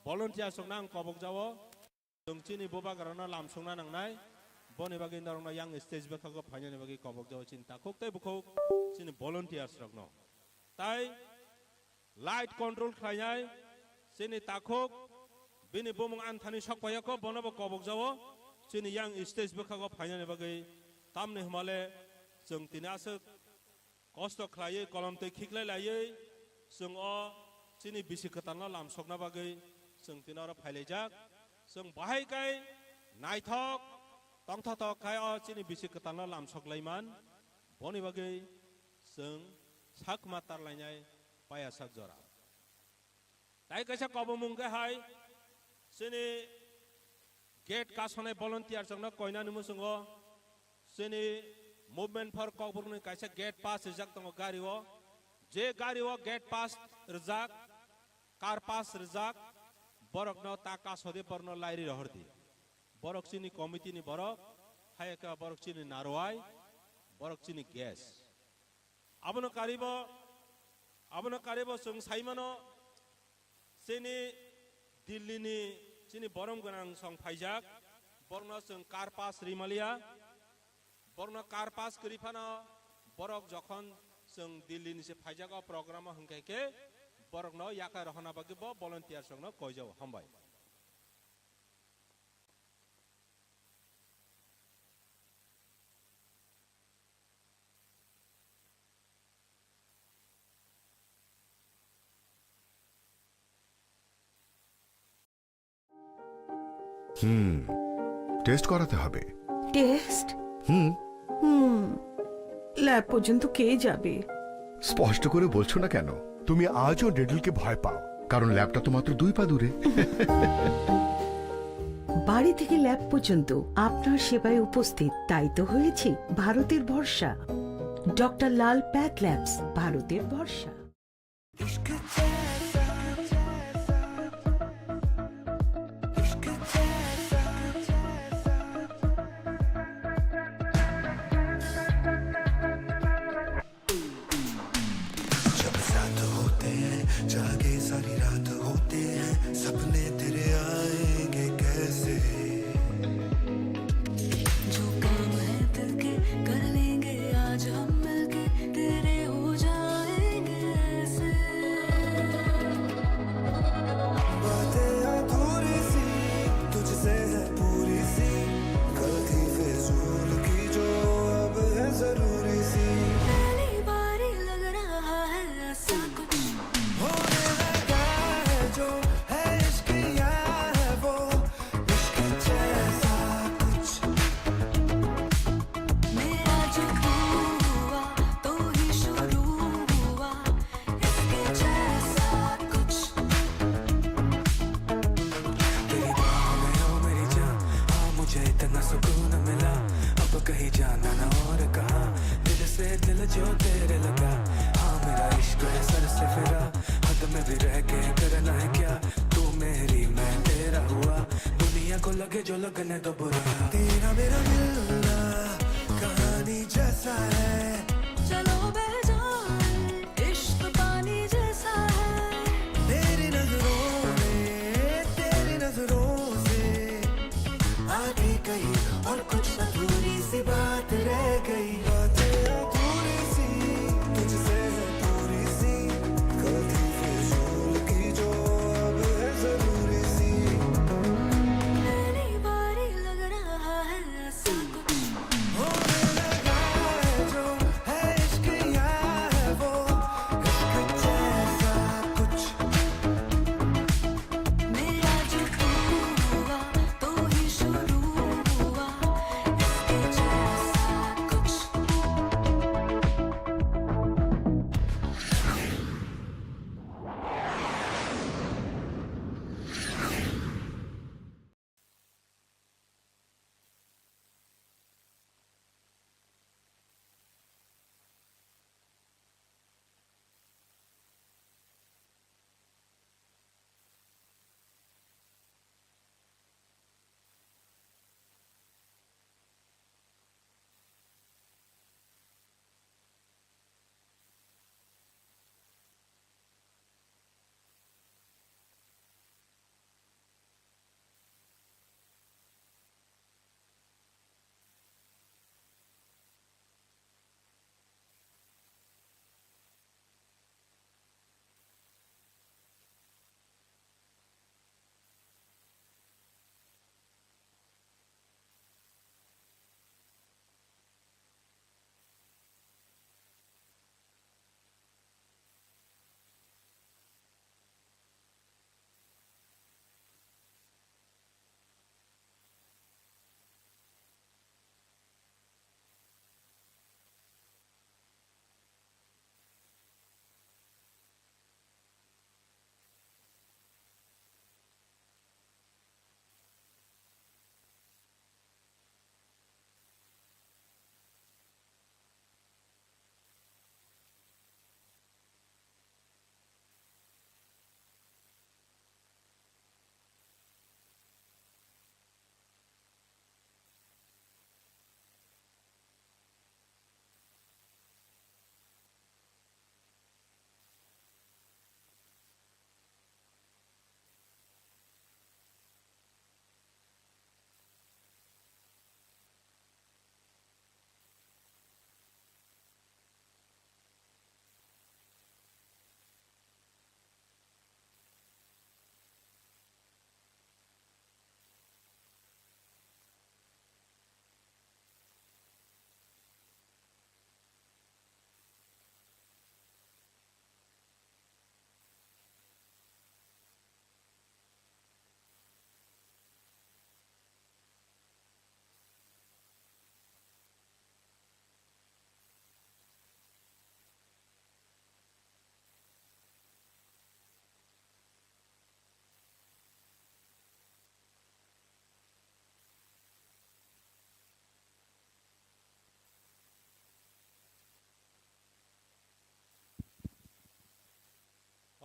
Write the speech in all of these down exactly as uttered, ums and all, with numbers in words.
volunteers rokno ang kobok jao. Chwng chini bubagrano lamsokna nangnai, boni bagwi norokno yang stage bwkhago phainani bagwi kobok jao chini takhuk tei bukhuk chini volunteers rokno. Tai light control khlainai chini takhuk, bini bumung anthani sok phaiyakho, bonobo kobok jao chini yang stage bwkhago phainani bagwi. Tamni hwnmale chwng tini aswk kosto khlaiwi, kolom twi khiklai laiwi, chwng o chini bisi kwtalno lamsokna bagwi chwng tini oro phailaijak. Chwng bahai kai naithok tongthotok khai o chini bisi kwtalno lamsok lai man, boni bagwi chwng sakma tarlainai payasak jora. Tai kaisa kobomung khe hai, chini gate kasonai volunteer chwngno koinani muchungo, chini Movement for Kokborokni kaisa gate pass rijak tongo gari o. Je gari o gate pass rijak, car pass rijak, borokno ta kasodi borokno lairi rohordi. Borok chini committee ni borok, hai khe borok chini narwai, borok chini guest. Abono karibo, abono karibo chwng saimano, chini Delhi ni chini borom gwnang song phaijak, borokno chwng car pass rimaliya, borokno car pass kwrwi phano, borok jokhon chwng Delhi ni se phaijak o program o hwnkhe khe borokno yakhai rohorna bagwi bo volunteers rokno koijao. Hambai. হুম, টেস্ট করাতে হবে। টেস্ট? হুম। হুম, ল্যাব পর্যন্ত কে যাবে? স্পষ্ট করে বলছো না কেন? তুমি আজও নেডলকে ভয় পাও, কারণ ল্যাবটা তো মাত্র দুই পা দূরে। বাড়ি থেকে ল্যাব পর্যন্ত আপনার সেবায় উপস্থিত, তাই তো হয়েছি ভারতের ভরসা। ডক্টর লাল প্যাথ ল্যাবস, ভারতের ভরসা। जब साथ होते हैं, जागे सारी रात होते हैं, सपने तेरे आएंगे कैसे? जो काम है दिल के, कर लेंगे आज हम मिलके, तेरे हो जाएंगे ऐसे। बातें अधूरी सी, तुझसे है पूरी सी, गलती फिजूल की जो अब है जरूरी सी। पहली बार ही लग रहा है ऐसा कुछ। होने लगा है जो है इश्क या है वो, इश्क जैसा कुछ। मेरा जो तू हुआ, तो ही शुरू हुआ, इसके जैसा कुछ। तेरी बाहों में ओ मेरी जान, हाँ मुझे इतना सुकून मिला, अब कहीं जाना ना और कहाँ, दिल से दिल जो तेरे लगा। हाँ मेरा इश्क है सर से फिरा, हद में भी रह के करना है क्या, तू मेरी मैं तेरा हुआ, दुनिया को लगे जो लगने दो बुरा। तेरा मेरा मिलना कहानी जैसा है, चलो बह जाए, इश्क पानी जैसा है। मेरी नजरों में, तेरी नजरों से आधी कही और कुछ अधूरी सी बात रह गई। बातें अधूरी सी, तुझसे है पूरी सी, गलती फिजूल की जो अब है जरूरी सी। पहली बार ही लग रहा है ऐसा कुछ। होने लगा है जो है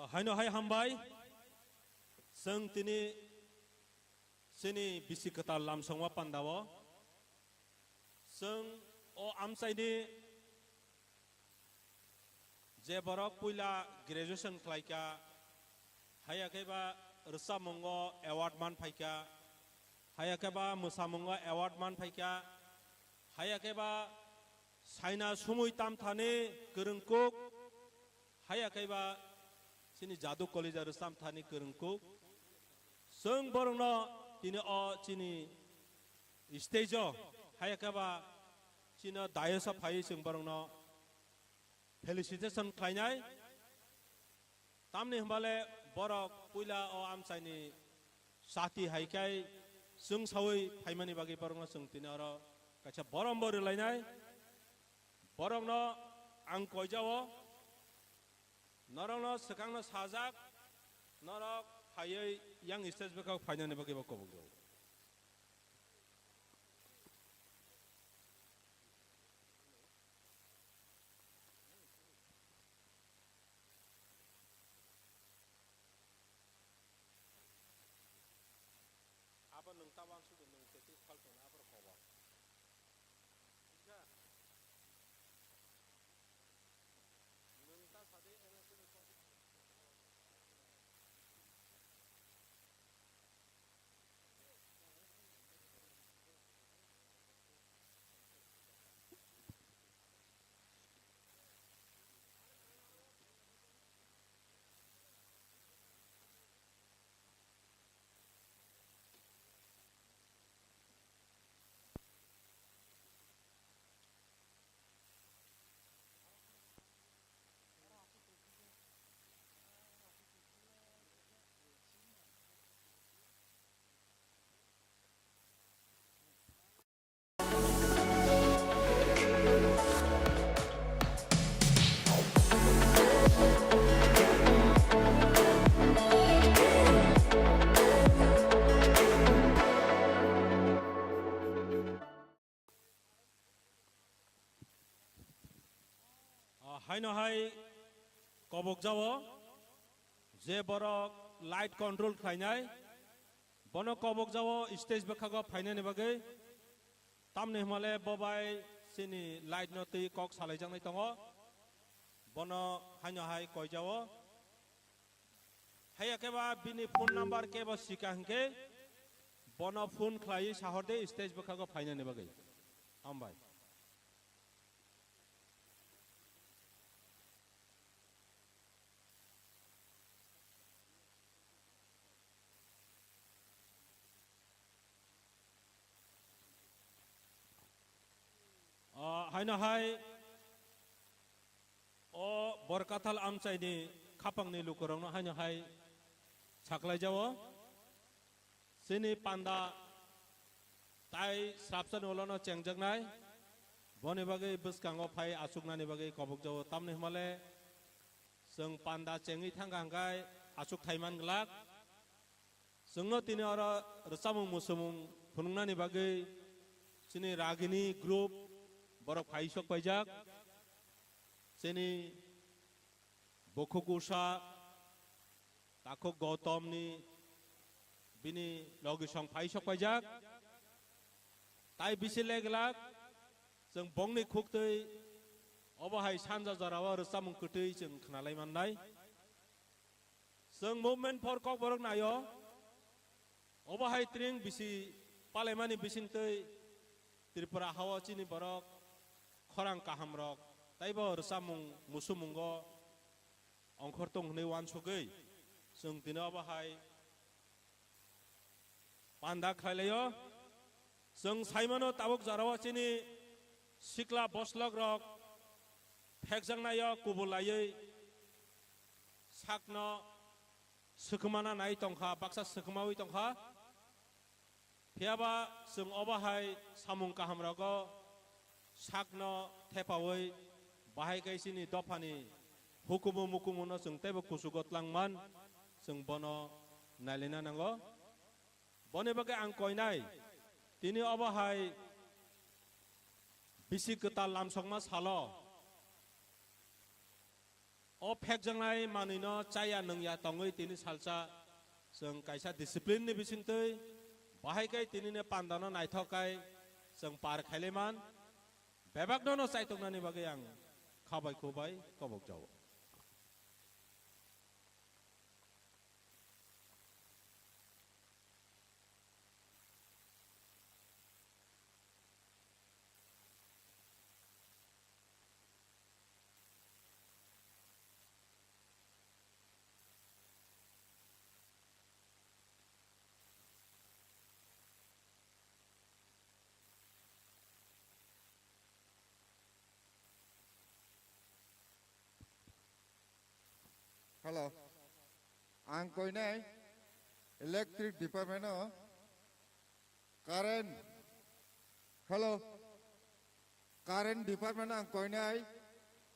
Haino hai hambai. Chwng tini chini bisi kwtal lamsongma pandao. Chwng o amchaini je borok puila graduation khlaikha, haiya khe ba rwchapmungo award man phaikha, haiya khe ba mwsamungo award man phaikha, haiya khe ba saina sumui tamthani kwrwngkuk, haiya khe ba chini jadu kolija rwchapthani kwrwngkuk. Chwng borokno tini o chini stage o, haiya khe ba chini dais o phaiwi chwng borokno felicitation khlainai. Tamni hwnbale borok puila o amchaini sati hai khai chwng saui phaimani bagwi borokno chwng tini oro kaisa borom bo rwlainai. Borokno ang koijao, norokno swkangno sajak, norok phaiwi yang stage bwkhao phainani bagwi bo kobokjago. Abo nwng ta uansukdi, nwng tei tei phaltono abo rok kobo. Nwng ta sadi. Ah, haino hai kobokjao, je borok light control khlainai, bono kobokjao stage bwkhago phainani bagwi. Tamni hwnmale bo bai chini light no twi kok salaijaknai tongo, bono haino hai koijao. Haiya khe ba bini phone number kebo sika hinkhe bono phone khlaiwi sahor de stage bwkhago phainani bagwi. Hambai. O, haino hai o Borkathal amchaini khapangni lukurokno haino hai saklaijao. Chini panda tai srapsani ulono chengjaknai, boni bagwi bwskango phai achuknani bagwi kobokjao. Tamni hwnmale chwng panda chengwi thangkha hwnkhe achuk thai man glak. Chwngno tini oro rwchapmung muchumung phunuknani bagwi chini Ragini group borok phai sok paijak. Chini Bokhuk Usha, Takhuk Gautamni bini logisong phai sok paijak. Tai bisi leglak, chwng bongni khuktwi obo hai sanja jorao rwchapmung kwtwi chwng khnalai mannai. Chwng Movement for Kokborok naio, obo hai tring bisi palaimani bisingtwi Tripura hao chini borok khorang kahamrok taibo rwchapmung musumungo ongkhor tong hwnwi uansugwi chwng tini obo hai panda khlai laio. Chwng sai mano tabuk jorao chini sikla boslok rok phekjaknaio kubul laiwi sakno swkmana nai tongkha, baksa swkmawi tongkha. Phiyaba chwng obo hai samung kaham rogo sakno thepawi bahai khe chini dophani hukumu mukumu no chwng teibo kuchugo twlang man, chwng bono nailina nango. Boni bagwi ang koinai tini obo hai bisi kwtal lamsokma salo O phekjaknai manwino chaya nungya tongwi tini salsa chwng kaisa discipline ni bisingtwi bahai khe tinini pandano naithok khe chwng par khailaiman. Bebakno no chaituknani bagwi ang khabai khubai kobok jao. Hello. Ang koinai electric department o current. Hello. Current department ang koinai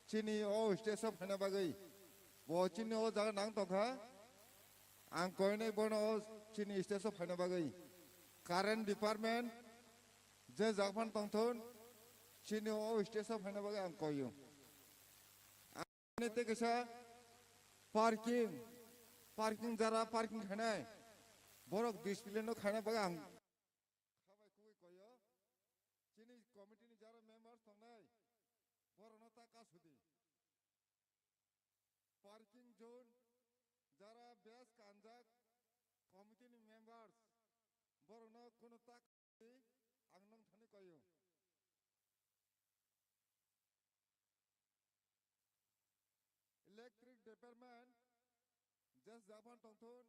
chini o stage o phaina bagwi. Bo chini o jaga nang tongkha. Ang koinai bono o chini stage o phaina bagwi. Current department je jaga phan tongthun chini o stage o phaina bagwi ang koio. Ani tei kaisa parking, parking jara parking khainai. Borok discipline no khaina bagwi ang khabai kubui koyo. Chini committee ni jara members tongnai. Borokno ta kasudi. Parking zone jara best kanjak committee ni members. Borokno kunu ta kasudi ang nong thani koyo. Electric department, just Japan tongthun.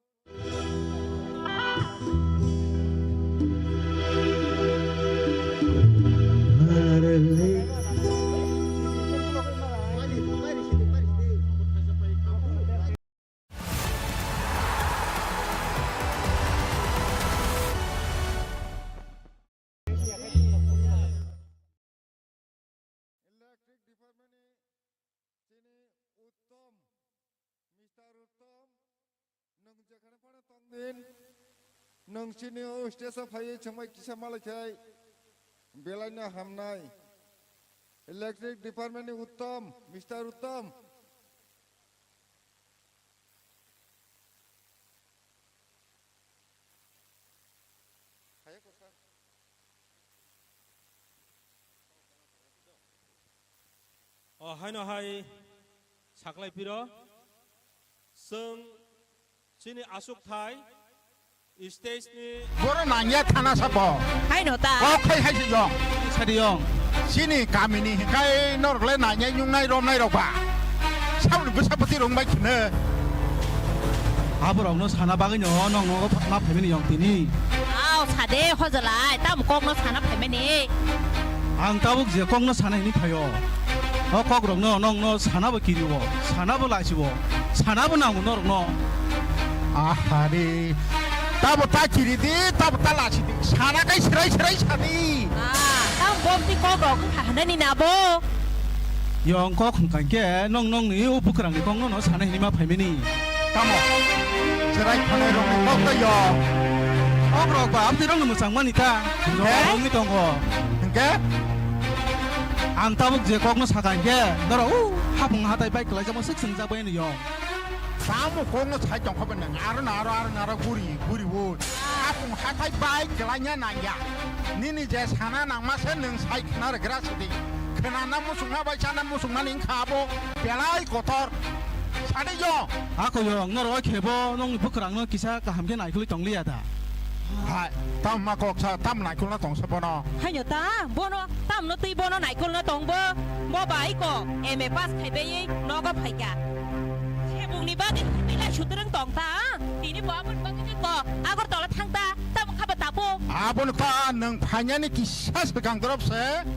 Electric department ni chini Uttom, Mister Uttom, nwng jekhane phano tongdin, nwng chini o stage o phaiwi chwngbai kisa malaikhai belai no hamnai. Electric department ni Uttom, Mister Uttom. O haino hai saklai piro, chwng chini aswk thai stage ni. Boro nangya thana sabo. Haino ta. Kok khai hai si yong. Sadi yong. Chini kamini hikai norok le nangya nyungnai romnai rok ba. Saboni bwsapati rong bai khne. Aborokno sana bagwi no nong nogo ma phaimani yong tini. Aw sade hojalai tam kokno sana phaimani. Ang tabuk je kokno sana hini phaio. O kokrokno nongno sanabo kirio, sanabo lachibo, sanabo nango norokno. Ahari, tabo ta kiri di, tabo ta lachi di. Sana kai serai serai sani. Ah, tam bomti kokrok wngkha hwnani na bo? Yong kok hwnkha khe nong nongni o bwkrangni kokno no sana hini ma phaimani. Tamo? Cherai khanai rokni kok tei yo. Kok rok ba amtwi rokno mwchangmani ta. Hwnkhe? Rok wngwi tongo. Hwnkhe? Ang tabuk je kokno sakha hwnkhe norok u hapung hatai bai kwlaijakma swk swngjak bai no yo. Tamo kokno sai tongkha bai nang aro na aro aro na aro guri guri o. Hapung hatai bai kwlaina nangya. Nini je sana nangma se nwng sai khna rwgra sidi. Khwnana muchungma bai chana muchungmani wngkha abo belai kotor. Sadi yo. Ako yo, noro khebo nongni bwkrangno kisa kaham khe naikolwi tongliya da. Hai, tam ma kok sa, tam naikolna tongsa bono. Haino ta, bono, tamno twi bono naikolna tongbo. Bo bai ko, M A pass khaibai nogo phaikha. Sebungni bagwi khaibai lai sutrwng tong ta. Tini bo aboni bagwi ko, Agartala thang ta, tamo khaba tapo. Aboni kha nwng phainani kisa swkang dorop se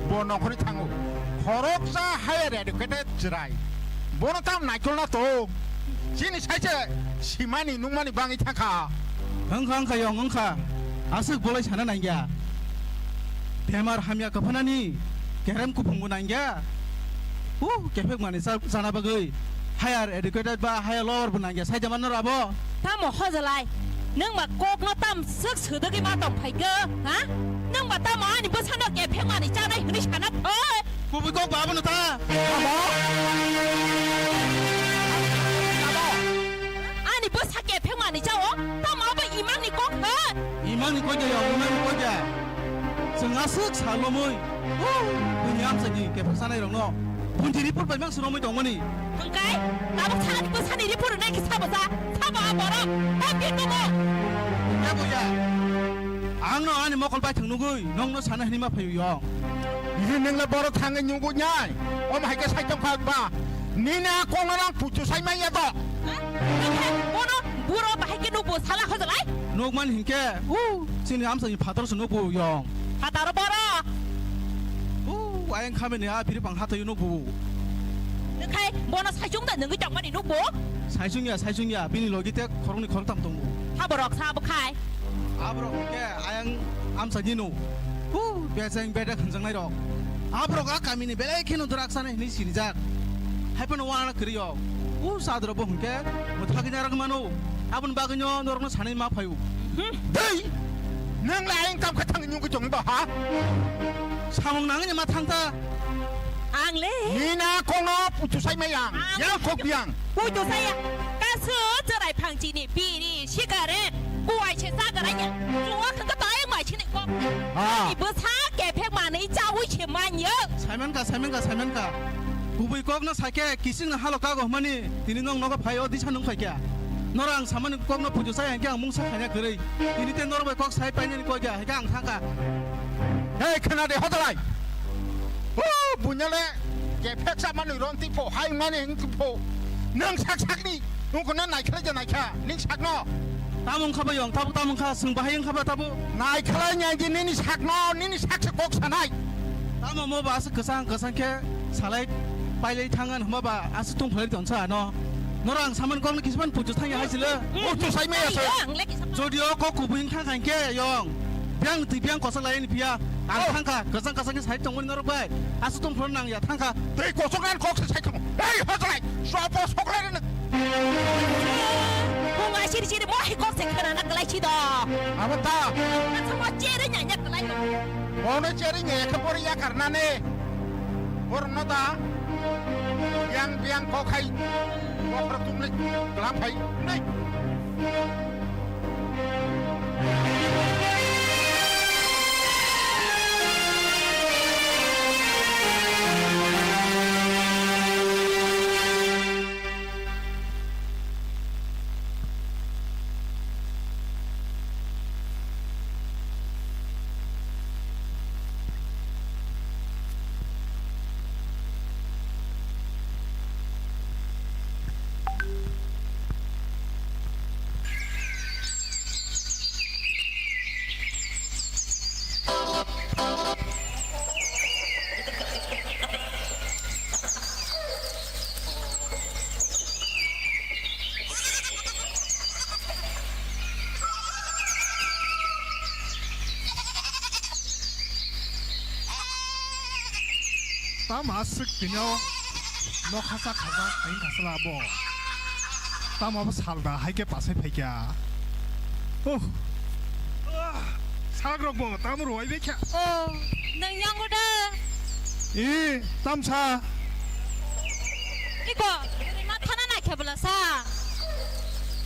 bo nongkhorni thango. Khoroksa higher educated chwrai. Bono tam naikolna to. Chini sai se simani nungmani bangwi thangkha. Wngkha, wngkha, yong, wngkha. Aswk bolai sana nangya. Bemar hamya kwphanani kerem kuphungbo nangya. Uh, kephek mani sa-, sana bagwi higher educated ba higher lower bo nangya. Sai jaman noro abo. Tamo hojalai. Nwng ba kokno tam swk swdwgwi ma tong phaikha, ha? Nwng ba tamo ani bwsano kephek mani chanai hwnwi sana thoi? Kubui kok ba abono ta. Tamo? Sa kephek manwi chao, tamo abo imangni kok kha? Imangni koi de, imangni koi de. Chwng aswk salomwi, huu, buini amchaini kephek chanairokno buini report bai mang swrwngwi tongmani. Hwnkhe, tabuk sakni bwsani report rwnai khe sabo cha, sabo a borok, ta birngo. Hwnkhe buya, angno ani mokol baithang nugwi nokno sana hinwi ma phaio yong. Bini nengla borok thangwi nugwi nai, omo hai khe sai tong kha ba. Nini a kokno nang puitu sai manya to. Ha? Nokha bono buro bahai khe nukbo sala hojalai? Nukmani hinkhe, u, chini amchaini phataro se nukbo yong. Phataro boro? U, ayang khamini a biripang hathaio nukbo. Nokha bono saichung da nungwi tongmani nukbo? Saichung ya, saichung ya, bini logi te khoroknwi khoroktham tongo. Ha borok sa bo khai. Aborok hwnkhe ayang amchaini no. Huu, bejeng bedek hwnjaknai rok. Aborok a kamini belai kheno drugs chana hinwi sinijak. Haiphano uana kwrwi o. Huu, sadro bo hwnkhe mwthagwi narwk mano. Aboni bagwino norokno sanwi ma phaio. Hmm. Dei! Nwng le ayang kam khe thangwi nugwi tongwi ba ha? Samung nangwi ma thangta. Ang le. Nini a kokno puitu sai maya. Ang yang kok biang. Puitu saya. Kasu cherai phang chini biri. Sikare, kuwai se sagaranya. Chungo khangka bayang mai chini kok. Ah. Ani bwsa kephek manwi chawi se manya. Saimanka, saimanka, saimanka. Kubui kokno saikhe kisingno halo kago hwnmani tini nwng nogo phai o disa nwng phaikha. Norok ang samani kokno puitu sai hwnkhe ang mungsa khaina kwrwi. Tini te norok bai kok sai painani koi kha, hwnkhe ang thangkha. Hei, khna de, hojalai. O, bunyale, kephek sa manwi ron tipho, hai mani hing tipho. Nwng sak sakni, nwng kono naikhlai ja naikha, ning sakno. Tamo wngkha ba yong, tabo tamo wngkha, swng bahai wngkha ba tabo. Naikhlai nya di nini sakno, nini sak se kok sanai. Tamo mo ba aswk kwchang kwchang khe salai pailai thangan hwnba ba aswk tong phlai tonsa ano. Norok ang samani kokno kisaman puitu thangya hai sile. Puitu sai maya se. Ang le kisa. Jodi o kok kubui wngkha khankhe yong. Biang twi biang kosa lai ni phiya. Ang thangkha, kwchang kwchang khe sai tongmani norok bai. Aswk tong phuru nang ya thangkha. Tei kosok nang kok se sai tong. Ei, hojalai. Sopo soklai rene. Bunga siri siri mo hai kok se khana na kalai si do. Abo ta. Ka thangma chere nya nya kalai do. Bono chere nya ya khe bori ya karna ne. Borno da. Biang biang kok hai. Kok ra tum le. Kelam hai. Nei. Tamo aswk tino nokha cha khaja khain khasala abo. Tamo abo salda hai khe pasai phaikha. Oh. Ah, sagrok bo tamo roi bekha. Oh, nang yango da. E, tamsa. Iko, ma thana na khe bwla sa.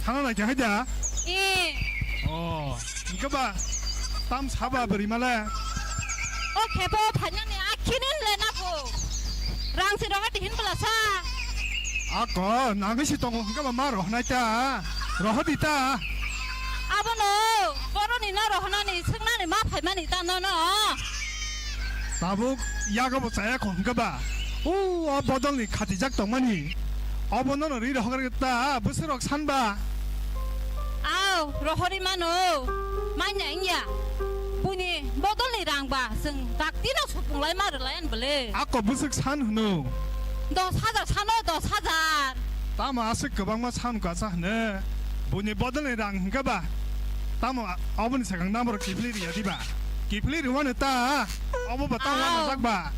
Thana na khe haida? E. Oh, hingke ba tam saba bwrwi male. O khe bo phainani akhini le na pho. Rang si rohor dihin bwla sa. Ako, nangwi si tongo hingke ba ma rohnai ta. Rohor di ta. Abono, boroni no rohnani, swngnani ma phaimani ta no no. Tabuk yago bo chaya kho hwnkhe ba. U, o bodol ni khatijak tongmani. Obo nono ri rohor ta bwswk rok san ba. Aw, rohorwi mano. Manya wngya. Buini bodol ni rang ba chwng dakti no supung lai ma rwlai an bwle. Ako bwswk san hwno. Dos hajar sano, dos hajar. Tamo aswk kwbangma san kwsa hwno. Buini bodol ni rang hwnkhe ba. Tamo a-, oboni sakang number kiphilwi rwya diba? Kiphilwi rwmano ta, obo ba ta wanajak ba?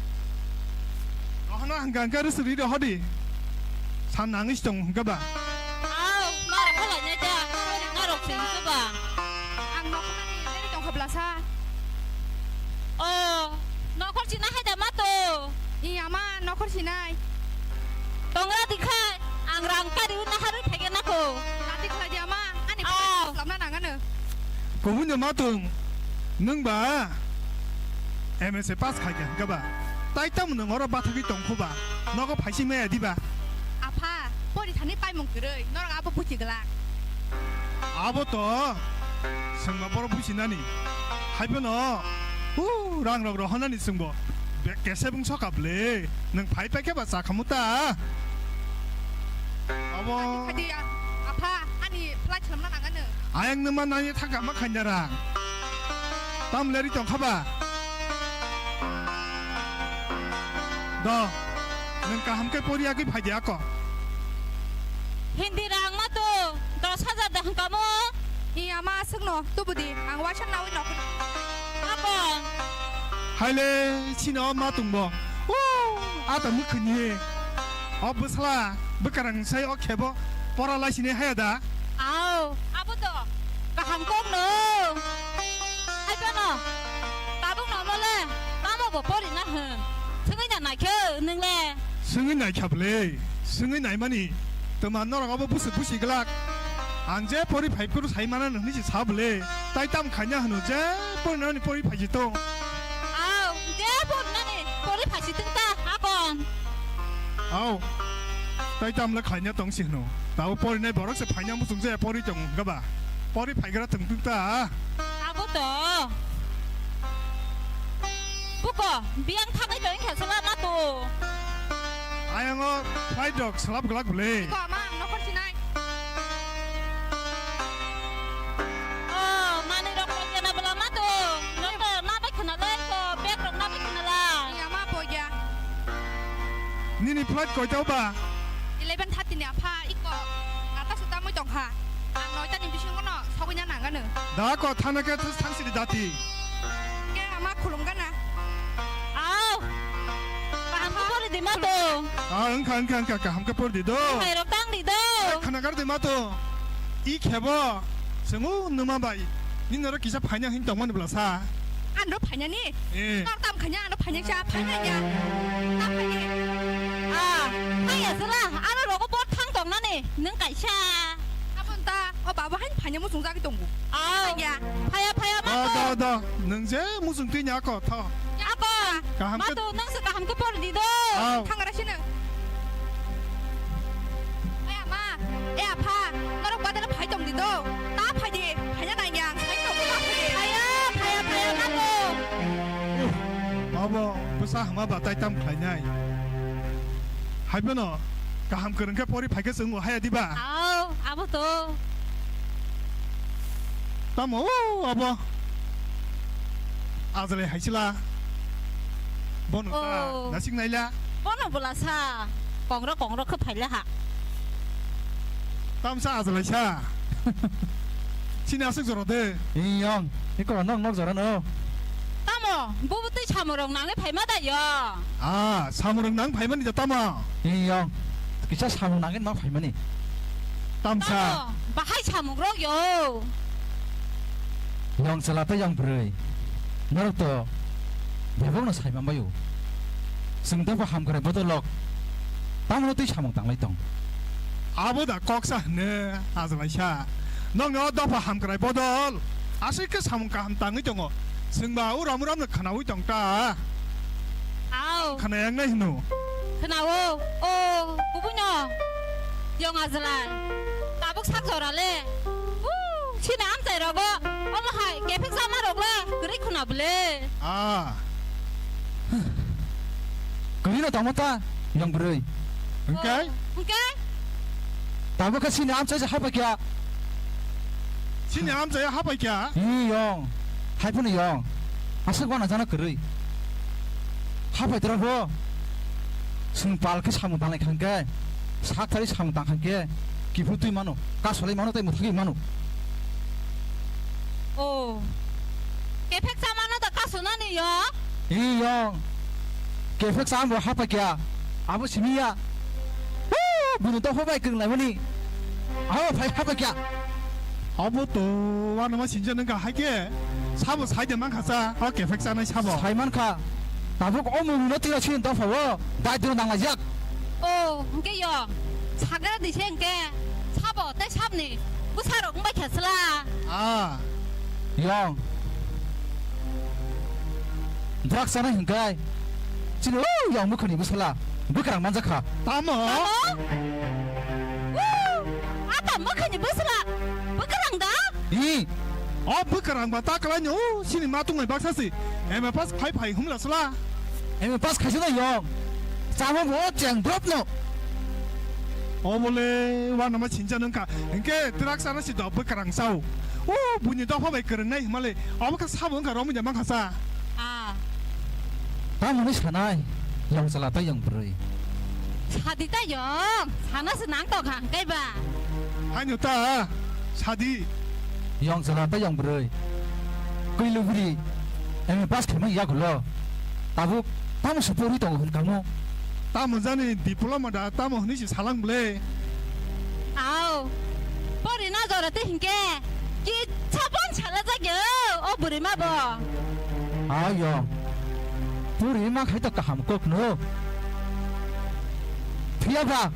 Rohorna hwnkha hwnkhe rwswk rwi rohor di. San nangwi se tongo hwnkhe ba? Aw, ma rohor lainai ta, narok se hwnkhe ba? Ang nokhornani deri tongkha bwlasa. O, nokhor sinai hai da ma to? Iya ma, nokhor sinai. Tongra dikhai, ang rang kari naharwi phaikhe nako. Lati khlai di ama. Kubui no ma tong, nwng ba M S A pass khai kha hwnkhe ba? Tai tamo nwng oro bathagwi tong kho ba? Nogo phaising maya di ba? Apha, pori thani paimung kwrwi, norok abo buchi glak. Abo to, chwng ba borok buchi nani. Hai phano, uh, rang rok rohor nani chwng bo. Be-, kesa bwng soka bwle, nwng phai phai khe ba cha khamu ta. Abo. Khadi, khadi, a-, apha, ani flight swnamna nang ano. Ayang numa nani thangka ma khaina rang. Tam leri tong kha ba? Do, nwng kaham khe pori agwi phai di ako. Hindi rang ma to, dos hajar da hwnkamo. Iya ma aswkno, tubudi, ang waisa nawi nokni. Abo. Haile, chini o ma tongbo. Woo, ata mwkhwini. O bwsla, bwkarang sai o khebo, pora laisini haya da? Au, abo to, kaham kok no. Hai phano, tabuk no mole, tamo bo pori na hwn. Swngwi na naikhe, nwng le? Swngwi naikha bwle, swngwi naimani. Twma norok abo busi busi glak. Ang je pori phai phuru sai mana nini si sa bwle. Tai tam khaina hwno je pori nani pori phai si tong. Au, je pori nani pori phai si tong ta, akon. Au. Tai tam le khaina tong si hwno. Tabo pori nai borok se phaina muchung je pori tong hwnkha ba. Pori phai gra tong tong ta. Abo to. Buko, biyang thangwi tong khe sala na to. Ayang o flight rok salap glak bwle. Ko ama ang nokor sinai. Oh, manwi rok rok yana bwla ma to. Nokto na bai khna lai ko, bag rok na bai khna lai. Iya ma po ya. Nini flight koita ba? Eleven thirty ni apha iko. Nata suta mui tong kha. Ang noita ni bisingo no sogwi na nang ano. Da ko thana khe thang sidi dati. Ke ama khulum gana. Au. Kaham khe pori di ma to. Ah, wngkha, wngkha, wngkha, kaham khe pori di do. Mairok tang di do. Khana gar di ma to. I khebo. Swngo numa bai. Nini oro kisa phaina hin tongmani bwla sa. Ano phainani? Eh. Tor tam khanya ano phainai sa phainai ya. Tam phainai. Ah, phaiya sala. Ano rogo bor thang tongnani. Nwng kaisa. Abon ta, o baba hain phanya muchung jagwi tongo. Au. Phaya, phaya, phaya, Da, mato. Da, da. Nwng je muchung twi nya ko, tho. Ako. Kaham khe mato, nwng se kaham khe por di do. Au. Thangra sino. Aya ma, e apha, norok badal phai tong di do. Ta phai di, phanya nai yang, sai tong ta phai di. Phaya, phaya, phaya, mato. Abo, bwsa hama ba tai tam khlainai. Hai bono, kaham kwrwng khe pori phai khe chwng bo haya diba? Au, abo to. Tamo, o, abo. Ajale haisila. Bono ta, oh. Nasik naila. Bono bwla sa. Kongrok, kongrok khe phaila ha. Tamsa ajalaisa. Chini aswk jora de. Iyong, iko nok nok jora no. Tamo, bubu twi samurok nangwi phaima da yo? Ah, samurok nang phaimani da tamo? Iyong, kisa samung nangin ma phaimani. Tamsa. Tamo, bahai samungrok yo. Yong chwla tei yong bwrwi. Norok to bebokno sai manbaio. Chwng dophano hamkrai bodolok. Tamno twi samung tanglai tong. Abo da koksa hwnwi ajalaisa. Nokni o dopha hamkrai bodol aswk khe samung kaham tangwi tongo. Chwngba uram uramno khwnaui tong ta. Au. Khwnayangnai hwno. Khwnao. O, kubuino. Yong ajala. Tabuk sak jora le. Uu, sini amchai rogo. Omo hai, kephek sama rok le. Kwrwi khwna bwle. Ah. Kwrwi no tongma ta, yong bwrwi. Hwnkhe? Oh, hwnkhe? Tabuk khe sini amchai se hapai kya? Sini amchai hapai kya? Ee, yong. Hai phano yong. Aswk wana jana kwrwi. Hapai tora pho. Chwng pal khe samung tanglai kha hwnkhe. Sak thari samung tang kha hwnkhe. Kiphilwi twi mano. Kasolai mano tei mwthagwi mano. Oh. Kephek cha mano da kasonani yo? Ee, yong. Kephek cha bo hapai kya. Abo simi ya. Woo! Bini dopha bai kwrwng laimani. Abo phai hapai kya. Abo to wanama sinja nang ka hai khe. Sabo sai de man kha cha. O kephek chanai sabo. Sai man kha. Tabuk o mung no tira sin dopha o. Dai dino nang laijak. Oh, hwnkhe yo. Sagra di se hwnkhe. Sabo tei sabni. Bwsarok wngbai kha sla. Ah. Yong. Drugs chana hinkai. Chini o yong mukhani bwsala. Bwkrang manjakha. Tamo? Tamo? Woo! Ata mukhani bwsala. Bwkrang da? I. O bwkrang ba ta kalaino. Sini ma tungai baksa si. M A pass phai phai humla sala. M A pass khaisano yong. Chamo bo cheng drop no. O bole, wanama sincha nungkha. Hingke drugs chana si do bwkrang sao. O, buini dopha bai kwrwngnai himale. Abo khe sabo wngkha romwi da mankha sa. Ah. Tamoni sanai, yong chala tei yong bwrwi. Sadi ta yong, sana se nang tokha hingke ba. Haino ta, sadi. Yong chala tei yong bwrwi. Kwi lubri, M A pass khaimani yagulo. Tabuk, tamo se pori tongo hwn kamo. Tamo jani diploma da, tamo hwnwi se salang ble. Au, pori na jora te hingke, kisa pon sala jagyo, o bwrwi ma bo. Ayo, pori ma khai to kaham kok no. Phiya ba,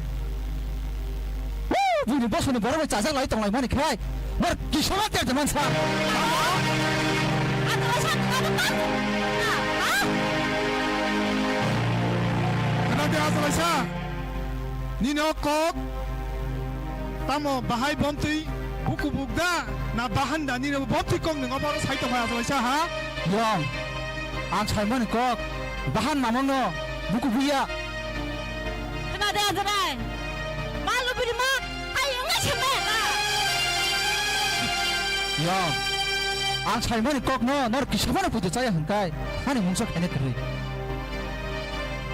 Woo! Buini bosoni borok bai chajak lai tong lai mani khai. Nor kisoma ter jaman sa. Atwlaisa, atwlaisa. Ah, ah. Khna de atwlaisa. Nini o kok. Tamo bahai bomtwi buku bukda na bahanda nini o bomtwi kok nung obo sai tong phai atwlaisa ha. Yong. Ang saimani kok. Bahan namangno buku buya. Khna de Ajrai. Ma lubiri ma, hai wngna se maya ta. Yong, ang saimani kokno nor kisamano puja chaya hwnkai, ani mungsa khaina kwrwi.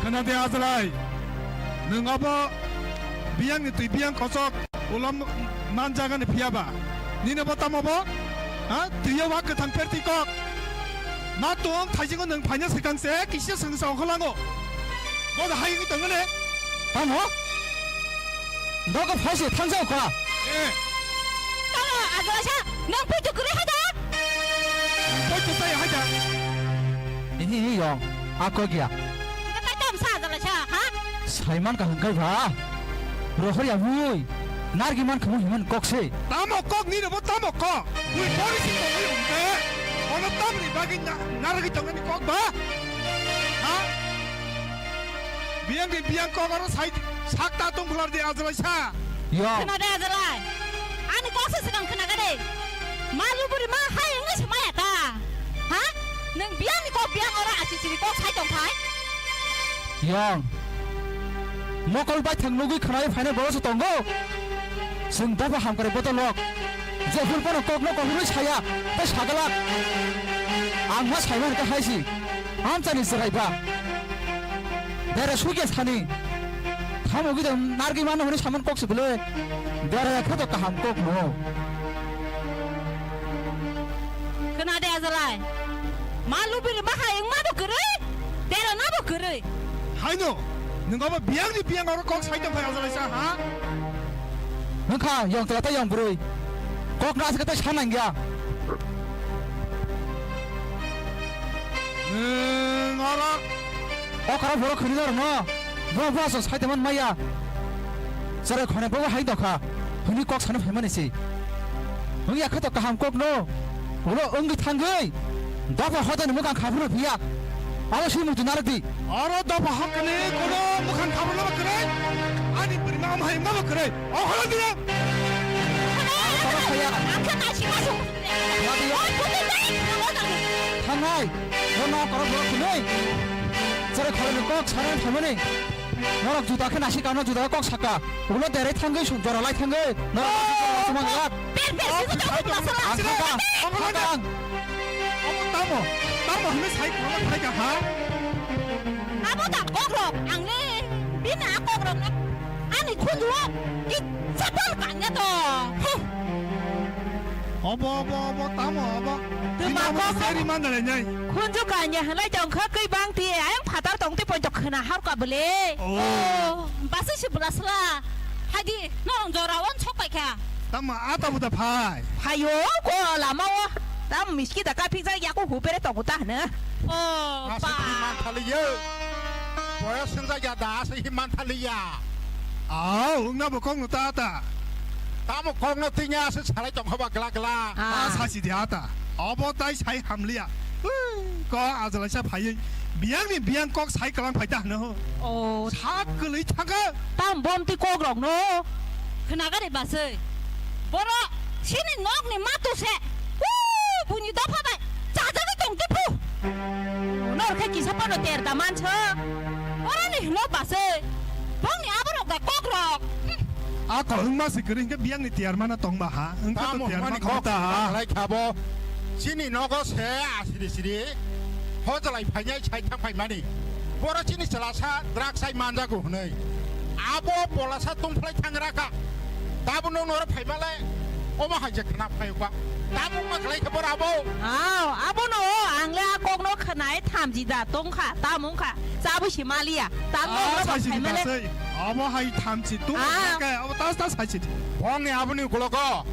Khna de Ajrai, nwng abo biyangni twi biyang kochok ulo manjagani phiya ba? Nini bo tamo bo? Ha? Twiyo wa kwthang perti kok. Ma tong thaisingo nwng phaina swkang se kisa swngsa ongkholango. Bo da hai wngwi tongmani? Tamo? Dogo phaise thangjao kha. Eh. Tamo Ajalaisa, nwng poito kwrwi hai da? Poito chaya hai da? Ini, ini yong, ako gya. Nwng tai tam sa Ajalaisa, ha? Saiman ka hangkai ba? Rohor ya mui, nargi man kamu himan kok se. Tamo kok ni robo tamo kok. Mui pori si kok ni umte. Ono tam ni bagi na, nargi tong ni kok ba? Ha? Biyang ni biyang kok aro sai sak ta tong phular di Ajalaisa. Yo. Khna de Ajalai. Ani kok se swkang khna ga de. Ma luburi ma hai wngwi se maya ta. Ha? Nwng biyang ni kok biyang oro asi siri kok sai tong phai. Yong. Mokol baithang nugwi khwnai phainai borok se tongo. Chwng dobo hamkrai bodolok. Jephuru bono kokno kokno saya, tei sagalak. Ang ma saimani khe hai si. Amchani chwrai ba. Bere sugya sani. Tamo gide nargi mano hwnwi saman kok se bwle. Bere khe to kaham kok no. Khna de Ajalai. Ma lubiri bahai wngma bo kwrwi, dera na bo kwrwi. Haino, nwng abo biyang ni biyang oro kok sai tong phai Ajalaisa, ha? Nwng kha yong tla ta yong bwrwi. Kok na aswk ta sa nang ya. Nwng oro. O kara borok khwrwi na rwno. Bo bo aswk sai tongman maya. Chwrai khone bo hai dokha. Hwnwi kok sano phaimani se. Wngya khe to kaham kok no. Ulo wngwi thangwi. Dopha hodani mwkhang khaphuru phiya. Abo swi muitu narwk di. Oro dopha hokkani kono mwkhang khaphuru no kwrwi. Ani bwrwi ma amhai ma bo kwrwi. O holo dino. Ang toro phaya. Ang khe nai sima sung. Wadi. Oi, puti dai, namo dai. Thangnai. Bono koro borok hinwi. Chwrai khoroknwi kok sanani phaimani. Norok juda khe nasi kano juda kok saka. Ulo derai thangwi sung jora lai thangwi. Norok nasi kano sumang lak. Per per sini tak masala. Ang thangkang. Thangkang. Omo tamo. Tamo hwnwi sai khoroknwi thai ka ha. Abo ta kokrok. Ang le bini a kokrok na. Ani khunju o. Ki chapal kanya to. Huh. Obo, obo, obo, tamo obo. Tuma kok seri mandalai nai. Khunju kanya halai tong kha kwi bang ti ayang phatar tong ti poito khna har ka bele. Oh. Oh, basi si blasla. Hadi, norong jora on sok pai kha. Tamo ata buta phai. Phayo ko lama o. Tam miski da ka phiksa ya ko hupere tong ta hne. Oh, pa. Asa ki man thali ye. Boyos senja ya da asa hi man thali ya. Au, ungna bo kong ta ta. Tamo kokno twinya se salai tongkha ba gla gla. Ah. Ah, sasi di ata. Obo tai sai hamliya. Ui, ko ajalaisa phaiwi biyangni biyang kok sai kwlang phai ta hwno. O. Sak kwlwi thangkha. Tam bom twi kok rok no. Khwnaga de baswi. Boro sini nokni matu se. Ui, buini dopha bai. Chajagwi tong tiphu. Nor khe kisa phano ter da manso. Boroni hwno baswi. Bongni aborok da kok rok. A kwlwngma se kwrwi hwnkhe biyangni tiyar mana tongma ha. Wngkha to tamo tiyar hwnmani ma kok khata ha. Saklai khabo. Chini nogo se asiri siri. Hojalai phainai sai thang phaimani. Boro chini chalasa drugs sai manjago hwnwi. Abo polasa tongphlai thangraka. Tabuk nwng noro phaibalai. Omo hai je khna phayokba. Tabuk ma khlai khe boro abo. Aw, abono ang le a kokno khwnai thamji da tongkha, tamo wngkha. Chabwi se maliya. Tamo Ah, wngkha saisidi phaimale. Kasai. Abo hai thamchi tu Ah. Khe abo tas tas saisidi. Bongni aboni ukologo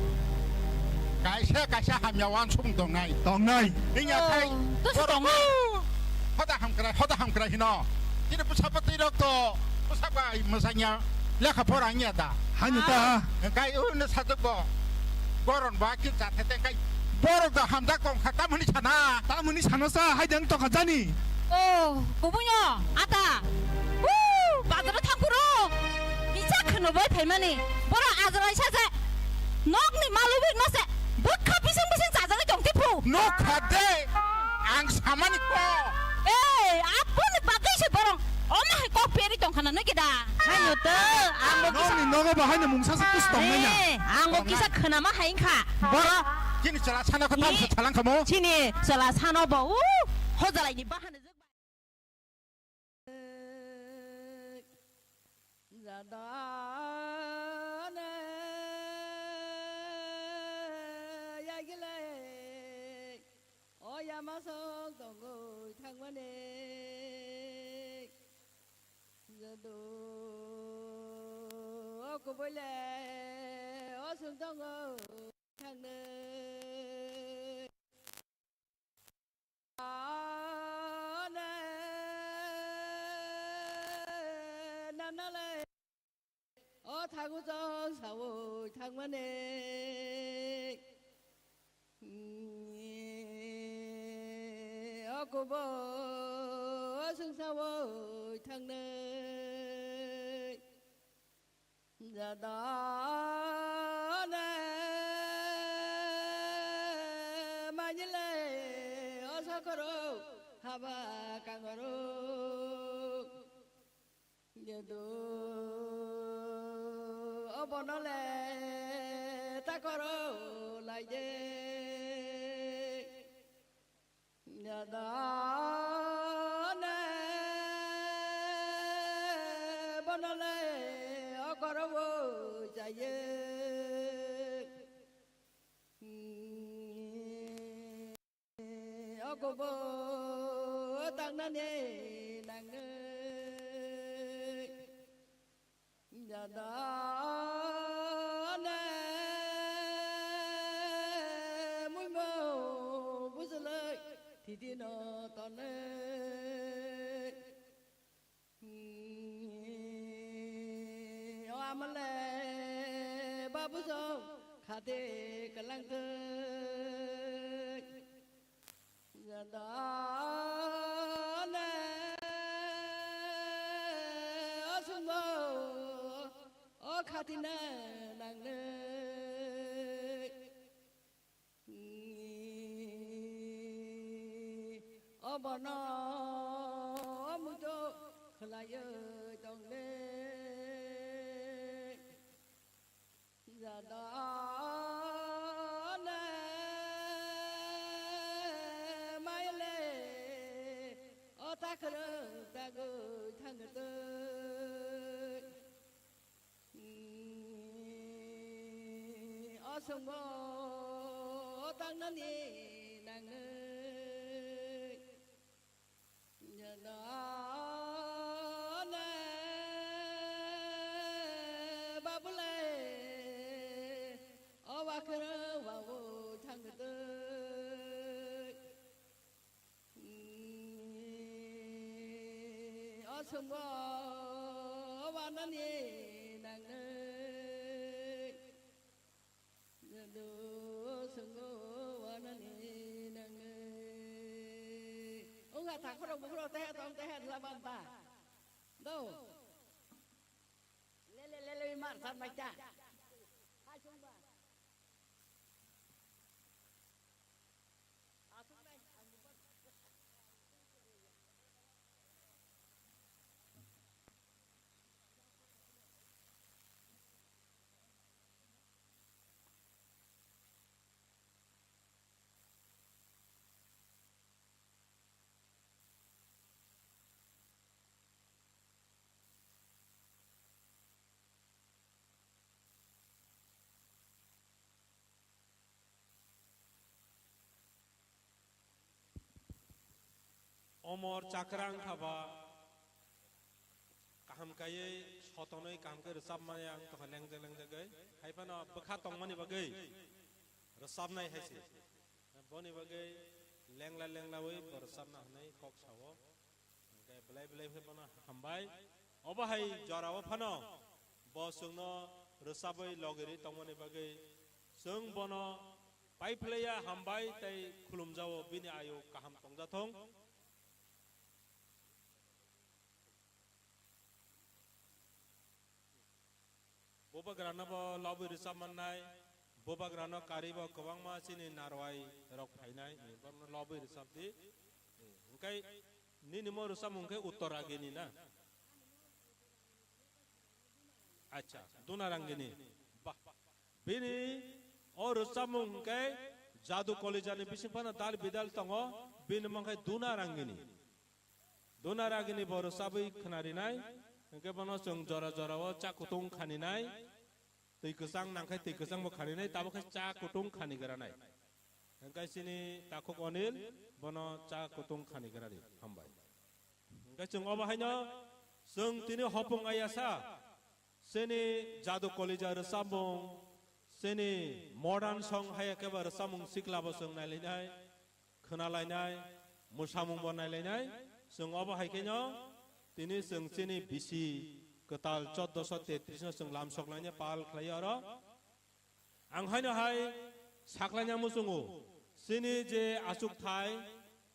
kaisa kaisa hamya wansukmung tongnai. Tongnai. Wngya khai Oh, to borok tongnai. Hoda hamkrai, hoda hamkrai hino. Chini bwsaba twi rok to bwsaba mwsanya lekha pora wngya da. Haino ta. Ah, kai uno sajwk bo. Goron ba kin cha thete kai. Borok da hamjak tong kha tamoni sana. Tamoni sana sa hai dang to kha jani. Oh, kubunyo, ata. Woo, bazaro thangkuro. Bicha khwno bai phaimani. Boro ajrai sa je. Nokni malubui no se. Bwkha bising bising chajagwi tong tiphu. Nokha de. Ang samani ko. Ei, aboni bagwi se borong. Omo hai kok peri tong khana nokida. Haino to, ang bo kisa Nokni nogo bahai no mungsa se tus tong nai na. Eh, ang bo kisa khwna ma hai wngkha. Boro. Chini chala sana kho tam Ni- sa chalang kamo. Chini chala sano bo, uh, hojalai ni bahana jwk. Jadana yagilai, o yama song tongoi thangmani. Jadu o kuboile o sung tongoi thangnai. Ane nanale o thagu jong sawi thangmani. O kubo o sung sawi thangnai. Jadana manile o sakoro haba kangoro. Jedu o bonole takoro laide. Jadane bonole okoro bo jaye. Ogobo tangnani nangnai. Jadane muimo bujulai titino tonai. O amale babu jong khate kalangtwi. Jadane o sungbo o khatina nangnai. Obono omudo khlaiyo tongle. Jadane maile o takhro tagwi thangtwi. O sungbo tangnani nangnai. Jadane babule o wakhro wawi thangtwi. O sungbo wanani nangnai. Jadu sungbo wanani. Thakhoro bukhoro tehe tong tehe dlaban ta. Do. Lele lele mar san mai ta. Hai sung ba. Asung bai. Omor chakrang khaba kaham kaiwi sotonwi kaham khe rwchapmani ang tongkha lengjak lengjagwi. Hai phano bwkha tongmani bagwi rwchapnai hai se. Boni bagwi lengla lenglawi bo rwchapna hwnwi kok sao. Hwnkhe belai belai khe bono hambai. Obo hai jorao phano bo chwngno rwchabwi logirwi tongmani bagwi chwng bono paiphlaiya hambai tei khulumjao bini ayu kaham tongjathung. Bubagrano bo lobwi rwchap mannai, bubagrano karibo kwbangma chini narwai rok phainai, borokno lobwi rwchap di. Hwnkhe nini mo rwchapmung khe Uttor Agini na? Acha, Duna Rangini. Bah. Bini o rwchapmung hwnkhe Jadu Kolijani bising phano dal bidal tongo, bini mung khe Duna Rangini. Duna Rangini bo rwchabwi khnarinai, hwnkhe bono chwng jora jorao cha kutung khaninai, twi kwchang nangkhai twi kwchangbo khaninai, tabuk khe cha kutung khanigranai. Hwnkhe chini takhuk Onil bono cha kutung khanigradi. Hambai. Hwnkhe chwng obo haino chwng tini hopung ayasa. Chini Jadu Kolija rwchapmung, chini modern song hai khe ba rwchapmung sikla bo chwng nailainai, khwnalainai, mwsamung bo nailainai. Chwng obo hai kheno tini chwng chini bisi kwtal choddoso tetris no chwng lamsok lainai pal khlai oro. Ang haino hai saklaina muchungo, chini je achukthai,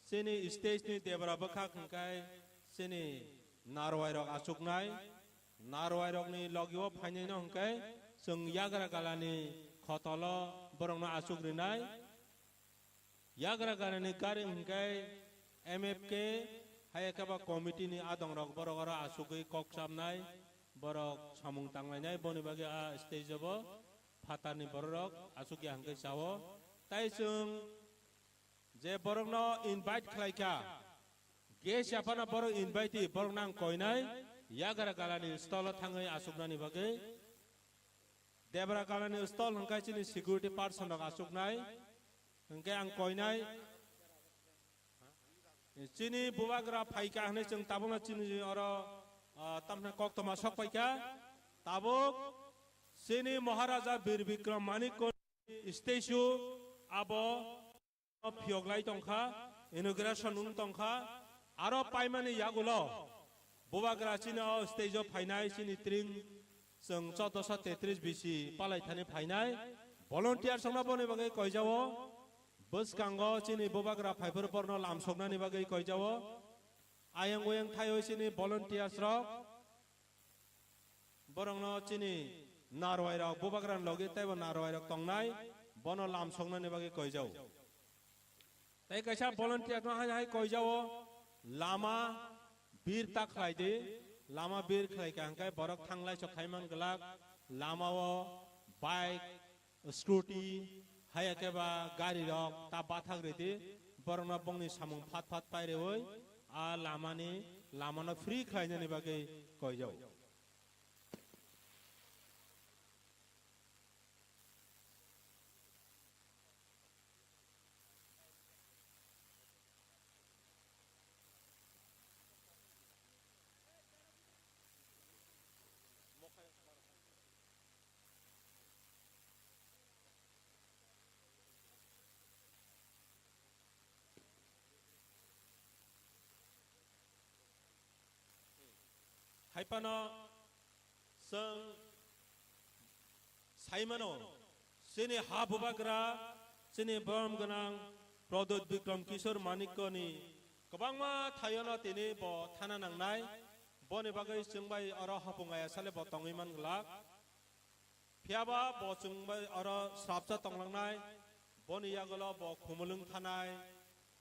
chini stage ni debra bwkhak hwnkhe chini narwai rok achuknai, narwai rokni logio phainaino hwnkhe chwng yagra galani khotolo borokno achuk rinai. Yagra ganani gari hwnkhe M F K hai khe ba committee ni adong rok borok oro achugwi kok chamnai, borok samung tanglainai, boni bagwi a stage o bo phatarni borok rok achukya hwnkhe chao. Tai chwng je borokno invite khlaikha, guest ya phano borok invitee, borokno ang koinai yagra galani stall o thangwi achuknani bagwi. Debra galani stall hwnkhe chini security person rok achuknai. Hwnkhe ang koinai. Chini bubagra phaikha hwnwi chwng tabukno chini oro, ah, tamni koktwma sok paikha. Tabuk chini Maharaja Bir Bikram Manikko statue abo phiyok lai tongkha, inauguration wng tongkha, aro paimani yagulo bubagra chini o stage o phainai chini tring chwng choddoso tetris bisi palai thani phainai volunteers rokno boni bagwi koijao, bwskango chini bubagra phaiphuru borno lamsoknani bagwi koijao, ayang oyang thaio chini volunteers rok. Borokno chini narwai rok bubagrani logi teibo narwai rok tongnai, bono lamsoknani bagwi koijao. Tei kaisa volunteer no hai hai koijao, lama bir ta khlai di, lama bir khlai kha hwnkhe borok thanglai sok khai man glak, lamao bike, scooty, hai khe ba gari rok ta bathak ridi, borokno bongni samung phat phat paireui a lamani, lamano free khlainani bagwi koijao. Hai phano chwng sai mano, chini ha bubagra, chini borom gwnang Pradyut Bikram Kishore Manikyani Kwbangma thaiono tini bo thana nangnai, boni bagwi chwng bai oro hopung aya sale bo tongwi man glak. Phiyaba bo chwng bai oro srapsa tonglangnai, boni yagulo bo Khumulwng thanai,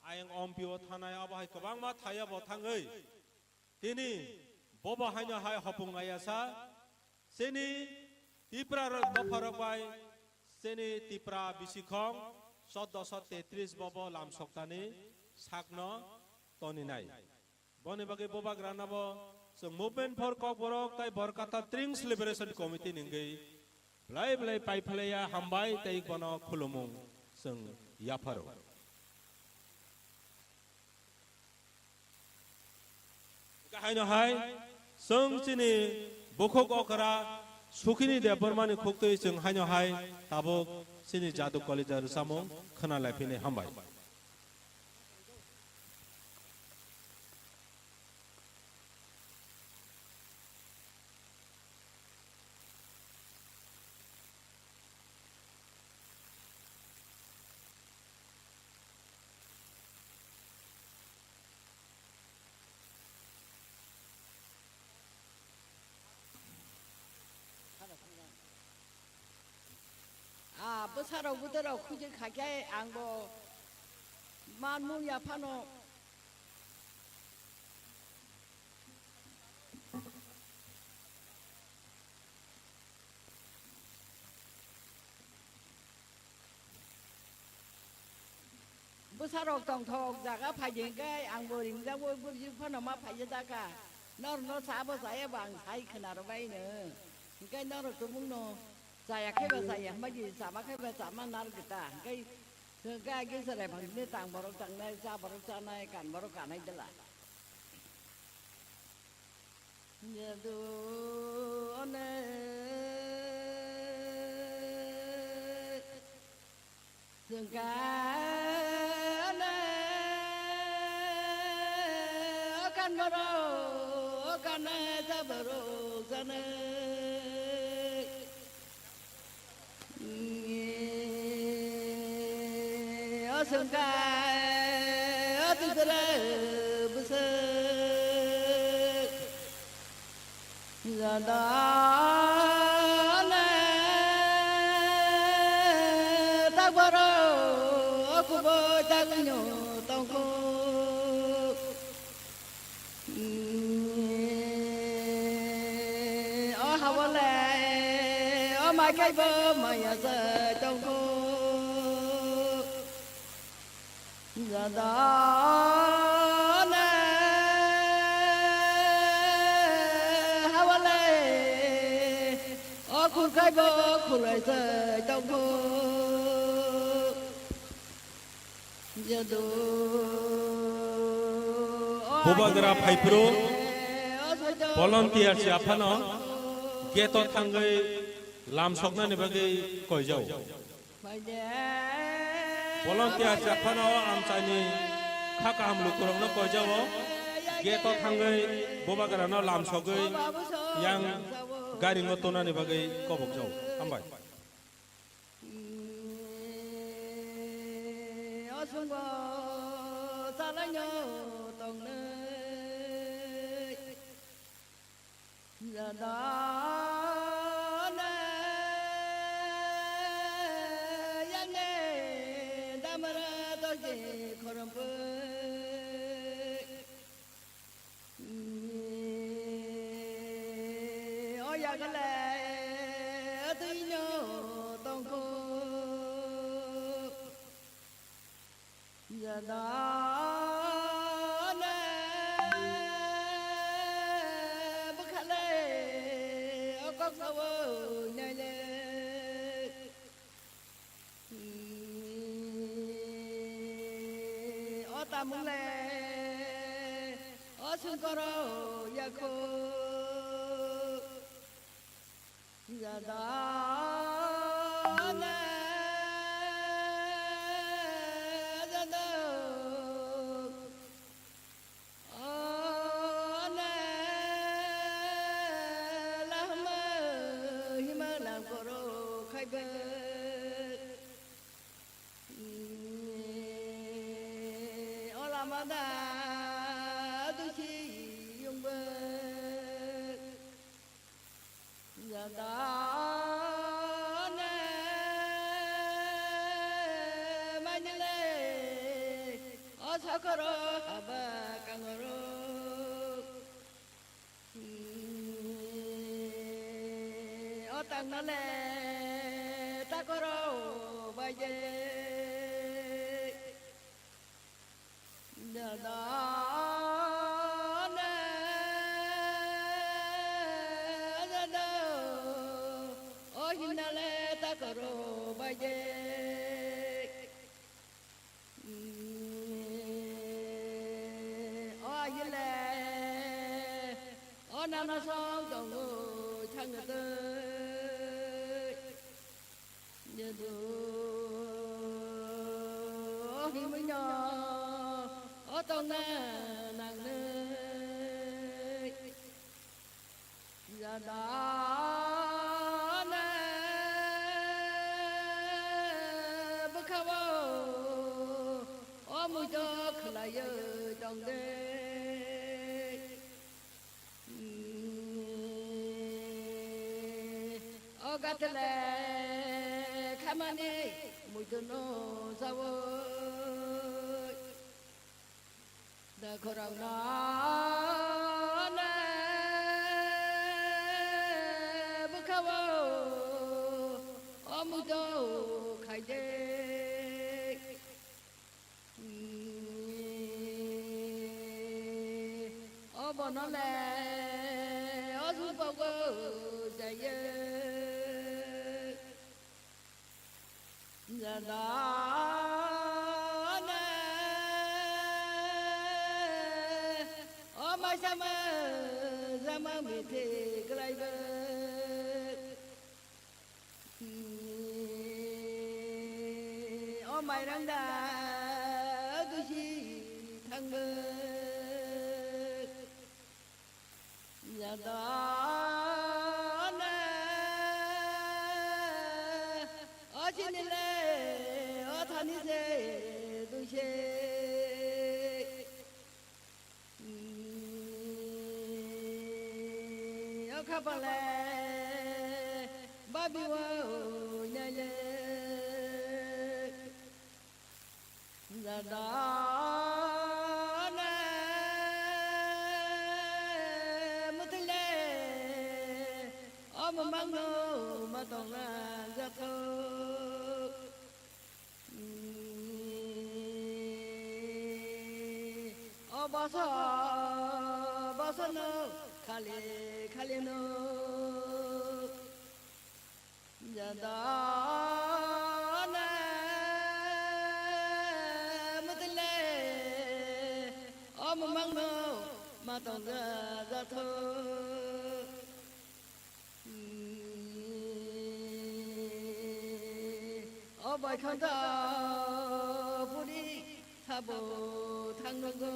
ayang Ompio thanai, abo hai kwbangma thaio bo thangwi tini bobo haino hai hopung aya sa, chini Tipra rok dopha rok bai, chini Tipra bisikhong chaudoso tetris bobo lamsoktani sakno toninai. Boni bagwi bubagrano bo chwng Movement for Kokborok tai Borkata Trings Liberation Committee ni wngwi belai belai paiphlaiya hambai tei bono khulumung chwng yapharo. Haino hai chwng chini bukhuk okra Sukhini Debbarmani khuktwi chwng haino hai tabuk chini Jadu Kalija rwchapmung khna lai phini hambai. Ah, bwsarok bwtwrok khujui khaikhe ang bo manmung ya phano. Bwsarok tongthok jaga phaidi hwnkhe ang bo ringjagwi gurjik phano ma phaiya da kha. Norokno sabo chaya bo ang sai khwna rwbaino. Hwnkhe norok tumungno chaya khe ba chaya hwnba di, chama khe ba chama nar gita. Hwnkhe, hwnkhe agi chwrai phangni tang borok tangnai, cha borok chanai, kan borok kanai dela. Yadone sengkane okan boro okane saborok jane. Aswngkha atwswra bwswk jadane takboro okuboi tagwino tongkho. O hawale, o mai kaibo maya se tongkho. Jadane hawale, o khul kaibo khulai se tongkho. Bubagra phaiphuru volunteer si aphano gate o thangwi lam soknani bagwi koijao. Volunteer si aphano amchaini kha kaham lukurokno koijao. Gate o thangwi bubagrano lam sogwi yang garingo tonani bagwi kobokjao. Hambai. Aswngbo chalaino tongnai jadane yangne damra torje khorompui. O yagale twino tongkho jadane bwkhale o kok sawi naile. O tamung le, o sungkoro yakho jadane jado. One lahma hima langkoro khaibe. O lama da Takoro haba kangoro. O tangnale takoro baide. Dada ne, dada, o hinale takoro baide. O ayile, o nana song tongo thangtwi. Jedu, o himino, o tongna nangnwi. Jadana bwkhao o muito khwlaiwi tongdi. O gatele khamani muitono sawi. Da khorang na na bwkhao o muitu khaide. O bono le o supago jaiye. Jadana o maisama jama mithi kwlaibo. O mairang da dusi thangbo. Jadana o chinile o thani se duise. O khapale babi o nele. Jadana muthile o mamangno matongna jatho. O boso bosono khali khali no. Jadana muthile o mamangno matongja jatho. O boikhonto puri sabo thangnogo.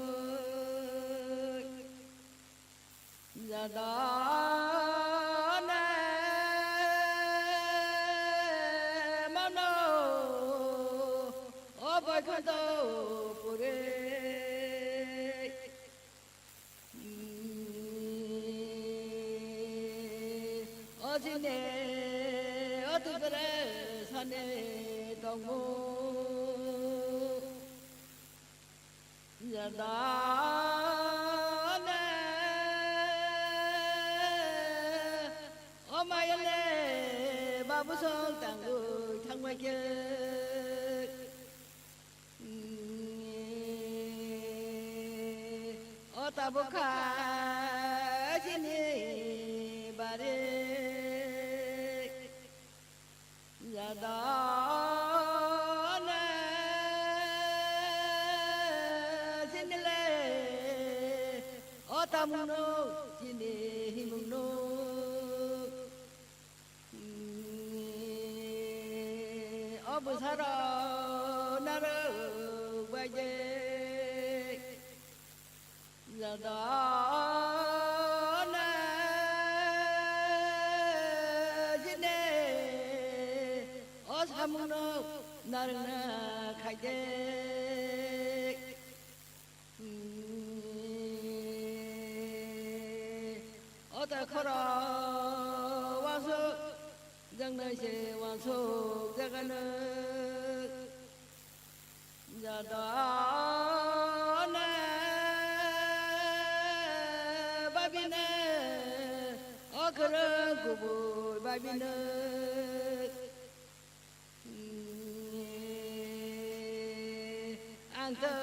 Jadana mano o boikhonto puri. O jine o tubere sane tongmo. Jadana o mayane babu song tangwi thangbai khe. O tabukha chini bari. Jadana chinile o tamungno chini himungno. O bwsaro narwk baide. Jadana jine o samungno narwkna khaide. O ta khoro wansuk, jangnai se wansuk jagano. Jadana Babino, ang to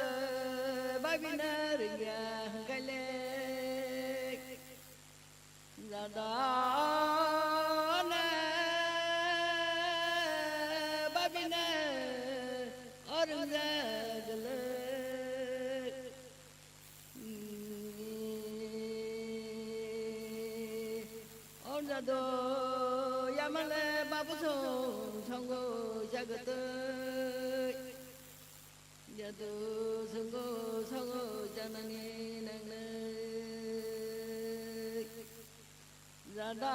babino rwngya hwnkhe le. Jadona babina orungjagwlwi. Orjado yamale babusong songo jagwtwi. Jadu sungo sogo janani nangnai. Jadana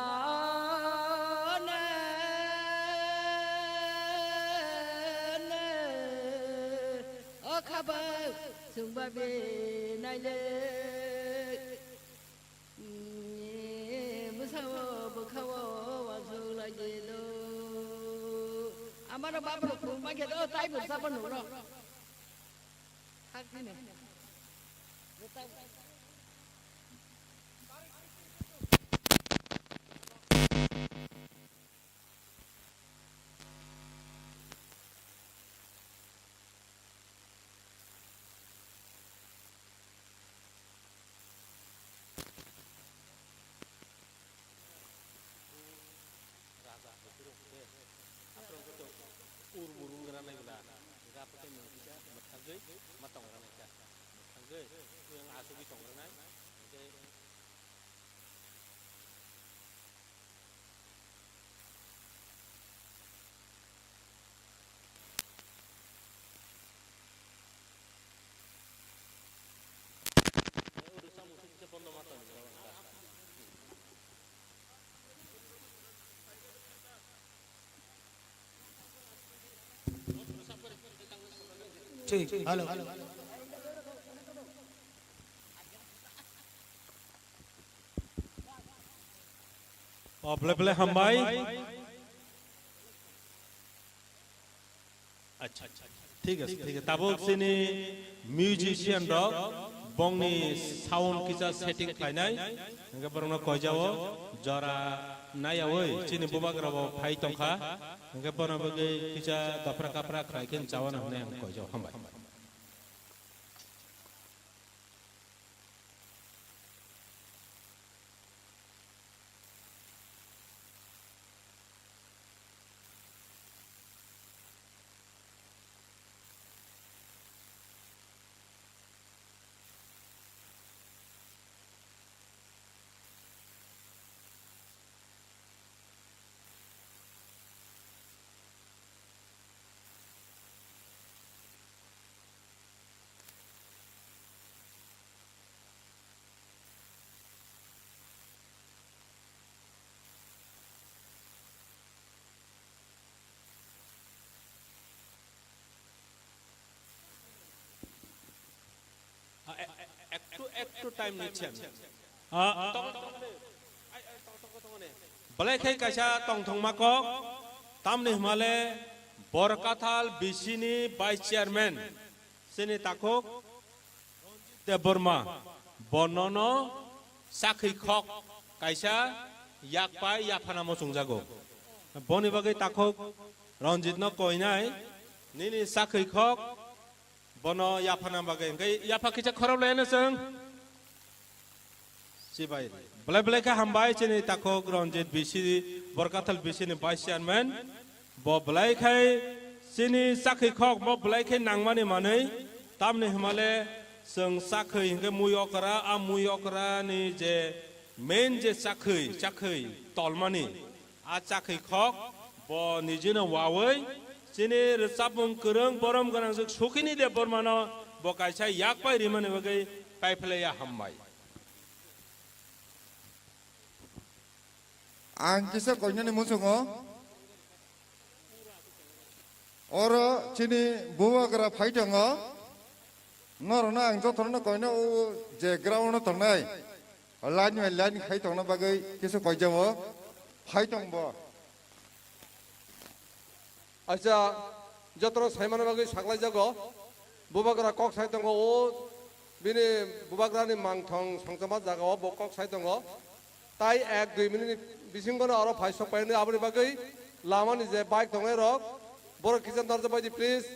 o khaba sungba be naile. Bwsao bwkhao wansuk lai di do. Amaro baprok khum ma khe do, tai bwsa bo nuk rw. Thak di no. Raja hwnkhe rwngkhe, aphuru hwnkhe to ur muru wngranai bwla, hwnkhe aphuru khe nwng kisa mwthangwi ma tongranai kha, mwthangwi yang asugwi tongranai, hwnkhe. Thik, hello. O, belai belai hambai. Acha, thik ase, thik ase. Tabuk chini musician rok bongni sound kisa setting khlainai. Hingke borokno koijao jora naiyawi chini bubagra bo phai tongkha. Hingke bono bagwi kisa dopra kapra khlai khe chawana hwnwi ang koijao. Hambai. একটু একটু টাইম নিচ্ছি আমি। আ, তখন, তখন, I, I, তখন, তখন, তখন। Belai khe kaisa tongthokma kok, tamni hwnmale Borkathal B C ni vice chairman, chini takhuk Debbarma, bonono chakhwi khok kaisa yakpai yaphanamo chwngjago. Boni bagwi takhuk Ranjit no koinai, nini chakhwi khok bono yaphana bagwi, hwnkhe yapha kisa khorop laino chwng. Chibai. Belai belai khe hambai chini takhuk Ranjit B C, Borkathal B C ni vice chairman. Bo belai khai chini chakhwi khok bo belai khai nangmani manwi, tamni hwnmale chwng chakhwi hwnkhe mui okra, a mui okra ni je main je chakhwi, chakhwi tolmani, a chakhwi khok bo nijino wawi chini rwchapmung kwrwng borom gwnangjwk Sukhini Debbarmano bo kaisa yakpai rimani bagwi paiphlaiya hambai. Ang kisa koinani muchungo. Oro chini bubagra phai tongo. Norokno ang jotono koina o je ground o tongnai. Line by line khai tongna bagwi kisa koijamo. Phai tongbo. Acha, jotono saimana bagwi saklaijago. Bubagra kok sai tongo, o bini bubagrani mangthong songchoma jagao bo kok sai tongo. Tai ek dui minute ni bisingo no oro phai sok pai hwnwi, aboni bagwi lama ni je bike tongnai rok, borok kisa norjak bai di, please.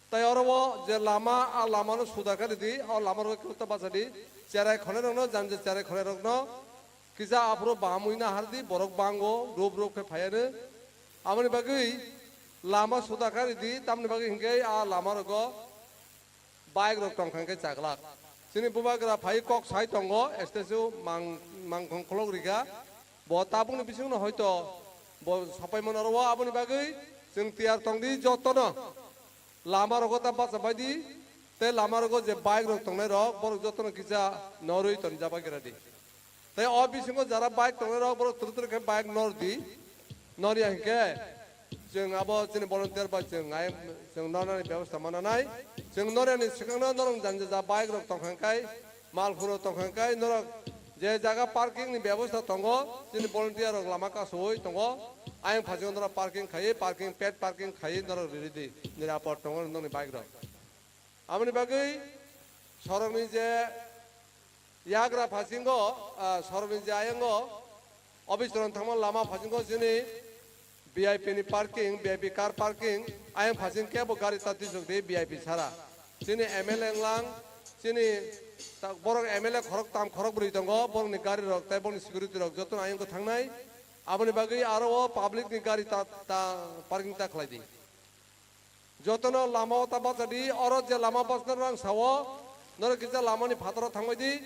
Tai oro o je lama, a lama no suda kha di, o lama rok kisa ta bacha di, cherai khonai rok no, jani je cherai khonai rok no kisa aphuru baham wi na har di, borok bango, rup rup khe phai ano. Aboni bagwi lama suda kha di, tamni bagwi hinkhe a lama rogo bike rok tong kha khe chaglak. Chini bubagra phai kok sai tongo, statue mang-, mangkhong kholok rikha. Bo tabukni bisingno hoito bo sapai mano rwo, aboni bagwi chwng tiyar tong di jotono. Lama rogo ta bacha bai di, tei lama rogo je bike rok tongnai rok, borok jotono kisa norwi toni jaba gira di. Tei o bisingo jara bike tongnai rok, borok turu turu khe bike nor di. Nor ya hinkhe chwng abo chini volunteer bai chwng ngai, chwng nornani bebostha mananai. Chwng nor yani swkangno norok jani ja bike rok tong kha khe, mal phuro tong kha khe, norok je jaga parking ni bebostha tongo, chini volunteer rok lama kasui tongo. Ayang phajingo norok parking khaiwi, parking, paid parking khaiwi norok riri di. Nirapor tongo nokni bike rok. Aboni bagwi sorokni je yagra phasingo, ah, sorokni je ayango office rok thangma lama phasingo chini V I P ni parking, V I P car parking, ayang phasing kebo gari ta tisok di V I P sara. Chini M L A wnglang, chini ta-, borok M L A khorok tam khorok bwrwi tongo, borokni gari rok tei borokni security rok jotono ayang thangnai. Aboni bagwi aro o public ni gari ta, ta parking ta khlai di. Jotono lama o ta bacha di, oro je lama bachna rang sao, norok kisa lama ni phataro thangbai di.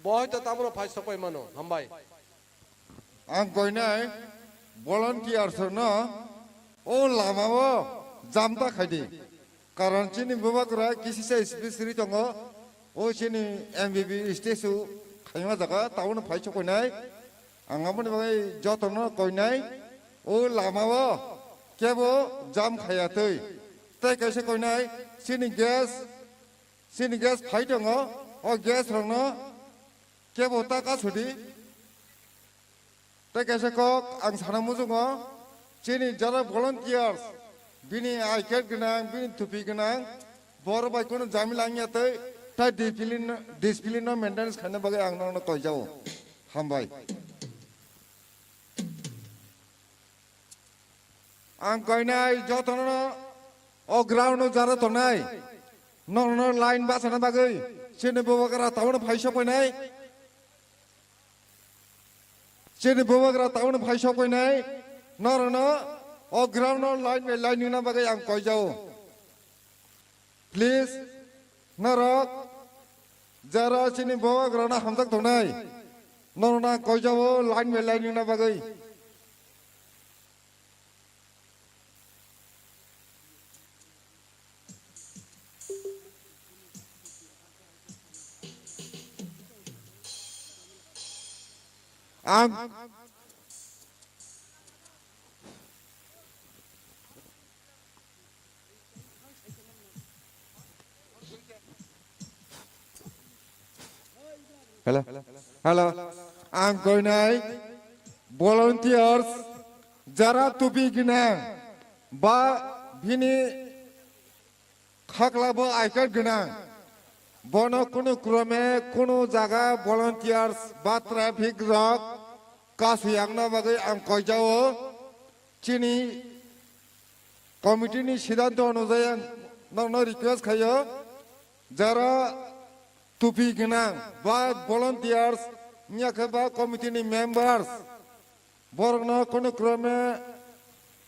Bo hoito tamono phai sopai mano, hambai. Ang koinai volunteers no o lama o jam ta khai di. Karon chini bubagra kisisa speech ri tongo, o chini M B B statue khaima jaga, tamono phai sokoinai. Ang aboni bagwi jotono koinai, o lama o kebo jam khaya twi. Tei kaisa koinai, chini gas, chini gas phai tongo, o gas rokno kebo ta kasudi. Tei kaisa kok ang sana muchungo, chini jara volunteers, bini I card gwnang, bini tupi gwnang, borok bai kunu jamila wngya twi, tai discipline, discipline no maintenance khaina bagwi ang nokno koijao. Hambai. Ang koinai jotono o ground o jara tongnai, nono line bachana bagwi chini bubagra taono phai sokoinai, chini bubagra taono phai sokoinai, norokno o ground o line by line nina bagwi ang koijao. Please, norok jara chini bubagrano hamjak tongnai, norokno ang koijao line by line nina bagwi. Ang Hello. Hello. Ang koinai volunteers jara tupi gwnang ba bini khaklabo I card gwnang. Bono kunu krome kunu jaga volunteers ba traffic rok kasuyakna bagwi ang koijao. Chini committee ni siddhanto onujai ang nokno request khaio, jara tupi gwnang ba volunteers, wngya khe ba committee ni members, borokno kunu krome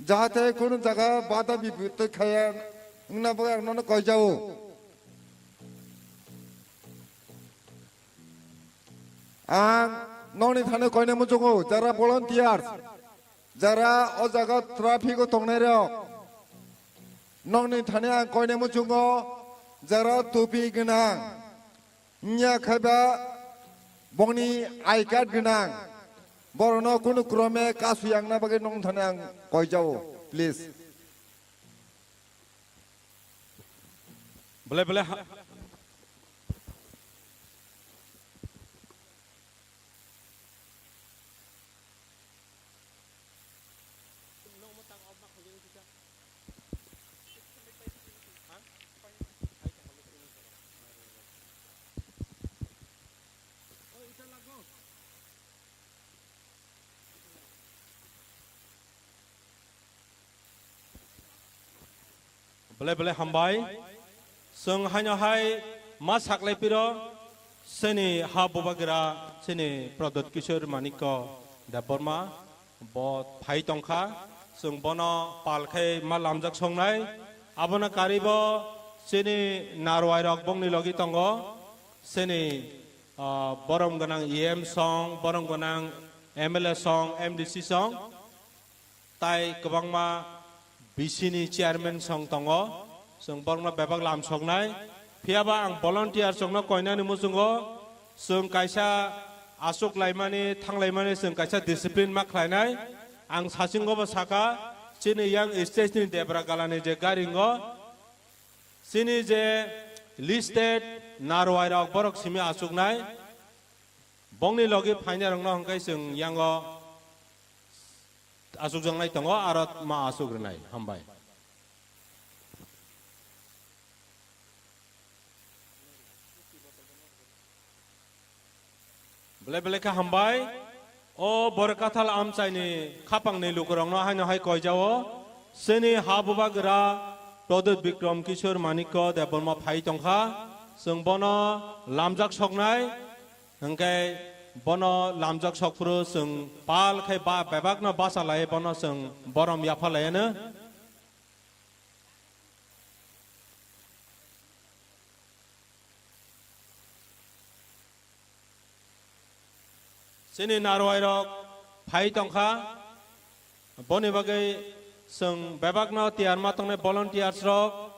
jahate kunu jaga bada bipotto khaya wngna bagwi ang nono koijao. Ang nokni thani koina muchungo, jara volunteers, jara o jaga traffic o tongnai rok, nokni thani ang koina muchungo, jara tupi gwnang, wngya khe ba bongni I card gwnang, borokno kunu krome kasu yangna bagwi nokni thani ang koijao, please. Belai belai ha- Belai belai hambai. Chwng haino hai ma saklai piro, chini ha bubagra, chini Pradyut Kishore Manikya Debbarma, bo phai tongkha. Chwng bono pal khai ma lamjak songnai. Abono karibo chini narwai rok bongni logi tongo. Chini, ah, borom gwnang E M song, borom gwnang M L A song, M D C song. Tai kwbangma B C ni chairman song tongo, chwng borokno bebak lam soknai. Phiyaba ang volunteer chwngno koinani muchungo, chwng kaisa aswk laimani, thang laimani chwng kaisa discipline ma khlainai. Ang sachingo bo saka, chini yang stage ni debra galani je garingo, chini je listed narwai rok borok simi aswknai. Bongni logi phainai rokno hwnkhe chwng yango aswkjaknai tongo, aro ma aswk rwnai. Hambai. Belai belai khe hambai. O Borkathal amchaini khapangni lukurokno haino hai koijao. Chini ha bubagra Pradyut Bikram Kishore Manikya Debbarma phai tongkha. Chwng bono lamjak soknai. Hwnkhe bono lamjak sokphuru chwng pal khai ba bebakno bacha lai, bono chwng borom yapha laiano. Chini narwai rok phai tongkha, boni bagwi chwng bebakno tiyar ma tongnai volunteers rok.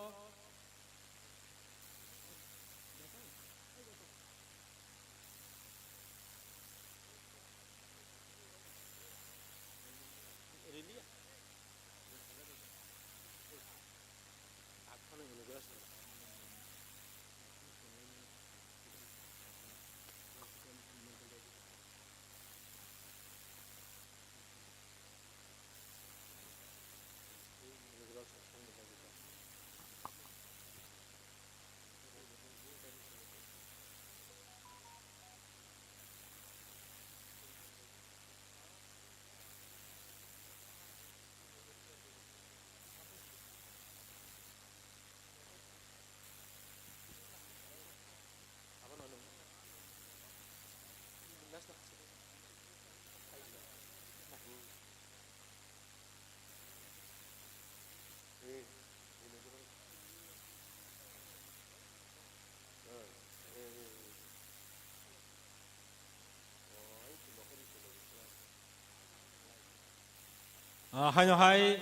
Ah, haino hai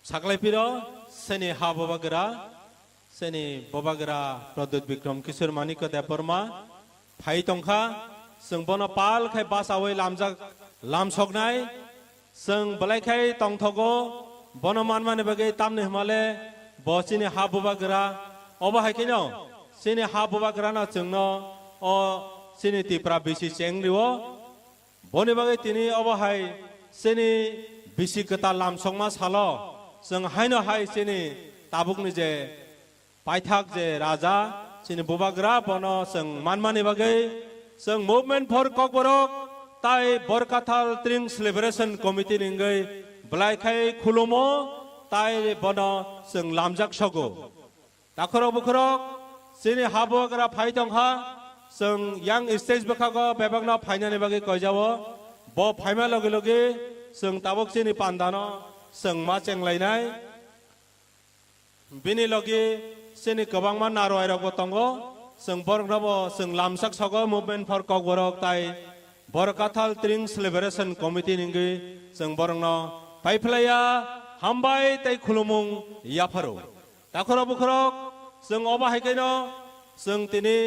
saklai piro, seni ha bubagra, seni bubagra Pradyut Bikram Kishore Manikya Debbarma phai tongkha, chwng bono pal khai bachaui lamjak, lamsoknai, chwng belai khai tongthogo, bono manmani bagwi tamni hwnmale bo chini ha bubagra, obo hai kheno chini ha bubagrano chwngno o chini Tipra bisi cheng rio. Boni bagwi tini obo hai chini bisi kwtal lamsokma salo chwng haino hai chini tabukni je paithak je raja chini bubagra bono chwng manmani bagwi chwng Movement for Kokborok tai Borkathal Tring Celebration Committee ni wngwi belai khai khulumo tai bono chwng lamjak sogo. Takhorok bukhorok, chini ha bubagra phai tongkha, chwng yang stage bwkhago bebakno phainani bagwi koijao. Bo phaima logi logi chwng tabuk chini pandano chwng ma chenglainai. Bini logi chini kwbangma narwai rokbo tongo, chwng boroknobo chwng lamsak sogo Movement for Kokborok tai Borkathal Tring Celebration Committee ni wngwi chwng borokno paiphlaiya hambai tei khulumung yapharo. Takhorok bukhorok, chwng obo hai khaino, chwng tini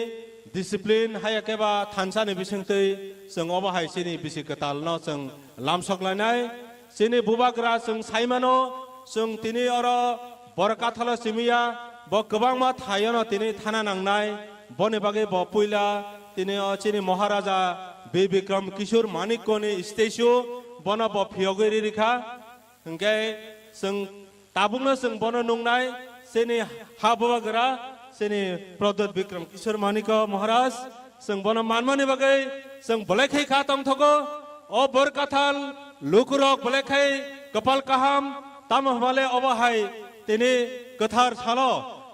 discipline, haya khe ba thansa ni bisingtwi, chwng obo hai chini bisi kwtal no chwng lamsok lainai. Chini bubagra chwng saimano, chwng tini oro Borkathalo simiya, bo kwbangma thaiono tini thana nangnai. Boni bagwi bo puila tini o chini Maharaja Bir Bikram Kishore Manikya ni statue, bono bo phiyogwi ririkha. Hwnkhe chwng tabukno chwng bono nungnai, chini ha bubagra, chini Pradyut Bikram Kishore Manikya Maharaj, chwng bono manmani bagwi chwng belai khai kha tongthogo. O Borkathal lukurok belai khai kwpal kaham, tamo hwnbale obo hai Tini kwthar salo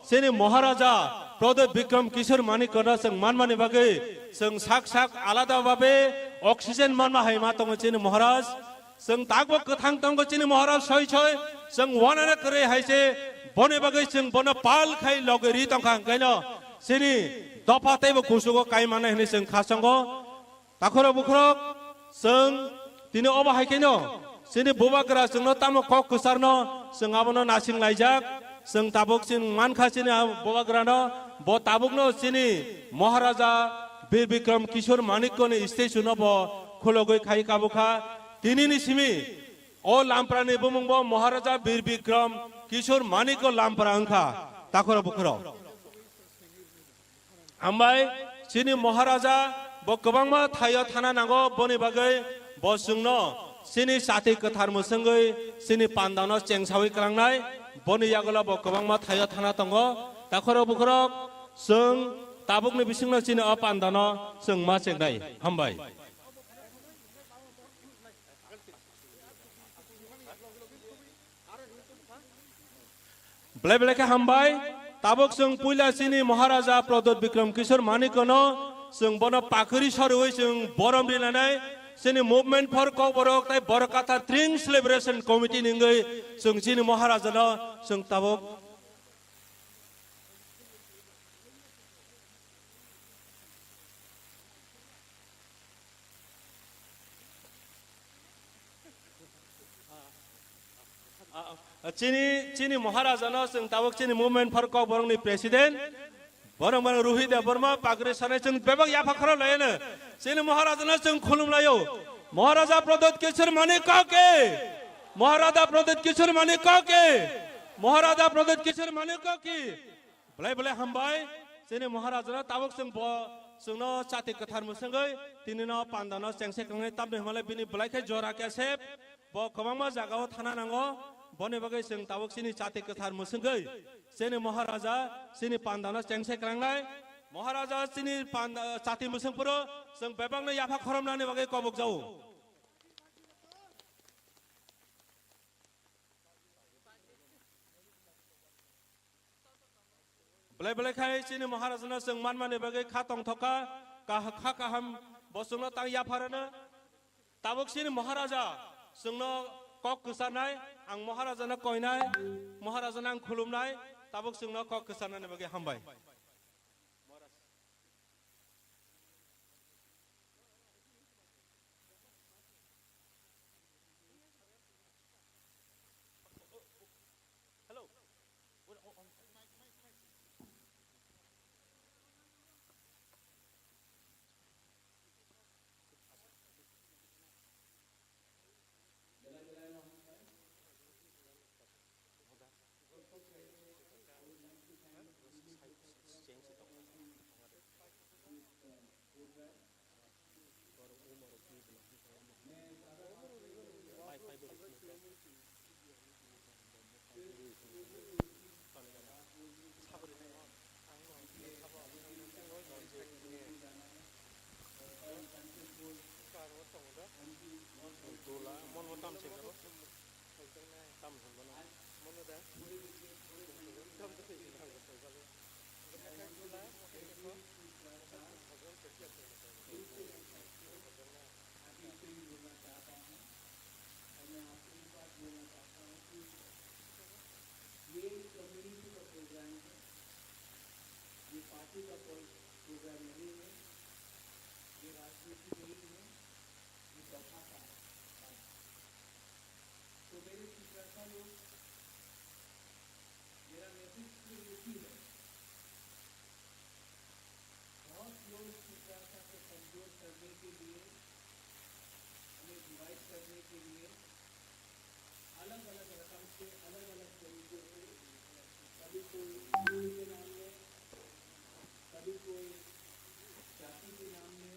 chini Maharaja Pradyot Bikram Kishore Manikno chwng manmani bagwi chwng sak sak alada babe oxygen manma hai ma tongo chini Maharaj. Chwng takbo kwthang tongo chini Maharaj soi soi. Chwng wanana kwrwi hai se boni bagwi chwng bono pal khai logwi ri tongkha, hwnkhaino chini dopha teibo kuchugo kai manai hwnwi chwng khasongo. Takhorok bukhorok, chwng tini obo hai khe no, chini bubagra chwngno tamo kok kwcharno chwng abono nasing laijak. Chwng tabuk chini mankha chini a bubagrano, bo tabukno chini Maharaja Bir Bikram Kishore Manikyoni statue no bo khulogwi khai kabukha. Tinini simi o lamprani bumung bo Maharaja Bir Bikram Kishore Manikyo lampra wngkha. Takhorok bukhorok. Hambai, chini Maharaja bo kwbangma thaio thana nango, boni bagwi bo chwngno chini chati kwthar mwswngwi chini pandano chengsawi kwlangnai, boni yagulo bo kwbangma thaio thana tongo. Takhorok bukhorok chwng tabukni bisingno chini o pandano chwng ma chengnai. Hambai. Belai belai khe hambai. Tabuk chwng puila chini Maharaja Pradyot Bikram Kishore Manikyono chwng bono pakhri soriwi chwng borom rinanai. Chini Movement for Kokborok tei Borok Kathar Tring Celebration Committee ni wngwi chwng chini Maharajano chwng tabuk Ah, ah, chini, chini Maharajano chwng tabuk chini Movement for Kokborokni President, borok mano Rohit Debbarma, pagri sanai chwng bebak yapha khorok laiyano. Chini Maharajano chwng khulum laio. Maharaja Pradyot Kishore Manikyo ki! Maharaja Pradyot Kishore Manikyo ki! Maharaja Pradyot Kishore Manikyo ki! Belai belai hambai, chini Maharajano tabuk chwng bo chwngno chati kwthar mwswngwi tinino pandano chengse kwlangnai, tamni hwnle bini belai khe jora kesep, bo kwbangma jagao thana nango, boni bagwi chwng tabuk chini chati kwthar mwswngwi chini Maharaja chini pandano chengse kwlangnai. Maharaja chini panda, chati mwswngphuru chwng bebakno yapha khoromnani bagwi kobokjao. Belai belai khai chini Maharajano chwng manmani bagwi kha tongthokha, kah-, kha kaham bo chwngno tang yapharano. Tabuk chini Maharaja chwngno kok kwcharnai, ang Maharajano koinai, Maharajano ang khulumnai, tabuk chwngno kok kwcharnani bagwi hambai. ये कम्युनिटी का प्रोग्राम है, ये पार्टी का प्रोग्राम नहीं है, ये राजनीति नहीं है, ये सभा का है। तो मेरे चित्रकार लोग, मेरा मैसेज सिर्फ एक ही है, बहुत लोग चित्रकार को कमजोर करने के लिए, हमें डिवाइड करने के लिए अलग-अलग रकम से, अलग-अलग तरीके से, कभी कोई धर्म के नाम में, कभी कोई जाति के नाम में,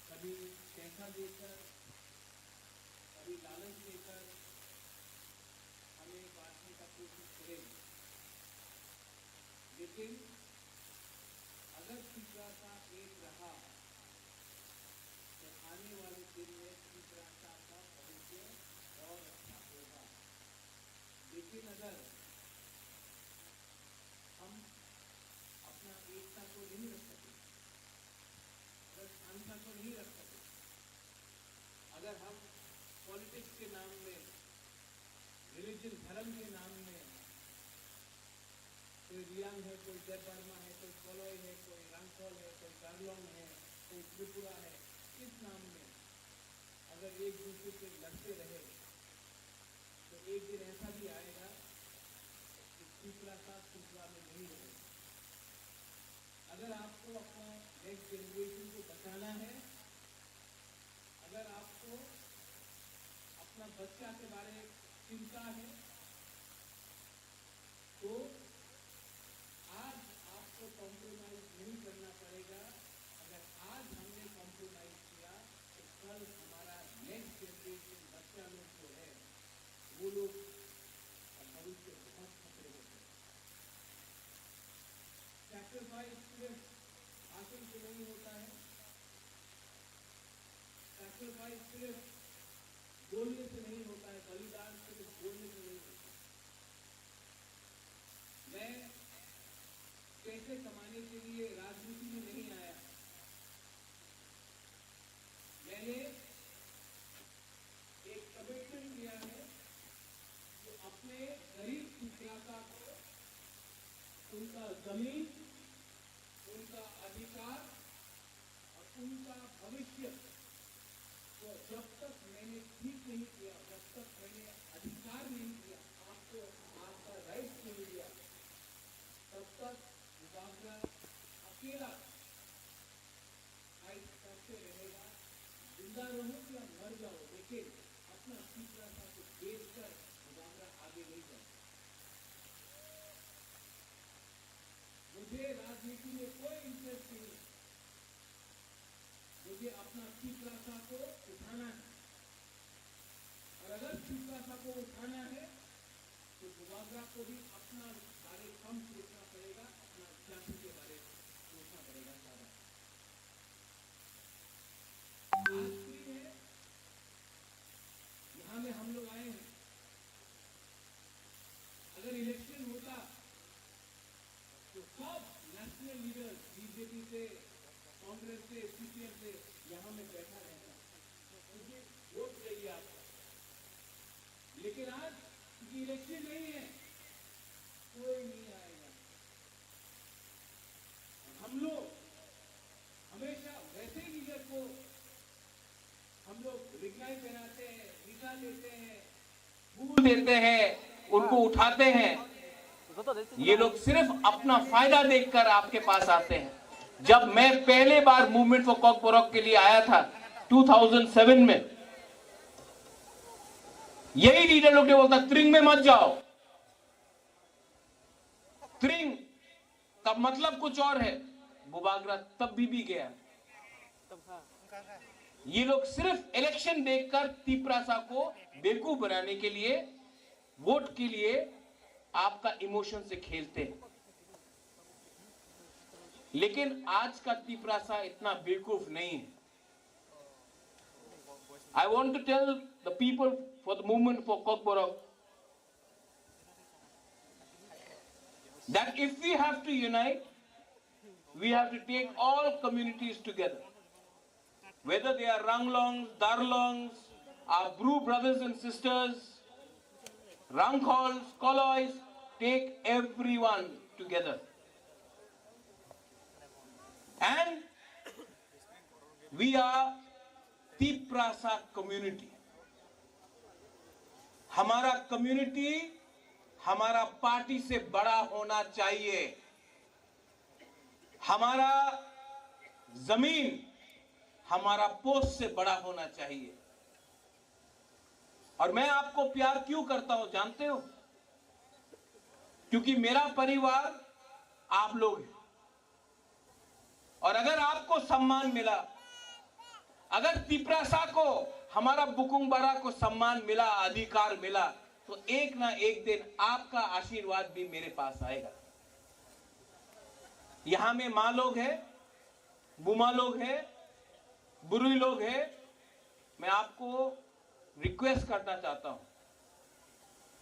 कभी पैसा देकर, कभी लालच देकर हमें बांटने का कोशिश करेंगे। लेकिन अगर चित्रकार एक रहा, तो आने वाले दिन में चित्रकार का भविष्य और अच्छा होगा। लेकिन अगर हम अपना एकता को नहीं रख सके, अगर शांता को नहीं रख सके, अगर हम पॉलिटिक्स के नाम में, रिलीजन, धर्म के नाम में कोई रियांग है, कोई देव वर्मा है, कोई कोलोई है, कोई रांगखोल है, कोई कार्लोंग है, कोई त्रिपुरा है, इस नाम में अगर एक दूसरे से लड़ते रहे तो एक दिन ऐसा भी आएगा कि तीसरा साथ तीसरा में नहीं रहेगा। अगर आपको अपना नेक्स्ट जनरेशन को बचाना है, अगर आपको अपना बच्चा के बारे में चिंता है, तो आज आपको कॉम्प्रोमाइज नहीं करना पड़ेगा। अगर आज हमने कॉम्प्रोमाइज किया तो कल हमारा नेक्स्ट जनरेशन, बच्चा लोग जो है, वो लोग का भविष्य बहुत खतरे में है। सैक्रिफाइस सिर्फ भाषण से नहीं होता है, सैक्रिफाइस सिर्फ बोलने से नहीं होता है, बलिदान सिर्फ बोलने से नहीं होता। मैं पैसे कमाने के लिए राजनीति में नहीं आया। मैंने एक कमिटमेंट लिया है कि अपने गरीब तिपरासा को उनका जमीन, उनका अधिकार और उनका भविष्य को जब तक मैंने ठीक नहीं किया, जब तक मैंने अधिकार नहीं दिया, आपको आपका राइट नहीं दिया, तब तक बुबागरा अकेला फाइट करते रहेगा। जिंदा रहो या मर जाओ, लेकिन अपना तिपरासा को बेचकर बुबागरा आगे नहीं जाएगा। मुझे राजनीति में कोई इंटरेस्ट नहीं है। मुझे अपना तिपरासा को उठाना है, और अगर तिपरासा को उठाना है तो बुबागरा को भी अपना बारे कम सोचना पड़ेगा, अपना जाति के बारे सोचना पड़ेगा ज्यादा। आज फ्री है, यहाँ में हम लोग आए हैं। अगर इलेक्शन होता तो सब नेशनल लीडर बीजेपी से, कांग्रेस से, सीपीएम से यहाँ में बैठा रहता, क्योंकि वोट चाहिए आपको। लेकिन आज क्योंकि इलेक्शन नहीं है, कोई नहीं आएगा। हम लोग हमेशा वैसे ही लीडर को हम लोग रिग्नाइज बनाते हैं, वीजा देते हैं, फूल देते हैं, उनको उठाते हैं। ये लोग सिर्फ अपना फायदा देखकर आपके पास आते हैं। जब मैं पहले बार मूवमेंट फॉर कॉकबोरक के लिए आया था टू थाउजेंड सेवन में, यही लीडर लोग ने बोलता, "त्रिंग में मत जाओ, त्रिंग का मतलब कुछ और है।" बुबागरा तब भी, भी गया। ये लोग सिर्फ इलेक्शन देखकर तिपरासा को बेवकूफ बनाने के लिए, वोट के लिए आपका इमोशन से खेलते हैं। लेकिन आज का तिपरासा इतना बेवकूफ नहीं है। I want to tell the people for the movement for Kokborok that if we have to unite, we have to take all communities together. Whether they are Ranglongs, Darlongs, our Bru brothers and sisters, Rangkhols, Kolois, take everyone together. And we are Tiprasa community. हमारा कम्युनिटी हमारा पार्टी से बड़ा होना चाहिए। हमारा जमीन हमारा पोस्ट से बड़ा होना चाहिए। और मैं आपको प्यार क्यों करता हूं जानते हो? क्योंकि मेरा परिवार आप लोग हैं। और अगर आपको सम्मान मिला, अगर तिपरासा को, हमारा बुकुंग बारा को सम्मान मिला, अधिकार मिला, तो एक ना एक दिन आपका आशीर्वाद भी मेरे पास आएगा। यहाँ में माँ लोग हैं, बुमा लोग हैं, बुरुई लोग हैं, मैं आपको रिक्वेस्ट करना चाहता हूँ,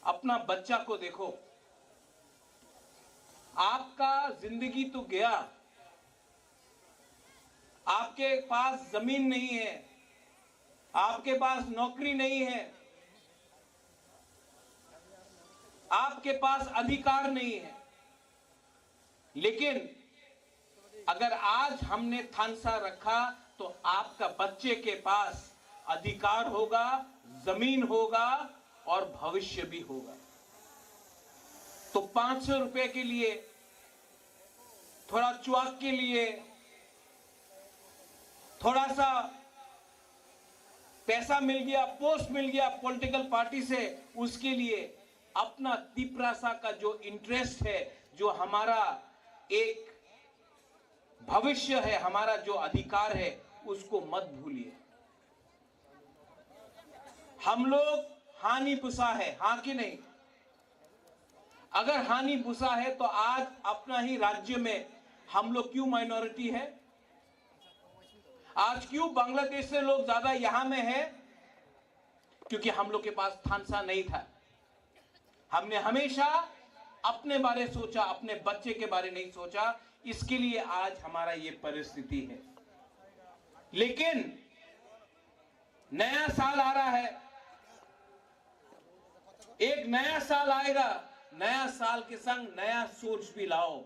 अपना बच्चा को देखो, आपका जिंदगी तो गया, आपके पास जमीन नहीं है, आपके पास नौकरी नहीं है, आपके पास अधिकार नहीं है, लेकिन अगर आज हमने थानसा रखा तो आपका बच्चे के पास अधिकार होगा, जमीन होगा और भविष्य भी होगा। तो पाँच सौ रुपए के लिए, थोड़ा च्वाक के लिए, थोड़ा सा पैसा मिल गया, पोस्ट मिल गया पॉलिटिकल पार्टी से, उसके लिए अपना तिपरासा का जो इंटरेस्ट है, जो हमारा एक भविष्य है, हमारा जो अधिकार है, उसको मत भूलिए। हम लोग हानि पुसा है, हाँ कि नहीं? अगर हानि पुसा है तो आज अपना ही राज्य में हम लोग क्यों माइनॉरिटी है? आज क्यों बांग्लादेश से लोग ज्यादा यहाँ में है? क्योंकि हम लोग के पास थानसा नहीं था। हमने हमेशा अपने बारे सोचा, अपने बच्चे के बारे नहीं सोचा, इसके लिए आज हमारा ये परिस्थिति है। लेकिन नया साल आ रहा है, एक नया साल आएगा, नया साल के संग नया सोच भी लाओ।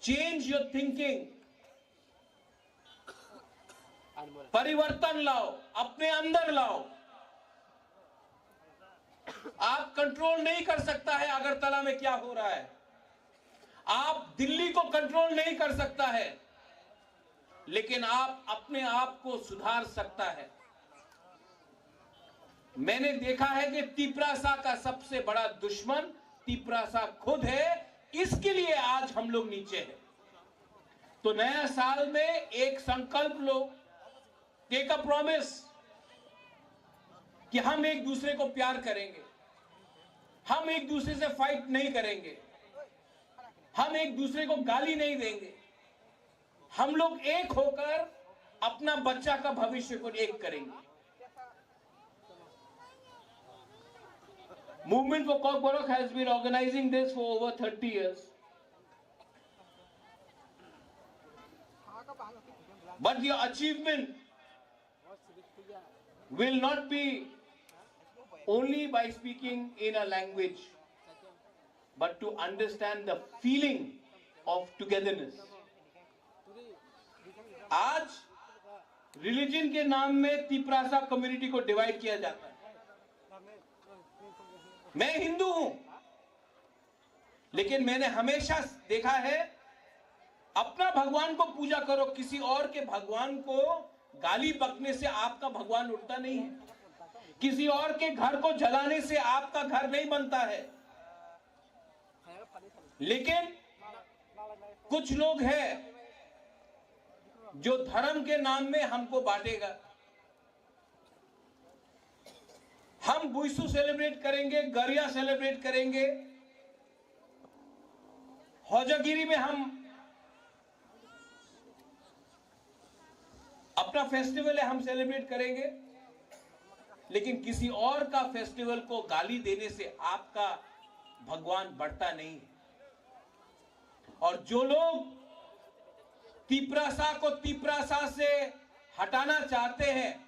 Change your thinking, परिवर्तन लाओ, अपने अंदर लाओ। आप कंट्रोल नहीं कर सकता है अगरतला में क्या हो रहा है, आप दिल्ली को कंट्रोल नहीं कर सकता है, लेकिन आप अपने आप को सुधार सकता है। मैंने देखा है कि तिपरासा का सबसे बड़ा दुश्मन तिपरासा खुद है, इसके लिए आज हम लोग नीचे हैं। तो नया साल में एक संकल्प लो, टेक अ प्रॉमिस कि हम एक दूसरे को प्यार करेंगे, हम एक दूसरे से फाइट नहीं करेंगे, हम एक दूसरे को गाली नहीं देंगे। हम लोग एक होकर अपना बच्चा का भविष्य को एक करेंगे। Movement for Kokborok has been organizing this for over thirty years. But your achievement will not be only by speaking in a language, but to understand the feeling of togetherness. आज रिलीजन के नाम में तिपरासा कम्युनिटी को डिवाइड किया जाता है। मैं हिंदू हूं, लेकिन मैंने हमेशा देखा है, अपना भगवान को पूजा करो, किसी और के भगवान को गाली बकने से आपका भगवान उठता नहीं है, किसी और के घर को जलाने से आपका घर नहीं बनता है। लेकिन कुछ लोग हैं जो धर्म के नाम में हमको बांटेगा। हम बुइसु सेलिब्रेट करेंगे, गरिया सेलिब्रेट करेंगे, होजागिरी में हम अपना फेस्टिवल है, हम सेलिब्रेट करेंगे, लेकिन किसी और का फेस्टिवल को गाली देने से आपका भगवान बढ़ता नहीं है। और जो लोग तिपरासा को तिपरासा से हटाना चाहते हैं,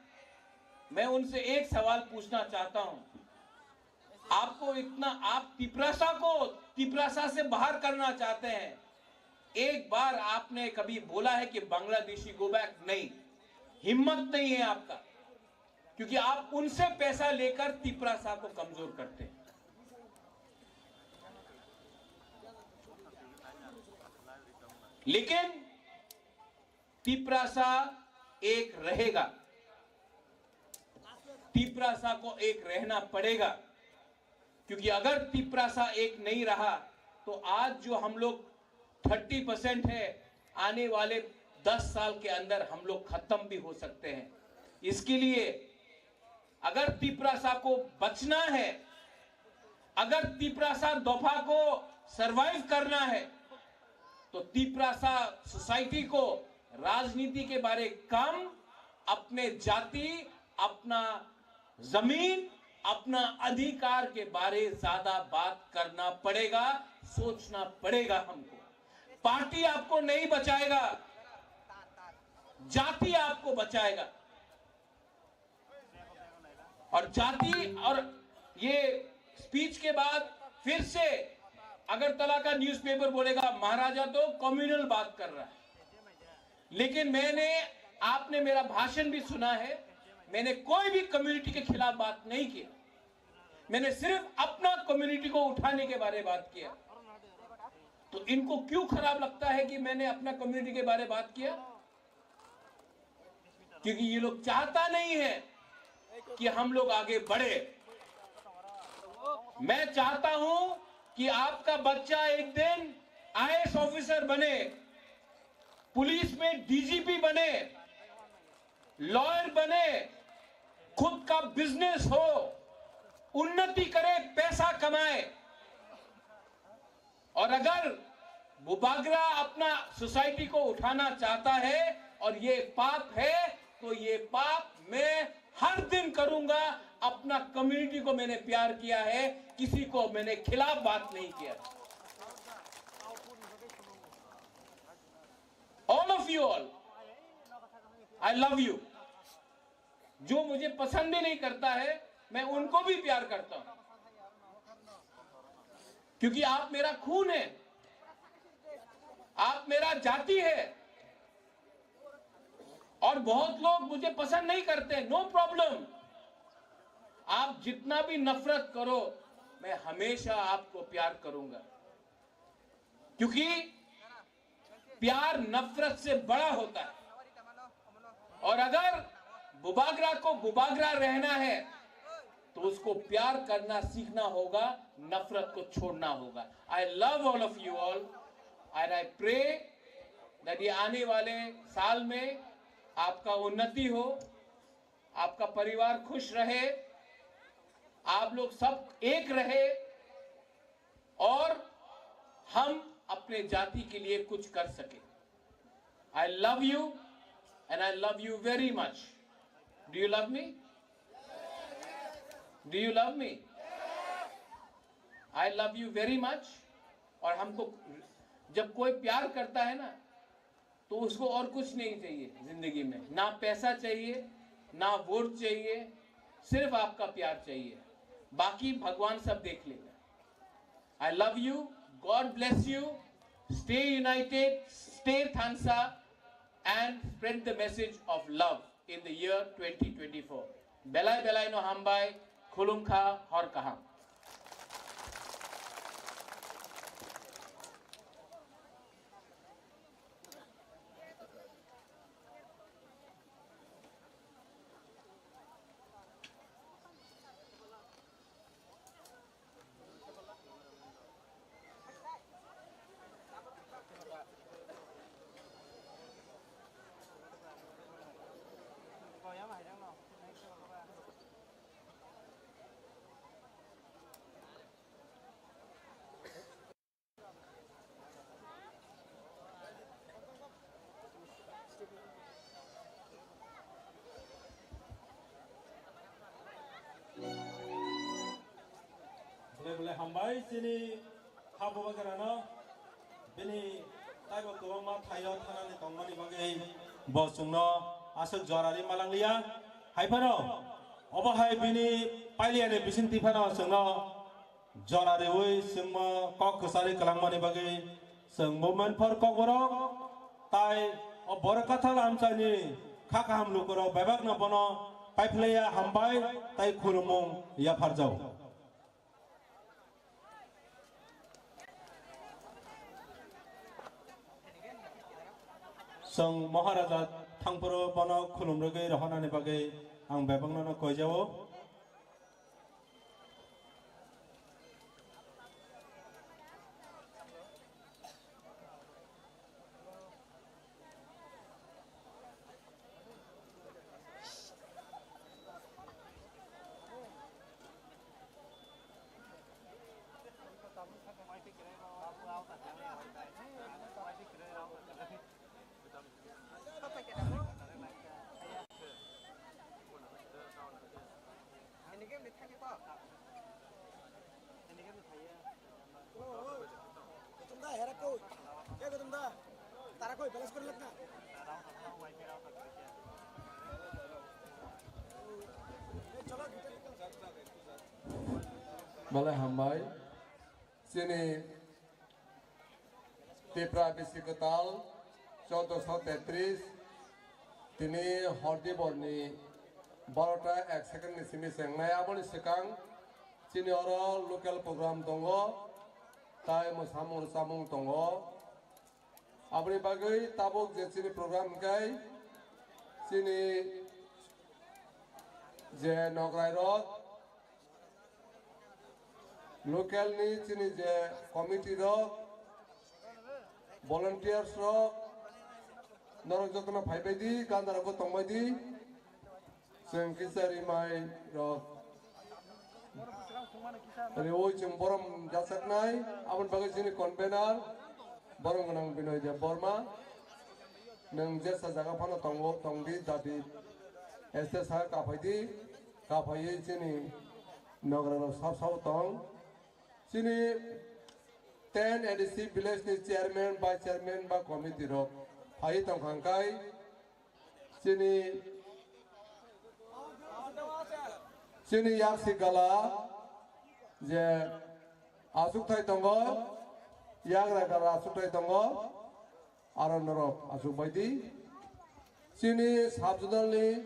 मैं उनसे एक सवाल पूछना चाहता हूं, आपको इतना, आप तिपरासा को तिपरासा से बाहर करना चाहते हैं, एक बार आपने कभी बोला है कि बांग्लादेशी गो बैक? नहीं, हिम्मत नहीं है आपका, क्योंकि आप उनसे पैसा लेकर तिपरासा को कमजोर करते हैं। लेकिन तिपरासा एक रहेगा, तिपरासा को एक रहना पड़ेगा, क्योंकि अगर तिपरासा एक नहीं रहा तो आज जो हम लोग थर्टी परसेंट है, आने वाले दस साल के अंदर हम लोग खत्म भी हो सकते हैं। इसके लिए अगर तिपरासा को बचना है, अगर तिपरासा दोफा को सरवाइव करना है, तो तिपरासा सोसाइटी को राजनीति के बारे कम, अपने जाति, अपना जमीन, अपना अधिकार के बारे ज्यादा बात करना पड़ेगा, सोचना पड़ेगा हमको। पार्टी आपको नहीं बचाएगा, जाति आपको बचाएगा। और जाति और ये स्पीच के बाद फिर से अगरतला का न्यूज़पेपर बोलेगा, महाराजा तो कम्युनल बात कर रहा है। लेकिन मैंने, आपने मेरा भाषण भी सुना है, मैंने कोई भी कम्युनिटी के खिलाफ बात नहीं किया। मैंने सिर्फ अपना कम्युनिटी को उठाने के बारे बात किया। तो इनको क्यों खराब लगता है कि मैंने अपना कम्युनिटी के बारे बात किया? क्योंकि ये लोग चाहता नहीं है कि हम लोग आगे बढ़े। मैं चाहता हूं कि आपका बच्चा एक दिन आईएएस ऑफिसर बने, पुलिस में डीजीपी बने, लॉयर बने, खुद का बिजनेस हो, उन्नति करे, पैसा कमाए। और अगर बुबागरा अपना सोसाइटी को उठाना चाहता है और ये पाप है, तो ये पाप मैं हर दिन करूंगा। अपना कम्युनिटी को मैंने प्यार किया है, किसी को मैंने खिलाफ बात नहीं किया। All of you all, I love you. जो मुझे पसंद भी नहीं करता है, मैं उनको भी प्यार करता हूं, क्योंकि आप मेरा खून है, आप मेरा जाति है। और बहुत लोग मुझे पसंद नहीं करते, नो प्रॉब्लम। आप जितना भी नफरत करो, मैं हमेशा आपको प्यार करूंगा, क्योंकि प्यार नफरत से बड़ा होता है। और अगर बुबागरा को बुबागरा रहना है, तो उसको प्यार करना सीखना होगा, नफरत को छोड़ना होगा। I love all of you all and I pray that ये आने वाले साल में आपका उन्नति हो, आपका परिवार खुश रहे, आप लोग सब एक रहे और हम अपने जाति के लिए कुछ कर सके। I love you and I love you very much. Do you love me? Do you love me? I love you very much. और हमको जब कोई प्यार करता है ना, तो उसको और कुछ नहीं चाहिए जिंदगी में, ना पैसा चाहिए, ना वोट चाहिए, सिर्फ आपका प्यार चाहिए, बाकी भगवान सब देख लेगा। I love you, God bless you, stay united, stay thansa and spread the message of love in the year twenty twenty-four. Belai belai no hambai, khulumkha, hor kaham. Belai belai hambai chini ha bubagrano, bini taibo kwbangma thaio thanani tongmani bagwi bo chwngno aswk jora ri malangliya. Hai phano obo hai bini pailiyani bisingtwi phano chwngno jora riwi chwngmo kok kwcharwi kwlangmani bagwi chwng Movement for Kokborok tai o Borok Kathal amchaini kha kaham lukurok bebakno bono paiphlaiya hambai tai khulumung yapharjao. Chwng Maharaja thangphuru bono khulumrwgwi rohornani bagwi ang bebakno koijao. Belai hambai. Chini Tipra bisi kwtal chauddosho tetris, tini hordi borni barota ek second ni simi chengnai. Aboni swkang chini oro local program tongo, tai mwsamung rwchapmung tongo. Aboni bagwi tabuk je chini program hwnkhe chini je nograi rok, local ni chini je committee rok, volunteers rok, norok jotono phaibai di, ganda rokbo tongbai di. Chwng kisa rimai rok. Rewi chwng borom jasaknai, aboni bagwi chini convener, borom gwnang Binoy Deb Borma. Nwng jesa jaga phano tongo, tongdi, dadi. Este sa kaphai di, kaphaiwi chini nogra rok sab sabo tong. Chini ten A D C village ni chairman, vice chairman ba committee rok phai tongkha hwnkhe, chini, chini yaksi gala je aswkthai tongo, yagra gala aswkthai tongo, aro norok aswk bai di. Chini sub zonal ni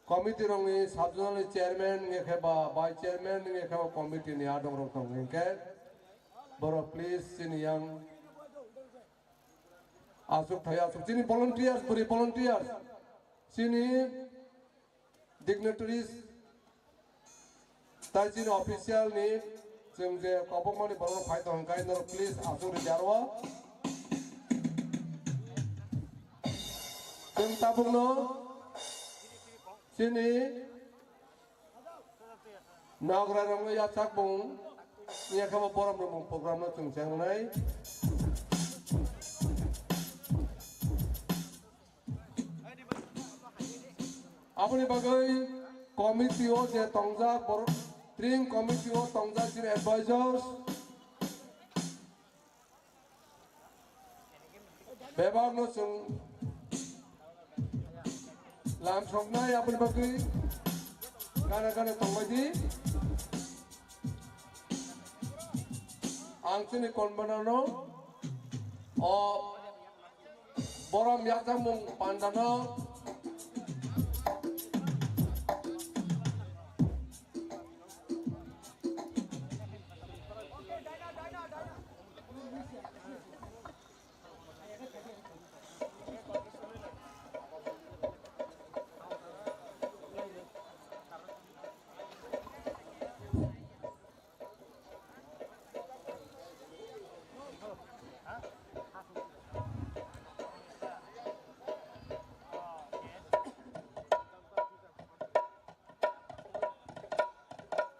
committee rokni sub zonal ni chairman wngya khe ba vice chairman wngya khe ba committee ni adong rok tong hwnkhe borok please chini yang aswk thai aswk chini volunteers, bwrwi volunteers, chini dignitaries, tai chini official ni chwng je kobokmani borok phai tong hwnkhe norok please aswk rwdi aro. Chwng tabukno chini nagra rokno yachak bung, yakhe bo borom rok bung program no chwng chengnai. Aboni bagwi committee o je tongjak borok, tring committee o tongjak chini advisors, bebakno chwng lam soknai, aboni bagwi gana gana tongbai di. Ang chini convener no o borom yakchangmung panda no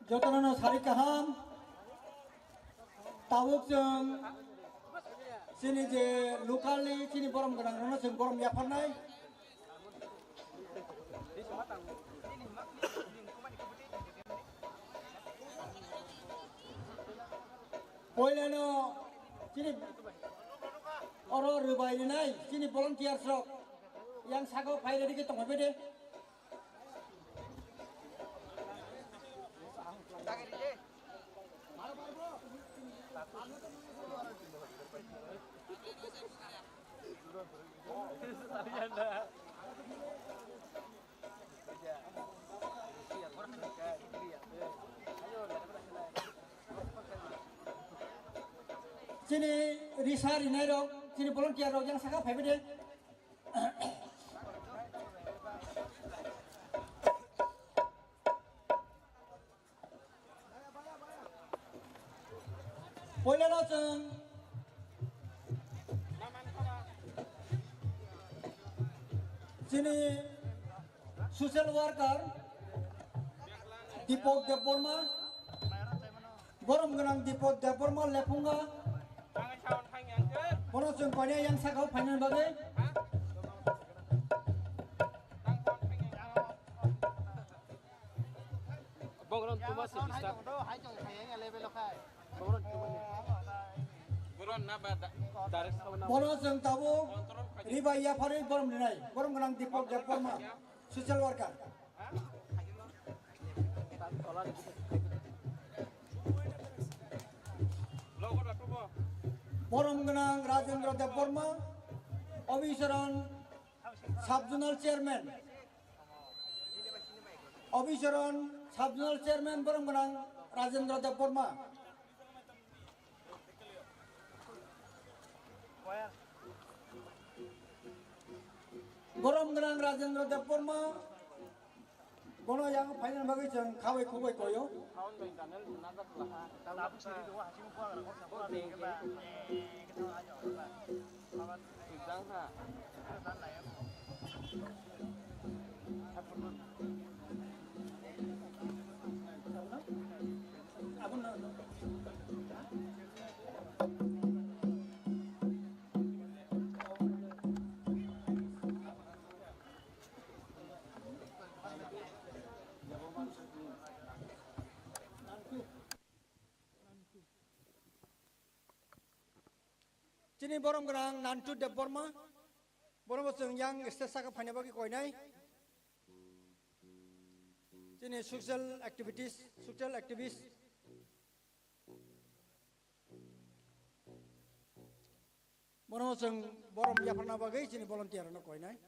Jotono no sari kaham. Tabuk chwng chini je local ni chini borom gwnang rokno chwng borom yapharnai. Poilano chini oro rwbai rinai chini volunteers rok yang saka o phai ready khe tongphai de. Chini risa rinai rok, chini volunteer rok yang saka phaibai de. Poilano chwng chini social worker Deepak Debbarma, borom gwnang Deepak Debbarma lephunga. Bono chwng koine yang saka o phainani bagwi. Bongron tuma se disturb. Bongron tuma ni. Bono chwng tabuk ribai yapharwi borom rinai, borom gwnang Deepak Debbarma, social worker. Borom gwnang Rajendra Debbarma, Abhicharan Sub Zonal Chairman. Abhicharan Sub Zonal Chairman borom gwnang Rajendra Debbarma. Borom gwnang Rajendra Debbarma, bono yang phaina bagwi chwng khabai khukbai koyo. Chini borom gwnang Nantu Debbarma, bono bo chwng yang stage saka phaina bagwi koinai. Chini social activities, social activist. Bono chwng borom yapharna bagwi chini volunteer no koinai.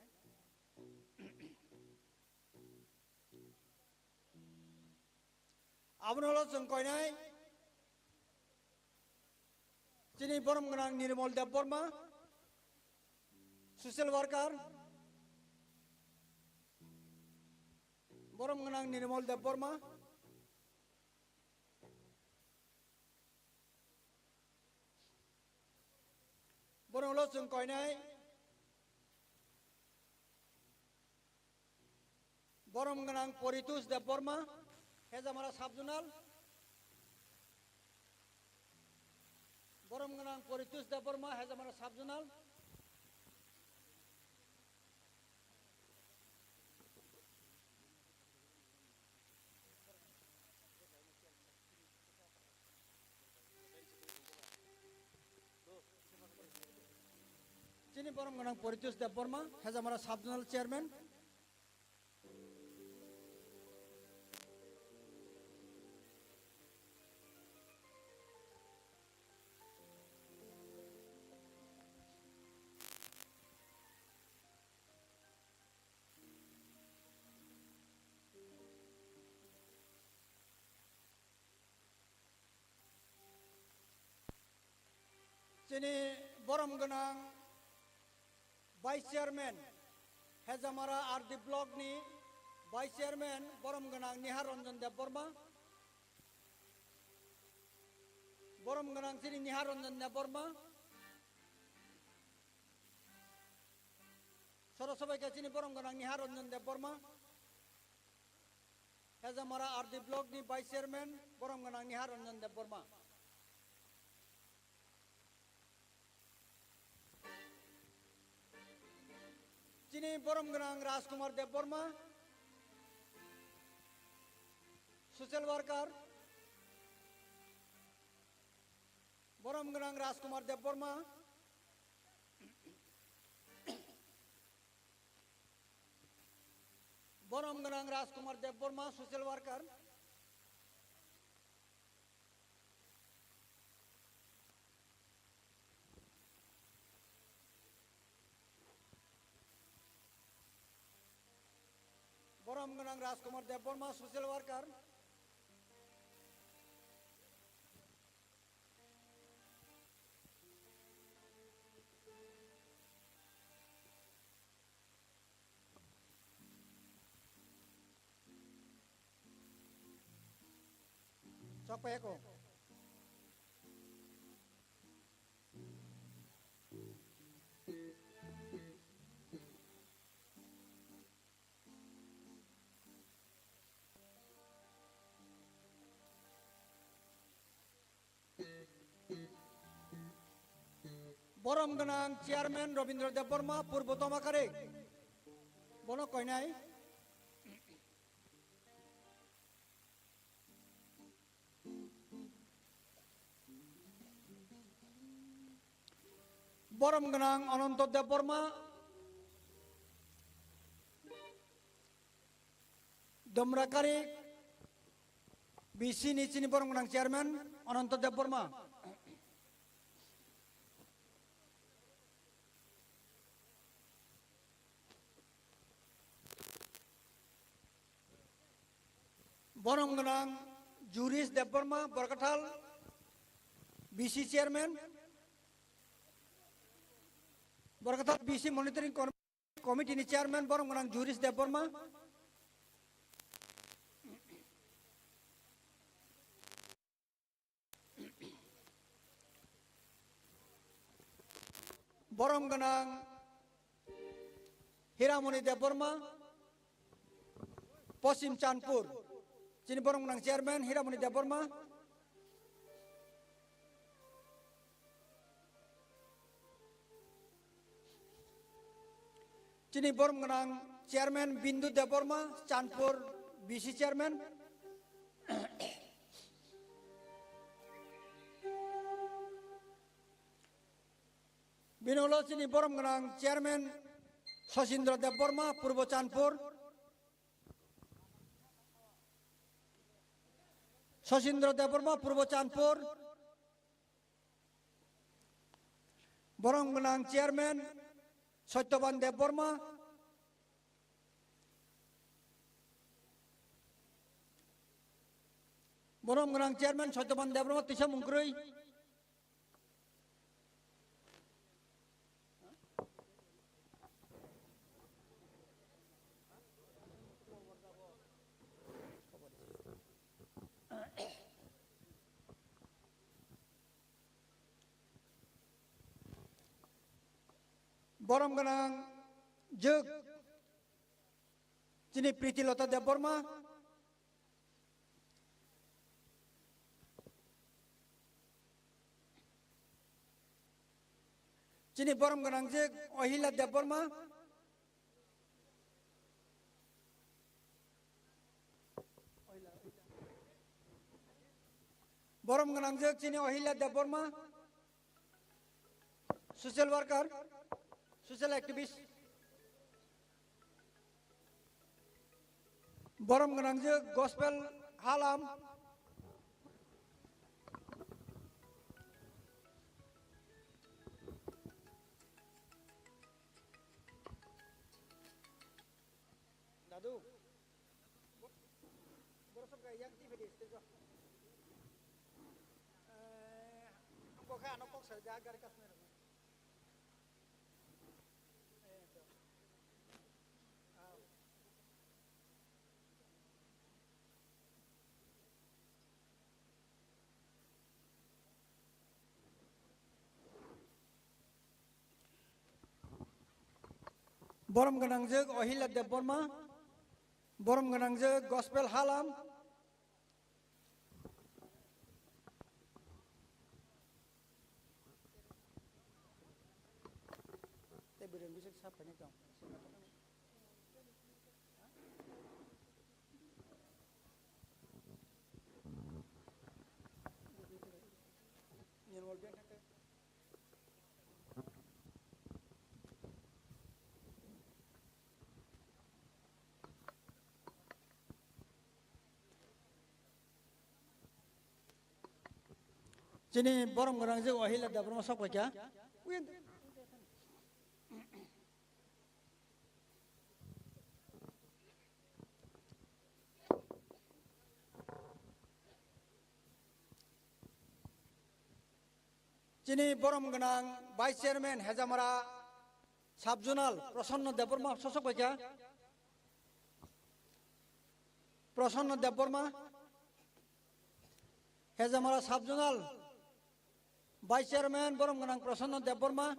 Abono ulo chwng koinai chini borom gwnang Nirmal Debbarma, social worker. Borom gwnang Nirmal Debbarma. Bono ulo chwng koinai borom gwnang Poritosh Debbarma, Hejamara Sub Zonal. Borom gwnang Poritosh Debbarma, Hejamara Sub Zonal. Chini borom gwnang Poritosh Debbarma, Hejamara Sub Zonal Chairman. Chini borom gwnang Vice Chairman, Hejamara R D Block ni Vice Chairman, borom gwnang Nihar Ranjan Debbarma. Borom gwnang chini Nihar Ranjan Debbarma. Soro sobai khe chini borom gwnang Nihar Ranjan Debbarma. Hejamara R D Block ni Vice Chairman, borom gwnang Nihar Ranjan Debbarma. Chini borom gwnang Rajkumar Debbarma, social worker. Borom gwnang Rajkumar Debbarma. Borom gwnang Rajkumar Debbarma, social worker. Borom gwnang Rajkumar Debbarma, social worker. Chok pai ko. Borom gwnang Chairman Robindra Debbarma, Purbo Tomakari. Bono koinai. Borom gwnang Ananto Debbarma, Domrakari B C ni chini borom gwnang chairman Ananto Debbarma. Borom gwnang Juris Debbarma, Borkathal B C chairman, Borkathal B C monitoring committee ni chairman borom gwnang Juris Debbarma. Borom gwnang Hiramoni Debbarma, Poschim Chandpur. Chini borom gwnang chairman Hiramoni Debbarma. Chini borom gwnang chairman Bindu Debbarma, Chandpur B C chairman. Bini ulo chini borom gwnang chairman Sachindra Debbarma, Purbo Chandpur. Sachindra Debbarma, Purbo Chandpur. Borom gwnang chairman Satyaban Debbarma. Borom gwnang chairman Satyaban Debbarma, tisa mungkrwi. Borom gwnang jwk chini Pritilota Debbarma. Chini borom gwnang jwk Ohila Debbarma. Borom gwnang jwk chini Ohila Debbarma, social worker, social activist. Borom gwnang jwk Gospel Halam. Dadu. Borok sok yak di phedi stage o. Eh, ang bo kha ano kok sa ja gari kasmai rok. Eh, to. Ah. Borom gwnang jwk Ohila Debbarma, borom gwnang jwk Gospel Halam. Tei bwrwi bisik sap khainai tong. Chini borom gwnang jwk Ohila Debbarma sok paikha. Chini borom gwnang Vice Chairman Hejamara Sub Zonal Prosonno Debbarma sosok baikha. Prosonno Debbarma, Hejamara Sub Zonal Vice Chairman borom gwnang Prosonno Debbarma.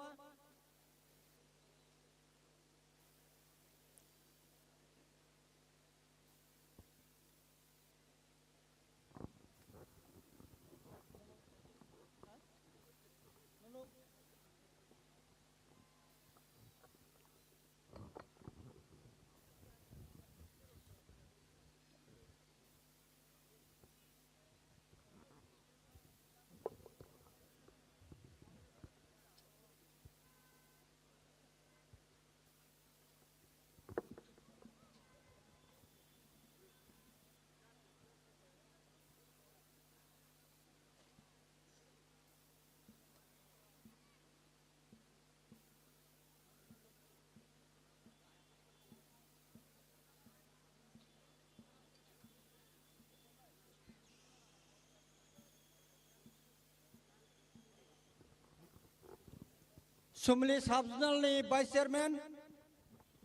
Sumili Sub-Zonal ni Vice Chairman,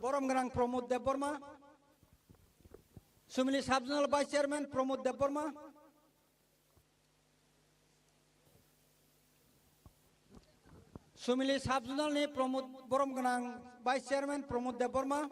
borom gwnang Pramod Debbarma. Sumili Sub-Zonal Vice Chairman Pramod Debbarma. Sumili Sub-Zonal ni Pramod, borom gwnang Vice Chairman Pramod Debbarma.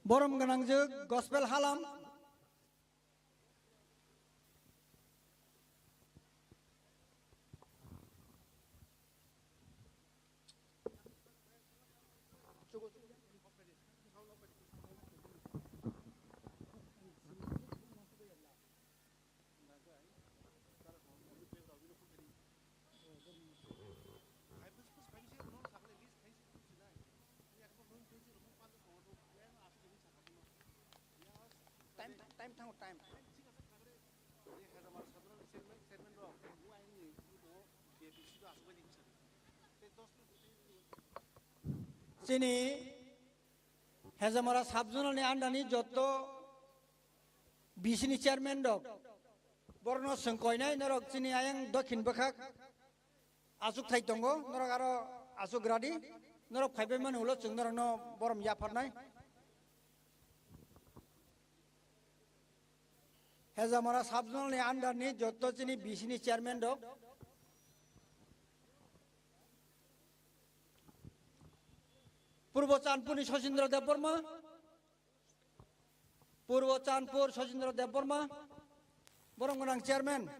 Borom gwnangjwk Gospel Halam. Time, time thango, time. Chini Hezamara Sub-Zonal ni under ni jotto B C ni chairman rok, borokno chwng koinai norok chini ayang dokhin bwkhak achuk thai tongo, norok aro achuk radi, norok phaibai mani ulo chwng norokno borom yapharnai. Hezamara Sub-Zonal ni under ni jotto chini B C ni chairman rok, Purbo Chandpur ni Sachindra Debbarma, Purbo Chandpur Sachindra Debbarma, borom gwnang chairman.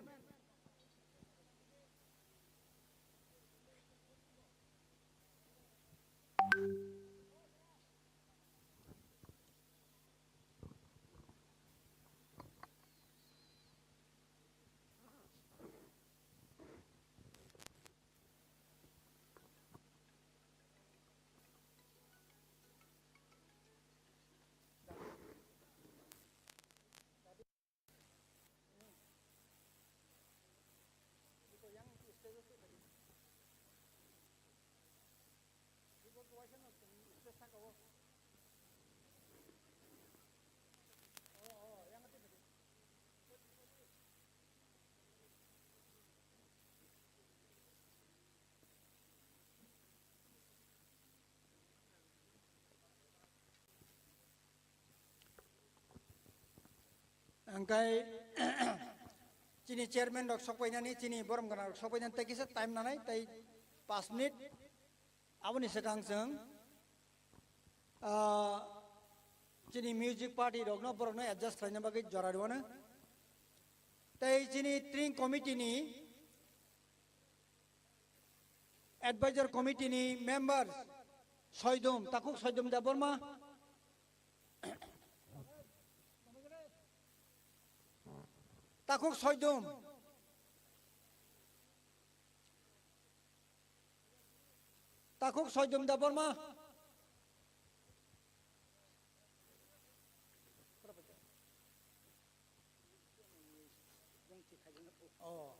Angkai chini chairman rok sokpainani, chini borom gwnang rok sokpainani tei kisa time nanai, tei paanch minute. Aboni swkang chwng, ah, chini music party rokno, borokno adjust khlaina bagwi jora rwano. Tei chini string committee ni Advisor Committee ni members Soidum, Takhuk Soidum Debbarma. Takhuk Soidum. Takhuk Soidum Debbarma. Oh.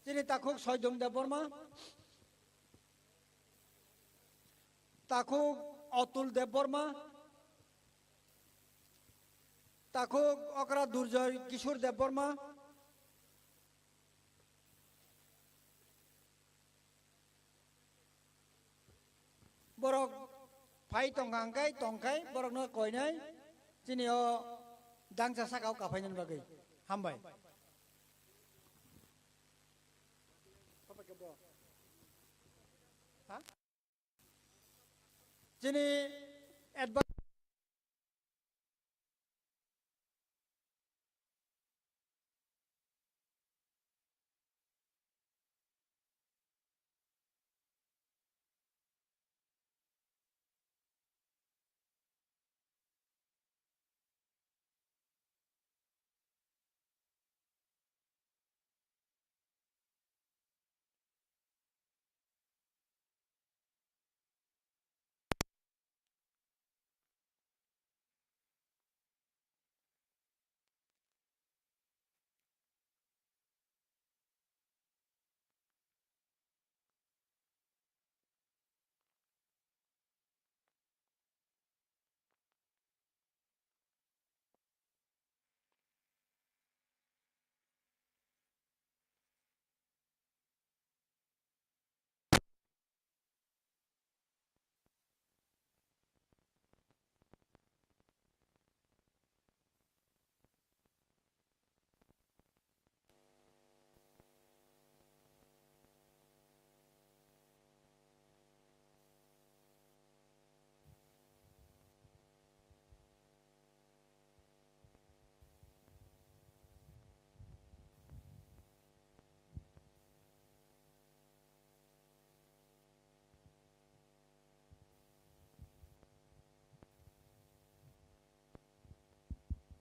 Chini Takhuk Soidum Debbarma. Takhuk Atul Debbarma. Takhuk Okra Durjoy Kishore Debbarma. Borok phai tongkha hwnkhe, tongkhai borokno koinai chini o dangsa sakao kaphainani bagwi. Hambai. Ha? Chini advance.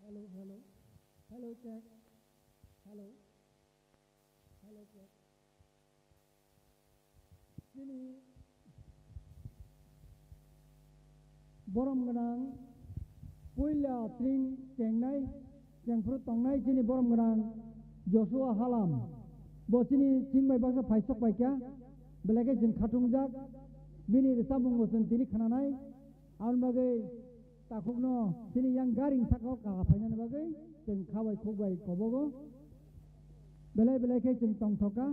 Hello, hello. Hello, check. Hello. Hello, check. Chini borom gwnang puila tring chengnai, chengphru tongnai chini borom gwnang Joshua Halam. Bo chini chingbai baksa phaisok paikha, belai khe chwng khatungjak, bini rwchapmung bo chwng tini khnanai. Aboni bagwi takhukno chini yang garing sakao kala phainani bagwi chwng kha bai khuk bai kobogo. Belai belai khe chwng tongthokha.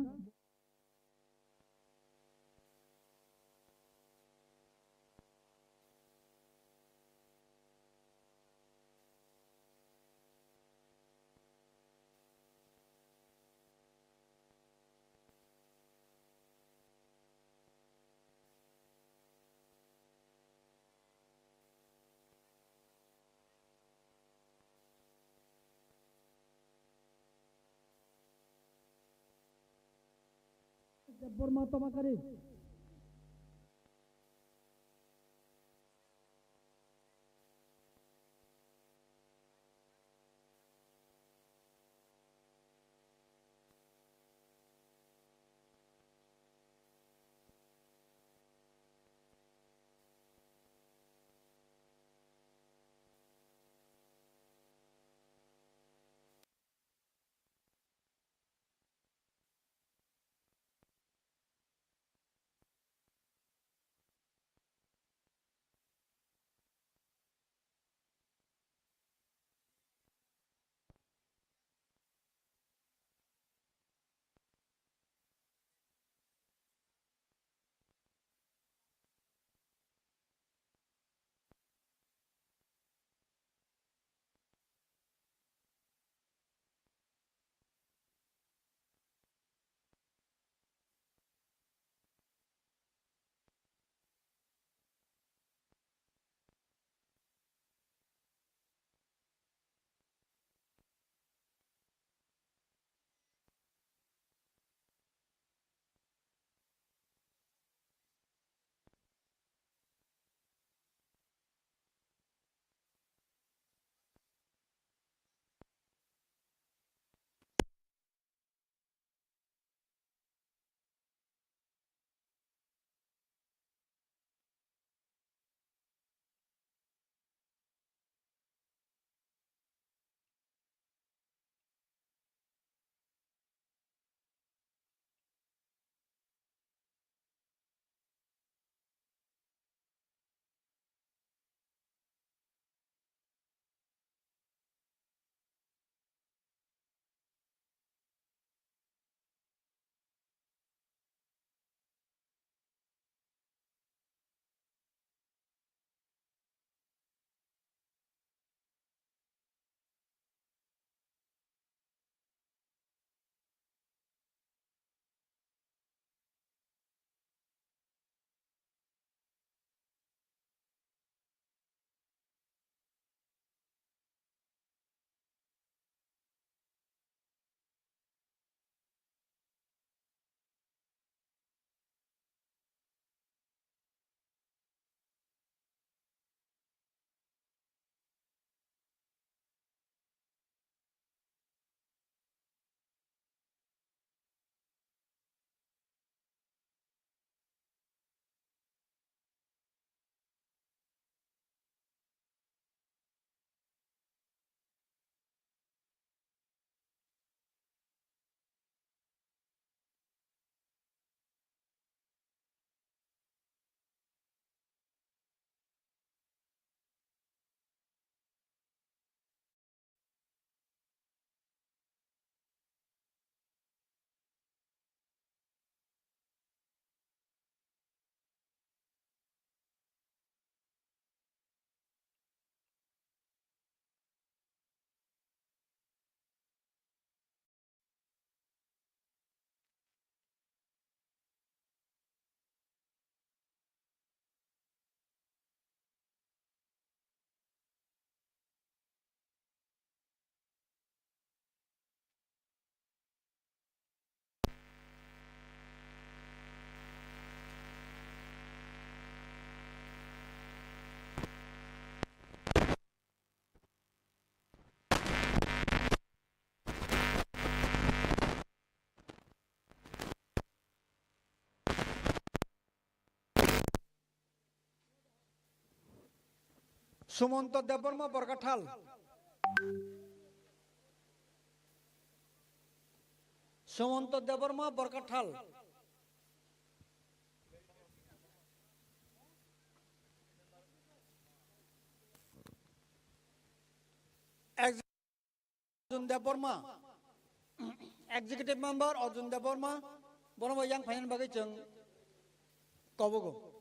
Debbarma Tomakari. Sumonto Debbarma Borkathal. Sumonto Debbarma Borkathal. Arjun Debbarma, Executive Member Arjun Debbarma, bono bo yang phainani bagwi chwng kobogo.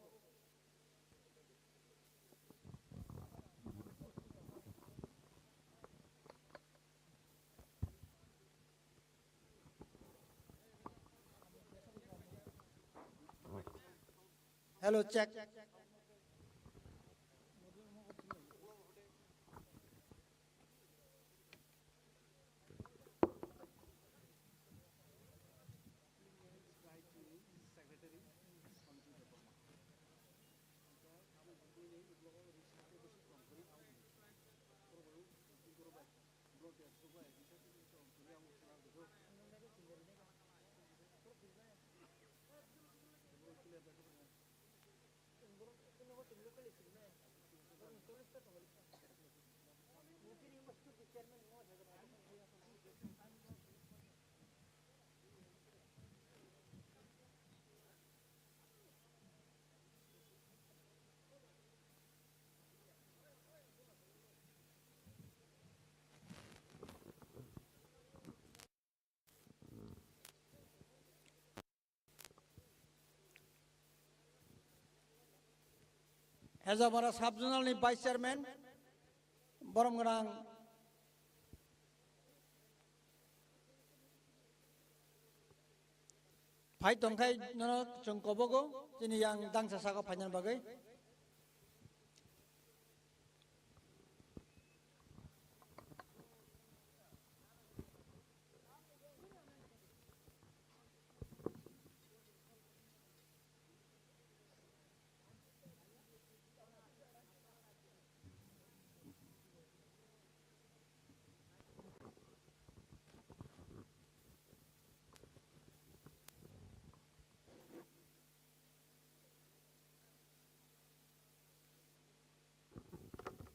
Hello, check. Hejamara Sub Zonal ni Vice Chairman, borom gwnang phai tongkhai nono chwng kobogo chini yang dangsa saka phainani bagwi.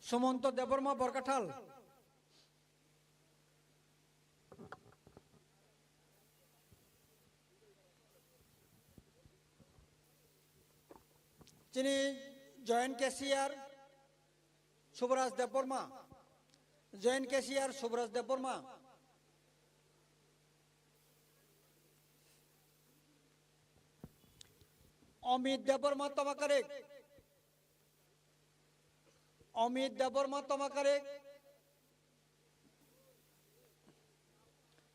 Sumonto Debbarma Borkathal. Chini Joint Cashier Subraj Debbarma. Joint Cashier Subraj Debbarma. Amit Debbarma Tomakarik. Amit Debbarma Tomakarik,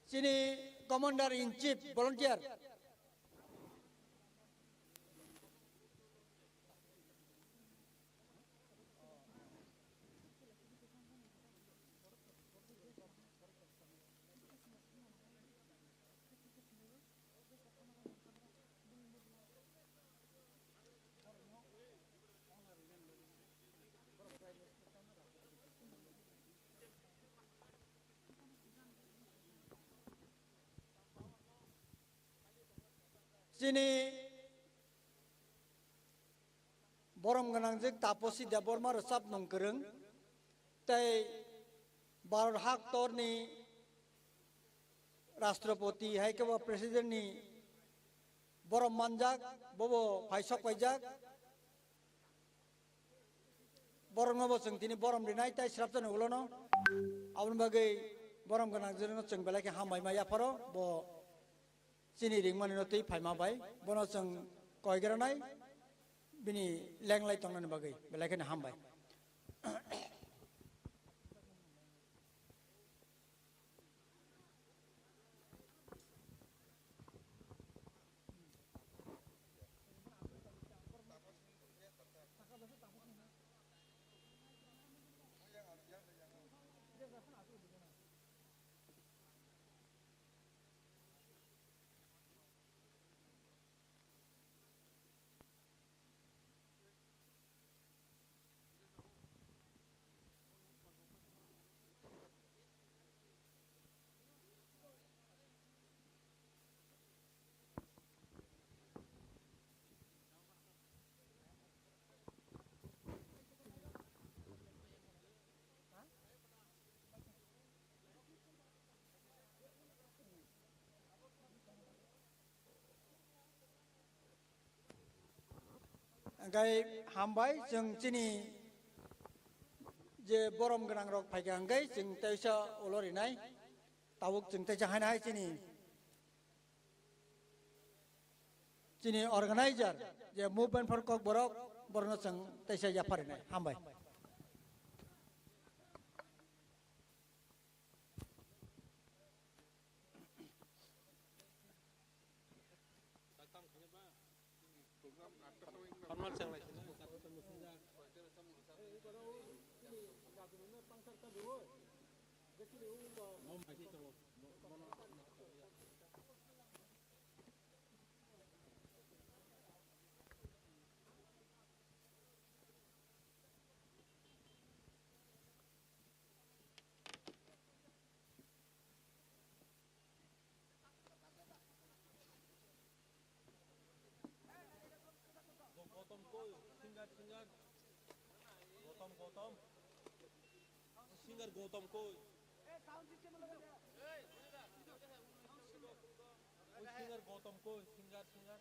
chini Commander in Chief, volunteer. Chini borom gwnangjwk Taposi Debbarma rwchap nung kwrwng tei Bharat haktorni Rashtrapati hai khe bo President ni borom manjak, bobo phai sok paijak. Borokno bo chwng tini borom rinai tei srapjani ulono. Aboni bagwi borom gwnangjwkno chwng belai khe hambai ma yapharo bo chini ringmani no twi phaima bai. Bono chwng koigra nai bini lenglai tongnani bagwi belai kheno hambai. Hingke hambai, chwng chini je borom gwnang rok phaikha hingke chwng teisa ulo rinai. Tabuk chwng teisa hainai chini, chini organizer je Movement for Kokborok, borokno chwng teisa yapha rinai. Hambai. Gautam koi, singer, singer. Gautam, Gautam. Singer Gautam koi. Oi, singer Gautam koi, singer, singer.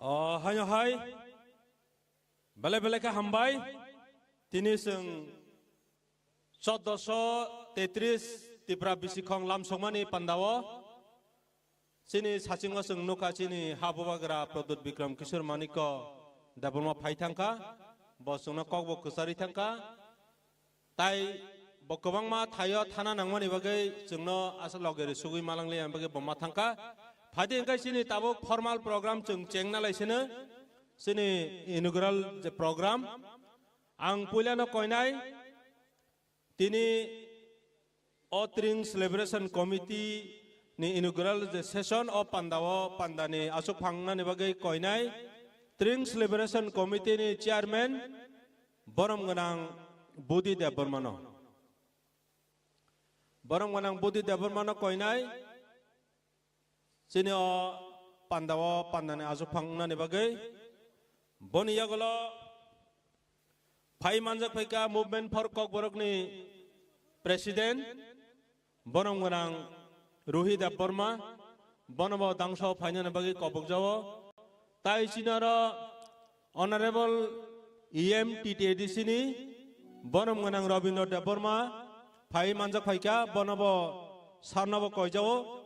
O, haino hai. Belai belai khe hambai. Tini chwng chauddosho tetris Tipra bisikhong lamsokmani pandao chini sachingo chwng nukha chini ha bubagra Pradyut Bikram Kishore Manikya Debbarma phai thangkha, bo chwngno kokbo kwcharwi thangkha. Tai bo kwbangma thaio thana nangmani bagwi chwngno asa loge rw sugwi malangli ang bagwi bo ma thangkha. Phaidi hwnkhe chini tabuk formal program chwng chengna lai sino, chini inaugural je program. Ang puilano koinai tini o Tring Celebration Committee ni inaugural je session o pandao pandani aswk phangnani bagwi koinai Tring Celebration Committee ni chairman borom gwnang Budi Debbarmano. Borom gwnang Budi Debbarmano koinai chini o pandao pandani aswk phangnani bagwi. Boni yagulo phai manjak phaikha Movement for Kokborokni president Borom gwnang Ruhi Debbarma, bonobo dangso phainani bagwi kobokjao. Tai chini oro Honorable E M T T A D C ni borom gwnang Robindra Debbarma phai manjak phaikha, bonobo sarnobo koijao.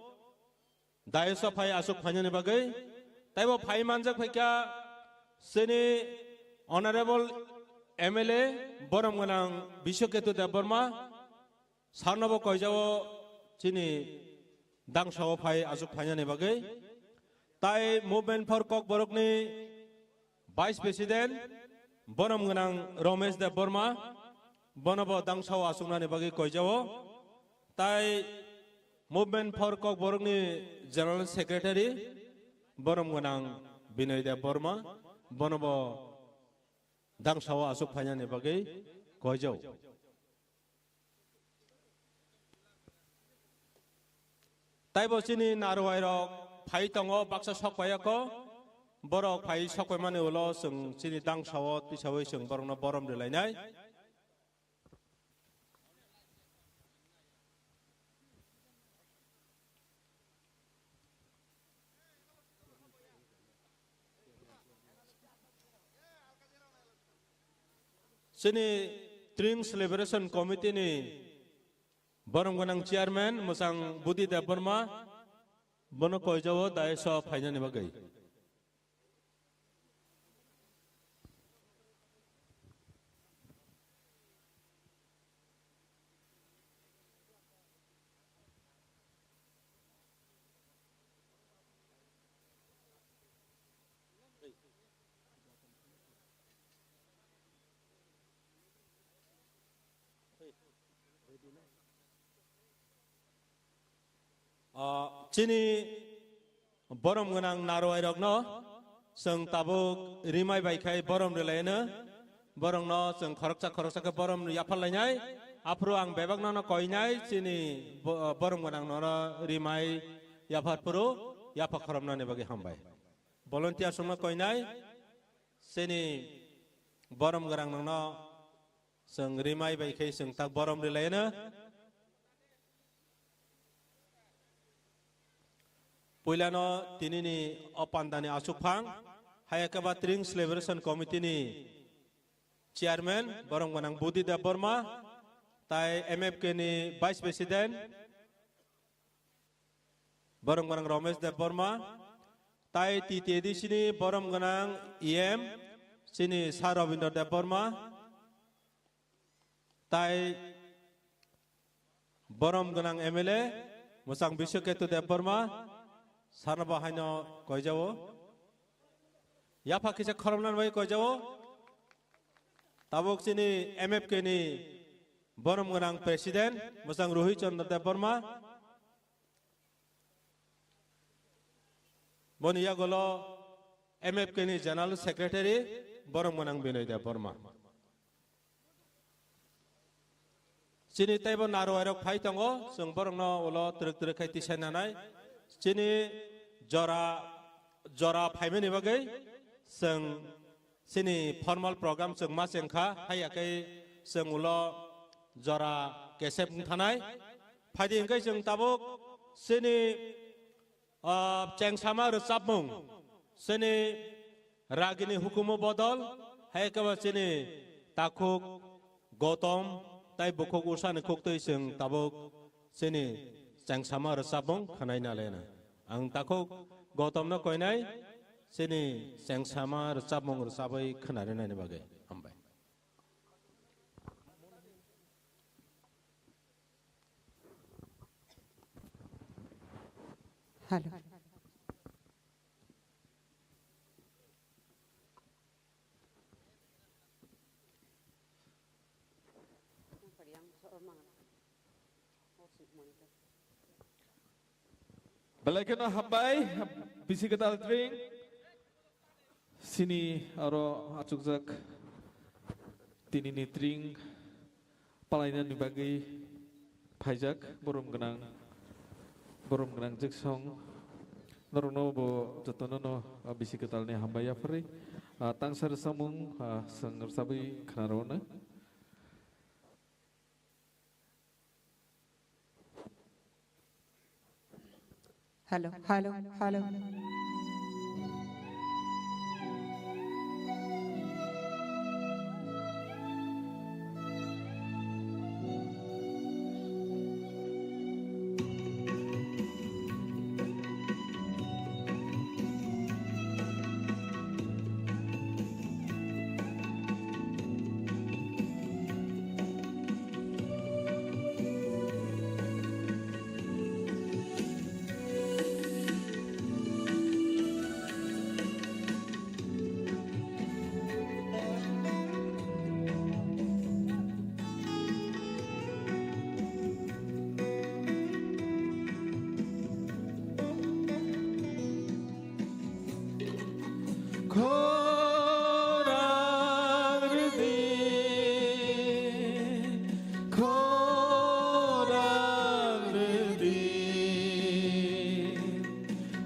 Dayos o phai aswk phainani bagwi. Taibo phai manjak phaikha chini Honorable M L A borom gwnang Biswaketu Debbarma, sarnobo koijao chini dangsao phai aswk phainani bagwi. Tai Movement for Kokborokni Vice President borom gwnang Romesh Debbarma, bonobo dangsao aswknani bagwi koijao. Tai Movement for Kokborokni General Secretary borom gwnang Binoy Debbarma, bonobo dangsao aswk phainani bagwi koijao. Taibo chini narwai rok phai tongo, baksa sok paiyakho. Borok phai sok paimani ulo chwng chini dangsao tisawi chwng borokno borom rwlainai. Chini Tring Celebration Committee ni borom gwnang chairman mwchang Budi Debbarma, bono koijao dayos o phainani bagwi. Ah, chini borom gwnang narwai rokno chwng tabuk rimai bai khai borom rwlaino, borokno chwng khoroksa khoroksa khe borom yapharlainai. Aphuru ang bebakno no koinai chini bo-, borom gwnang nono rimai yaphar phuru yapha khoromnani bagwi hambai. Volunteer songno koinai chini borom gwnang nono chwng rimai bai khe chwng tak borom rwlaino. Puilano tinini o pandani aswkphang, hai khe ba Tring Celebration Committee ni chairman borom gwnang Budi Debbarma, tai M F K ni vice president borom gwnang Romesh Debbarma, tai T T A D C ni borom gwnang E M chini Sir Robindra Debbarma, tai borom gwnang M L A mwchang Biswaketu Debbarma, sarno bo haino koijao. Yapha kisa khoromnani bai koijao. Tabuk chini M F K ni borom gwnang president mwchang Ruhi Chandra Debbarma. Boni yagulo M F K ni General Secretary borom gwnang Binoy Debbarma. Chini teibo narwai rok phai tongo, chwng borokno ulo twrwk twrwk khai tisai nanai. Chini jora, jora phaimani bagwi chwng chini formal program chwng ma chengkha, hai ya khe chwng ulo jora kesep wng thanai. Phaidi hwnkhe chwng tabuk chini, ah, chengsama rwchapmung, chini ragini hukumu bodol, hai khe bo chini takhuk Gautam tai bukhuk Usani khuktwi chwng tabuk chini chengsama rwchapmung khwnai nalena. Ang takhuk Gautamno koinai chini chengsama rwchapmung rwchabwi khwnarwnani bagwi. Hambai. Hello. Belai kheno hambai, bisi kwtal tring. Sini aro achukjak tinini tring palainani bagwi phaijak borom gwnang, borom gwnang Jeksong. Norokno bo jotono no, ah, bisi kwtalni hambai yapharwi, ah, tangsa rwchapmung, ah, chwng rwchabwi khwnarwno. Hello, hello, hello. Khorang rwdi, khorang rwdi,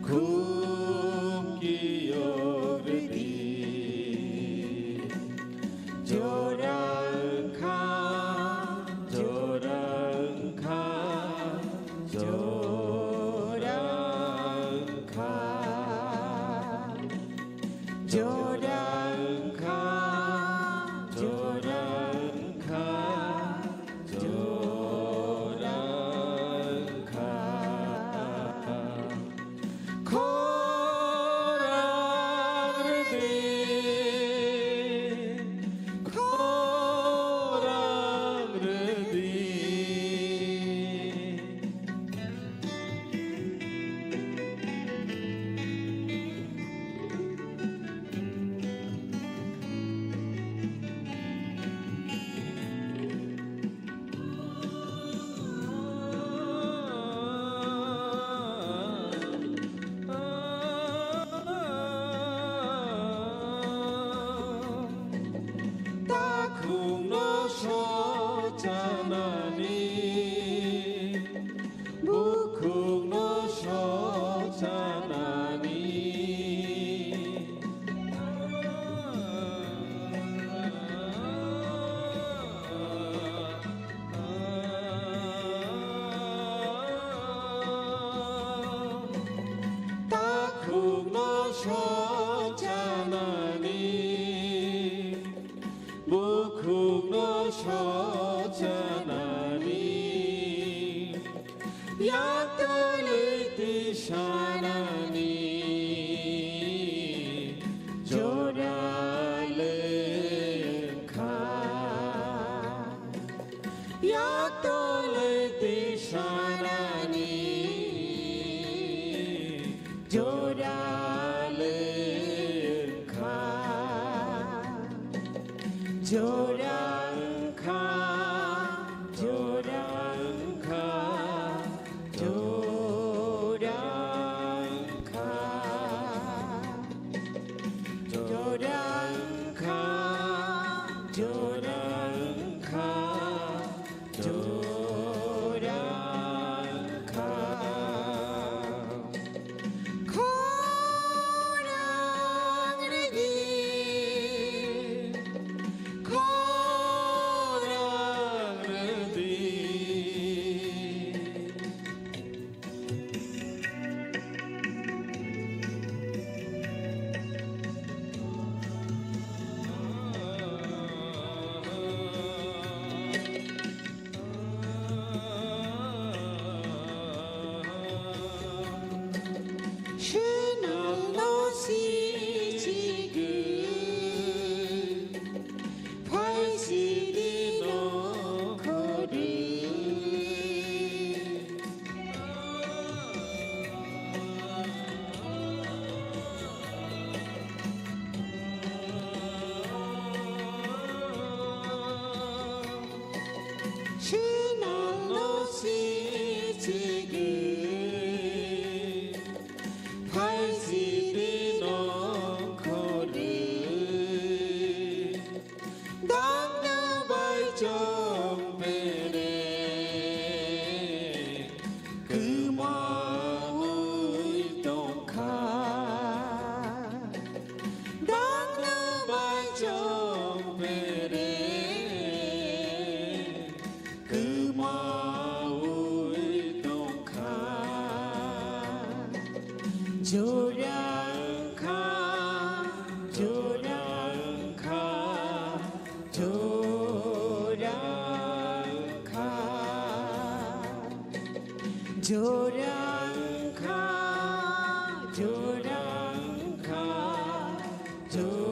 khum kiyok rwdi. Jora wngkha, jora wngkha, jora wngkha. Jora wngkha, jora wngkha, jora wngkha. Khorang rwdi, khorang rwdi. Takhukno sochanani, bukhukno sochanani. Takhukno sochanani, bukhukno sochanani, yaktwlwi tisanani jora le wngkha. Yaktwlwi tisanani jora le wngkha. Jora wngkha, jora wngkha, jora wngkha. Jora wngkha, jora wngkha, jora wngkha. Khorang rwdi, khorang rwdi. Swnamno sichigwi, phaisidi nokhorwi. Swnamno sichigwi, phaisidi nokhorwi. Dangno bai chong pere kwmaui tongkha. Dangno bai chong pere kwmaui tongkha. Jorangkha, jorangkha, jorangkha.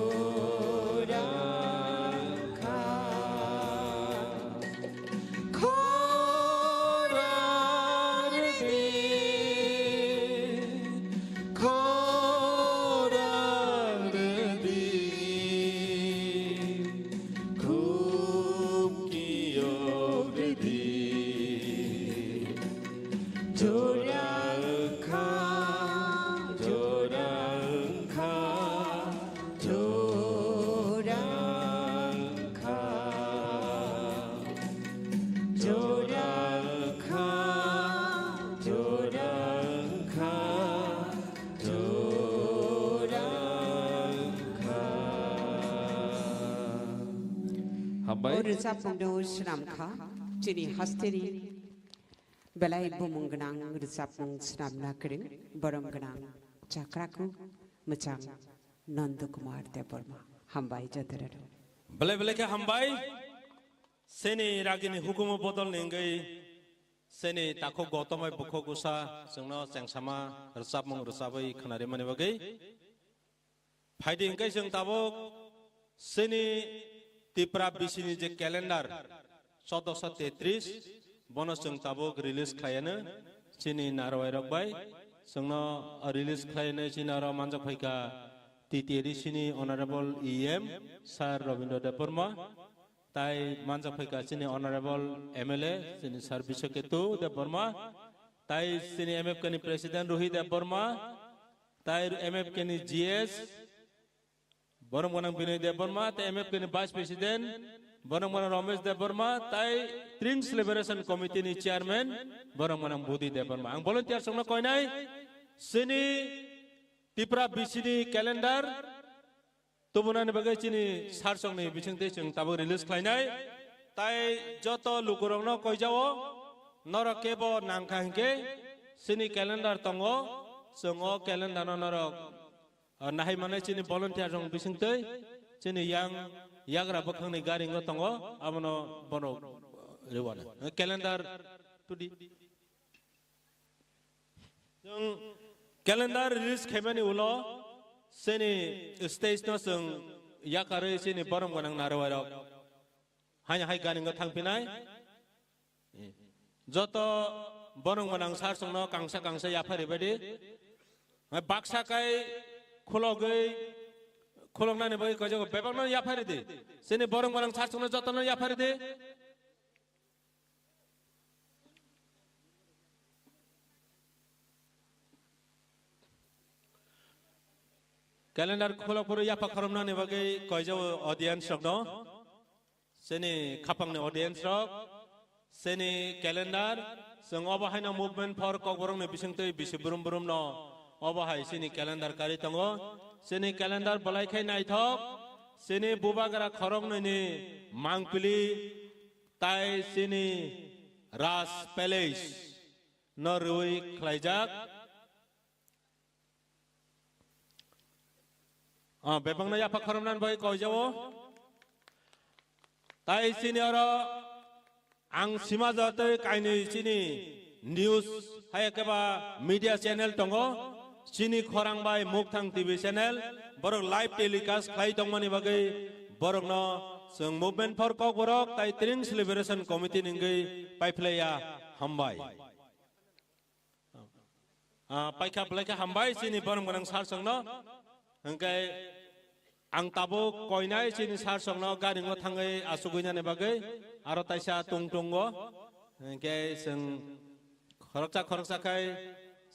Khorang rwdi, khorang rwdi, khum kiyok rwdi. Jorangkha, jorangkha, jorangkha. Jorangkha, jorangkha, jorangkha. Hambai. O rwchapmungno swnamkha, chini hasteni belai bumung gwnang rwchapmung swnamna kwrwng, borom gwnang chakraku mwchang Nanda Kumar Debbarma. Hambai jotorano. Belai belai khe hambai. Seni ragini hukumu bodol ni wngwi seni takhuk Gautam bai bukhuk Usha chwngno chengsama rwchapmung rwchabwi khwnarimani bagwi. Phaidi hwnkhe chwng tabuk chini Tipra bisini je calendar chaudoso tetris, bono chwng tabuk release khlaiano chini narwai rok bai. Chwngno release khlaiano chini aro manjak phaikha T T A D C ni Honorable E M Sir Rabindra Debbarma, tai manjak phaikha chini Honorable M L A chini Sir Biswaketu Debbarma, tai chini M F K ni President Ruhi Debbarma, tai M F K ni G S, borom gwnang Binoy Debbarma, tai M F K ni Vice President, borom gwnang Ramesh Debbarma, tai Trings Liberation Committee ni Chairman, borom gwnang Budi Debbarma. Ang volunteer songno koinai, chini Tipra B C ni calendar tubunani bagwi chini sarsongni bisingtwi chwng tabuk release khlainai. Tai joto lukurokno koijao, norok kebo nangkha hinkhe chini calendar tongo, chwng o calendar no norok Ah, nahai mane chini volunteer rok bisingtwi chini yang yagra bwkhangni garingo tongo, abono bono rwano. Calendar tudi. Chwng calendar release khaimani ulo chini stage no chwng yakarwi chini borom gwnang narwai rok haino hai garingo thangphinai. Joto borok gwnang sar songno kangsa kangsa yaphari baidi. Baksa kai khulogwi, khuloknani bagwi koijago bebakno yaphari di. Chini borok gwnang sar songno jotono yaphari di. Calendar khulok phuru yapha khoromnani bagwi koijago audience rokno. Chini khapangni audience rok, chini calendar, chwng obo haino movement for Kokborokni bisingtwi bisi brum brum no obo hai chini calendar kari tongo. Chini calendar belai khai naithok, chini bubagra khoroknwini mangpili tai chini Raj Palace no rwi khlaijak. Ah, bebakno yapha khoromnani bagwi koijao. Tai chini oro ang sima jatwi kainwi chini news hai keba media channel tongo. Chini khorang bai Mukthang T V channel borok live telecast khlai tongmani bagwi borokno chwng Movement for Kokborok tai Trings Liberation Committee ni wngwi paiphlaiya hambai. Ah, paikha belai khe hambai chini borom gwnang sar songno. Hwnkhe ang tabuk koinai chini sar songno garingo thangwi asugwi nani bagwi aro taisa tung tungo. Hwnkhe chwng khoroksa khoroksa khai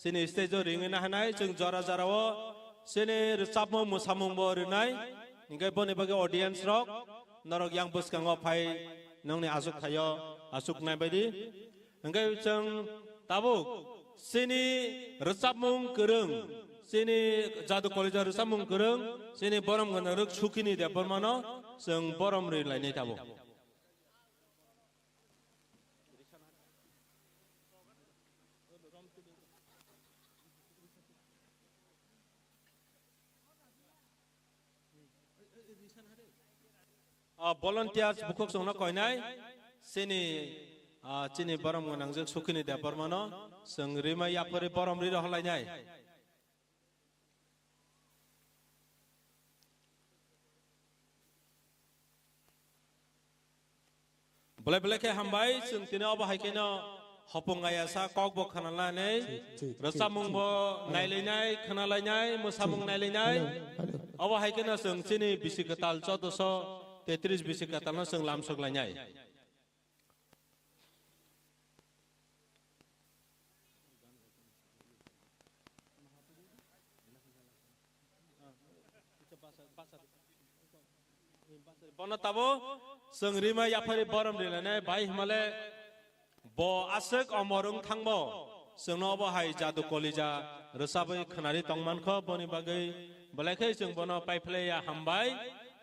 chini stage o ringwi nahanai chwng jora jora o chini rwchapmung mwsamung bo rwnai. Hwnkhe boni bagwi audience rok norok yang bwskango phai nongni asuk thaio asuk nai baidi. Hwnkhe chwng tabuk chini rwchapmung kwrwng, chini Jadu College o rwchapmung kwrwng, chini borom gwnang rwk Sukini Debbarmano chwng borom rwi lainai tabuk. Ah, volunteers bukhuk chwngno koinai, chini Ah, chini borom gwnangjwk Sukhini Debbarmano chwng rima yaphari borom ri rohorlainai. Belai belai khe hambai, chwng tini obo hai kheno hopung ayasa kok bo khwnanani, thik, thik, rwchapmung thik, bo thik. Nailainai, khwnalainai, mwsamung nailainai. Hello, hello. Obo hai kheno chwng chini bisi kwtal chouddosho tetris bisi kwtalno chwng lamsok lainai. Bono tabo chwng rima yaphari borom rilane bai himale bo aswk omor wng thangbo chwngno obo hai jadu kolija rwchabwi khwnari tongmankho, boni bagwi belai khe chwng bono paiphlaiya hambai.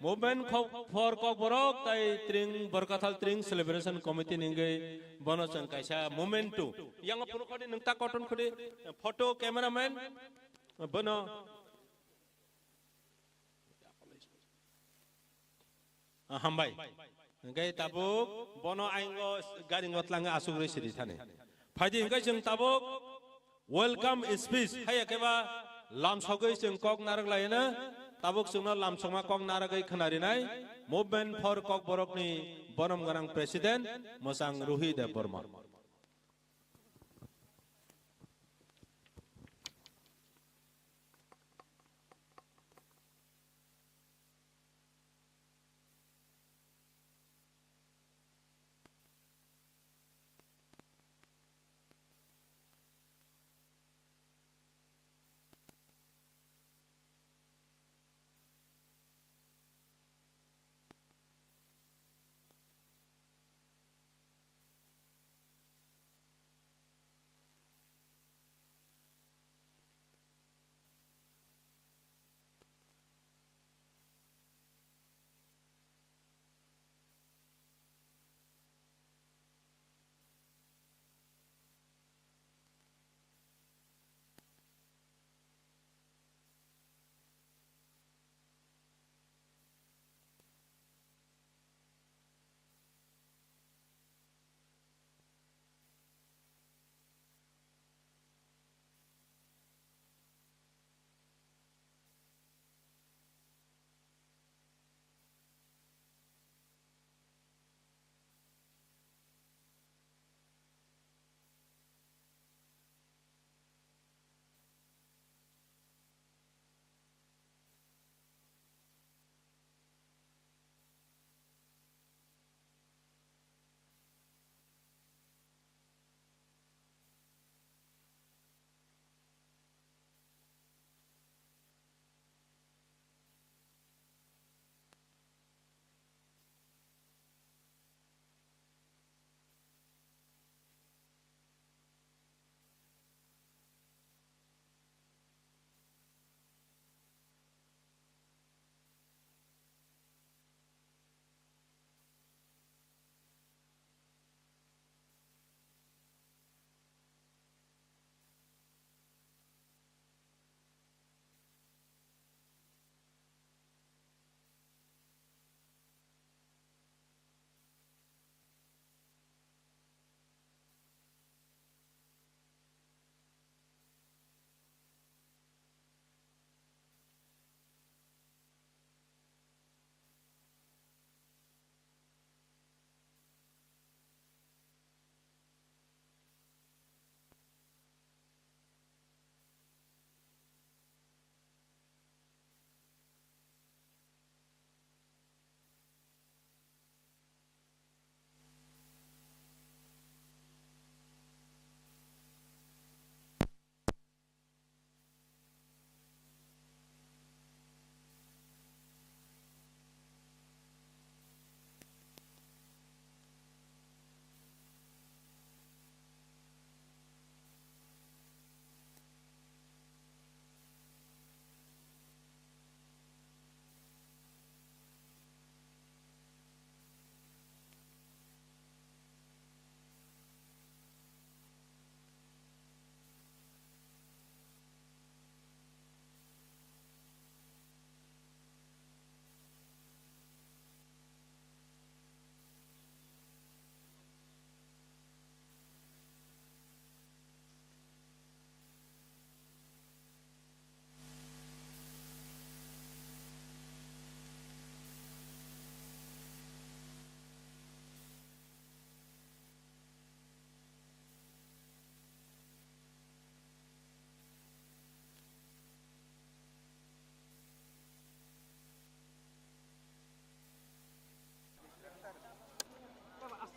Movement kho-, for Kokborok tai Tring Borkathal Tring Celebration Committee ni wngwi bono chwng kaisa movement tu. Yang phuru khodi nwng ta koton khodi photo cameraman bono. Ah, hambai. Hingke tabuk bono aingo garingo tlange asugri siri thani. Phaidi hingke chwng tabuk welcome speech haiya khe ba lamsogwi chwng kok narwk laina, tabuk chwngno lamsokma kok narwgwi khwnarinai Movement for Kokborokni borom gwnang president mwchang Ruhi Debbarma.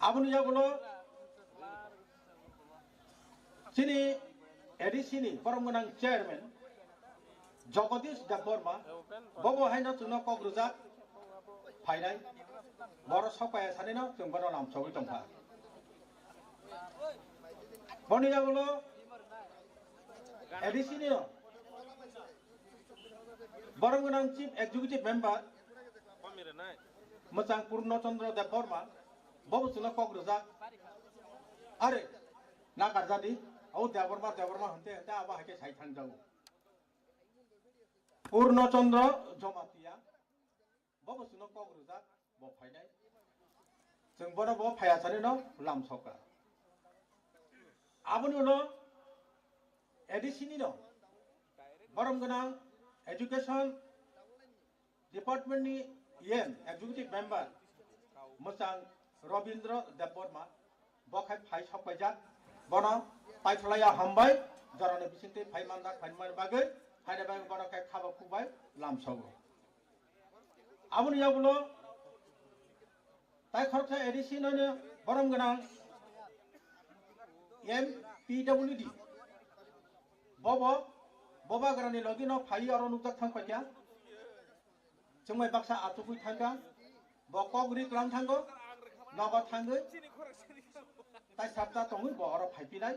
Aboni yagulo chini A D C ni borom gwnang chairman Jagadish Debbarma, bobo haino chwngno kok rwjak phainai, boro sokpaya sanino chwng bono lamsogwi tongkha. Boni yagulo A D C ni borom gwnang chief executive member mwchang Purno Chandra Debbarma, bobo chwngno kok rwjak. Are, na karjadi, o Debbarma, Debbarma hwnte hwnte abo hai khe sai thangjago. Purno Chandra Jamatia, bobo chwngno kok rwjak, bo phainai. Chwng bono bo phaiya sanino lamsokha. Aboni ulo A D C nino borom gwnang education department ni E M, executive member, mwchang Robindra Debbarma, bo khai phai sokpaijak, bono paitholaiya hambai, jorani bisingtwi phai manjak, phaimani bagwi, haini bagwi bono khai khaba khukbai lamsogo. Aboni yagulo tai khoroksa A D C nono borom gwnang M P W D, bobo bobagrani logino phai oro nukjak thang paikha. Chwngbai baksa achugwi thangkha, bo kok ri klang thango, nogo thangwi, tai sapta tongwi bo oro phaipinai.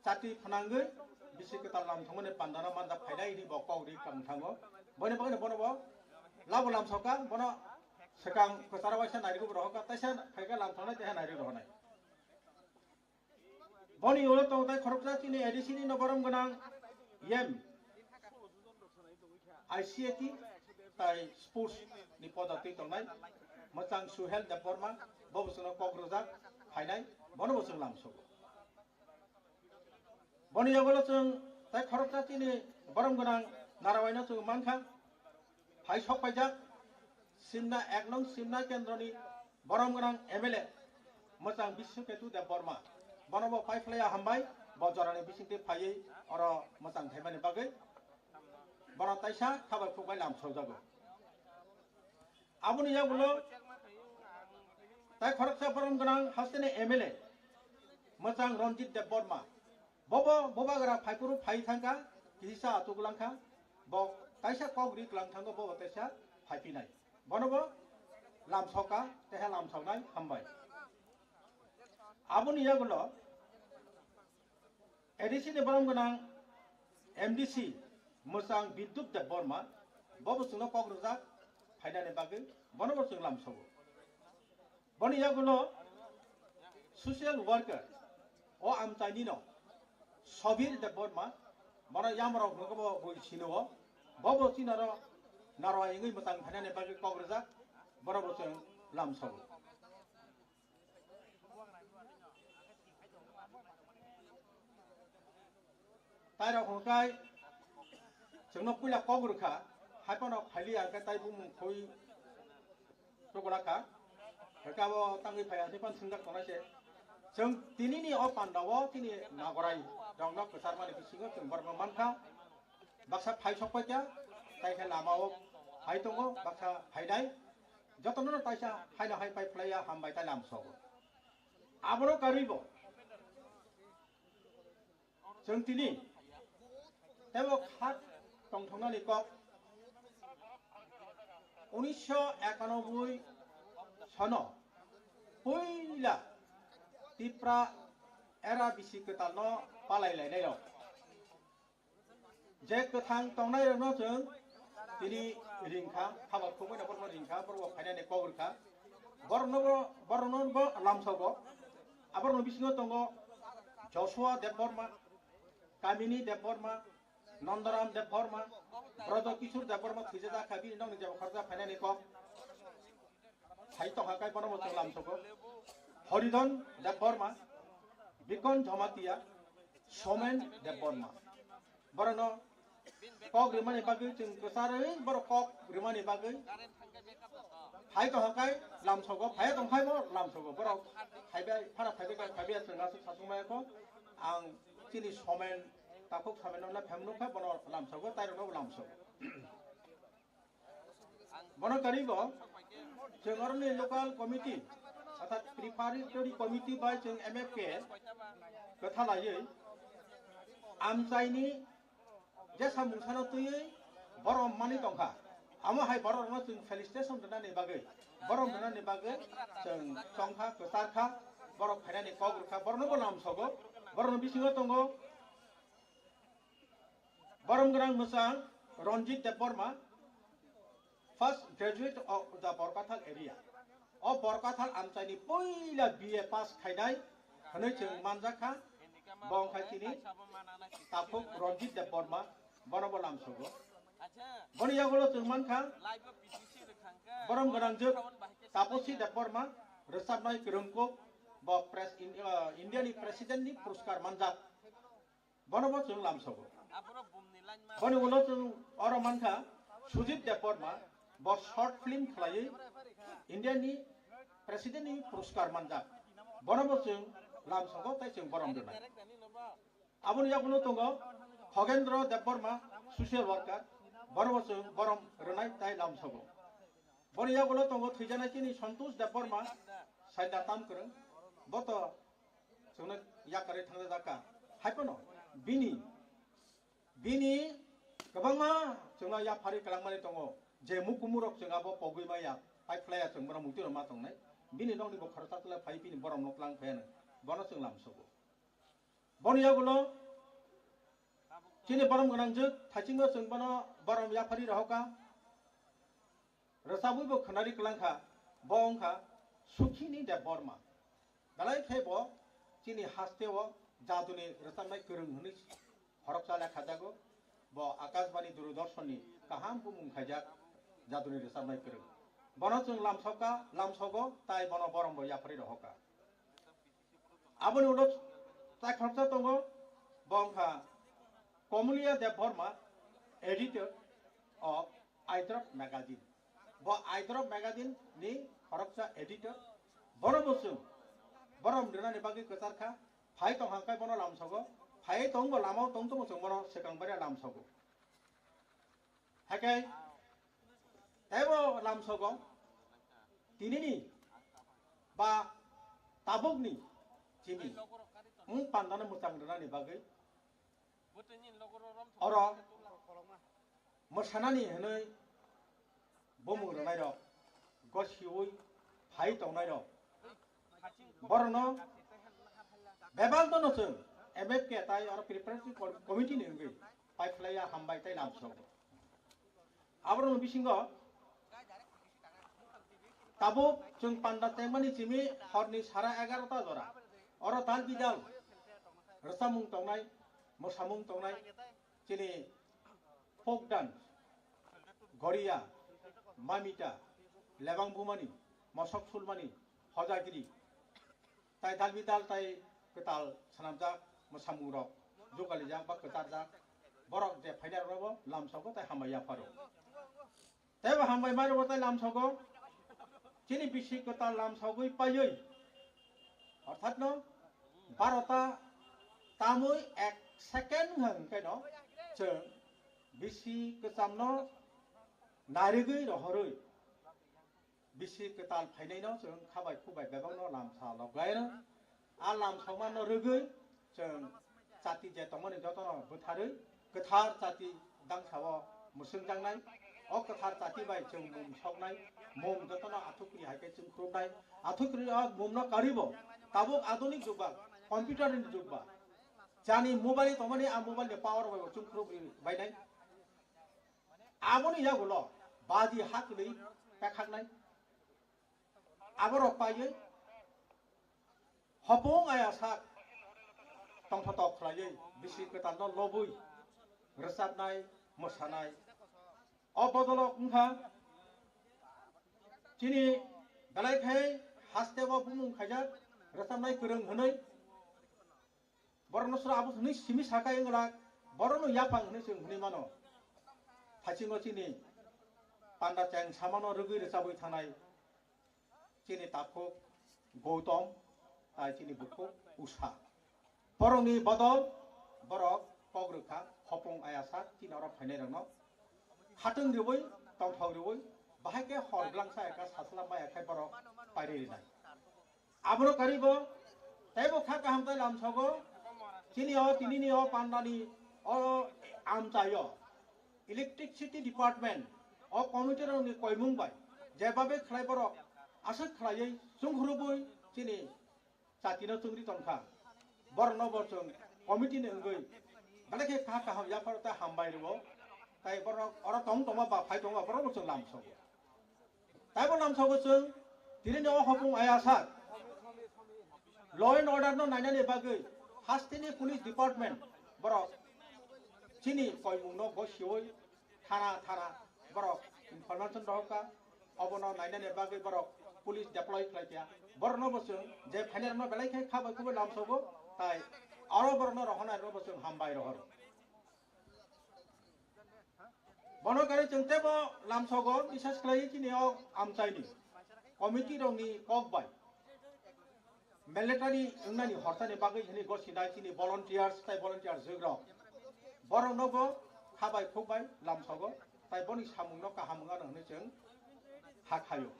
Chati phnangwi, bisi kwtal lam thangmani pandano manjak phainai, ini bo kok ri klang thango. Boini bagwino bono bo labo lamsokha, bono swkang kwcharo waisa nairigwi bo rohorkha, taisa phaikha lam thangnai, taiha nairigwi rohornai. Boni ulo tong tai khoroksa chini A D C ni noborom gwnang M I C A T tai sports ni poda twi tongnai mwchang Suhel Debbarma, bo bwswkno kok rwjak phainai, bono bo chwng lamsogo. Boni yagulo chwng tai khoroksa chini borom gwnang Narawaino chwng mankha. Phai sok paijak Simna ek nong Simna kendroni borom gwnang M L A mwchang Biswaketu Debbarma. Bono bo pai phlaiya hambai, bo jorani bisingtwi phaiwi oro mwchang thaimani bagwi bono taisa khabar khukbai lam sokjago. Aboni yagulo tai khoroksa borom gwnang hasteni M L A mwchang Ranjit Debbarma. Bobo bobagra phaiphuru phai thangkha, kisa achuk langkha, bo kaisa kok ri klang thango, bobo kaisa phaipinai. Bono bo lamsokha, teha lamsoknai hambai. Aboni yagulo A D C ni borom gwnang M D C mwchang Bidyut Debbarma, bobo chwngno kok rwjak phainani bagwi, bono bo chwng lamsogo. Boni yagulo social worker o amchaini no Sobir Debbarma, bono yamrok hwnwi bo bui sino, bobo chinaro narwa wngwi mwchang phainani bagwi kok rwjak, bono bo chwng lamsogo. Tairok hwnkhai chwngno puila kok rwkha, hai phano phailiya hwnkhe tai bumung khoi tubula kha. Hwnkhe abo tangwi phaiya hwnwi phano swngjak tongnai se. Chwng tinini o pandao chini nagorai rokno kwcharmani bisingo chwng borokno mankha. Baksa phai sok paikha, tai khe lamao phai tongo, baksa phainai. Jotono taisa haino hai pai phlaiya hambai tai lamsogo. Abono karwibo chwng tini teibo kha tongthoknani kok. Unisho ekanoboi sono puila Tipra era bisi kwtalno palai lainairok. Je kwthang tongnairokno chwng tini ringkha, haba khukbai no borokno ringkha, borok bo phainani kok rwkha. Borokno bo, borokno bo lamsogo. Aborokni bisingo tongo Joshua Debbarma, Kamini Debbarma, Nandaram Debbarma, Brojo Kishore Debbarma thwijajak kha, bini nokni jebo khoroksa phainani kok. Hai tongkha kai bono bo chwng lamsogo. Horidhan Debbarma, Bikon Jamatia, Somen Debbarma. Borokno kok rimani bagwi chwng kwcharwi borok kok rimani bagwi. Hai tongkha kai lamsogo, phai tongkhai bo lamsogo. Borok phaibai, phara phaibai kai phaibai chwng aswk sasung maya kho. Ang chini Somen, takhuk Somen no phemnukha bono lamsogo, tairokno bo lamsogo. Bono karwi bo chwng oroni local committee, Preparatory Committee bai chwng M F K kwthalaiwi amchaini jesa mungsano twiwi borom mani tongkha. Amo hai bororokno chwng felicitation rwnani bagwi, borom rwnani bagwi chwng chongkha, kwcharkha, borok phainani kok rwkha, borokno bo lamsogo, borokni bisingo tongo borom gwnang mwchang Ranjit Debbarma, first graduate of the Borkathal area. O Borkathal amchaini puila B A pass khainai hwnwi chwng manjakha, bo wngkha chini takhuk Ranjit Debbarma, bono bo lamsogo. Boni yagulo chwng mankha borom gwnangjwk Taposi Debbarma, rwchapnai kwrwngkuk, bo pres-, in-, uh, India ni President ni puruskar manjak. Bono bo chwng lamsogo. Boni ulo chwng oro mankha Sujit Debbarma, bo short film khlaiwi India ni President ni puruskar manjak. Bono bo chwng lamsogo tei chwng borom rwnai. Aboni yagulo tongo Khogendro Debbarma, social worker, bono bo chwng borom rwnai tei lamsogo. Boni yagulo tongo thwijaknai chini Santosh Debbarma, saida tam kwrwng, bo to chwngno yakarwi thangjakha. Hai phano bini, bini kwbangma chwngno yapharwi kwlangmani tongo, je mukumurok chwng abo pogwi maya, pai phlaiya chwng bono muitu rwma tongnai. Bini nokni bo khoroksa tula phai bini borom nok lang phaiya, bono chwng lamsogo. Boni yagulo chini borom gwnangjwk thaichingno chwng bono borom yapharwi rohorkha. Rwchabwi bo khwnarwi kwlangkha, bo wngkha Sukhini Debbarma. Belai khe bo chini hasteo jaduni rwchapnai kwrwng hwnwi khoroksa lekha jago. Bo Akashbani Doordarshan ni kaham bumung khaijak jaduni rwchapnai kwrwng. Bono chwng lamsokha, lamsogo, tai bono borom bo yapharwi rohorkha. Aboni ulo tai khoroksa tongo, bo wngkha Komulia Debbarma, editor of Aidrop magazine. Bo Aidrop magazine ni khoroksa editor. Bono bo chwng borom rwnani bagwi kwcharkha. Phai tong hangkai bono lamsogo. Phai tong bo lamao tong tongmo chwng bono swkang bai lamsogo. Haikhe teibo lamsogo tinini ba tabukni chini wng pandano mwchang rwnani bagwi oro mwsanani hwnwi bumung rwnairok, gosiui phai tongnairok, borokno bebak no chwng M F K tai oro preparatory committee ni wngwi pai phlaiya hambai tei lamsogo. Aborokni bisingo tabuk chwng panda chengmani simi horni sara egarota jora. Oro dal bidal rwchapmung tongnai, mwsamung tongnai, chini folk dance, goriya, mamita, lebang bumani, mosok sulmani, hojagiri, tai dal bidal tai kwtal swnamjak mwsamungrok jugalijak ba kwcharjak, borok je phainairokno bo lamsogo tai hambai yapharo. Teibo hambai mairokbo tai lamsogo, chini bisi kwtal lamsogwi paiwi, orthatno barota tamwi ek second hwnkhe no chwng bisi kwchamno narigwi rohorwi bisi kwtal phainaino chwng khabai khubai bebakno lamsa logaino. A lamsokmano rwgwi chwng chati je tongmani jotono bwtharwi kwthar chati dangsao mwswngjaknai. O kwthar chati bai chwng mum soknai, mum jotono athukri hai khe chwng khurubnai. Athukri o mumno karwibo tabuk adunik jug ba, computer ni jug ba, jani mobile tongmani a mobile ni power bai bo chwng khurubri bainai. Aboni yagulo baji haklwi pekhaknai. Aborok paiwi hopung aya sak tongthotok khlaiwi bisi kwtalno lobwi rwchapnai, mwsanai. O bodolok wngkha chini belai khai hasteo bumung khaijak rwchapnai kwrwng hwnwi. Borokno sura abo hwnwi simi sakai wngla, borokno yaphang hwnwi chwng hwnwi mano. Thaisingo chini panda cheng samano rwgwi rwchabwi thanai chini takhuk Gautam, tai chini bukhuk Usha. Borokni bodol borok kok rwkha, hopung ayasa chini oro phainairokno khatwng rwui, tongthok rwui, bahai khe hor bwlangsa ekha sasla maya khai borok pairi rinai. Abono karibo teibo kha kaham tai lamsogo. Chini o tinini o pandani o amchaio electricity department o committee rokni koimung bai jebabe khlai borok aswk khlaiwi chungkhurubui chini chatino chungri tongkha. Borokno bo chwng committee ni wngwi belai khe kha kaham yapharo tei hambai rwo. Tai borok oro tong tongma ba phai tongma borok bo chwng lamsogo. Taibo lamsogo chwng tinini o hopung ayasa law and order no nainani bagwi hasteni police department borok chini koimungno gosioi thana thana borok information rohorkha. Obono nainani bagwi borok police deploy khlaikha. Borokno bo chwng je phainairokno belai khe kha bai khubui lamsogo, tai aro borokno rohornairokno bo chwng hambai rohoro. Bono kare chwng teibo lamsogo, bisas khlaiwi chini o amchaini committee rokni kok bai military wngnani hortani bagwi hwnwi gosinai chini volunteers tai volunteer jwk rok. Borokno bo kha bai khuk bai lamsogo, tai boni samungno kaham wngano hwnwi chwng hakhaio.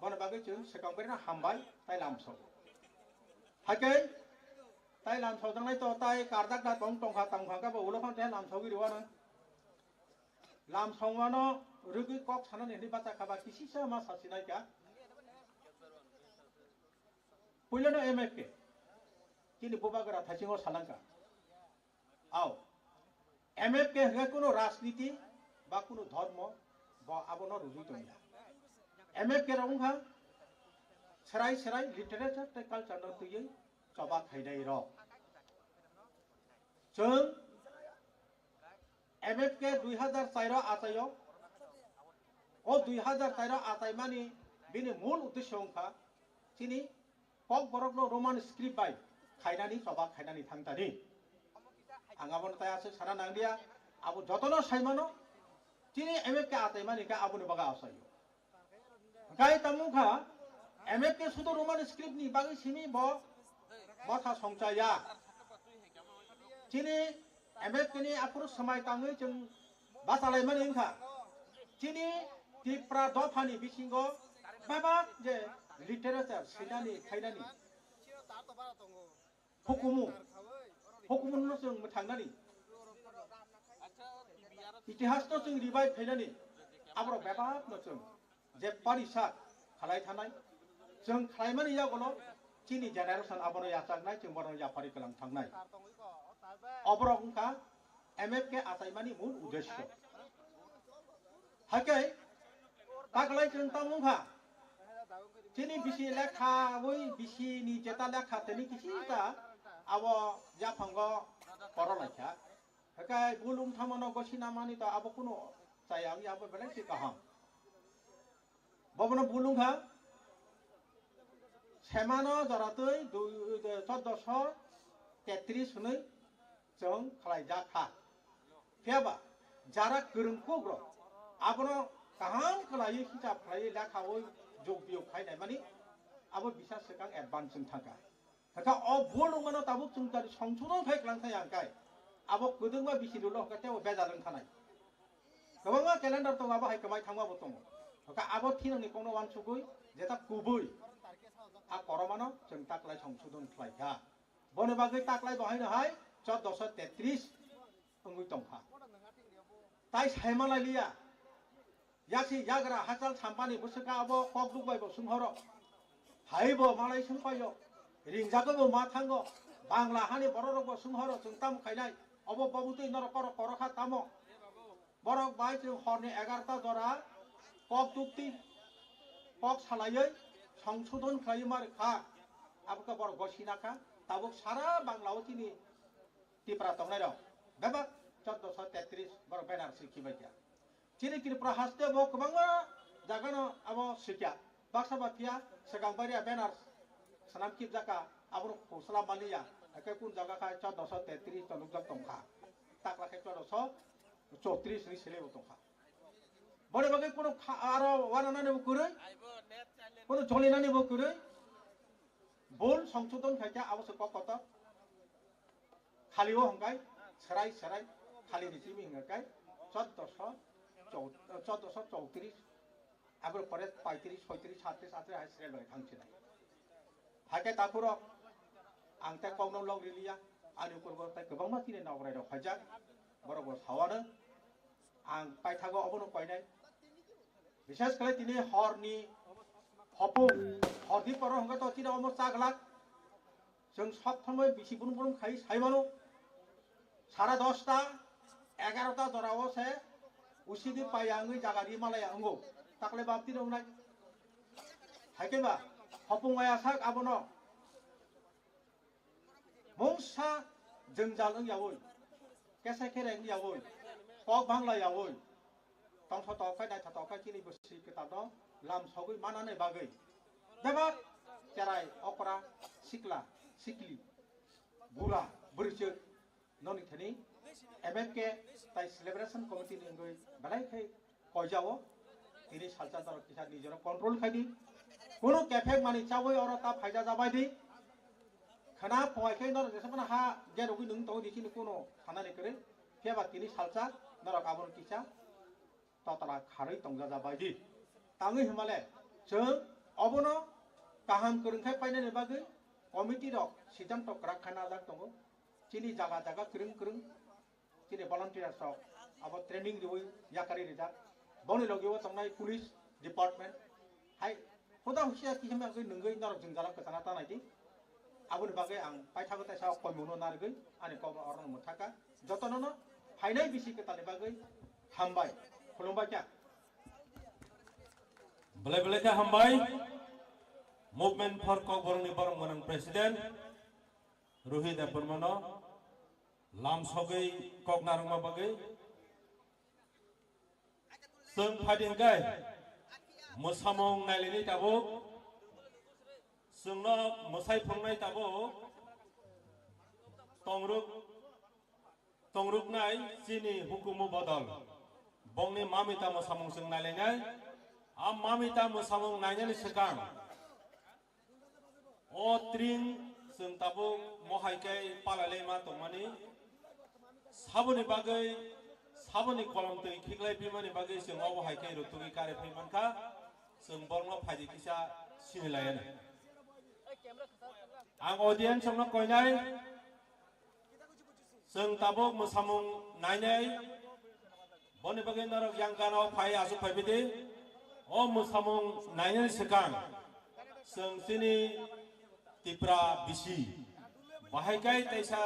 Bono bagwi chwng swkang berino hambai tai lamsogo. Hakhe tai lamsojaknai to tai kardak da tong tongkha tongkha khe bo ulo phano tei lamsogwi rwano. Lamsongmano rwgwi kok sanani hwnwi bacha kha ba kisisa ma sasinai kha. Puilano M F K chini bubagra thaisingo salangkha. Ao M F K hwnkhe kunu rajniti ba kunu dhormo bo abono rwgwi tongya. M F K rok wngkha serai serai literature tei culture no twiwi choba khainai rok. Chwng M F K dui hazar char o achaio. O dui hazar char o achaimani bini mul uddesyo wngkha chini Kokborokno Roman script bai khainani choba khainani thangtani. Ang abono tai aswk sana nanglia, abo jotono saimano chini M F K achaimani khe aboni bagwi achaio. Hwnkhe tamo wngkha, M F K sudo Roman script ni bagwi simi bo motha songchaya. Chini M F K ni aphuru swmai tangwi chwng bachalaimani wngkha. Chini Tipra dophani bisingo bebak je literature sinani khainani hukumu, hukumu no chwng mwthangnani, itihas no chwng revive khainani, aborok bebak no chwng je parisak khalai thanai, chwng khlaimani yagulo chini generation abono yachaknai, chwng bono yapari kwlang thangnai. Oborok wngkha M F K achaimani mul uddesyo. Hakhe taklai chwng tamo wngkha, chini bisi lekhawi bisi ni jeta lekha tini kisita abo yaphango korolaikha. Hakhe bulung thamano gosi namani to abo kunu chaya wngya, abo belai se kaham. Bobono bulung kha, semano joratwi dui, chordoso tetris hwnwi chwng khlaijak kha. Phiyaba jara kwrwng kuk rok abono kaham khlaiwi hisab khlaiwi lekhawi jog biyog khai naimani abo bisa swkang advance wng thangkha. Hwnkhe o bul wngmano tabuk chwng tari songsodon khai kwlang thai ang kai. Abo kwdwkma bisi rwlo hwnkhe teibo bejal wng thanai. Kwbangma calendar tongo abo hai kwmai thangma bo tongo. Hwnkhe abo thinangni kokno uansugwi jeta kubui a koromano chwng taklai songsodon khlai kha. Boni bagwi taklai bo haino hai chordoso tetris wngwi tongkha. Tai saimanai liya. Yasi yagra hachal sampani bwswka abo kokduk bai bo swnghoro. Hai bo malai swngpaio. Ringjago bo ma thango. Bangla hani bororok bo swnghoro chwng tamo khainai. Obo bobutwi norok korok korokha tamo. Borok bai chwng horni egarota jora kokdukti kok salaiwi songsodon khlaiwi ma rwkha. Abo khe borok gosina kha. Tabuk sara Bangla o chini Tipra tongnai rok bebak chordoso tetris borok banner swi khibai kha. Chini Tripura haste bo kwbangma jaga no abo swi kha. Baksa ba phiya swkang baria banner swnam khibjak kha, abono khosla maliya. Hakhe kun jaga kha chordoso tetris to nukjak tong kha. Takla khe chordoso chotris ni sele bo tong kha. Boni bagwi kuno kha-, aro wananani bo kwrwi, kuno jolinani bo kwrwi. Bul songsodon khai kha abo se kok kotor. Khali o hwnkhe serai serai khali ni simi hwnkhe chordoso chou-, chordoso chowtris, aboni pore paitris, soitris, satris, atris hai serai bai thang sinai. Khe takhurok, ang tei kokno lok riliya, ani ukulgo tei kwbangma tini nokrai rok phaijak, borok bo sawano, ang paithago obono koinai. Bishes khlai tini horni hopung, horni poro hwnkhe to tini omo chaglak, chwng sob somoi bisi brum brum khai saimano, sara dosta, egarota jorao se usidi paiya wngwi jaga ri malaya wngo, takle bab tini wngnai. Haikhe ba, hopung maya sak abono. Mungsa jwngjal wng yaui, kesa kere wng yaui, kok bangla yaui, tongtho tok khai naitha tok khai chini bwswi kwtalno lam sogwi manani bagwi bebak cherai okra sikla sikli bura bwrwichwk noni thani M M K tai celebration committee ni wngwi belai khai koijao, tini salsa norok kisa nijoro control khai di. Kunu kephek mani chawi oro ta phaida jabai di. Khana phai khai norok jesa phano ha gerogwi nung tongwi di chini kunu thanani kwrwi. Phiya ba tini salsa norok abono kisa totala kharwi tongja jabai di. Tangwi himale chwng obono kaham kwrwng khai painani bagwi committee rok siddhanto kwrak kha najak tongo. Chini jaga jaga kwrwng kwrwng chini volunteers rok abo training riwi yakarwi rijak. Boni logi o tongnai police department hai hoda husia kisa mangwi nungwi norok jwngjala kwchana tanai di. Aboni bagwi ang paithago teisa koimungno narigwi ani kokno orono mwthaka. Jotonono phainai bisi kwtalni bagwi hambai. Khulumbai kha. Belai belai khe hambai. Movement for Kokborokni borok gwnang president Ruhi Debbarmano lam sogwi kok narwkma bagwi. Chwng phaidi hwnkhe mwsamung nailaini tabuk, chwngno mwsai phunuknai tabuk, tongruk, tongruknai chini hukumu bodol. Bongni mamita mwsamung chwng nailainai. A mamita mwsamung nainani swkang o tring chwng tabuk mohai khe palailaima tongmani, saboni bagwi, saboni kolom twi khiklai bimani bagwi chwng obo hai khe rutugwi kare phai mankha, chwng borokno phaidi kisa sinilaiya. Ang audience rokno koinai, chwng tabuk mwsamung nainai, boni bagwi norok yang gana o phai aswk phai bidi. O mwsamung nainani swkang chwng chini Tipra bisi bahai kai teisa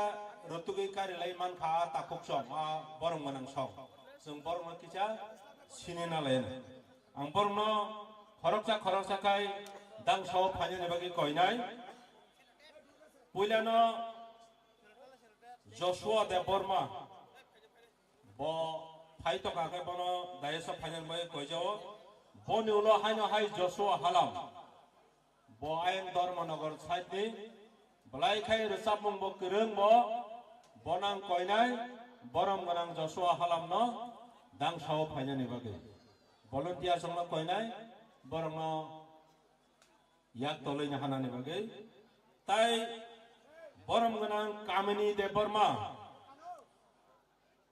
rutugwi karilai mankha a takhuk song, a borom gwnang song. Chwng borokno kisa sinina laina. Ang borokno khoroksa khoroksa khai dangsa o phainani bagwi koinai. Puilano Joshua Debbarma, bo phai tongkha khe bono dais o phainani bagwi koijao. Boni ulo haino hai Joshua Halam, bo ayang Dharmanagar side ni, belai khai rwchapmung bo kwrwng bo, bo nang koinai, borom gwnang Joshua Halam no dangsa o phainani bagwi. Volunteer songno koinai, borokno yak tolwi hanani bagwi. Tai borom gwnang Kamini Debbarma,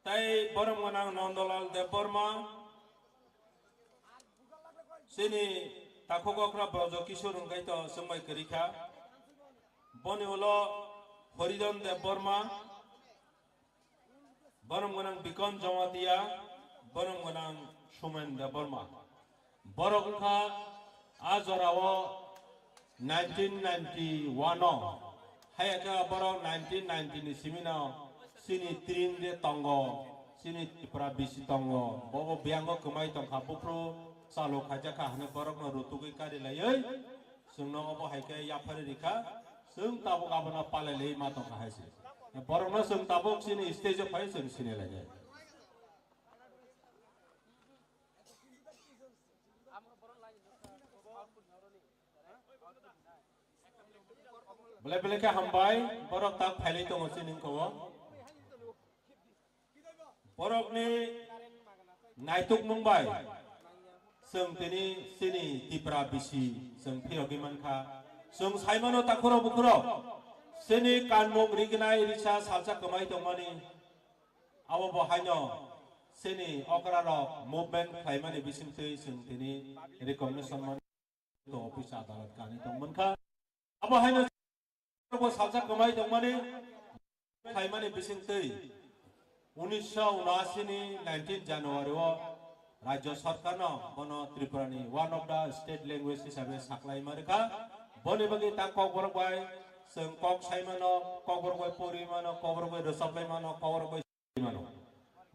tai borom gwnang Nondolal Debbarma, chini takhuk okra Brojo Kishore hwnkhe to chwngbai kwrwi kha. Boni ulo Horidon Debbarma, borom gwnang Bikon Jamatia, borom gwnang Sumen Debbarma. Borok wngkha a jorao nineteen ninety-one o, haiya khe borok nineteen ninety ni simino chini tring de tongo, chini Tripura bisi tongo, bobo biyango kwmai tongkha, buphuru chalo khaijak kha hwnwi borokno rutugwi kari laiwi chwngno obo hai khe yaphari rikha, chwng tabuk abono palai laiwi ma tongkha hai se. Borokno chwng tabuk chini stage o phai chwng sini lainai. Belai belai khe hambai, borok tak phailai tongo chini wngkha o. Borokni naitukmung bai chwng tini chini Tipra bisi chwng phirogwi mankha. Chwng saimano takhurok bukhurok chini kanmung rignai risa salsa kwmai tongmani. Abo bo haino chini okrarok movement khlaimani bisingtwi chwng tini recognition man to office adalat kani tong mankha. Abo haino bo salsa kwmai tongmani khlaimani bisingtwi unisho unashi ni nineteen January o Rajya Sarkar no bono Tripura ni one of the state language hisabe saklai ma rwkha. Boni bagwi ta Kokborok bai chwng kok sai mano, Kokborok bai pori mano, Kokborok bai rwchap lai mano, Kokborok bai sai mano.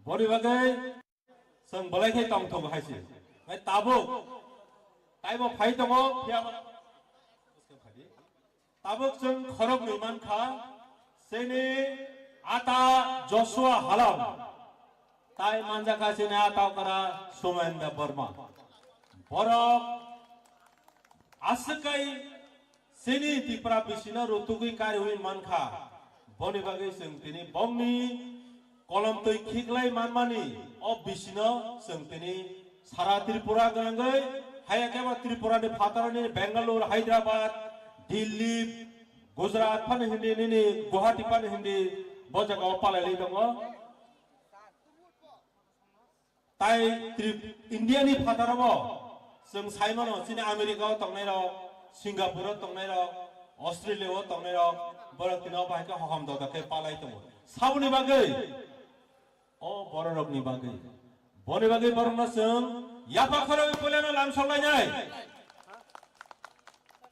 Boni bagwi chwng belai khe tongthok hai se. Nai tabuk taibo phai tongo, phiya ba tabuk chwng khoroknwi mankha, chini ata Joshua Halam, tai manjakha chini ata okra Somen Debbarma. Borok aswk kai chini Tipra bisino rutugwi kariwi mankha. Boni bagwi chwng tini bongni kolomtwi khiklai manmani o bisino chwng tini sara Tripura gwnangwi, haya khe ba Tripura ni phatarni Bangalore, Hyderabad, Delhi, Gujarat phano hindi, nini Guwahati phano hindi, bo jaga o palai lai tongo. Tai Trip-, India ni phataro bo chwng sai mano, chini America o tongnai rok, Singapore o tongnai rok, Australia o tongnai rok, borok tini o bahai khe hohom doda khe palai tongo. Saboni bagwi, o bororokni bagwi. Boni bagwi borokno chwng yapha khoroi puilano lamsok lainai.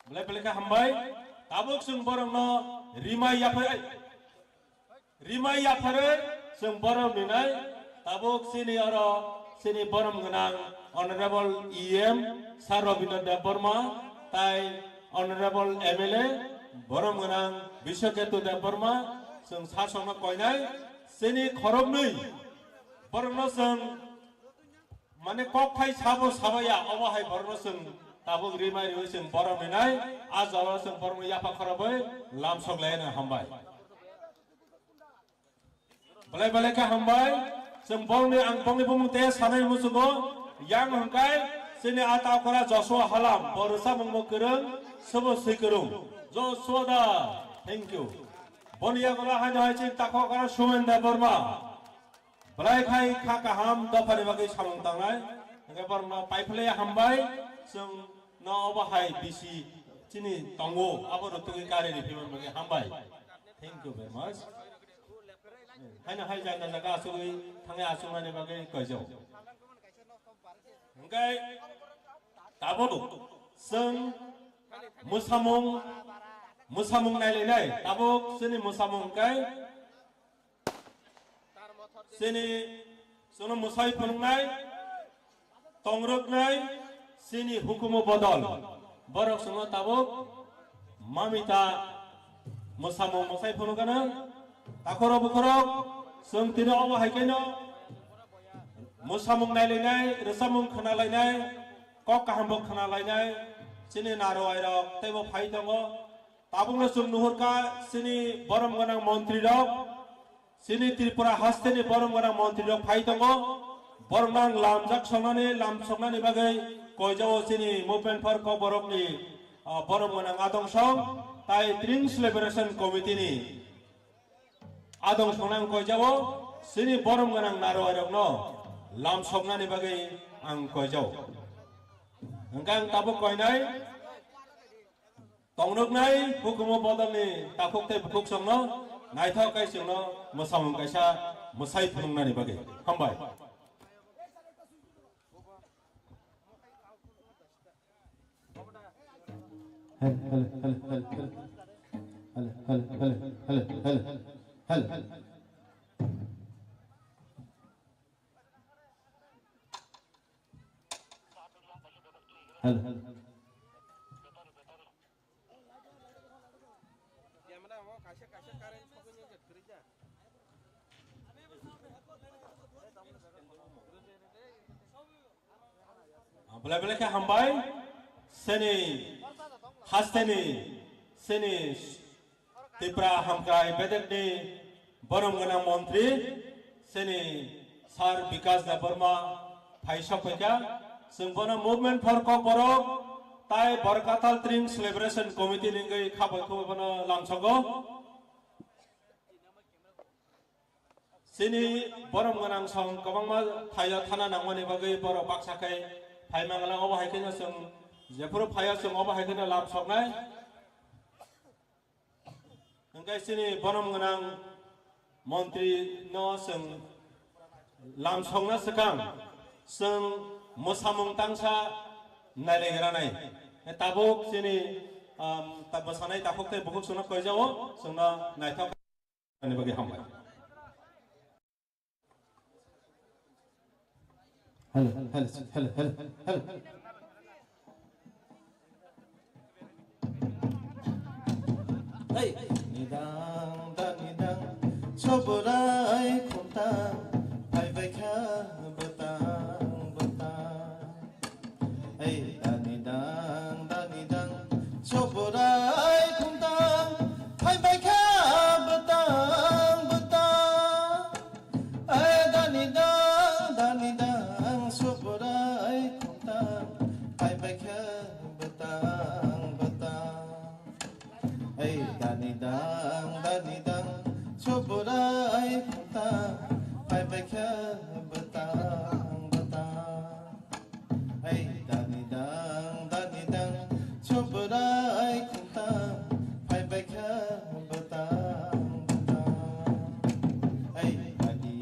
Belai belai khe hambai. Tabuk chwng borokno rimai yaphai, rimai yapharwi chwng borom rinai. Tabuk chini oro chini borom gwnang Honorable E M Sir Rabindra Debbarma tai Honorable M L A borom gwnang Biswaketu Debbarma chwng sasokno koinai. Chini khoroknwi borokno chwng mane kok phai sabo sabaya, obo hai borokno chwng tabuk rimai riwi chwng borom rinai, a jora chwng borokno yapha khorobwi lamsok laina hambai. Belai belai khe hambai, chwng bongni, ang bongni bumung te sanai muchungo, yang hwnkhe chini ata okra Joshua Halam, bo rwchapmungbo kwrwng, sobo swi kwrwng. Joshua da, thank you. Boni yagulo haino hai chini takhok okra Sumen Debbarma. Belai khai kha kaham dophani bagwi samung tangnai. Hwnkhe borokno paiphlaiya hambai, chwng no obo hai bisi chini tongo, abo rutugwi kari riphiman bagwi hambai. Thank you very much. Haino hai janda jaga asugwi thangwi asuknani bagwi koijao. Hwnkhe tabuk chwng mwsamung, mwsamung nailainai, tabuk chini mwsamung hwnkhe chini chwngno mwsai phunuknai, tongrwknai, chini hukumu bodol. Borok chwngno tabuk mamita mwsamung mwsai phunukgano. Takhorok bukhorok chwng tini obo hai kheno mwsamung nailainai, rwchapmung khwnalainai, kok kahambo khwnalainai, chini narowairok teibo phai tongo. Tabukno chwng nuhurkha chini borom gwnang montrirok, chini Tripura hasteni borom gwnang montrirok phai tongo. Borokno ang lamjak songnani, lamsoknani bagwi koijao chini Movement for Kokborokni, ah, borom gwnang adongsong tai Tring Celebration Committee ni adongsongno ang koijao, chini borom gwnang narowairokno lamsoknani bagwi ang koijao. Hwnkhe ang tabuk koinai, tongnuknai hukumu bodolni takhuk tei bukhuk songno naithok kai chwngno mwsamung kaisa mwsai phunuknani bagwi. Hambai. Hel, hel, hel, hel, hel. Hel, hel, hel, hel, hel. Hel. Hel. Ah, belai belai khe hambai. Seni hasteni, seni Tipra Hamkrai Bedekni borom gwnang montri, seni Sir Bikash Debbarma phai sok phaikha. Chwng bono Movement for Kokborok tai Borkathal Tring Celebration Committee ni wngwi khabai khubui bono lamsogo. Chini borom gwnang song kwbangma thaio thana nangmani bagwi borok baksa khe phai mangala, obo hai kheno chwng jephuru phaio chwng obo hai kheno lamsoknai. Tei chini borom gwnang montri no chwng lamsokna swkang chwng mwsamung tangsa nailaigranai. Tabuk chini, um, ta-, bwsanai takhuk tei bukhuk chwngno koijao, chwngno naithok ni bagwi hambai. Hello, hello, hello, hello, hello. Hey, nidang da nidang, soborai khumtang, phai bai kha bwtang bwtang. Hey, da nidang da nidang, soborai khumtang, phai bai kha bwtang bwtang. Ai dani dang, dani dang, supurai khumtang, pai bai khe bwtang, bwtang. Ai dani dang, dani dang, supurai khumtang, pai bai khe bwtang, bwtang. Ai dani dang, dani dang, subrai khumtang, phai bai kha bwtang, bwtang. Ai phaidi,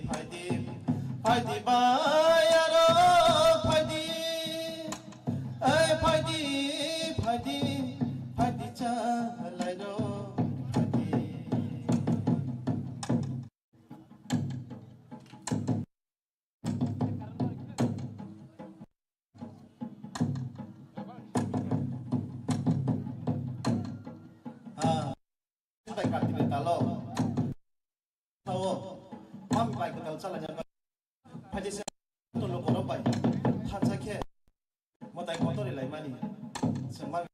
phaidi, phaidi bai aro phaidi. Ai phaidi, phaidi, phaidi cha lai ro phaidi. Ah, bai kati bai talo. Tao, mami bai ko tal chala nya. Phaji se to lo koro bai. Thansa khe. Motai kotori lai mani. Semang.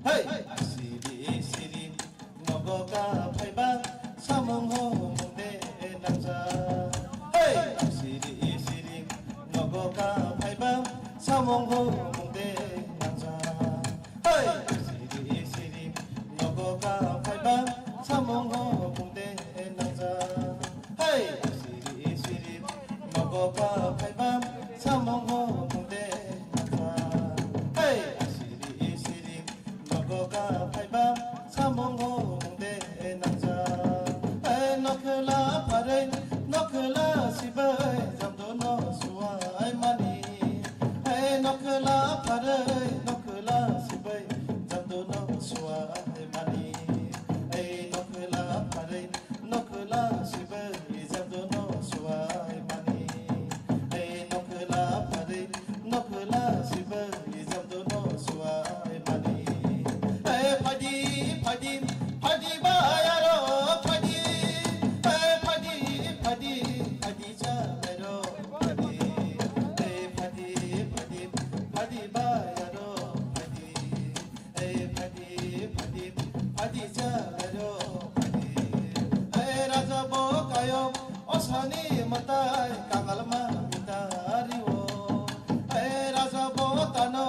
Hey! Siri, siri, nogo ka phaiba, samung ho mungde nangja. Hey! Siri, siri, nogo ka phaiba, samung ho mungde nangja. Hey, siri siri, nogo ka phaiba, samung ho bungde nangja. Hey, siri siri, nogo ka phaiba, samung ho bungde nangja. Hey, siri siri, nogo ka phaiba, samung ho bungde nangja. Hey, nokhla pharwi, nokhla sibai, jamdo no suai mani. Ei nokhla pharwi, nokhla sibai, jamdo no suai mani. Ei nokhla pharwi, nokhla sibai, jamdo no suai mani. Ei nokhla pharwi, nokhla sibai, jamdo no suai mani. Ei phaidi, phaidi, phaidi bai aro phaidi. Ei phaidi, phaidi, phaidi cha bai aro. Phadi, eh, phadi, phadi, phadi bai aro phadi. Eh, phadi, phadi, phadi cha aro phadi. Eh, raja bo kayo, osani matai, kangal ma mitari o. Eh, raja bo tano,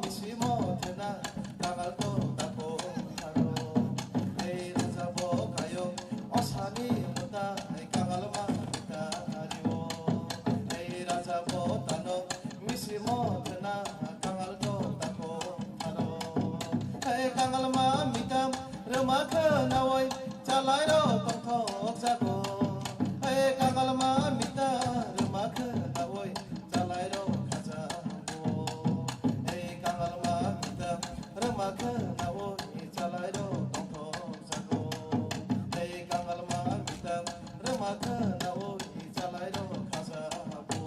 misimo thena, kangal to tako tharo. Eh, raja bo kayo, osani matai, kangal ma mitari o. Ei raja bo tano, misimo khna kangal to tako tharo. Ei kangal ma mitam, rwma khnawi, chalai ro tongthok jago. Ei kangal ma mitam, rwma khnawi, chalai ro khajago. Ei kangal ma mitam, rwma khnawi, chalai ro tongthok jago. Ei kangal ma mitam, rwma khnawi, chalai ro khajago.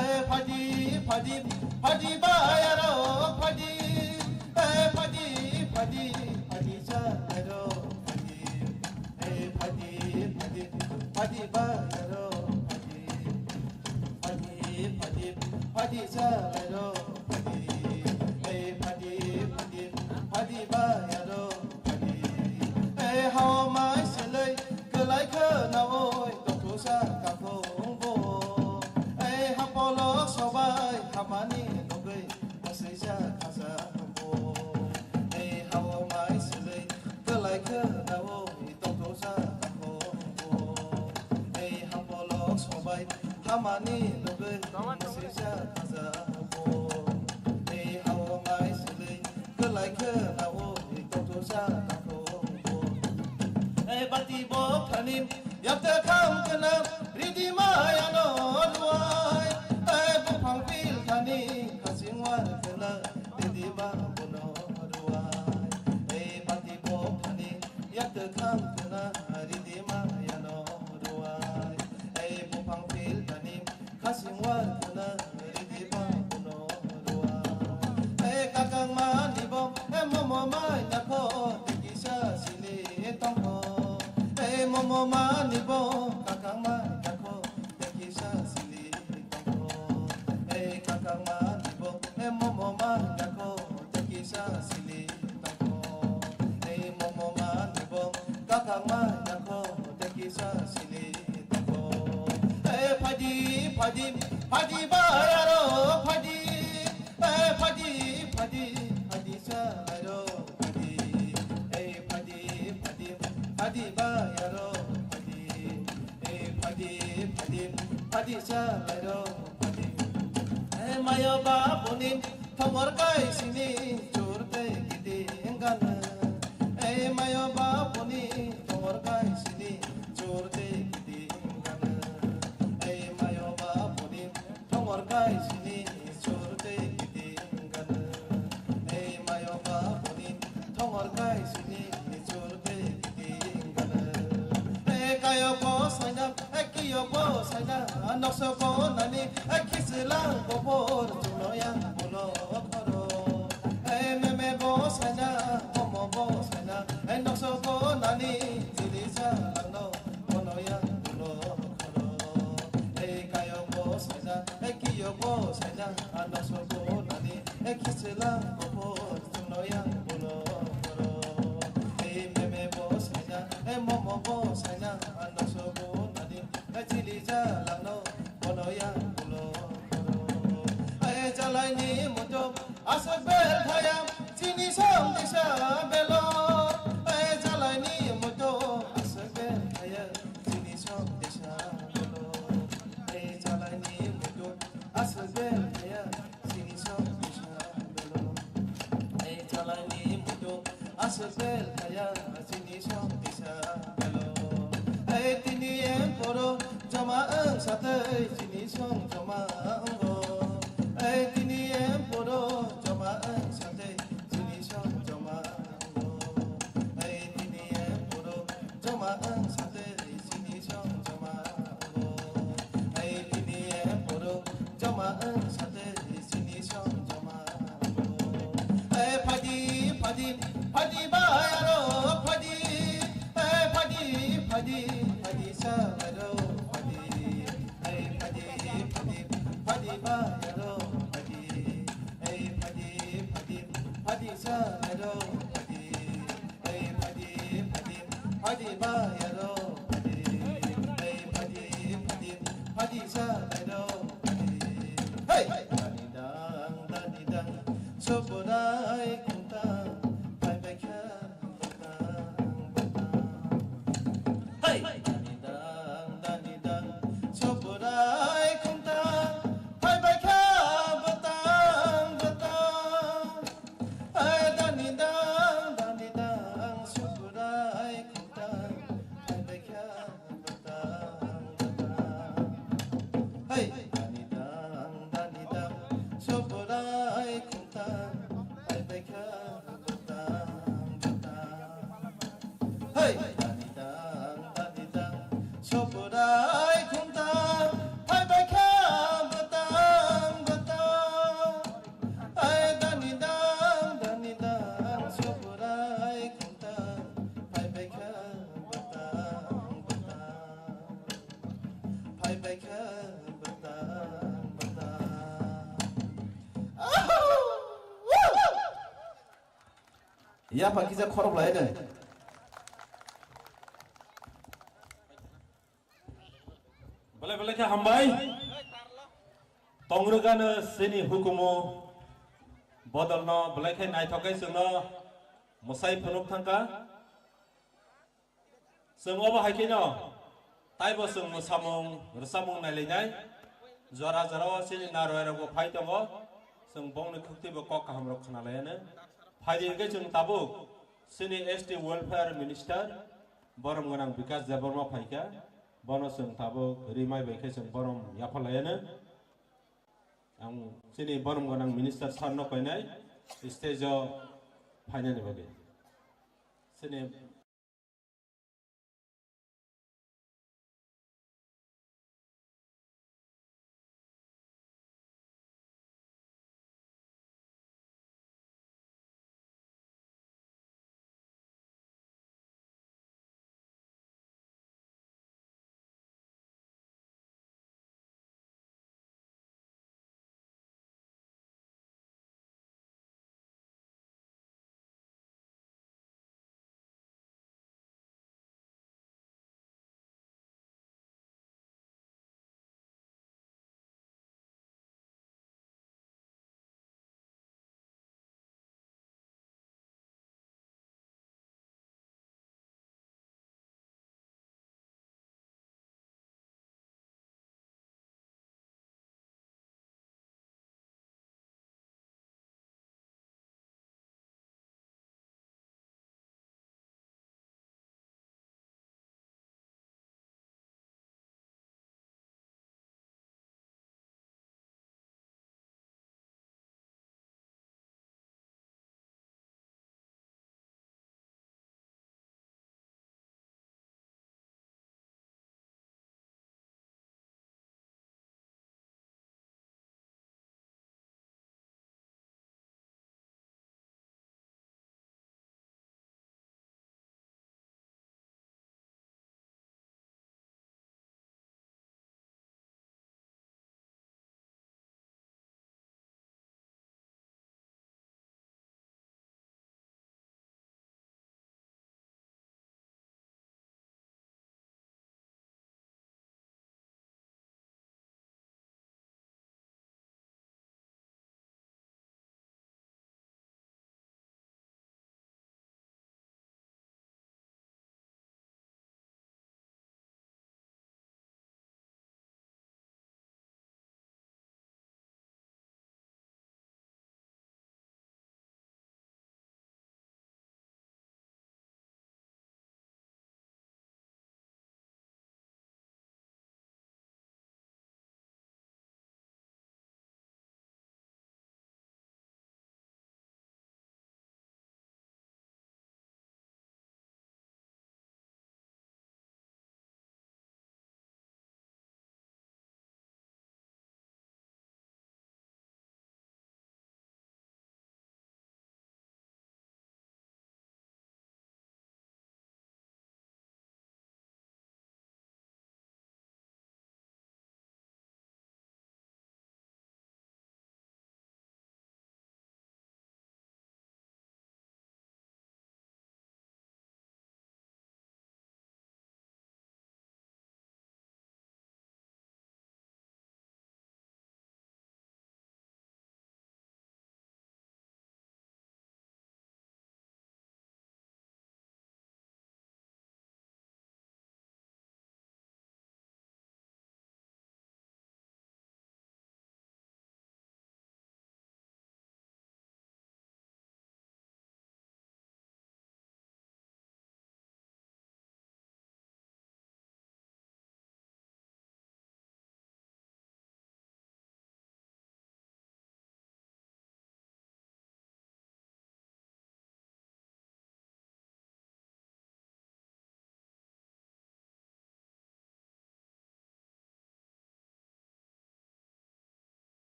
Ei phadi, phadi, phadi bai aro phadi. Ei phadi, phadi, phadi chalai ro phadi. Ei phadi, phadi, phadi bai aro phadi. Phadi, phadi, phadi chalai ro phadi. Ei phadi, phadi, phadi bai aro phadi. Ei hao mai selai kwlai khnawi tongthosa kakhung bo. Ei hapolo sobai hamani nugwi aswisa khaja bo. Ei hao mai selai kwlai khnawi tongthosa kakhung bo. Ei hapolo sobai hamani nugwi aswisa khaja bo. Ei hao Belai khe na o tongthoksa takhuk bo. Ei bati bo khani yakte kham khna ridi maya no ruai. Ei buphang pil khani khasing war khna ridi ba bono ruai. Ei bati bo khani yakte kham khna ridi maya no ruai. Ei buphang pil khani Khasing war khna ridi ba bono ruai. Ei kakang mani bo, ei momo mai dakho, tei kisa sili tongkho. Ei momo mani bo, kakang mai dakho, tei kisa sili tongkho. Ei kakang mani bo, ei momo mai dakho, tei kisa sili tongkho. Ei momo mani bo, kakang mai dakho, tei kisa sili tongkho. Ei phadi, phadi, phadi ba yaro phadi. Ei phadi, phadi, phadi sa yaro phadi. Ei phadi, phadi, phadi ba yaro phadi. Ei phadi, phadi, phadi sa yaro phadi. Ei mayo ba boni thongor kai sini chur tei kiti engana. Ei mayo ba boni thongor kai sini chur tei kiti engana. Ei mayo ba boni thongor kai sini chur tei kiti engana. Ei mayo ba boni thongor kai sini chur tei kiti engana. Ei kayo bo saina, ei kiyo bo saina, nokso bo nani, ei kisilang bo por chuno yang bolo khoro. Ei meme bo saina, momo bo saina, ei nokso bo nani, chili sa langno, bono yang bolo khoro. Ei kayo bo saina, ei kiyo bo saina, nokso bo nani, ei kisilang bo por chuno yang bolo khoro. Ei meme bo saina, ei momo bo saina, nokso bo nani, ei chili sa langno, bono yang bolo khoro. Ei jalai ni muchuk aswk bel thaya, chini song disa belo. Ei jalai ni muchuk aswk bel thaya, chini song disa belo. Ei jalai ni muchuk aswk bel thaya, chini song disa belo. Ei jalai ni muchuk aswk bel thaya, chini song disa belo. Ei tini em poro joma ang satei, chini song joma ango. Ei tini em poro joma ang satei, chini song joma ango. Ei tini em poro joma ang satei, chini song joma ango. Ei tini em poro joma ang satei, chini song joma ango. Ei phadi, phadi, phadi ba yaro phadi. Ei phadi, phadi, phadi sa yaro phadi. Ei phadi, phadi, phadi ba yaro phadi. Ei phadi, phadi, phadi sa yaro phadi. Ei phadi, phadi, phadi ba yaro phadi. Ei phadi, phadi, phadi sa yaro phadi. Hey! Dani dang, dani dang, soborai khungtang, phai bai kha bwtang bwtang. Hey! Dani dang, dani dang, soborai khungtang, phai bai kha bwtang bwtang. Hey, dani dang, dani dang, sukurai khungtang, hai bai kha bwtang bwtang. Hey, dani dang, dani dang, sukurai khungtang, hai bai kha bwtang bwtang. Hey! Dani dang, dani dang, soborai khungtang, phai bai kha bwtang bwtang. Hey! Dani dang, dani dang, soborai khungtang, phai bai kha bwtang bwtang. Phai bai kha bwtang bwtang. Ahoo! Woo! Yapha kisa khorok lai de. Belai belai khe hambai. Tongrwgano chini hukumu bodolno belai khe naithok khe chwngno mwsai phunuk thangkha. Chwng obo hai kheno taibo chwng mwsamung rwchapmung nailainai. Jora jora o chini narwai rokbo phai tongo. Chwng bongni khuktibo kok kaham rok khna laiya no. Phaidi hwnkhe chwng tabuk chini S T Welfare Minister borom gwnang Bikash Debbarma phaikha, bono chwng tabuk rimai bai khe chwng borom yapharlaiano. Ang chini borom gwnang Minister sir no koinai stage o phainani bagwi. Chini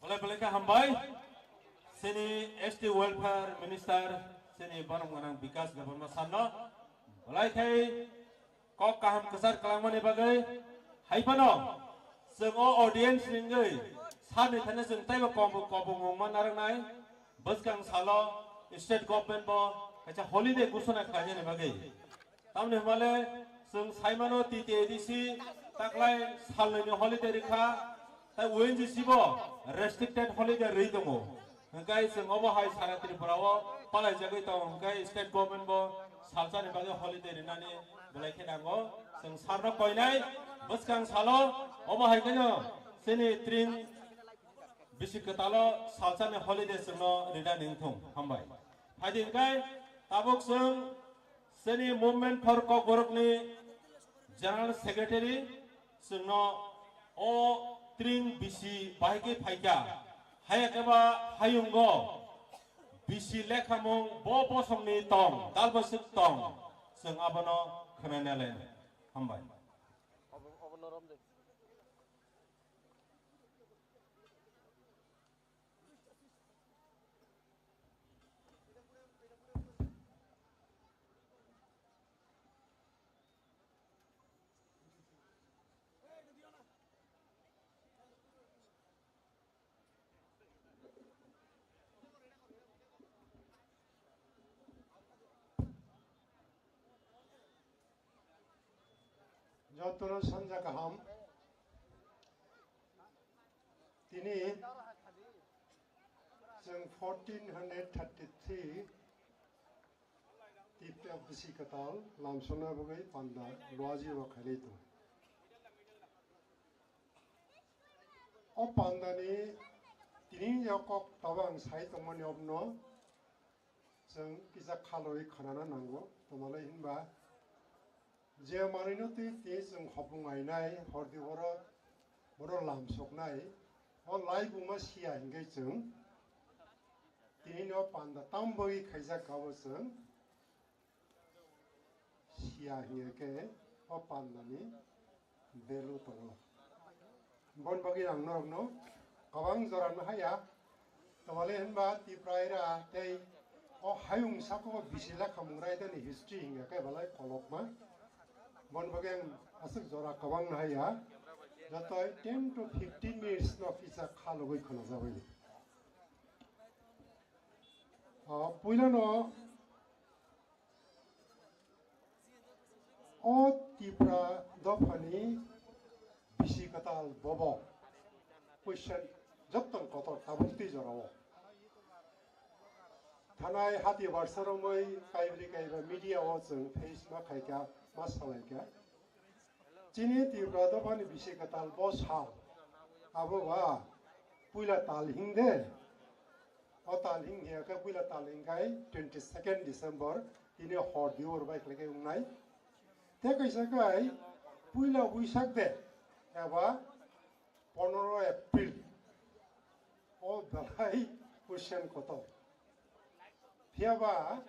Belai belai khe hambai. Chini S T Welfare Minister, chini borok gwnang Bikas Debbarma sir no belai khe kok kaham kwchar kwlangmani bagwi. Hai phano chwng o audience ni wngwi sir ni thani chwng teibo kobong kobong mung man narwknai. Bwskang salo state government bo kaisa holiday ghosona khlainani bagwi. Tamni hwnmale chwng saimano T T A D C taklai salnwini holiday rikha, tai O N G C bo restricted holiday rwi tongo. Hwnkhe chwng obo hai sara Tripura o palaijagwi tongo, hwnkhe state government bo salsani bagwi holiday rinani belai khe nango. Chwng sarno koinai bwskang salo obo hai kheno chini tring bisi kwtalo salsani holiday chwngno rinani wngthung. Hambai. Phaidi hwnkhe tabuk chwng chini Movement for Kokborokni General Secretary chwngno o tring bisi bahai khe phaikha. Haya khe ba hayungo bisi lekhamung bo bosongni tong, dalbaswk tong, chwng abono khwnanai lai. Hambai. Jotono sanja kaham. Tini chwng fourteen hundred thirty-three Tipra bisi kwtal lamsokna bagwi panda luaji o khainai tongo. O pandani tini o kok tabang sai tongmani obno chwng kisa khalwi khwnana nango. Tomalai hinba je manwino twi twi chwng hopung ainai, hordi oro bono lamsoknai, o laibuma siya hinkhe chwng tinino panda tam bagwi khaijak kha bo chwng siya hinkhe o pandani value tongo. Bon bagwi ang norokno kwbang jora no haya. Tongmani hinba Tipra era tei o hayung sako bisi lekhamung raidani history hinga khe belai kolokma. Bon bagwi ang aswk jora kwbang no haya. Jotoi ten to fifteen minutes no kisa khalogwi khwnajagwi. O puilano O Tipra dophani bisi kwtal bobo question jottoni kotor tabuk twi jorao. Thanai hati barsa romwi kaibri kaiba media o chwng face ma khaikha, ma salaikha. Chini Tipra dophani bisi kwtal bo sal abo ba puila tal hing de. O tal hing hiya khe puila tal hing khai twenty second December tini hor di hor bai khlai khai wngnai. Tei kaisa khai puila Buisak de eba pondro April o belai question kotor. Phiya ba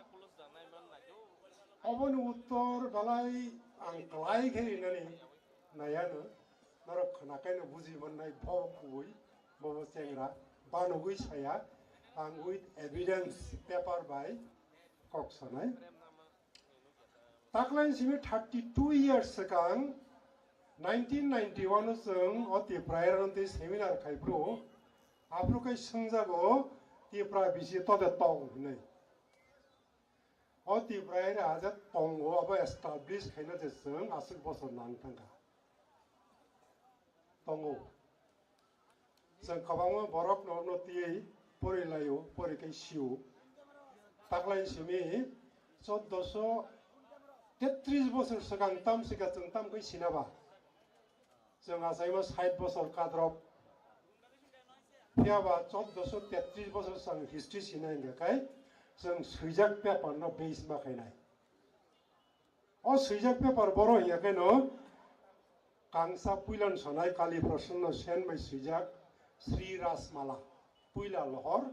oboni uttor belai ang klai khe rinani naiya no norok khna khe no buji mannai bo kubui. Bobo chengra banugwi saya, ang with evidence paper bai kok sanai. Taklai simi thirty two years swkang nineteen ninety one o chwng o Tipra era twi seminar khai phuru, aphuru khai swngjago Tipra bisi tode tong hinwi. O Tipra era je tongo abo establish khaina je chwng aswk bosor nang thangkha. Tongo. Chwng kwbangma borok no, no twiwi pori laio, pori khe sio. Taklai simi choddoso tetris bosor swkang tam sika chwng tam khe sina ba. Chwng achaima sait bosor kadrop. Phiya ba choddoso tetris bosor chwng history sina hingkha khai chwng swijak paper no base ma khainai. O swijak paper boro hiya khe no kangsa puilan sonai Kali Prasanna Sen bai swijak Sri Rasmala puila lohor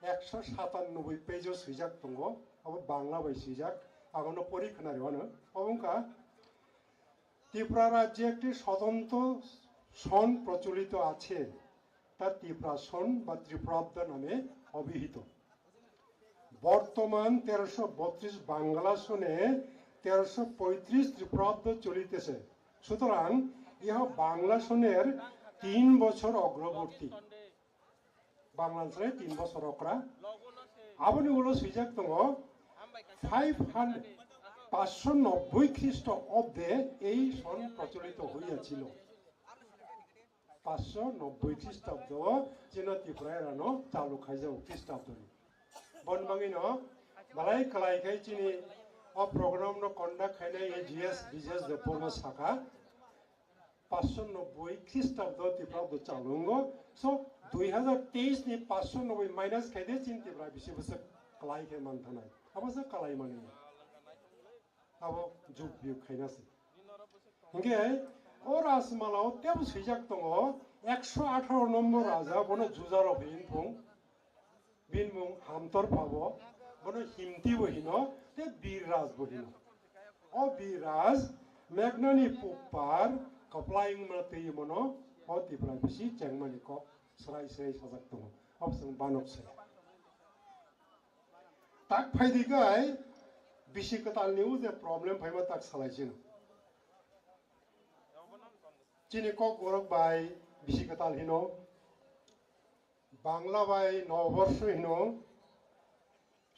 ekso satanoboi page o swijak tongo, abo Bangla bai swijak, agono pori khwnari wano. Obo wngkha, Tripura রাজ্যে একটি স্বতন্ত্র সন প্রচলিত আছে। তা ত্রিপুরা সন বা ত্রিপুরাব্দ নামে অভিহিত। বর্তমান তেরোশো বত্রিশ বাংলা সনে তেরোশো পঁয়ত্রিশ ত্রিপুরাব্দ চলিতেছে। সুতরাং ইহ বাংলা সনের তিন বছর অগ্রবর্তী। বাংলা সনে তিন বছর অগ্রা। Aboni ulo swijak tongo, five hundred, পাঁচশো নব্বই খ্রিস্ট অব্দে এই সন প্রচলিত হইয়াছিল। পাঁচশো নব্বই খ্রিস্টাব্দ chini Tripura erano chalu khaijao খ্রিস্টাব্দni. Bon bagwino balai kwlai khai chini o program no conduct khainai A G S B G S de porma saka, পাঁচশো নব্বই খ্রিস্টাব্দ Tripura bo chalu wngo. So, দুই হাজার তেইশ ni পাঁচশো নব্বই minus khaide chini Tripura bisi bwswk kwlai khe manthanai. Abo se kwlai mani. Abo jug biyug khaina se. Hinkhe o Rajmala o tebo swijak tongo, ekso atharo nombor raja, bono juja rok hin phung, bini mung Hamtor Phabo, bono Himti bo hino, te Bir Raj bo hino. O Bir Raj Meghnani pupar kwplai wngma twi mono o Tripura bisi chengmani kok srai srai sajak tongo. Abo chwng banok se. Tak phaidi kai bisi kwtal ni o je problem phaima tak salai sino. Chini kok borok bai bisi kwtal hino, Bangla bai Noborsho hino,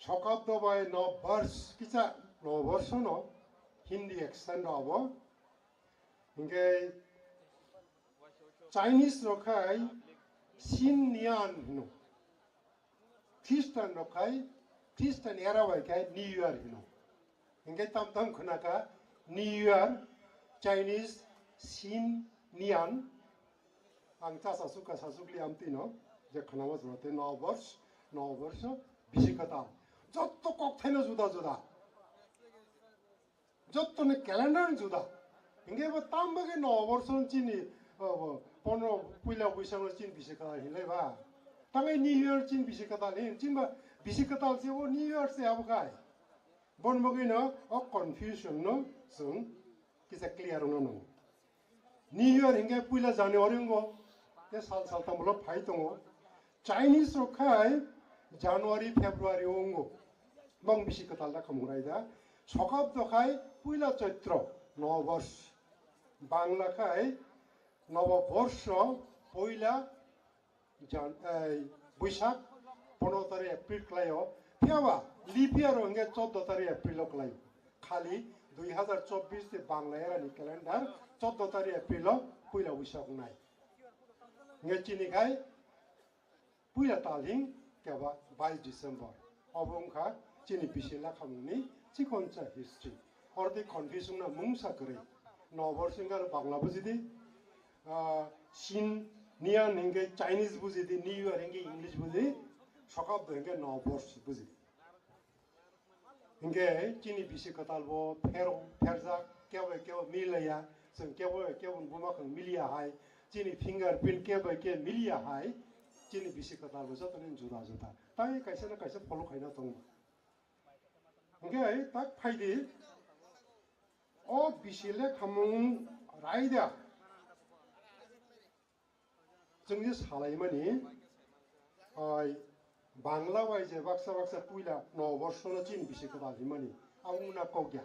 Sokabdo bai Nobbarsh kisa Noborsho no Hindi accent abo. Hinkhe Chinese rok khai Sin Nian hino. Christian rok khai, Christian era bai khai New Year hino. Hinkhe tam tam khuna kha New Year, Chinese, Sin, Nian. Ang cha sasuk kha sasuk li amtwi no, je khana ma jora te Noborsho, Noborsho, bisi kwtal. Jotto kok thaino juda juda. Jottoni calendar juda. Hinkhe bo tam bagwi Noborsho chini, o, bo, pondro puila buisang chini bisi kwtal hinlai ba. Tangai New Year chini bisi kwtal hin, chini ba bisi kwtal se bo New Year se abo khai. Bon bagwi no o confusion no chwng kisa clear wngna nango. New Year hinkhe puila January wngo, te sal sal tamo phai tongo. Chinese rok khai January, February o wngo. Bong bisi kwtal da khamung rai da. Sokabdo khai puila Chaitro, Noborsho. Bangla khai Noboborsho, puila Jan-, ei, Buisak, pondro tarik April kwlaio. Phiyaba leap year o hinkhe chordo tarik April o kwlaio. Khali dui hazar chobbish ni Bangla era ni calendar chordo tarik April o puila Buisak wngnai. Hinkhe chini khai puila tal hing keba bais December. Obo wngkha chini bisi lekhamungni chikonsa history. Oro tei confusion na mungsa kwrwi. Noborsho hinkhe aro Bangla bujidi, ah, Sin Nian hinkhe Chinese bujidi, New Year hinkhe English bujidi, Sokabdo hinkhe Noborsho bujidi. Hinkhe chini bisi kwtal bo pher-, pherjak, kebo kebo mililaiya, chwng kebo kebo buma khwng miliya hai, chini fingerprint kebo ke miliya hai, chini bisi kwtal bo jotoni juda juda. Tai kaisa na kaisa follow khaina tongo. Hinkhe tak phaidi, o bisi lekhamung raida. Chwng je salaimani, ai, Bangla bai je baksa baksa puila Noborsho no chini bisi kwtal himani, abo wngna kok ya.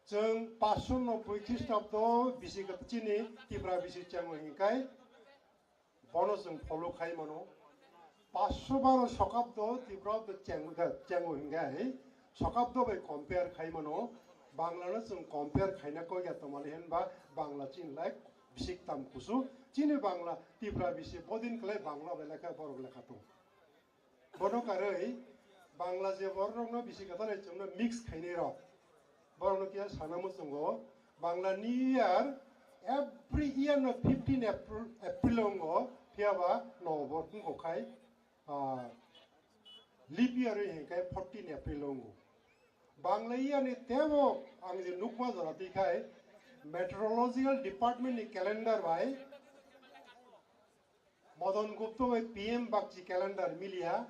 Chwng paanch sho nobboi Khristabdo bisi kwtal chini Tipra bisi chengma hinkai, bono chwng follow khai mano. Paanch sho baro Sokabdo Tipra bo cheng-, chengma hinkai, Sokabdo bai compare khai mano. Bangla no chwng compare khaina kok ya, tomani hinba Bangla chini lai bisik tam kusu, chini Bangla Tipra bisi bodin kwlai Bangla bai lekha borok lekha tong. Bono karwi Bangla je borok rokno bisi kwtal hai chwngno mix khainai rok. Borokno kiya sana muchungo Bangla New Year every year no fifteen April, April ongo, phiyaba no bo wngkok khai, ah, leap year hinkai fourteen April ongo. Bangla year ni tebo ang je nukma jora twi khai meteorological department ni calendar bai Madan Gupta bai P M Bakshi calendar miliya,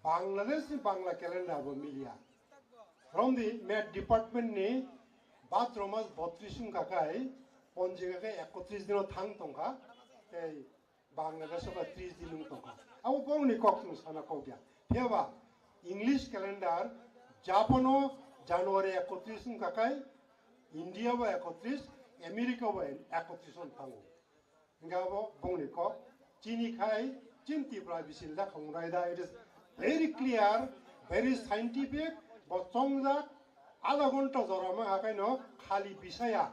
Bangladesh ni Bangla calendar bo miliya. Romdi Met department ni bhadramas botris wngkha khai, ponjika khe ekotris dino thang tongkha, tei Bangladesh o ba tris din wng tongkha. Abo bongni kok chwng sana kok ya. Phiya ba English calendar Japan o January ekotris wngkha kai, India bo ekotris, America bo ekotris wng thango. Hingke abo bongni kok, chini khai, chin Tipra bisi lekha mung raida, it is very clear, very scientific, bo chongjak, adha ghonta jora ma hakai no khali bisaya,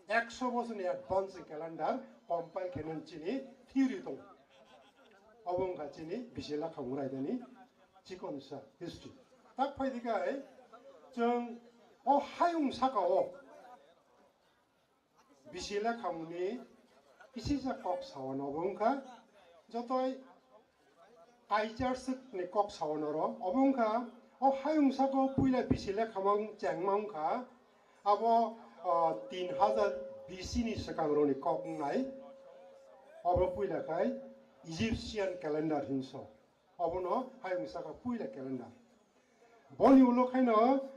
ekso bosor ni advance calendar compile khe nang chini theory tong. Obo wngkha chini bisi lekha mung raida ni chikon sa history. Tak phai dikai, chwng o hayung saka o, bisi lekhamungni kisisa kok sawan obo wngkha, jotoi kaichar swkni kok sawan oro obo wngkha. O hayung saka o puila bisi lekhamung chengma wngkha, abo, o, tin hajar B C ni swkang rokni kok wngnai. Obo puila khai Egyptian calendar hinso. Obono hayung saka puila calendar. Boni ulo khaino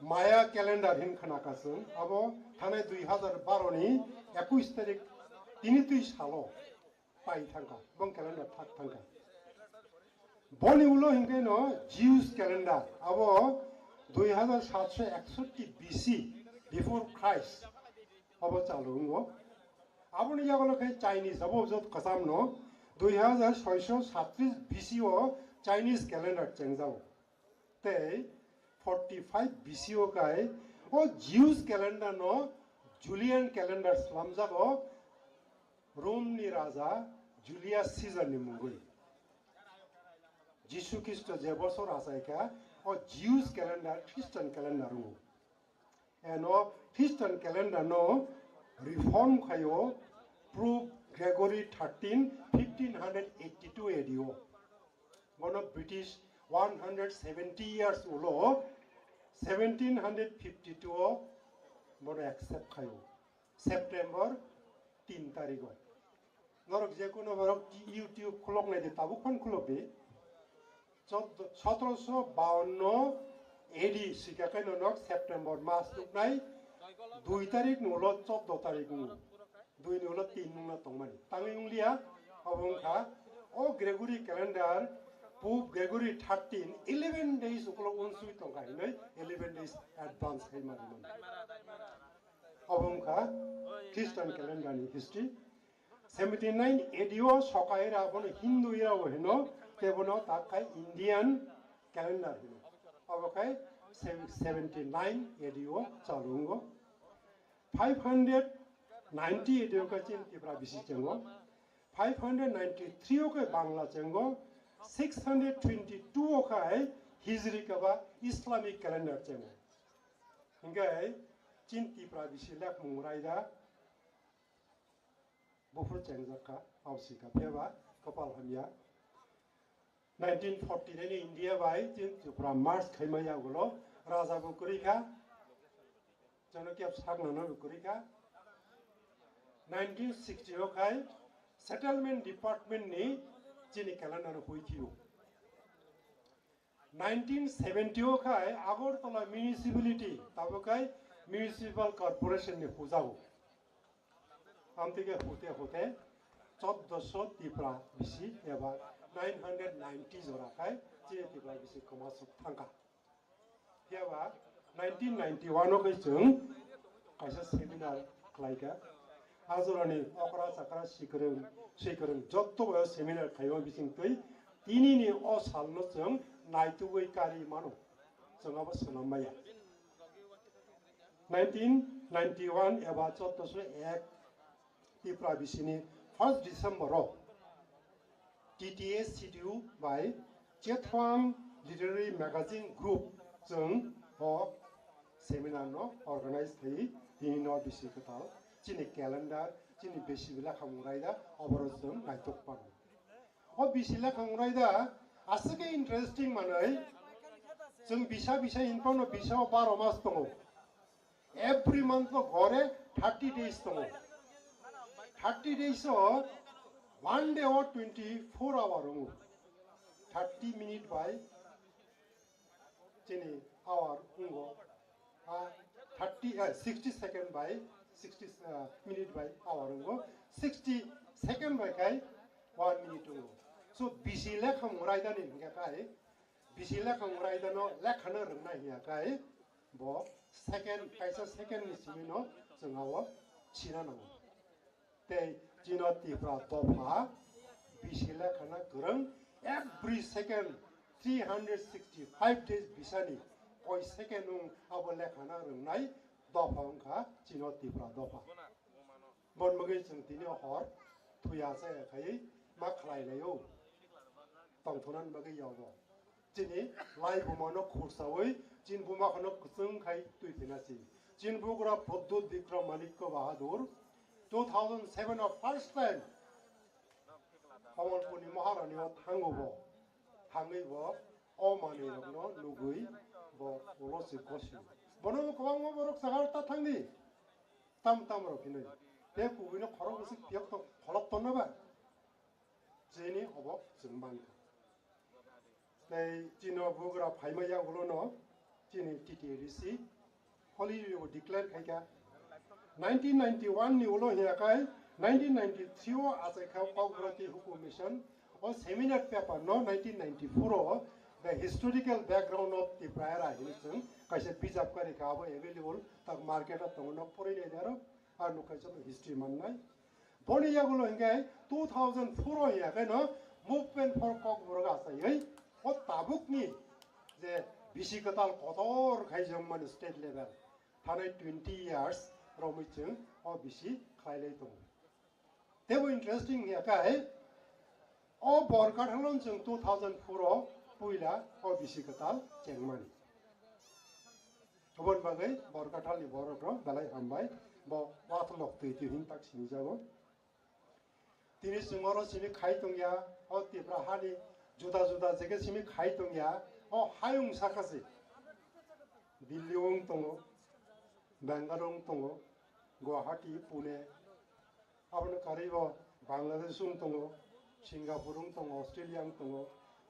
Maya calendar hin khna ka chwng. Abo thanai dui hajar baro ni ekush tarik tini twi salo pai thangkha. Bong calendar thak thangkha. Boni ulo hinkaino Jews calendar. Abo dui hajar satso eksotti B C, before Christ. Obo chalu wngo. Aboni yagulo khe Chinese, abo jot kwcham no dui hajar soiso satris B C o Chinese calendar chengjago. Tei forty five B C o khai o Jews calendar no Julian calendar slamjago Rome ni raja Julius Caesar ni mungwi. Jisu Khristo je bosor achaikha, o Jews calendar, Christian calendar wngo. Eno Christian calendar no reform khaio Pope Gregory thirteen, fifteen hundred eighty two A D o. Bono British one hundred seventy years ulo seventeen hundred fifty two o bono accept khaio. September tin tarigo. Norok je kono borok YouTube khulok nai di, tabuk phan khulok di. Chod-, sotoroso bawanno A D sika khe norok September mas nuknai dui tarik ni ulo choddo tarik ni, dui ni ulo tin nungna tongmani. Tangwi wnglia, obo wngkha o Gregory calendar, Pope Gregory thirteen, eleven days ukolok unsui tongkha hinwi eleven days advance khai mani mani. Obo wngkha Christian calendar ni history. Seventy nine A D o sokai ra bono Hindu ira bo hino, tei bono tak khai Indian calendar hino. Obo khai sev-, seventy nine A D o chalu wngo. Five hundred ninety A D o khai chini Tipra bisi chengo. Five hundred ninety three o khai Bangla chengo. Six hundred twenty two o khai Hijri kaba Islamic calendar chengo. Hingke chini Tipra bisi lekmung raida buphuru chengjak kha, ausi kha, phiya ba kopal hamya. Nineteen forty nine ni India bai chini Tripura merge khaima yagulo raja bo kwrwi kha, Chanakya saknano bo kwrwi kha. Nineteen sixty o khai settlement department ni chini calendar no hui thio. Nineteen seventy o khai Agartala Municipality, tabo khai Municipal Corporation ni hujago. Amtike hute hute choddoso Tipra bisi eba nine hundred ninety jora khai chini Tipra bisi kwma suk thangkha. Phiya ba nineteen ninety one o khai chwng kaisa seminar khlaikha. Ajorani okra chakra sikrwng sikrwng jotto bo seminar khaio bising twi tinini o salno chwng naitugwi kari mano. Chwng abo swnam maya. Nineteen ninety one eba choddoso ek Tipra bisini first December o T T A C D U bai Chethuam Literary Magazine Group chwng o seminar no organize khai tini no bisi kwtal chini calendar chini bisi lekhamung raida oboro chwng naitok pano. O bisi lekhamung raida aswk khe interesting manwi chwng bisa bisa hinphano bisa o baro mas tongo. Every month o gore thirty days tongo. Thirty days o one day o twenty four hour wngo. Thirty minute by chini hour wngo. Ah, thirty, eh, sixty second by sixty, ah, minute by hour wngo. Sixty second by khai One minute tongo. So bisi lekha mung raida ni hingkha kai, bisi lekha mung raida no lekha no rwngnai hingya kai, bo second, kaisa second ni simi no chwng abo sina nango. Tei chino Tipra dopha bisi lekha na kwrwng, every second three hundred sixty-five days bisani koi second wng abo lekha na rwngnai dopha wngkha chino Tipra dopha. Bon bagwi chwng tini hor thuya chaya khai ma khlai laio. Tongthoknani bagwi yogo. Chini lai bumano khursawi chin buma khano kwchwng khai twi phina si. Chin bugra Pradyut Bikram Manikya Bahadur two thousand seven o first time Kamalpurni Maharani o thango bo. Thangwi bo o manwi rokno nugwi bo ulo se gosi. Bono kwbangma borok sagar ta thangdi. Tam tam rok hinwi. Te kubui no khorok bwswk phiyok to kholok tonno ba. Chini obo chwng mankha. Tei chini bugra phaima yagulo no chini T T A D C holiday bo declare khaikha. Nineteen ninety-one ni ulo hiyakai nineteen ninety-three o achaikha Kokborok tei Hukum Mission o seminar paper no nineteen ninety-four o the historical background of Tipra era hinwi chwng kaisa bijap karikha, abo available tak market o tongo, nok porwi naidi aro. Ar nukha chwng history mannai. Boni yagulo hinkhe two thousand four o hiya khe no Movement for Kokborok achaiwi o tabukni je bisi kwtal kotor khai jongmani state level thanai twenty years romwi chwng o bisi khlailai tongo. Tebo interesting hiya khe o Borkathalo chwng two thousand four o puila o bisi kwtal chengmani. Oboni bagwi Borkathalni borok rok belai hambai, bo wathlok twi twi hin tak sini jago. Tini chwng oro simi khai tongya, o Tipra hani juda juda jege simi khai tongya, o hayung saka se. Delhi wng tongo, Bangalore wng tongo, Guwahati, Pune, aboni karwi bo Bangladesh wng tongo, Singapore wng tongo, Australia wng tongo,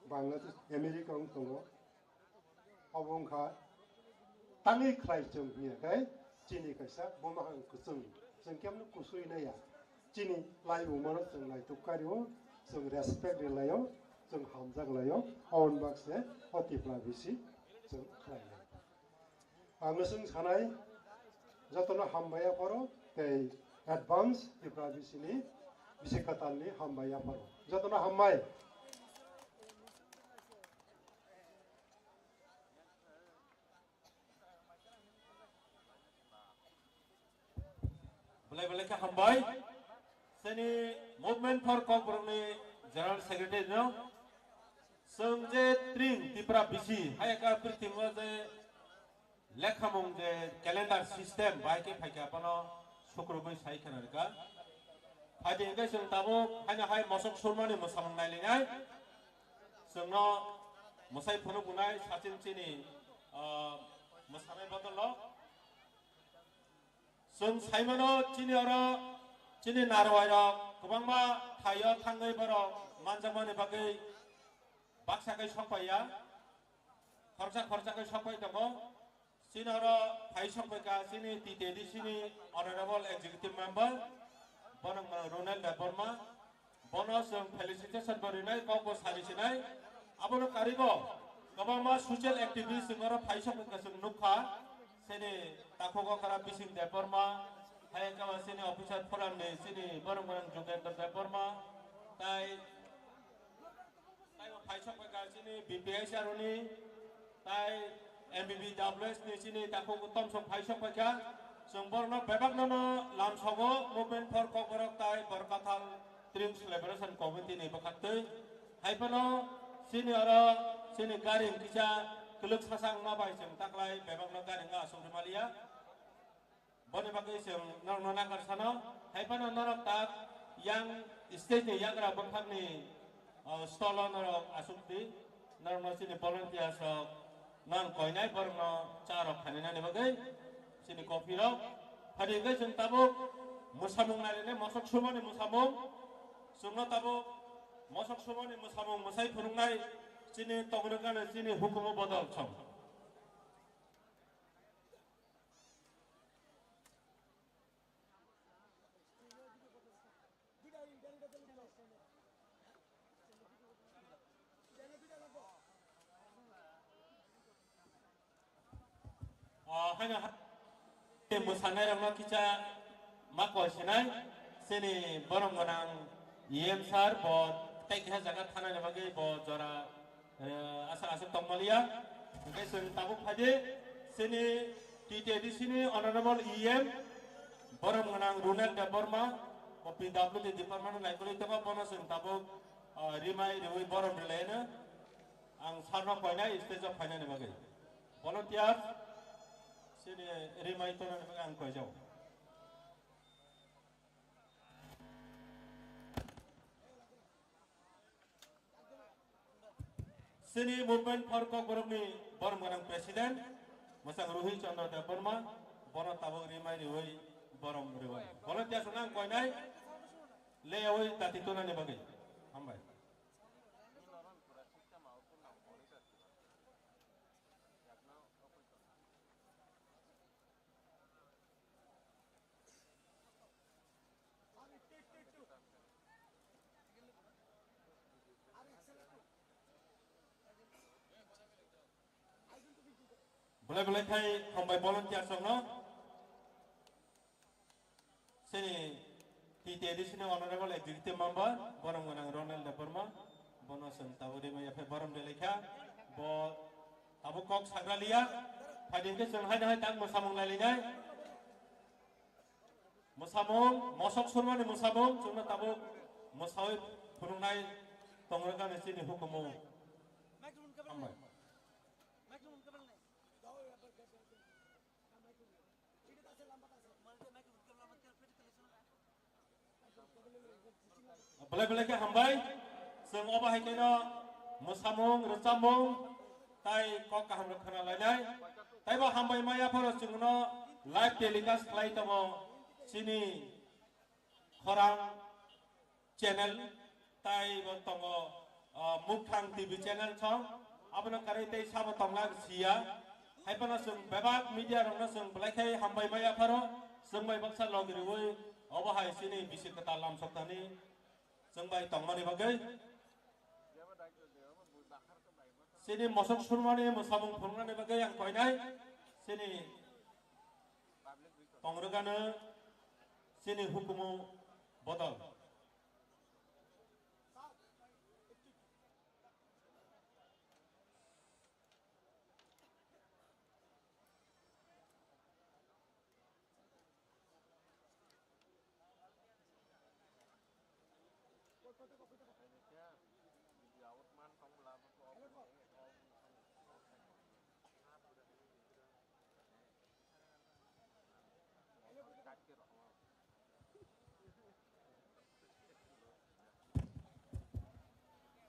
Bangladesh, America wng tongo. Obo wngkha tangwi khlai chwng hiya khe chini kaisa buma hang kwchwng, chwng kemno kusui naiya. Chini lai bumano chwng naituk kario, chwng respect rilaio, chwng hamjak laio, oboni bakse o Tipra bisi chwng khlai lai. Ang chwng sanai jotono hambai yapharo tei advance Tipra bisini bisi kwtalni hambai yapharo. Jotono hambai. Belai belai khe hambai. Chini Movement for Kokborokni General Secretary no. Chwng je tring Tipra bisi, hai eka prithibo je lekhamung je calendar system bai khe phaikha, bono sukrubwi sai khna rwkha. Phaidi hwnkhe chwng tabuk haino hai mosok surmani mwsamung nailinai. Chwngno mwsai phunuk bunai sachin chini, ah, mwsanai bodolo. Chwng saimano chini oro chini narwai rok kwbangma thaio thangwi borok manjakmani bagwi baksa khe sokpaiya, khoroksa khoroksa khe sokpai tongo. Chini oro phai sokpaikha chini T T A D C ni Honorable Executive Member, bono wngkha Ronel Debbarma. Bono chwng felicitation bo rinai, kok bo sari sinai. Abono karibo kwbangma social activist chwng oro phai sokpaikha chwng nukha. Chini takhuk okra Bising Debbarma, hai khe chini officer forum ni chini borok borok Jugendra Debbarma, tai Taibo phai sokpaikha chini B P S R ni, tai M B B W S ni chini takhuk tomsok phai sokpaikha. Chwng borokno bebakno no lamsogo Movement for Kokborok tai Borkathal Tring Celebration Committee ni bwkhaktwi. Haiphano chini oro chini gari kisa kwlwk sasak wngma bai chwng taklai bebakno gari wngkha aswk rwmaliya. Boni bagwi chwng norokno nakar sano, hai phano norok tak yang stage ni yagra bwkhakni, o, stall o norok asuk di, norokno chini volunteers rok nang koinai borokno cha rok khainani bagwi chini coffee rok. Phadi hwnkhe chwng tabuk mwsamung nailani mosok sumani mwsamung, chwngno tabuk mosok sumani mwsamung mwsai phunuknai chini tongwrwknani chini hukumu bodol chwng. Haino ha-, mwsanairokno kisa ma koi sinai, chini borom gwnang E M sir bo tei kaisa jaga thanani bagwi bo jora, eh, aswk aswk tongmaliya. Hwnkhe chwng tabuk phaidi chini T T A D C ni Honorable E M borom gwnang Runel Debbarma bo P W D department ni naikolwi tongo, bono chwng tabuk, eh, rimai riwi borom rilaino. Ang sarno koinai stage o phainani bagwi. Volunteers, chini rimai tonani bagwi ang koijao. Chini Movement for Kokborokni borom gwnang President, mwsang Ruhi Chandra Debbarma, bono tabuk rimai riwi borom riwi. Volunteers no ang koinai, leyawi dati tonani bagwi. Hambai. Belai belai khai hambai volunteers rokno. Chini T T A D C ni Honorable Executive Member, borom gwnang Ronel Debbarma, bono chwng tabuk rimai yaphai borom rilaikha. Bo tabuk kok sagra liya, phaidi hwnkhe chwng haino hai tak mwsamung lailainai. Mwsamung, mosok surmani mwsamung, chwngno tabuk mwsawi phunuknai tongrwkani chini hukumu. Hambai. Belai belai khe hambai. Chwng obo hai kheno mwsamung, rwchapmung, tai kok kaham rok khna lainai. Taibo hambai maya phano chwngno live telecast khlai tongo chini khorang channel, tai bo tongo, ah, Mukhang T V channel song, abono karwi tei sabo tongla siya. Hai phano chwng bebak media rokno chwng belai khai hambai maya pharo, chwng bai baksa log riwi obo hai chini bisi kwtal lamsok thani chwng bai tongmani bagwi. Chini mosok surmani mwsamung phunuknani bagwi ang koinai chini tongrwkano chini hukumu bodol.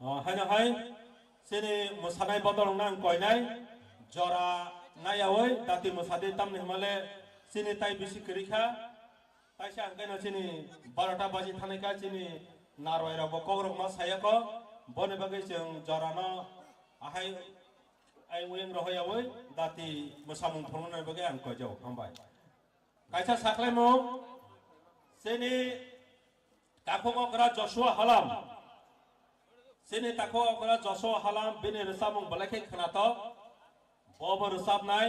O, haino hai, chini mwsanai bodol wngna ang koinai, jora naiyawi dati mwsadi tamni hwnmale chini tai bisi kwrwi kha, taisa hwnkhe no chini barota baji thanai kha, chini narwai rok bo kok rok ma saya kho, boni bagwi chwng jora no ahai ayung uyung rohoyawi dati mwsamung phunuknani bagwi ang koijao, hambai. Kaisa saklaimung, chini takhuk okra Joshua Halam. Chini takhuk okra Joshua Halam, bini rwchapmung belai khe khwnatok. Bo bo rwchapnai,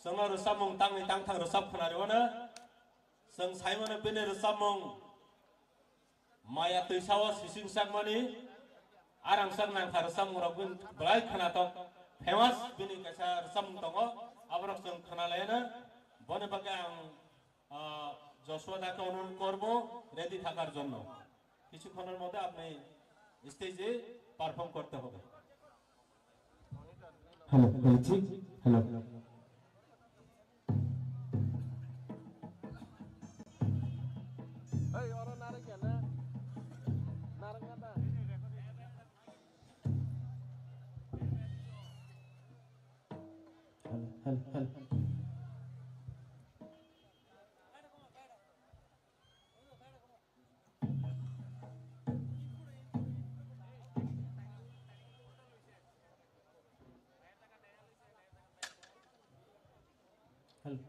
chwngno rwchapmung tangni tangthang rwchap khwna rwino. Chwng saimano bini rwchapmung Maya twisao sising sakmani, arangsak nangkha rwchapmung rok bini belai khwnatok, famous bini kaisa rwchapmung tongo, aborok chwng khwnalaiyano. Boni bagwi ang, ah, Joshua dake অনুরোধ করব, ready থাকার জন্য। কিছুক্ষণের মধ্যে আপনি stage-এ perform করতে হবে। Hello, hello, ঠিক? Hello. Hey, oro narang ya na? Narang ya ta? Hello, hello, hello. Hello.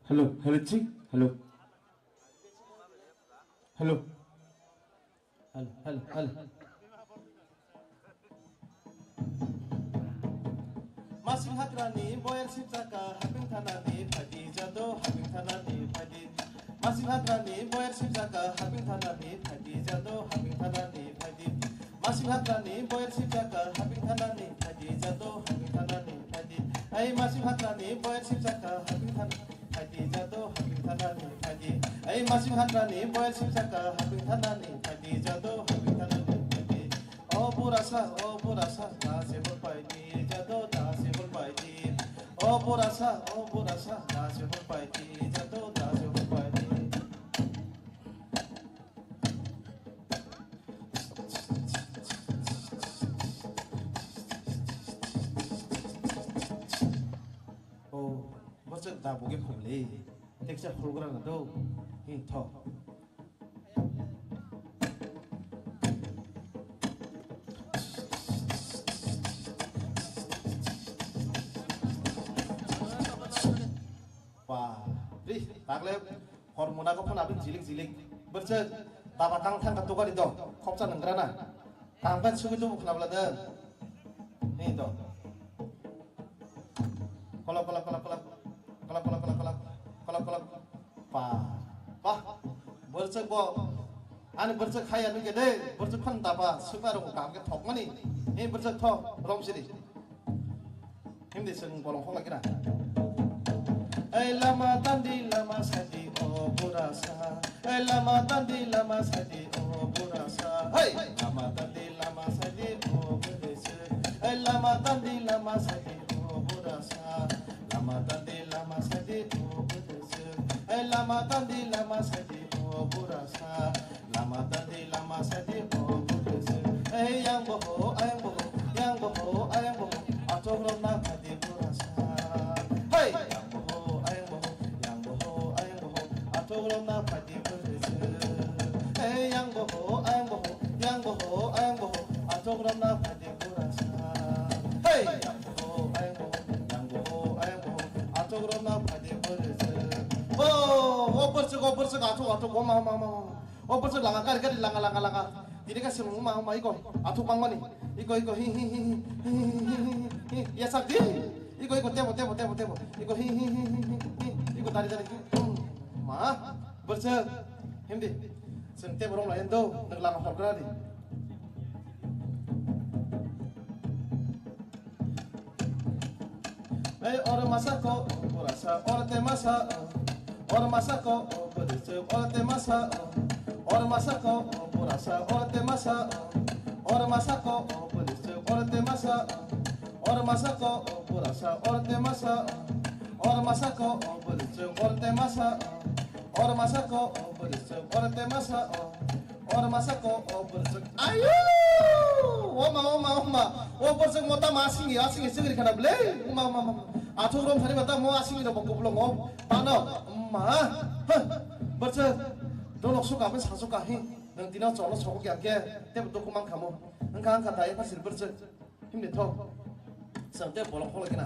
Hello, hello, chi, hello. Hello. Hello, hello, hello. Masing hagrani boyer sibjaka haping thanani phaidi jado haping thanani phaidi. Masing hagrani boyer sibjaka haping thanani phaidi jado haping thanani phaidi. Masing hagrani boyer sibjaka haping thanani phaidi jado haping thanani phaidi. Ai masing hagrani boyer sibjaka haping thanani phaidi jado haping thanani phaidi. Ai masing hagrani boyer sibjaka haping thanani phaidi jado haping thanani phaidi. O burasa, o burasa, da se bol paidi jado da se bol paidi. O burasa, o burasa, da se bol paidi jado da se bol paidi. O, bwswk da bugi phumli. Teksa khulgra na do. Hi tho. Ba, ri, tagle. Hor mona ko phana abin jilik jilik. Bwswk daba kang thang ka tukari do. Khopsa nanggra na. Kang pen sugi tubu khna bla de. Ni do. Kolok, kolok, kolok, kolok. Kolok, kolok, kolok, kolok. Kolok, kolok. Pa. Pa. Bwswk bo. Ani bwswk khaya nungke de. Bwswk phan daba. Suka rung kam ke thok mani. Ni bwswk thok. Rom siri. Himdi chwng bolong khok lagi na. Ei lama tandi lama sadi o burasa. Ei lama tandi lama sadi o burasa. Hey! Lama tandi lama sadi o burasa. Ei lama tandi lama sadi o burasa. Lama tandi lama sadi o burasa. Ei lama tandi lama sadi o burasa. Lama tandi lama sadi o burasa. Ei yang boho, ayang boho, yang boho, ayang boho. Atok rom na phadi burasa. Hey! Yang boho, ayang boho, yang boho, ayang boho. Atok rom na phadi burasa. Hey, yang boho, ayang boho, yang boho, ayang boho. Atok rom na phadi burasa. Hey! Yang boho, ayang boho, yang boho, ayang boho. Atok rom na phadi burasa. Oh, oh, bursa, oh, bursa, atok, atok, oh, ma, ma, ma, ma. O bwswk langa, gari, gari, langa, langa, langa. Tini ka swngo ma, ma, iko. Athuk bangmani. Iko, iko, hi, hi, hi. Ya sak di. Iko, iko, tebo, tebo, tebo, tebo. Iko, hi, hi, hi. Iko, dari, dari. Hmm. Ma, bwswk. Himdi. Chwng tebo rong lai do. Nwng lama horgra di. Ei, oro masa ko, oro sa, oro te masa, oro masa ko, oro te masa, oro masa ko, oro sa, oro te masa, oro masa ko, oro te masa, oro masa ko, oro sa, oro te masa, oro masa ko, oro te masa, oro masa ko, oro te masa. Oro masa ko, o bwrwswk. Ayu! Oma, oma, oma. O bwrwswk mo ta ma singwi, asingwi singri khana bwle. Oma, oma, oma. Athuk rom thani mata mo asingwi no bokuk bwlongo. Tano. Oma. Huh. Bwrwswk. Dolok suka, ben sa suka hi. Nang tino cholo sokok ya ke. Te dukhu man khamo. Engkha, engkha ta, epa sir bwrwswk. Himni thok. Sante bolong kholo kena.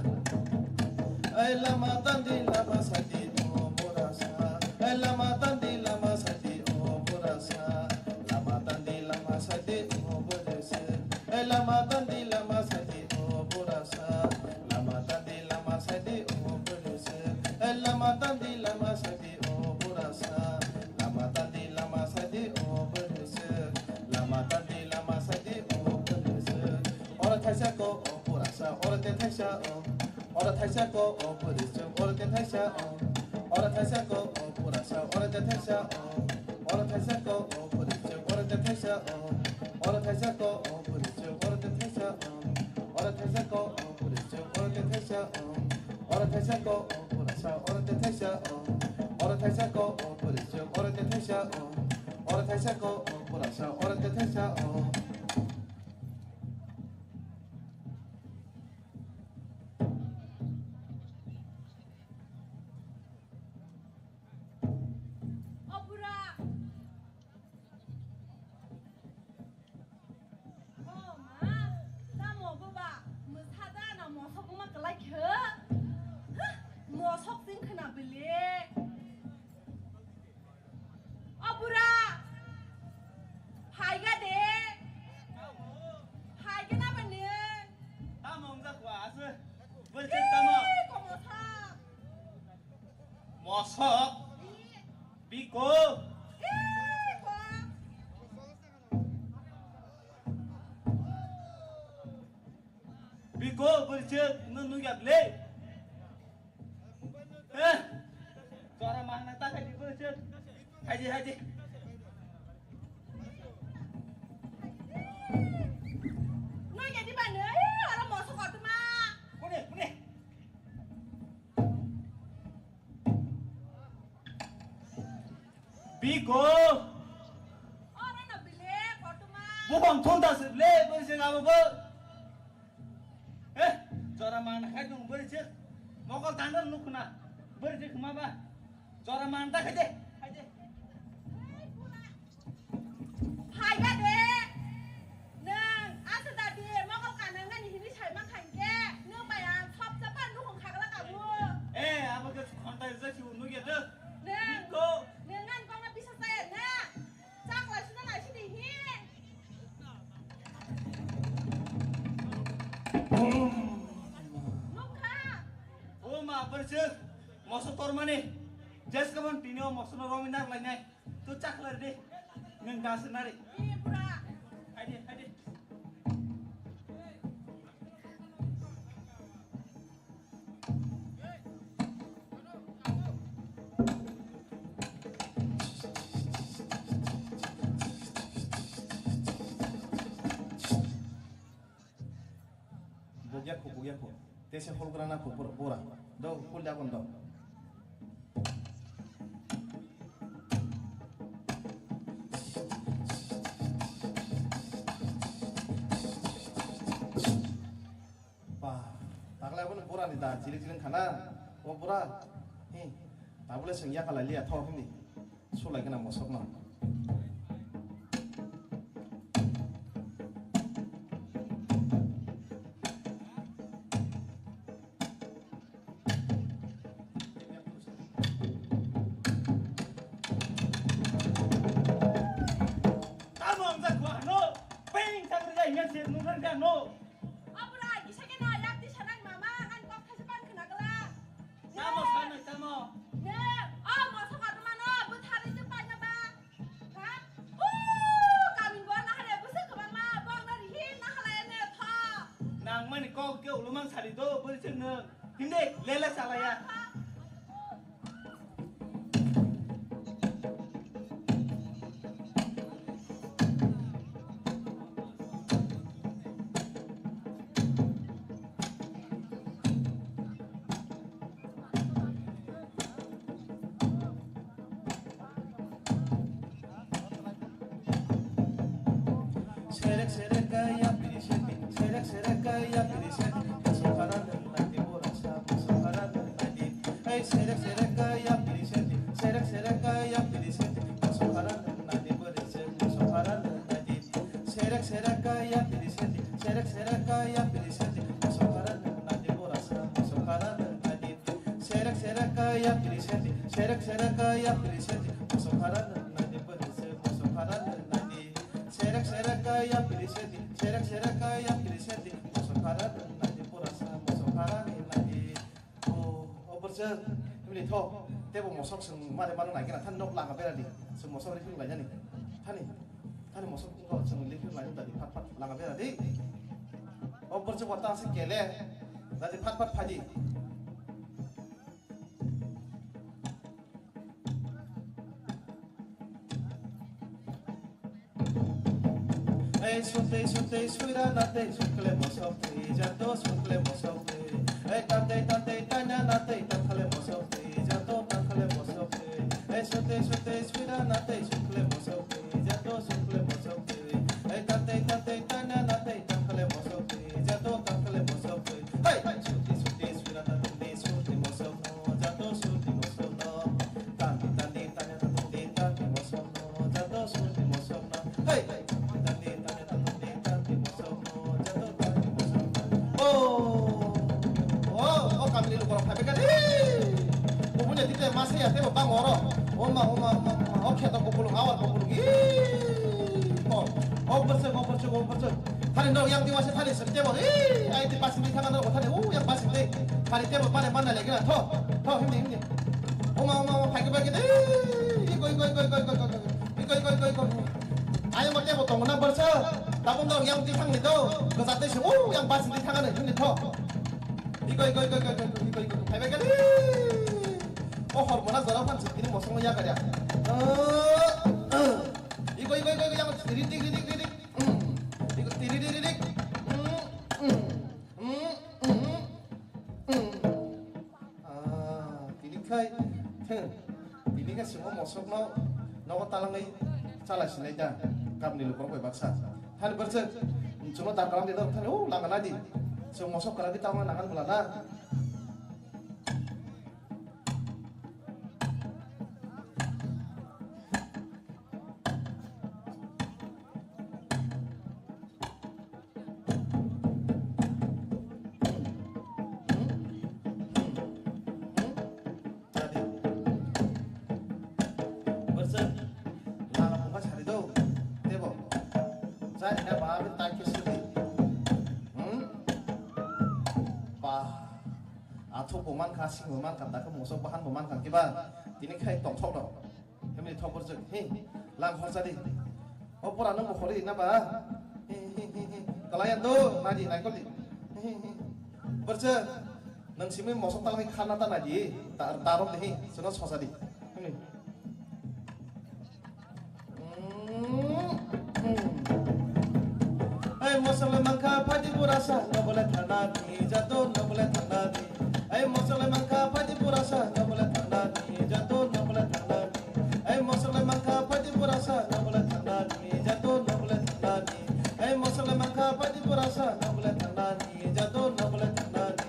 Ai lama tandi lama sadi o borasa. Ai lama tandi lama sadi o borasa. Lama tandi lama sadi o borasa. Ai lama tandi lama sadi o borasa. Lama tandi lama sadi o borasa. Ai lama tandi lama sadi o borasa. Lama tandi lama sadi o borasa. Lama tandi lama sadi o borasa. Oro thaisa ko o purasa, oro te thaisa o. Oro thaisa ko o purisa, oro te thaisa o. Oro thaisa ko o purasa, oro te thaisa o. Oro thaisa ko o purisa, oro te thaisa o. Oro thaisa ko o purisa, oro te thaisa o. Oro thaisa ko o purisa, oro te thaisa o. Oro thaisa ko o purasa, oro te thaisa o. Oro thaisa ko o purisa, oro te thaisa o. Oro thaisa ko o purasa, oro te thaisa o. O bura. O ma, tamo boba, mwsa da na mosok wngma kwlai khe? Huh, mosok chwng khwna bwle. Sok. Biko. Biko, bwrwi chwk, nwng nukya bwle? Eh? Jora mangna ta khai di, bwrwi chwk. Hai di, hai di. Nukya di ba nw, oro moso kotorma. Kune, kune. Biko. Oro no bile kotorma. Bukong thun ta se bwle, bwrwi chwk abo bo. Eh, jora mangna khai dong bwrwi chwk. Mokol tanda nuk khna. Bwrwi chwk khma ba. Jora mangna khai de. Khai de. Phaiga de. Nwng asa da de mokol kanang nani hini sai ma khain ke. Nwng bai ang sop chapa nuk khagla kabu. Eh, abo ke khontai jasi nuk ya de. Nwng. Biko. Nwng ngan kong na bisa saya na. Chak lai sina lai sini hi. Nukha. O ma, bwrwi chwk, moso tormani. Jes kaban tini o moso no romwi nak lainai. Tu chak lai de. Nwng da se nari. Ni bura. Hai de, hai de. Bugya khu, bugya khu. Tese hol grana khu, bura, bura. Do, hol jagon do. Ba, taklai bono bura ni da, chilik chilik khana. O bura, hi, tabule sengya kalai liya, tho hini. Sulai gana mosok no. Tamo ang jak wa no, peng chakri jai ngan se nungkhan ka no. Abura, kisa ke na yak di sanang mama, ngan kok thaisa pan khna gala. Tamo sanai tamo. Ne, o mosok atma no, buthari tu pai na ba. Ha? Huu, kamin bo nahare bwswk kwbangma, bongno rihi nahalai ne tho. Nangmani kok ke ulumang sari do, bwrwi chwng nwng. Himde, lele salaya. Serek serek kaya piri seti, serek serek kaya piri seti, masuk haran dan nanti borasa, masuk haran dan nanti. Hey, serek serek kaya piri seti, serek serek kaya piri seti, masuk haran dan nanti borasa, masuk haran dan nanti. Serek serek kaya piri seti, serek serek kaya piri seti, masuk haran dan nanti borasa, masuk haran dan nanti. Serek serek kaya piri seti, serek serek kaya piri seti, mosok haran nadi pwrwse, mosok haran nadi. Serek serek kaya piri seti, serek serek kaya piri seti, mosok haran nadi pwrwsa, mosok haran nadi. O, o bwrwse, himli tho, tebo mosok swng mare mano nai kena, thani nok langa bera di, swng mosok ri philung lai jani. Thani, thani mosok wngkha swng ri philung lai jani, phat phat langa bera di. O bwrwse bo ta se kele, dadi phat phat phadi. Ei sutei sutei suira na tei sukle mosok tei jato sukle mosok tei. Ei tatei tatei tanya na tei takhale mosok tei jato takhale mosok tei. Ei sutei sutei suira na tei sukle mosok tei jato sukle mosok tei. Ei tatei tatei tanya na tei takhale mosok tei jato takhale mosok tei. Hey! Suti suti sura ta tuni suti mosok no, jato suti mosok no. Tani tani tanya ta tuni tani mosok no, jato suti mosok no. Hey! Tani tanya ta tuni tani mosok no, jato tani mosok no. Oh! Oh, oh, kamini lukorok phai beka di. Kubunya dite mase ya tebo bang oro. Oma, oma, oma, oma. Oh, kheto kupulung, awar kupulung. Ih! Oh, oh, bersek, oh, bersek, oh, bersek. Thani norok yang tiwasa thani sep tebo. Ih, ai ti pasing di thangna norok thani, uh, yang pasing di. Thani tebo mane mana lagi na. Tho, tho, himni, himni. Uma, uma, uma, phaikhe, phaikhe, de. Iko, iko, iko. Ayo, mate bo tongo na barsa. Tabuk no yang di thang ni do. Gajak de se, o, yang bas di thang ani, hini tho. Iko, iko, iko. Phai, phaikhe, de. O hor mona jora phan sik ni mosong ya gada. Iko, iko, iko, iko, yang ri dik, ri dik, ri dik. Hmm. Iko, ri dik, ri dik. Hmm, hmm. Hmm, hmm. Hmm. Ah, tini khai, hmm, tini khai chwng o mosokno nogo talangwi chala sinai da, gabni lukurok bai baksa. Thani borjak, chwngno dar kalam de do, thani o lama nadi. Chwng mosok kwragwi talangna nangan bwla na. Tadi. Bersen. Lala bunga sari do. Tebo. Jani na ba abin tak ke sudi. Hmm? Ba. Athuk bo mankha, sing bo mankha, dakhe mosok bahan bo mankha kiba. Tini khai tongthok do. Hemni thok borjak, he, lang horsa di. O pora nang bo hori na ba? He, he, he, he. Kalayan do, nadi, naikol di. He, he, he. Borjak, nang simi mosok talai khana ta nadi. Ta, tarok di, he, sono sosa di. Hemni. Mm, mm. Ai mosok le mankha, phaidi pura sa, nobole thana di, jato nobole thana di. Ai mosok le mankha, phaidi pura sa, nobole thana di, jato nobole thana di. Ai mosok le mankha, phaidi pura sa, nobole thana di, jato nobole thana di. Ai mosok le mankha, phaidi pura sa, nobole thana di, jato nobole thana di.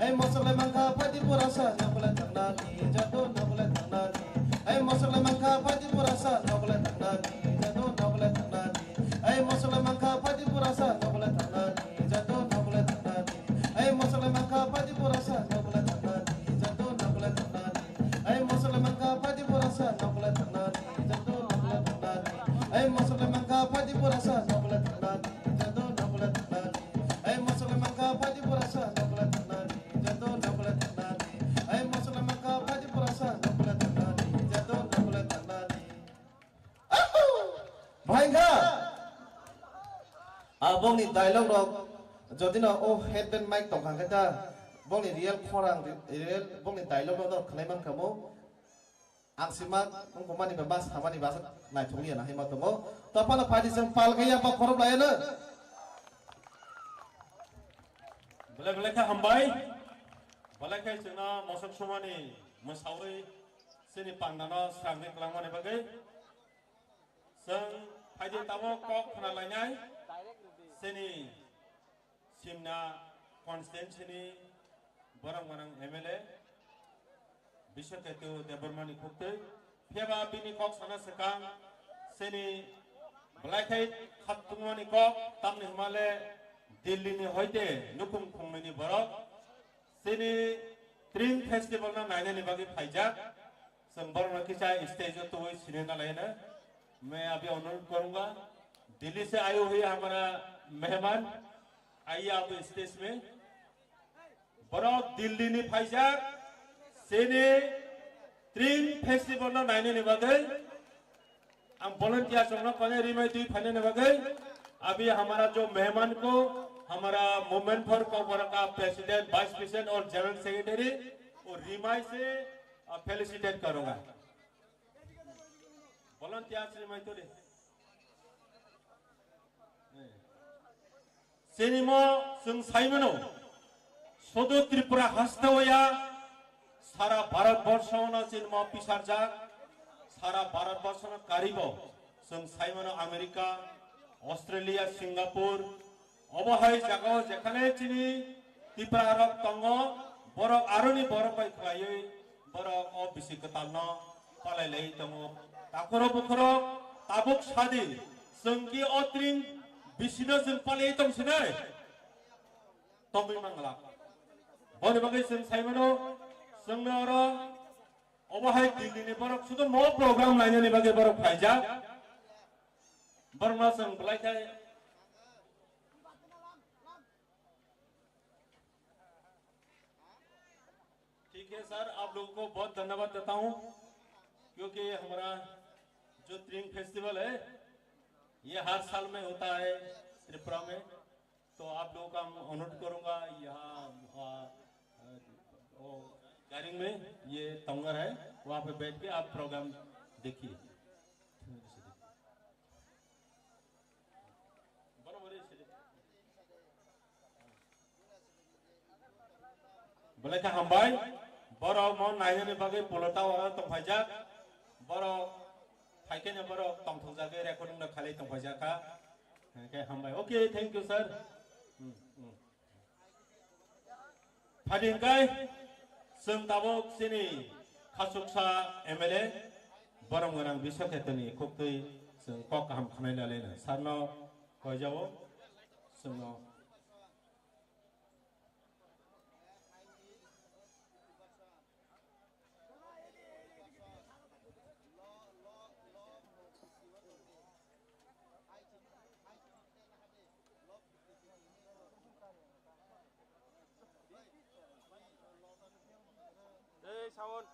Ai mosok le mankha, phaidi pura sa, nobole thana di, jato nobole thana di. Ai mosok le mankha, phaidi pura sa, nobole thana di, jato nobole thana di. Ai mosok le mankha, phaidi pura sa, nobole thana di, jato nobole thana di. Ai mosok le mankha, phaidi pura sa, nobole thana di, jato nobole thana di. Ai mosok le mankha, phaidi pura sa, nobole thana di, jato nobole thana di. Ai mosok le mankha, phaidi pura sa, nobole thana di, jato nobole thana di. Ai mosok le mankha, phaidi pura sa, nobole thana di, jato nobole thana di. Ai mosok le mankha, phaidi pura sa, nobole thana di, jato nobole thana di. Bhai kha. Abongni dialogue rok jodi no o headband mic tong kha khe ta bongni real khorang real bongni dialogue rok no khwnai man kha mo. Ang sima wngkha mani ba ma samani ba naithok liya na hai ma tongo. To phano phaidi chwng pal khe ya ba khorop laya no. Belai belai khe hambai. Belai khe chwngno mosok sumani mwsawi chini pandano srangwi kwlangmani bagwi. Chwng phaidi tabuk kok khna lainai chini Simna constituency ni borok gwnang M L A Biswaketu Debbarma ni khuktwi. Phiya ba bini kok sana swkang chini belai khai khatungmani kok, tamni hwnba le Delhi ni hoite nukhung khungnwi ni borok chini Tring Festival no nainani bagwi phaijak. Chwng borokno kisa stage o tubui sini na laina. मैं अभी अनुरोध करूंगा, दिल्ली से आए हुए हमारा मेहमान, आइए आप stage में। Borok Delhi ni phaijak, chini Tring Festival no nainani bagwi. Ang volunteer chwngno kone rimai twi phainani bagwi. अभी हमारा जो मेहमान को हमारा Movement for Kokborok का president, vice president और general secretary वो rimai se, uh, felicitate करूंगा। Volunteer rimai twi. Chini mo chwng sai mano, sodo Tripura haste o ya, sara Bharat borsho no chini mo pisarjak, sara Bharat borsho no karibo, chwng sai mano America, Australia, Singapore, obo hai jaga o jekhane chini Tripura rok tongo, borok aroni borok bai khlaiwi, borok o bisi kwtal no palai lai tongo. Takhoro bukhoro tabuk sadi, chwng ki o tring bisino chwng palai tong sinai. Tongwi mangla. Boni bagwi chwng sai mano, chwngno oro obo hai Delhi ni borok sudu mo program lainani bagwi borok phaijak. Borokno chwng belai khe ठीक है सर, आप लोगों को बहुत धन्यवाद देता हूँ, क्योंकि हमारा जो त्रिंग फेस्टिवल है, ये हर साल में होता है त्रिपुरा में। तो आप लोगों का हम अनुरोध करूंगा, यहाँ, आ, आ, वो, गारिंग में ये तंगर है, वहाँ पे बैठ के आप प्रोग्राम देखिए। Bole kha hambai, borok mo nainani bagwi pulota oro tongphaijak, borok phaikhe borok tongthokjagwi recording rok khalai tongphaijak kha, hwnkhe hambai. Okay, thank you sir. Hmm, hmm. Phadi hwnkhe chwng tabuk chini khasuksa M L A borom gwnang Biswa Khetroni khuktwi chwng kok kaham khwnai lalina sarno koijao chwngno. Ei, sound.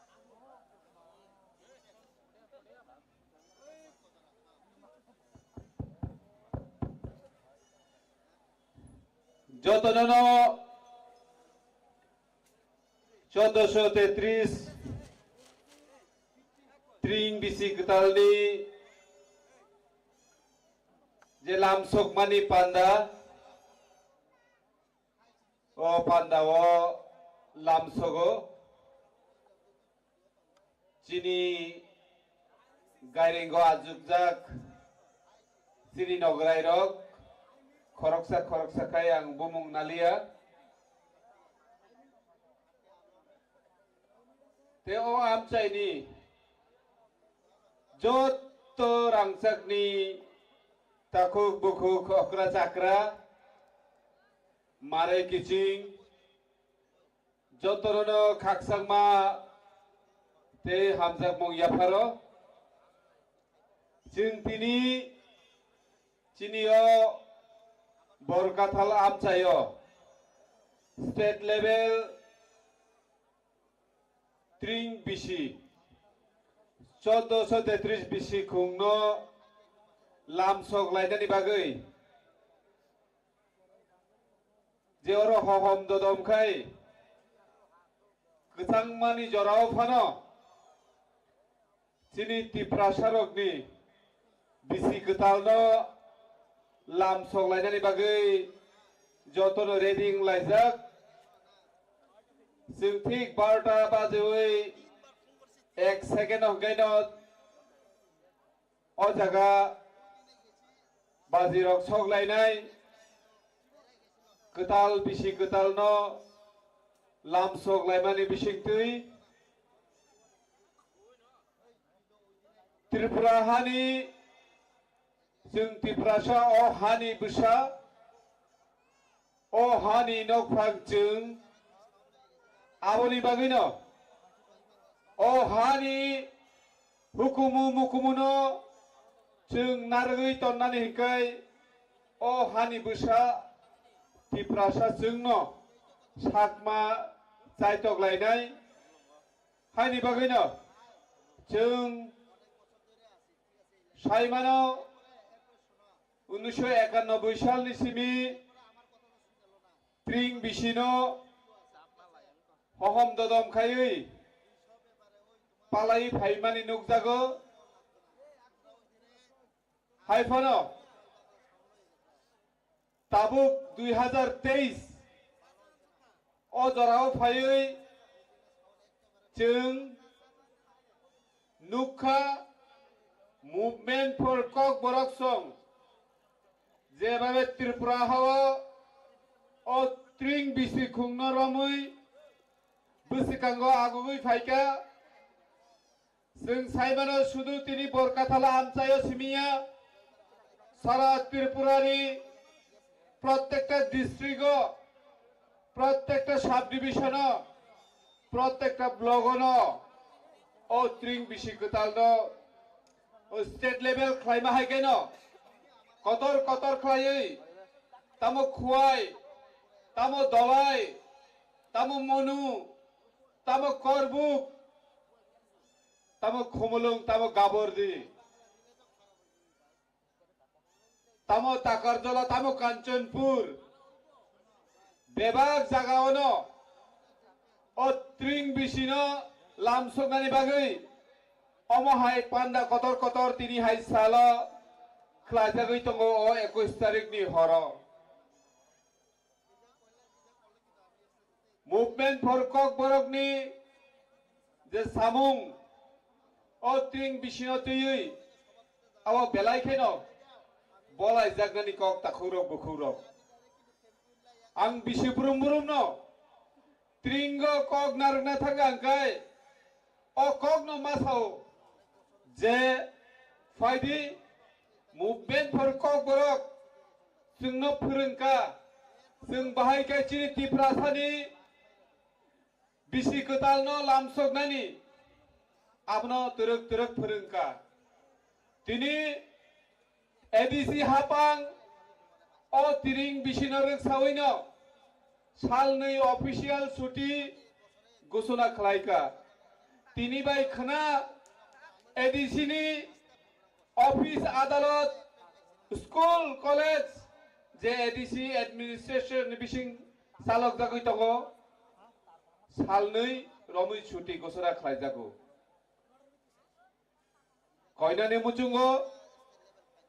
Jotono no chaudoso tetris tring bisi kwtalni je lamsokmani panda, o pandao lamsogo. Chini gairengo ajukjak chini nograi rok khoroksa khoroksa khai ang bumung nalia. Te o amchaini jotto rangchakni takhuk bukhuk okra chakra marai kiching jotono khakchangma tei hamjakmung yapharo. Chwng tini chini o Borkathal amchaio state level tring bisi, chaudoso tetris bisi khungno lamsok lainani bagwi je oro hohom dodom khai kwchangmani jorao phano chini Tiprasarokni bisi kwtalno lamsok lainani bagwi jotono ready wng laijak. Chwng thik barota bajewi ek second hwnkhaino o jaga bajirok sok lainai, kwtal bisi kwtalno lamsok laimani bisingtwi Tripura hani, chwng Tiprasa o hani bwsa, o hani nokphang chwng. Aboni bagwino o hani hukumu mukumuno chwng narwgwi tonnani hinkhai o hani bwsa Tiprasa chwngno sakma chaitok lainai. Haini bagwino chwng saimano unisho ekanobboi salni simi tring bisino hohom dodom khaiwi palai phaimani nukjago. Hai phano tabuk dui hazar teis o jorao phaiwi chwng nukha Movement for Kokborok song, jebabe Tripura hao o tring bisi khungno romwi bwswkango agugwi phaikha. Chwng saimano sudu tini Borkathal amchaio simiya, sara Tripurani prottekta district o, prottekta sub division o, prottekta block o no o tring bisi kwtal no o state level khlaima hai khe no kotor kotor khlaiwi tamo Khowai, tamo Dhalai, tamo Manu, tamo Korbuk, tamo Khumulwng, tamo Gabordi, tamo Takarjala, tamo Kanchanpur, bebak jagaono o tring bisino lamsoknani bagwi omo hai panda kotor kotor tini hai salo khlaijagwi tongo o ekush tarikni horo. Movement for Kokborokni je samung o tring bisino twiwi abo belai kheno bolaijaknani kok takhukrok bukhukrok. Ang bisi brum brumno tringo kok narwkna thangkha hwnkhe o kokno ma sao je phaidi Movement for Kokborok chwngno phwrwngkha, chwng bahai khe chini Tiprasani bisi kwtalno lamsoknani abono twrwk twrwk phwrwngkha. Tini A D C hapang o tring bisino rwksawino salnwi official chuti gosona khlaikha. Tini bai khwna A D C ni office, adalot, school, college je A D C administration ni bising chalokjagwi tongo, salnwi romwi chuti gosora khlaijago. Koinani muchungo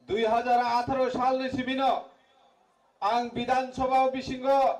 dui hajar atharo salni simino ang Bidhan Sabha bisingo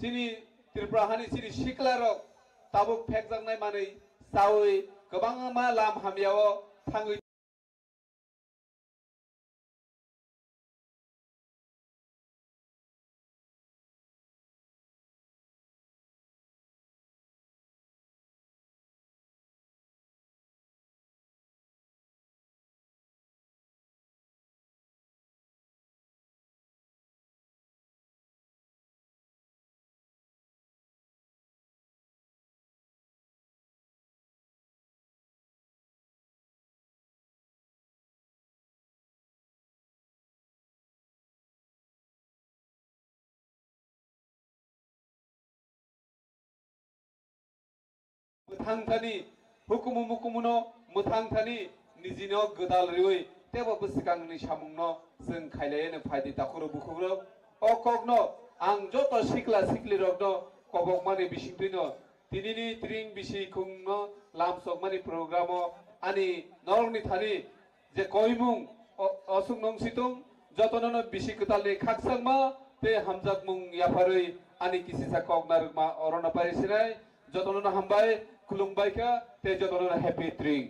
Chini Tripura hani chini sikla rok tabuk phekjaknai manwi chawi kwbangma lam hamyao thangwi. Mwthang thani, hukumu mukumuno mwthang thani, nijino gwdal riwi tebo bwswkangni samungno chwng khailaiya no phaidi takhurok bukhukrok. O kokno ang joto sikla siklirokno kobokmani bisingtwino tinini tring bisi khungno lamsokmani programo ani norokni thani je koimung o-, osuk nung situng jotono no bisi kwtalni khakchangma tei hamjakmung yapharwi ani kisisa kok narwkma orono pai sinai jotono no hambai khulumbai kha tei jotono no happy tring.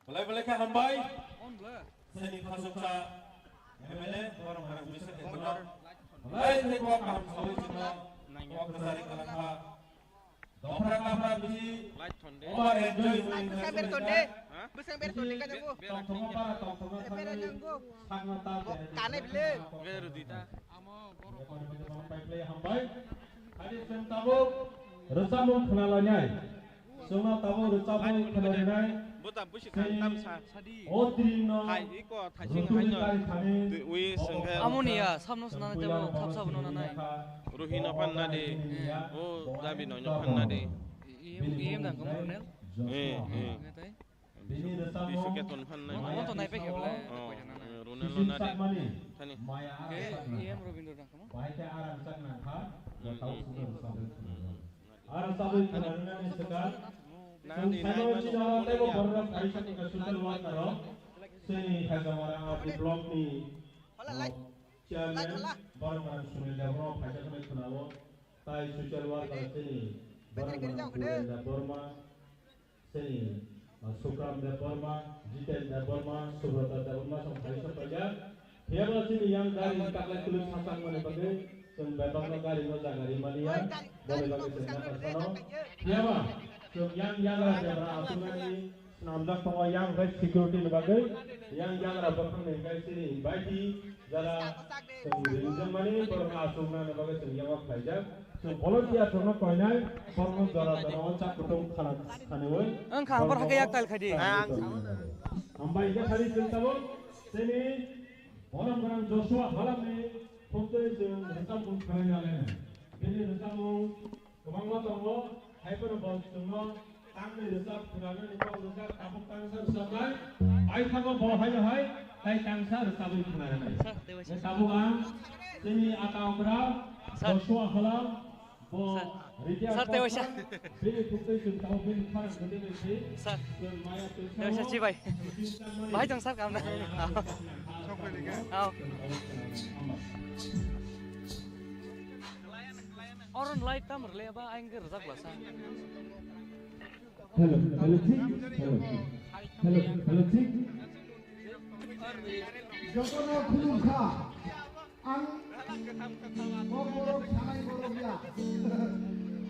Belai belai khe hambai. Seni khasuksa M L A borok borok bisa khe borok. Belai khe kok kaham sawi chwngno kok kwchari kwlangkha. Dopra kapra bisi over enjoy. Bwsang ber tonde. Bwsang ber tonde ka jago. Tongthoma para tongthoma thangwi sakno ta kanai bile. Ber dita. Hambai. Hari chwng tabuk rwchapmung khwnalainai. Chwngno tabuk rwchapmung khwnalainai. Bota busi khan tam sa. O tring no. Hai, iko thaiching hai no. Twi, wi sengkhe. Amoni ya, samno swnana tebo, thap sabo no nanai. Ruhi no phan na di. O dabi no no phan na di. Em, em dang kamu, Ronel? Eh, eh. Bini rwchapmung. Bisu keton phan nai. Mo to nai pe khe bole. Oh, Ronel no na di. Thani. Maya. Ke, em Robindro dang kamu? Bai khe arang chak nang kha. Tau sudo rwchapmung. Aro tabuk khwnarwknani swkang. Chwng saimano chini oro teibo borok rok phaisa tongkha social worker rok. Chini Hajamara R D block ni, uh, chairman borok rok Sunil Debbarma phaisa khwnai khwnao. Tai social worker chini borok rok Sunil Debbarma, chini, uh, Sukram Debbarma, Jiten Debbarma, Subrata Debbarma song phaisa paijak. Phiyaba chini yang gari ni taklai kwlwk sachang mani bagwi chwng bebakno gari no jaga rimani ya, boni bagwi chwng yakarkha no. Phiyaba chwng yang yagra debra aswknani swnamjak tongo, yang bai security ni bagwi, yang yagra bwkhakni hwnkhe chini baiti jara chwng ringjak mani borokno aswknani bagwi chwng yago khlaijak. Chwng volunteer rokno koinai borokno jora jora o chak kutung khana khaniwi. Wng kha, ang bor hake yak tal khai di. Hambai hwnkhe thani chwng tabuk chini Borom gwnang Joshua halamni phuktwi chwng rwchapmung khwnai nai. Bini rwchapmung kwbangma tongo, hai phano bo chwngno tangni rwchap khwnanani kok rwjak, tabuk tangsa rwchapnai. Paithago bo haino hai tai tangsa rwchabwi khwnanai. Sir, tei waisa. Tabuk ang chini ata okra Sir. Joshua halam. Sir. Sir, tei waisa. Sir. Tei waisa chibai. Bahai tong sir kamna. Au. Oron light tam rwlai ba aing rwjak bwsa. Hello, hello, check. Hello. Hello, hello, check. Jotono khulumkha. Ang o borok sanai borok ya.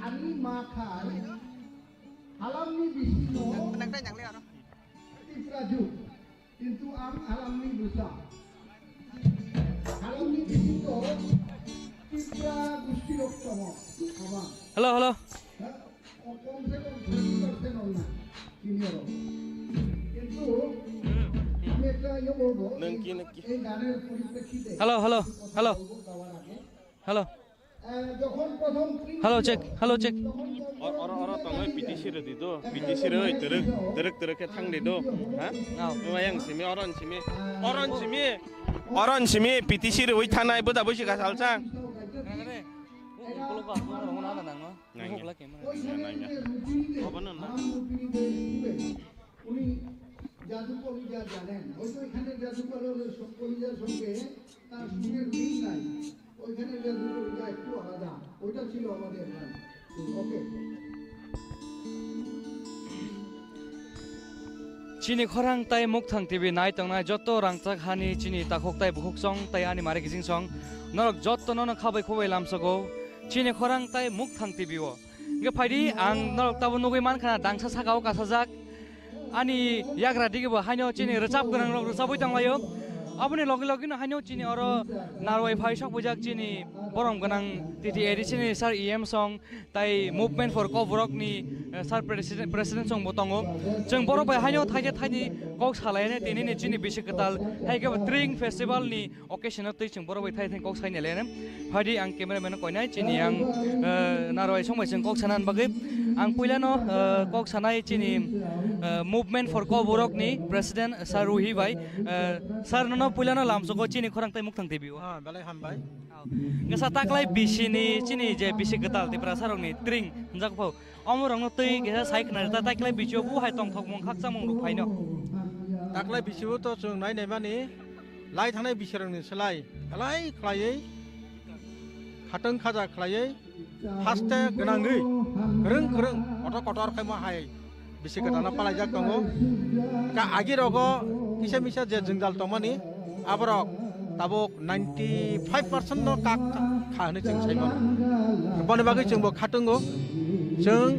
Ani ma khai halamni bisingo Tipra juk. Kintu ang halamni bwsa. Halamni bisingo Tipra gustirok tongo. Habang. Hello, hello. Ha? Nang ki, nang ki. Hello, hello, hello. Hello. Hello, check, hello, check. Oro, oro, oro tongwi P T C rwdi do. P T C rwi twrwk, twrwk, twrwk khe thangdi do. Ha? Nw. Nw yang simi, oron simi. Oron simi. Oron simi P T C rwi thanai bwda bwsi ka salsa. Nang re. Ukulok ba, ukulok ba, nang no. Nangya. Nangya, nangya. Obono na. উনি জাদু কবিতা জানেন, হয়তো এখানে জাদু কবিতার সঙ্গে তার সুরের মিল নাই। ওইখানে যে দুটো ওইটা একটু আলাদা, ওইটা ছিল আমাদের এখানে। ওকে। Chini khorang tai Mukthang T V nai tongnai joto rangchak hani chini takhuk tai bukhuk song tai ani mari kijing song norok joto nono khabai khubai lamsogo chini khorang tai Mukthang T V o. Hingke phaidi ang norok tabo nugui mankha dangsa sakao kasajak ani yagra digibo haino chini rwchap gwnang rok rwchabui tonglaio. Aboni logi logi no haino chini oro narwai phai sok bujak chini borom gwnang T T A D C ni sir E M song tai Movement for Kokborok ni, eh, sir president, president song bo tongo. Chwng borok bai haino thaide thaini kok salaine tini ni chini bisi kwtal hai khe bo Tring Festival ni occasion o twi chwng borok bai thai thai kok saini le. Phaidi ang camera man koinai chini ang, eh, narwai song bai chwng kok sana bagwi ang puila no, eh, kok sanai chini, eh, Movement for Kokborok ni president sir Ruhi bai, eh, sir nono puila no lamsogo chini khorang tai Mukthang T V o. Ah, belai hambai. Ngasa taklai bisi ni chini je bisi kwtal Tiprasa rok ni Tring hwnjak pho. Omo rok no twi kisa sai khna ta taklai bisi o bu hai tongthok mung khakcha mung ruk phaino. Taklai bisi o to chwng nai nai mani lai thangnai bisi rok ni slai khlai khlaiwi khatang khaja khlaiwi haste gwnangwi kwrwng kwrwng kotor kotor khaima hai bisi kwtal no palaijak tongo. Ka agi rogo kisa misa je jwngjal tongmani aborok tabuk ninety five percent no kak kha hwnwi chwng sai mano. Boni bagwi chwng bo khatungo. Chwng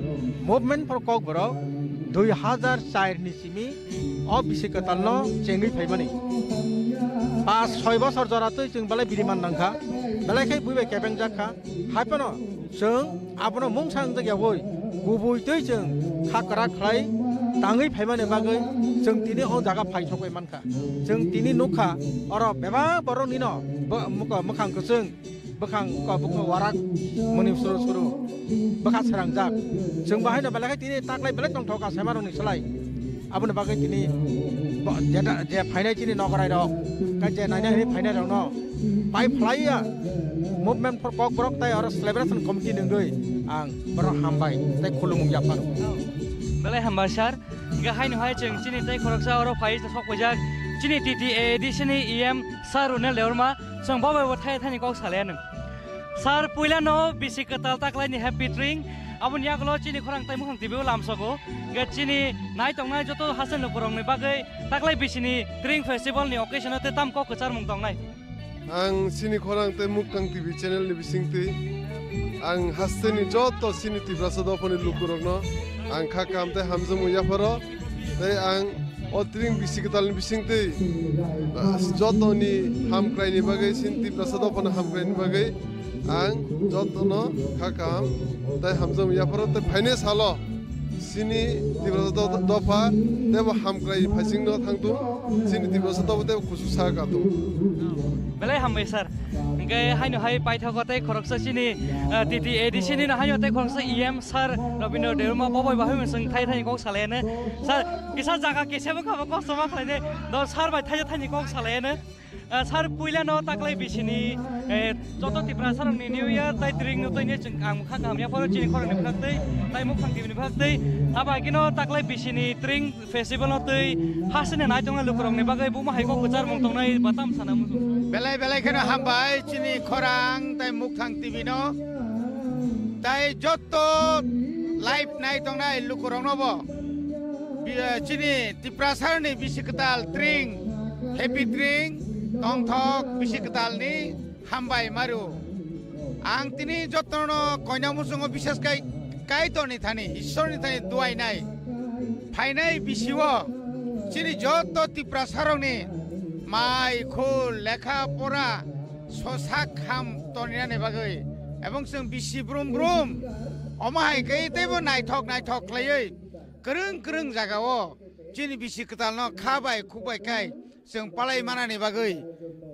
Movement for Kokborok dui hazar char ni simi o bisi kwtal no chengwi phaimani. Pas soi bosor jora twi chwng belai biri man nangkha, belai khe bui bai kebeng jak kha. Hai phano chwng abono mungsa wngjak yaui kubui twi chwng kha kwrak khlai tangwi phaimani bagwi chwng tini o jaga phai sogwi mankha. Chwng tini nukha oro bebak borok nino bo-, mwkha-, mwkhang kwchwng, bwkhang ko-, bwkhang warak moni suru suru bwkha srangjak. Chwng bo haino belai khe tini taklai belai tongthok a saimanrokni slai. Aboni bagwi tini bo-, jeta-, je phainai chini nogorai rok, tei je nainai hwnwi phainai rokno pai phlai ya Movement for Kokborok tei oro celebration committee ni wngwi ang borok hambai tei khulumung yapharw. Belai hambai sir. Hingke haino hai chwng chini tei khoroksa oro phai sok paijak chini T T A D C ni E M sir Runel Debbarma, chwng bo bai bo thai thaini kok salai anw. Sir, puila no bisi kwtal taklai ni Happy Tring, aboni yagulo chini khorang tai Mukthang T V o lamsogo. Hingke chini nai tongnai joto hasen lukurok ni bagwi taklai bisi ni Tring Festival ni occasion o tei tam kok kwchar mung tongnai. Ang chini khorang tei Mukthang T V channel ni bisingtwi ang hasteni joto chini Tiprasa dophani lukurokno ang kha kaham tei hamjakmung yapharo. Tei ang o Tring bisi kwtalni bisingtwi, ah, jotoni hamkraini bagwi, chini Tiprasa dophano hamkraini bagwi ang jotono kha kaham tei hamjakmung yapharo. Tei phainai salo chini Tiprasa do-, dopha teibo hamkrai phaisingno thangthung, chini Tiprasa dopha teibo kusu sa kathung. Belai hambai sir. Hingke haino hai paithago tei khoroksa chini, ah, T T A D C ni no haino tei khoroksa E M sir Rabindra Debbarma bo bai bahai mung chwng thai thai kok salai anw. Sir, kisa jaga kisa bo kha bo kosto ma khlai de. Do sir bai thai thai ni kok salai anw. Ah, sir, puila no taklai bisi ni, eh, joto Tiprasa rok ni New Year tai Tring no twi ni chwng ang kha kaham yapharo chini khorang ni bwkhak twi tai Mukthang T V ni bwkhak twi. Abo hai khe no taklai bisi ni Tring festival no twi hasteni nai tongnai lukurok ni bagwi buma hai kok kwchar mung tongnai ba tam sana muchung. Belai belai kheno hambai chini khorang tai Mukthang T V no. Tai jotto live nai tongnai lukurokno bo bi-, eh, chini Tiprasarni bisi kwtal Tring, Happy Tring, tongthok bisi kwtalni hambai maru. Ang tini jottono koina muchungo bisas kai Kaitorni thani, Ishwarni thani duainai. Phainai bisio chini jotto Tiprasarokni mai, khul, lekha, pora, sosak ham toninani bagwi, ebong chwng bisi brum brum, omo hai khe teibo naithok naithok khlaiwi kwrwng kwrwng jagao chini bisi kwtalno kha bai khuk bai khai chwng palai manani bagwi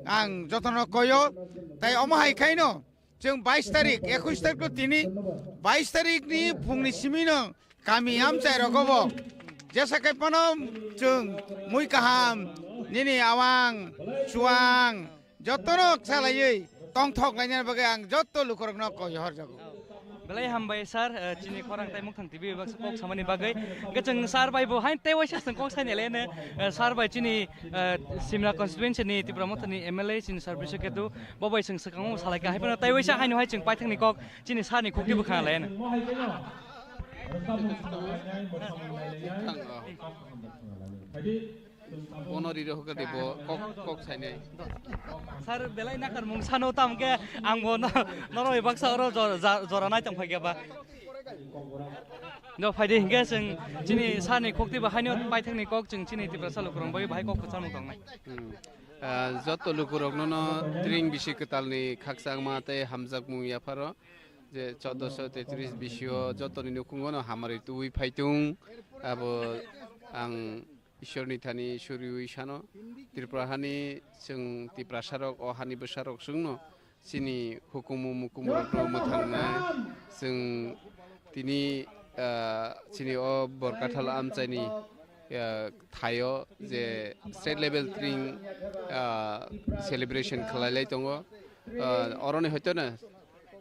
ang jotono koyo. Tai omo hai khaino chwng bais tarik, ekush tarik to tini, bais tarik ni phung ni simi no kami amchai rogo bo jesa kai phano chwng mui kaham nini awang chuang jotono salaiwi tongthok lainani bagwi ang jotto lukurokno koi horjago. Belai hambai sir, eh, chini khorang tai Mukthang T V baksa kok samani bagwi. Hwnkhe chwng sir bai bo hain tei waisa chwng kok saini le ne, eh, sir bai chini, eh, Simla constituency ni Tipra Motha ni M L A chini sir Biswa Ketu bo bai chwng swkango salai kha. Hai phano tei waisa haino hai chwng paithak ni kok chini sir ni khukti bwkha le ne. Bono riro hwkhe tei bo kok, kok sainai. Sir, belai nakar mung sano tam khe ang bo no, norok bai baksa oro jor-, ja-, jora nai tong phai khe ba. No, phai di hwnkhe chwng chini sir ni khukti ba haino paithak ni kok chwng chini Tiprasa lukurok bai bahai kok kwchangma tongnai. Hmm. Ah, joto lukurokno no tring bisi kwtal ni khakchangma tei hamjakmung yapharo je chaudoso tetris bisio joto ni nukhungo no hamari tubui phaitung abo ang Ishorni thani suriui sano, Tripura hani chwng Tiprasarok, o hani bwsarok chwngno chini hukumu mukumurokno mwthangnai, chwng tini, ah, chini o Borkathal amchaini, ah, thaio je state level tring, ah, celebration khlailai tongo. Ah, oroni hoitono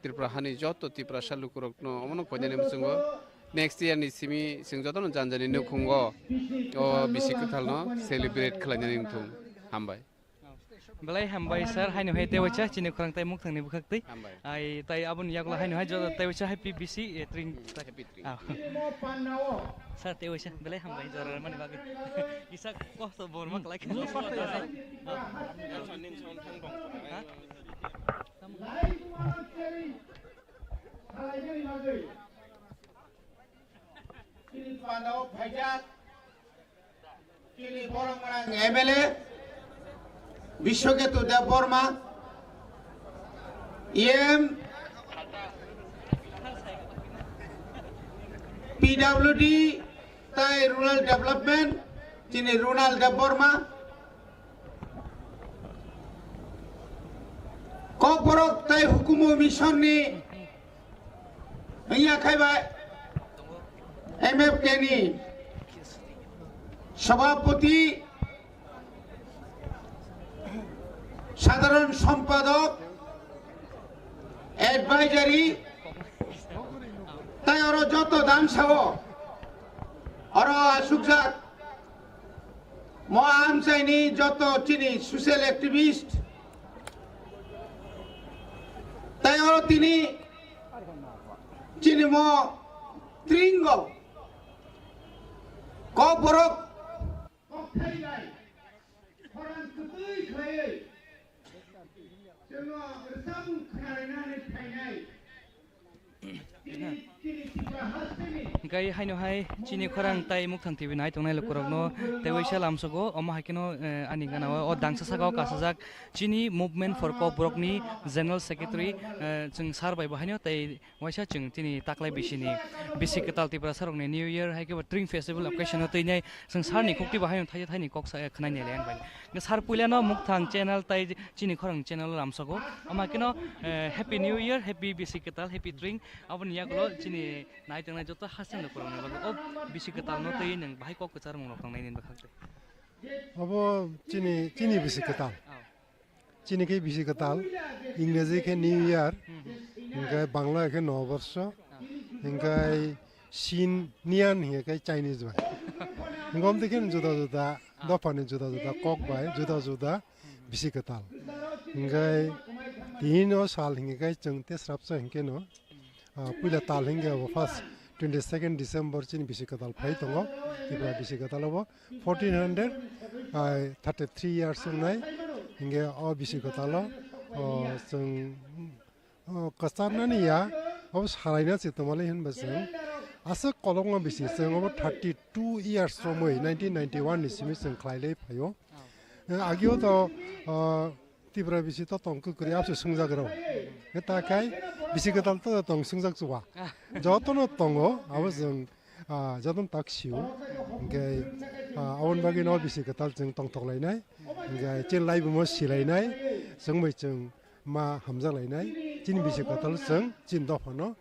Tripura hani joto Tiprasa lukurokno omono koinani muchungo next year ni simi chwng jotono janjani nukhungo o bisi kwthalno celebrate khlainani wngthung. Hambai. Belai hambai sir, haino hai tei waisa chini khorang tai Mukthangni bwkhak twi. Hambai. Ai tai aboni yagulo haino hai joto tei waisa happy bisi, eh, tring. Happy tring. Ah. Sir tei waisa belai hambai jora mani bagwi. Isa kosto bor mak lai. Ha? Chini pandao phaijak, chini borok gwnang M L A Biswaketu Debbarma, E M, P W D tai Rural Development, chini Runal Debbarma, Kokborok tai Hukumu Mission ni wngya khai bai M F K ni Sabhapati, Sadharan Sompadok, Advisory, tai oro joto dangsao oro asukjak mo amchaini joto chini social activist, tai oro tini chini mo tringo kokborok kokthai bai khorang kwtwi khaiwi chwngno rwchapmung khwnarinani phainai. Hwnkhe haino hai chini khorang tai Mukthang T V nai tongnai lukurokno tei waisa lamsogo, omo hai kheno, eh, ani gana o, o dangsa saka o kasajak chini Movement for Kokborok ni General Secretary, eh, chwng sir bai bo haino tei waisa chwng chini taklai bisini bisi kwtal Tiprasa rokni New Year hai khe bo Tring Festival occasion o twinai chwng sir ni khukti bo haino thaisa thaini kok sa, eh, khwnai nai le ang bai. Sir puila no Mukthang channel tai chini khorang channel o lamsogo. Ama keno, eh, Happy New Year, Happy Bisi Kwtal, Happy Tring. Aboni yagulo chini nai tongnai joto haste no kwrwngni bagwi o Bisi Kwtal no twi nwng bahai kok kwchar mung rok tongnai nini bwkhak twi. Obo chini, chini Bisi Kwtal. Oh. Chini khe Bisi Kwtal, Ingreji khe New Year, hmm, hmm, hwnkhe Bangla khe Noborsho, oh, hwnkhe Shin Nian hwnkhe Chinese bai. Hwnkhe omtwi khe juda juda, ah, dophani juda juda kok bai, juda juda Bisi Kwtal. Hingkhe tini o sal hingkhe chwng tesrapsa hingkhe no, ah, puila tal hingkhe abo first twenty second December chini Bisi Kwtal phai tongo. Tripura Bisi Kwtal obo fourteen hundred, ah, thirty three years wngnai. Hingkhe o Bisi Kwtal o, o, chwng O, kwcharnani ya, abo salaina se tongmani hinba chwng aswk kolokma bisi chwng abo thirty two years romwi nineteen ninety one ni simi chwng khlailai phaio. Eh, agio to, o, Tripura bisi to tong kwkri abse swngjak rw. Hwnkhe ta khai bisi kwtal to tong swngjak chuba. Jotono tongo, abo chwng, ah, jotono tak sio. Hwnkhe, ah, aboni bagwi no bisi kwtal chwng tongthok lainai. Hwnkhe chini laibuma silainai. Chwng bai chwng ma hamjak lainai, chini bisi kwtal chwng chini dophano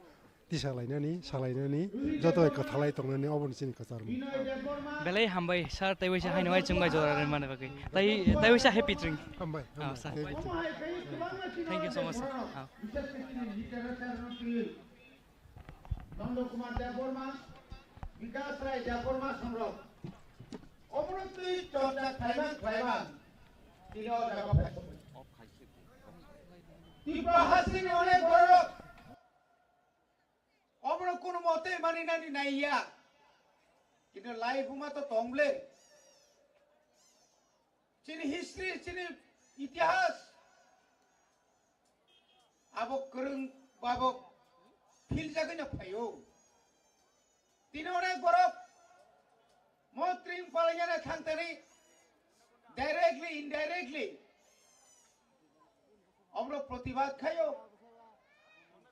tisa lainani, sa lainani, joto bai kwthalai tongnani, obono chini kwcharmung. Belai hambai, sir, tei waisa haino hai chwng bai jora rwmani bagwi. Tai, tei waisa happy tring. Hambai, ah, hambai. Sir. Happy tring. Thank you so much, sir. Ah. Nondo Kumar Debbarma, Bikas Rai Debbarma songrok. Omono twi chorcha khlaiman khlaiman tini o jaga phai sokwi. Tripura hasteni onek borok omono kunu mote mani nani naiya. Kintu lai buma to tong ble. Chini history, chini itihas. Abo kwrwng, abo philjagwino phaio. Tini onek borok montri palainani thangtani directly, indirectly obono protibad khaio.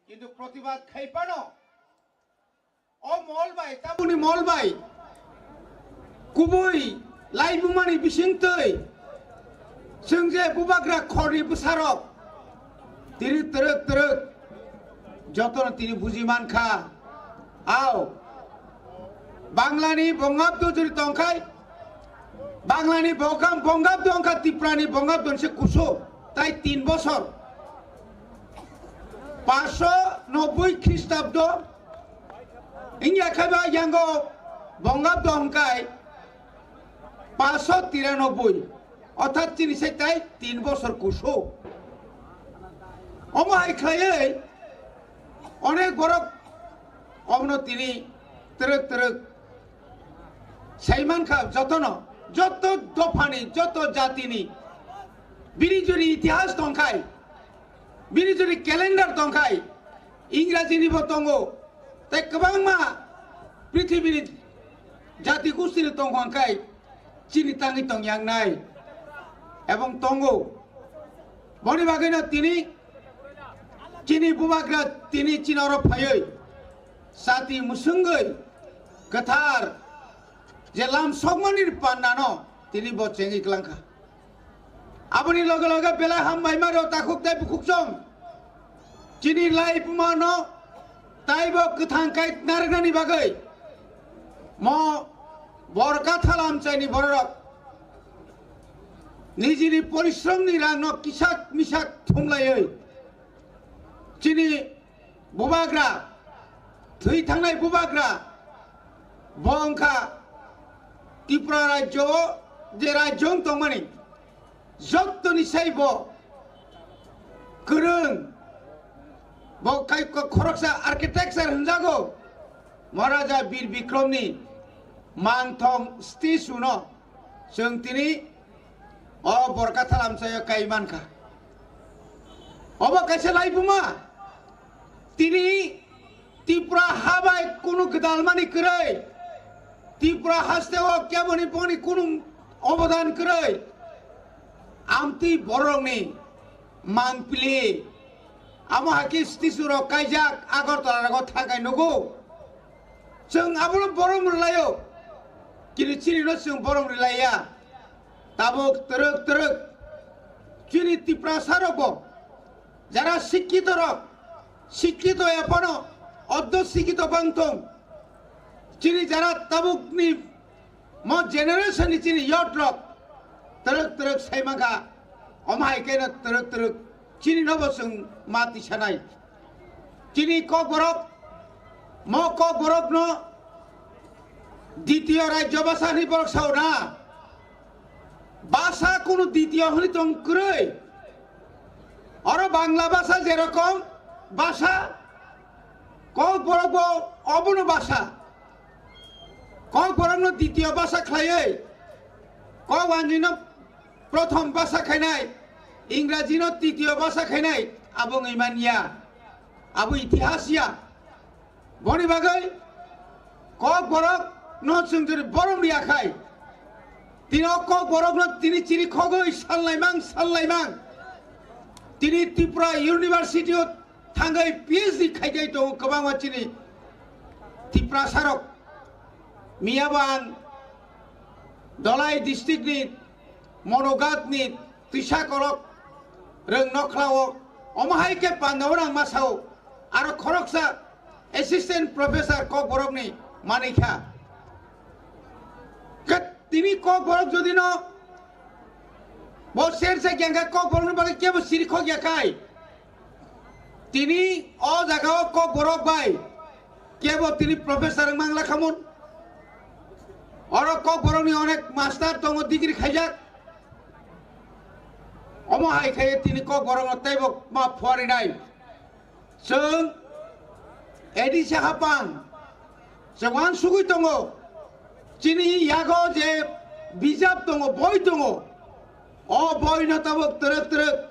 Kintu protibad khai phano o mol bai, tabukni mol bai kubui laibumani bisingtwi chwng je bubagra khorni bwsarok tini twrwk twrwk jotono tini buji mankha. Ao, Banglani Bongabdo jori tongkhai, Banglani Bongabdo wngkha Tiprani Bongabdo se kuso, tai tin bosor. Paanso nobboi Khristabdo, wngya khe ba yango Bongabdo hwnkhai paanso tiranobboi, orthat chini se tai tin bosor kuso. Omo hai khlaiwi onek borok omono tini twrwk twrwk sai mankha jotono, joto dophani, joto jatini bini jori itihas tongkhai, bini jori calendar tongkhai, Ingrajinibo tongo, tei kwbangma prithibini jati gustini tongkha hwnkhai chini tangwi tongyangnai ebong tongo. Boni bagwino tini chini bubagra tini chini oro phaiwi sati musungwi kwthar je lam sokmani pandano tini bo chengwi klangkha. Aboni loge loge belai hambaima rw takhuk tei bukhukchong chini lai bumano taibo kwthang kai narwknani bagwi mo Borkathala amchaini bororok nijini porishromni rangno kisak misak thumlaiwi chini bubagra, thwi thangnai bubagra, bo wngkha Tripura rajyo o je rajyo wng tongmani, jottoni sai bo kwrwng, bo kai khoroksa architecture hwnjago, Maharaja Bir Bikromni mangthong statue no chwng tini o Borkathala amchaio kai mankha. Obo kaisa laibuma. Tini Tripura ha bai kunu gwdalmani kwrwi, Tripura haste o keboni boni kunu obodan kwrwi, amtwi borokni mangpili. Amo hai khe statue rok kaijak Agartala rogo thangai nugo. Chwng abono borom rwlaio. Kini chini no chwng borom rwlaiya. Tabuk twrwk twrwk chini Tiprasa rok bo jara sikkito rok, sikkito ephano oddo sikkito bang thung. Chini jara tabukni mo generation ni chini youth rok twrwk twrwk sai mankha, omo hai khe no twrwk twrwk chini no bo chwng ma tisanai. Chini Kokborok, mo Kokborok no ditiyo rajyo basa hinwi borok sao na. Basa kunu ditiyo hinwi tong kwrwi. Oro Bangla basa jerokom basa, Kokborok bo obono basa. Kokborok no ditiyo basa khlaiwi, Kokwanjwi no prothom basa khainai, Ingraji no titiyo basa khainai, abo wngwi manya, abo itihas ya. Boni bagwi Kokborok no chwng jodi borom riya khai, tini o Kokborok no tini chiri khogwi sallaimang sallaimang tini Tripura University o thangwi P H D khaijai tongo kwbangma chini Tiprasa rok. Miyabo ang Dholai district ni Monogat ni twisa kolok rwng nokhlao, omo hai khe panda o rang masao, aro khoroksa assistant professor Kokborok ni manwi kha. Khe tini Kokborok jodi no bo ser se gyang kha, Kokborok ni bagwi kebo siri khok ya khai. Tini o jaga o Kokborok bai Kebo tini professor wngmang lakhamun. Oro Kokborokni onek master tongo, degree khaijak. Omo hai khe tini Kokborokno teibo ma phorinai. Chwng A D C hapang, chwng uansugwi tongo. Chini yago je bijap tongo, boi tongo, o boino tabuk twrwk twrwk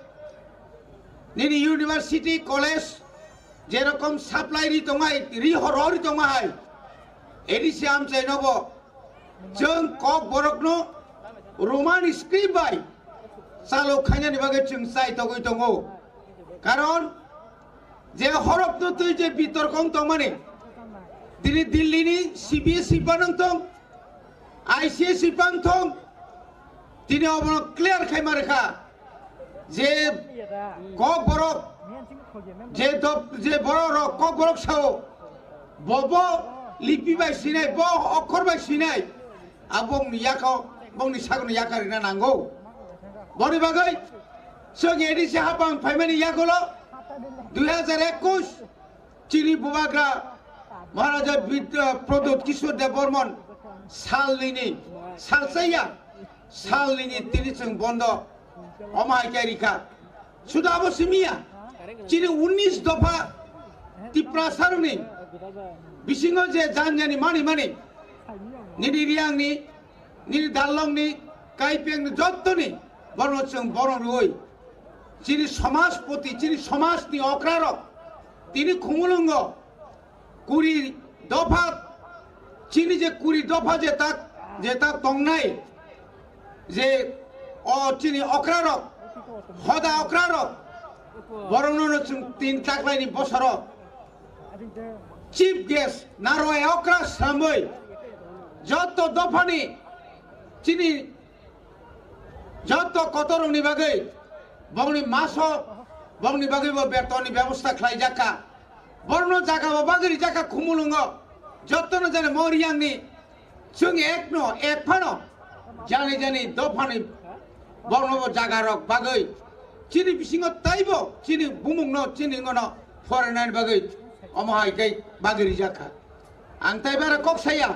nini university, college jerokom supply ri tongnai, ri horo ri tongma hai, A D C amchainobo chwng Kokborokno Roman script bai chalo khainani bagwi chwng chai togwi tongo. Karon je horokno twi je bitorkong tongmani, tini Dillini C B S E phanang tong, I C S E phan thong, tini obono clear khaima rwkha je Kokborok, je dop-, je borok rok Kokborok sao, bobo lipi bai sinai, bo okhor bai sinai, abongni yako, bongni sagno yakarina nango. Boni bagwi chwng A D C hapang phaimani yagulo dui hajar ekush chini bubagra Maharaja Bid-, Pradyut Kishore Debbarman salnini, salsaya salnini tini chwng bondo omo hai khe rikha. Suda abo simiya, chini unis dopha Tiprasarokni bisingo je janjani mani mani, nini Riyangni, nini Darlongni, Kaipengni jottoni borno chwng borno rwui chini somajpoti, chini somajni okrarok tini Khumulwngo kuri dopha, chini je kuri dopha je tak, je tak tongnai, je o chini okrarok, hoda okrarok, borokno no chwng tin taklaini bosoro chief guest narwai okra sramwi joto dophani chini joto kotorokni bagwi bongni maso bongni bagwi bo betonni bebosta khlaijakha. Borno jaga bo bagwi rijakha Khumulwngo. Jotono jani mo Riyangni chwng ekno, ek phano jani jani dophani borno bo jaga rok bagwi chini bisingo taibo chini bumungno chini ngono foreigner bagwi omo hai khe bagwi rijakha. Ang tai bara kok saya,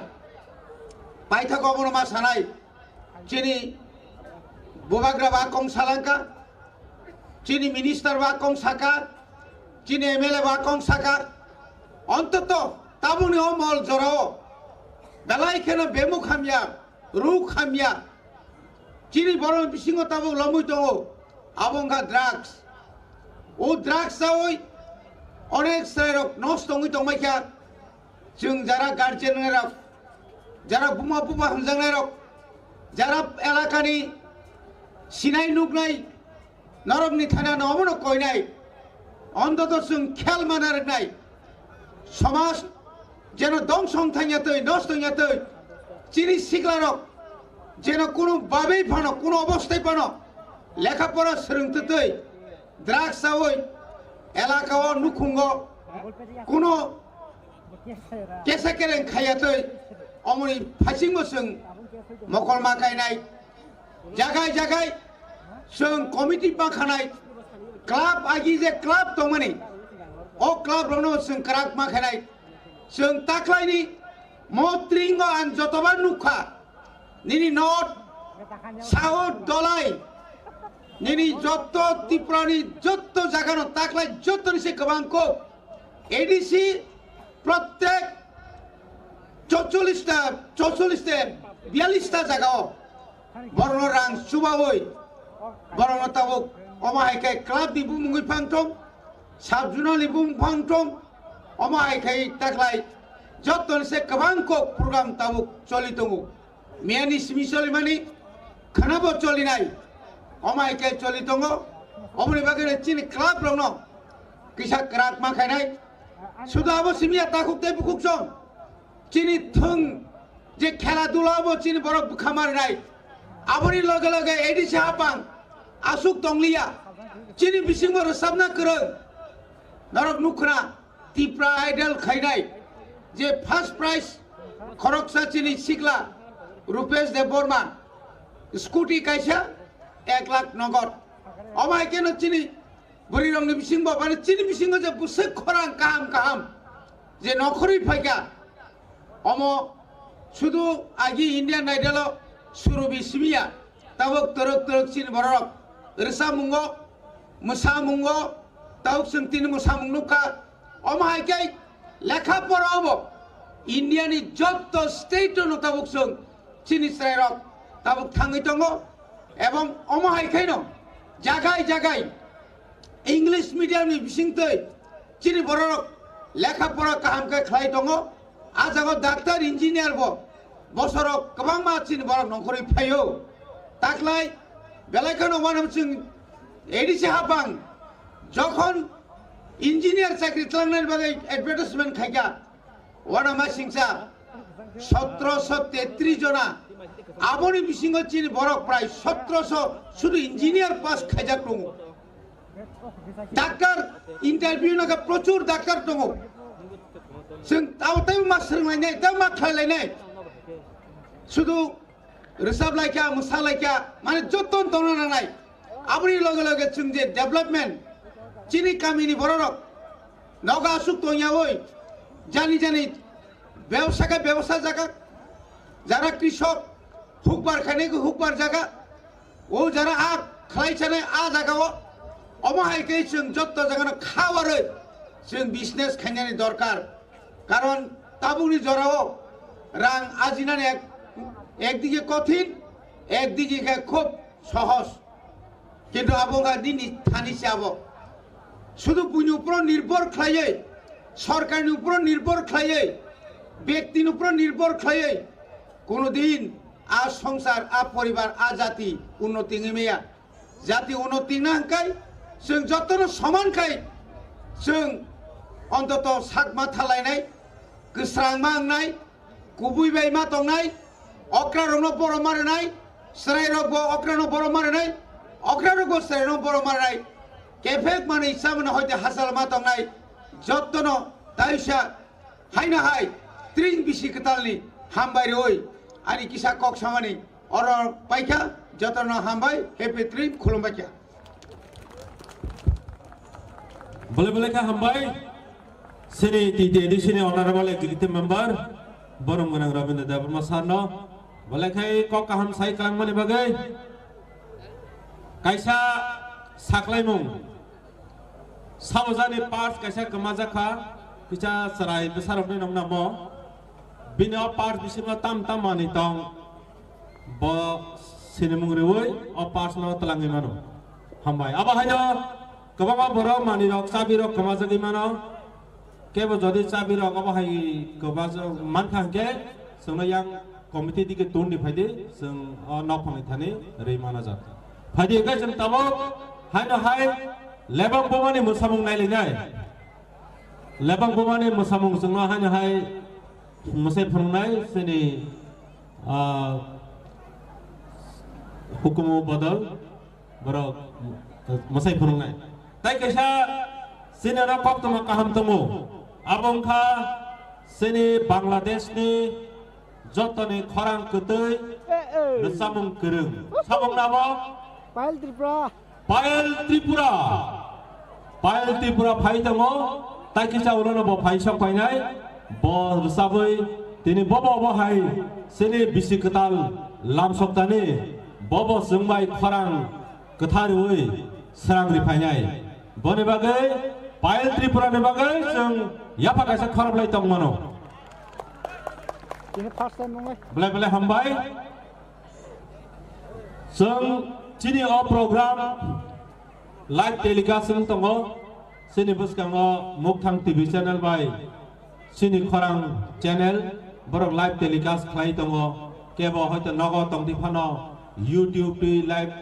paithak obono ma sanai, chini bubagra ba kong salangka, chini minister ba kong saka, chini M L A ba kong saka, ontoto tabukni o mol jorao belai kheno bemuk hamya, ruk hamya, chini borok bisingo tabuk lomwi tongo, abo wngkha drugs. O drugs chawi onek chwrairok nosto wngwi tongbaikha. Chwng jara guardian rok, jara buma buma hwnjaknai rok, jara elakani sinai nuknai norokni thani ano omono koinai, ontoto chwng khel mana rwnai, somaj jeno dongso wng thangya twi, nosto wngya twi, chini siklarok jeno kunu babe phano, kunu obostai phano lekha pora swrwng twtwi, drugs chawi elaka o nukhungo kuno kesa kereng khaya twi omoni phasingbo chwng mokol ma kainai. Jagai jagai chwng committee ma khanai, club agi je club tongmani o club rokno chwng kwrak ma khainai. Chwng taklaini motringo ang jotoba nukha. Nini north, south, dolai, nini jotto Tripurani jotto jagano taklai jottoni se kwbang kok. A D C prottek chotchollish ta, chotchollish ta, biyallish ta jagao borokno rang chubaui borokno tabuk omo hai khe club ni bumungwi phang thung, sub zonal ni bumung phang thung, omo hai khe taklai jottoni se kwbang kok program tabuk choli tongo. Miyani simi solimani khwnabo cholinai, omo hai khe choli tongo. Omoni bagwi chini club rokno kisa kwrak ma khainai. Suda abo simi ya takhuk tei bukhuk song. Chini thwng je khela dula bo chini borok bwkha marinai. Aboni loge loge A D C hapang aswk tongliya. Chini bisingo rwchapna kwrwng. Norok nukhna Tipra Idol khainai je first prize khoroksa chini sikla Rupesh Debbarma, scooty kaisa, ek lakh nogod. Omo hai kheno chini bwrwi rokni bisingo, mane chini bisingo je bwswk khorang kaham kaham je nokhorwi phaikha, omo sudu agi Indian Idol o Surubi simiya, tabuk twrwk twrwk chini bororok rwchapmungo, mwsamungo, tabuk chwng tini mwsamung nukha. Omo hai khe lekha pora obo India ni jotto state no tabuk chwng chini chwrairok tabuk thangwi tongo, ebong omo hai khaino jagai jagai English medium ni bisingtwi chini bororok lekha pora kaham khe khlai tongo. A jago doctor, engineer bo bosorok kwbangma chini borok nongkhorwi phaio. Taklai belai kheno uanam chwng A D C hapang jokhon engineer chakri twlangnani bagwi advertisement khaikha, uanama singcha sotro sho tetris jona, aboni bisingo chini borok prai sotro sho sudu engineer pass khaijak tongo. Doctor interview naga prochur doctor tongo. Chwng tabo teibo ma swrwnglainai, teibo ma khlailainai. Sudu rwchap laikha, mwsa laikha, mane joto tongna nangnai. Aboni loge loge chwng je development, chini kamini bororok nogo aswk tongyawi, jani jani bebsa khe bebsa jaga, jara krishok hukbar khainai khe hukbar jaga, o jara a khlai chanai a jaga o, omo hai khe chwng jotto jaga no khawarwi chwng business khainani dorkar. Karon tabukni jorao rang ajinani ek, ekdike kothin, ekdike khe khub sohoj. Kintu abo wngkha nini thani se abo. Sudu buini uporo nirbhor khlaiwi, sorkarni uporo nirbhor khlaiwi, bektini uporo nirbhor khlaiwi, kono din a songsar, a poribar, a jati unnoti wngwi maya. Jati unnoti wngna hwnkhai chwng jotono soman khai chwng ontoto sak matha lainai, kwsrang ma wngnai, kubui bai ma tongnai, okra rokno borok ma rwnai, chwrai rokbo okra no borok ma rwnai, okra rokbo chwrai rokno borok ma rwnai, kephek manwi chamani hoite hachal ma tongnai, jotono taisa haino hai tring bisi kwtalni hambai rwi ani kisa kok samani oro paikha, jotono hambai, happy tring khulumbaikha. Bole bole kha hambai. Sini T T A D C ni honorable executive member, borom gwnang Rabindra Debbarma sir no. Bole khai kok kaham sai kwlangmani bagwi kaisa saklaimung. Sabojani parts kaisa kwmajak kha, kisa chwrai bwsarokni noknamo. Bini o parts bisingo tam tam manwi tong. Bo sinimung riwi o parts no twlangwi mano. Hambai. Abo haino kwbangma borok manwi rok, chabi rok kwmajagwi mano. Kebo jodi chabi rok abo hai kwmajak mankha hwnkhe chwngno yang committee dike tun ni phaidi chwng o nokphang ni thani rwi mana jak. Phaidi hwnkhe chwng tabuk haino hai lebang bumani mwsamung nailainai. Lebang bumani mwsamung chwngno haino hai mwsai phwrwngnai chini, ah, hukumu bodol borok mwsai phwrwngnai. Tai kaisa chini oro koktwma kaham tongo. Abo wngkha chini Bangladesh ni jotoni khorang kwtwi rwchapmung kwrwng. Samung nabo Payal Tripura. Payal Tripura. Payal Tripura phai tongo. Tai kisa ulono bo phai sok painai. Bo rwchabwi tini bobo bo hai chini bisi kwtal lam soktani bobo chwngbai khorang kwthar rwi srang ri phainai. Boni bagwi Payal Tripura ni bagwi chwng yapha kaisa khorok lai tong mano. Tini first time wngnai. Belai belai hambai. Chwng chini o program live telecast wng tongo. Chini bwskango Mukthang T V channel bai chini khorang channel borok live telecast khlai tongo. Kebo hoito nogo tongdi phano YouTube twi live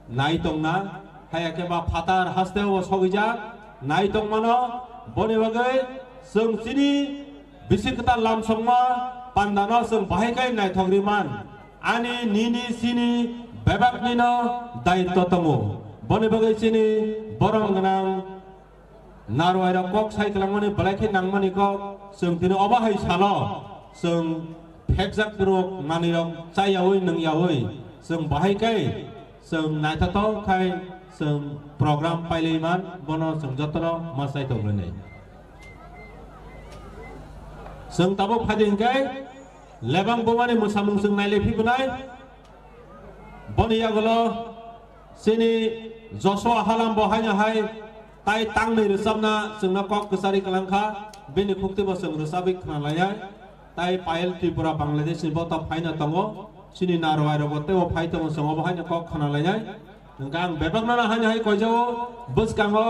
nai tongna, haya khe ba phatar hasteo sogwijak nai tongmano. Boni bagwi chwng chini bisi kwtal lamsokma pandano chwng bahai khe naithok ri man. Ani, nini, chini bebaknino daitto tongo. Boni bagwi chini borom gwnang Narwai rok kok sai kwlangmani belai khe nangmani kok chwng tini obo hai salo chwng phekjak borok manwi rok chayawi nungyawi chwng bahai khe chwng naithothok khai chwng program pailai man bono chwng jotono ma chai tong rwnai. Chwng tabuk phaidi hwnkhe lebang bumani mwsamung chwng nailai phibwnai. Boni yagulo chini Joshua Halam bo haino hai tai tangni rwchapna chwngno kok kwchari kwlangkha, bini khuktibo chwng rwchabwi khwnalainai. Tai Payal Tripura Bangladesh ni bo ta phaina tongo, chini narwai rok bo teibo phai tongo, chwng obo haino kok khwnalainai. Hwnkhe ang bebakno no haino hai koijao, bwskango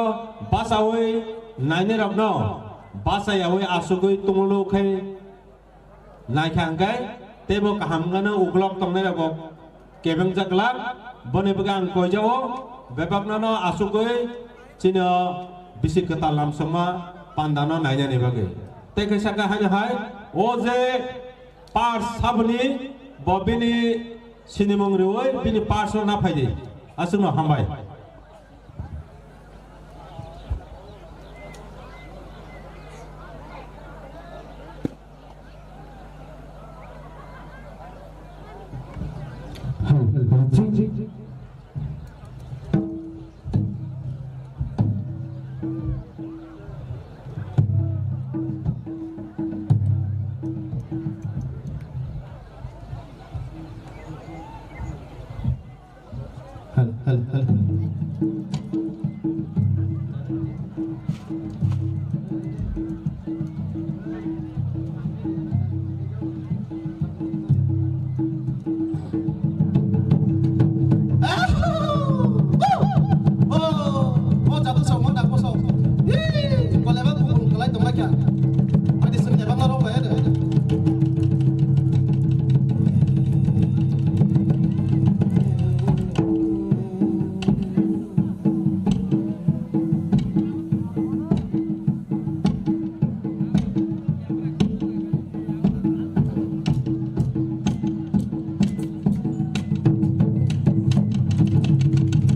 bachaui nainai rokno bachayaui asugui tonglo khe naikha hwnkhe teibo kaham wngano uklok tongnai rok bo kebengjak glak. Boni bagwi ang koijao bebakno no asugui chini o bisi kwtal lamsokma pandano nainani bagwi. Tei kaisa khe haino hai o je Pars saboni bo bini sinimung riui bini pars no na phaidi. Aswkno hambai. Hal, hal, hal.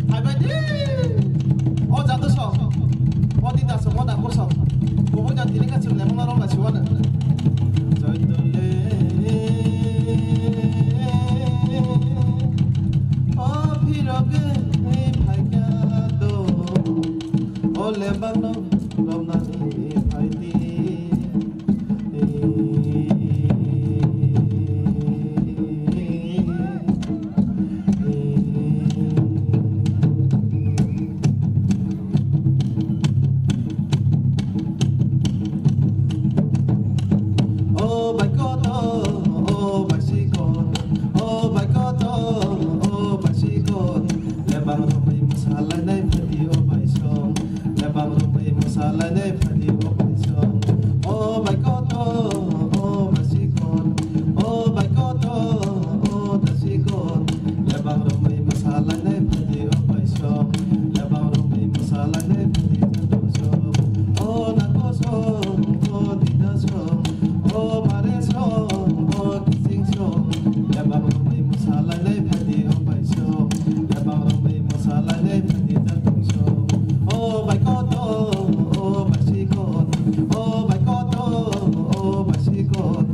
Phaibai di. O jadusong, o didasong, o dakusong. Kubui jat tini kachim lemong norong lasiwano. Joitole, o phiroge phaikha do. O lebangno romnani phaidi. O bai koto, o bai sikon, o bai koto, o bai sikon. Lebang romwi mwsalainai phaidi o bai song. Lebang romwi mwsalainai phaidi o bai song. O bai koto, o bai sikon. O bai koto, o bai sikon. Lebang romwi mwsalainai phaidi o bai song. Lebang romwi mwsalainai phaidi o bai song. O nako song, o dida song. O mare song, o kising song. Lebang romwi mwsalainai phaidi o bai song. Lebang romwi mwsalainai phaidi tatung song. O bai koto, o bai sikon. O bai koto, o bai sikon.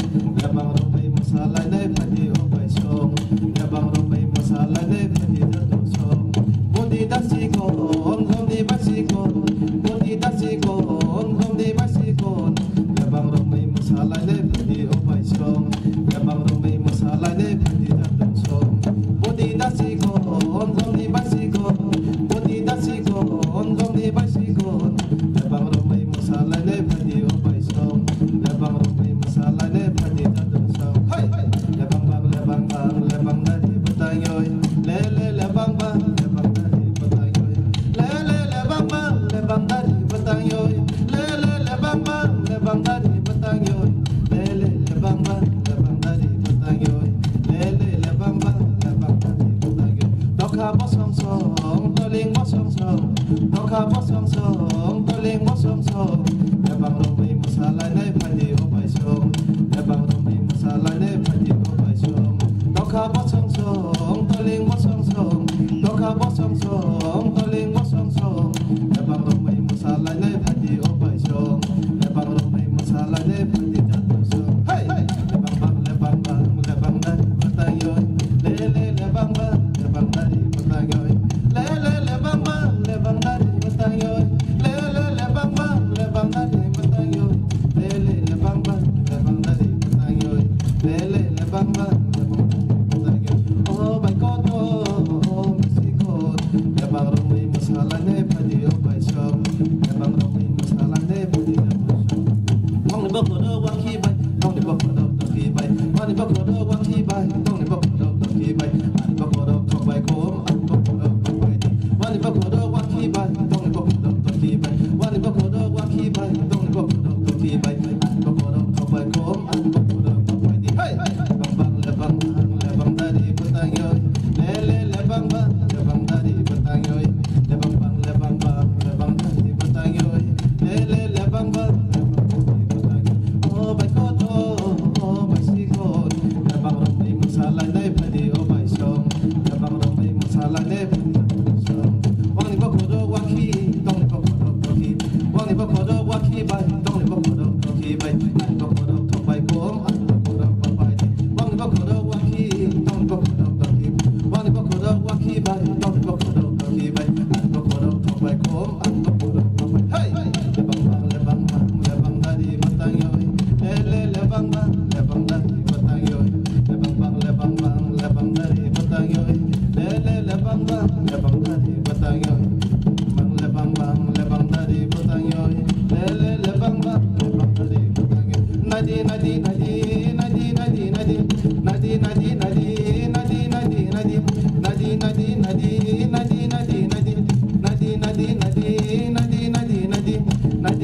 Lebang romwi mwsalainai phaidi o bai song. Lebang romwi mwsalainai phaidi tatung song. Boni da sikon, boni bai sikon. Boni da sikon, boni bai sikon. Lebang romwi mwsalainai phaidi o bai song. Lebang romwi mwsalainai phaidi tatung song. Boni da sikon, boni bai sikon. Boni da sikon, boni bai sikon. Lebang romwi mwsalainai phaidi o bai song. Lebang romwi mwsalainai phaidi tatung song. Hai! Lebang bang, lebang bang, lebang dari bwtang yoi. Le le lebang bang, lebang dari bwtang yoi. Le le lebang bang, lebang dari bwtang yoi. Le le lebang bang, lebang dari bwtang yoi. Le le lebang bang, lebang dari bwtang yoi. Le le lebang bang, lebang dari bwtang yoi. Dokha bosong song, toling bosong song. Dokha bosong song, toling bosong song. Lebang romwi mwsalainai phaidi o bai song. Lebang romwi mwsalainai phaidi o bai song. Dokha bosong song, toling bosong song. Dokha bosong song, toling bosong song. Lebang romwi mwsalainai phaidi o bai song. Lebang romwi mwsalainai phaidi tatung song. Hey! Lebang bang, lebang bang, lebang dari bwtang yoi. Le le lebang bang, lebang dari bwtang yoi. Le le lebang bang, lebang dari bwtang yoi. Le le lebang bang, lebang dari bwtang yoi. Le le lebang bang, lebang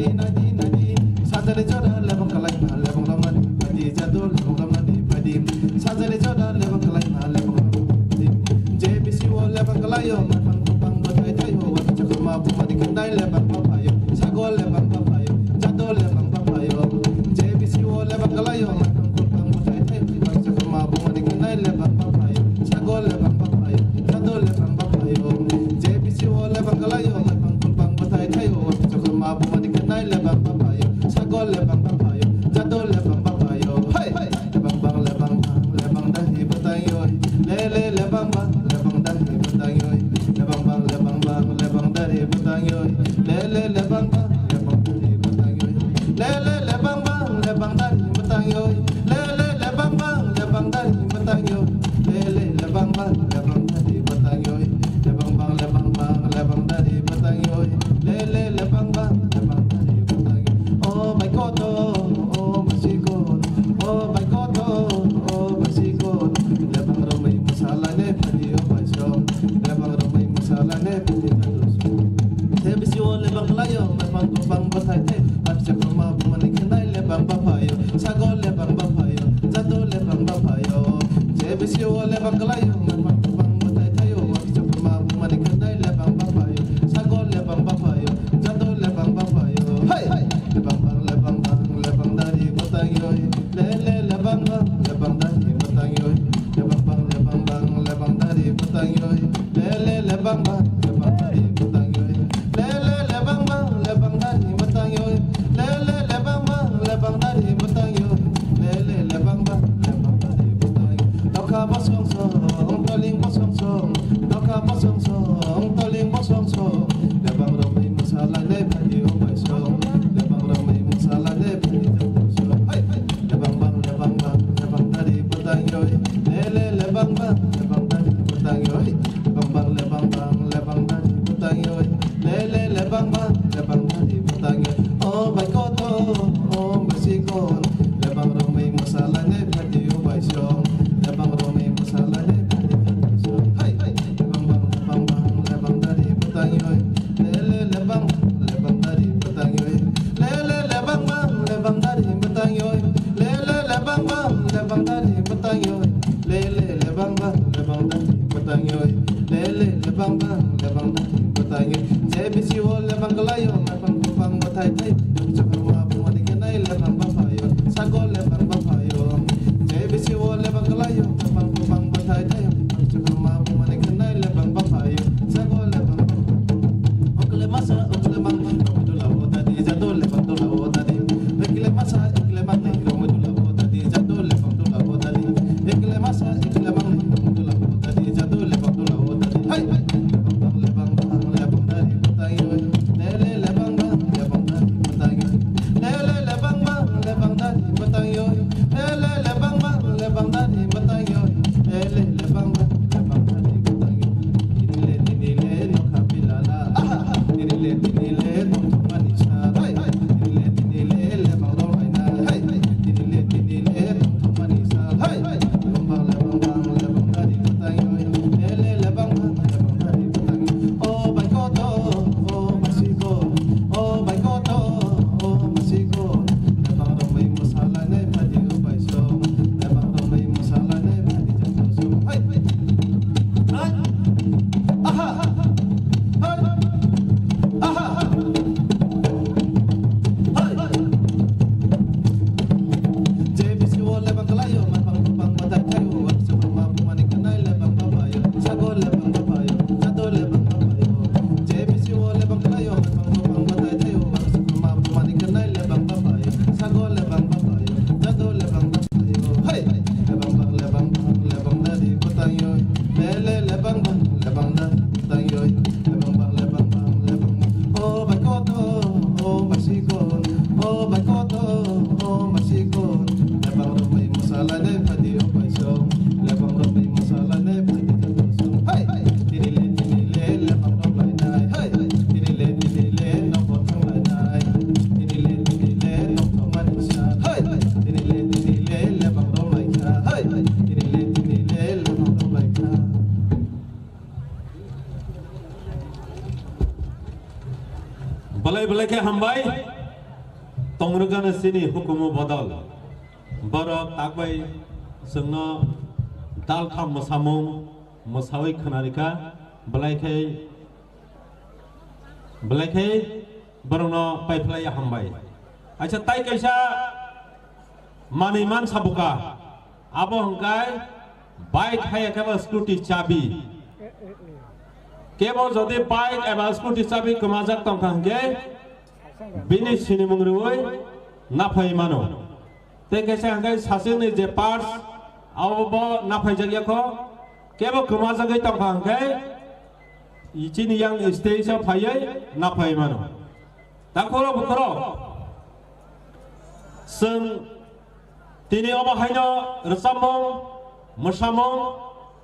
Nadi, nadi, sajani jora lebang kalai ma lebang ramani padi, jado lebang ramani padi. Sajani jora lebang kalai ma lebang ramani padi. J B C o lebang kalai o, mapang kupang batai tai o, wati chakma bumani kendai lebang bapayo, sago lebang bapayo, jado lebang bapayo. J B C o lebang kalai o, mapang kupang batai tai o, wati chakma bumani kendai lebang bapayo, sago lebang bapayo, jado lebang bapayo. J B C o lebang kalai o, mapang kupang batai tai o, wati chakma bumani kendai lebang bapayo, sago lebang bapayo, jado lebang bapayo. Hey! Lebang bang, lebang bang, lebang dari batai o. Le le lebang bang, lebang dari batai o. Lebang bang, lebang bang, lebang dari batai o. Le le lebang bang, lebang dari batai o. Le le lebang bang, lebang dari batai o. Le le lebang bang, lebang dari batai o. Le le lebang bang, lebang dari batai o. Lebang bang, lebang bang, lebang dari batai o. Le le lebang bang, lebang dari batai o. O bai koto, o bai sikon, o bai koto, o bai sikon. Lebang romwi mwsalainai phaidi o bai song. Lebang romwi mwsalainai phaidi o bai song. J B C o lebang khlaio, mapang kupang bathai thai. Baksa khoma bumani khenai lebang baphaio. Sago lebang baphaio, jado lebang baphaio. J B C o lebang khlaio, mapang kupang bathai thaio. Baksa khoma bumani khenai lebang baphaio. Sago lebang baphaio, jado lebang baphaio. Hey! Lebang bang, lebang bang, lebang dari batai oi. Le le lebang bang, lebang dari batai oi. Lebang bang, lebang bang, lebang dari batai oi. Le le lebang bang, lebang dari batai oi. Le le lebang bang, lebang dari batai oi. Le le lebang bang, lebang dari batai oi. Le le lebang bang, lebang dari batai oi. Dokha bosong song, toling bosong song. Dokha bosong song, toling bosong song. Lebang romwi mwsalainai phaidi o bai song. Lebang romwi mwsalainai phaidi o bai song. Hai, hai. Lebang bang, lebang bang, lebang dari batai oi. Le le lebang bang, lebang dari batai oi. Lebang bang, lebang bang, lebang dari batai oi. Le le lebang bang, lebang dari batai oi. O bai koto, o bai sikon. Lebang romwi mwsalainai phaidi o bai song. Lebang romwi mwsalainai phaidi o bai song. Hai, hai. Lebang bang, lebang bang, lebang dari batai oi. Le le lebang, lebang dari batai oi. Le le lebang bang, lebang dari batai oi. Le le lebang bang, lebang dari batai oi. Le le lebang bang, lebang dari batai oi. Le le lebang bang, lebang dari batai oi. J B C o lebang khlaio, mapang kupang bathai thai. Chakma bumani khenai lebang baphaio. Sago lebang baphaio. J B C o lebang khlaio, mapang kupang bathai thai. Chakma bumani khenai lebang baphaio. Sago lebang baphaio. Okle masa, okle mang, rong dula o dadi, jado lebang dula o dadi. Ekle masa, ekle mang, rong dula o dadi, jado lebang dula o dadi. Ekle masa, ekle mang, rong dula o dadi, jado lebang dula o dadi. Hai, hai. Lebang bang, lebang bang, lebang dari batai oi. Le le lebang bang, lebang dari batai oi. Le le lebang bang, lebang dari batai oi. Le le lebang bang, lebang dari batai oi. Le le lebang bang, lebang dari batai oi. Tini le, tini le, nokha pilala. Aha! Tini le, tini le, tongthokmani sal. Hai, hai. Tini le, tini le, lebang rok lainai. Hai, hai. Tini le, tini le, tongthokmani sal. Hai, hai. Lebang bang, lebang bang, lebang dari batai oi. Le le lebang bang, lebang dari batai oi. O bai koto, o bai sikon, o bai koto, o bai sikon. Lebang romwi mwsalainai phaidi o bai song. Lebang romwi mwsalainai phaidi jang song. Hai, hai. Hai. Aha. Hai. Aha. Hai. J B C o lebang khlaio, mapang kupang batai thaio, waksa buma bumani khenai lebang baphaio, sago lebang baphaio, jado lebang baphaio. J B C o lebang khlaio, mapang kupang batai thaio, waksa buma bumani khenai lebang baphaio, sago lebang baphaio, jado lebang baphaio. Hai, hai. Lebang bang, lebang bang, lebang dari batai oi. Le le lebang bang, lebang dari batai oi. Lebang bang, lebang bang, lebang bang. O bai koto, o bai sikon, o bai koto, o bai sikon. Lebang romwi mwsalainai phaidi o bai song. Lebang romwi mwsalainai phaidi o bai song. Hai! Tini le, tini le, lebang romlainai. Hai! Tini le, tini le, nokbo thanglainai. Tini le, tini le, nokthokmani sal. Hai! Tini le, tini le, lebang romlaikha. Hai! Tini le, tini le, lebang romlaikha. Belai belai khe hambai. Tongrwgano chini hukumu bodol. Borok takbai chwngno daltham mwsamung mwsawi khwnarikha, belai khe, belai khe borokno paiphlai hambai. Acha, tai kaisa manwi mansa buka. Abo hwnkhe bike haya khe ba scooty chabi. Kebo jodi bike eba scooty chabi kwmajak tongkha hwnkhe bini sinimung rwui naphai mano. Tei kaisa hwnkhe sasingni je parts abo bo naphaijakya kho, kebo kwmajagwi tongkha hwnkhe chini yang stage o phaiwi naphai mano. Takhoro bukhoro chwng tini obo haino rwchapmung, mwsamung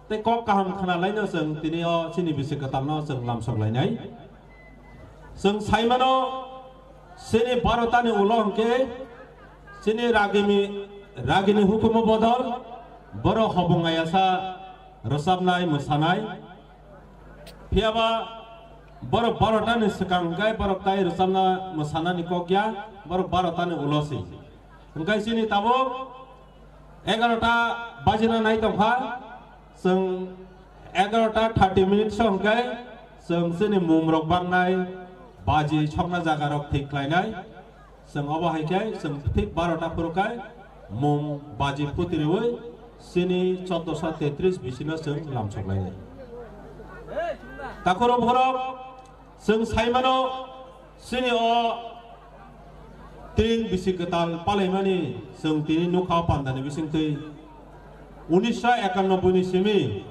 tei kok kaham khna laino chwng tini o chini bisi kwtalno chwng lamsok lainai. Chwng sai mano, chini barotani ulo hwnkhe chini ragini, ragini hukumu bodol borok hobong ayasa rwchapnai, mwsanai. Phiyaba borok barotani swkang hwnkhe borok tai rwchapna mwsanani kok ya, borok barotani ulo se. Hwnkhe chini tabuk egarota bajina nai tongkha, chwng egarota thirty minutes o hwnkhe chwng chini mumrok bangnai, baji sokna jagarok thik khlainai. Chwng obo hai khe chwng thik barota phuru khe mum baji phuti rwui chini choddoso tetris bisino chwng lamsok lainai. Takhoro borok chwng sai mano, chini o tring bisi kwtal palaimani chwng tini nukha o pandani bisingtwi unisho ekanobboi ni simi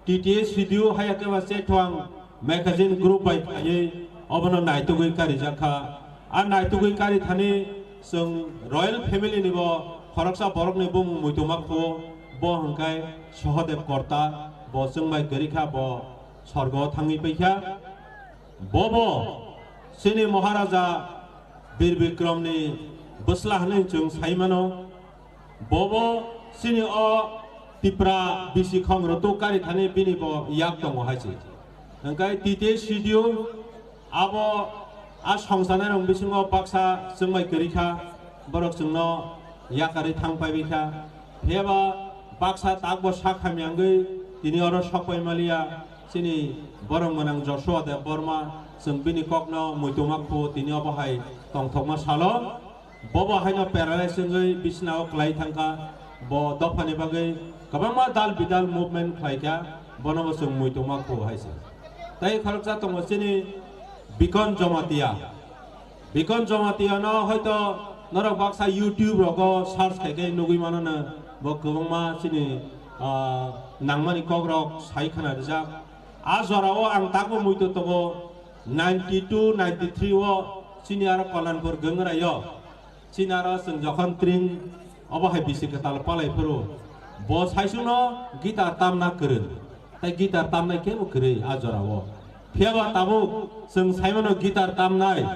T T A C D O haya khe ba Chetwang magazine group bai phaiwi obono naitugwi karijak kha. A naitugwi kari thani chwng royal family ni bo khoroksa borok ni bumung muituma kho, bo hwnkhe Sohodev Korta, bo chwng bai kwrwi kha, bo sorgo thangwi paikha. Bobo chini Maharaja Bir Bikram ni bwsla hwnwi chwng sai mano. Bobo chini o Tipra bisi khong rwtuk kari thani bini bo yak tongo hai se. Hwnkhe T T A C D O abo a songsanai rok bisingo baksa chwngbai kwrwi kha, borok chwngno yakarwi thang pai bai kha. Phiyaba baksa takbo sak hamya wngwi tini oro sok pai maliya chini borok mwnang Joshua Debbarma, chwng bini kokno muituma khu tini obo hai tongthokma salo. Bobo haino paralyze wngwi bisnao kwlai thangkha. Bo dophani bagwi kwbangma dal bidal movement khlaikha, bono bo chwng muituma khu hai se. Tei khoroksa tongo chini Bikon Jamatia. Bikon Jamatia no hoito norok baksa YouTube rogo search khai khe nugwi mano no, bo kwbangma chini, ah, nangmani kokrok sai khna rijak. A jorao ang tabuk muitu tongo ninety two, ninety three o chini aro Kalanpur Gangrai o. Chini aro chwng jokhon tring obo hai bisi kwtal palai phuru, bo saichungno guitar tamna kwrwng, tei guitar tamnai kebo kwrwi a jorao. Phiyaba tabuk chwng saimano guitar tamnai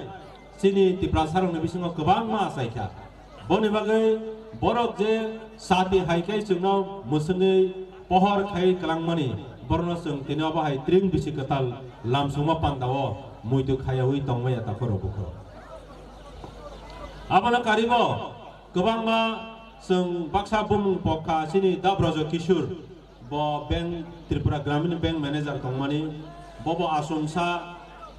chini Tiprasarokni bisingo kwbangma achaikha. Boni bagwi borok je sati hai khe chwngno mwswngwi pohor khai kwlangmani, borokno chwng tini obo hai tring bisi kwtal lamsongma pandao muitu khayaui tongmaya takhoro bukhoro. Abono karibo kwbangma chwng baksa bumung pokha chini Dabrojo Kishore, bo bank, Tripura Gramin Bank manager tongmani, bobo asumsa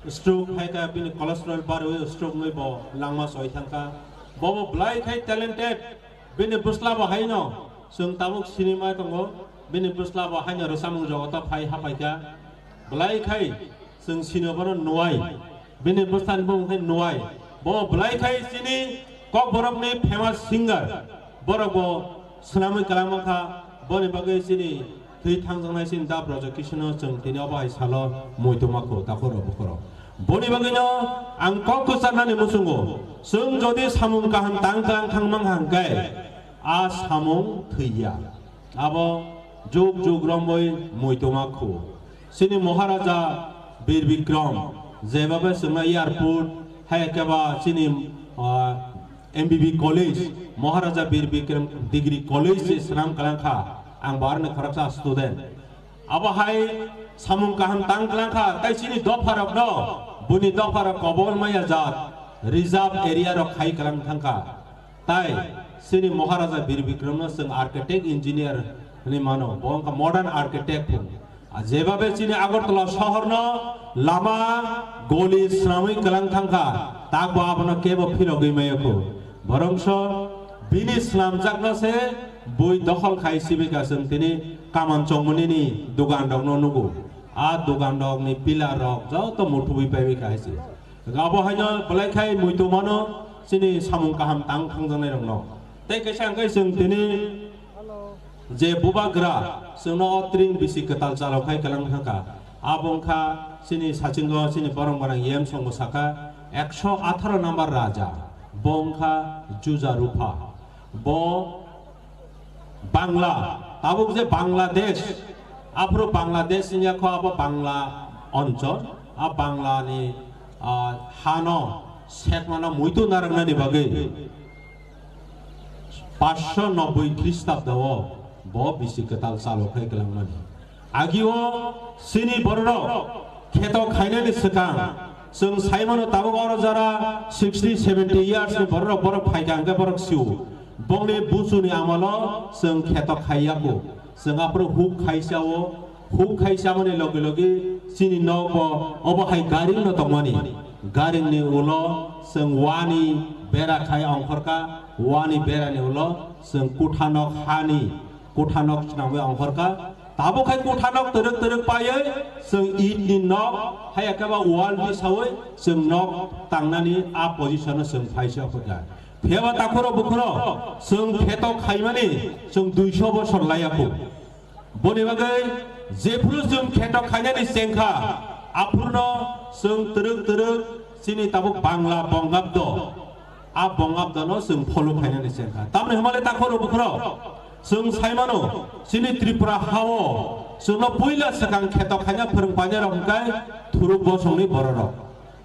stroke hai kha, bini cholesterol barwi stroke wngwi bo langma soi thangkha. Bobo belai khai talented, bini bwsla bo haino chwng tabuk sinima tongo, bini bwsla bo haino rwchapmung jogoto phai hapaikha. Belai khai chwng sino bono nuwai. Bini bwsani bumung khe Nuwai. Bo belai khai chini Kokborokni famous singer. Borok bo swnamwi kwlangma kha. Boni bagwi chini thwi thangjaknai chini Dabrojo Kishore no chwng tini obo hai salo muituma kho takhoro bukhoro. Boni bagwino ang kok kwcharnani muchungo. Chwng jodi samung kaham tang tang thangmang hangkhe a samung thwiya. Abo jug jug romwi muituma khu. Chini Maharaja Bir Bikram, jebabe chwngno airport, hai khe ba chini, ah, M B B College, Maharaja Bir Bikram Degree College se swnam kwlangkha, ang bo aroni khoroksa student. Abo hai samung kaham tang kwlangkha, tai chini dopharokno, buni dopharok kobol maya jat, reserve area rok khai kwlang thangkha. Tai chini Maharaja Bir Bikramno chwng architect engineer hinwi mano, bo wngkha modern architect phung. A jebabe chini Agartala sohorno lama goli swnamwi kwlang thangkha, takbo abono kebo philogwi mayakho. Borongso bini swnamjakno se bui dokhol khai sibika chwng tini kaman chongmunini dogan rokno nugo. A dogan rokni pillar rok joto muthubwi paiwi khai se. Abo haino belai khai muitu mano chini samung kaham tang thangjaknai rokno. Tei kaisa hwnkhe chwng tini je bubagra chwngno o tring bisi kwtal chalo khai kwlang thangkha. Abo wngkha chini sachingo chini borok gwnang yem songbo sakha ekso atharo number raja. Bo wngkha Juja Rupha. Bo Bangla, tabuk je Bangladesh, aphuru Bangladesh wngya kho abo Bangla onchol, a Banglani, ah, hano sekmano muitu narwknani bagwi paanch sho nobboi Khristabdo o bo bisi kwtal chalo khai kwlangmani. Agio chini bororok kheto khainani swkang chwng saimano tabuk oro jora sixty seventy years ni bororok borok phaikha hwnkhe borok sio. Bongni buchuni amalo chwng kheto khaiya kho. Chwng aphuru huk khaisa o, huk khaisa mani logi logi chini nok bo obo hai garing no tongmani. Garing ni ulo chwng wani bera khai ongkhorkha, wani bera ni ulo chwng kuthanok hani kuthanok swnamwi ongkhorkha. Tabuk khai kuthanok twrwk twrwk paiwi chwng it ni nok hai khe ba wall tisawi chwng nok tangnani a position o chwng phaisa phurkha. Phiyaba takhuro bukhuro chwng kheto khaimani chwng duiso bosor laiya kho. Boni bagwi jephuru chwng kheto khainani chengkha, aphurno chwng twrwk twrwk chini tabuk Bangla Bongabdo, a Bongabdono chwng follow khainani chengkha. Tamni hwnmale takhuro bukhuro chwng saimano chini Tripura hao chwngno puila swkang kheto khaina phwrwng painai rok hwnkhe Thuruk bosongni bororok.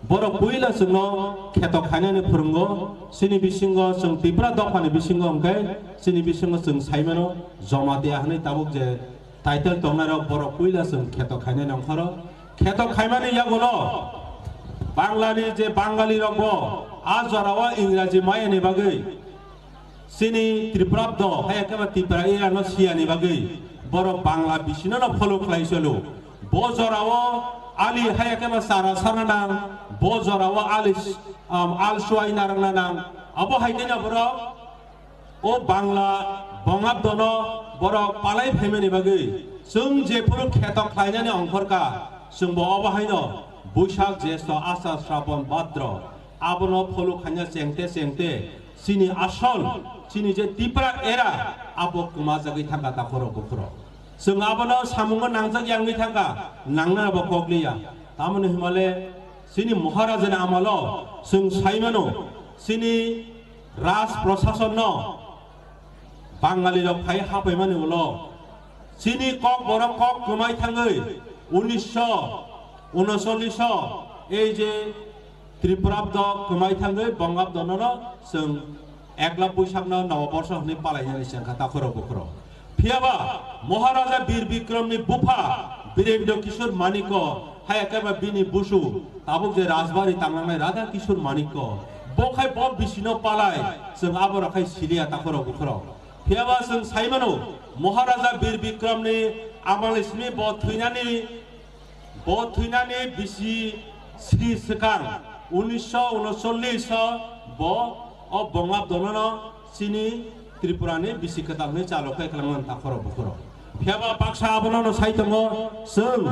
Borok puila chwngno kheto khainani phwrwngo, chini bisingo chwng Tipra dophani bisingo hwnkhe chini bisingo chwng saimano Jamatia hwnwi tabuk je title tongnairok borok puila chwng kheto khainani ongkhoro. Kheto khaimani yagulo Banglani je Bangali rokbo a jorao Ingraji mayani bagwi chini Tripurabdo hai khe ba Tripura erano siyani bagwi borok Bangla bisino no follow khlai solo. Bo jorao ali hai khe ba chara sarna nang, bo jorao ali, um, al suai narwkna nang. Abo hai khe borok o Bangla Bongabdono borok palai phaimani bagwi chwng jephuru kheto khlainani ongkhorkha, chwngbo obo haino Buisak, Jesto, Asar, Srapon, Bhadro abono follow khaina chengte chengte chini asol, chini je Tipra era abo kwmajagwi thangkha takhoro bukhoro. Chwng abono samungo nangjak yangwi thangkha, nangnano bo kokliya. Tamoni hwnmale chini Maharajani amalo chwng saimano chini Raj Prasasonno Bangali rok phai hapaimani ulo chini kok borok kok kwmai thangwi unisho unosolliso ei je Tripurabdo kwmai thangwi Bongabdono chwng ekla Buisakno Noboborsho hwnwi palainani chengkha takhuro bukhuro. Phiyaba Maharaja Bir Bikramni bupha Birendra Kishore Manikko hai khe ba bini busu tabuk je Rajbari tanglangnai Radha Kishore Manikko, bo khai bo bisino palai chwng abo rok khai siliya takhuro bukhuro. Phiyaba chwng saimano Maharaja Bir Bikramni amalisni bo thwinani Bo thwinani bisi sri swkang unisho unosollis o bo o Bongabdono no chini Tripura ni bisi kwtal hwnwi chalo khai kwlangmani takhoro bukhoro. Phiyaba baksa abono no sai tongo, chwng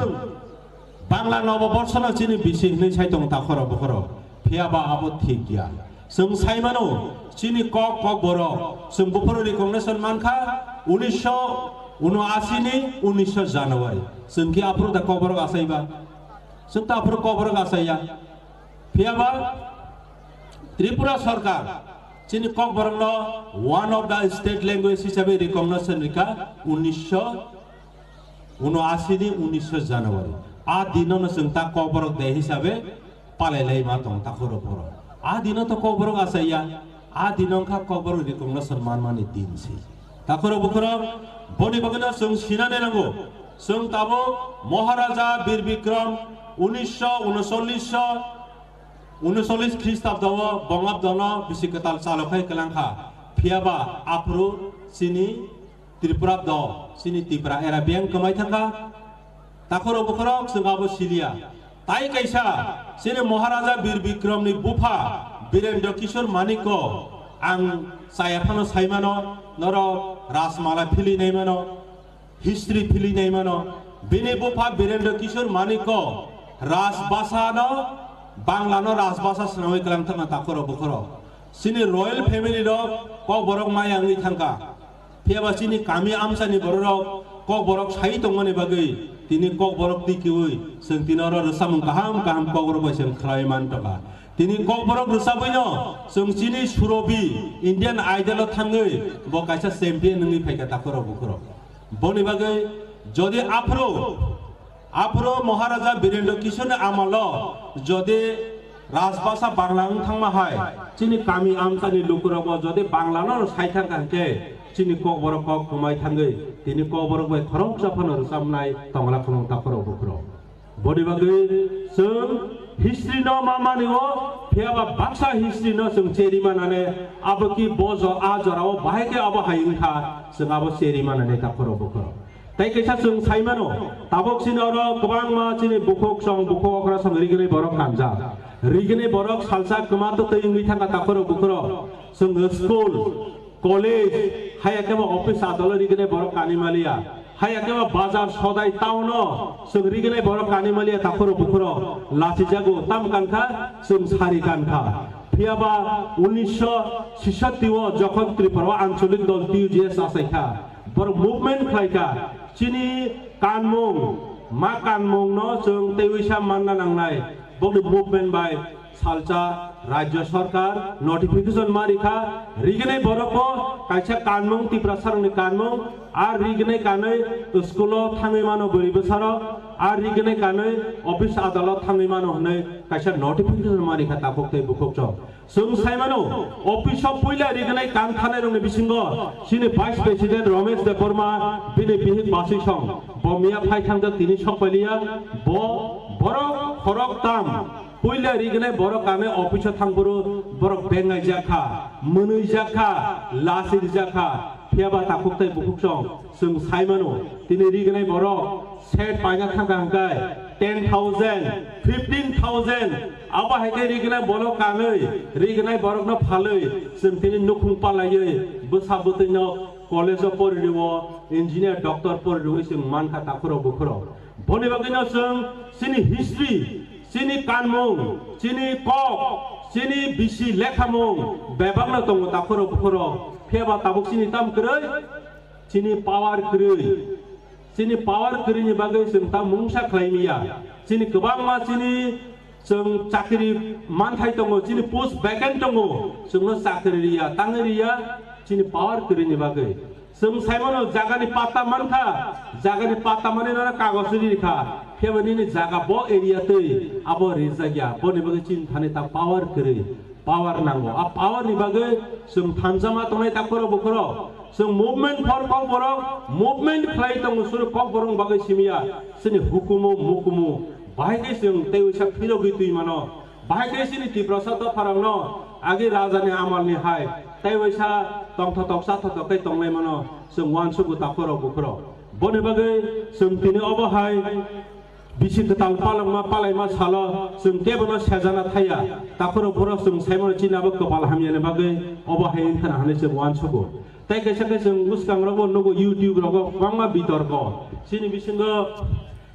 Bangla Noboborsho no chini bisi hwnwi sai tongo takhoro bukhoro. Phiyaba abo thik ya. Chwng sai mano, chini kok, kok borok. Chwng buphuru recognition mankha unisho unoashi ni unisho January. Chwng khe aphuru da kok borok achai ba? Chwng ta aphuru kok borok achai ya. Phiyaba Tripura Sarkar chini kok borok no one of the state language hisabe recognition rikha unisho unoashi ni unisho January. A dino no chwng ta kok borok de hisabe palai lai ma tong takhoro borok. A dino to kok borok achai ya. A dino wngkha kok borok recognition man mani din se. Takhoro bukhoro boni bagwi no chwng sinane nango. Chwng tabuk Maharaja Bir Bikram unisho unosollis o Unusolis Khristabdo o Bongabdono bisi kwtal chalokhai kwlangkha. Phiyaba aphuru chini Tripurabdo, chini Tipra era biyang kwmai thangkha. Takhoro bukhorok chwng abo siliya. Tai kaisa chini Maharaja Bir Bikramni bupha Birendra Kishore Manikko ang chaya phano saimano, norok Rajmala philwi naimano. History philwi naimano. Bini bupha Birendra Kishore Manikko Rajbhasha no, Bangla no Rajbhasha swnamwi kwlang thangkha takhoro bukhoro. Chini royal family rok Kokborok maya wngwi thangkha. Phiyaba chini kami amchani bororok Kokborok sai tongmani bagwi tini Kokborok tikiwi chwng tini oro rwchapmung kaham kaham Kokborok bai chwng khlai mantokha. Tini Kokborok rwchapwino chwng chini Surobi Indian Idol o thangwi bo kaisa champion wngwi phaikha takhoro bukhoro. Boni bagwi jodi aphuru, aphuru Maharaja Birendra Kishore ni amalo jodi Rajbhasha Bangla wng thangma hai, chini kami amchani lukurokbo jodi Bangla no sai thangkha hinkhe, chini Kokborok kok kwmai thangwi, tini Kokborok bai khoroksa phano rwchapnai tongla khulung takhoro bukhoro. Boni bagwi chwng history no ma mani o, phiyaba baksa history no chwng cheri manane, abo ki bo jo-, a jora o bahai khe abo hai wngkha, chwng abo cheri manane takhoro bukhoro. Tai kaisa chwng sai mano, tabok chini oro kwbangma chini bukhuk song, bukhuk okra song rignai borok kanjak. Rignai borok salsa kwma to twi wngwi thangkha takhoro bukhoro. Chwng school, college, haya khe ba office adalo rignai borok kanwi maliya. Haya khe ba bazar sodai town o chwng rignai borok kanwi maliya takhoro bukhoro lachijago tam kankha chwng sari kankha. Phiyaba unisho sisatti o jokhon Tripura o ancholik dol T U J S achaikha, borok movement khlaikha, chini kanmung, ma kanmung no chwng teiwisa manna nangnai, bokni movement bai salsa Rajya Sarkar notification ma rikha, rignai borok bo kaisa kanmung, Tiprasa rokni kanmung, ar rignai kanwi school o thangwi mano bwrwi bwsarok, ar rignai kanwi office adalot thangwi mano hwnwi kaisa notification ma rikha takhuk tei bukhuk chwng. Chwng sai mano, office o puila rignai kan thanai rokni bisingo chini Vice President Ramesh Debbarma bini bihik Basisong bo miya phai thangjak tini sok pailiya, bo borok khorok tam puila rignai borok kanwi office o thangphuru borok bengai jakha, mwnwi jakha, lachi rijak kha, phiyaba takhuk tei bukhuk song chwng sai mano, tini rignai borok set paina thangkha hwnkhe ten thousand, fifteen thousand, abo hai khe rignai borok kanwi, rignai borokno phalwi, chwng tini nukhung palaiwi, bwsa bwtwino college o poririo, engineer, doctor poririo chwng mankha takhuro bukhuro. Boni bagwino chwng chini history, chini kanmung, chini kok, chini bisi lekhamung bebakno tongo takhuro bukhuro. Phiyaba tabuk chini tam kwrwi, chini power kwrwi. Chini power kwrwini bagwi chwng ta mungsa khlai manya. Chini kwbangma chini chwng chakri manthai tongo, chini post vacant tongo, chwngno chakri riya, tangwi riya, chini power kwrwini bagwi. Chwng saimano jagani patta mankha, jagani patta manwi nono kagoj rikha, phiyaba nini jaga bo area twi abo rijak ya, boni bagwi chini thani ta power kwrwi. Power nango. A power ni bagwi chwng thansa ma tongnai takhuro bukhuro. Chwng movement for Kokborok, movement khlai tongo suru Kokborok bagwi simiya. Chini hukumu, mukumu, bahai khe chwng tei uisa phirogwi twi mano. Bahai khe chini Tiprasa dopharokno agi rajani amalni hai tei uisa tongtha toksa thotok khe tonglai mano. Chwng uansugo takhuro bukhuro. Boni bagwi chwng tini obo hai Bisi kwtal palangma palaima salo chwng kebono sejana thaya. Takhuro borok chwng saimano chini abo kwpal hamyani bagwi obo hai wngkhana hwnwi chwng uansugo. Tei kaisa khe chwng bwskangrogo nugo YouTube rogo kwbangma bitorko. Chini bisingo,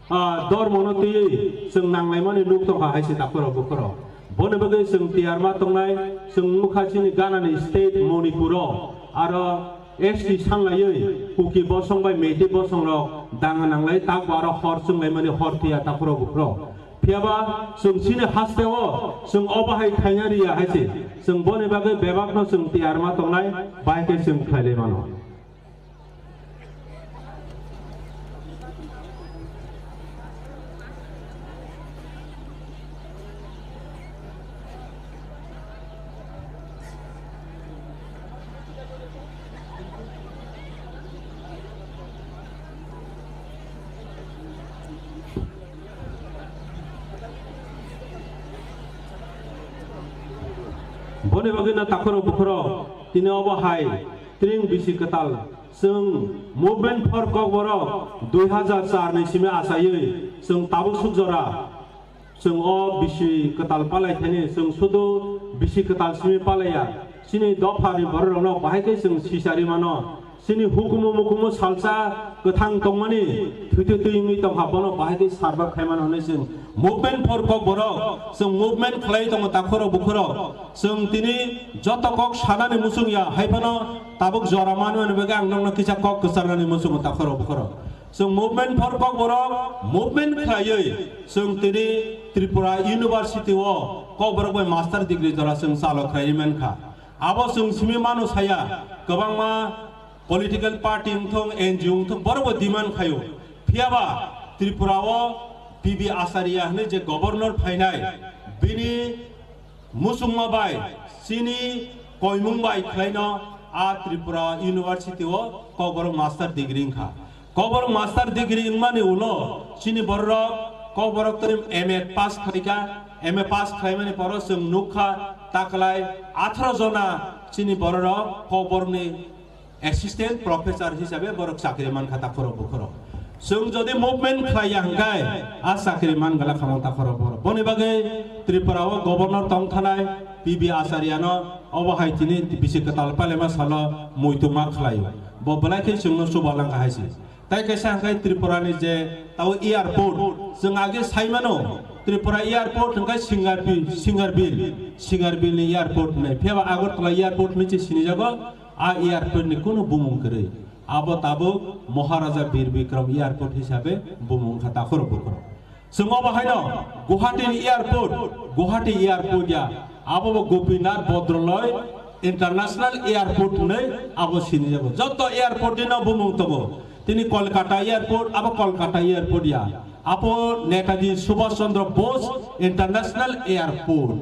ah, dormono twiwi chwng nanglaimani nuk tongkha hai se takhuro bukhuro. Boni bagwi chwng tiyarma tongnai, chwng nukha chini ganani state Manipuro, aro S T sanglaiwi Kuki bosong bai Meitei bosong rok danga nanglai tak bo aro hor chwnglaimani hor thwiya takhuro bukhuro. Phiyaba chwng chini hasteo chwng obo hai khaina riya hai se. Chwng boni bagwi bebakno chwng tiyarma tongnai, bahai khe chwng khlailai mano. Boni bagwi no takhoro bukhoro tini obo hai tring bisi kwtal chwng Movement for Kokborok dui hazar char ni simi achaiwi chwng tabuk suk jora chwng o bisi kwtal palai thani chwng sudu bisi kwtal simi palaiya. Chini dopha ni borok rokno bahai khe chwng sisari mano. Chini hukumu mukumu salsa kwthang tongmani thwi thwi twi wngwi tongkha, bono bahai khe sarba khaimano hinwi chwng Movement for Kokborok chwng movement khlai tongo takhoro bukhoro. Chwng tini joto kok sanani muchung ya, hai phano tabuk jora manmani bagwi ang nokno kisa kok kwcharnani muchungo takhoro bukhoro. Chwng Movement for Kokborok movement khlaiwi chwng tini Tripura University o Kokborok bai master degree jora chwng chalo khlaiwi mankha. Abo chwng simi mano saya, kwbangma political party wngthung, N G O wngthung, borokbo demand khaio. Phiyaba Tripura o P B Acharya hinwi je governor phainai, bini muchungma bai chini koimung bai khlaino a Tripura University o Kokborok master degree wngkha. Kokborok master degree wngmani ulo chini bororok Kokborok tei M A pass khlaikha, M A pass khlaimani poro chwng nukha taklai atharo jona chini bororok Kokborokni assistant professor hisabe borok chakri mankha takhoro bukhoro. Chwng jodi movement khlaiya hwnkhe a chakri mangala khamang takhoro bukhoro. Boni bagwi Tripura o governor tongthanai P B Acharya no obo hai tini bisi kwtal palema salo muitu ma khlaio. Bo belai khe chwngno chuba langkha hai se. Tai kaisa hwnkhe Tripura ni je tao airport, chwng age saimano Tripura airport hwnkhe Singarbi-, Singarbil, Singarbil ni airport hinwi. Phiyaba Agartala airport hinwi se sinijago, a airport ni kunu bumung kwrwi. Abo tabuk Maharaja Bir Bikram airport hisabe bumung wngkha takhoro bukhoro. Chwng obo haino Guwahati ni airport, Guwahati airport ya, abo bo Gopinath Bhadraloi International Airport hinwi abo sinijago. Joto airport ni no bumung tongo. Tini Kolkata airport, abo Kolkata airport ya. Abo Netaji Subhash Chandra Bose International Airport.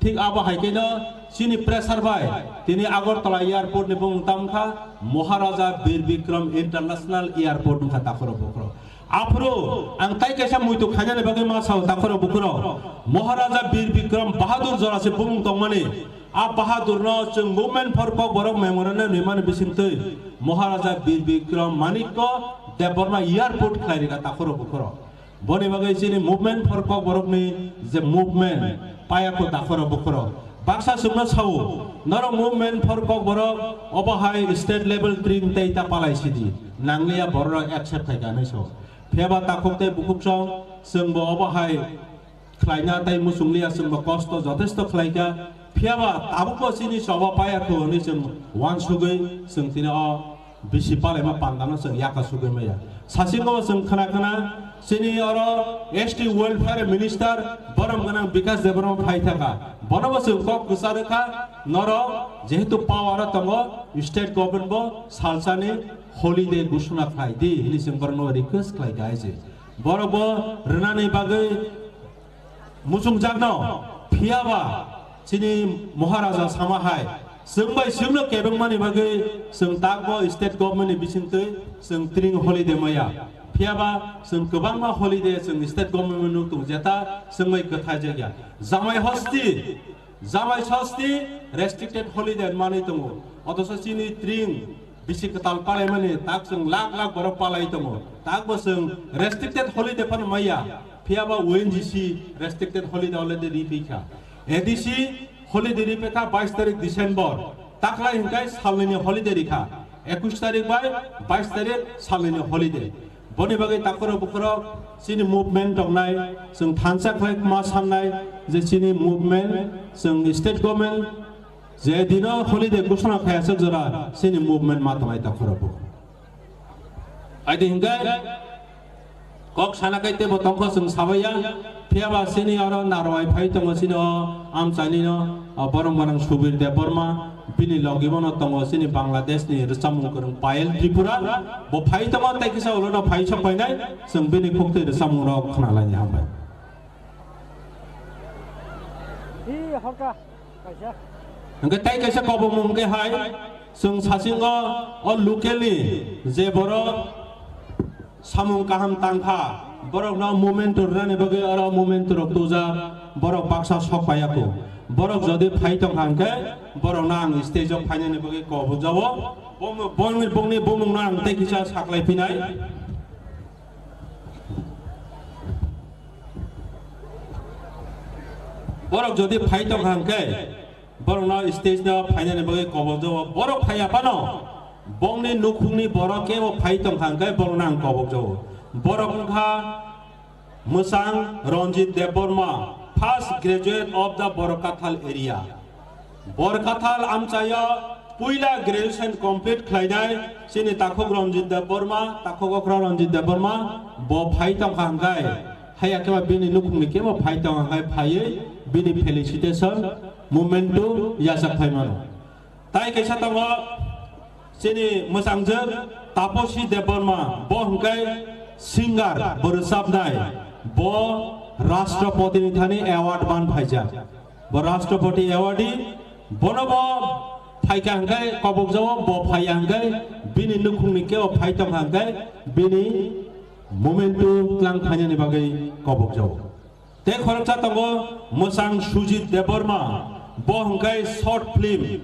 Thik abo hai khe no chini pressure bai tini Agartala airport ni bumung tamkha Maharaja Bir Bikram International Airport wngkha takhoro bukhoro. Aphuru ang tai kaisa muitu khainani bagwi ma sao takhoro bukhoro. Maharaja Bir Bikram Bahadur jora se bumung tongmani. A Bahadur no chwng Movement for Kokborok memorandum rimani bisingtwi Maharaja Bir Bikram Manikya Debbarma airport khlai rikha takhoro bukhoro. Boni bagwi chini Movement for Kokborok ni je movement payakho takhoro bukhoro. Baksa chwngno sao, norok Movement for Kokborok obo hai state level tring tei ta palai sidi. Nangliya borok accept khai kha hinwi sao. Phiyaba takhuk tei bukhuk song chwngbo obo hai khlaina tei muchungliya chwngbo kosto jotesto khlaikha. Phiyaba tabukbo chini choba payakho hinwi chwng uansugwi chwng tini o bisi palaima pandano chwng yaka sugwi maya. Sasingo chwng khna khna chini oro S T welfare minister borom gwnang Bikash Debbarma phai thaka. Bonobo chwng kok kwcha rwkha, norok jehetu power o tongo, state government bo salsani holiday gusuna khlai di hinwi chwng borokno request khlai kha hai se. Borok bo rwnani bagwi muchungjakno, phiyaba chini Maharaja sama hai, chwng bai chwngno kebengmani bagwi chwng takbo state government ni bisingtwi chwng tring holiday maya. Phiyaba chwng kwbangma holiday chwng state government no tongo, jeta chwng bai kwthai jakya. Jamai hosti, jamai hosti restricted holiday manwi tongo. Othocho chini tring bisi kwtal palaimani tak chwng lakh lakh borok palai tongo. Takbo chwng restricted holiday phano maya. Phiyaba O N G C restricted holiday already riphaikha. A D C holiday riphaikha bais tarik December. Taklai hwnkhe salnwini holiday rikha. Ekush tarik bai bais tarik salnwini holiday. Boni bagwi takhoro bukhoro chini movement tongnai, chwng thansa khlai ma sannai je chini movement chwng state government je dino holiday gusana khaya se jora chini movement ma tongnai takhoro bukhoro. Aidi hingke kok sana kai tebo tongkho chwng sabaiya, phiyaba chini oro narwai phai tongo chini o amchaini no, o borok gwnang Subir Debbarma, bini logi bono tongo chini Bangladesh ni rwchapmung kwrwng Payal Tripura, bo phai tongo tei kisa ulo no phai sok painai, chwng bini khuktwi rwchapmung rok khna laini hambai. Hi, hoka. Hingke tai kaisa kobomung hingke hai, chwng sasingo o local ni je borok samung kaham tangkha, borokno movement rwnani bagwi oro movement rok tujak, borok baksa sok paiya kho. Borok jodi phai tongkha hwnkhe, borokno ang stage o phainani bagwi kobok jao. Bongni, bongni bumungno ang tei kisa saklai phinai. Borok jodi phai tongkha hwnkhe, borokno stage no phainani bagwi kobok jao. Borok phaiya phano, bongni nukhungni borok kebo phai tongkha hwnkhe, borokno ang kobok jao. Borok wngkha Mwsang Ranjit Debbarma, first graduate of the Borkathal area. Borkathal amchaio puila graduation complete khlainai chini takhuk Ranjit Debbarma, takhuk okra Ranjit Debbarma, bo phai tongkha hwnkhe, haiya khe ba bini nukhungni kebo phai tongkha hwnkhe phaiwi bini felicitation memento yachak phai mano. Tai kaisa tongo chini mwsangjwk Taposi Debbarma, bo hwnkhe singer, bo rwchapnai, bo Rashtrapati ni thani award man phaijak. Bo Rashtrapati awardee, bono bo phaikha hwnkhe kobok jao, bo phaiya hwnkhe bini nukhungni kebo phai tongkha hwnkhe bini memento tlang phainani bagwi kobok jao. Tei khoroksa tongo mwsang Sujit Debbarma, bo hwnkhe short film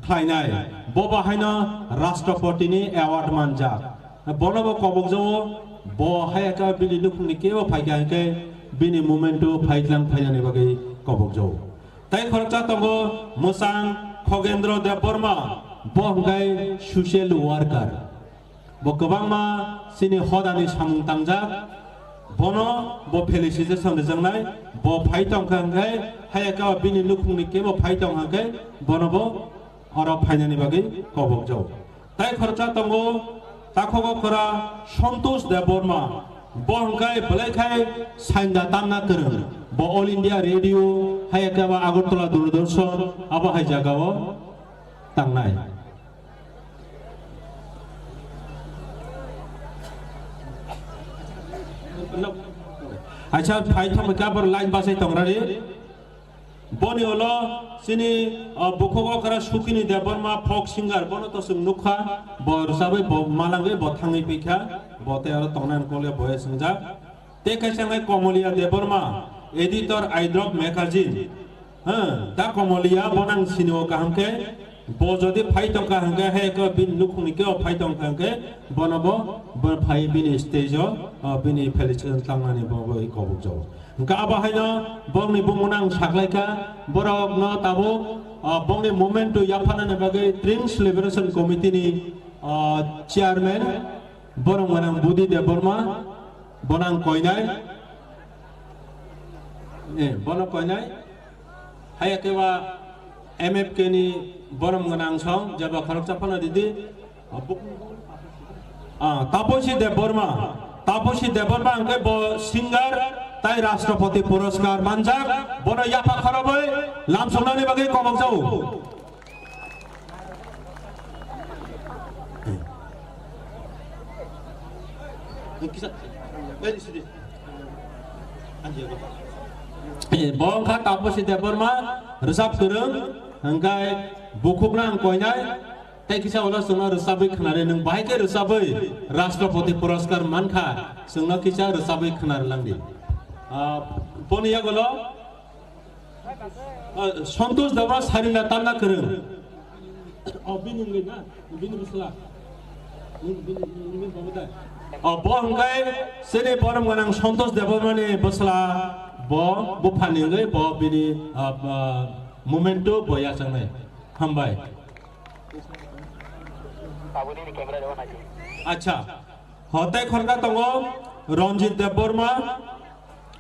khlainai, bo bahaino Rashtrapati ni award manjak. Bono bo kobok jao, bo haiya khe bini nukhungni kebo phaikha hwnkhe bini memento phai tlang phainani bagwi kobok jao. Tei khoroksa tongo mwsang Khogendra Debbarma, bo hwnkhe social worker. Bo kwbangma chini hodani samung tangjak, bono bo felicitation rijaknai, bo phai tongkha hwnkhe, haiya khe bini nukhungni kebo phai tongkha hwnkhe, bono bo oro phainani bagwi kobok jao. Tai khoroksa tongo takhuk okra Santosh Debbarma, bo hwnkhe belai khai sainda tamna kwrwng, bo All India Radio, haiya khe ba Agartala Doordarshan, abo hai jagao tangnai. Acha, phai thok khe abor line basai tongrani. Boni ulo chini, o, bukhuk okra Sukini Debbarma, folk singer, bono to chwng nukha, bo rwchabwi, bo malangwi, bo thangwi phikha, bo tei oro tongnani kole boya swngjak. Tei kaisa hwnkhe Komolia Debbarma, editor Aidrop magazine. Ha, da Komolia bo nang sini o kaham khe, bo jodi phai tongkha hwnkhe, he ko bini nukhungni khe o phai tongkha hwnkhe, bono bo, bo phai bini stage o, o bini felicitation tlangnani bo, bo kobok jao. Hwnkhe abo haino bongni bumung nang saklaikha, borokno tabuk, o bongni memento yaphanani bagwi Trings Liberation Committee ni, o chairman, Borom gwnang Budi Debbarma, bono ang koinai. Eh, bono koinai. Haiya khe ba M F K ni borom gwnang song, jeba khoroksa phano didi. Ah, Taposi Debbarma. Taposi Debbarma hwnkhe bo singer, tai Rashtrapati Puraskar manjak, bono yapha khorobwi lamsongnani bagwi kobok jao. Eh, bo wngkha Taposi Debbarma, rwchap kwrwng, hwnkhe bukhukno ang koinai, tei kisa ulo chwngno rwchabwi khwnari, nwng bahai khe rwchabwi Rashtrapati Puraskar mankha, chwngno kisa rwchabwi khwnari langdi. Ah, boni yagulo, Ah, Santosh Debbarma sarinda tamna kwrwng. Oh, bini wngwi na? Bini bwsla. Bini, bini, bini babu da? Oh, bo hwnkhe chini borom gwnang Santosh Debbarmani bwsla, bo, buphani wngwi bo bini, ah, ah, memento bo yachaknai. Hambai. Acha. Hotai khoroksa tongo Ranjit Debbarma.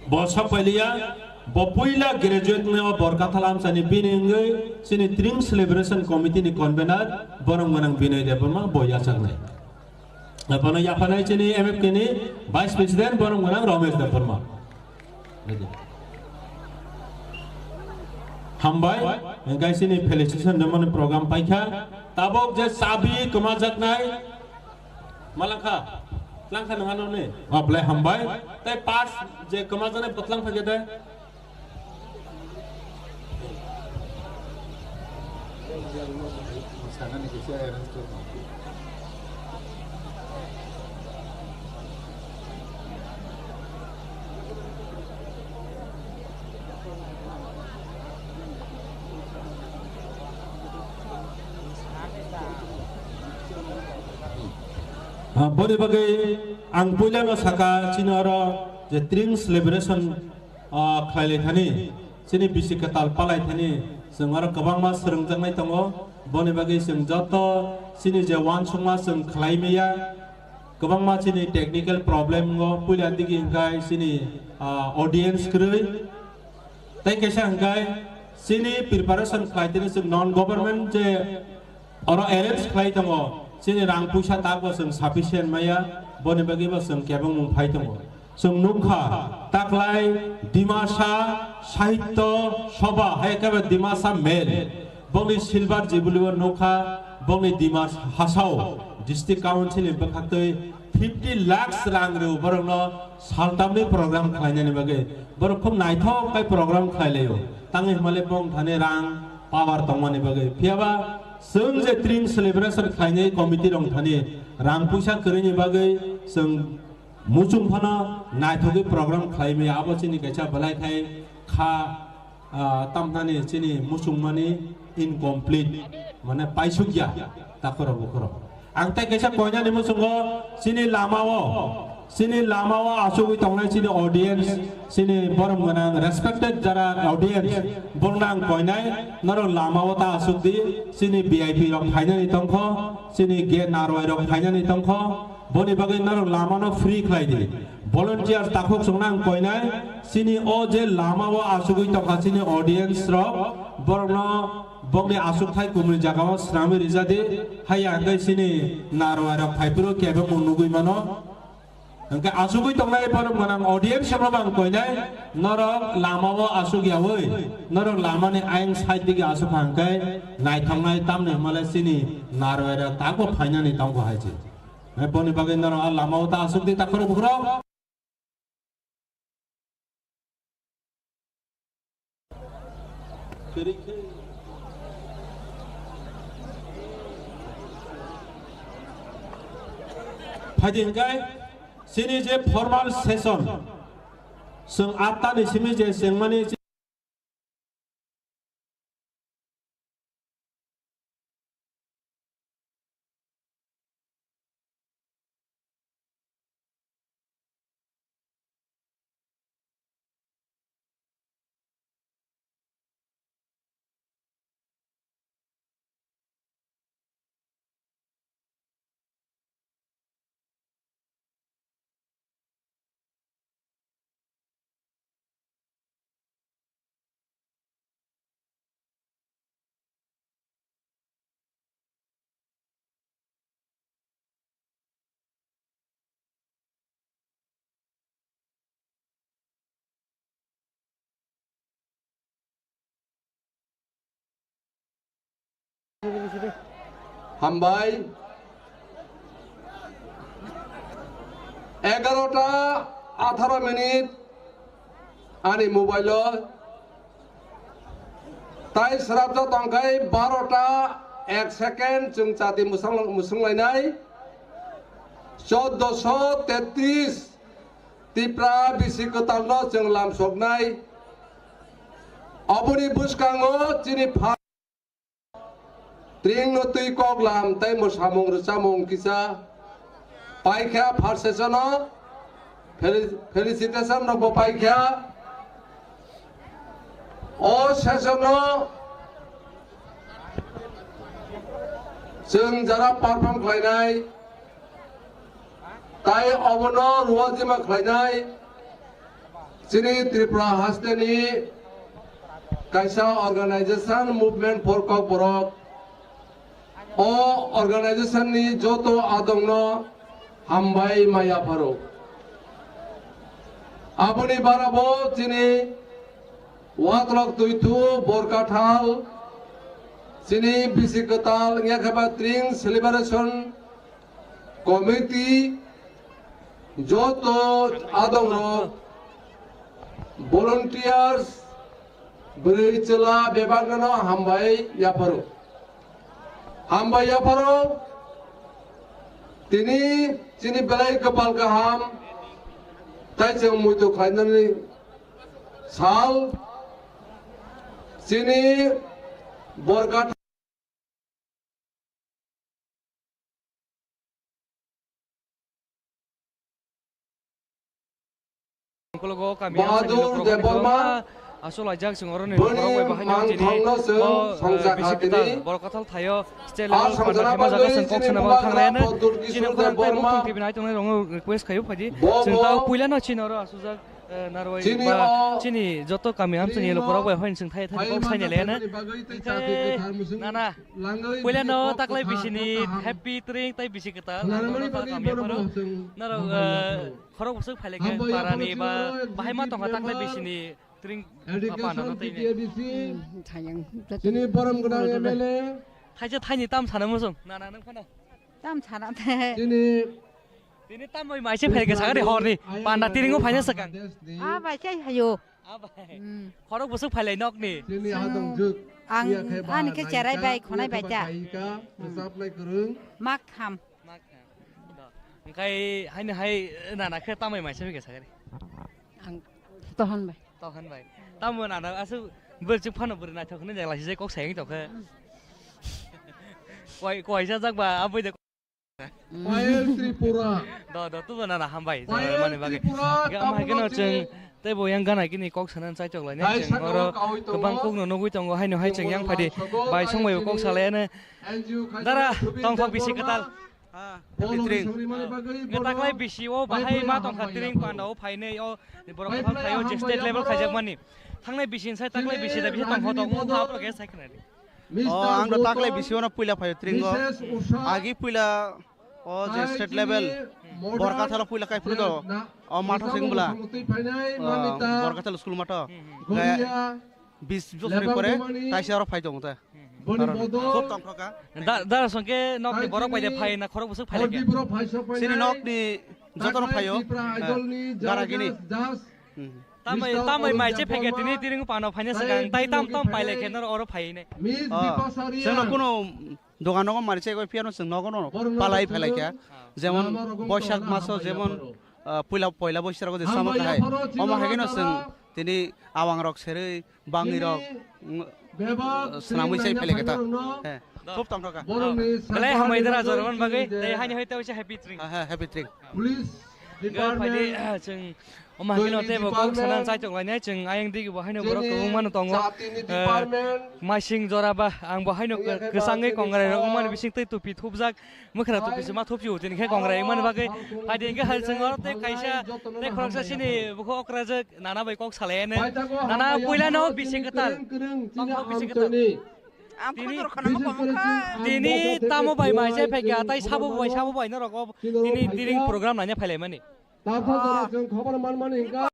Bo sok pailiya, bo puila graduate ni o Borkathal amchani bini wngwi chini Trings Liberation Committee ni convener, borom gwnang Binoy Debbarma, bo yachaknai. Bono yaphanai chini M F K ni Vice President, borom gwnang Ramesh Debbarma. Hambai, hwnkhe chini felicitation rwmani program paikha. Tabuk je chabi kwmajaknai, Malangkha, tlangkha nang ano ni. Oh, belai hambai. Tai pass je kwmajaknai bwtlang phai khe de. Ah, boni bagwi ang puilano saka chini oro je Tring celebration, ah, khlailai thani, chini bisi kwtal palai thani, chwng oro kwbangma swrwngjaknai tongo. Boni bagwi chwng joto chini je uansukma chwng khlai maya, kwbangma chini technical problem o puila digi hwnkhe chini, ah, audience kwrwi. Tei kaisa hwnkhe chini preparation khlai tini chwng non government je oro arrange khlai tongo, chini rang puisa takbo chwng sufficient maya, boni bagwibo chwng kebengmung phai tongo. Chwng nukha, taklai Dimasa Sahitya Sabha, hai khe Dimasa Mel, bongni silver jubilee o nukha, bongni Dimasa hasao district council ni bwkhaktwi fifty lakhs rang rw borokno saltamni program khlainani bagwi. Borok khub naithok khe program khlai laio. Tangwi hwnmale bong thani rang power tongmani bagwi. Phiyaba chwng je Tring celebration khlainai committee rok thani rang puisa kwrwini bagwi chwng muchung phano naithogwi program khlai maya. Abo chini kaisa belai khai kha, ah, tamthani chini muchungmani incomplete, mane paisukya takhorok bukhorok. Ang tei kaisa koinani muchungo chini lamao, chini lamao achugwi tongnai chini audience, chini borom gwnang respected jara audience, borokno ang koinai, norok lamao ta achukdi, chini V I P rok phainani tongkho, chini ge narwai rok phainani tongkho, boni bagwi norok lamano free khlai di. Volunteer takhuk chwngno ang koinai, chini o je lamao achugwi tongkha chini audience rok, borokno bongni achukthai kumui jagao swnamwi rijadi, haiya hwnkhe chini narwai rok phaiphuru kebengmung nugwi mano. Hwnkhe achugwi tongnai borom gwnang audience rokno ang koinai, norok lamao achukyawi, norok lamani ayang side digi achukha hwnkhe naithoknai, tamni hwnmale chini narwai rok takbo phainani tongkho hai se. Hai boni bagwi norok a lamao ta achukdi takhorok bukhorok. Phaidi hwnkhe chini je formal session, chwng atta ni simi je chengmani Hambai. Egarota atharo minute ani mobile o tai srapjak tongkhai barota ek second chwng chati musang-, musunglainai. Choddoso tetris Tipra bisi kwtalno chwng lamsoknai. Oboni bwskango chini pha Tringno twi kok lam tei mwsamung rwchapmung kisa paikha first session o. Feli-, felicitation rokbo paikha. O session o chwng jara perform khlainai tai obono ruajima khlainai chini Tripura hasteni kaisa organization movement for Kokborok. O organization ni joto adongno hambai maya pharo. Aboni barabo chini Watlok Tuithu Borkathal, chini bisi kwtal wngya khe ba Tring Celebration Committee, joto adongrok, volunteers, bwrwi chwla bebakno hambai yapharo. Hambai yapharo, tini chini belai kwpal kaham, tai chwng muitu khlainani sal, chini Borkatha Logo kami Bahadur Debbarma aswk laijak chwng oro ni borok bai bahai nang chini o, eh, bisi kwtal borok kathal thaio state level panda thema jaga chwng kok sana bagwi thanglaino chini khorang tei bukhung T V nai tongnai rokno request khaio phaidi chwng tao puila no chini oro aswk jak, eh, narwai ba chini joto kami amchwng yelo borok bai hoin chwng thai thai kok saina leno nana puila no taklai bisini happy tring tai bisi kwtal nana kami pharo naro, eh, Khorok bwswk phailai khe parani ba bahai ma tongkha taklai bisini tring panda no tei ne. Hmm, thayang. Chini borom gwnang M L A. Thaisa thaini tam sana muchung. Na, na, nwng phano. Tam sana the. Chini tini tam bai maise phailai khe sakari horni panda tiringo phaina swkang. Ah, bai, chai hayo. Ah, bai. Hmm. Khorok bwswk phailai nokni. Chini adong juk. Ang, ani khe cherai bai, khonai bai ta. Mak tham. Mak tham. Hwnkhe haino hai nana khe tambai maisa bai khe sakari. Ang tohon bai. Tohon bai. Tamo nana aswk bwrwchwk phano bwrwi naithok hinwi jagla sijai kok sayang tongkhe. Koi, koisa jak ba aboi de. Payal Tripura. Do, do, tubo nana hambai. Payal mani bagwi. Tripura, Ga ma geno chwng tei bo yang gana gini kok sana chai chok lai ne chwng oro kwbang kok no nugui tongo haino hai chwng yang phadi bai song bai kok salai ne. Dara tongthok bisi kwtal. Pitring. Nge taklai bisi o bahai ma tongkha tiring panda o phainai o borok kwthang phaio je state level khaijak mani. Thangnai bisi sai taklai bisi da bisi tongkha tong o pha borok ya sai khna. O ang do taklai bisi o no puila phaio tiring o. Agi puila o je state level Borkathalo puila kai phuru do. O matho sing bwla. O Borkathalo school matho. Bis bosor ni pore taisa oro phai tongo ta. Khub tongthok kha. Da, da songke nok ni borok bai de phai na khorok bwswk phai leke. Sini nok ni joto no phaio. Gara gini. Tamai, tamai mai che pheke tini tiring pano phaina swkang tai tam tam phai leke nor oro phai ne. Sino kuno dogan nogo mari che phiano chwng nogo no palai phai laikha. Jemon Boisak maso jemon, ah, puila poila Boisak rogo je samo kahai. Omo hai no chwng tini awang rok serwi Bangni rok, mm, bebak swnamwi sai phele keta. He, khub tongthok kha. Belai hambai dara jorman bagwi, tei haini hoi tei happy tring. Ha, ha, happy tring. Police department. Phai di, ah, chwng, o ma hino tei bo kok sanan chai tok lainai, chwng ayang digi bo haino borok kwbangma no tongo. Maising jora ba, ang bo haino kwchangwi kongrai rok, o mani bising tei tupi thupjak. Mwkhra tupi se ma thupsi utini khe kongrai mani bagwi. Hai din khe hai chwng oro tei kaisa tei khoroksa sini bukhu okrajak nana bai kok salai ne. Nana puila no bisi kwtal. Tongthok bisi kwtal. Ang photo rok khana mo komo kha. Tini tamo bai mai se phai kha tai sabo bai sabo bai no rok tini tiring program nanya phai lai mani. Tabsa jora chwng khobor man mani hwnkha.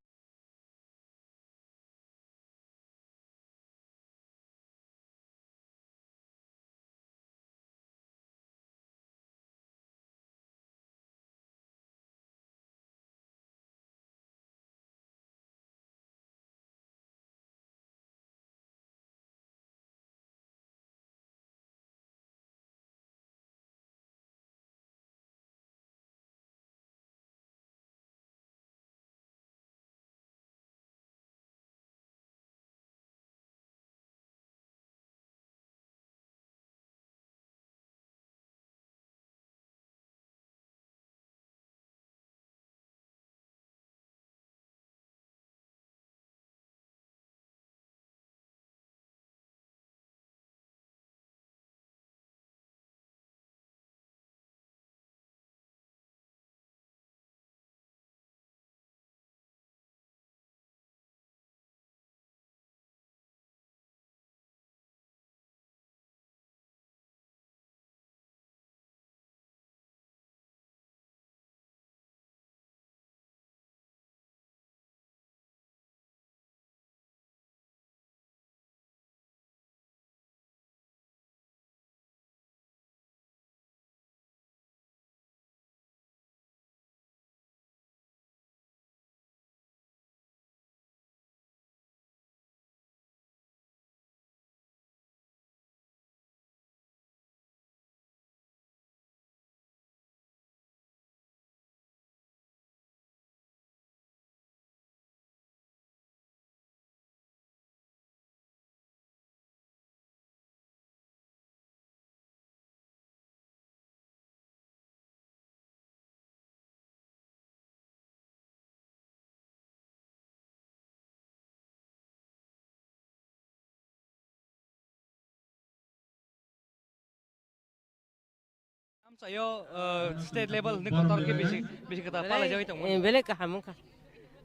Sayo, eh, state level ni kotor ke bisi, bisi kata palai jagwi tongmani. Eh, belai kaham wngkha.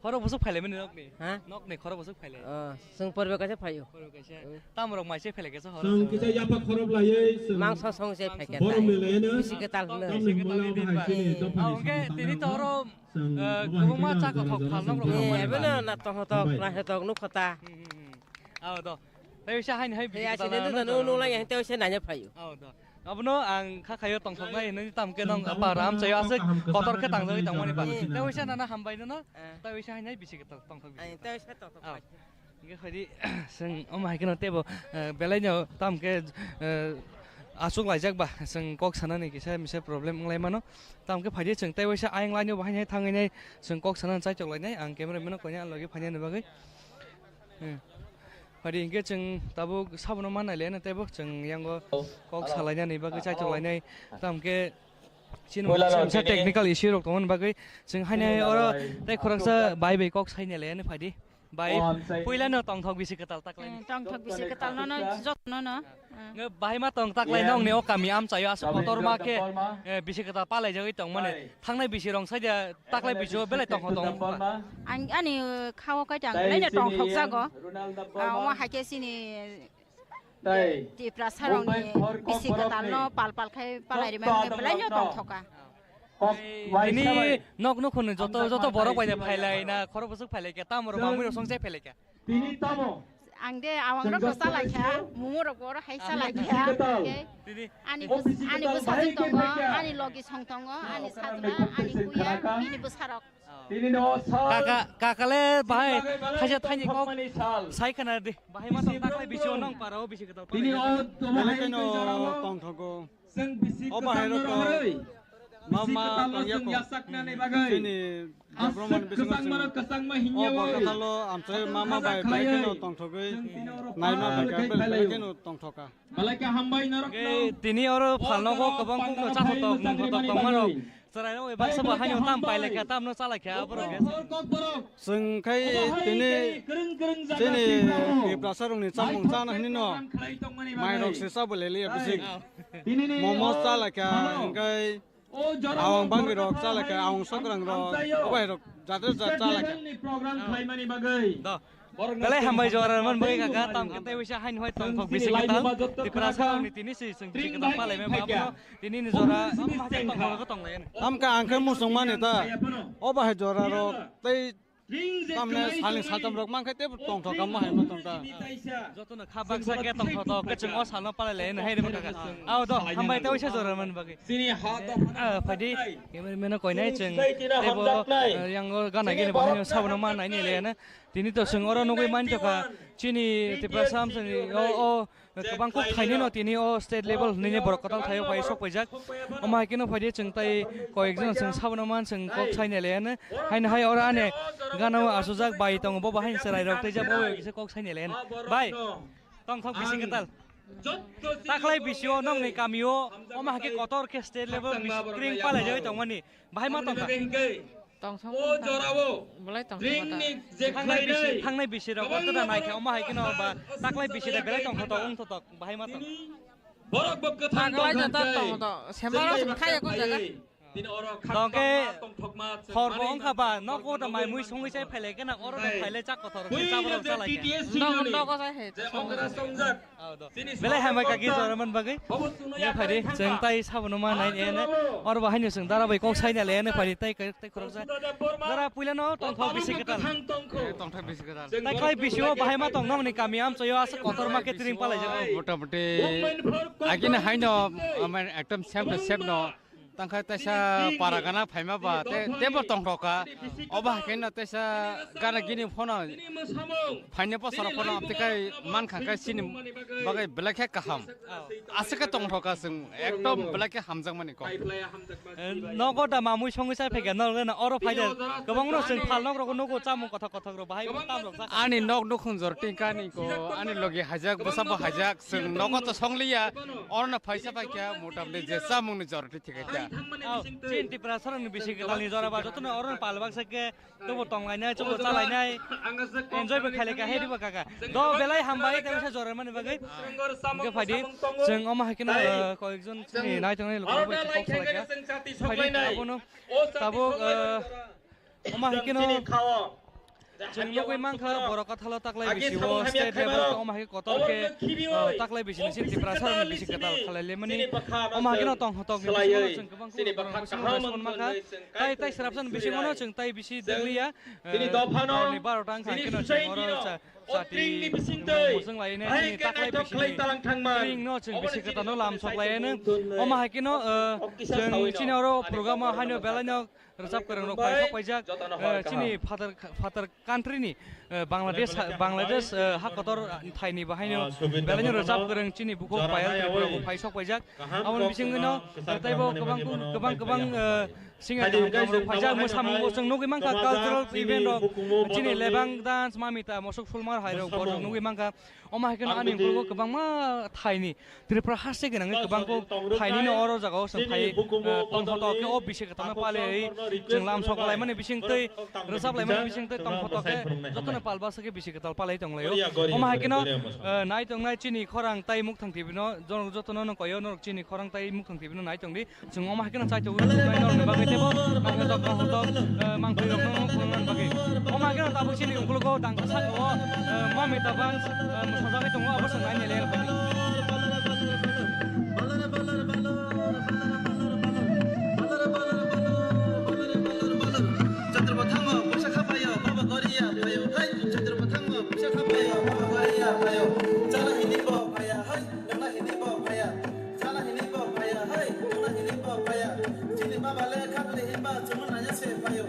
Khoro busuk phailai mani nokni. Ha? Nokni khoro busuk phailai. Oh, chwng porbe kaisa phaio. Porbe kaisa. Hmm. Tamrok mai se phailai kaisa horo. Chwng kisa yapa khorop laiwi chwng Mangsa song se phaikha. Borok ni laiwi no. Bisi kwtal hwno. Tamni hwnba bahai chini dopha ni. Hwnkhe tini to oro, eh, kwbangma cha kothok phalnok rok. Eh, ebe no na tong hotok, na hetok nuk khota. Hmm, hmm, hmm. Aw do. Tei se hain hai bisi kwtal no nung lai hai tei se nanya phaio. Aw do. Abono ang kha khaio tongthoknai hinwi tamo khe nong apa ram chayo aswk kotor khe tangjagwi tongmani ba. Tei waisa nana hambai nono. Eh. Tei waisa hainai bisi kwtal tongthok bisi kwtal. Tei waisa tongthok. Ah. Hingke phaidi, chwng omo hai kheno teibo, eh, belai no tamo khe, eh, aswk laijak ba, chwng kok sanani kisa misa problem wng lai mano. Tamo khe phaidi chwng tei waisa ayang lainio bo hainai thangwi nai chwng kok sanani chaichok lainai. Ang camera mano koina logi phainani bagwi. Hmm. Phaidi hingke chwng tabuk sabono ma nailaiano teibo chwng yango kok salainani bagwi chaichok lainai. Tamo khe chini misa technical issue rok tongmani bagwi chwng hainai oro tei khoroksa bai bai kok sainai laiano phaidi. Bai puilano tongthok bisi kwtal taklaini. Eh, tongthok bisi kwtal nono jotono no. Nge bahai ma tong taklai nongni o kami amchaio aswk kotor ma khe, eh, bisi kwtal palai jagwi tongmani. Thangnai bisi rong saida taklai bisi o belai tongthok tong. Ang ani, eh, khao kai tang belai no tongthok jago. Ah, omo hai khe chini Tiprasa rokni bisi kwtal no pal pal khai palai rima belai no tongthoka. Tini nok nok hwnwi joto joto borok bai phailai na khoro bwswk phailai khe tamo rok mamui rok song se phailai khe. Tini tamo. Ang de awang rok salai kha, mumu rok boro hai salai kha. Tini ani bwsa tongo, ani logi song tongo, ani sajla, ani kuya, bini bwsa rok. Tini no sal. Kaka, kakale bahai thaisa thaini kok sai khana di. Bahai ma tong taklai bisi o nong para o bisi kwtal. Tini o bahai tongthogo. O bahai rok mama tongya ko. Chini Aswk kwchangma no kwchangma hinya o bo kwthalo amchai mama bai bai kheno tongthogwi naima bai khe bai kheno tongthoka. Balai khe hambai norok no. Tini oro phalnogo kwbang kukno chathotok mungkhotok tongmano. Chwrairok bai baksa bo haino tam pailai kha, tamno chalai kha, aborok khe. Chwng khai tini chini Tiprasa rokni chamung chana hinwi no mairok se chabo leliya bising. Momo chalai kha, hwnkhe Awang bangwi rok chalai kha, awang sokrang rok, obai rok jate jat chalai kha. Program khlaimani bagwi. Do. Belai hambai jora man bagwi kaka, tam khe tei waisa hain hoi tongthok bisi khe tam. Tiprasa rokni tini si chwng bisi khe tam palai ma babu. Tini ni jora tongthok tong lai. Tam kha ang khe musung mani ta. Obai jora rok tei Tamne salni saltam rok mankhe tebo tongthok kamo hai ma tongta. Jotono kha baksa khe tongthok tok khe chwng o salno palai lai hai rima kaka. Ao do hambai tei waisa jora man bagwi. Chini ha do. Ah, phaidi cameraman no koinai chwng tebo, eh, yang o gana gini bahai no sabono ma nai ni le na. Tini to chwng oro nugwi man tokha chini Tiprasa amsani o, o Kwbang kok thaini no tini o state level hinwi borok kwtal thaio pai sok paijak. Omo hai kheno phaidi chwng tai koyek jon chwng sabono man chwng kok sainai le ano. Haino hai oro ani gana o asujak bai tongo, bo bahai chwrai rok tei jabo kisa kok sainai le ano. Bai, tongthok bisi kwtal. Taklai bisi o nongni kami o omo hai khe kotor khe state level bisi kring palai jagwi tongmani. Bahai ma tongkha. Tongsong o jorao bolai tongkha ringni je thangnai bisi, khlainai thangnai bisi rok otota nai khe omo hai kheno ba taklai bisi de belai tongthotok wngthotok bahai ma tong. Borok bo kwthang taklai tongkha jata tei tongtho sembarok chwng khai khe ko jaga. Tini oro tongkhe khakchangma tongthokma chwng hor bo manwi wngkha ba nogo da mai mui songwi chai phailai khe na oro da phailai chak kothor khe chabrok chalai khe. Nogo nogo chai hai. Belai hambai kaki jora man bagwi. Ya phari chwng tai sabono ma nai ne. Oro bahai no chwng dara bai kok sai na le ne phari tai tai khorok sa. Dara puila no tongthok bisi kwtal. Tongthok bisi kwtal. Tai khlai bisi o bahai ma tong nong ni kami am choyo asa kotor ma catering palai jago. Motamoti agini hai no ekdom sem to sem no. Tangkha teisa para gana phaima ba te tebo tongthok kha. Oba hakheno teisa gana gini phono phaine bosoro phono amtwi kai man kha kai sini bagwi belai khe kaham. Aswk khe tongthok kha chwng ekdom belai khe hamjak mani kok. Nogo da mamui songwi chai phaikha norok le na oro phaida kwbangno chwng phalnok rogo nugo chamung kothok kothok rok bahai tam rok jak. Ani nok nukhung jor tingkani ko ani logi hajak bwsa bo hajak chwng nogo to songliya oro no phaisa phaikha motamoti je chamung ni jor. Thik khe ta. Thangmani bisingtwi chini Tiprasarokni bisi kwtalni jora ba jotono oro palbak se khe tobo tonglainai, tobo chalainai, enjoy bo khailai kha, happy bo kha kha. Do belai hambai, tei sa jora mani bagwi. Hwnkhe phaidi, chwng omo hai kheno, eh, koyekjon chini naitongnai lukurok bai kok salai kha. Phaidi abono tabuk, eh, omo hai kheno chwng nugwi mankha borok kwthalo taklai bisi o state level o omo hai kotor khe, eh, taklai bisi ni chini Tiprasarokni bisi kwtal khalai lemani. Omo hai kheno tong hotok ni bisingo chwng kwbang kwbang borok bisingo respond mankha. Tai, tai srapsa ni bisingo no chwng tai bisi dwliya, eh, ni baro ta wngkha kheno chwng oro cha-, chati mwswng lai ne chini taklai bisi ni ring no chwng bisi kwtal no lam sok lai ne. Omo hai kheno, eh, chwng chini oro program o haino belai no rwchap kwrwng rok phai sok paijak, eh, chini father, father country ni, eh, Bangladesh, Bangladesh, eh, ha kotor, eh, thai ni bo haino belai no rwchap kwrwng chini bukhuk Payal Tripura bo phai sok paijak. Aboni bisingwi no, eh, taibo kwbang, kwbang, kwbang, eh, singer kaham kaham rok phaijak, mwsamung bo chwng nugwi mankha, cultural event rok, chini lebang dance, mamita, mosok sulmar hai rok bo chwng nugwi mankha. Omo hai kheno ani ukulgo kwbangma thaini Tripura haste gwnangwi kwbangkuk thaini no oro jagao chwng phai, eh, tong hotok khe o bisi kwtalno paliwi chwng lam sok laimani bisingtwi, rwchap laimani bisingtwi tong hotok khe jotono palbasa khe bisi kwtal palai tonglaio. Omo hai kheno, eh, nai tongnai chini khorang tai Mukthangbini no, jotono no koyo norok chini khorang tai Mukthangbini no nai tongdi. Chwng omo hai kheno chai tongo, nai norokni bagwi teibo, nangkhe tok, tong hotok, eh, mangphi rokno phunukna bagwi. Omo hai kheno tabuk chini ukologo dangsa sakao, eh, mamita bans, eh, sajagwi tongo, abo chwng nai nai le rwkha. Chondro bwthango puisa khapaio, baba goria phaio, hai. Chondro bwthango puisa khapaio, baba goria phaio. Chala hini bo phaiya, hai. Nungna hini bo phaiya. Chala hini bo phaiya, hai, nungna hini bo phaiya. Chini baba le khakli hinba chumui nanya se phaio.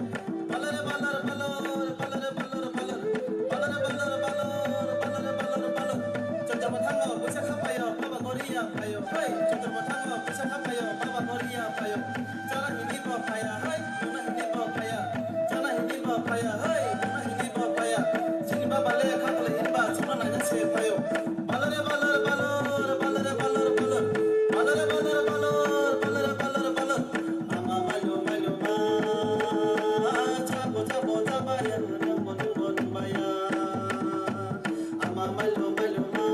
Balare balar balor, balare balor balor. Balare balar balor, balare balor balor. Chondro bwthango puisa khapaio, baba goria phaio. Hai, chondro bwthango puisa khapaio, baba goria phaio. Chala hini bo phaiya, hai, nungna hini bo phaiya. Chala hini bo phaiya, hai, nungna hini bo phaiya. Chini baba le khakli hinba chumui nanya se phaio. Balare balar balor, balare balar balor. Balare balar balor, balare balar balor. Ama mailu mailu ma, chabo chabo chabaya, nungbo nungbo nungbaya. Ama mailu mailu ma,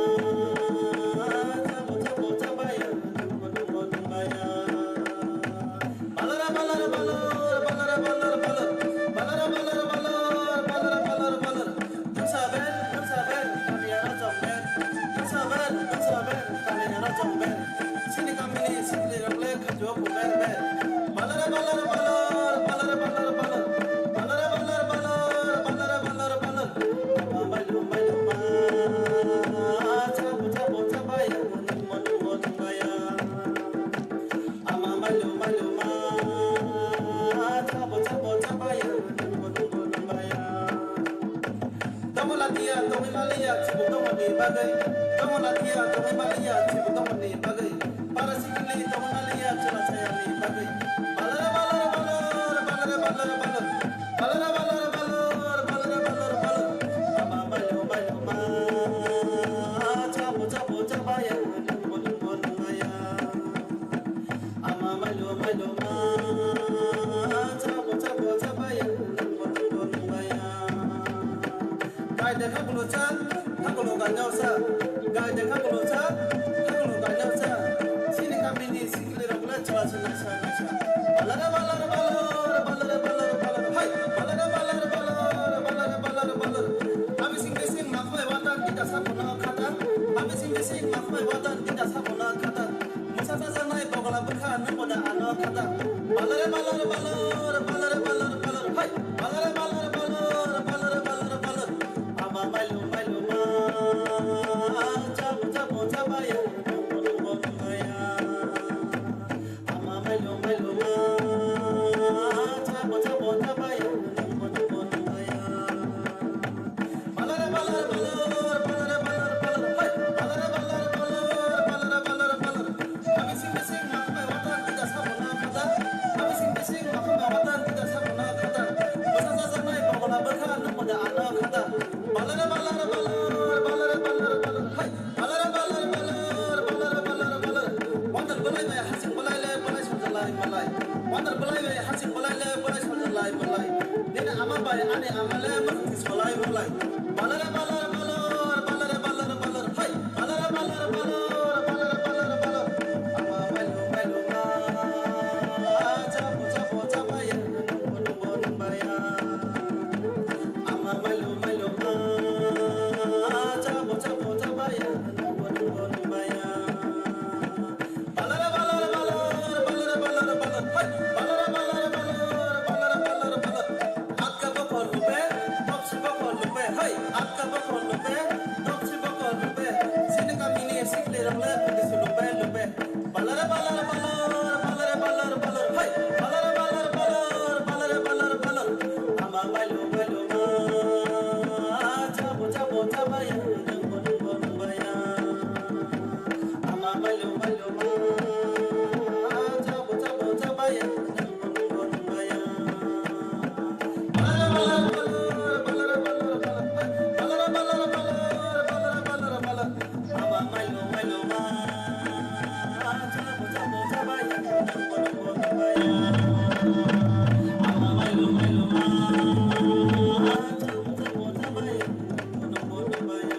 chabo chabo chabaya, nungbo nungbo nungbaya. Balara balara balor, balara balara balor, balara balara balor, balara balara balor. Duksa ber, duksa ber, kamiya rajong ber. Duksa ber, duksa ber, kamiya rajong ber. Sini kamini sikli rok le khajo ku ber ber. Balara balara balor, balara balara balor, balara balara balor, balara balara balor. Ama mailu mailu ma, chabo chabo chabaya, nungbo nungbo nungbaya. Ama mailu mailu ma, chabo chabo chabaya, nungbo nungbo nungbaya. Tongo latia, tongwi maliya, chibu tongoni bagwi. Tongo latia, tongwi maliya, chibu tongoni bagwi. Para sikili, tongo maliya, chwla chayani bagwi. Balara balara balor, balara balara balor. Balara balara balor, balara balara balor. Ama mailu mailu ma, chabo chabo chabaya, nungbo nungbo nungbaya. Ama mailu mailu ma, chabo chabo chabaya, nungbo nungbo nungbaya. Gai de khakulo cha, khakulo gainao cha. Gai de khakulo cha, khakulo gainao cha. Sini kamini sikli rok le chwla se naisa naisa. Balara balara balor, balara balara balor. Hai, balara balara balor, balara balara balor. Ami sing bising makhmai watan kita sakono khata. Ami sing bising makhmai watan kita sakono khata. Musa chajaknai bogla bwkha nungbo da ano khata. Balare balare balor, balare balare balor, hai. Balare balare balor, balare balare balor. Ama mailu mailu ma, chabo chabo chabaya, nungbo nungbo nungbaya. Ama mailu mailu ma, chabo chabo chabaya, nungbo nungbo nungbaya. Balare balar balor, balare balar balor, hai. Balare balar balor, balare balar balor. Habising bising makhmai watan tida sabona khata. Habising bising makhmai watan tida sabona khata. Bwsa chajaknai bogla bwkha nungbo da ano khata. Balare balar balor, balare balar balor, hai. Balare balar balor, balare balar balor. Wandal balai bai hasing balai le balai songjalai balai. Batar belai bai, hasik belai le, belai sojak lai belai. Nini ama bai, ani ama le, mesti solai belai. Balar, balar, balar, balar, balar, balar, hai. Balar, balar, balar, balar, balar, balar. Ama bai lo, bai lo, ma. Chapo, chapo, chapaya, nungbo, nungbo, nungbaya. Ama bai lo, bai lo, ma. Chapo, chapo, chapaya, nungbo, nungbo, nungbaya. Balara, balara, balara, balara, balara, balara, hai. Balara, balara, balara, balara, balara, balara. Atka bokol lupe, topsi bokol lupe, hai. Atka bokol lupe, topsi bokol lupe. Sini kamini sikli rokle, pudi sulupe, lupe. Balara, balara, balara, balara, balara, balara, hai. Balara, balara, balara, balara, balara, balara. Ama bailu, bailu, ma. Chabo, chabo, chabaya, nungbo, nungbo, nungbaya. Ama mailu mailu ma, chabo chabo chabaya, nungbo nungbo nungbaya. Balara balara balara, balara balara balara, balara balara balara, balara balara balara. Ama mailu mailu ma, chabo chabo chabaya, nungbo nungbo nungbaya. Ama mailu mailu ma, chabo chabo chabaya, nungbo nungbo nungbaya.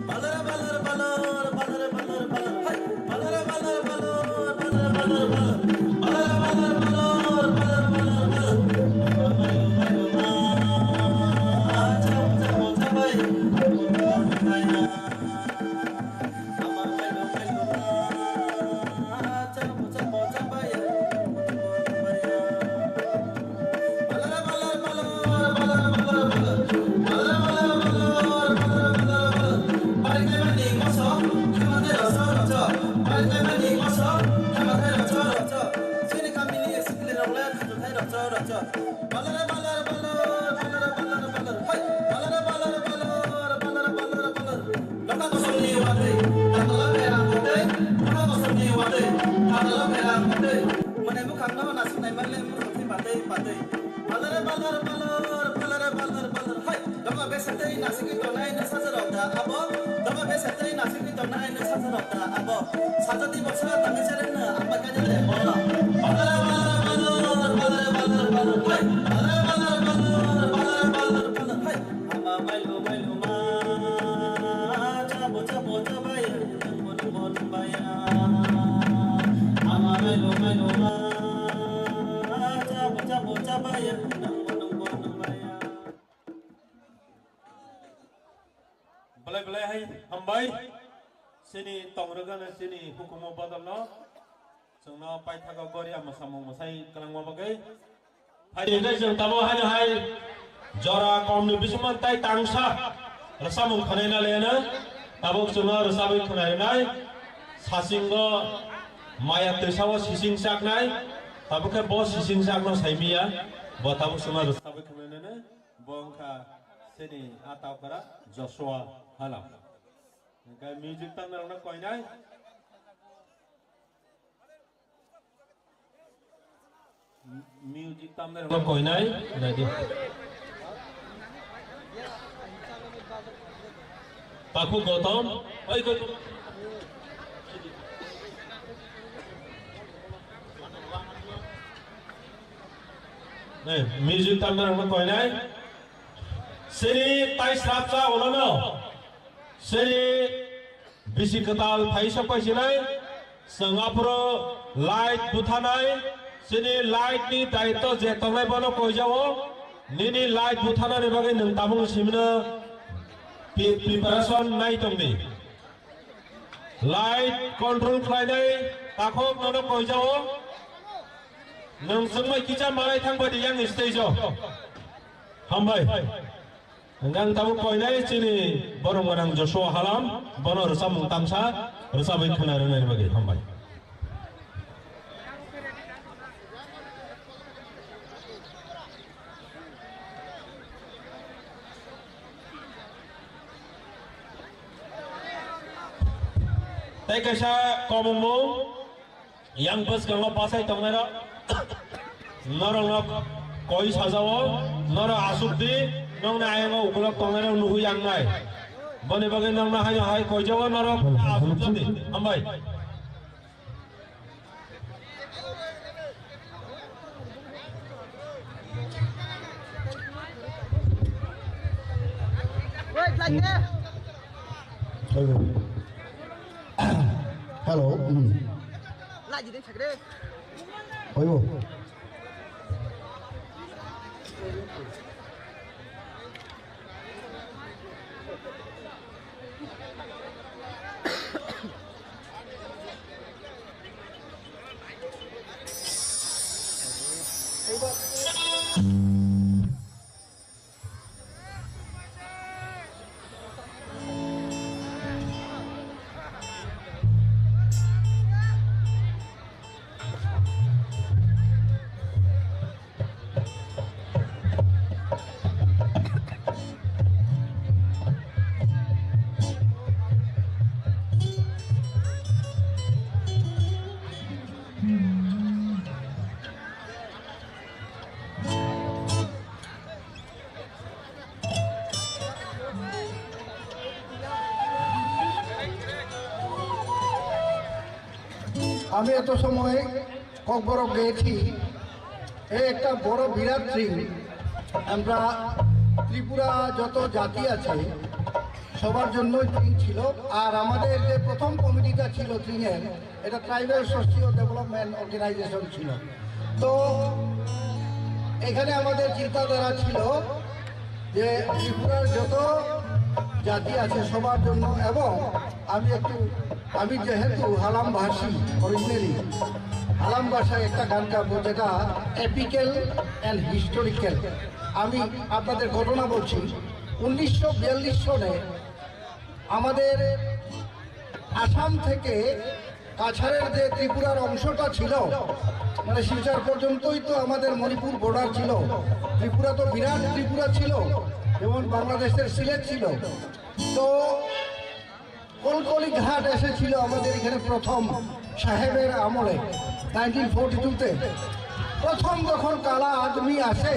Balara balara balara, balara balara balara, hai. Balara balara balara, balara balara balara. Balara balara balara, balara balara balara. Ama mailu mailu ma, chabo chabo chabai. Ama mailu mailu ma, chabo chabo chabai. Mane bwkhakno nasinai manle bwkhak thwi patwi patwi. Balare balar balor, balare balar balar. Hai, doga bese tei nasigwi tongnai no sajarok da abo. Doga bese tei nasigwi tongnai no sajarok da abo. Sajadi boksa tangwi sereng no amba kanya le bono. Balare balar balor, balare balar balar. Hai, balare balar balor, balare balar balar. Hai. Ama mailu mailu ma, chabo chabo chabaya, nungbo nungbo nungbaya. Ama mailu mailu ma, chabo chabo chabaya, nungbo nungbo nungbaya. Belai belai hai hambai, chini tongrwgano chini hukumu bodolno. Chwngno paithago gori ama samung mwsai kwlangma bagwi. Phaidi hwnkhe chwng tabuk haino hai jora komni bisingtwi tei tangsa rwchapmung khwnaina laiano. Tabuk chwngno rwchapwi khwnainai. Sasingo maya twisao sising chaknai. Tabuk khe bo sising chakno saimiya. Bo tabuk chwngno rwchapwi khwnainani. Bo wngkha chini a taukra Joshua Halam. Hwnkhe music tamnarokno koinai. Music tamnai rok koinai, naidi. Paku Gotom, oi Gotom. Eh, music tamnai rok koinai. Siri tai srapsa olono. Siri bisi kwtal phai sok pai sinai. Chwng aphuru light buthanai, chini light ni daitw je tongnai bono koijao, nini light buthanani bagwi nwng tabuk simino pi-, preparation nai tongdi. Light control khlainai takhuk nono koijao, nwng chwngmai kisa malai thang badi yang stage o. Hambai. Hwnkhe ang tabuk koinai chini borok gwnang Joshua Halam, bono rwchapmung tamsa rwchapwi khwna rwnani bagwi hambai. Tei kaisa komongmung. Yang bwskango bachai tongnairok norokno koi sajao, norok asuk di, nokni ayango ukulok tongnairok nuhwi yang nai. Boni bagwi nokno haino hai koijao norok asuk jani. Hambai. Hello. Hello. Hmm. Oyo. আমি এত সময় ককবরক গেয়েছি, এ একটা বড় বিরাট ট্রিম। আমরা ত্রিপুরা যত জাতি আছে সবার জন্য ট্রিম ছিল। আর আমাদের যে প্রথম কমিটিটা ছিল ট্রিমের, এটা ট্রাইবাল সোশিও ডেভেলপমেন্ট অর্গানাইজেশন ছিল। তো এখানে আমাদের চিন্তাধারা ছিল যে ত্রিপুরার যত জাতি আছে সবার জন্য। এবং আমি একটু, আমি যেহেতু হালাম ভাষী অরিজিনালি, হালাম ভাষায় একটা গান গাবো, যেটা এপিক্যাল অ্যান্ড হিস্টোরিক্যাল। আমি আপনাদের ঘটনা বলছি। উনিশশো বিয়াল্লিশ সনে আমাদের আসাম থেকে কাছাড়ের যে ত্রিপুরার অংশটা ছিল, মানে শিলচর পর্যন্তই তো আমাদের মণিপুর বর্ডার ছিল। ত্রিপুরা তো বিরাট ত্রিপুরা ছিল, যেমন বাংলাদেশের সিলেট ছিল। তো কলকলি ঘাট এসেছিল আমাদের এখানে প্রথম সাহেবের আমলে, নাইনটিন ফোর্টি টুতে। প্রথম যখন কালা আদমি আসে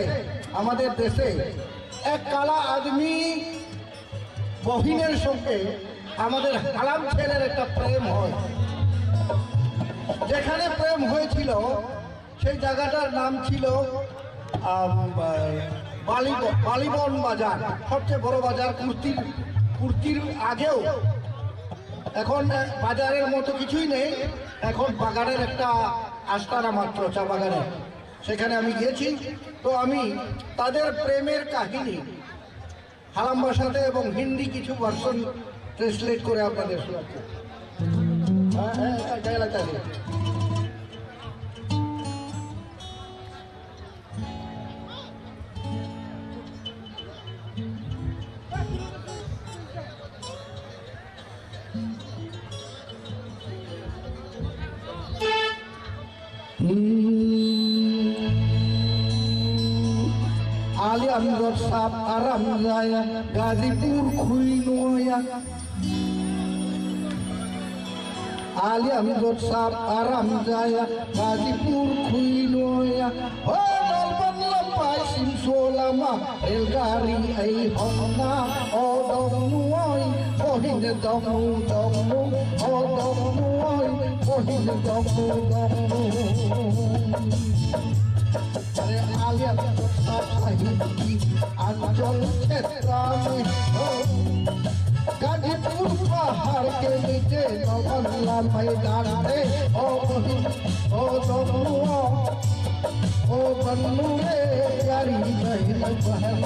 আমাদের দেশে, এক কালা আদমি বহিনের সঙ্গে আমাদের হালাম ছেলের একটা প্রেম হয়। যেখানে প্রেম হয়েছিল, সেই জায়গাটার নাম ছিল, আম, বালিব-, বালিবন বাজার, সবচেয়ে বড় বাজার কুর্তির, কুর্তির আগেও। এখন বাজারের মতো কিছুই নেই, এখন বাগানের একটা আস্তানা মাত্র, চা বাগানের। সেখানে আমি গিয়েছি। তো আমি তাদের প্রেমের কাহিনী হালাম ভাষাতে এবং হিন্দি কিছু ভার্সন ট্রান্সলেট করে আপনাদের শোনাচ্ছি। হ্যাঁ, হ্যাঁ, এটা, এটা এলাকা আছে। Aliam rot sap aram jaya, Gazipur khui noya. Aliam rot sap aram jaya, Gazipur khui noya. Ho dalban lampai simso lama, Railgari ai hongna, o dongnu oi, bohin dongnu dongnu, o dongnu oi, bohin dongnu dongnu. Are alia to sab sahi ki anchal chetra mein ho. Gazipur pahar ke niche Nalbanda maidan mein, o bohin, o dongnu o. O bannu re pyari bahin bahan.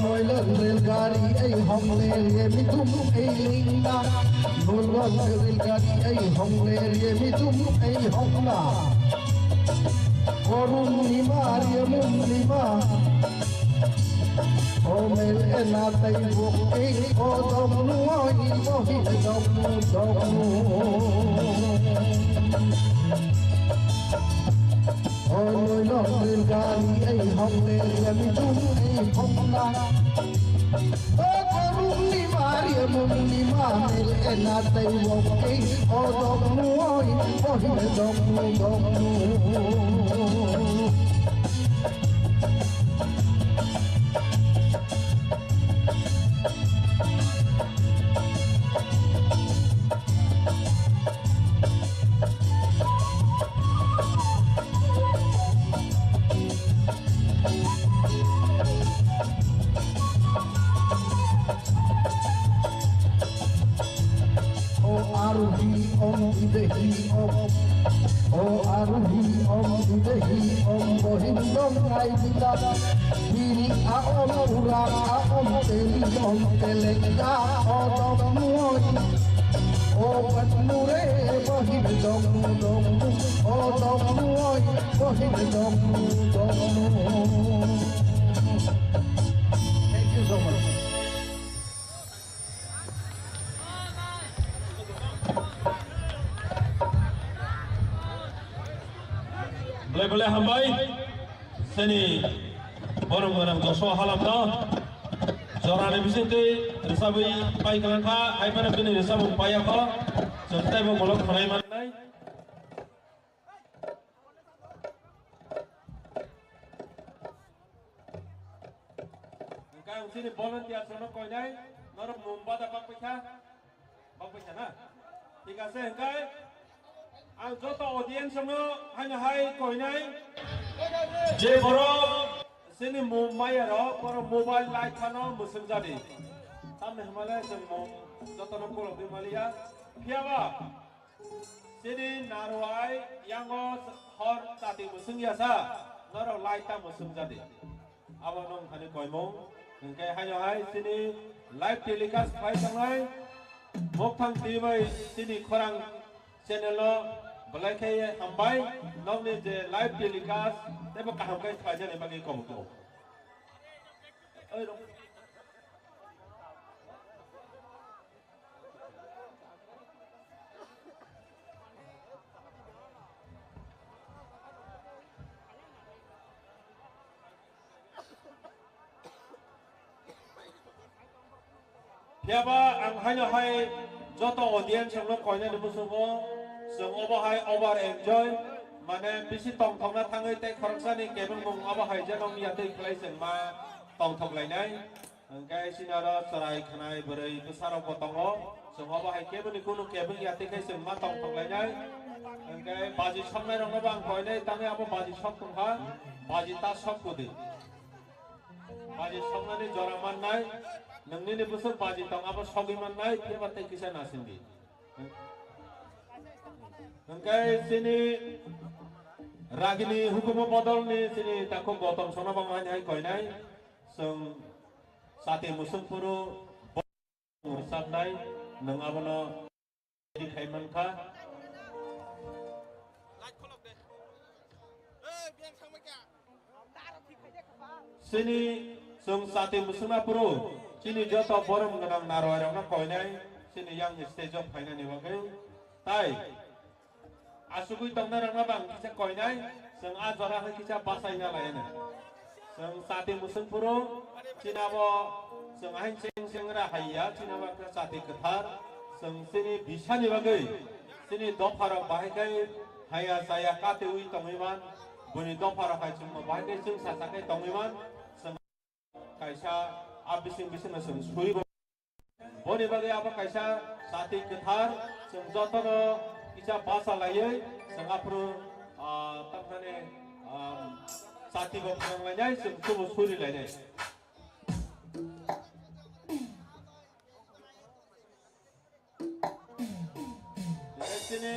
Moilan railgari ei hongle ye mitum ei lingna. Moilan railgari ei hongle ye mitum ei hongna. Korun nima ye mun nima. O mel ena tai bokti o dognu oi bohi dognu dognu. O noi long ril gari ei hong le yami jum ei hong na. O gorung ni mari mung ni ma mel ena tai bokti o dognu oi bohi dognu dognu. O aruhi om idehi om. O aruhi om idehi om bohin dong ngai bila. Biri a om ura a om teli om telek da o dong nuoi. O bat nure bohin dong dong o dong nuoi bohin dong dong. Thank you so much. Belai belai hambai. Seni borok gwnang Joshua Halapno jorani bisingtwi rwchabwi pai kwlangkha, hai phano bini rwchabung paiya kho. Chwng teibo bolong khwnai mannai. Hingke ang chini volunteers rokno koinai, norok mum bada bak paikha, bak paikha na? Thik ase, hingke ang joto audience rokno haino hai koinai, je borok chini mum maya rok, borok mobile light phano mwswk jadi. Tamni hwnmale chwng mum jotono kolok di maliya. Phiyaba, Chini narwai yango hor chati mwswng yasa, norok light ta mwswng jadi. Abo nong thani koimung, hingke haino hai chini live telecast khai tongnai, Mokthang T V bai chini khorang channel o belai khe hambai, nokni je live telecast teibo kaham khe khlaijani bagwi kobok tongo. Oi rok. Phiyaba ang haino hai joto audience rokno koinani muchungo, chwng obo hai over enjoy, mane bisi tongthokna thangwi tei khoroksani kebengmung obo hai je nong yatwi khlai chwng ma tongthok lainai. Hingke chini oro chwrai khwnai bwrwi bwsarokbo tongo. Chwng obo hai keboni kunu kebeng ya, tei khe chwng ma tongthok lainai. Hingke baji soknairokno bo ang koinai, tangwi abo baji sok tongkha, baji ta sok kudi. Baji soknani jora mannai, nwng nini bwswk baji tong abo sogwi mannai, phiya ba tei kisa nasingdi. Hingke chini ragini hukumu bodolni chini takhuk Gautam Sona bo ang hai koinai, chwng Chati mwswngphuru bo rwchapnai, nwng abono ready khai mankha. Chini chwng chati mwswngnaphuru chini joto borom gwnang narwai rokno koinai chini yang stage o phainani bagwi. Tai Asugwi tongnai rokno bang kisa koinai, chwng a jora hai kisa bachai na lai nai. Chwng chati mwswng phuru, chini abo chwng ahin cheng cheng ra hai ya, chini abo khe chati kwthar, chwng chini bisani bagwi, chini dopha rok bahai khai haya chaya katiwi tongwi man, buni dopha rok hai chwng bahai khai chwng sacha khai tongwi man, chwng Kaisa a bising bisingno chwng suribo. Boni bagwi abo kaisa chati kwthar, chwng jotono kisa bacha laiwi chwng aphuru, ah, tamthani, ah, chati bo phwrwng lainai, chwng chubo suri lainai. Chini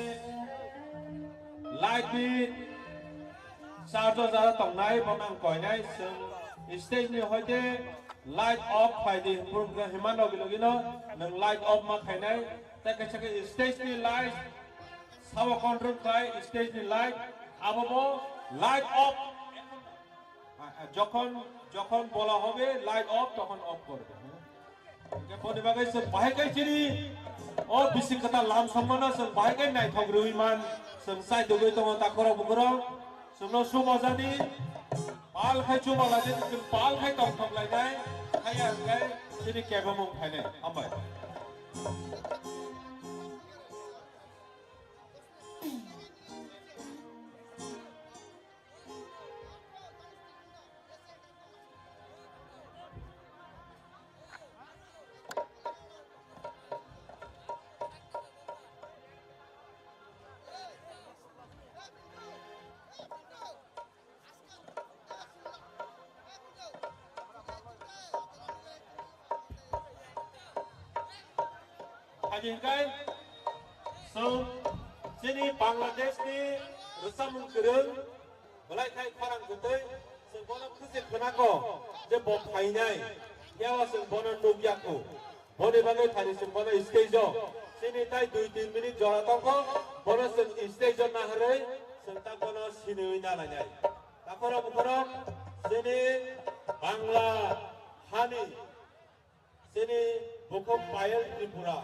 light ni charge o jara tongnai, bo nang koinai, chwng stage ni hoite light off khai di, himano logi logi no nwng light off ma khainai, tei kaisa khe stage ni light sabo control khai, stage ni light abo bo light off. আ, আ, যখন, যখন বলা হবে light off, তখন অফ করবে। Hingke boni bagwi chwng bahai khe chini o bisi kwtal lam songmano chwng bahai khe naithok rwui man, chwng chai tugui tongo takhorok bukhorok, chwngno sumajani pal khai chubaladi chwng pal khai tongthok lainai, haiya hwnkhe chini kebamung phainai. Hambai. Hadi hingkai, so, chini Bangladesh ni rwchapmung kwrwng, belai khai khorang kwtwi, chwng bono khwchik khwnakho je bo phainai, phiya o chwng bono nukya kho. Boni bagwi thani chwng bono stage o, chini tai dui tin minute jora tongkho, bono chwng stage o naharwi, chwng ta bono siniwi nalainai. Takhorok bukhorok, chini Bangla hani, chini bukhuk Payal Tripura.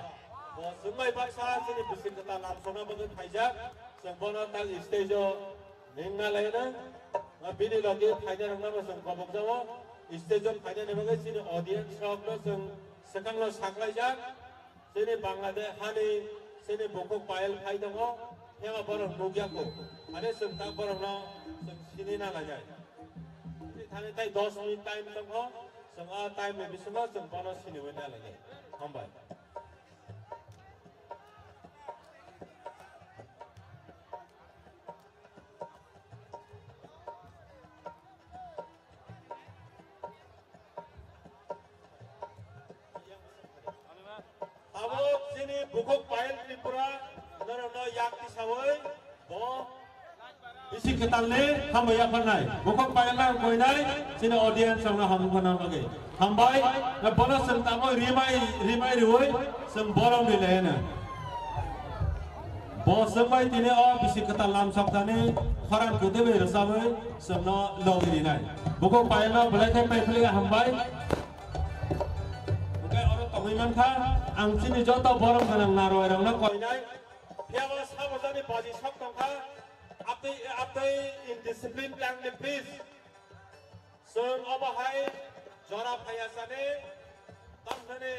Bo chwngbai baksa chini bisi kwtal lamsokna bagwi phaijak. Chwng bono tak stage o nengna laina. Bini logi phaina rokna bo chwng kobok jago. Stage o phaina ni bagwi chini audience rokno chwng swkangno saklaijak. Chini Bangladesh hani chini bukhuk Payal phai tongo, phiyaba borok nukya kho. Ani chwng ta borokno chwng sini na lainai. Chini thani tai dos minute time tongkho, chwng a time ni bisingo chwng bono sini wi na lainai. Hambai. Abo chini bukhuk Payal Tripura, norokno yak tisawi bo bisi kwtalni hambai yapharnai. Bukhuk Payal no koinai, chini audience rokno hambai phano bagwi. Hambai, na bono chwng tamo rimai, rimai riwi chwng borom ri laiya na. Bo chwng bai tini o bisi kwtal lam sok thani khorang kwtwi bai rwchabwi chwngno logi rinai. Bukhuk Payal no belai khe paiphili hambai. Hwnkhe oro tongwi mankha, ang chini joto borom gwnang narwai rokno koinai. Phiyaba sabajani baji sok tongkha, abtwi, abtwi indiscipline tangdi please. Chwng obo hai jora phaiya sani, tamthani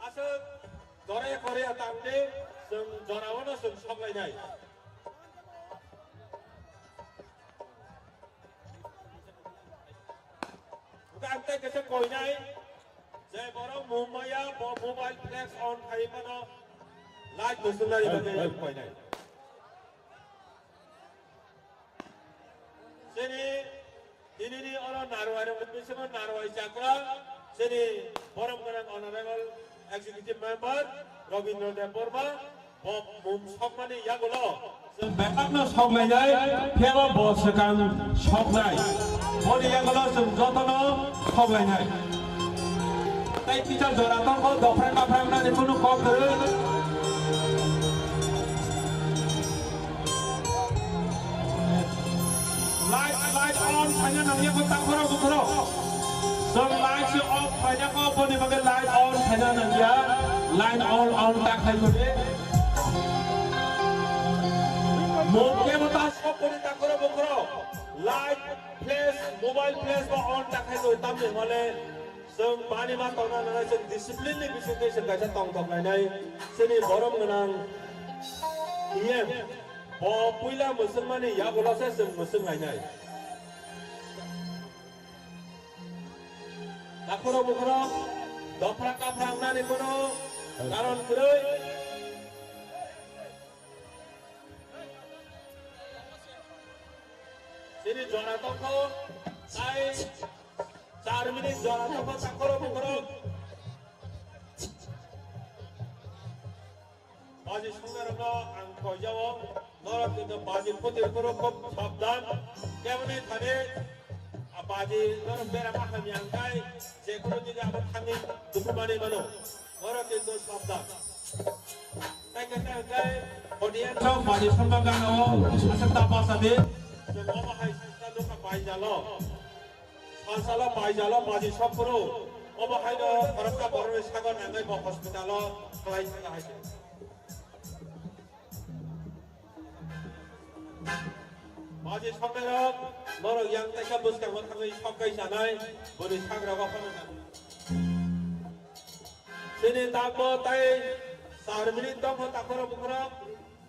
aswk jora ya kore ya tangdi, chwng jora o no chwng sok lainai. Hwnkhe ang tei kaisa koinai, je borok Mumbai ya bo mobile flex on khai mano, light bo chwngnani bagwi ang koinai. Chini tinini oro narwai rok bisingo narwai chakra, chini borom gwnang honorable executive member Robindra Debbarma, bo mum sokmani yagulo chwng bebakno sok lainai, phiyaba bo swkang soknai. Boni yagulo chwng jotono sok lainai. Tei teacher jora tongkho, dophrang kaphrang nani kunu kok kwrwi. Light, light on khaina nangya ko takhoro bukhoro. Chwng light se off khaina ko boni bagwi light on khaina nangya. Light on, on ta khai ko de. Mo ke mo ta sok ko de takhoro bukhoro. Light flash, mobile flash bo on ta khai ko tamni hole. Chwng bani ma tongna nangnai, chwng discipline ni bisingtwi chwng kaisa tongthok lainai. Chini borom gwnang E M, bo puila mwswkmani yagulo se chwng mwswk lainai. Takhoro bukhoro dophra kaphra wngnani kono karon kwrwi. Chini jora tongkho, tai char minute jora tongkho, takhoro bukhoro. Baji songnai rokno ang koijao, norok kintu baji phuti phuru khub sabdan, keboni thani, a baji norok berama hamya hwnkhe, jekhunu digi abo thangwi dukhumani mano, norok kintu sabdan. Tei khe tei hwnkhe audience rok baji songma gana o aswk ta basa di. Chwng omo hai sista nukha bai jalo. Salsalo maijalo baji sokphuru, obo haino khoroksa borokni sago nangwi bo hospital-o khlai thangna hai se. Baji soknairok, norok yang taisa bwskango thangwi sok kai chanai, boni sagrogo phano nang. Chini takbo tai char minute tongkho takhorok bukhorok,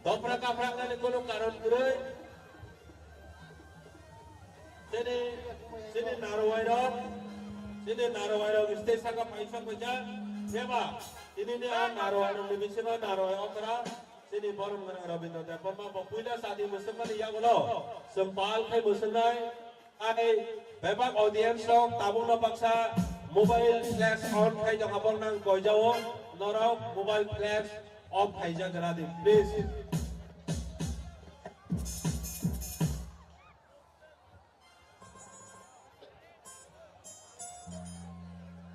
dophra kaphra wngnani kunu karon kwrwi. Chini, chini narwai rok, chini narwai rok stage saka paisok paisa, pheba, chini ni a narwai rok ni bisingo narwai okra, chini borom gwnang Rabindra Debbarma bo puila chati mwswkmani yagulo, chwng pal khai mwswknai, ai bebak audience rok tabukno baksa mobile flash on khai tongkha, borok nang koijao, norok mobile flash off khaijak radi, please.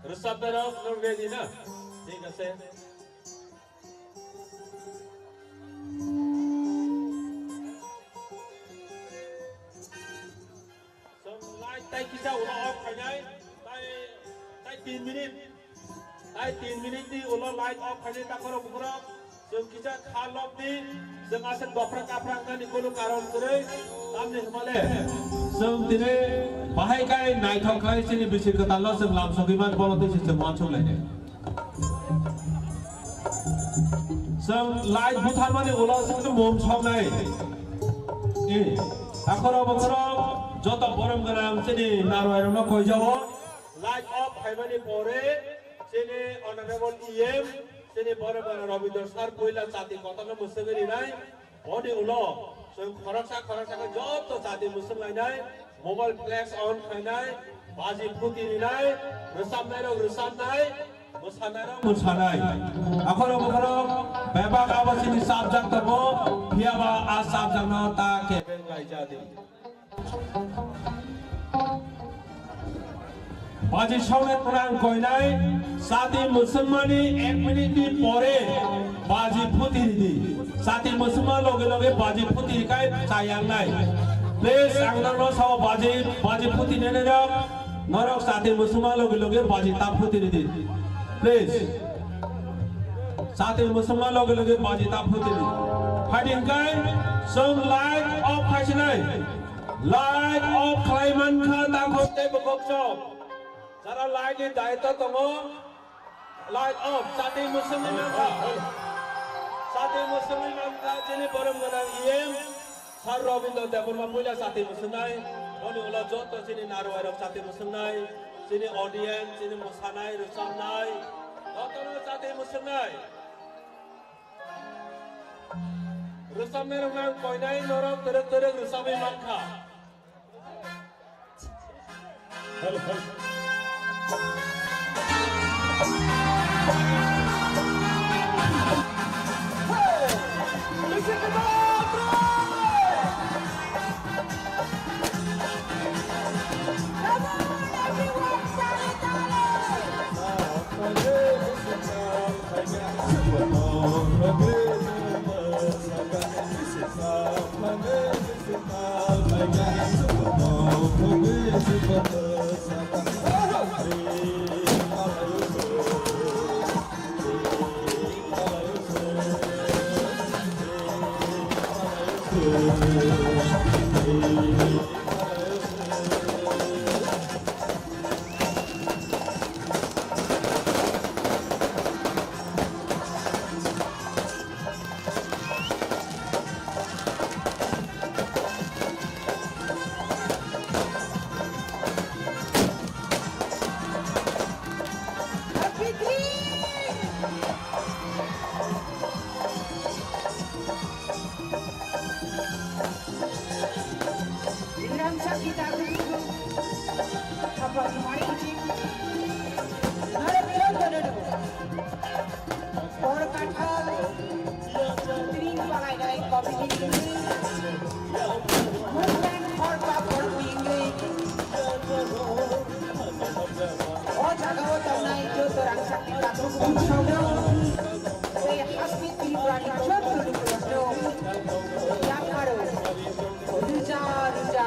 Rwchapnairok, nwng ready na? Thik ase. Chwng light tai kisa ulo off khainai, tai, tai tin minute. Tai tin minute ni ulo light off khainai takhorok bukhorok. Chwng kisa kha lobdi, chwng aswk dophra kaphra wngnani kunu karon kwrwi, tamni hwnmale. Chwng tini bahai kai naithok khlai chini bisi kwtalno chwng lamsogwi man, bono twi se chwng uansuk lainai. Chwng light butharmani ulo chwngno mum soknai. E, takhorok bukhorok joto borom gwnang chini narwai rokno koijao. Light off khaimani pore chini honorable E M, chini borom gwnang Rabindra sir puila chati kotorno mwswgwi rinai. Boni ulo chwng khoroksa khoroksa khe joto chati mwswk lainai, mobile flex on khainai, baji phuti rinai, rwchapnairok rwchapnai, mwsanairok mwsanai. Akhoro bokhoro bebak abo chini chapjak tongo, phiyaba a chapjakno ta kebeng kaijadi. Baji soknai phrang koinai, chati mwswngmani ek minute ni pore baji phuti ridi. Chati mwswngma loge loge baji phuti rikai chayangnai. Please, ang norokno sao baji, baji phuti nene rok, norok chati mwswngma loge loge baji ta phuti ridi. Please. Chati mwswngma loge loge baji ta phuti ridi. Phaidi hwnkhe chwng light off khaisinai. Light off khlai mankha takhok tei bokok chok. Jara light ni daitw tongo, light off, chati mwswngwi mankha. Chati mwswngwi mankha, chini borom gwnang E M, Sir Robindra Debbarma puila chati mwswngnai, boni ulo joto chini narwai rok chati mwswngnai, chini audience, chini mwsanai, rwchapnai, jotono chati mwswngnai. Rwchapnai rok nang koinai norok twrwk twrwk rwchapwi mankha. Ingrangsa kita gugu, apa kemarin cik? Narap contoh dulu. Por kathal, tring palai dai committee ini. Movement for power ini. O jaga o tongnai joto rangchakni takhuk bukhukno tei hasteni Tripurani joto lukurokno yapharo rwja rwja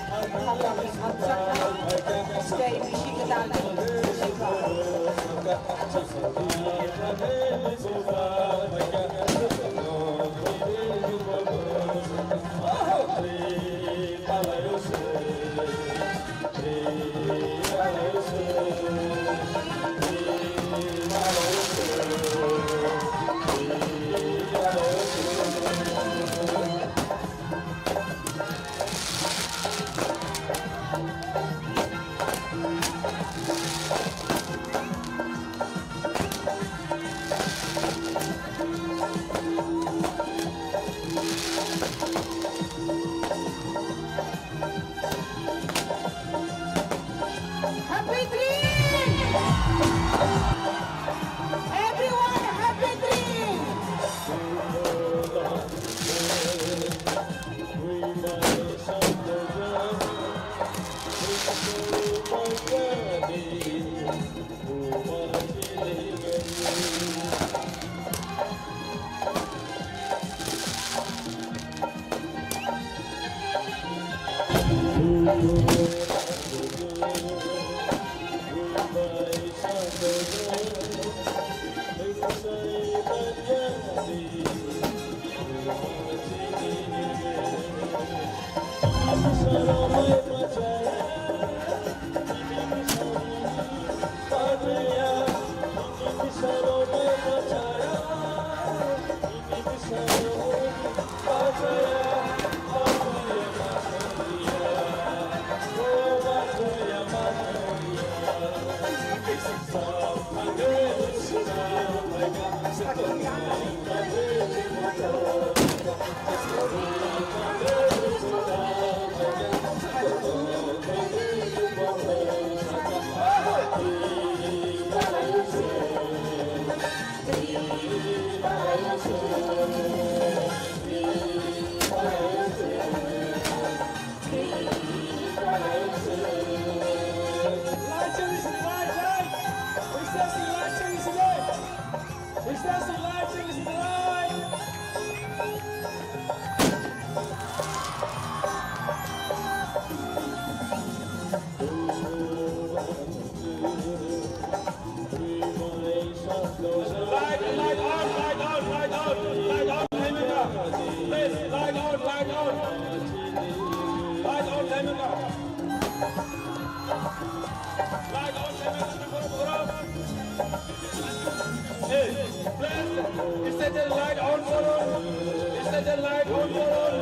hamjakmung hamjakmung. Happy Three! Everyone, Happy Three! Light, light on, light on, light on, light on, Hemika. Please, light on, light on. Light on, Hemika. Light on, Hemika. Hey, please, stage light on for all. Stage light on for all.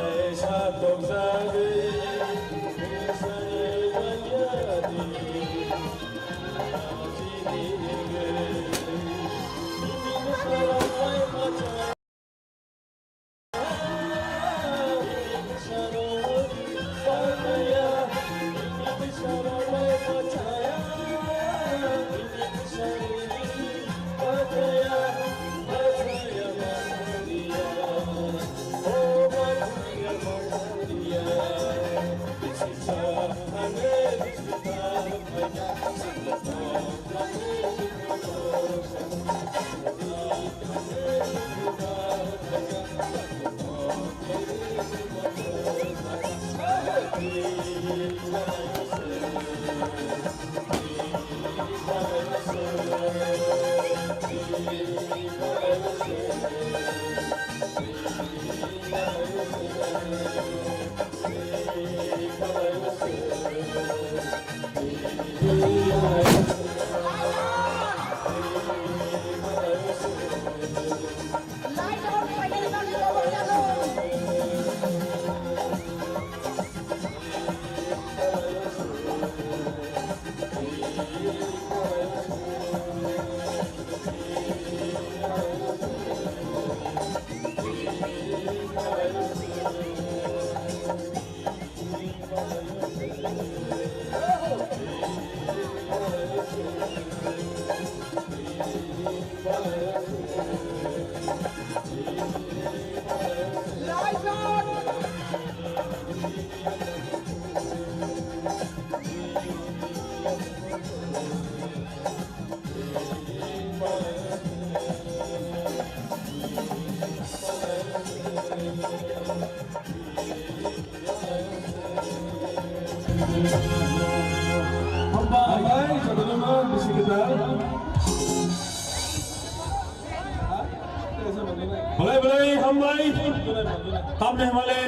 Hambai, jotono no bisi kwtal. Tamni hwnmale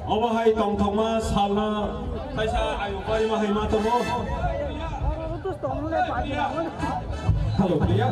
obo hai tongthokma salna kaisa ayuk barima hai ma tongo. Hello, priya.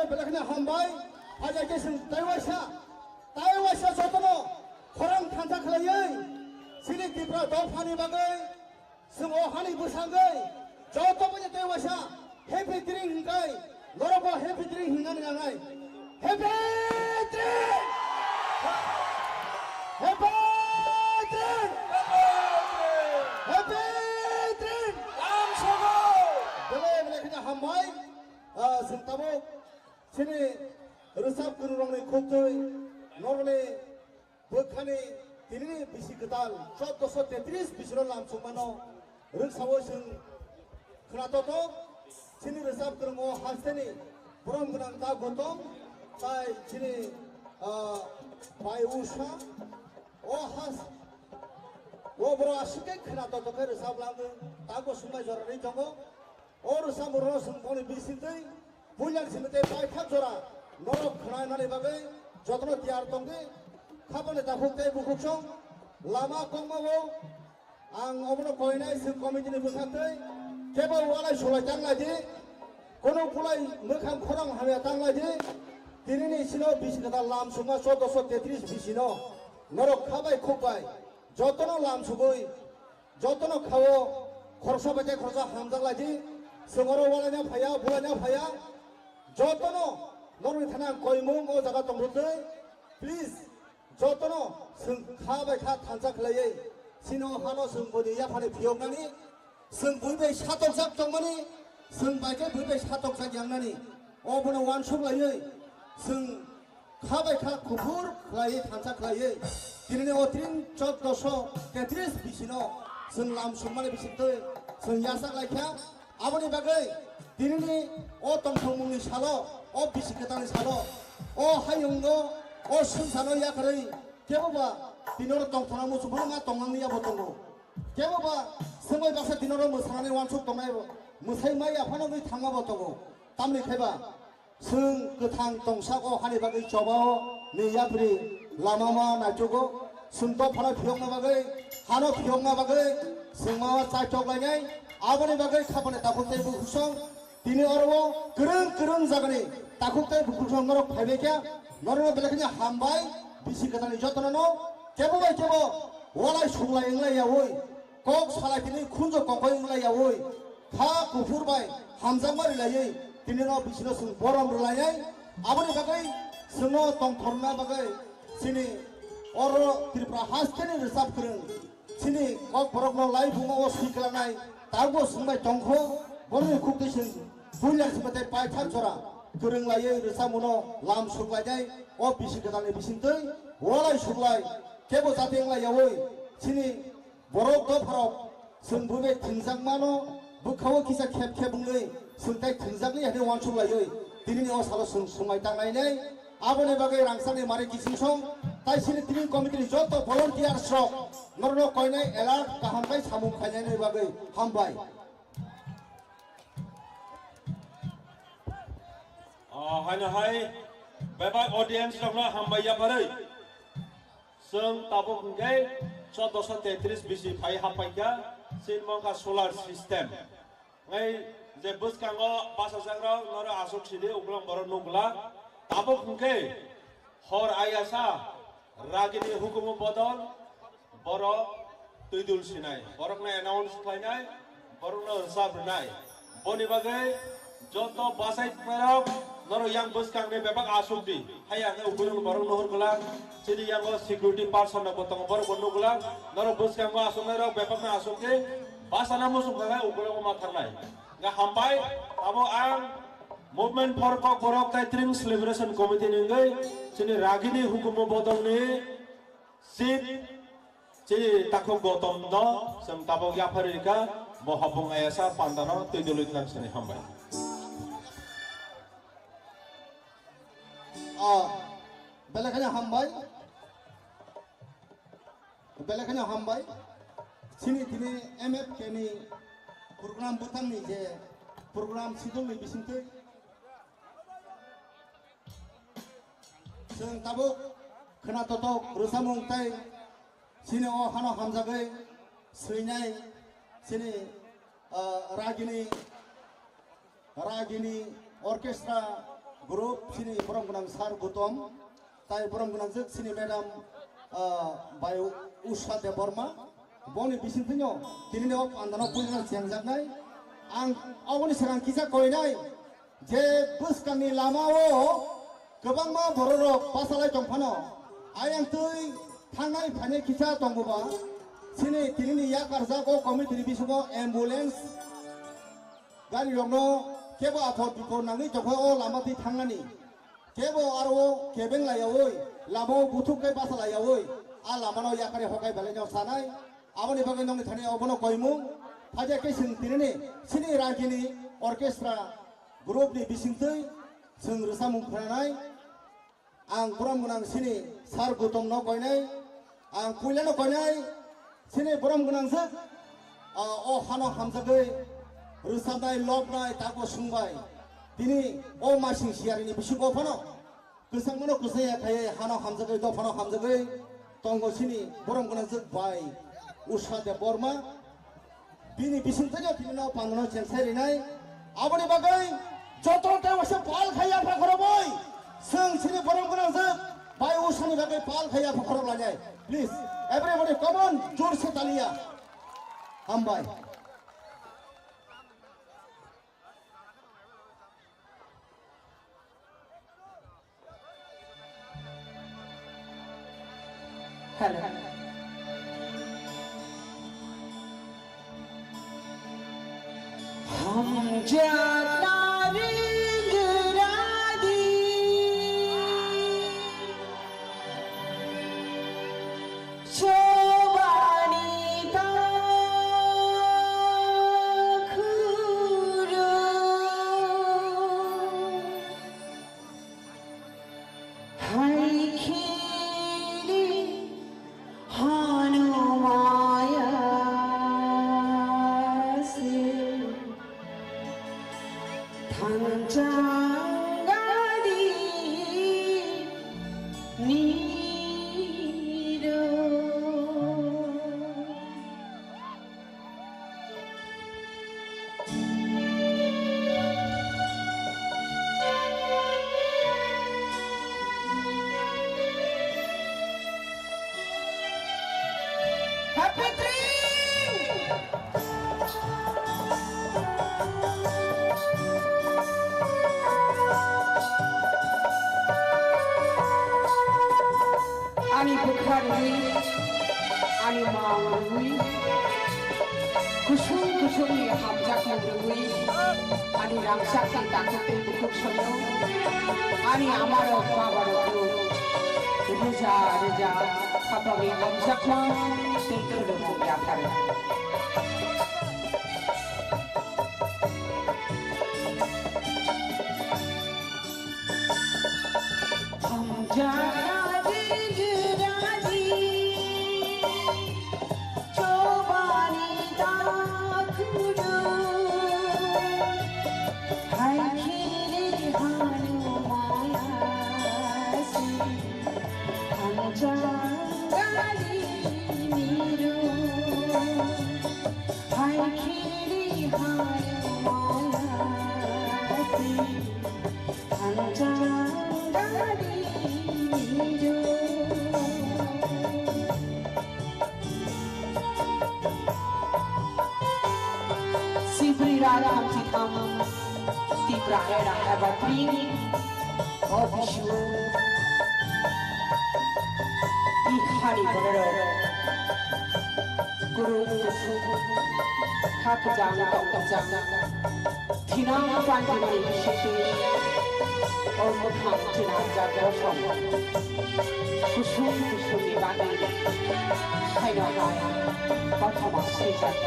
Belai kheno hambai. Hajakhe chwng tei waisa, tei waisa jotono khorang thansa khlaiwi chini Tipra dophani bagwi chwng o hani bwsangwi joto bini tei waisa happy drink hwnkhai norokbo happy drink hwnani nangnai. Happy drink! Happy drink! Happy drink! Belai belai kheno hambai. Ah, chwng tabuk chini rwchap kwrwng rokni khuktwi norokni bwkhani tinini bisi kwtal chauddosho tetris bisino lam chukmano rwksawi chwng khwnatotok. Chini rwchap kwrwngo hasteni borom gwnang ta Gotom tai chini, ah, bai Usha o has o borok aswk khe khwnatotok khe rwchap langwi tago swngbai jora rwi tongo. O rwchapmung rok chwng boni bisingtwi puilani simi tei paithak jora norok khwnainani bagwi jotono tiyar tongdi. Khapani takhuk tei bukhuksong lama kongmao ang obono koinai chwng committee ni bwkhaktwi kebo walai sulai tanglaidi, kono kulai mwkhang khorang hamya tanglaidi. Tinini sino bisi kwtal lam sungma chauddosho tetris bisino norok khabai khukbai jotono lam sugwi jotono khao khoroksa bai tei khoroksa hamjak lai di. Chwng oro walaina phaiya, bulaina phaiya. Jotono norokni thani ang koimung o jaga tongthokdwi. Please, jotono chwng kha bai kha thansa khlaiwi chini o hano chwng boni yaphani phiyoknani, chwng bui bai satokjak tongmani, chwng bai khe bui bai satokjak yangnani, obono uansuk laiwi chwng kha bai kha kuphur khlaiwi thansa khlaiwi tinini o tring chauddosho tetris bisino chwng lam sungmani bisingtwi chwng yachak lai kha. Aboni bagwi tinini o tongthokmungni salo, o bisi kwtalni salo, o hayungo, o swngcharno yakarwi kebo ba tini oro tongthokna muchung phano ma tongnani yabo tongo. Kebo ba swngbai baksa tini oro mwsanani uansuk tongnai bo, mwsai mai aphano wngwi thangma bo tongo. Tamni khe ba Chwng kwthang tongsak o hani bagwi chobao ni yapri lama ma naichugo. Chwng dophano phiyokna bagwi, hano phiyokna bagwi chwng ma chaitok lainai. Aboni bagwi khapani takhuk tei bukhuk song tini oro o kwrwng kwrwng jagani takhuk tei bukhuk song norok phaibai kha. Norokno belai kheno hambai, bisi kwtalni jotono no kebo bai kebo walai suglai wnglai yaui. Kok salai tini khunjo kongkoi wng lai yaui, kha kuphur bai hamjakma rilaiwi tini no bisino chwng borom rwlainai. Aboni bagwi chwngno tongthorna bagwi chini oro Tripura hasteni rwchap kwrwng chini kok borokno lai buma o swi kwlanai tabukbo chwng bai tongkho. Borokni khuktwi chwng puila sima tei paithak jora kwrwng laiwi rwchapmungno lam suklainai. O bisi kwtalni bisingtwi walai suklai kebo jati wng lai yaui chini Borok dopharok chwng bwbai thwngjakmano bwkhao kisa khep khep wngwi chwng tai thwngjakli hwnwi uansuk laiwi tinini o salo chwng swngmai tangnainai. Aboni bagwi rangchakni mari kising song tai chini training committee ni joto volunteers rok norokno koinai alert kaham bai samung khainani bagwi hambai. Ah, haino hai bebak audience rokno hambai yapharwi. Chwng tabuk hwnkhe chauddosho tetris bisi phai haphaikha, chini mangkha solar system. Ngai je bwskango bachajakrok norok aswk sidi, ukulok borok nukla. Tabuk hwnkhe hor ayasa ragini hukumu bodol borok twidul sinai, borokno announce khlainai, borokno rwchap rwnai. Boni bagwi joto bachai tongnairok norok yang bwskangni bebak aswk di. Haiya khe ukulung borok nuhur kwlak, chini yango security person rokbo tongo, borokbo nuk kwlak. Norok bwskango aswknairok bebakno aswk di, bachana muchung kha khe ukulungo ma thangnai. Hwnkhe hambai, abo ang Movement for Kokborok tai Tring Celebration Committee ni wngwi chini ragini hukumu bodolni Chief, chini takhuk Gotom no chwng tabuk yapharwi rikha, bo hopung ayasa panda no twi dului tlang sini hambai. Ah, belai kheno hambai. Belai kheno hambai. Chini tini M F K ni program bwtangni je program schedule ni bisingtwi Chwng tabuk khwna totok rwchapmung tei chini o hano hamjagwi swinai chini, ah, ragini, ragini orchestra Group chini borom gwnang sir Gutom, tai borom gwnang jwk chini madam, ah, bai Usha Debbarma. Boni bisingtwino tini ni o pandano puila chengjaknai. Ang oboni swkang kisa koinai je bwskangni lama o kwbangma bororok bachalai tongphano, ayang twi thangnai phainai kisa tongboba, chini tini ni yakarjak o committee ni bisingo ambulance gari rokno kebo aphor biphor nangwi tongkha o lama twi thangnani. Kebo aro o kebeng laiyaui, lama o buthuk khe basa laiyaui, a lama no yakari hokai belai no sanai. Aboni bagwi nongni thani obono koimung. Phaja khe chwng tinini chini rajini orchestra group ni bisingtwi chwng rwchapmung khwnanai. Ang borom gwnang chini sir Gutom no koinai. Ang puila no koinai chini borom gwnang jwk, ah, o hano hamjagwi rwchapnai, lobnai, tago swngbai. Tini o masing siyari ni bisingo phano kwchangmano kwchangya khaiwi hano hamjagwi, dophano hamjagwi tongo chini borom gwnang jwk bai Usha Debbarma. Bini bisingtwi no tini no pandano chengsai rinai. Aboni bagwi joto tei waisa pal khai yapha khoroboi. Chwng chini borom gwnang jwk bai Ushani bagwi pal khai yapha khorob lainai. Please, everybody, come on, jor se taliya. Hambai. Hello. Hamjakna ringradi chobani takhuru. Hai khili hanumaya se thanchang gadi niro. Happy Tring! Ani bwkha rwui, ani mang rwui, kusung kusungni hamjakmung rwui, ani rangchakni takhuk tei bukhuk soino, ani amarok babarokno rwja rwja khapangni hamjakma tei khulumung yapharwi. Hai khiri hai maya si thanchang gari miru. Sibri rara hamsi tham. Tipra era eba tring o bisu i khani borok kurung kusung khakjang tongkjang thinang panjimani bisingtwi o mwkhang chinarjak bosong kusung kusungni bagwi haino hai kothoma swijak.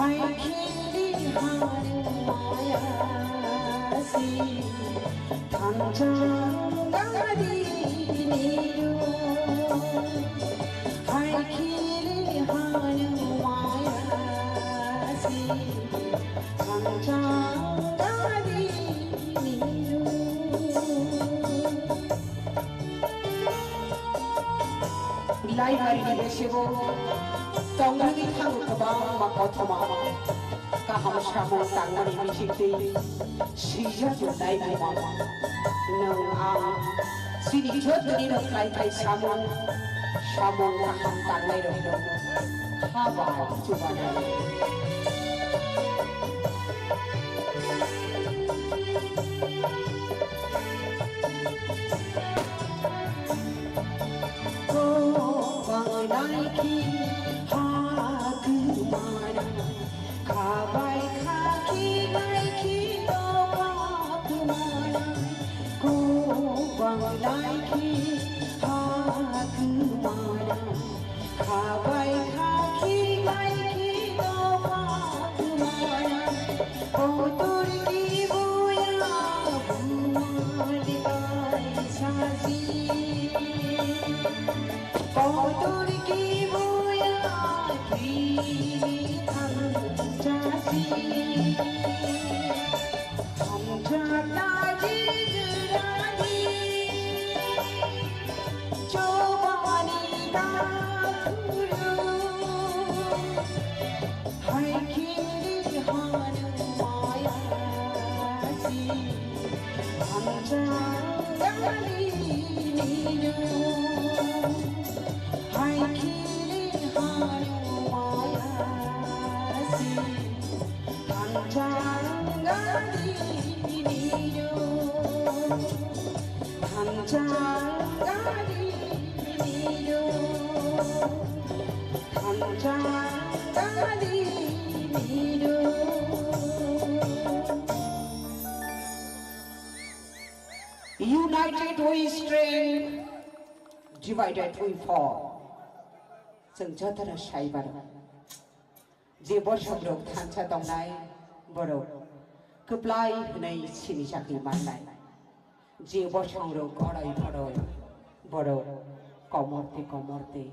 Hai khili hanu maya si thanchang gari niru. Hai khili hanu maya si thanchang gari niru. Laibarini besebo tongmani thango kwbangma kothoma kaham samung tangmani bisingtwi swijak laibuma. Nwng ang chini jotoni no khlai khai samung, samung kaham tangnai rokno kha bai chubanai. Kokbanglai khi ha kwmana, khabai kha khi bai khi doba kwmana. Kokbanglai khi ha kwmana, khabai kha khi bai khi doba kwmana. Kotor ki buya bumali bai sasi. Kotor ki buya kini thang sasi. Hamjana jijrani chobani kakuru. Hai khili hanu maya si hamjana jijrani. Hai khili hanu maya si thanchang gari niru, thanchang gari niru, thanchang gari niru. United we strength, divided we fall. Chwng jotono sai mano. Je bosongrok thansa tongnai, borok kwplai hwnwi sinijagwi mannai. Je bosongrok goroi boroi, borok komor tei komor tei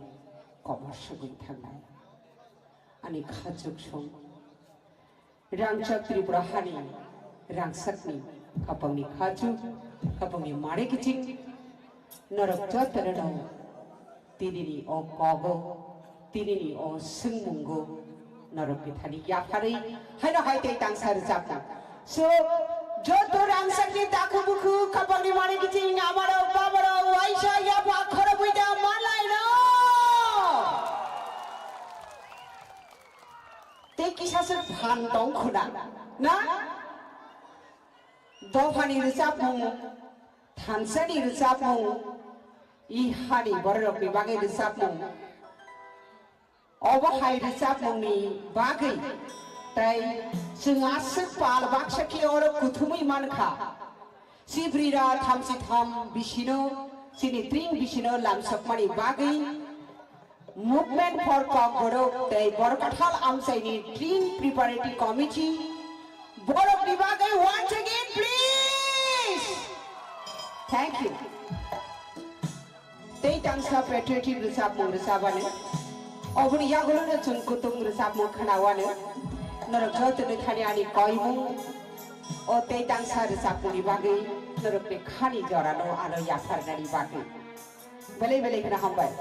komor sogwi thangnai. Ani kha chuksong, rangchak Tripura hani rangsakni khapangni kha chuk, khapangni mare kiching, norok jotono no tinini o kogo, tinini o swngmungo norokni thani yapharwi haino hai tei tangsa rwchapnang. So, joto rangsakni takhu bukhu khapangni mani kiching amarok bamarok waisa yapha khorobwi da manlaino. Tei kisa se phan tong khuna, na? Dophani rwchapmung, thansani rwchapmung, i hani bororokni bagwi rwchapmung. Obo hai rwchapmungni bagwi tei chwng aswk pal baksa khe oro kuthumwi mankha. Chibrira thamchi tham bisino, chini tring bisino lamsokmani bagwi Movement for Kokborok tei Borkathal Amchaini Team Preparatory Committee borokni bagwi once again please. Thank you. Tei tangsa patriotic rwchapmung rwchapani, oboni yagulono chwng kutung rwchapmung khwnawani, norok jotoni thani ani koimung o tei tangsa rwchapmungni bagwi norokni khani jorano ano yapharnani bagwi. Belai belai kheno hambai.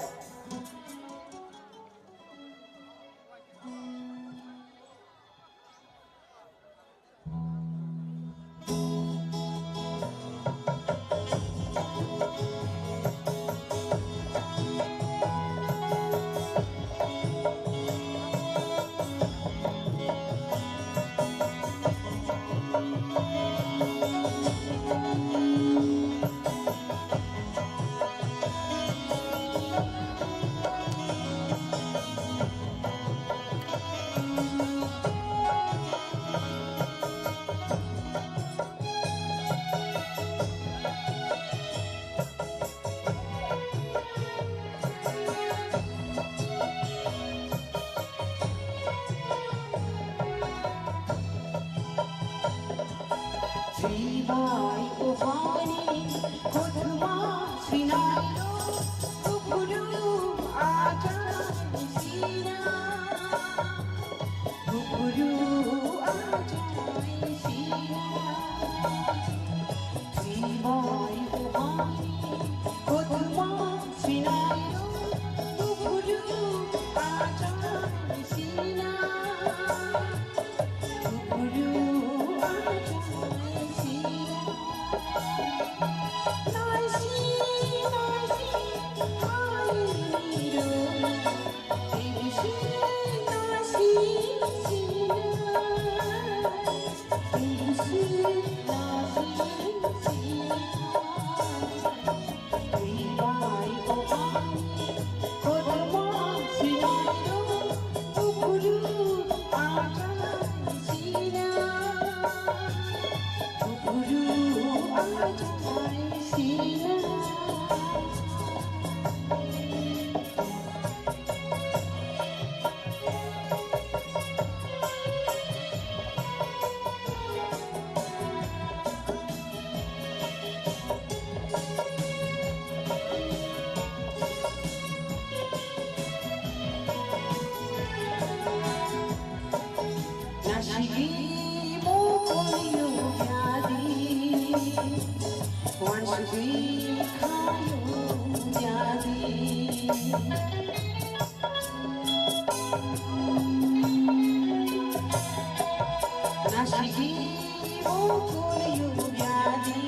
Twibai o hani kothoma swinairok, buphuru achai sina. Buphuru achai sina. Twibai o hani kothoma swinairok, buphuru achai sina. Nasigi mukul yugyadi, wansugwi khayu jadi. Nasigi mukul yugyadi,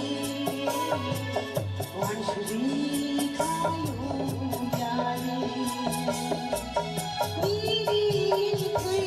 wansugwi khayu jadi. Nini twi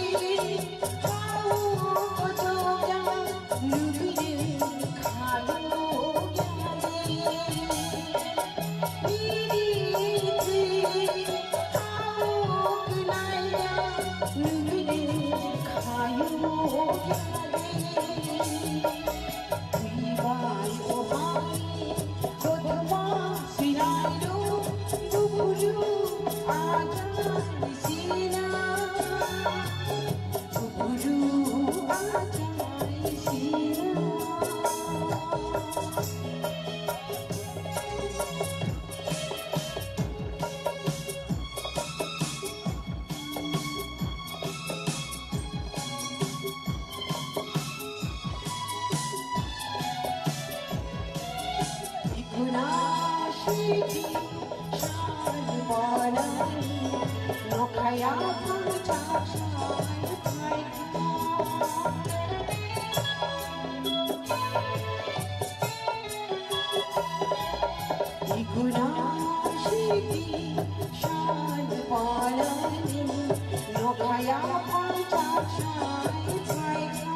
Ikuna shiti shal banani, nokhaya pangchak shal paikha. Ikuna shiti shal banani, nokhaya pangchak shal paikha.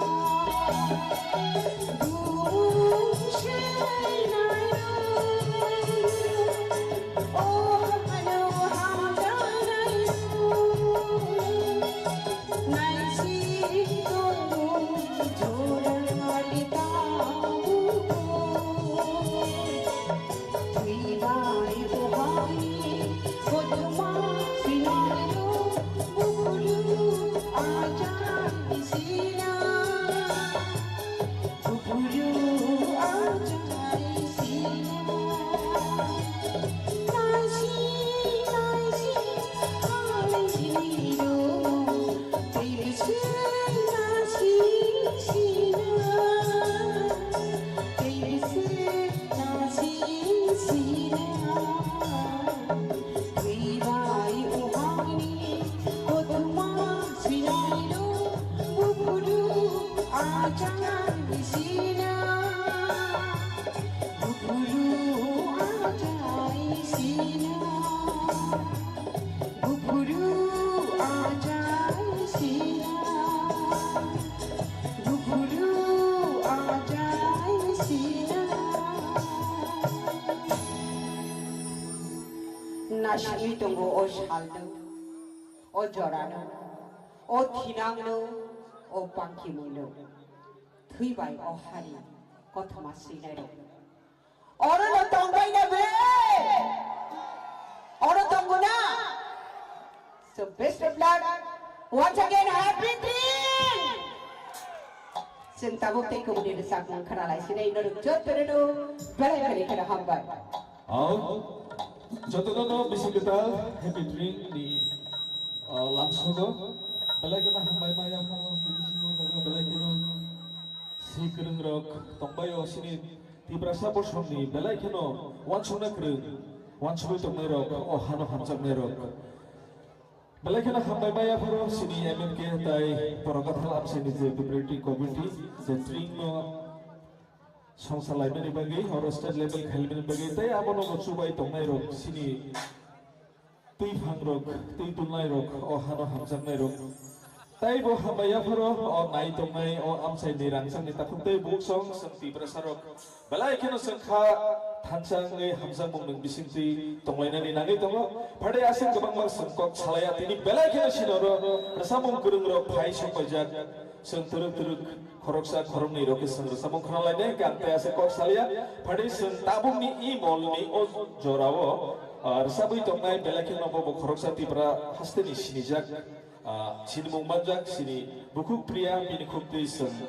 Twibai o hani kothoma swinairok, buphuru achai sina, buphuru achai sina, buphuru achai sina, buphuru achai sina. Nasingwi tongo o salno, o jorano, o thinangno, o pangkimungno. Thwibai o hari kothoma swinairok. Orono tongbaina ble? Oro tongona? So best of luck. Once again, happy Tring! Chwng tabuk tei kubuni rwchapmung khwnalai sinai norok jotono belai belai kheno hambai. Ao, jotono no bisi kwtal Happy Tring ni, ah, lamsogo. Belai kheno hambai ma yapharo, bisi no jaga belai kheno si kwrwng rok tongbai o sini Tiprasa bosong ni belai kheno wansukna kwrwng, wansugwi tongnai rok, o hano hamjaknai rok. Belai kheno hambai ma yapharo sini M M K tai Porogathal Amsai ni je Preparatory Committee je tring no songsa laimani bagwi, oro state level khaimani bagwi, tei abono bo chubai tongnai rok sini twi phang rok, twi tulnai rok, o hano hamjaknai rok. Tei bo hambai yapharo o nai tongnai o amsai ni rangchak ni takhuk tei buksong chwng Tiprasa rok. Belai kheno chwng kha thansa wngwi hamjakmung nwng bisingtwi tonglainani nangwi tongo. Phade aswk kwbangma chwng kok salaiya tini belai kheno sinoro rwchapmung kwrwng rok phai sokpaijak. Chwng twrwk twrwk khoroksa khoroknwi rok khe chwng rwchapmung khwnalainai hwnkhe ang tei aswk kok salaiya. Phade chwng tabukni i molni o jorao, ah, rwchapwi tongnai belai kheno bo bo khoroksa Tripura hasteni sinijak, ah, sinimung manjak sini bukhuk Priya bini khuktwi chwng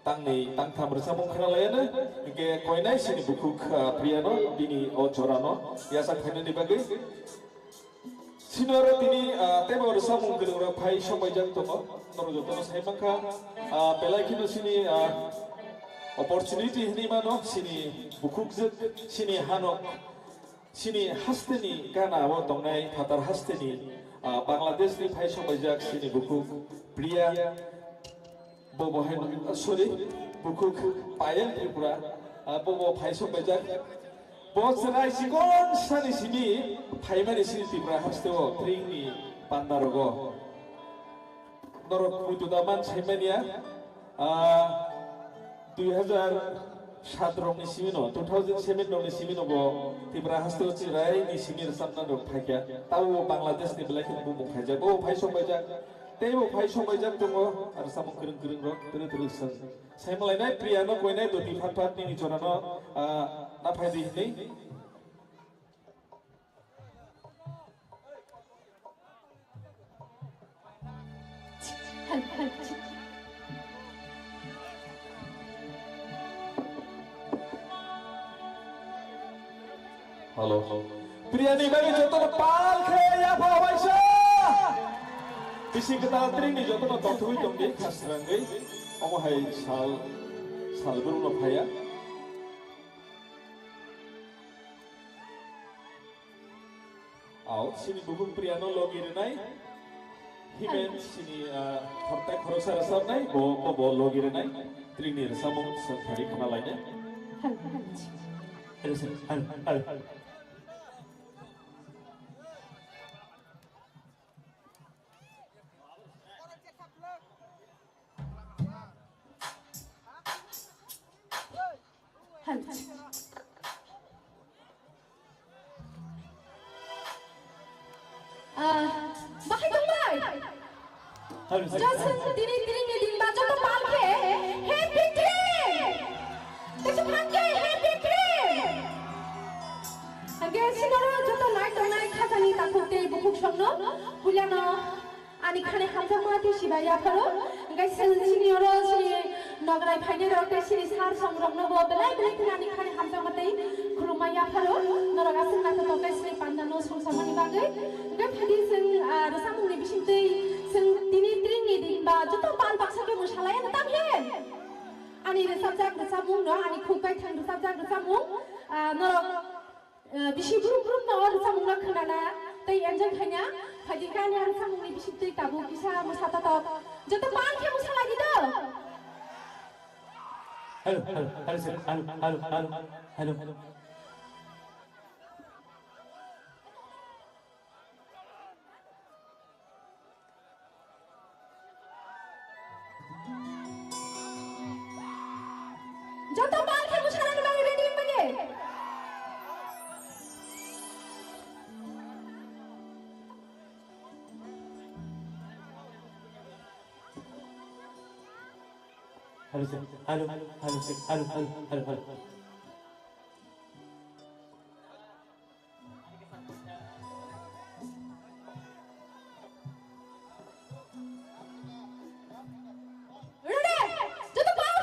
tangni tangtham rwchapmung khwnalaiano, hwnkhe koinai sini bukhuk, ah, Priyano bini o jorano yachak phainani bagwi. Sini oro tini, ah, teibo rwchapmung kwrwng rok phai sokbaijak tongo, norok jotono sai mankha, ah, belai kheno sini, ah, opportunity hinwi mano sini bukhuk jwk sini hano. Chini hasteni gana o tongnai phatar hasteni, ah, Bangladesh ni phai sokbaijak chini bukhuk Priya, bo bo hai, sorry, bukhuk Payal Tripura, ah, bo bo phai sokbaijak. Bo chwrai chikon sani simi phaimani chini Tripura haste o tring ni panda rogo. Norok muitu da man saimania, ah, dui hazar sat rokni simino, two thousand seven rokni simino bo Tripura hasteo chwrai ni simi rwchapna rok phaikha. Tabo bo Bangladesh ni belai kheno bumung khaijak. Bo phai sokbaijak, tei bo phai sokbaijak tongo, rwchapmung kwrwng kwrwng rok twrwi twrwi chwng. Saimalainai Priya no koinai doti phat phat nini chorano, ah, na phai di hinwi. Hello. Priyani bagwi jotono pal khe yapha waisa. Bisi kwtal tringni jotono tongthogwi tongdi khasrangwi. Omo hai sal, sal bwrwngno phaiya. Ao, sini bukhuk Priyano logi rwnai. Himen sini, ah, khortai khoroksa rwchapnai, bo, bo, bo logi rwnai. Tringni rwchapmung chwng phari khna lainai. Hello, sir. Hello, hello. Hello. Ah, bahai tongbai? Hello, sir. Joto tini, tini ni din ba joto pal khe happy tring. Tesu phan khe happy tring. Hingke sinoro joto nai tongnai khajani takhuk tei bukhuk songno puilano ani khani hamjakma tei sibai yapharo. Hingke sini oro sini nograi phainai rok tei sini sar song rokno bo belai belai kheno ani khani hamjakma tei khulumma yapharo. Norok aswk naithotok khe sini pandano songsamani bagwi. Hingke phaidi chwng, ah, rwchapmungni bisingtwi chwng tini tringni din ba joto pal baksa khe mwsalai ano tam khe. Ani rwchapjak rwchapmung no, ani khuk baithang rwchapjak rwchapmung, ah, norok, ah, bisi brum brum no rwchapmung no khwnana tei enjoy khaina. Phaidi khe ani rwchapmungni bisingtwi tabuk kisa mwsa tatok. Joto pal khe mwsa lagi do. Hello, hello, hello, sir. Hello, hello, hello, hello. Joto pal khe mwsanani bagwi ready wng bagwi. Hello, sir. Hello, hello, sir. Hello, hello, hello, hello. Ready? Joto pal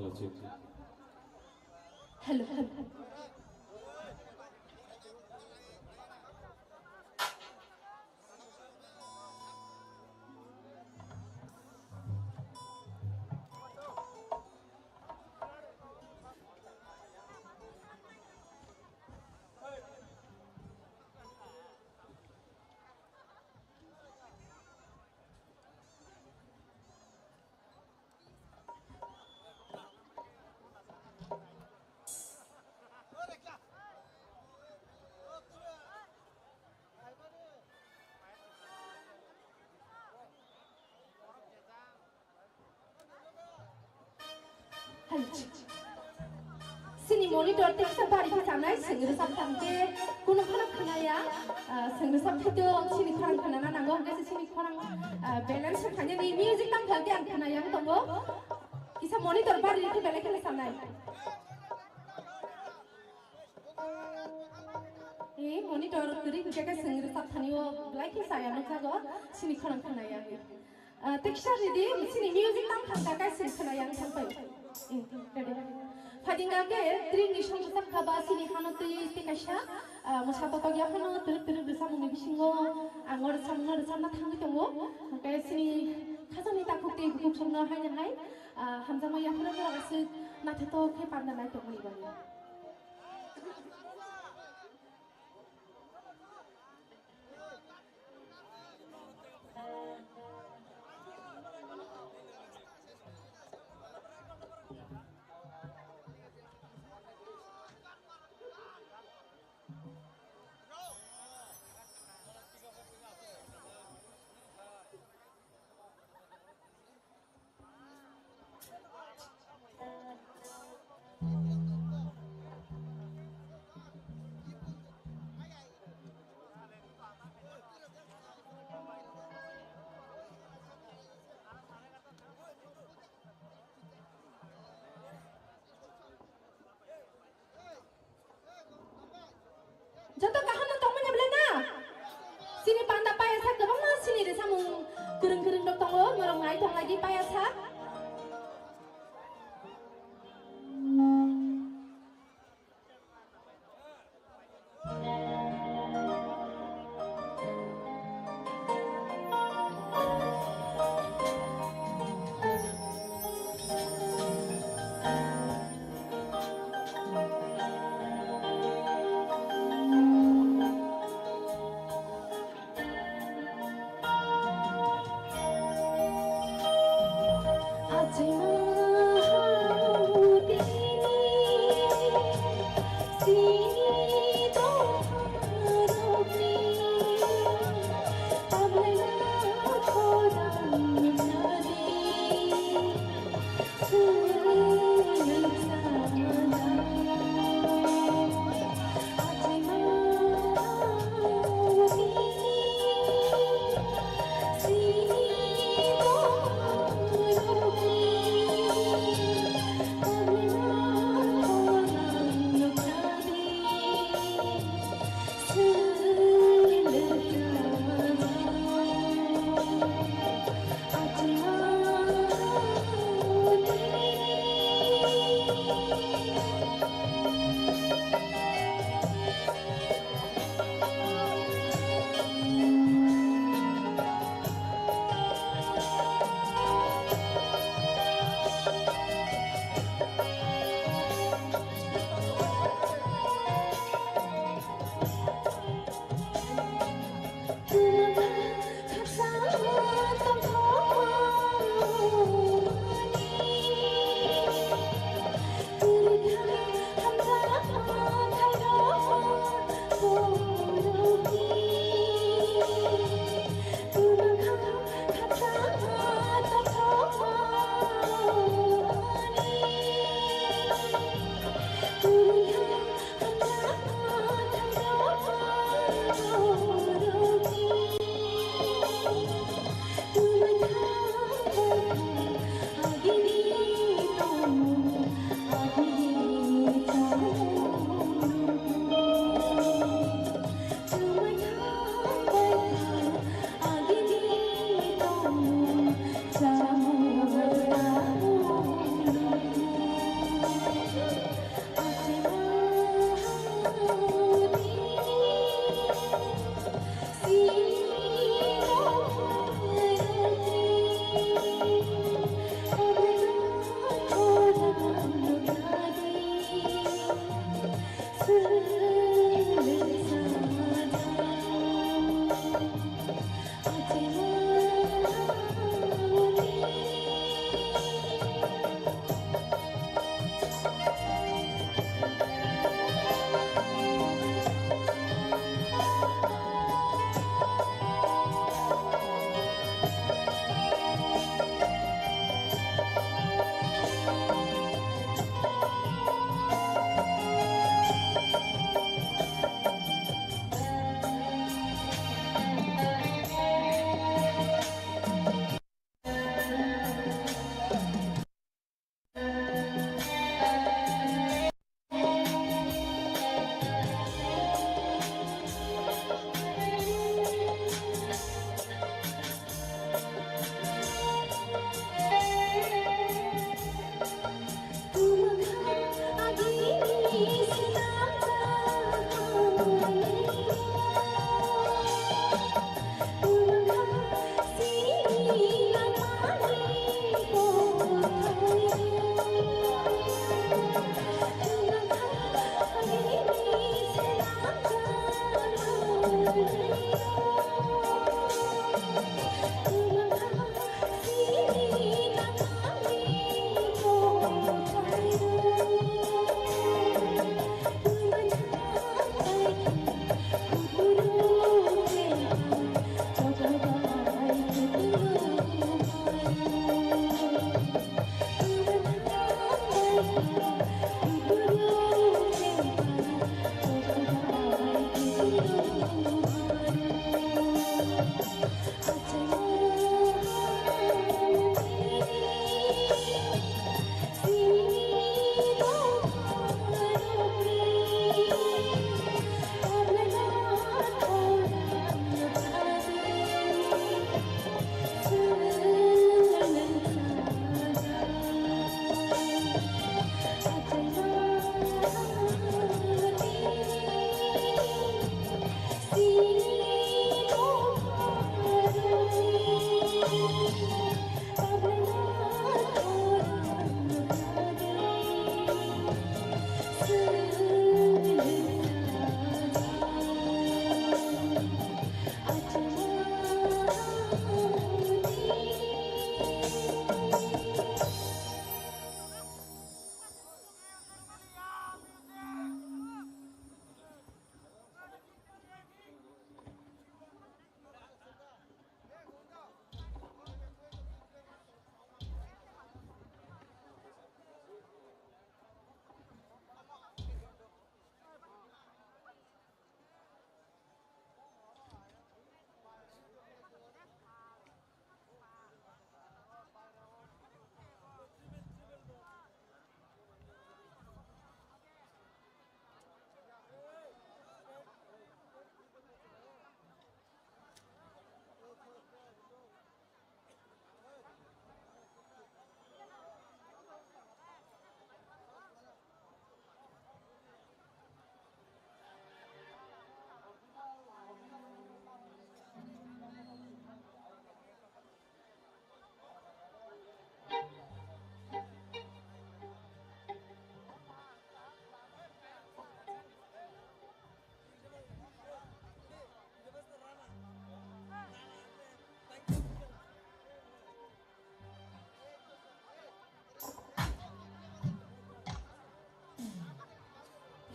Hello, hello. Sini monitor teksa bari khe sanai, sengri sak thangte kuno khana khanaya, ah, sengri sak thangte sini khorang khanana nango, hwnkhe se sini khorang, ah, balance khanani music tam thangte ang khanaya tongo. Kisa monitor bari khe belai khe sanai. Eh, monitor kwrwi hwnkhe khe sengri sak thani o belai khe saya nukjago, sini khorang khanaya. Ah, teksa ridi, sini music tam thangka kai sini khwnaya ang thangpai. Eh, ready. Phadinga ke tring ni song sak khaba sini hano twi twi kaisa, ah, mosa totok ya hano twi twi rwsa mungni bisingo, ah, ngor sam ngor sam na thangwi tongo. Hwnkhe sini khasani takhuk tei bukhuk songno hai hai, ah, hamjakma ya phano borok aswk naithotok khe panda nai tongmani bagwi. Joto kaham no tongmani bwle na? Sini panda paya sak kwbangma sini rwsamung kwrwng kwrwng rok tongo, norok nai tong lai di paya sak.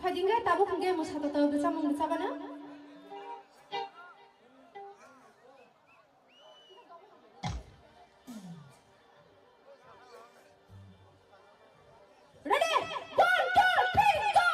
Phaidingkhe tabuk hwnkhe mwsa toto bwchamung bwchabana. Ready? One, two, three, go!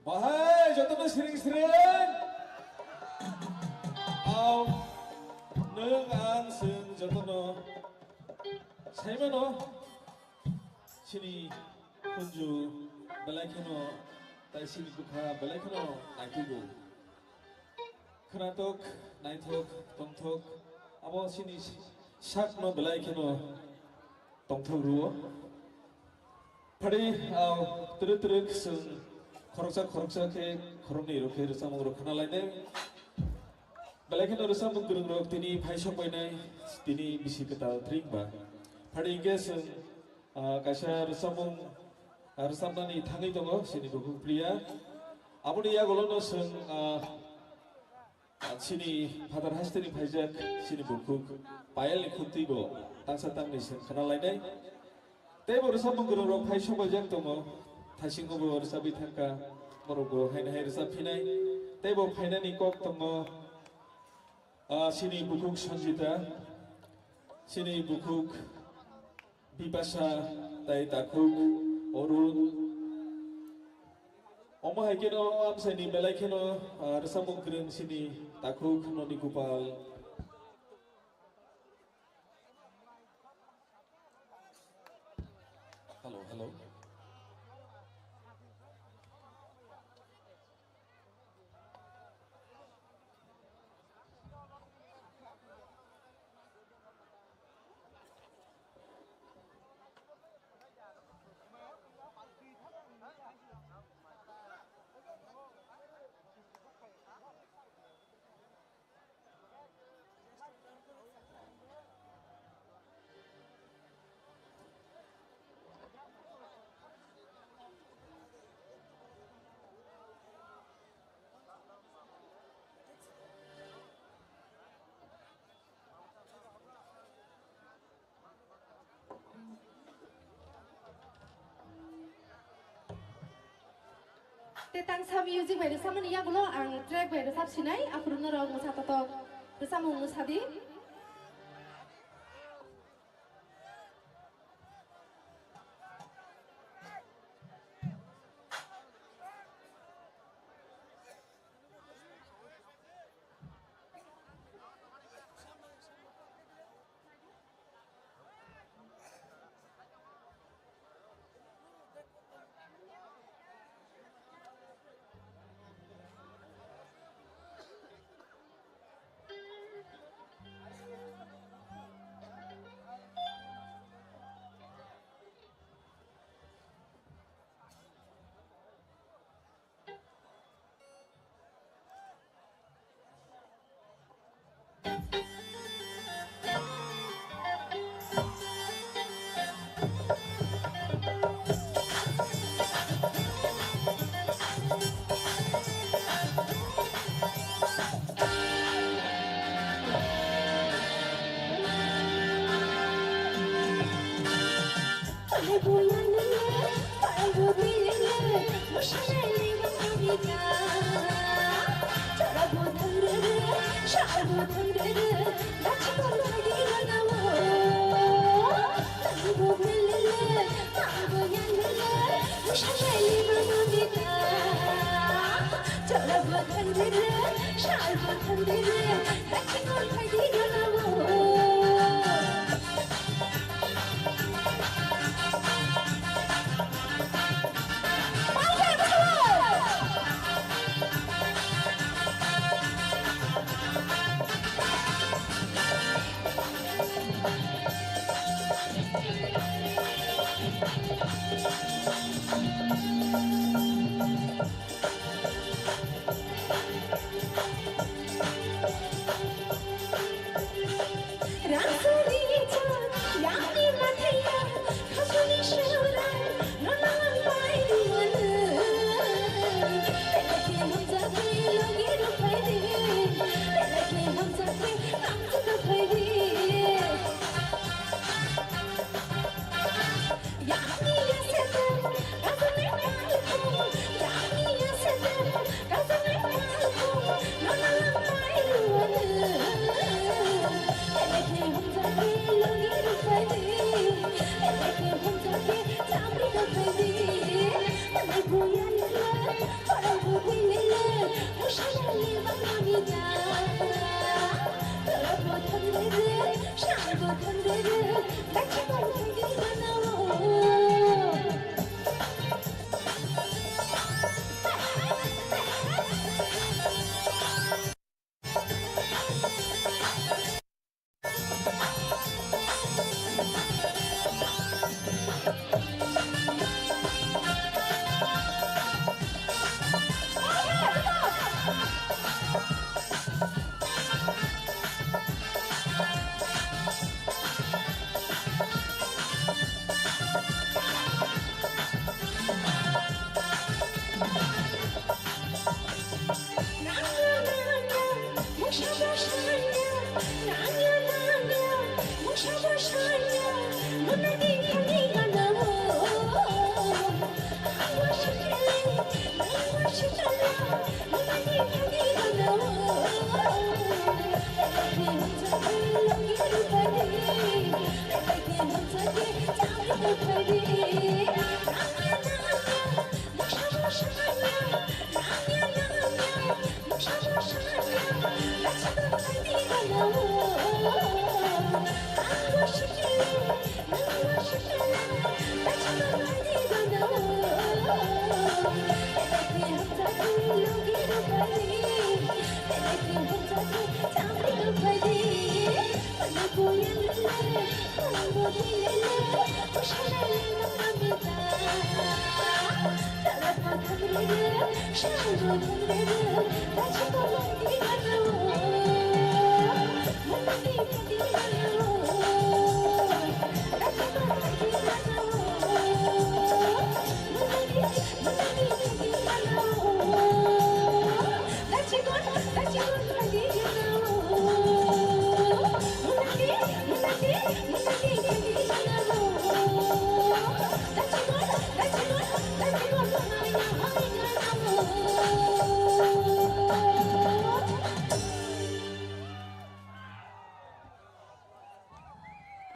Bahai, jotono siring siring. Aw, nwng ang chwng jotono saimano chini khunju belai kheno tai chini bwkha belai kheno naitugo. Khwnathok, naithok, tongthok, abo chini sakno belai kheno tongthok rwo. Phari, ah, twrwk twrwk chwng khoroksa khoroksa khe khoroknwi rok khe rwchapmung rok khna lainai. Belai kheno rwchapmung kwrwng rok tini phai sok painai, tini bisi kwtal tring ba. Phari hinkhe chwng, ah, kaisa rwchapmung, ah, rwchapnani thangwi tongo, chini bukhuk Priya. Aboni yagulono chwng, ah, Ah, chini phatar hasteni phaijak chini bukhuk Payalni khukti bo tangsa tangni se khna lainai. Tei bo rwchapmung kwrwng rok phai sobaijak tongo. Thaisingo bo rwchapwi thangkha, borok bo haino hai rwchap phinai. Tei bo phainani kok tongo, ah, chini bukhuk Sanjita, chini bukhuk Bipasa tei takhuk Arun. Omo hai kheno amchaini belai kheno, ah, rwchapmung kwrwng chini takhuk Noni Gopal. Hello, hello. Tei tangsa music bai rwchapmani yagulo ang track bai rwchap sinai, aphuru norok mwsa totok rwchapmung mwsa di.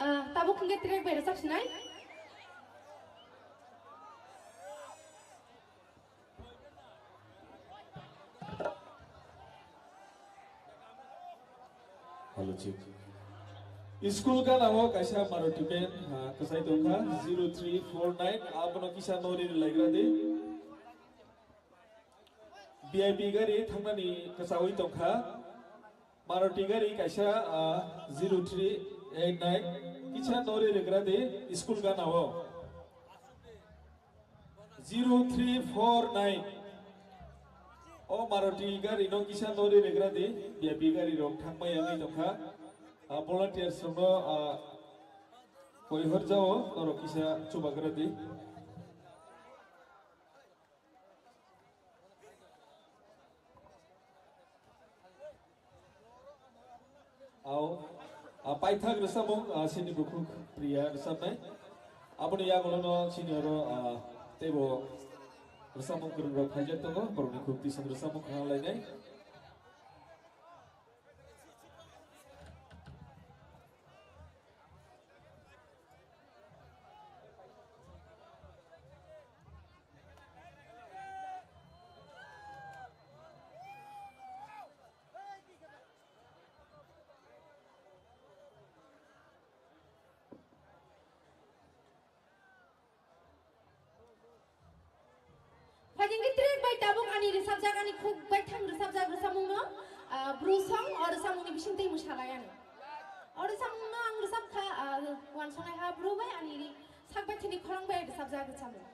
Ah, tabuk hwnkhe track bai rwchap sinai. Hello, check. School gana o kaisa Maruti van, ha, kwchai tongkha, zero three four nine, abono kisa nori rwlaigra di. V I P gari thangnani kwchaui tongkha. Maruti gari kaisa, ah, zero three eight nine, kisa nori rwgra di school gana o. Zero three four nine. O Maruti gari no kisa nori rwgra di, V I P gari rok thangmaya wngwi tongkha. Ah, volunteers rok no, ah, koi hor jao, norok kisa chubagra di. Ao, a, paithak rwchapmung, a, chini bukhuk Priya rwchapnai. Aboni yagulono chini oro, a, teibo rwchapmung kwrwngrok phaijak tongo, borokni khuk twisong rwchapmung khna lainai. Phaikhe track bai tabuk ani rwchapjak, ani khuk baithang rwchapjak rwchapmungno, ah, bru song, o rwchapmungni bisingtwi mwsalai ani. O rwchapmungno ang rwchapkha, ah, uansuknaiha bru bai ani ri sak baithangni khorang bai rwchapjak rwchapmung.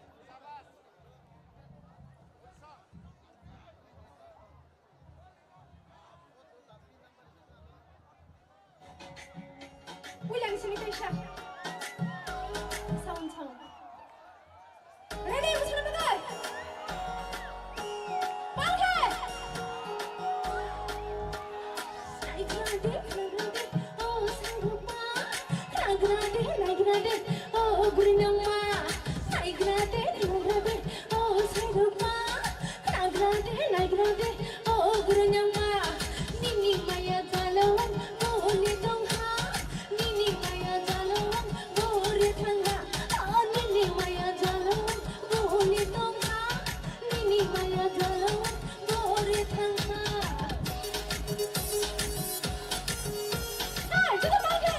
Puilani sini kaisa. Sound, sound. Ready, muslim betul? Pangke. Naigrade, naigrade, oh, sanggup ma. Naigrade, naigrade, oh, gurinang ma. Naigrade, naigrade, oh, sanggup ma. Naigrade, naigrade, oh, gurinang ma. Nini maya jalawang, boni tongha. Nini maya jalawang, bori thangha. Oh, nini maya jalawang, boni tongha. Nini maya jalawang, bori thangha. Hey, juda bangke.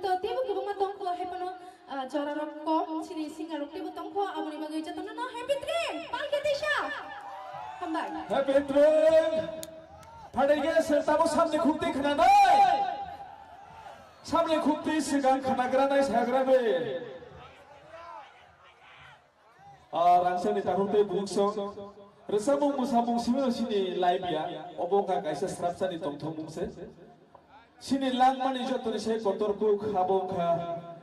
To teibo kwbangma tongkho, hai phano, ah, jora rok kom, chini singer rok teibo tongkho, aboni bagwi jotono no happy train, pal khe teisa. Hambai. Happy train. Phaidai khe se tamo samni khukti khna nai. Samni khukti sigang khna gra nai sagra be. Ah, rangchakni takhuk tei bukhuk song. Rwchapmung mwsamung simi no sini live ya. Obo wngkha kaisa srapsani tongthokmung se. Sini langmani jotoni se kotor kuk abo wngkha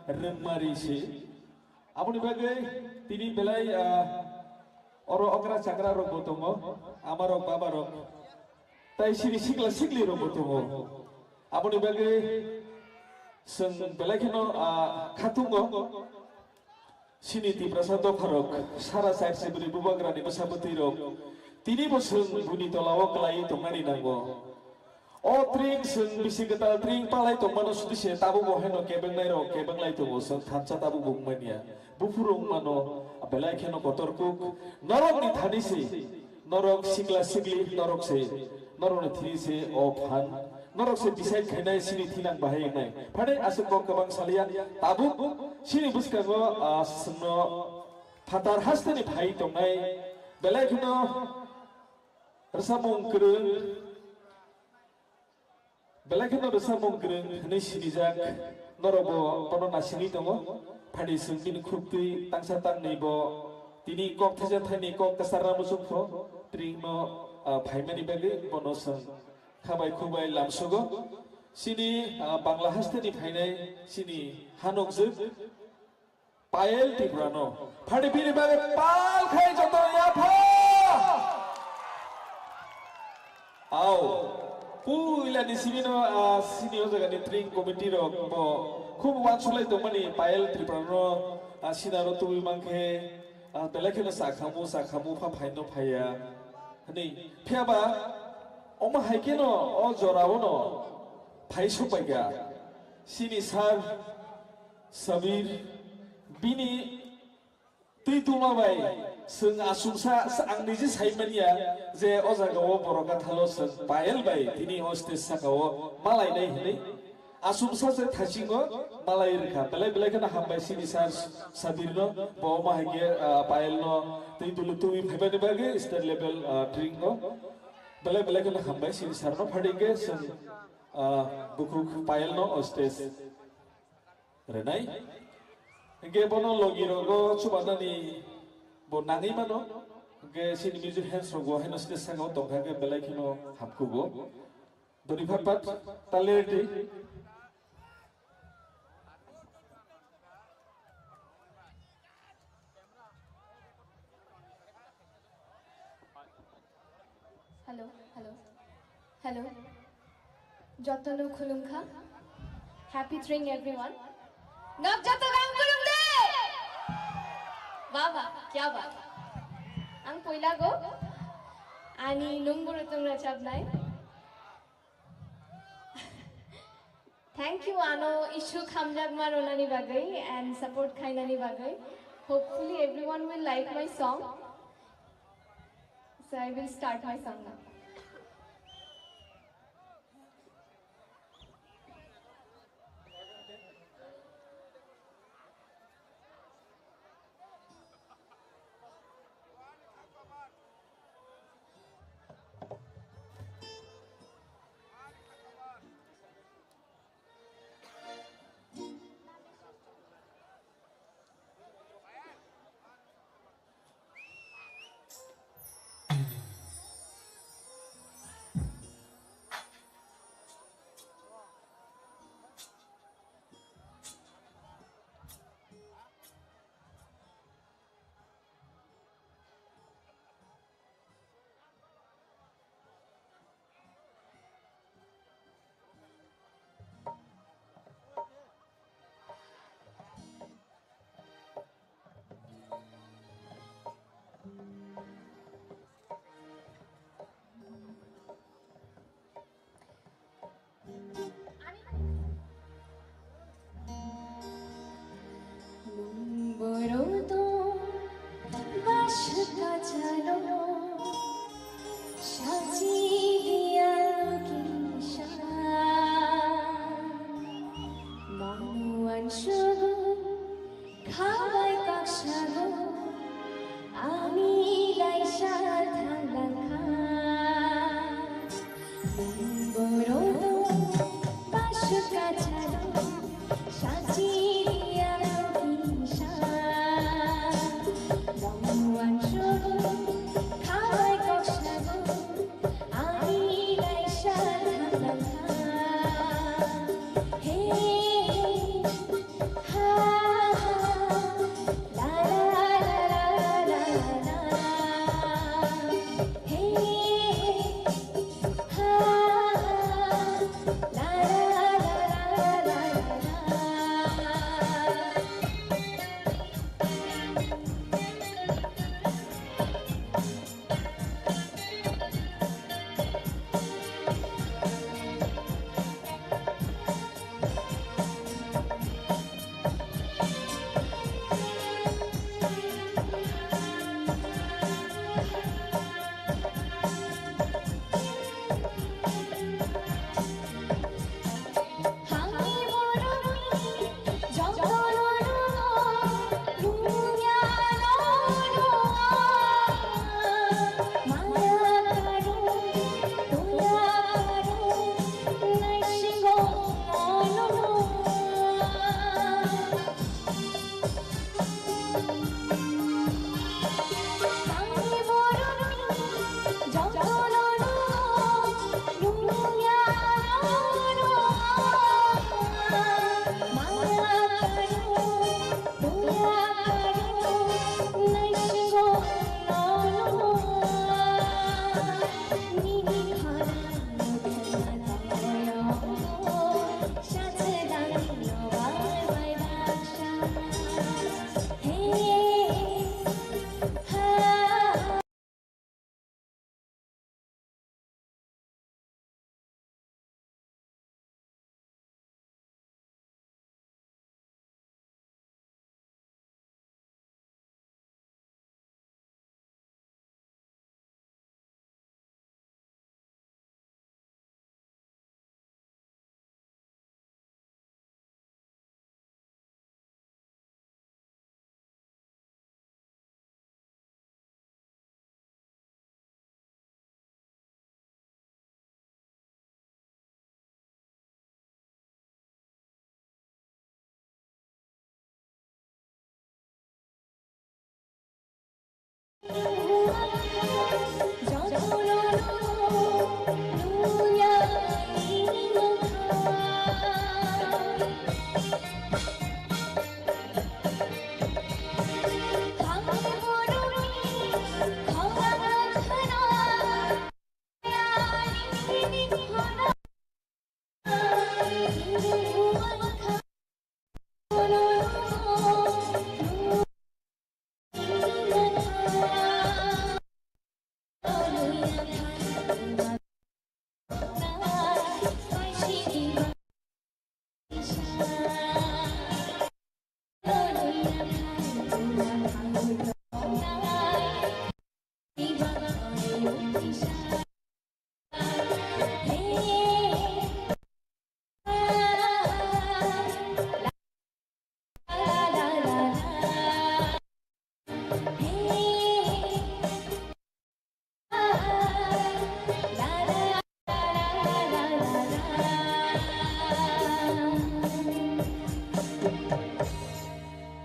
rwngmari se. Aboni bagwi tini belai, ah, oro okra chakra rok bo tongo, ama rok, baba rok, tai sini sikla sikli rok bo tongo. Aboni bagwi chwng belai kheno, ah, khatungo. Sini Tiprasa dopharok, sara side sibri bubagrani bwsabwtwirok, tini bo chwng buini tolao kwlaiwi tongnani nango. O tring chwng bisi kwtal tring palai tongmano sudi se tabukbo haino kebengnairok kebenglai tongo, chwng thansa tabukbo wngmaniya. Buphuru wngmano, belai kheno kotor kuk, norokni thani se. Norok sikla sikli norok se, norokni thini se o phan, norok se decide khainai sini thinang bahai wngnai. Phani aswk kok kwbang salia, tabuk sini bwskango, ah, chwngno phatar hasteni phai tongnai, belai kheno rwchapmung kwrwng, belai kheno rwchapmung kwrwng hwnwi sinijak, norokbo bono naisingwi tongo. Phadi chwng bini khuk twi tangsa tangnwi bo tini kok thaisa thaini kok kwcharna muchungkho, tringno, ah, phaimani bagwi bono chwng khabai khubai lamsogo. Chini, ah, Bangla hasteni phainai chini hanokjwk, Payel Tripurano. Phadi bini bagwi pal khai joto yapha. Au. Puila ni simi no, ah, sini o jaga ni tring committee rok bo khub uansuk lai tongmani Payel Tripurano, ah, sinaro tubui mankhe, ah, belai kheno sakhamu, sakhamu pha phaino phaiya. Hwnwi. Phiya ba omo hai kheno o jora o no phai sokpaikha. Sini sir Sabir, bini twi tuma bai, chwng aswksa, ang niji sai manya je o jaga o borok gathalo chwng Payel bai tini o stage saka o malainai hwnwi. Aswksa se thachingo malai rwkha. Belai belai kheno hambai sini sir Sabir no, bo ma hai khe, ah, Payel no twi dulu twi phaibani bagwi state level, ah, tring no. Belai belai kheno hambai sini sir no, phadi khe chwng, ah, bukhuk Payel no o stage rwnai. Hingke bono logi rogo chubanani bo nangwi mano. Hingke sini music hands rogo haino stage saka o tongkha khe belai kheno hamkugo. Dori phat phat talerdi. Hello, hello, hello. Jotono khulumkha. Happy Tring everyone. Nok joto rang kurung de. Wah, wah, kya baat. Ang poila go. Ani nung buru tung rachap nai. Thank you, ano issue khamjakma ronani bagwi and support khainani bagwi. Hopefully everyone will like my song. So I will start my song now.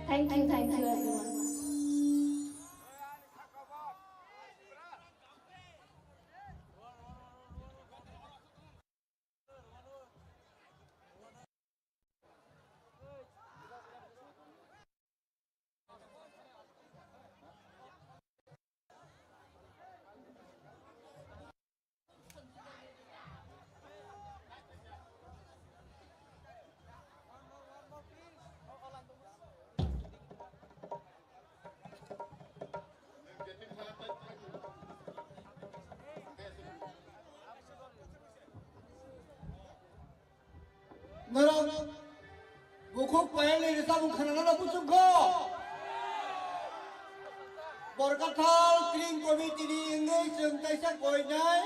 Thank you, thank you, everyone. Norok bukhuk payalni rwchapmung khwnanano muchungkho. Borkathal Tring Committee ni wngwi chwng kaisa koinai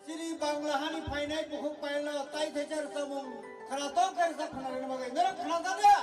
chini Bangla hani phainai bukhuk payalno tai thaisa rwchapmung khwnathok khe rwchap khwnarwna bagwi norok khwnajak ya.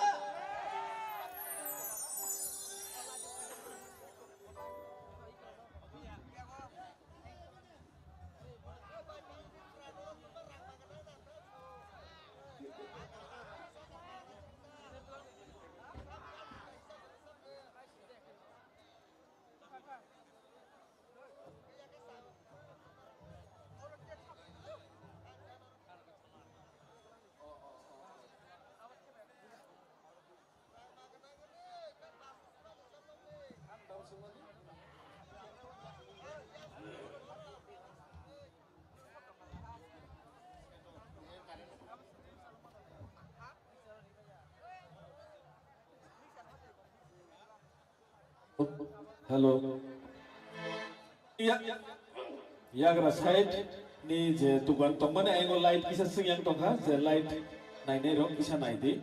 Hello. Ya, yagra side ni je dukan tongmani ayongo light kisa swngyang tongkha, je light nainai rok kisa naidi.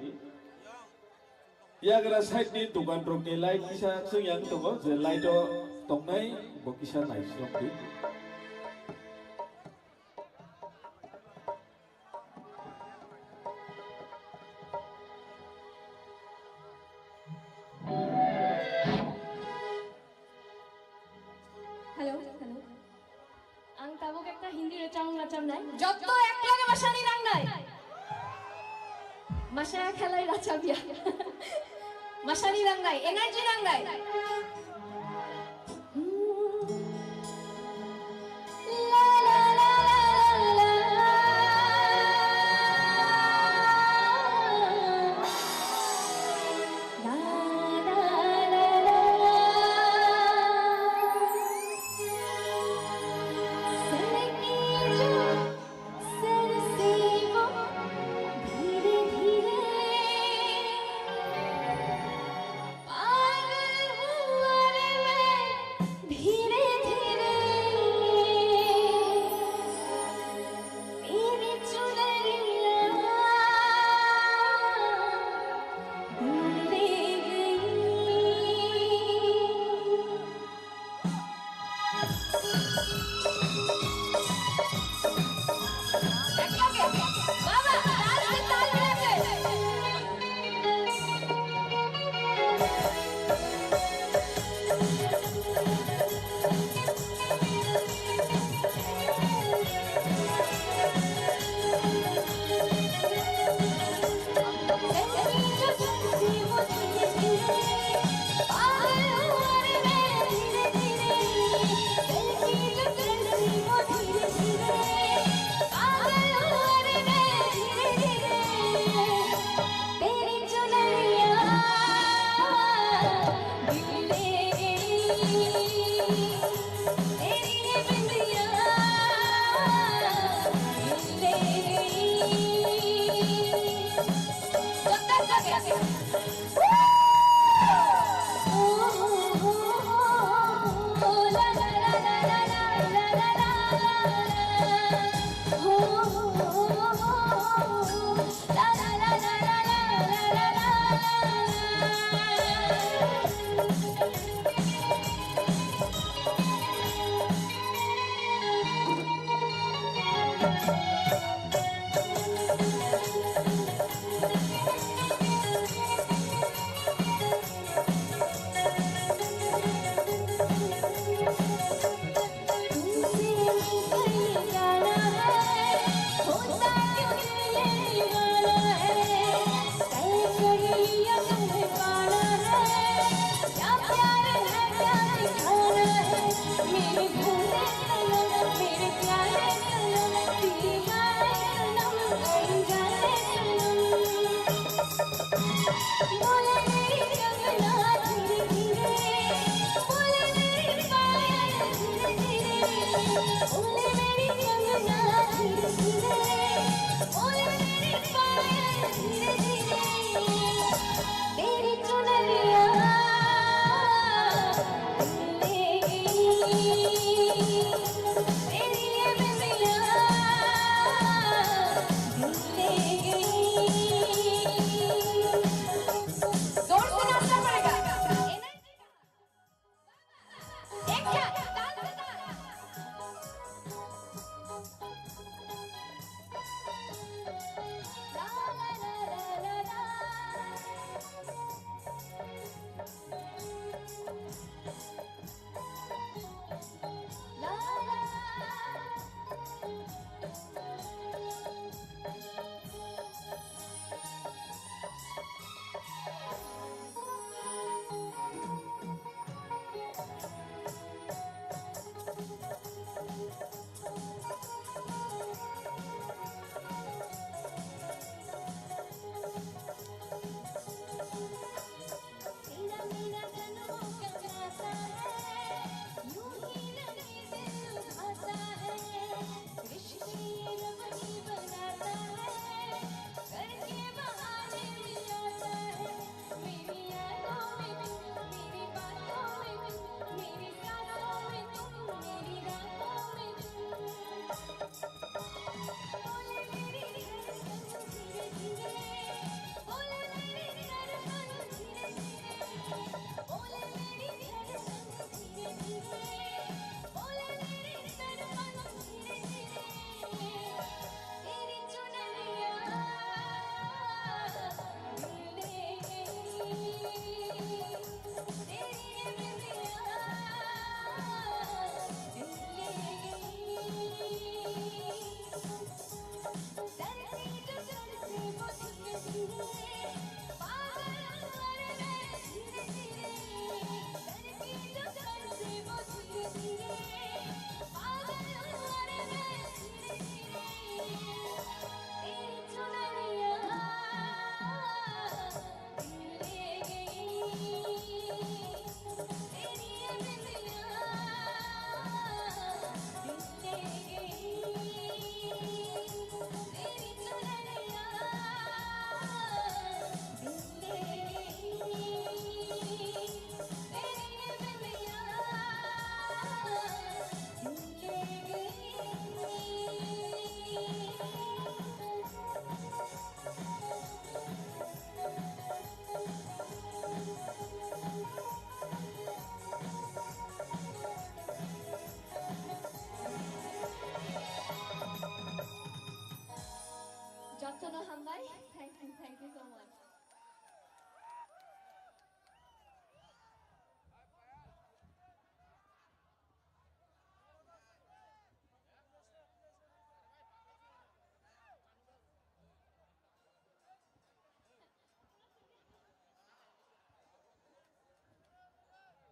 Yagra side ni dukan rok ni light kisa swngyang tongo, je light o tongnai bo kisa naisrokdi. Hello, hello. Ang tabuk ekta Hindi rwchapmung rwchapnai. Jotto ek loge masani rangnai. Masaya khelai rwchapya. Masani rangnai, energy rangnai.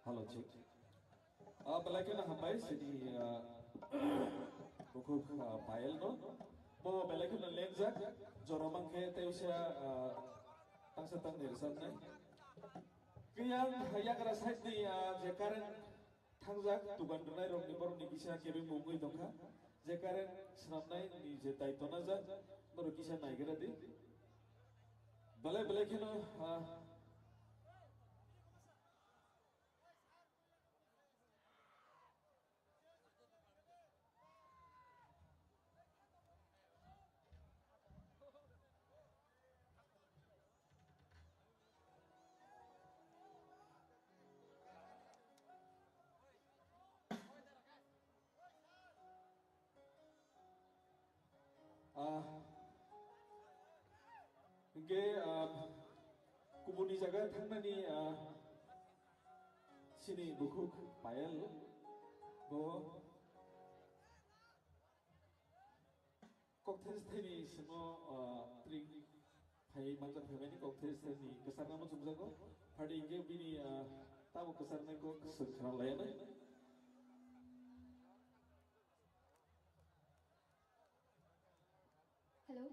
Hello, check. Ah, belai kheno hambai sini, ah, bukhuk, ah, Payel no. Bo belai kheno lengjak, jora mankhe tei usa, ah, tangsa tangni rwchapnai. Kiyang yagra side ni, ah, je current thangjak, dugan rwnai rokni borokni kisa kebeng bo wngwi tongkha. Je current swnamnai ni je daityo najak, norok kisa naigra di. Belai belai kheno, ah, Ah, hingke, ah, kubuni jaga thangnani, ah, sini bukhuk Payel bo kokthai thaini simo, ah, tring phai manjak phaimani kokthai thaini kwchangma muchungjago. Phadi hingke bini, ah, tamo kwchangnai kok swk khna layanai. Hello.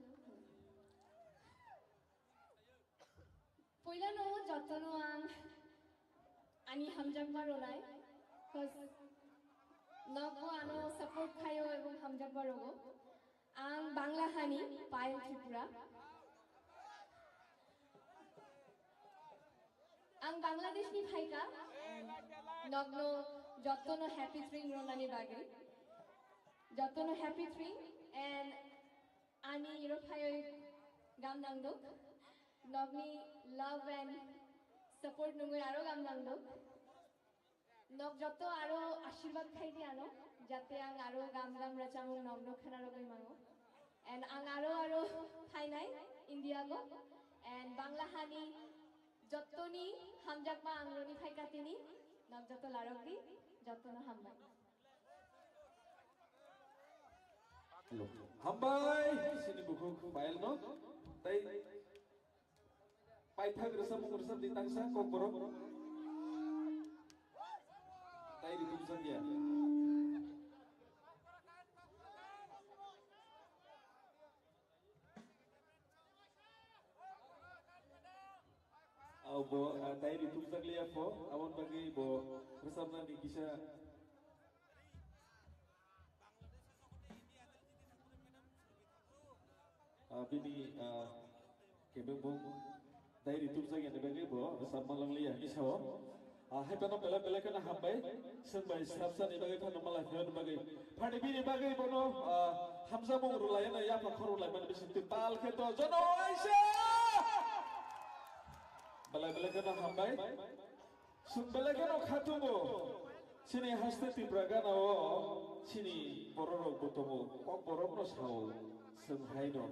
Puilano jotono ang ani hamjakma rwnai, 'cause nogo ano support khaio ebong hamjakma rogo. Ang Bangla hani Payel Tripura. Ang Bangladesh ni phaika, nokno jotono happy tring rwnani bagwi. Jotono happy tring and ani iro phaiwi gam nangduk. Nokni love and support nungwi aro gam nangduk. Nok joto aro ashirwad khai di ano, jate ang aro gam gam rachamung nokno khna rogwi mango. And ang aro aro phainai India go. And Bangla hani jotoni hamjakma ang roni phaikatini nok joto larok di, jotono hambai. Hambai, sini bukhuk Payel no. Tai Paithak rwchapmung rwchap di tangsa kokborok. Tai ri tumjak ya. Abo, ah, tai ri tumjak liya pho, aboni bagwi bo rwchapnani kisa. Ah, bini, ah, kebeng bung dai ri tubjak yani bagwi bo rwchapma langliya hini sao. Ah, hai phano belai belai kheno hambai. Chwng bai srapsani bagwi phano malai phano bagwi. Phani bini bagwi bono, ah, hamjakmung rwlai no yapha khorok lai mani bising twi tal khe to jono aisa. Belai belai kheno hambai. Chwng belai kheno khatungo, chini haste Tipra gana o chini bororok bo tongo, kokborok no sao, chwng hai no.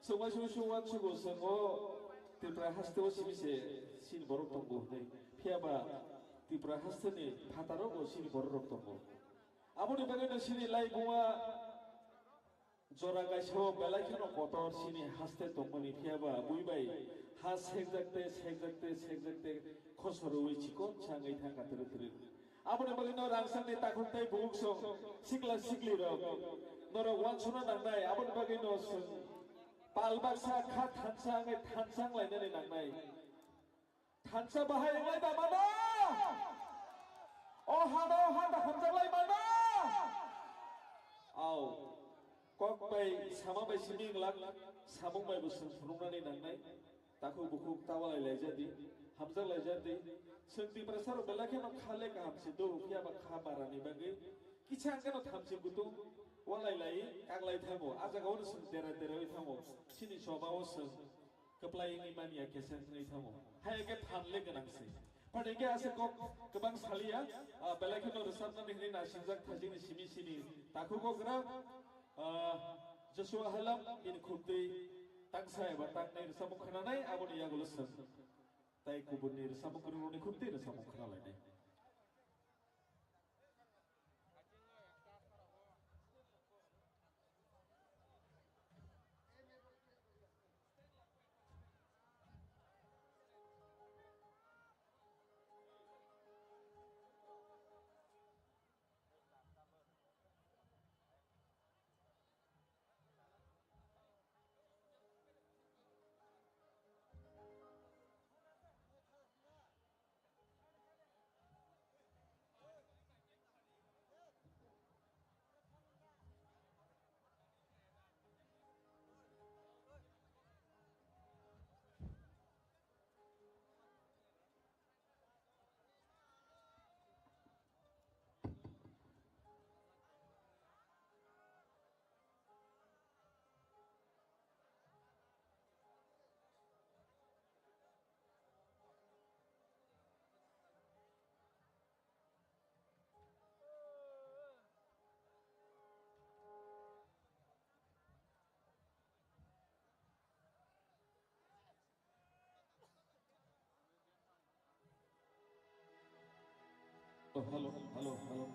Chwng bai chwng chwng uansugo chwng o Tipra haste o simi se chini borok tongo hwnwi. Phiya ba Tipra haste ni phataro bo chini bororok tongo. Aboni bagwi no chini laibuma Jora kaisa o belai kheno kotor chini haste tongmani, phiya ba bui bai ha sekjak te, sekjak te, sekjak te, khosor rwi chikon sa wngwi thang kha twrwk twrwk. Aboni bagwi no rangchakni takhuk tei bukhuk song sikla sikli rok norok uansukna nangnai, aboni bagwi no chwng pal baksa kha thansa wngwi thansa wng lainani nangnai. Thansa bahai wnglai ba mano? O hano handa hamjaklai mano? Au. Kok bai sama bai simi wnglak, samung bai bo chwng phunuknani nangnai. Takhuk bukhuk ta walai laijadi, hamjak laijadi. Chwng Tiprasa rok belai kheno kha le kaham se do, phiya ba kha barani bagwi kisa hwnkhe no thamchi kutung walai lai kaklai thango. A jaga o no chwng dera dera wi thango. Chini choba o chwng kwplai wngwi manya khe se wngwi thango. Hai khe phan le gwnang se. Phan hwnkhe ase kok kwbang saliya, ah, belai kheno rwchapnani hwnwi naisijak thajini simi sini takhuk o kwrak, ah, Joshua Halam bini khuk twi tangsa eba tangnai rwchapmung khnanai, aboni yagulo chwng tai kubunni rwchapmung kwrwng rokni khuk twi rwchapmung khnalainai. Hello, hello, hello.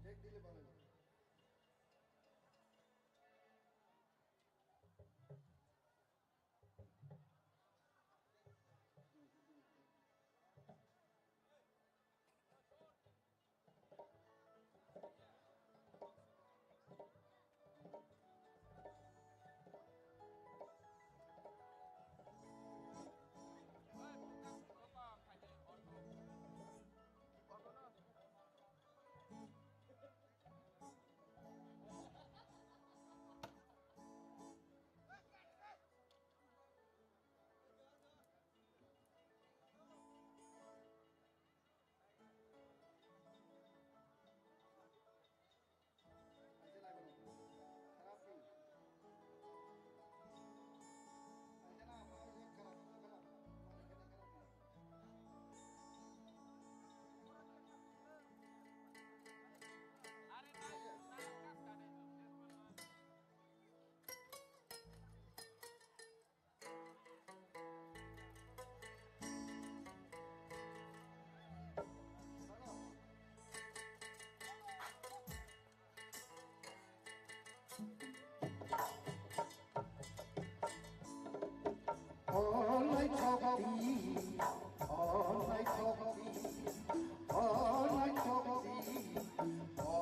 Check dile bhalo hobo. O naithok di, o naithok di, o naithok di, o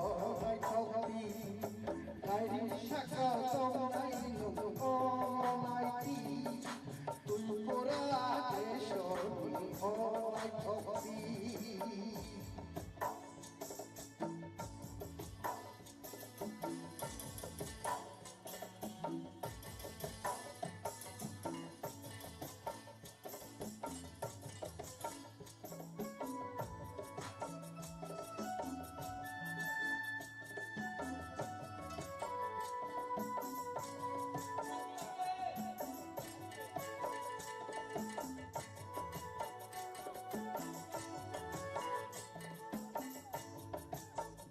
naithok di. Kairing saka tongnai nwng o naidi, Tripura desorni o naithok di.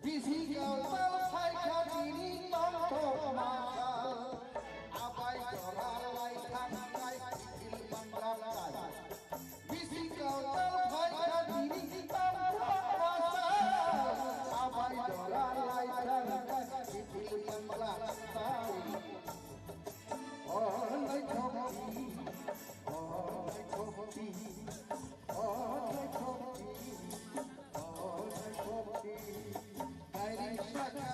Bisi kautal phaikha tini tongthok masa. Abai jora lai thangnai kiphil mandratai. Bisi kautal phaikha tini tongthok masa. Abai jora lai thangnai kiphil mandratai. O naithok di, o naithok di, o naithok di. Kairing saka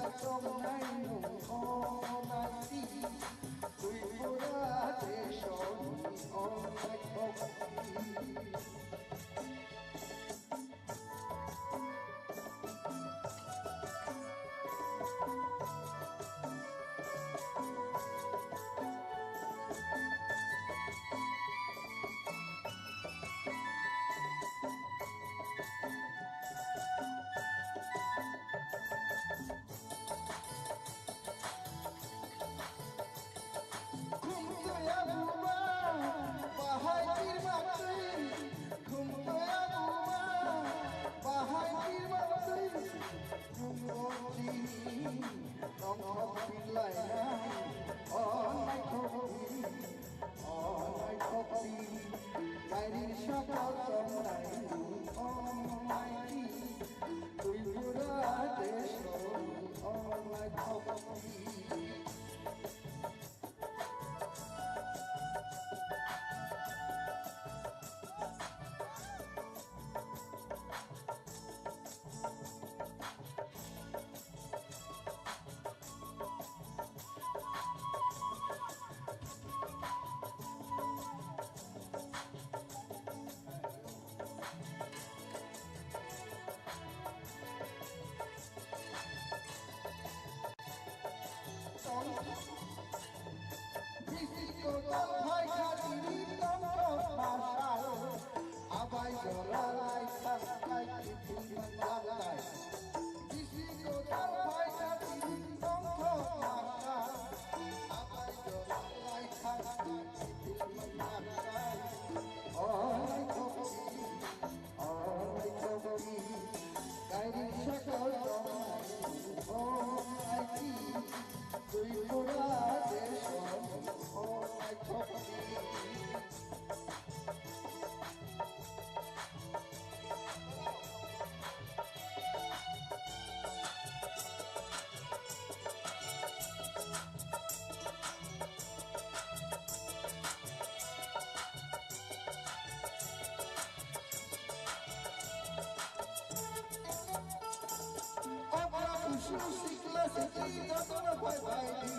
Sikla sikli jotono phai phai di.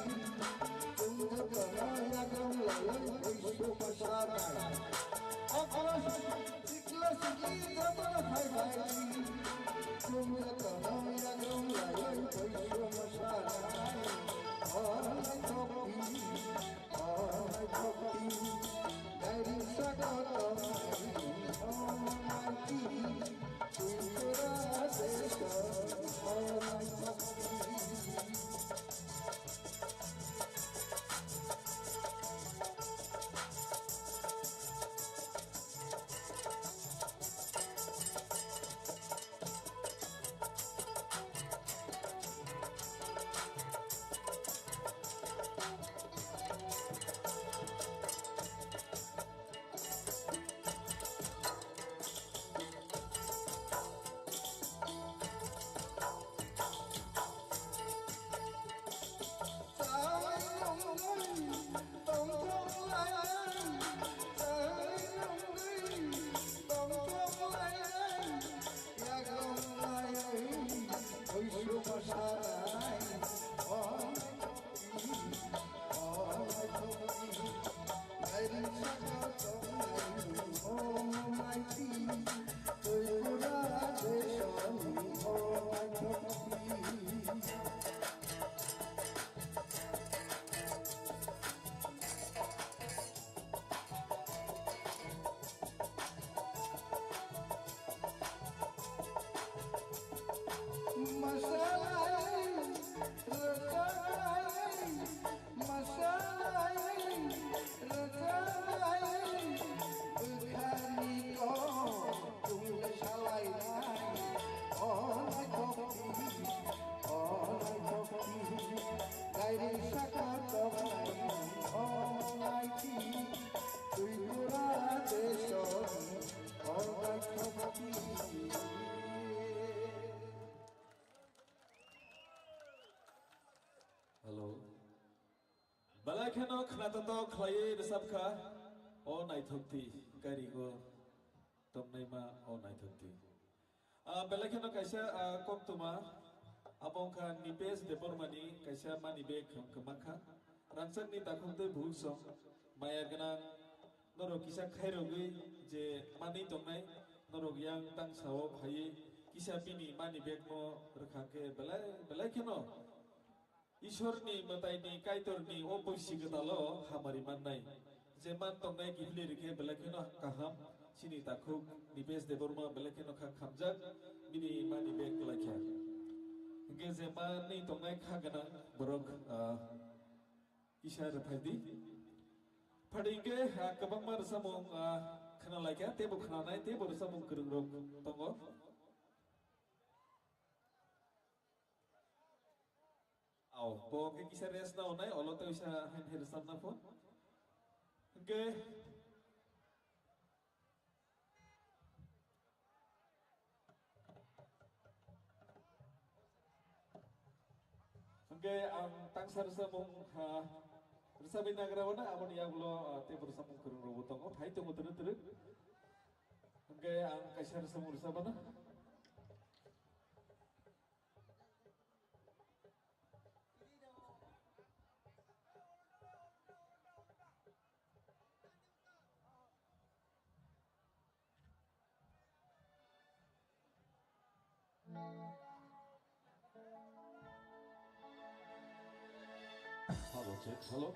Chwng jotono yagram laiwi baisu bwsa nai. Okra sikla sikli jotono phai phai di. Chwng jotono yagram laiwi baisu bwsa nai. O naithok di, o naithok di. Gairing sago tongnai, o naithok di. Gairing saka tongnai, o naithok di. Tripura deshoni, o naithok di. Hello. Belai kheno khnathok khlaiwi rwchapkha, o naithok di, gairingo tongnaima, o naithok di. Ah, belai kheno kaisa, ah, koktwma, abo wngkha Nipesh Debbarmani kaisa money bag hwn kwmakha. Rangchakni takhuk tei bukhuk song maya gwnang norok kisa khairogwi je manwi tongnai, norok yang tangsao phaiwi kisa bini money bag no rwkha khe belai, belai kheno Ishorni mwtaini Kaitorni o boisi kwtalo hamari mannai. Je man tongnai kiphilwi rikhe belai kheno kaham, chini takhuk Nipesh Debbarma belai kheno kha khamjak, bini money bag kwlai kha. Hwnkhe je manwi tongnai kha gwnang borok, ah, kisa rwphai di. Phadi hwnkhe, ah, kwbangma rwchapmung, ah, khna lai kha, teibo khnanai, teibo rwchapmung kwrwngrok tongo. Au, bo khe kisa rest na onai, olo tei uisa hain hai rwchapna pho. Hwnkhe, hwnkhe ang tangsa rwchapmung, ha, rwchapwi nagra wano, aboni yagulo, ah, teibo rwchapmung kwrwngrokbo tongo, phai tongo twrwk twrwk. Hwnkhe ang kaisa rwchapmung rwchapmano. Hello, check, hello.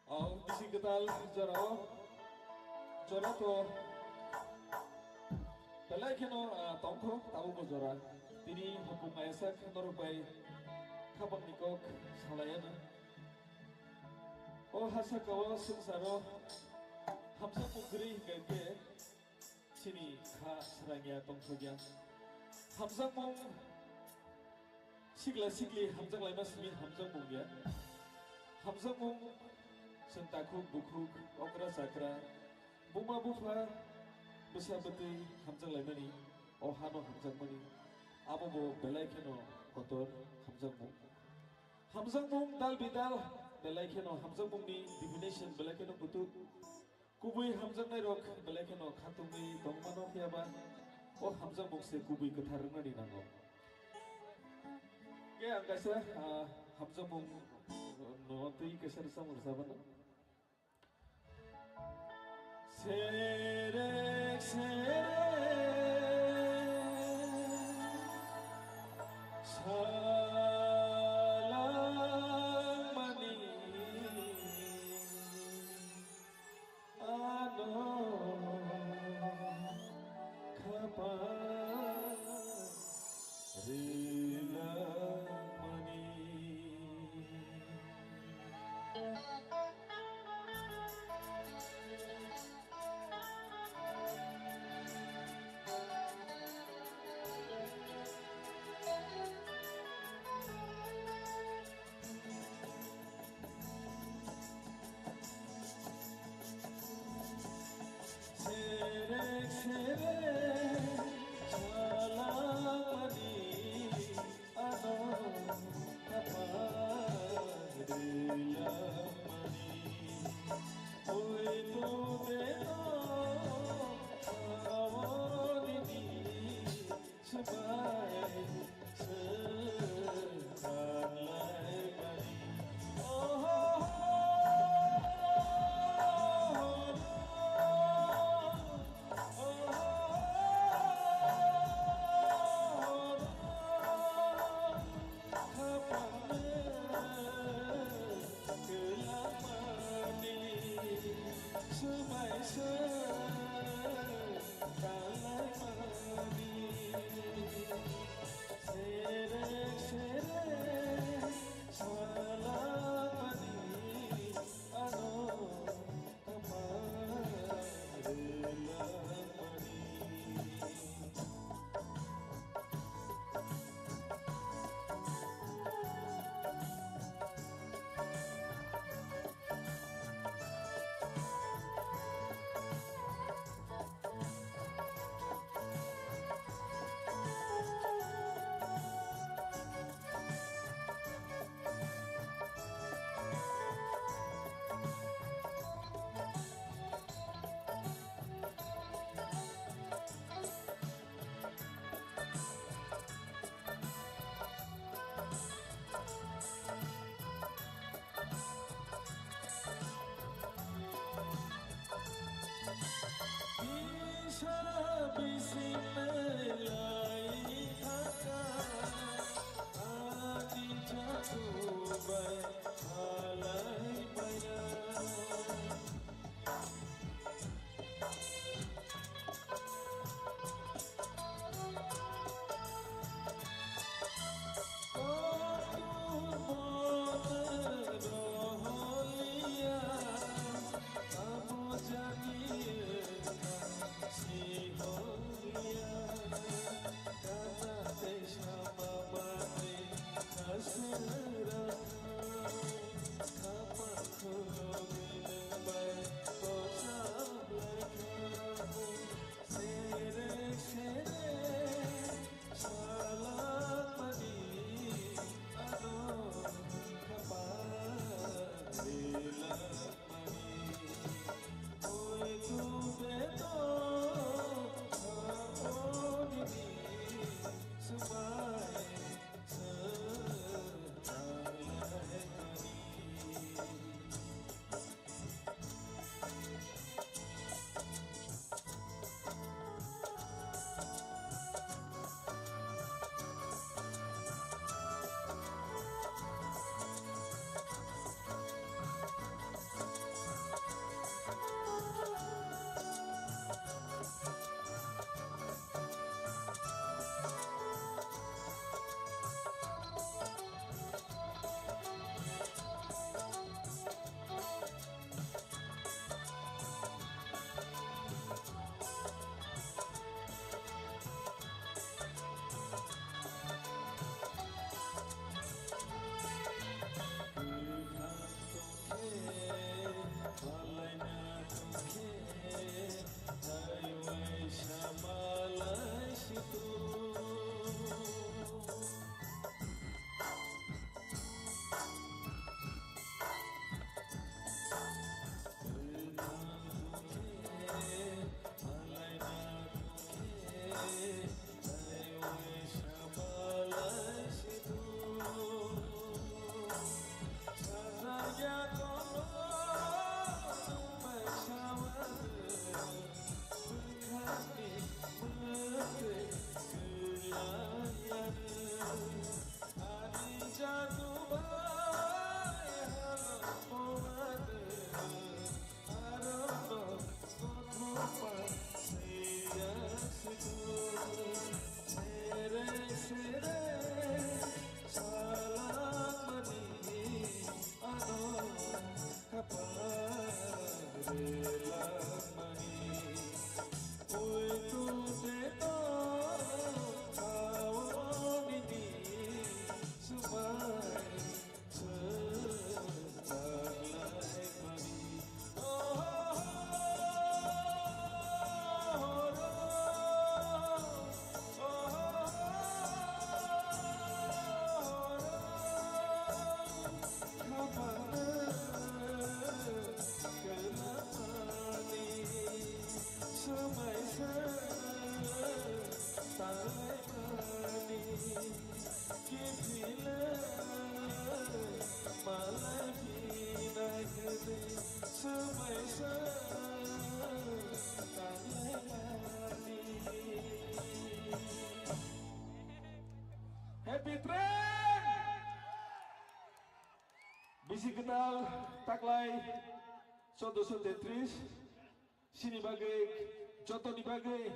O bisi kwtal jorao, jora to belai kheno, ah, tongkho tabukbo jora. Tini hopung aisak norok bai khabangni kok salaiano. O ha sakao swngcharo hamjakmung kwrwi hwnkha khe, chini kha srangya tongthokya. Hamjakmung sikla sikli hamjaklaima simi hamjakmung ya. Hamjakmung chwng takhuk bukhuk, okra chakra, buma bupha, bwsa bwtwi hamjaklaimani, o hano hamjakmani, abo bo belai kheno kotor hamjakmung. Hamjakmung dal bidal belai kheno hamjakmungni definition belai kheno kutuk. Kubui hamjaknairok belai kheno khatungwi tongmano, phiyaba o hamjakmung se kubui kwthar wngnani nango. Khe ang kaisa, ah, hamjakmung no twi kaisa rwchapmung rwchapmano. Serek serek salangmani ano khapang rilangmani. Serek serek salangmani ano khapang rilangmani. Oi to de to awoni ni Swbai swkang lai mani. Oh, oh, oh, oh, oh, oh, oh, oh. Khapang kwlangmani swbai se talaimani. Serek serek salangmani ano khapang kwlangmani. Kisa bising lai thangkha, ani chaku bai halai maya. Happy train! Bisi kwtal taklai chaudoso tetris. Chini bagwi, jotoni bagwi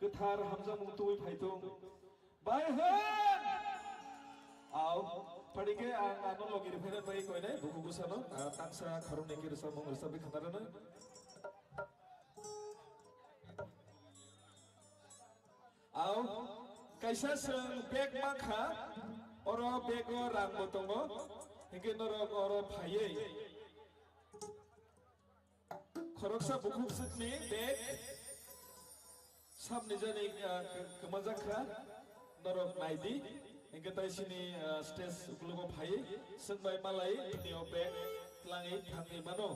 kwthar hamjakmung tubui phai thung. Bai hwn! Au, phaikhe ang ano logi rwphaina bai koinai, buku bwsano, ah, tangsa khoroknwi khe rwchapmung rwchapwi khna rwno. Au, kaisa chwng bag mankha, oro bag o rang bo tongo, hinkhe norok oro phaiwi. Khoroksa bukhuk swkni bag, samni jani, ah, k-, kwmajak kha, norok nai di. Hinkhe tai chini, ah, stage ukologo phai, swngbai malai, bini o bag twlangwi thangwi mano.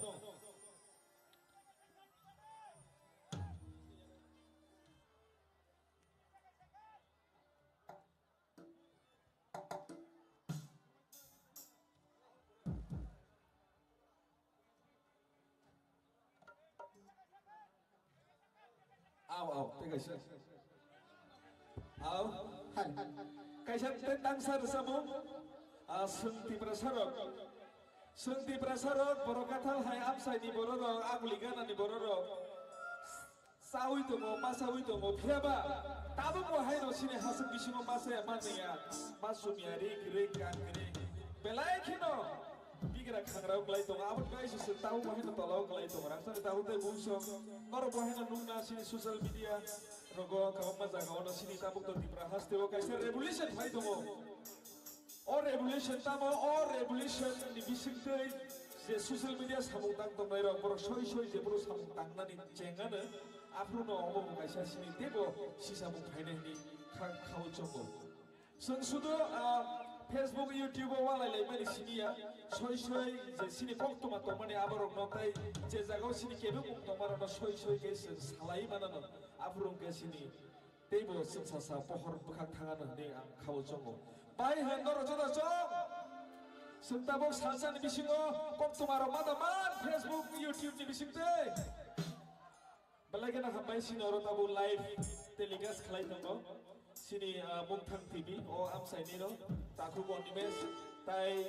Au, au, tei kaisa. Au. Hai. Kaisa tei tangsa rwchapmung. Ah, chwng Tiprasa rok. Chwng Tiprasa rok, borok kathal hai amchaini borok rok, aguli ganani borok rok. Chaui tongo, ma chaui tongo, phiyaba tabuk bo haino chini hasuk bisingo ma chaya ma nungya, ma chumya ri kwrwi, kan kwrwi. Belai kheno bigra khangrao kwlai tongo, aboni bagwi se chwng tabuk bo haino tolao kwlai tongo. Rang sani tabuk tei bungso norok bo haino nukna chini social media rogo kwbangma jaga ono chini tabuk to Tripura haste o kaisa revolution phai tongo. O revolution tamo, o revolution ni bisingtwi je social media samung tang tongnai rok, borok soi soi je borok samung tangnani chengano, aphuru no omo bo kaisa sini teibo sisamung phainai hwnwi kha, khao chongo. Chwng sudu, ah, Facebook, YouTube o walai lai mani siniya, soi soi je sini koktwma tongmani aborok no tai je jaga o sini kebengmung tongma rok no soi soi khe chwng salai manano, aphuru hwnkhe sini Teibo chwng sasa pohor bwkhak thangano hwnwi ang khao chongo. Bai hai norok joto chong. Chwng tabuk salsani bisingo koktwmarok mada man Facebook, YouTube ni bisingtwi. Belai kheno hambai sini oro tabuk live telecast khlai tongo. Sini, ah, Mungthang T V o amchaini rok, Takhuk Animesh, tai,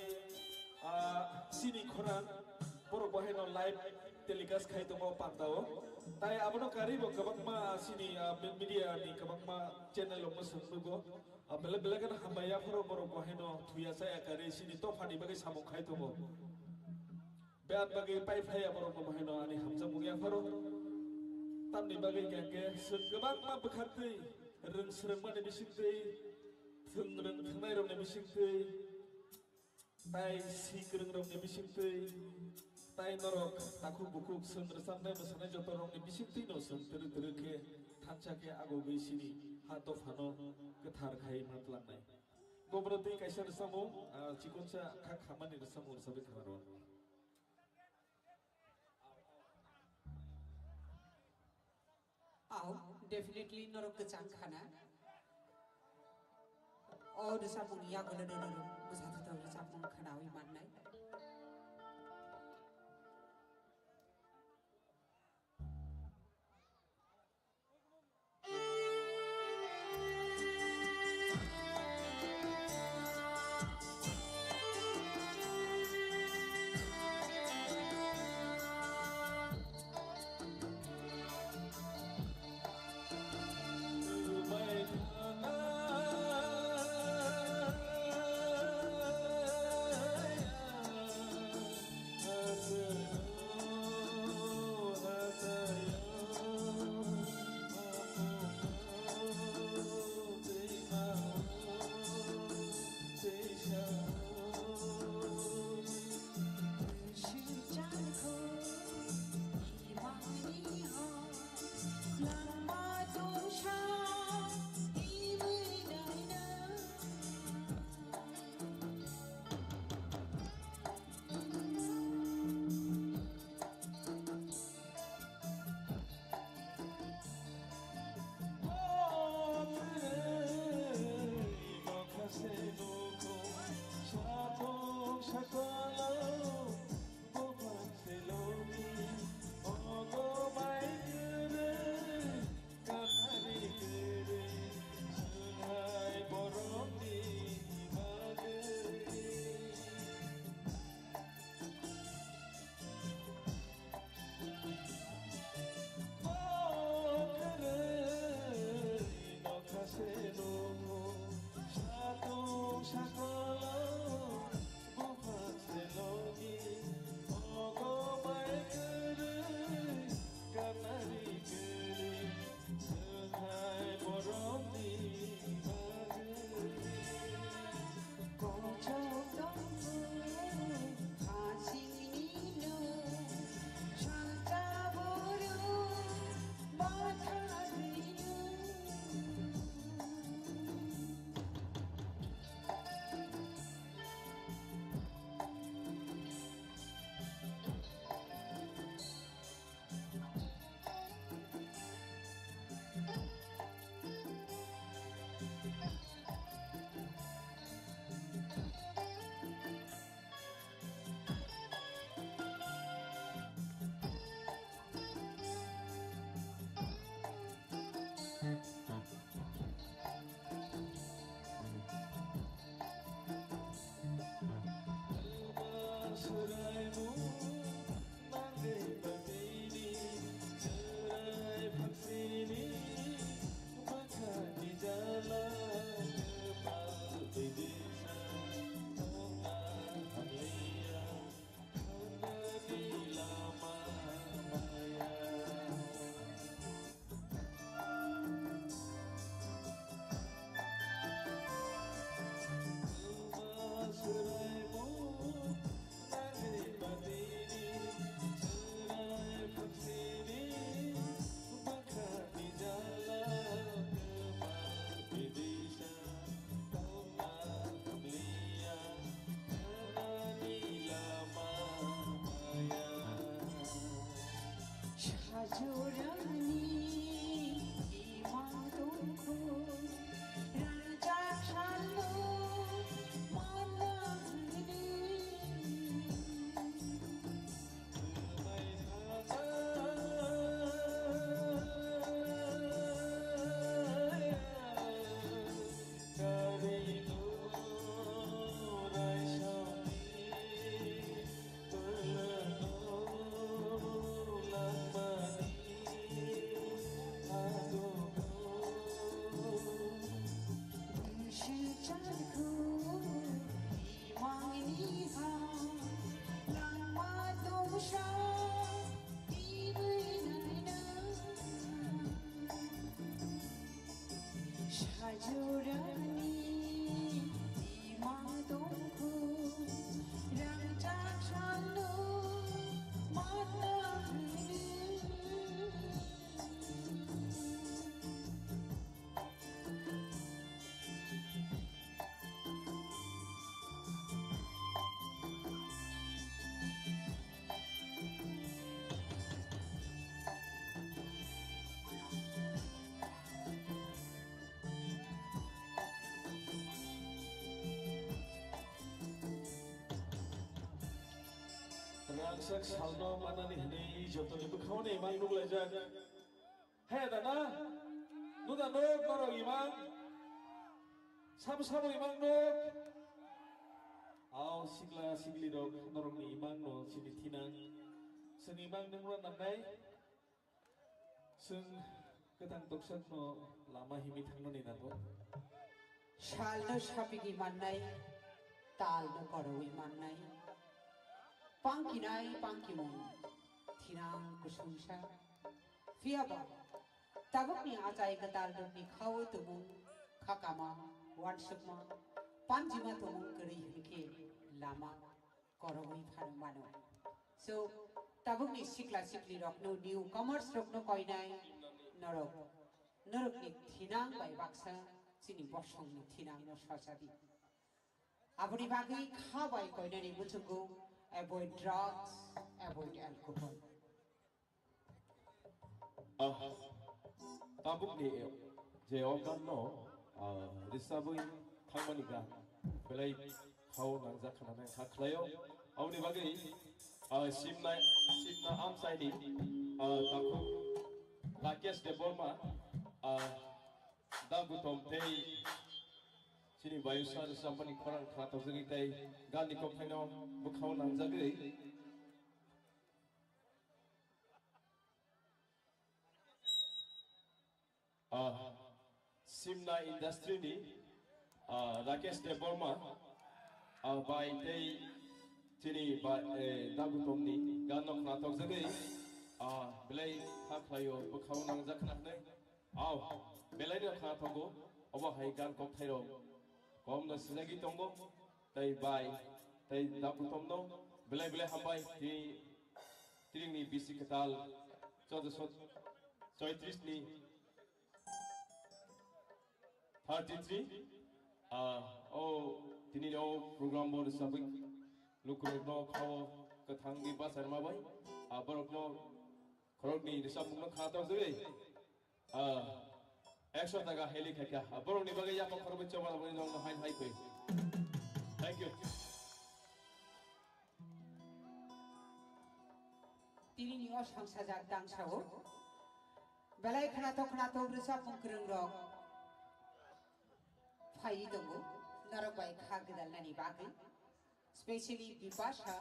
ah, sini khorang borok bo haino live telecast khai tongo panda o. Tai abono karwi bo kwbangma chini, ah, me-, media ni kwbangma channel rok no swng nugo. Ah, belai belai kheno hambai yapharo borok bo haino thuya chaya karwi chini dophani bagwi samung khai tongo. Biyang bagwi pai phaiya borok no bo haino ani hamjakmung yapharo. Tamni bagwi hwnkhe chwng kwbangma bwkhaktwi rwng swrwngmani bisingtwi, thwng rwng thwngnai rokni bisingtwi, tai si kwrwng rokni bisingtwi, tai norok takhuk bukhuk chwng rwchapnai mwsanai joto rokni bisingtwi no chwng twrwk twrwk khe thansa khe agogwi chini ha dophano kwthar khai ma twlangnai. Bobrok twi kaisa rwchapmung, ah, chikonsa kha khamani rwchapmung rwchapwi khna rw. Aw, definitely norok kwchang khana. O rwchapmung ni yagulo norok bwsa thwthwng rwchapmung khwnawi mannai. Sajorani imang tongkhu, rajak salo manang hini. Sajorani imang tongkhu, rangchak salo mata hini. Rangchak salno manani hwnwi jotoni bwkhao ni mang nukhlaijak. He dada, nuda nuk norok imang. Sabo sabo imang nuk. Ao sikla sikli rok norokni imang no sini thinang. Sini imang nungro nangnai. Chwng kwthang toksakno lama himwi thangnani nango. Salno sapigwi mannai, talno korowi mannai. Pangkinai pangkimung, thinang kusungsa. Phiyaba, tabukni achai kwtal rokni khao tumung, khakama, wansukma, panjima tumung kwrwi hwnkhe lama. Korogwi phano mano. So, tabukni sikla sikli rokno, newcomers rokno koinai norok, norokni thinang bai baksa chini bosongni thinangno sojadi. Aboni bagwi kha bai koinani muchungo avoid drugs, avoid alcohol. Ah, tabukni je o ganno, ah, risabwi thangmani gan belai khao nangjak khna nang kha khlaio. Aboni bagwi, ah, simna, simna amchaini, ah, takhuk Rakesh Debbarma, ah, da Gutom tei chini Bayusa risampani khorang khna tokjagwi tei ganni kokthaino bwkhao nangjagwi. Ah, Simna Industry ni, ah, Rakesh Debbarma, ah, bai tei chini ba, eh, Dagutom ni gan no khna tokjagwi, ah, belai kha khlaio bwkhao nangjak khna hwnwi. Aw, belai no khna tongo, obo hai gan kokthairok kom no sijagwi tongo, tei bai, tei Dagutom no belai belai hambai, tini, tini ni bisi kwtal, chaudrasho, choitris ni thirty three, ah, o tini o program bo rwchapwi lukurokno khao kwthangwi bacharma bai, ah, borokno khoroknwi rwchapmungno khna tokjagwi, ah, ekso taka heli khaikha, ah, borokni bagwi yapha khoroknwi choba nangmani nokno hai hai kwi. Thank you. Tini ni o sangsajak dangsao Belai khwnathok khwnathok rwchapmung kwrwng rok phaiwi tongo norok bai kha gwdalnani bagwi, specially Bipasha,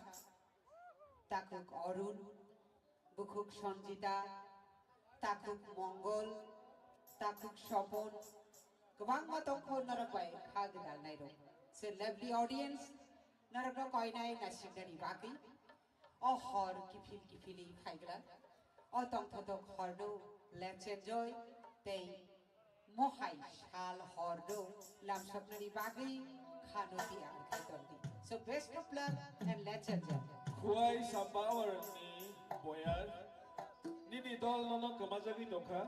takhuk Arun, bukhuk Sanjita, takhuk Mongol, takhuk Sopon, kwbangma tongkho norok bai kha gwdalnai rok. So lovely audience, norokno koinai nasiknani bagwi o hor kiphil kiphilwi phaiglak. O tongthotok horno let's enjoy tei mohai sal horno lamsoknani bagwi khano tiyar khai tongdi. So best of luck and let's enjoy. Khwai sa power ni boyar. Nini dol nono kwmajagwi tongkha.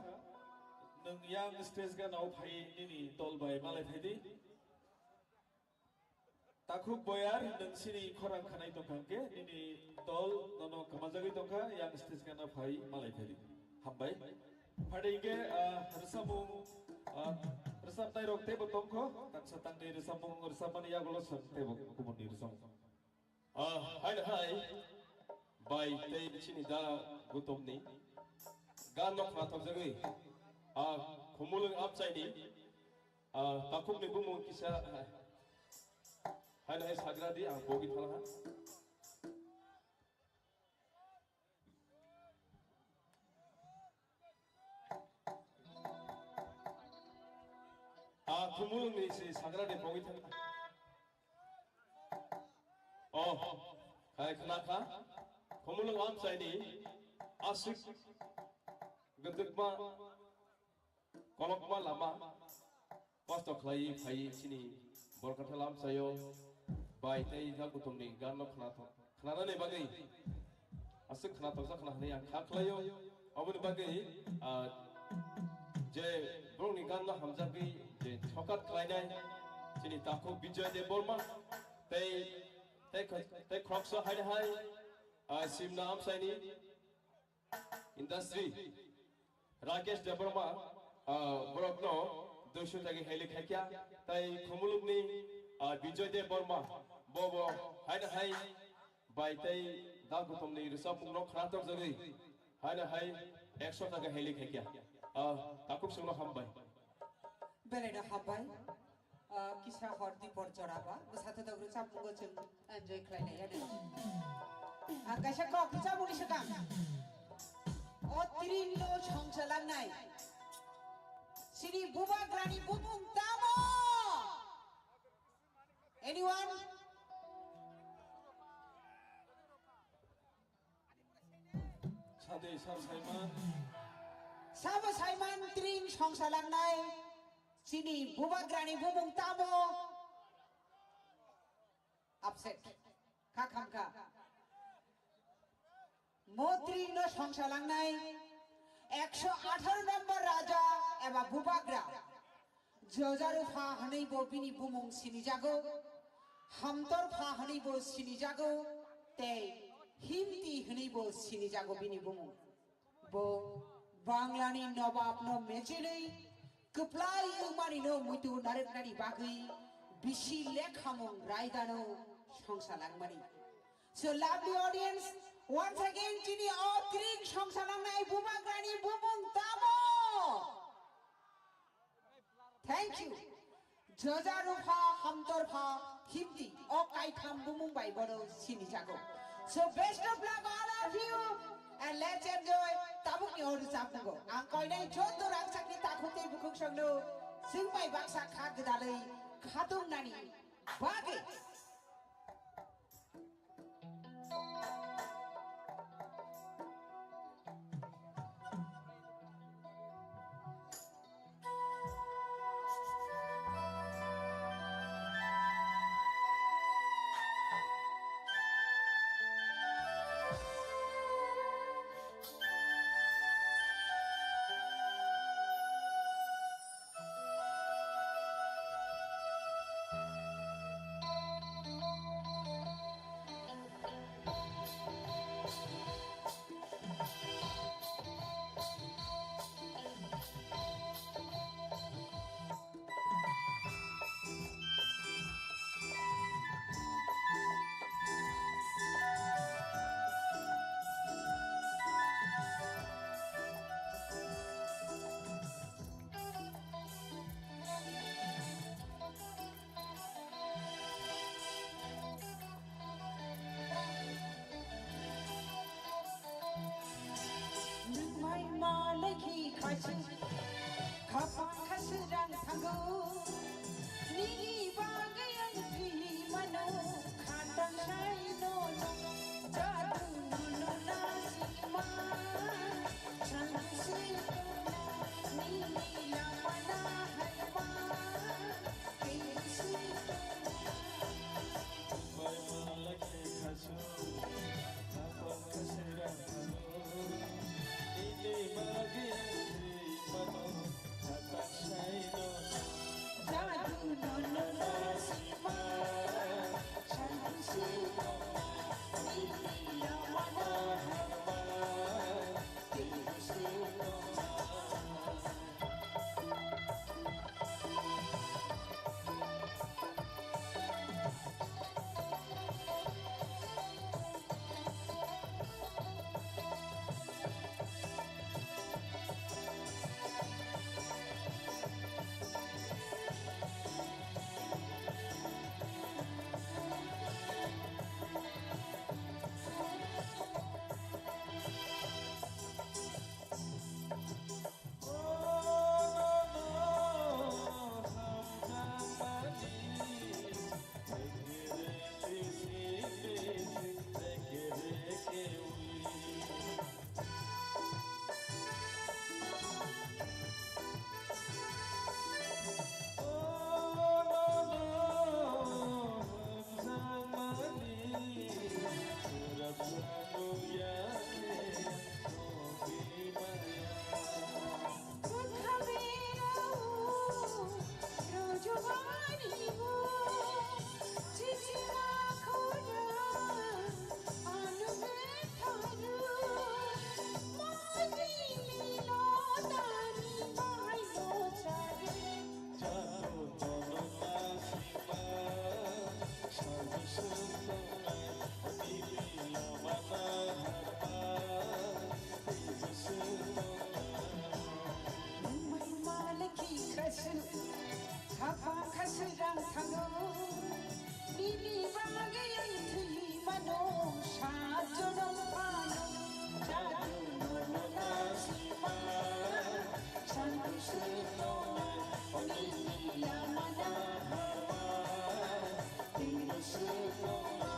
Nwng yang stage gana o phai nini dol bai malai phaidi. Takhuk boyar, nwng sini khorang khanai tongkha hwnkhe, nini dol nono kwmajagwi tongkha, yang stage gana phai malai phaidi. Hambai. Phaidi hwnkhe, ah, rwchapmung, ah, rwchapnai rok teibo tongkho, tangsa tangni rwchapmung, rwchapmani yagulo chwng teibo kubunni rwchapmung. Ah, hai hai, bai tei chini da Gutomni gan no khwnathokjagwi, ah, Khumulwng amchaini, ah, takhukni bumung kisa, ah, hai hai sagra di, ang bogi thalaha. Ah, Khumulwngni si sagra di bogi thalaha. Oh, khai khna kha. Khumulwng amchaini aswk gwdwkma kolokma lama kosto khlaiwi phaiwi chini Borkathal amchaio bai tei Jakutumni ganno khnathok, khnanani bagwi aswk khnathoksa khna hwnwi ang kha khlaio. Aboni bagwi, ah, je borokni ganno hamjagwi je sokat khlainai chini takhuk Bijoy Debbarma tei, tei, tei khoroksa hai hai, ah, Simna amchaini industry Rakesh Debbarma, ah, borokno duiso taka heli khaikya, tei Khumulwngni, ah, Bijoy Debbarma, bobo hai hai bai tei da Gutomni rwchapmungno khwnathokjagwi hai hai ekso taka heli khaikya. Ah, takhuk songno hambai. Belai no hambai. Ah, kisa hor dipor jora ba, bwsa thodok rwchapmungo chwng enjoy khlai lai ya de. Ang kaisa kok rwchapmungni swkang. O tring no songsa langnai. Chini bubagrani bumung tamo? Anyone? Sade sar saiman. Sabo saiman tring songsa langnai. Chini bubagrani bumung tamo? Upset. Kha kham kha. Mo tring no songsa langnai. Ekso atharo number raja eba bubagra. Jojarupha hwnwi bo bini bumung sinijago, Hamtorpha hwnwi bo sinijago, tei Himti hwnwi bo sinijago bini bumung. Bo Banglani nobabno mechelwi kwplai wngmanino muitu narwknani bagwi bisi lekhamung raidano songsa langmani. So lovely audience, once again chini o tring songsa langnai bubagrani bumung tamo? Thank you. Jojarupha, Hamtorpha, Himti, o kaitham bumung bai bono sinijago. So best of luck all of you and let's enjoy tabukni o rwchapmungo. Ang koinai joto rangchakni takhuk tei bukhuk songno chwng bai baksa kha gwdalwi khatungnani bagwi. Malaki khasu, khapang khasu rang thango. Nini bagwi ang thwi mano, khatang sai no no. Jadu no no na sima, chang si no na. Nini lama na hai ma, ke si no na. Bai malaki khasu, khapang khasu rang thango. Ini bagi yang terima, kata saya no. Jadu no no na sima, chang si no na. Ini lama na hai ma, ke si no na. Nungbai malaki khasu, khapang khasu rang thango. Nini bagwi ang thwi mano, sa jonom phano. Jadu no no na sima, santu se no na, nini lama na harma, tino se no na.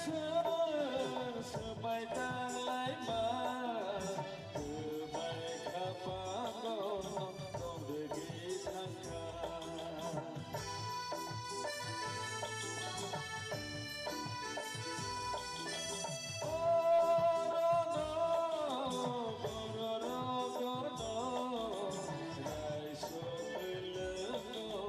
Kwnaiswr swmai tanglaima, kwmai khapango tongdegwi thangkha. Orono bororok gorno raisogwi lwngo.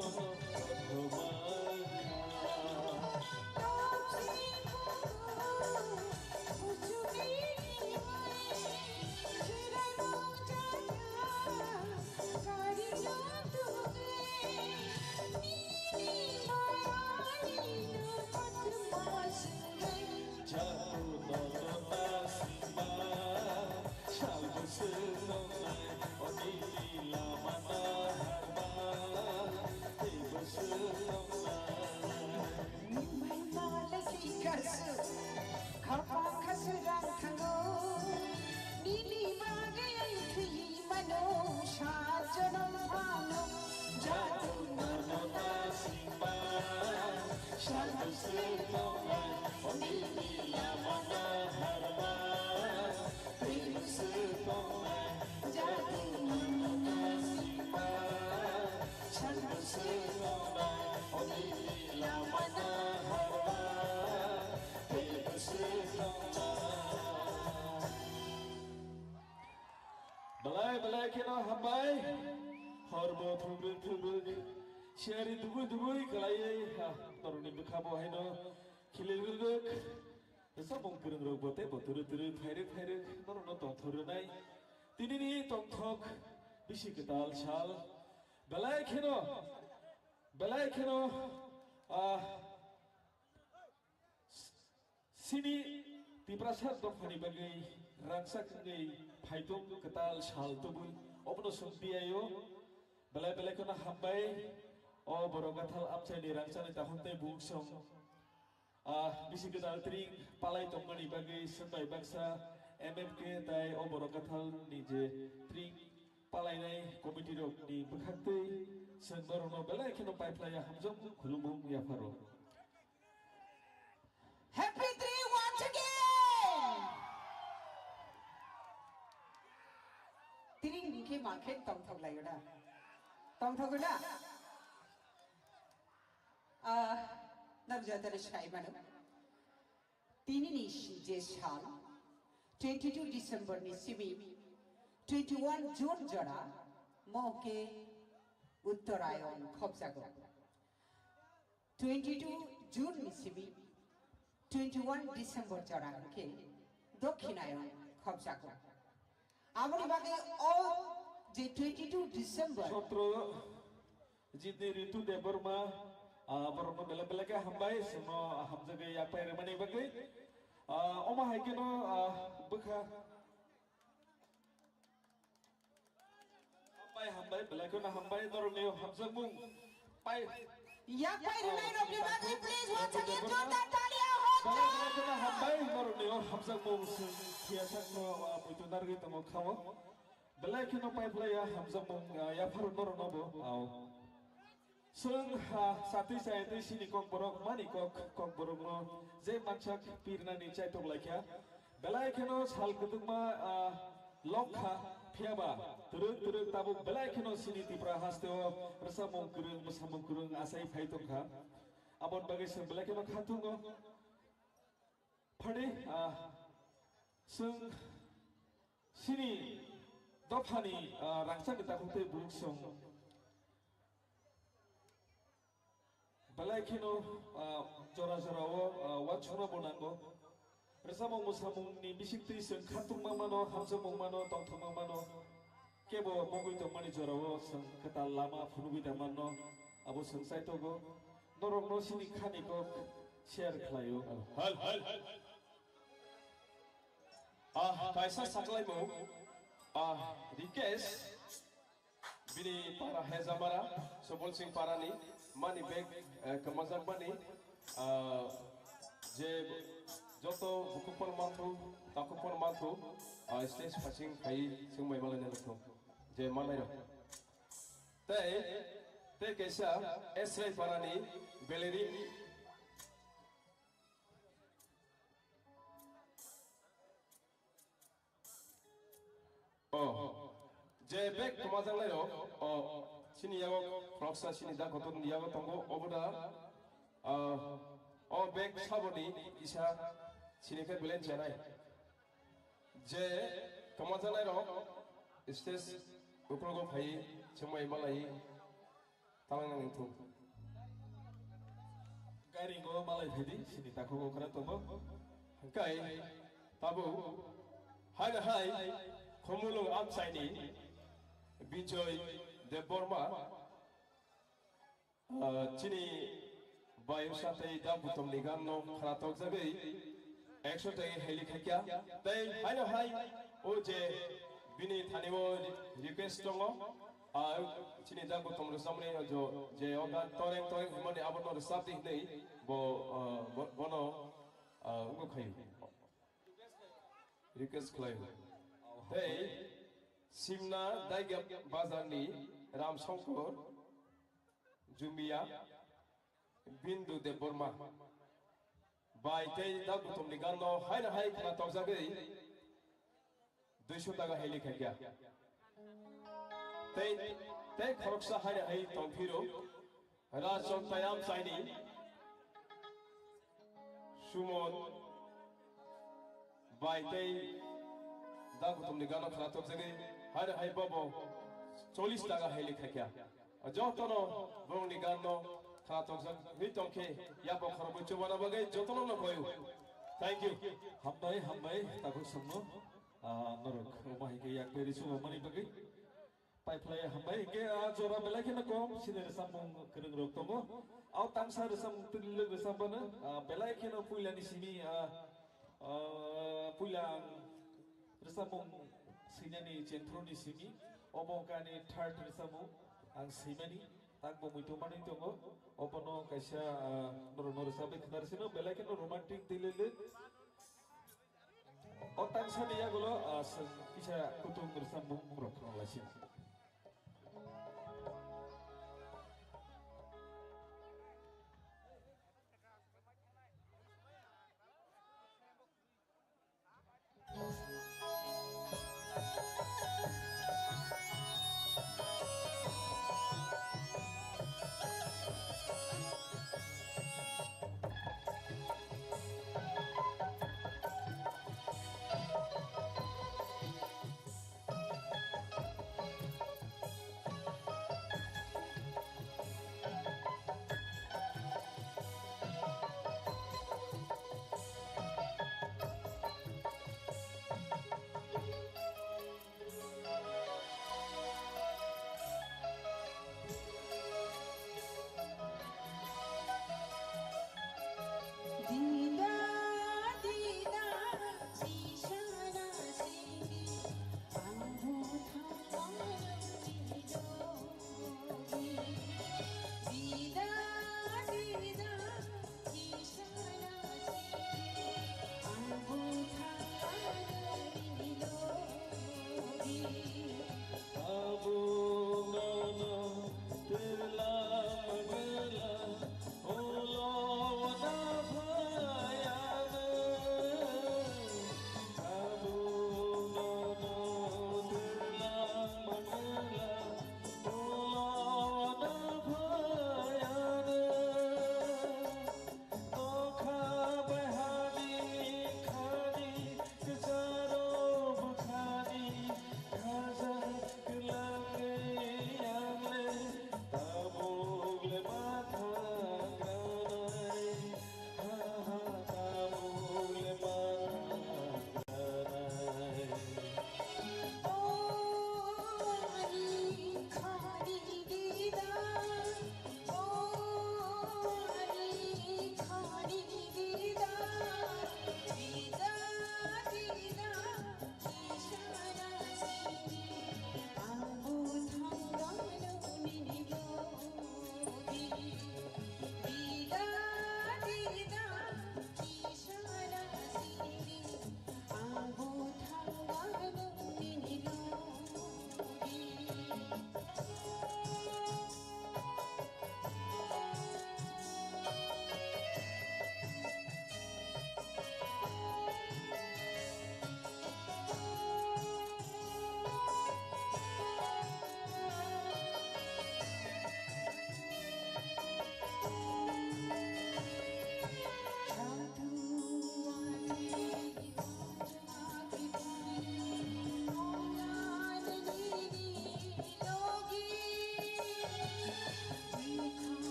Nungbai malaki khasu, khapang khasu rang thango. Nini bagwi ang thwi mano, sa jonom phano. Jadu no no na sima, santu se no na, nini lama na harma. Belai belai kheno hambai. Horbo phungrwk phungrwk. Siyari dubui dubui khlaiwi ha, norokni bwkha bo haino khilirwk. Samung kwrwng rok bo tei bo twrwk twrwk phairwk phairwk norokno tongthok rwnai. Tinini tongthok bisi kwtal sal. Belai kheno, belai kheno, ah, Chini Tiprasa dophani bagwi rangchak wngwi phaitong kwtal sal tubui obono chwng tiyai-o. Belai belai kheno hambai o Borok Gathal amchaini rangchakni takhuk tei bukhuk song, ah, bisi kwtal tring palai tongmani bagwi chwng bai baksa M F K tai o Borok Gathalni je tring palainai committee rokni bwkhak twi chwng norokno belai kheno paiphlaiya hamjakmung khulumung yapharo. Happy three once again! Tini hingke makhe tongthok layo da. Tongthok da? Ah, nang jatare sai mano. Tini ni je sal, twenty-two December ni simi, twenty-one June jora, moke Uttarayan khopjago. Twenty-two June ni simi twenty-one December jora hwnkhe Dokhinayan khopjago. Aboni bagwi o je twenty-two December Chotro Jitni Ritu Debbarma, ah, borokno belai belai khe hambai, chwngno hamjagwi yakpai rwmani bagwi. Ah, omo hai kheno, ah, bwkha Hambai, hambai, belai kheno hambai, norokni hamjakmung. Pai. Yak pai rwnai rokni bagwi, please, once again, jordar talia hojak. Belai, belai kheno hambai, norokni o hamjakmung, chwng thiyasakno, ah, muitu narwgwi tongo khao. Belai kheno paiphlaiya hamjakmung, ah, yapharo norokno bo, ah. Chwng ha, satwi chayatwi sini kokborok, mani kok, kokborokno je mansak pirnani chaitok laikha. Belai kheno sal kwdwkma, ah, lokha, phiyaba twrwk twrwk tabuk belai kheno sini Tipra hasteo rwchapmung kwrwng, mwsamung kwrwng achai phai tongkha. Aboni bagwi chwng belai kheno khatungo. Phadi, ah, chwng sini dophani, ah, rangchakni takhuk tei bukhuk song belai kheno, ah, jora jorao, ah, uansukna bo nango. Rwchapmung mwsamungni bisingtwi chwng khatungma mano, hamjakmung mano, tongthokma mano. Kebo mugwi tongmani jorao chwng kwtal lama phunugwi da manno, abo chwng chaitogo. Norokno sini khani kok share khlaio. Hal, hal. Ah, kaisa saklaimung. Ah, Rikesh, bini para Hejamara, Subol Singh parani, mani bag, eh, kwmajak mani, ah, je joto bukhuk phano manthu, takhuk phano manthu, ah, stage phasing khai chwng mai malai nang thung, je manai rok. Tei, tei kaisa Esrai parani Beleri. Oh, je bag kwmajak lai rok, oh, chini yago khoroksa chini da kotor ni yago tongo, obo da, ah, o bag saboni kisa chini khe belai chenai. Je kwmajak lai rok stage ukrogo phai chwngmai malai. Talang nang thung. Gari go malai phaidi, sini takhuk okra tongo. Hwnkhe tabuk haino hai Khumulwng amchaini Bijoy Debbarma, ah, chini bayusa tei da butomni ganno khna tokjagwi ekso tei heli khaikya. Tei haino hai o je bini thani o request tongo, ah, chini da butom rwchapmani jo je o gan toreng toreng hwnmani abono rwchapdi hwnwi bo, ah, bo-, bono, ah, wngwi khaio. Request khlaio. Tei Simna Daigap bazarni Ram Shankar Jumia, Bindu Debbarma bai tei da butomni ganno haino hai khna tokjagwi duiso taka heli khaikya. Tei, tei khoroksa haino hai tongphiro Rajchand Tayam chaini Sumon bai tei da butomni ganno khna tokjagwi haino hai bobo chollish taka heli khaikya. Jotono borokni ganno khna tokjak hwnwi tongkhe yapha khoroknwi chubana bagwi jotono no koyo. Thank you. Hambai, hambai, takhuk songno, ah, norok omo hai khe yak peri chubamani bagwi. Paiphlai hambai, hingke, ah, jora belai kheno kom, sini rwchapmung kwrwng rok tongo. O tangsa rwchapmung twlwk rwchapmano, ah, belai kheno puilani simi, ah, ah, puila ang rwchapmung swinani chengphuruni simi, obo wngkha ani third rwchapmung ang swimani, takbo muitu manwi tongo, obono kaisa, ah, norokno rwchapwi khwnarwsino belai kheno romantic twlwk. O tangsani yagulo, ah, kisa kutung rwchapmung rok khwnalaisina.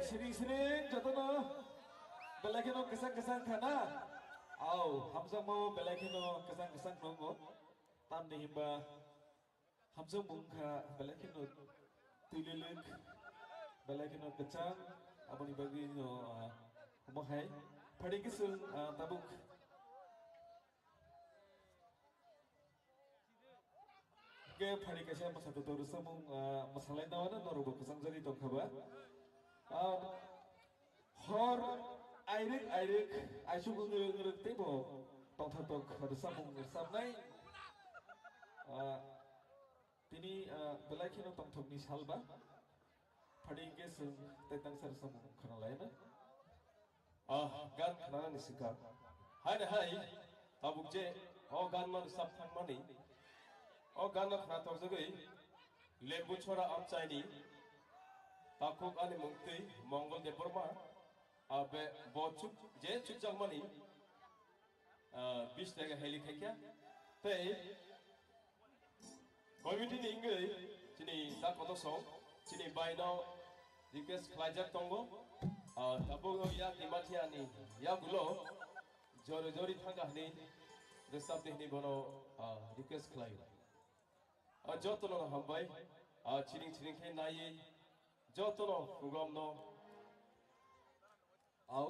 Siring siring jotono belai kheno kwchang kwchang khana. Au, hamjakmao belai kheno kwchang kwchang nungo. Tamni himba hamjakmung kha belai kheno twililwk, belai kheno kwchang, aboni bagwi no, ah, omo hai. Phadi kisung, ah, tabuk. Hwnkhe phari kaisa mwsatotok rwchapmung, ah, mwsalaina uanw norokbo kwchangjagwi tongkha ba. Ah, hor airik airik aisuk wngrwk wngrwk teibo tongthotok rwchapmung rwchapnai. Ah, tini, ah, belai kheno tongthokni sal ba. Phadi hwnkhe chwng tei tangsa rwchapmung khwnalaina. Ah, gan khwnanani swkang. Haino hai, tabuk je o gan no rwchap thangmani, o gan no khwnathokjagwi Lembu Chora Amchaini takhuk ani mungtwi Mongol Debbarma, ah, be, bo chuk-, je chukjakmani, ah, bis taka heli khaikha. Tei committee ni wngwi chini da koto song, chini bai no request khlaijak tongo. Ah, tabuk o yak ni mathiya ni yagulo jori jori thangkha hwnwi rwchapdi hwnwi bono, ah, request khlaio. Ah, jotono no hambai, ah, chiring chiring khe naiwi jotono program no Au,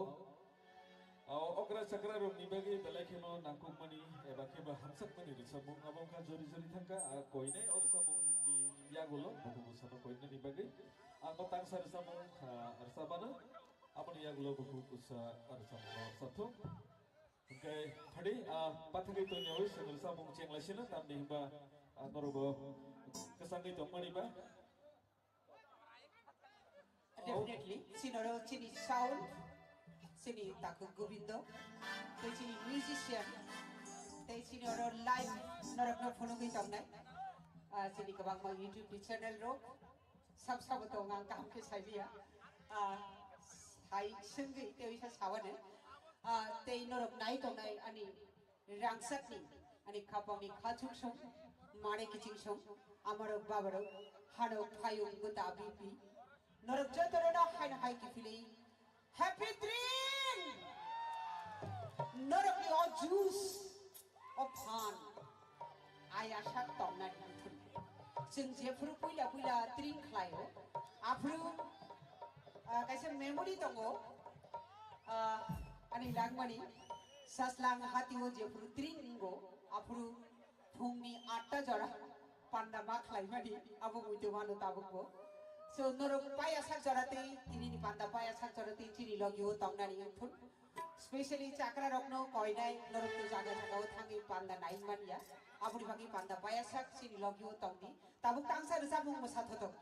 au, okra chakra rok ni bagwi belai kheno nangkukmani eba khe ba hamjakmani rwchapmung abo wngkha jori jori thangkha, a koinai o rwchapmung ni yagulo bukhuk bwsano koinani bagwi. Ang bo tangsa rwchapmung, ah, rwchapmano, aboni yagulo bukhuk bwsa rwchapmung rwchapthung. Hwnkhe phadi, ah, pathagwi tongyawi chwng rwchapmung chenglaisino, tamni hwnba, ah, norokbo kwchangwi tongmani ba. Definitely, chini oro chini sound, chini takhuk Gobindo, tei chini musician, tei chini oro live norokno phunugwi tongnai. Ah, chini kwbangma YouTube ni channel rok, sab sabo tong ang kaham khe sailiya. Ah, sai swngwi tei sa sawano. Ah, tei norok nai tongnai ani Rangchakni, ani khapangni khachuk song, mare kiching song, amarok babarok, hanok phayung buta bipi. Norok jotono haino hai kiphilwi. Happy dream! Norokni o juice, o phan, ai asak tongnani. Chwng jephuru puila puila tring khlaio, aphuru, ah, kaisa memory tongo, ah, ani langmani, Saslang hatio jephuru tring wngo, aphuru phungni atta jora panda ma khlaimani abo muitu mano tabukbo. So, norok paya sak jora tei tinini panda paya sak jora tei chini logio tongnani wngthun. Specially chakra rokno koinai norok to jaga jaga o thangwi panda nai manya. Aboni bagwi panda paya sak chini logio tongdi. Tabuk tangsa rwchapmung mwsa thotok.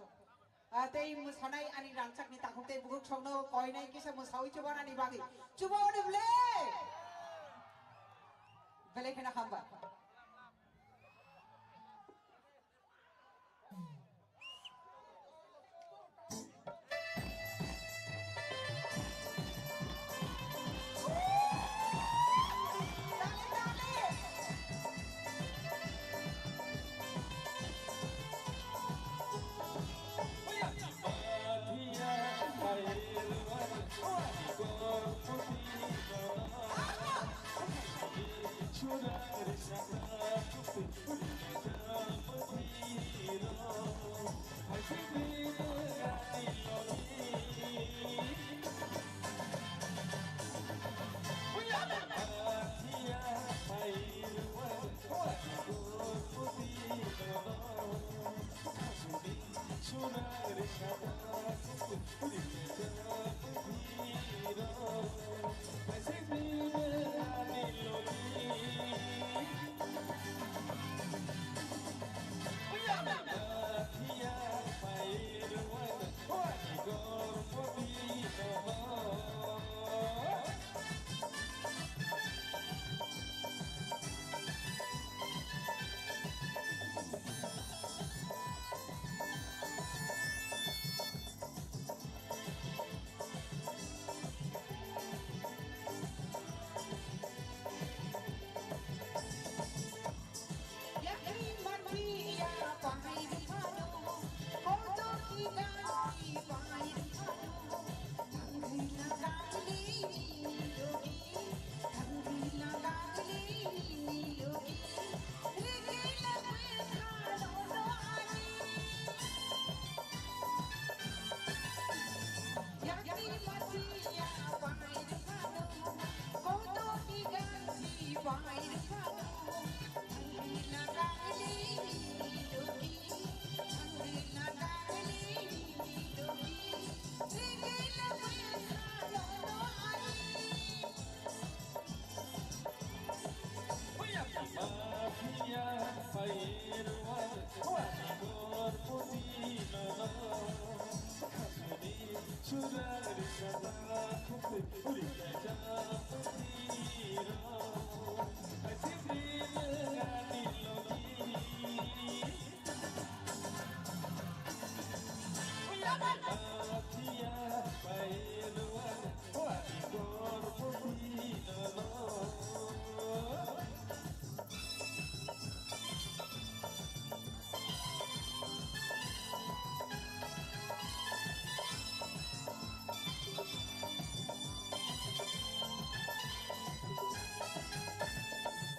Ah, tei mwsanai ani rangchakni takhuk tei bukhuk songno koinai kisa mwsaui chubanani bagwi. Chubaoni ble! Belai kheno hamba.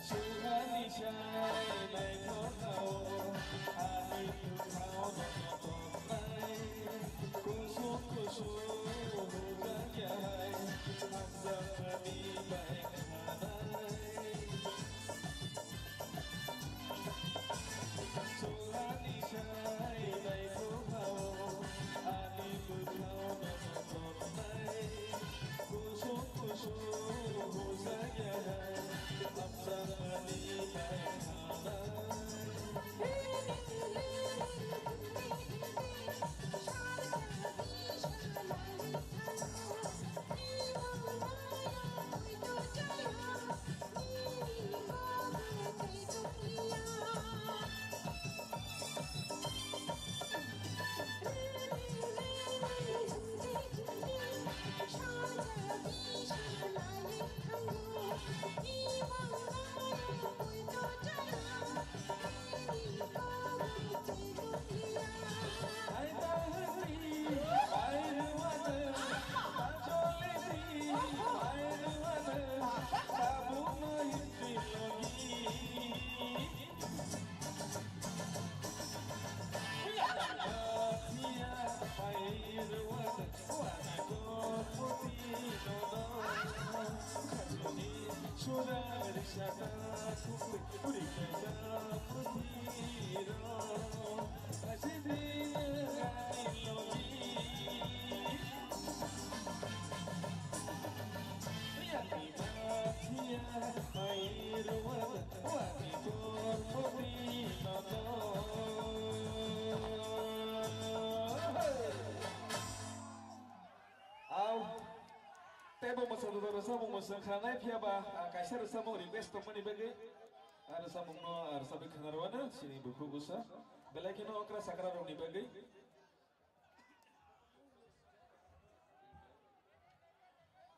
Suhani sai naithokao, ani bwkhao no toknai. Kusung kusung hujakya hai, hamjakmani bai khanai. Suhani sai naithokao, ani bwkhao no toknai. Kusung kusung hujakya hai, hamjakmani bai khanai. Ang teibo mwsajwk rwchapmung mwsajwk khanai phiya ba, ah, kaisa rwchapmung request tongmani bagwi, ah, rwchapmungno, ah, rwchapwi khna rwano chini bukhuk bwsa belai kheno okra sakra rokni bagwi.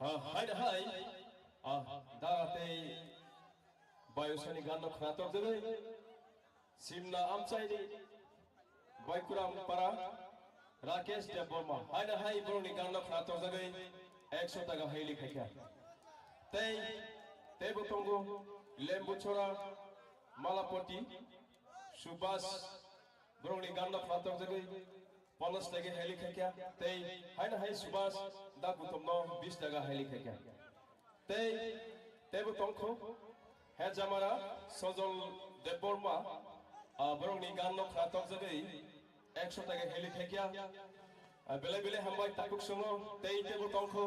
Ah, hai da hai. Ah, da tei Bayusani ganno khnatok jagwi. Simna amchaini Baikuram para Rakesh Debbarma. Hai da hai borokni ganno khnatok jagwi ekso taka haili khaikha. Tei, teibo tongo Lembuchora Malapati Subhas borokni ganno khnatok jagwi. Ponos tege heli khaikya, tei haino hai Subhas da kutumno bis taka heli khaikya. Tei, teibo tongkho, he jamara Sojol Debbarma, ah, borokni ganno khnatok jagwi ekso taka heli khaikya. Ah, belai belai hambai tabuk songo, tei teibo tongkho.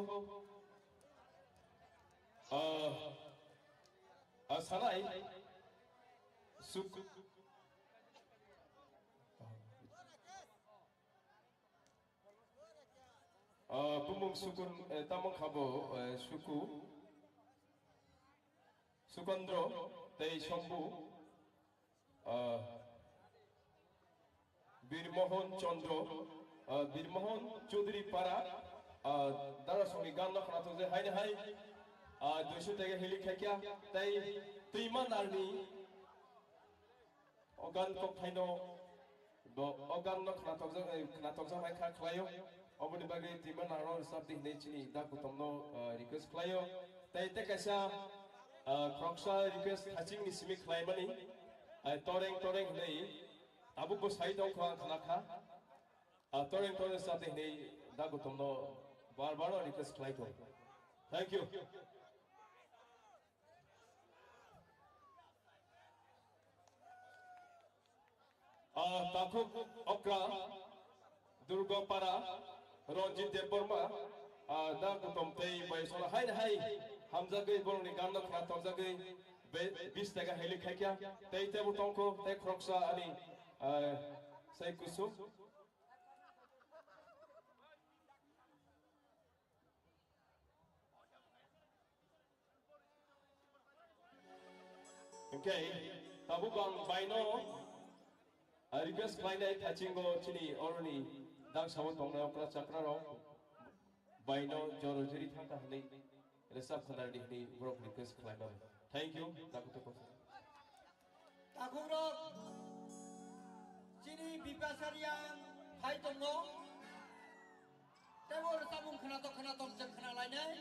Ah, ah, sanai, suk-, Ah, bumung sukun, eh, tamo khabo, eh, suku, Sukandro, tei Sombu, ah, Birmohon Chandra, ah, Birmohon Chaudhary para, ah, Darasongni ganno khnatok je haino hai, ah, duiso tege heli khaikya, tei Twima Narni, O gan kok thaino bo, o gan no khnatok jak, eh, khnatok jak hai kha khlaio. Oboni bagwi Twima Narno rwchap di hinwi chini da kutomno, eh, request khlaio. Tei tei kaisa, eh, khoroksa request haching ni simi khlaimani, eh, toreng toreng hinwi tabuk bo sai tong kho ang khna kha. Ah, toreng toreng rwchap di hinwi da kutomno bar bar request khlai kho. Thank you. Ah, takhuk okra, Durgapara, Ranjit Debbarma, ah, da kutom tei bai sola hai hai, hamjagwi borokni ganno khna torjagwi be-, bis taka heli khaikya, tei tebo tongkho, tei khoroksa ani, ah, sai kusuk. Khe tabuk ang baino, ah, request khlainai thachingo chini oroni dangsao tongnai okra chakrarok baino joro juri thangkha hwnwi resap khanardi hwnwi borok request khlaimani. Thank you, takutuko. Takhukrok chini Bipasariang phai tongo. Tebo rwchapmung khwnatok khwnatok chwng khwnalainai.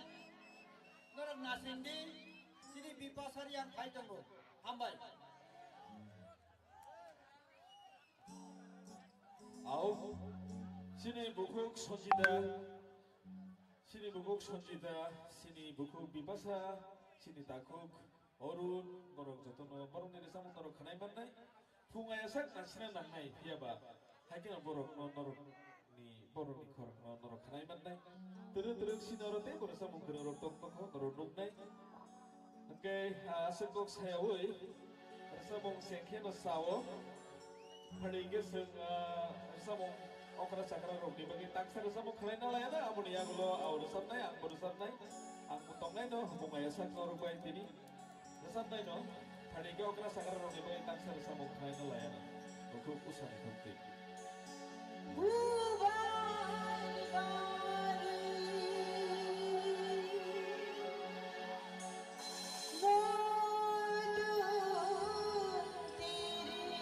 Norok nasingdi, chini Bipasariang phai tongo. Hambai. Au, chini bukhuk Sanjita, chini bukhuk Sanjita, chini bukhuk Bipasa, chini takhuk Arun, borok jotono borokni rwchapmung norok khwnai mannai. Phung ayasak nasina nangnai, phiyaba hai kheno borokno norokni, borokni khorokno norok khwnai mannai. Twrwk twrwk sino oro tei borok samung kwrwng rok tong tongkho norok nuknai. Hwnkhe, ah, aswk kok sayawi rwchapmung se kheno sao. Phali hwnkhe chwng, ah, rwchapmung okra chakra rokni bagwi taksa rwchapmung khwlaina laiya na, aboni yagulo ao rwchapnai, angbo rwchapnai. Ang bo tongnaino, phung ayasak norok bai tini. Rwchapnaino, thani khe okra sakra rokni bagwi taksa rwchapmung khlaina laiya na. Bukhuk usani thumtwi. Bubai bari, modun tiri.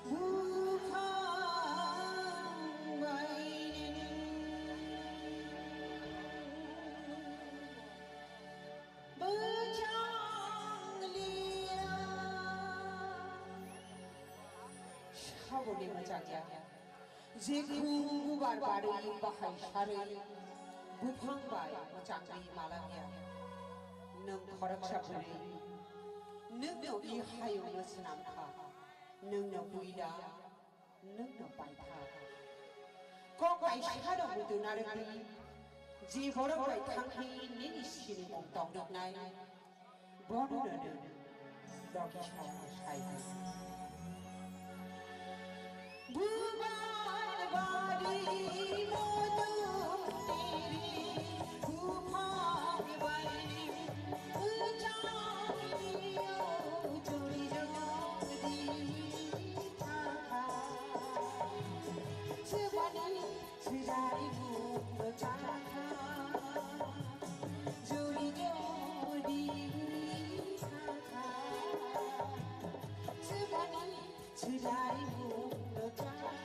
Buphang baini bwchang liya. Saboni mwchangya. Jekhung bubar barwi bahai sarwi buphang bai mwchangwi malangya. Nwng khoroksa bwrwi, nwngno i hayungno swnamkha. Nwngno puila, nwngno paitha. Kok kaisano muitu narwkdi, je borok bai thangkhe nini sinimung tongnoknai, bono nwng logi songno sai di. Bubar bari modon tiri, buphang bari bwchang liya. Juri juri thangkha, chwbani chwrai buno chakha. Juri juri thangkha, chwbani chwrai buno chakha.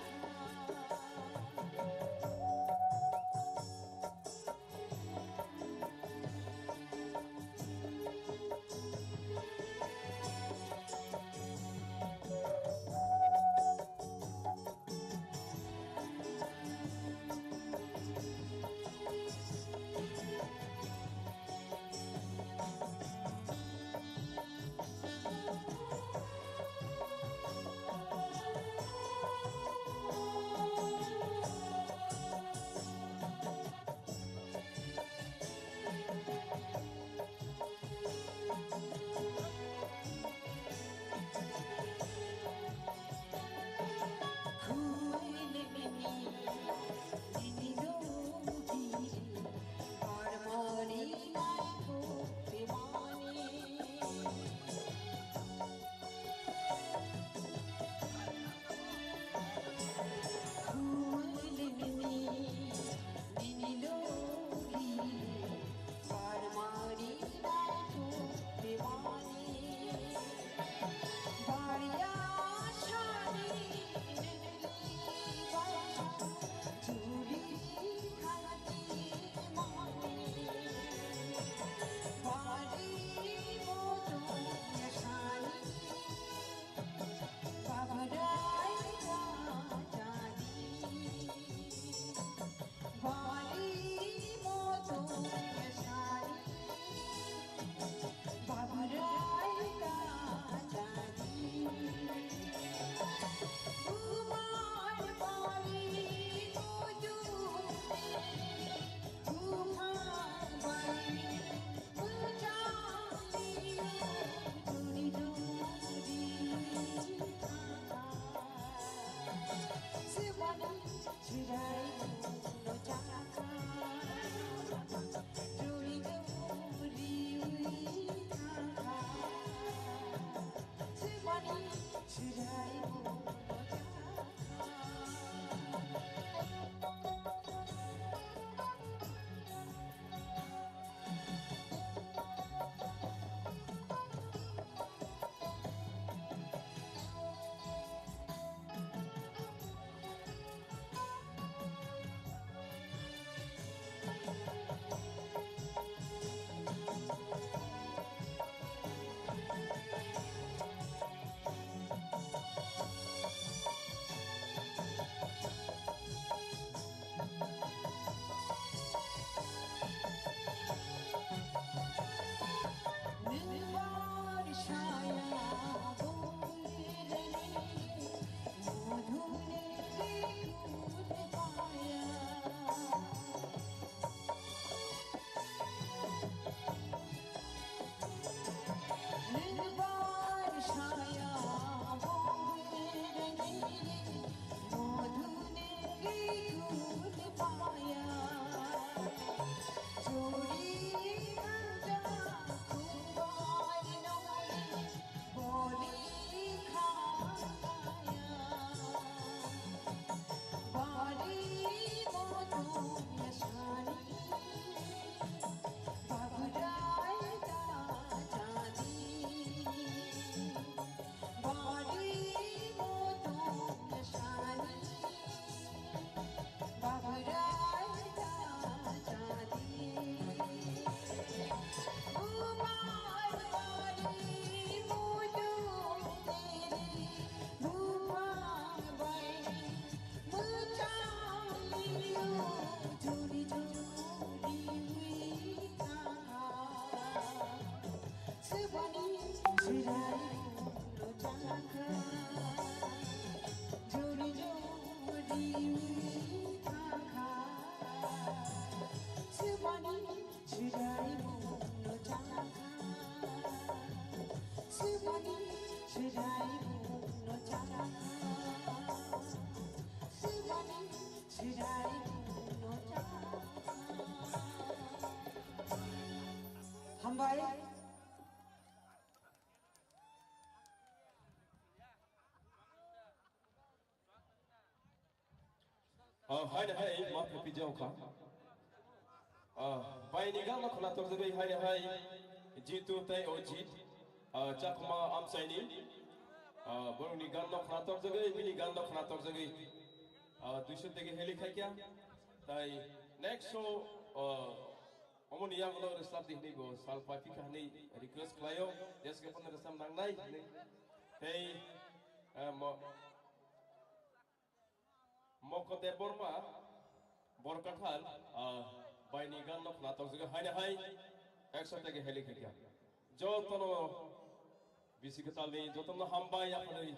Hambai. Ah, hai, hai, ma phaiphi jao kha. Ah, baini gan no khwnathok jagwi, hai, hai, Jitu tei Ojit, ah, Chakma Amchaini, ah, borokni gan no khwnathok jagwi, bini gan no khwnathok jagwi, ah, duiso tege heli khaikya. Tai next show, ah, omoni yagulo rwchapdi hinwi bo sal phaiphi kha hinwi request khlaio, jeske phano rwchap nangnai hinwi. Tei, ah, mo-, Moko Debbarma, Borkathal, ah, baini gan no khwnathok jagwi, haino hai ekso tege heli khaikya. Jotono bisi kwtalni, jotono hambai yapharwi.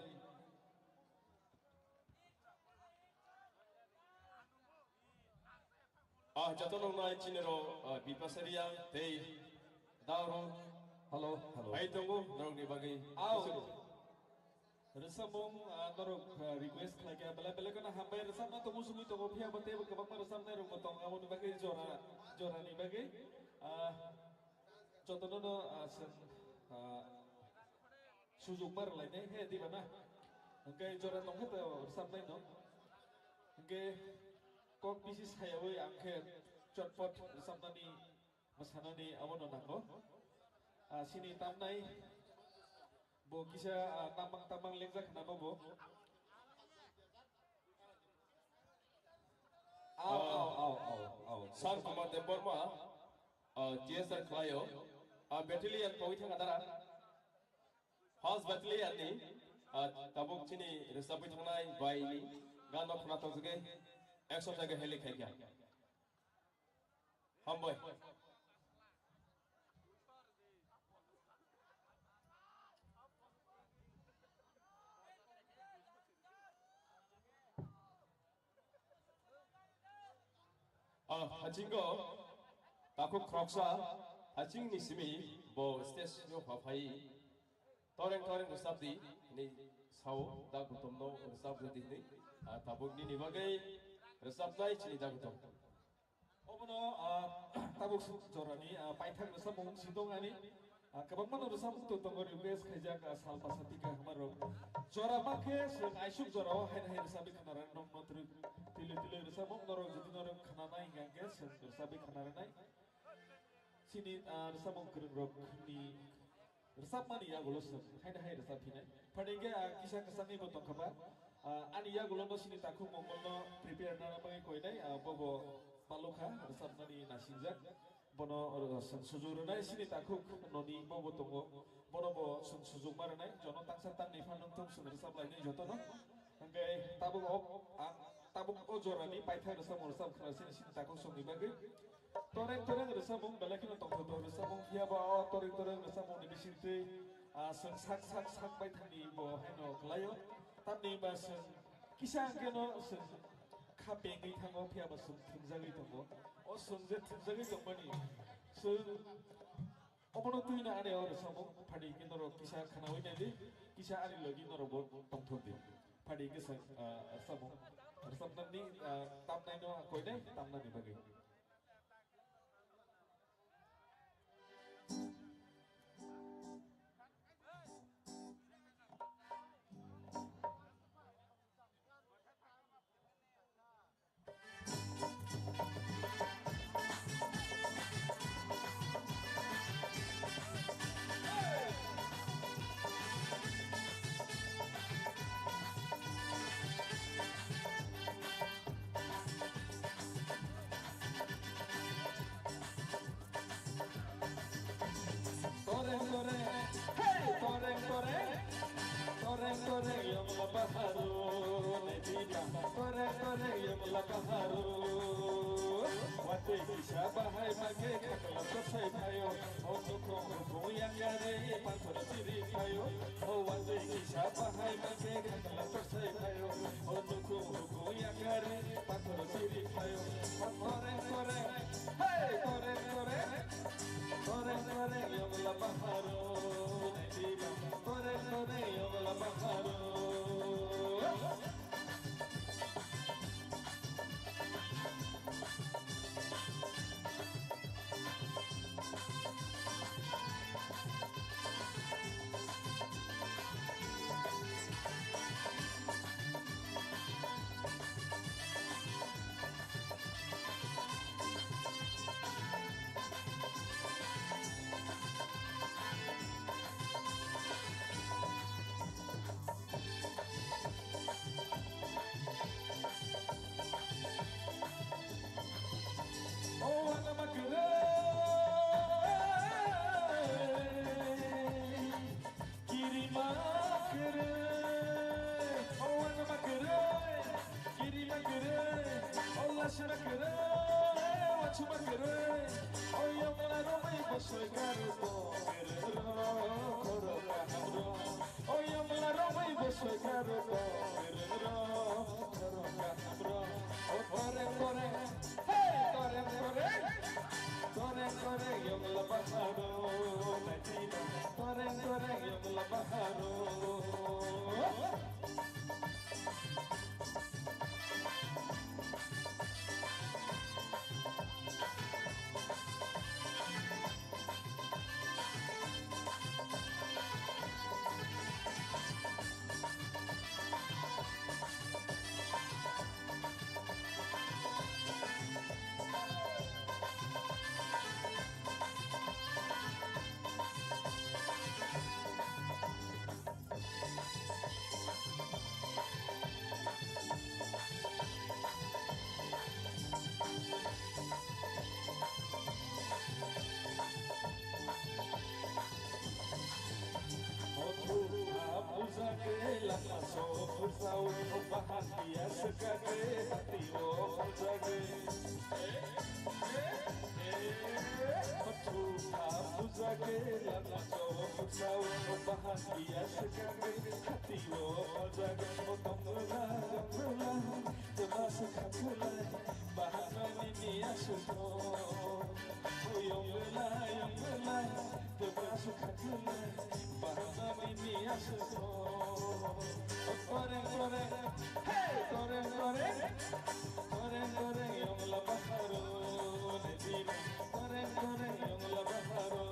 Ah, jotono nai chini ro, ah, Bipasaria tei Dauro. Hello, hello. Hai tongo, norokni bagwi. Ao. Rwchapmung, ah, norok, ah, request khlaikha, belai belai kheno hambai rwchapna tongo, sugwi tongo, phiya bo teibo kwbangma rwchapnai rokbo tongo, aboni bagwi jora, jorani bagwi, ah, jotono no, ah, chwng, ah, sujuk ma rwlainai he diba na? Hwnkhe jora tongkhe to rwchapnai no. Hwnkhe kok bisi sayawi ang khe chotpot rwchapnani Mwsanani abono nango. Ah, sini tamnai bo kisa, ah, tamang tamang lengjak khna bo bo. Au, ah, au, au, au, au. Sar Kumar Debbarma, ah, T S R khlaio. Ah, battalion pogwi thang adara. First battalion ni, ah, tabuk chini rwchapwi thangnai bai ni gan no khwnathok jagwi ekso tege heli khaikya. Hambai. Ah, hachingo takhuk khoroksa hachingni simi bo stage o phaphai toreng toreng rwchapdi hinwi sao, da gutomno rwchap rwdi hinwi. Ah, tabuk nini bagwi rwchapnai chini da gutom. Obono, ah, tabuk suk jorani, ah, paithak rwchapmung si tong ani, ah, kwbangma no rwchapmung to tongo request khaijak, ah, sal basa tika hwnba rok. Jora ma khe chwng aisuk jorao haino hai rwchapwi khna rwna nok no twrwk twilwi twilwi rwchapmung norok jodi norok khna nai hwnkhe chwng rwchapwi khna rwnai. Chini, ah, rwchapmung kwrwng rok ni Rwchapmani yagulo chwng haino hai rwchap phinai. Phani hwnkhe, ah, kisa kwchangni bo tongkha ba. Ah, ani yagulo no sini takhuk mongol no prepare nana bagwi koinai, ah, bobo palukha rwchapmani nasingjak. Bono, ah, chwng sujuk rwnai sini takhuk noni bobo tongo. Bono bo chwng sujuk ma rwnai. Jono tangsa tangni phan wngthong chwng rwchap lainai jotono. Hwnkhe tabuk o, ang tabuk o jorani paithak rwchapmung rwchap khna sini sini takhuk songni bagwi. Toreng toreng rwchapmung belai kheno tongthok tongthok rwchapmung, phiya ba o toreng toreng rwchapmung ni bisingtwi, ah, chwng sak sak sak bai thangni bo haino kwlaio. Tamni ba chwng kisa hwnkhe no chwng kha pengwi thango, phiya ba chwng thwngjagwi tongo. O chwng je thwngjagwi tongmani chwng obono twi no ani o rwchapmung phadi hwnkhe norok kisa khnaui naidi, kisa ani logi norok bo tongthok di. Phadi hwnkhe chwng, ah, rwchapmung, rwchapnani, ah, tamnai no koinai tamnani bagwi. Toreng toreng, hey! Toreng toreng, toreng toreng yong la baharo, ne bina. Toreng toreng yong la baharo. Watwi kisa bahai ma khe khakla to sai phaio. O nukhung nukhung yang gari pathor siri phaio. O watwi kisa bahai ma khe khakla to sai phaio. O nukhung nukhung yang gari pathor siri phaio. O toreng toreng, hey! Toreng toreng. Toreng toreng yong la baharo, nai di ba. Toreng toreng yong la baharo. Sima kere, wachuma kere, oyong la romai bosoi karu to, kere ro, koro kaham ro. Oyong la romai bosoi karu to, kere ro, koro kaham ro. O toreng toreng, hey, toreng toreng, toreng toreng yong la baharo, naiti na, toreng toreng yong la baharo. Puja ke lama so pursao bahan dia sekake hati o puja ke. Pachu ta puja ke lama so pursao bahan dia sekake hati o puja ke. O tomla tomla tebas khakulai bahana ni ni asuto. Yong lai yong lai tebas khakulai bahana ni ni asuto. Toreng toreng, hey toreng toreng, toreng toreng yong la baharo, ne jima toreng toreng yong la baharo.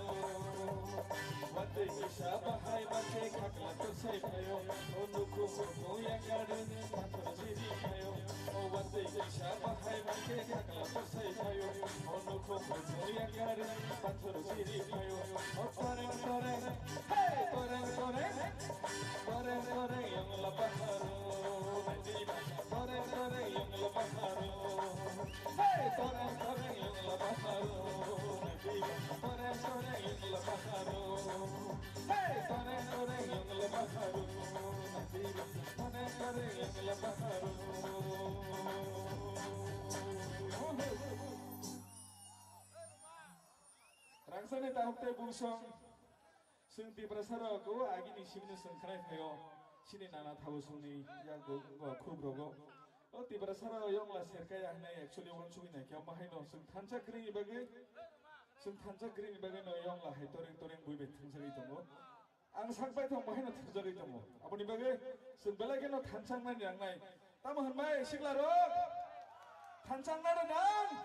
Watwi kisa bahai bakhe khakla torsai phaio, o nukhu mukhung yakarwi pathor siri phaio. O watwi kisa bahai bakhe khakla torsai phaio, o nukhu mukhung yakarwi pathor siri phaio. O toreng toreng, hey toreng toreng, toreng toreng yong la baharo, naidi toreng toreng yong la baharo. Hey, toreng toreng yong la baharo, naidi toreng toreng yong la baharo. Hey, toreng toreng yong la baharo, naidi toreng toreng yong la baharo. Rangsani tahuk tei bungsong. Chwng Tiprasa rok o agini simino chwng khnai phaio, chini nana thabo chwngni yak bo, bo khub rogo. O Tiprasa rok yongla serkaya hwnwi actually uansugwi naikhe, omo haino chwng thansa kwrwini bagwi, chwng thansa kwrwini bagwi no yongla hai toreng toreng bui bai thwngsagwi tongo. Ang sak bai thangbo haino thwngsagwi tongo. Aboni bagwi chwng belai kheno thansa wngnani nangnai. Tamo hwnbai sikla rok? Thansa wngnani nang?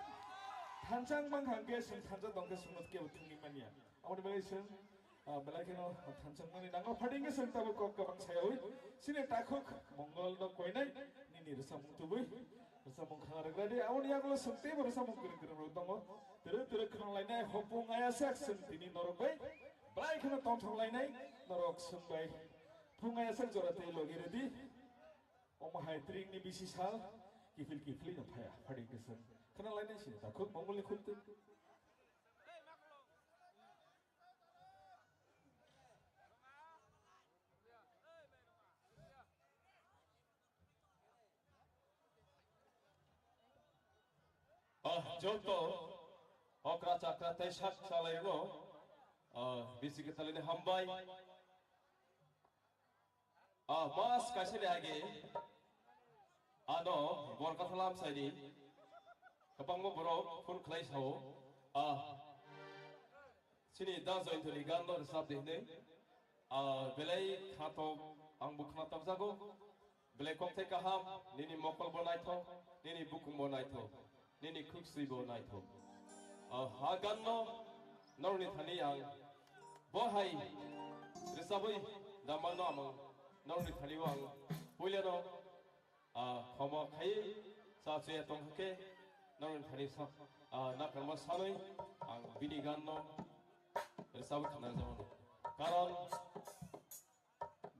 Thansa wngmang hangkhe chwng thansa tongkhe chwngno kebo thwngwi manya. Aboni bagwi chwng, ah, belai kheno thansa wngnani nango. Phaidi hwnkhe chwng tabuk kok kwbang sayawi chini takhuk Mongol no koinai nini rwchapmung tubui rwchapmung khna rwgradi. Aboni yagulo chwng teibo rwchapmung kwrwng kwrwng rok tongo. Twrwk twrwk khna lainai hopung ayasa chwng tini norok bai belai kheno tongthok lainai norok chwng bai phung ayasa jora tei logi rwdi. Omo hai tringni bisi sal kiphil kiphilino phaya. Phaidi hwnkhe chwng khna lainai chini takhuk Mongolni khuk twi. Ah, joto okra chakra tei sak chalairokno, ah, bisi kwtalini hambai. Ah, mas kaisani age ano Borkathalam saini kwbangma borok phone khlai sao. Ah, chini Da Joyantoni gan no rwchap di hwnwi. Ah, belai khnatok, ang bo khnatok jago. Belai kokthai kaham, nini mokol bo naithok, nini bukung bo naithok, nini khuksui bo naithok. Ah, ha gan no norokni thani ang bo hai rwchabwi damang no ang norokni thani o ang puila no, ah, khoma khai cha chuya tong khe norokni thani sa, ah, nakarma sanwi ang bini gan no rwchabwi khna rwjak mano. Karon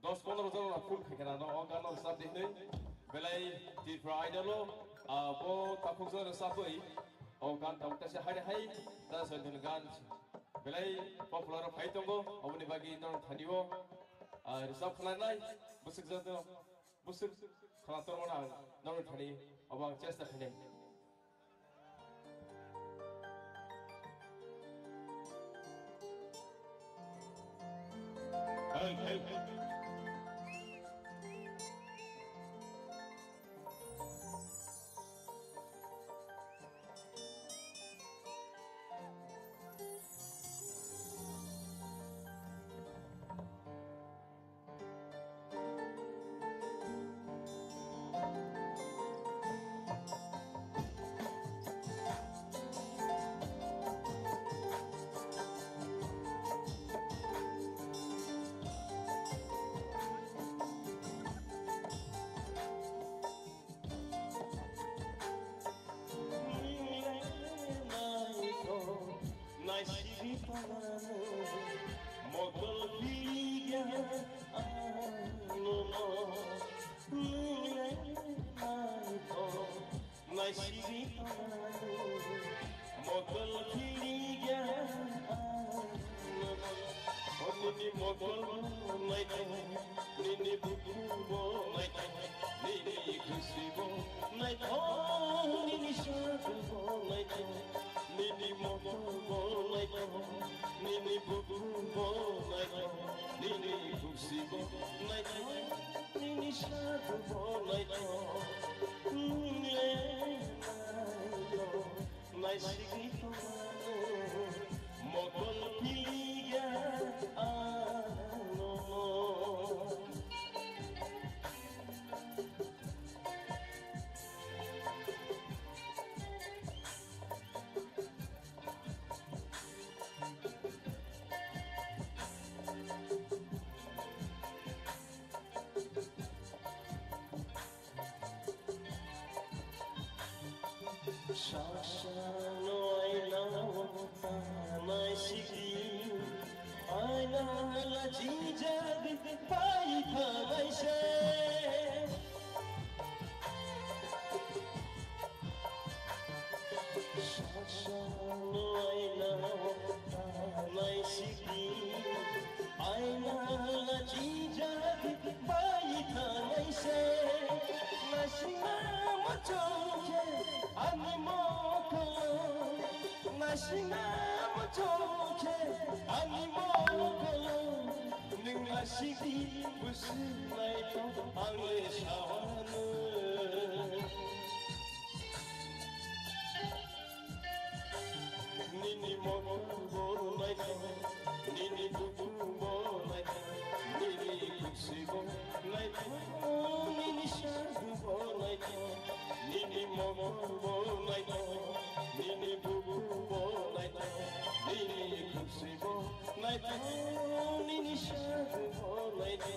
dos pondro jon rok phone khai khna no o gan no rwchap di hwnwi belai Tripura Idol o, ah, bo takhuk jon rwchapwi o gan tabuk kaisa hai hai Da Joyantoni gan belai popular phai tongo. Oboni bagwi norok thani o, ah, rwchap khna nai bwswk joto bwswk khna tongmano ang norok thani obo ang chesta khainai. Naisigi tongo, mokol piliga ano no, nungle naito. Naisigi tongo, mokol piliga ano no. O nini mokol naito, nini buku bo naito, nini khusi bo naito, nini sadu bo naito, nini mokol bo naito, nini buku bo naito, nini khusi bo naito, nini sadu bo naito, nungle naito. Naisigi tongo, mokol piliga ano. Saksa no aina o ta naisigi, aina la jijak pai thanai se. Saksa no aina o ta naisigi, aina la jijak pai thanai se. Naisingma muchung khe ani mokol, naisingma muchung khe ani mokol, nwng naisingdi busi naito ang le sawano. Nini mokol bo naito, nini buku bo naito, nini khusi bo naito, nini sadu bo naito, nini mokol bo naito, nini buku bo naito, nini khusi bo naito, nini sadu bo naito,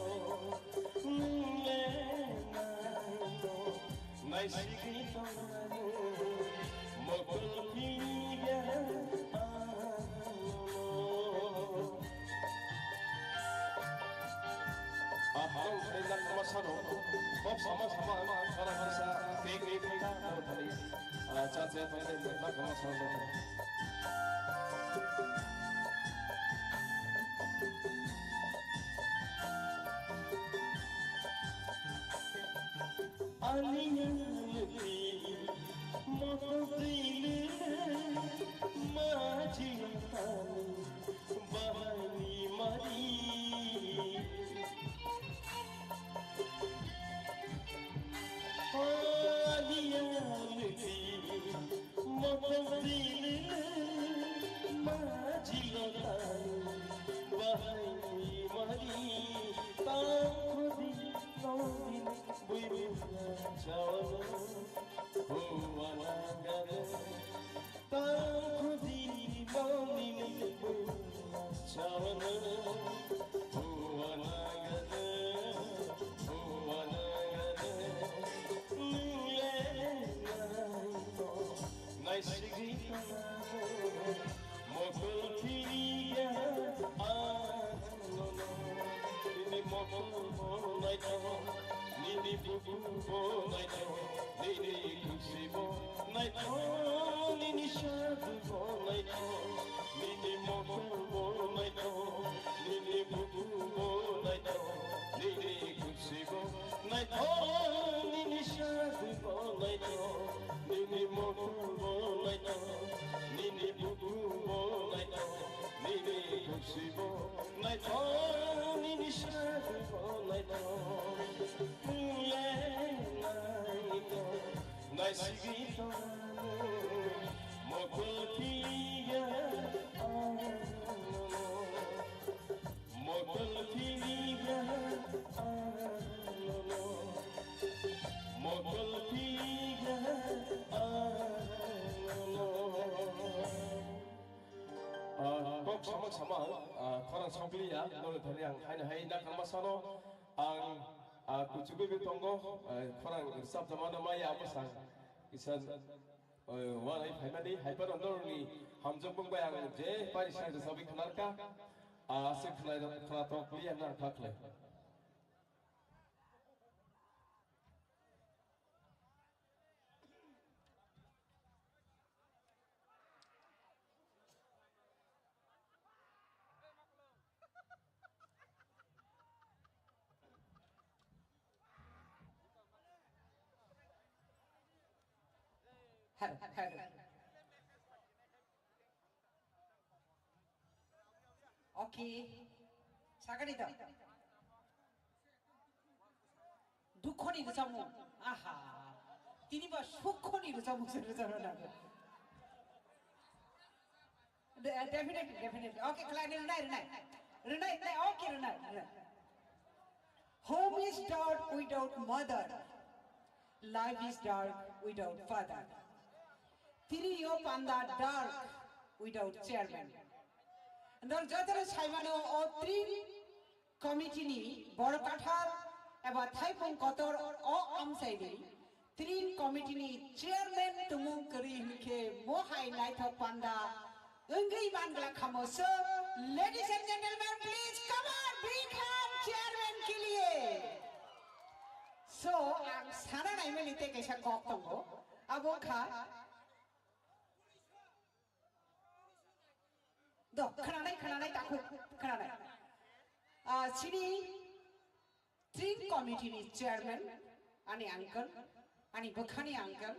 nungle naito. Naisigi tongo, mokol piliga ano. Ahang kainak masano, kok sama sama ama kara karsa, kek kek kek kek kek. Ah, chat chat kainak masano. Ani yangti moto tili maji tani bahani mari. Ani yangti moto tili maji tani bahani mari. Tangkudi nongini buibu chawana. Sokliya, noni thani ang haino hai na kangma sano ang, ah, kuchugwi bi tongo, eh, khorang rwchap jamano maya bwsang kisa, eh, wanai phaimani hai phano norokni hamjakmung bai ang je pari sai rwchapwi khwnarkha, ah, aswk khwnai khwnatok liya na ang kha khlai. Hello, hello. Okay. Sagani da. Dukhoni rwchapmung. Aha. Tini ba sukhoni rwchapmung se rwchapna nango. De-, definitely, definitely. Okay, khlai, rwnai, rwnai. Rwnai, rwnai. Okay, rwnai, rwnai. Home is dark without mother. Life is dark without father. Tini yo panda dark without chairman. Dol jotono saimano o three committee ni borok kathar eba thaipung kotor o amchaini three committee ni chairman tumung kwrwi hinkhe mohai naithok panda wngwi mangla khamo. So, ladies and gentlemen, please come on, big hand chairman ke liye. So, ang sana naimani tei kaisa kok tongo. Abo kha. Do, khwnanai, khwnanai, takhuk, khwnanai. Ah, chini Tring committee ni chairman, ani uncle, ani bwkhani uncle,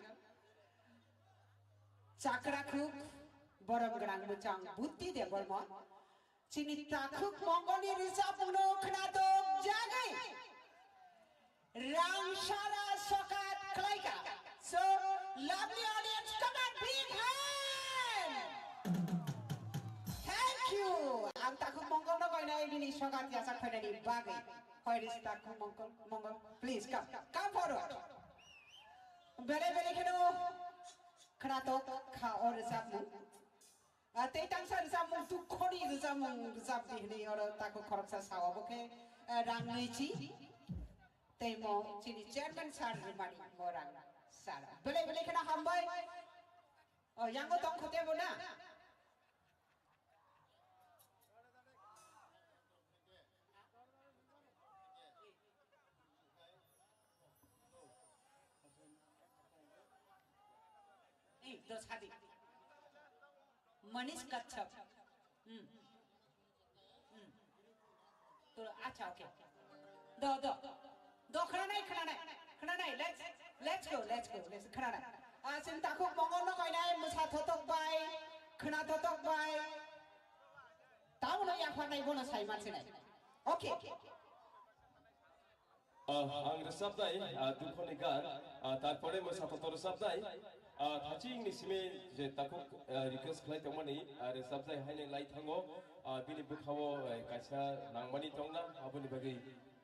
chakra khuk, borom gwnang mwchang Butti Debbarma, chini takhuk mongolni rwchapmungno khwnatok jagwi rang sara sokat khlaika. So, lovely audience, come on, big hand! Thank you! Ang takhuk mongolno koinai bini sokat yachak phainani bagwi. Where is Takhuk Mongol? Mongol, please come. Come forward. Bele bele kheno khwnatok kha o rwchapmung. Ah, tei tangsa rwchapmung, dukhoni rwchapmung rwchap di hwnwi oro takhuk khoroksa sao, bo khe, eh, rang nwichi. Tei mo chini chairman sir rwmani mo rang sir. Bele bele kheno hambai. Oh, yango tong khote bo na? Eh, do sadi. Manish Kachhap. Hmm. Hmm. To, acha, okay. Do, do. Do, khwnanai, khwnanai. Khwnanai, let's, let's go, let's go, let's khwnanai. Ah, chwng takhuk mongol no koinai, mwsa thotok bai, khwna thotok bai. Tamo no yapharnai bono sai mansinai. Okay. Ah, ang rwchapnai, ah, dukhoni gan, ah, tarpore mwsa thotok rwchapnai, ah, thachingni simi je takhuk, ah, request khlai tongmani, ah, rwchapnai haino lai thango, ah, bini bwkhao, eh, kaisa nangmani tongna, aboni bagwi,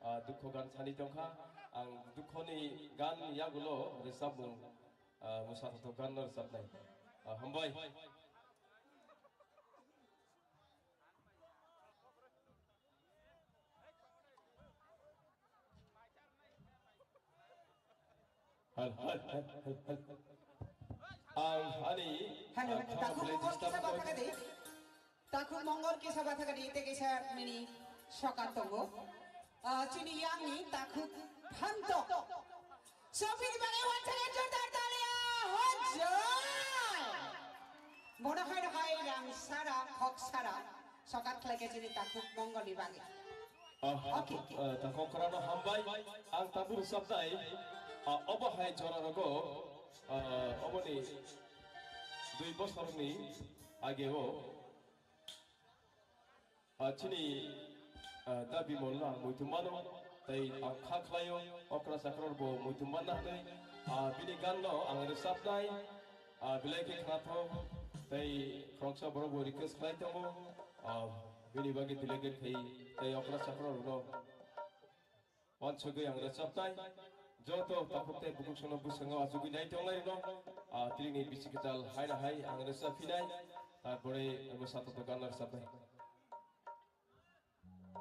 ah, dukho gan sani tongkha, ang dukhoni gan yagulo rwchapmung, ah, mwsa thotok gan no rwchapnai. Ah, hambai. Hal, hal, hal, hal, hal. Ang ani, Hello, ang takhuk khorang mongol kisa belai disturb bathakadi. Takhuk mongol kisa bathakadi, tei kisa nini sokat tongo. Ah, chini yangni takhuk phantok. So, bini bagwi once again jordar talia, hojjai! Bono hai hai rang sara, khok sara, sokat khlai khe chini takhuk mongolni bagwi. Ah, Okay. Ah, takhuk khorang no hambai, ang tabuk rwchapnai, ah, obo hai jora rogo, ah, oboni dui bosorni ageo, ah, chini, ah, dabi molno ang muitu mano, tei ang kha khlaio, okra chakra bo muitu manna hwnwi, ah, bini ganno ang rwchapnai, ah, belai khe khnathok, tei khoroksa borok bo request khlai tongo, ah, bini bagwi delegate khai, tei okra chakra rokno. Wansugwi ang rwchapnai, joto takhuk tei bukhuk sono bwskango achugwi nai tongnai rwno, ah, tini bisi kwtal hai na hai ang rwchap phinai, tarpore mwsa thotok gan rwchapnai.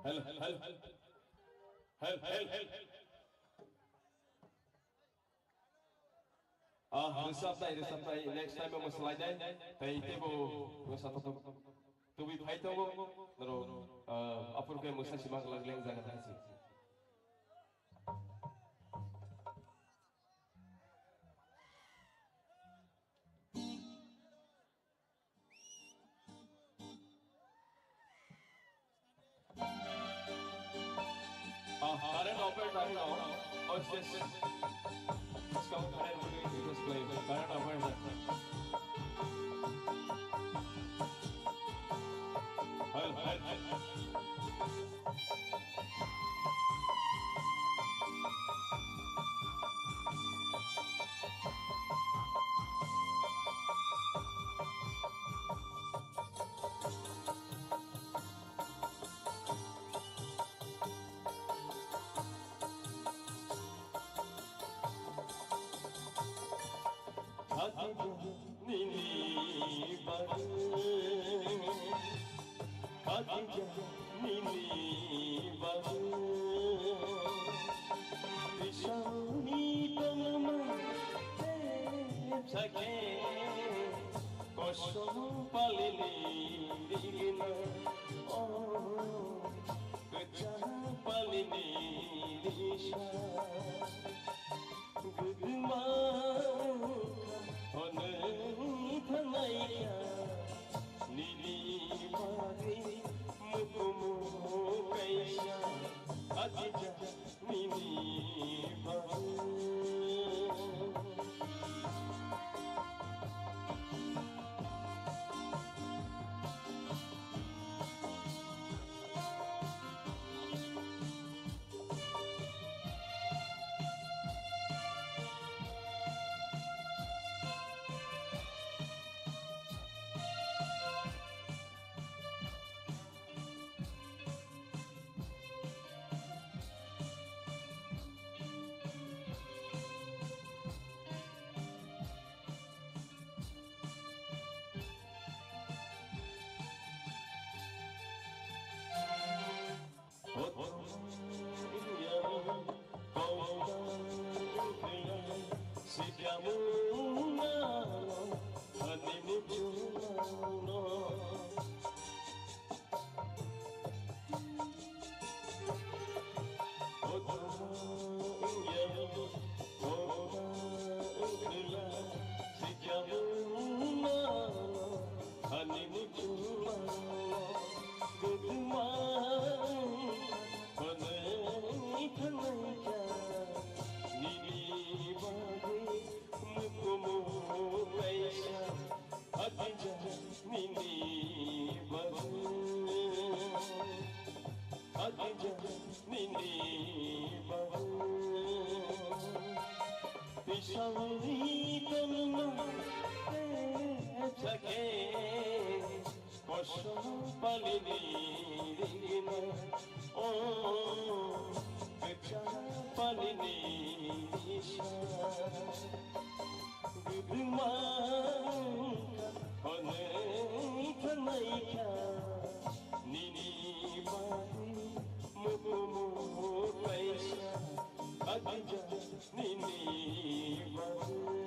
Hello, hello. Hello, hello. Ah, resap tai, resap tai. Next time mo slide dai. Tai tebo mo sa to. Tubi phai tongo. Noro, ah, apor ke mo sa sima lang leng jaga thasi. Ah, current off, current off. Oh, yes. Let's go, current, we need to just play. Current off, current off. Hello, hello, hello. Khakija nini bagwi, khakija nini bagwi. Bisangni tongma tepsa khe kosom palini rigina. O kwchang palini risa. Gwdwma wngkha hwnwi thangnaikha, nini bagwi mukumu kaisa, atija nini bagwi. Ani muchungma, gudma, hwnwi thangnaikha, nini bagwi mukumu kaisa, atija nini bagwi, atija nini bagwi. Bisangni tongma tepsa khe, kosom palini rigina. O kwchang palini risa. Gwdwma wngkha hwnwi thangnaikha, nini bagwi mukumu kaisa, atija nini bagwi.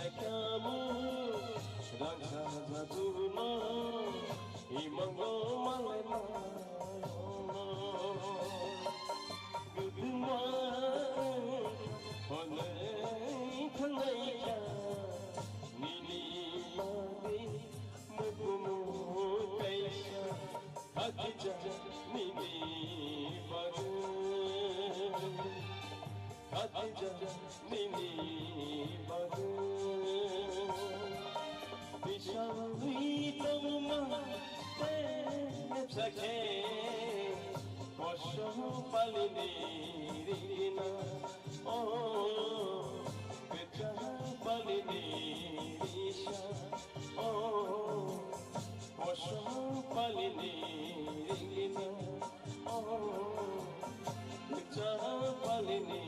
Kamu rangsa jaduno imango malai mano. Guduma honai thanai ka nini mani mukumu kaisa. Khadija nini bagwi, Khadija nini bagwi. Bisangwi tongma tepsa khe, kosom palini rigina. O kwchang palini risa, o kosom palini rigina, o kwchang palini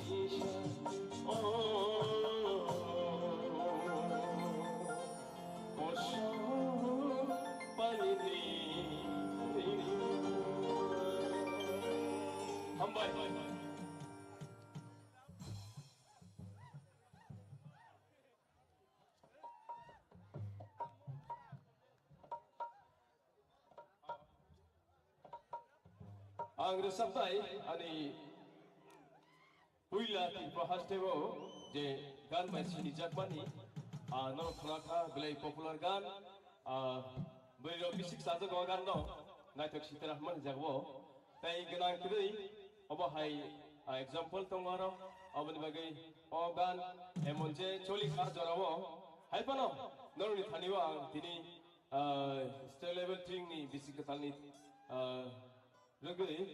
risa, o kosom palini rigina. Hambai. Ang rwchapnai ani puila Tripura hasteo je gan bai sinijakmani, ah, norok khna kha belai popular gan, ah, bwrwi rok bisik sajak o gan no, naithok sitara hwnmani jaga o. Tei gwnang kwrwi obo hai, ah, example tongo aro, oboni bagwi o gan emon je choli kha jora o, hai phano norokni thani o ang tini, ah, state level tring ni bisi kwtalni, ah, rwgwi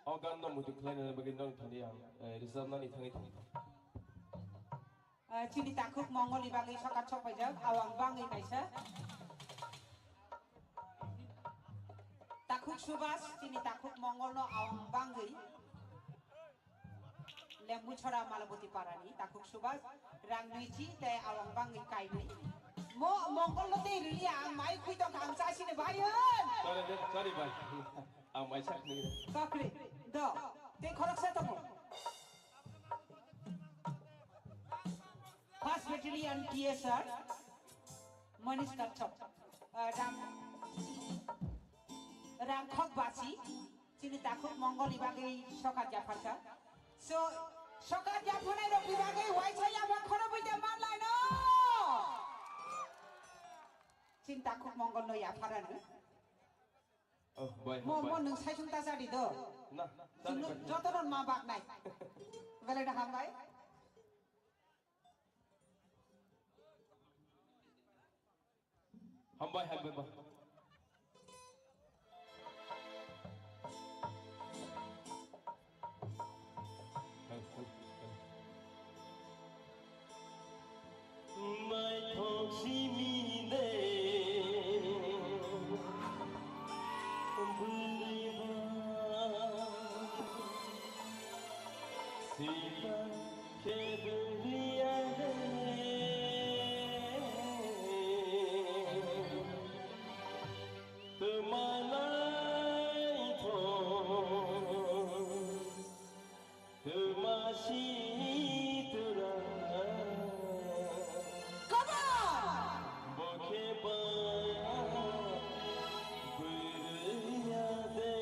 o gan no muitu khlaina bagwi norokni thani ang, eh, rwchapnani thangwi tongo. Ah, chini takhuk Mongol ni bagwi sokat sok paijak, awang bangwi kaisa. Takhuk Subas, chini takhuk Mongol no awang bangwi. Lembu Chora Malaboti Parani, takhuk Subas, rang nwichi tei awang bangwi kainwi. Mo Mongol no tei rwliya, ang mai khwi tongkha, ang chasini bai hwn. Sorry, sorry bai. Ang mai sak ni. Kakri, do, tei khoroksa tongo. First Battalion T S R, Manish Kachhap, uh, Ram, Ramkhok Basi, chini takhuk Mongol ni bagwi sokat yapharkha. So, sokat yapharnai rok ni bagwi waisa yaphar khorokbwi de manlaino. Chini takhuk Mongol no yapharano. Oh, bai, mo, bai. Mo nwng saisung ta chadi do. Na, chwng chadi, bai. Jotono ma baknai. Belai da hambai. Hambai, hambai, bai. Naithok simi de bwrwi ba, sita khe bwrwi ya de. Tma naithok, tma sitra. Come on! Bo khe ba bwrwi ya de.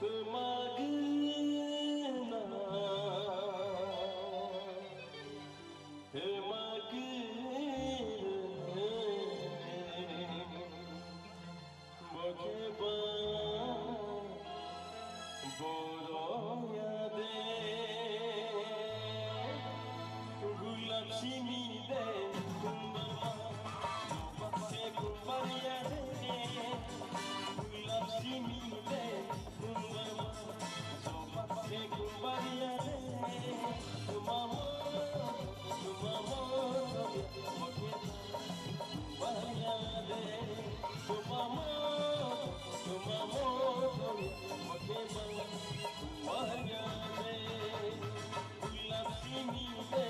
Tma gwnang, tma kwrwng, bo khe ba borok ya de. Gulap simi de, tungbarma, se kumbar ya de. Gulap simi de, tungbarma, se kumbar ya de. Mamo, mamo, kumbar ya de. Mamo, mamo, kumbar ya de. Gulap simi de.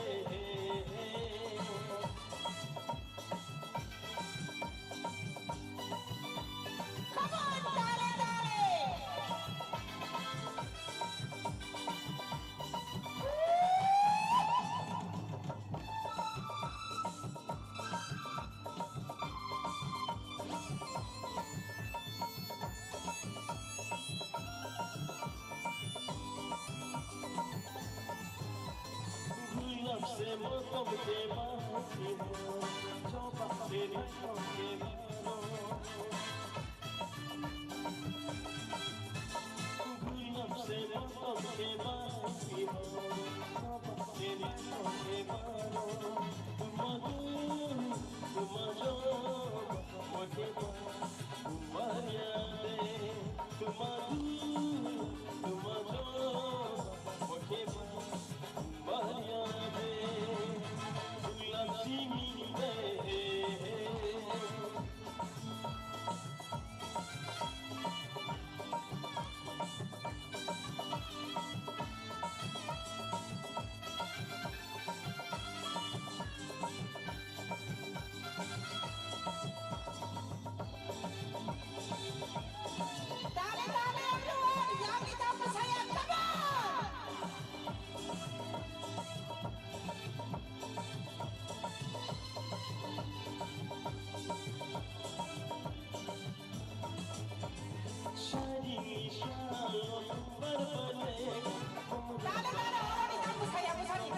Dale, dale, everyone! Yang kita masaya, come on! Dale, dale, already kamu saya, saya.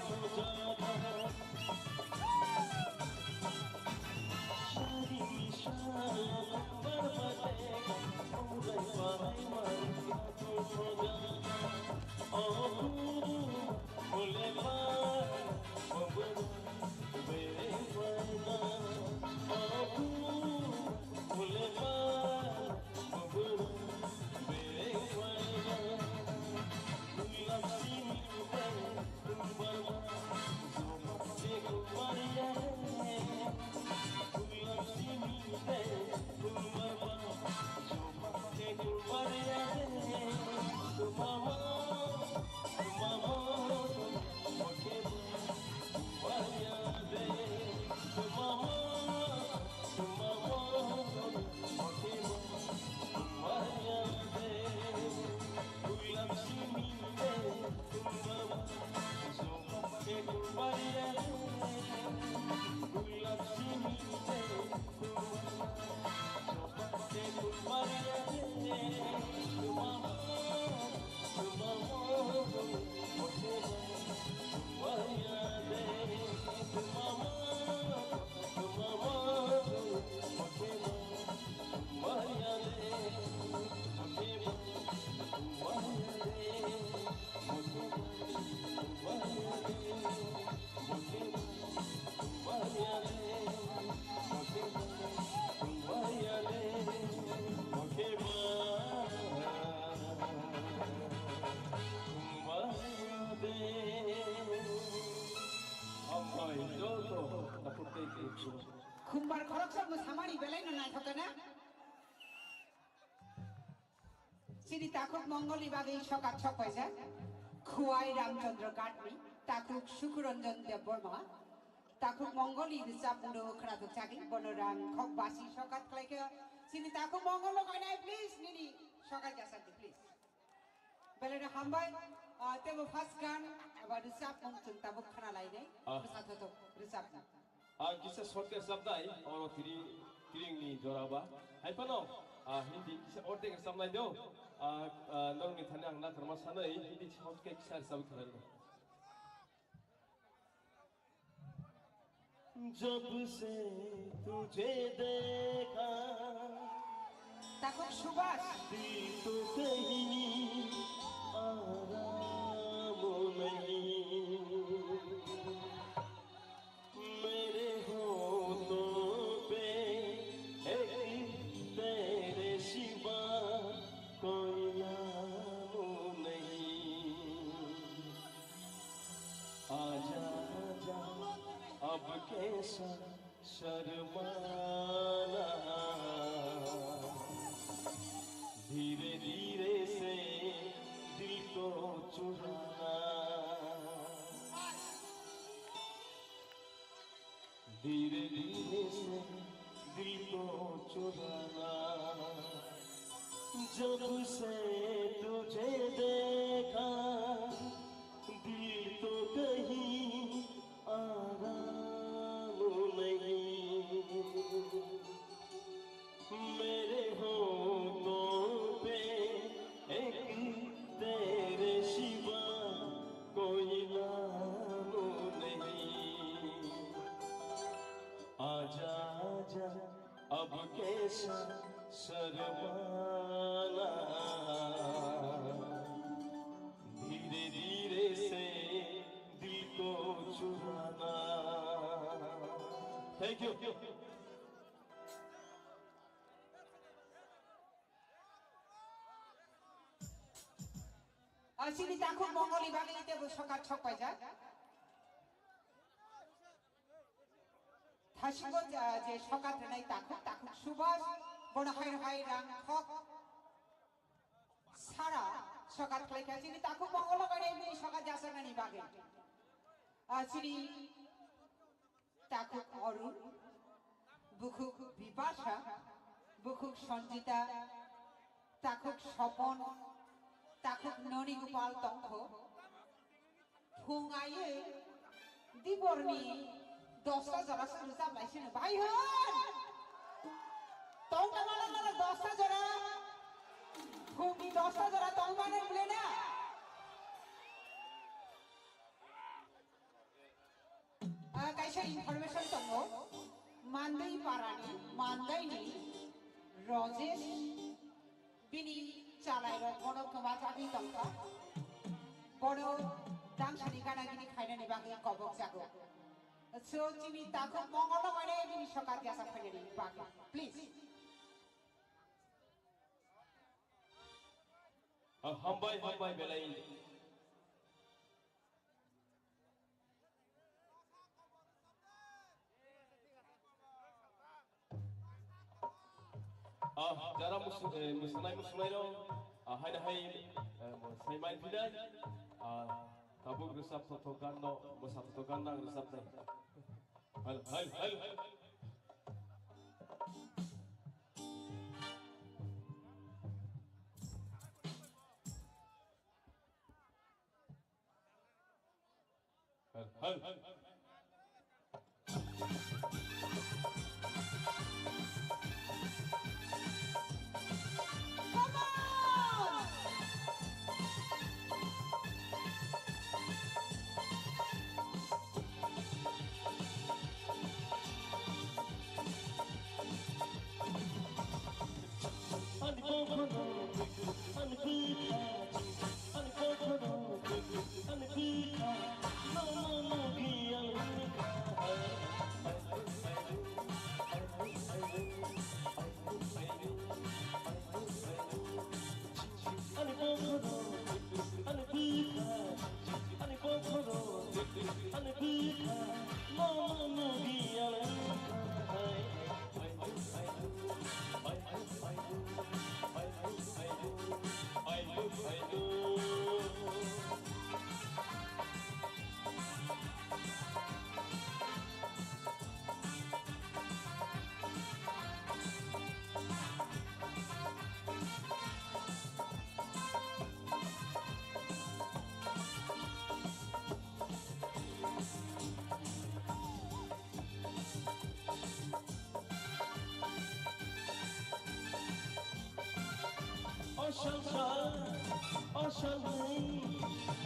Hambai joto, takhuk tei tei. Khumbar khoroksa mwsamani belai no naithok kana? Chini takhuk Mongolni bagwi sokak sok paijak. Khuwai Ramchandra Ghatni takhuk Sukuranjan Debbarma. Takhuk Mongolni rwchapmungno khwnathok chagwi bono rang khok basi sokat khlaikha. Chini takhuk Mongolno kainai please nini sokat jasakdi please. Belai no hambai, ah, tebo first gan aba rwchapmung chwng tabuk khwna lainai. Ah. Bwsa thothok rwchapmung. Ah, kisa short khe rwchapnai, oro tiri, tiringni jora ba. Hai phano, ah, Hindi kisa ordek rwchapnai do. Ah, ah, nokni thani ang nakarma sanai, Hindi short khe kisa rwchapwi khwlaino. जब से तुझे देखा, Takhuk Subhas. दिल तो कहीं आराम नहीं। मेरे होठों पे एक तेरे सिवा कोई नाम नहीं। आजा, आजा, अब कैसा शर्माना। धीरे धीरे से दिल को चुराना। धीरे धीरे से दिल को चुराना। जब से तुझे देखा, दिल तो कहीं आराम नहीं। मेरे होठों पे एक तेरे सिवा कोई नाम नहीं। शर्माना, धीरे धीरे से दिल को चुराना। Thank you. Asini takhuk Mongol ni bagwi tebo sokat sok paijak. Thasibo, ah, je sokat rwnai takhuk, takhuk Subhas, bono hai hai rang khok sara sokat khlaikha. Chini takhuk Mongol ni bagwi sokat jasaknani bagwi. Ah, chini takhuk Arun, bukhuk Bipasha, bukhuk Sanjita, takhuk Sopon, takhuk Noni Gopal tongkho. Phung aiwi diborni dosta jora se rwchap lai sino. Bhai hwn! Tong na mano mano dosta jora. Phungni dosta jora tong mano bwle na? Ah, kaisa information tongo. Mandai parani, Mandaini Rajesh bini chalairok bono kwma chagwi tongkha. Bono dangsani gana gini khainani bagwi kobok jago. So, chini takhuk Mongol no mane bini sokat yasa khainani bagwi. Please. Ah, hambai, hambai belai. Ah, jara mus-, eh, musanai musunai rok, ah, hai hai, eh, mo-, sai mai phinai, ah, tabuk rwchap thothok gan no, mosa thothok gan nang rwchapnai. Hal, hal, hal. Hal, hal. Come on! Ani kokhono, ani bwkha, ani kokhono, ani bwkha, no, no, no, giyal bwkha. Ani kokhono, ani bwkha, ani kokhono, ani bwkha, no, no, no, giyal bwkha. Osalsa, osalni,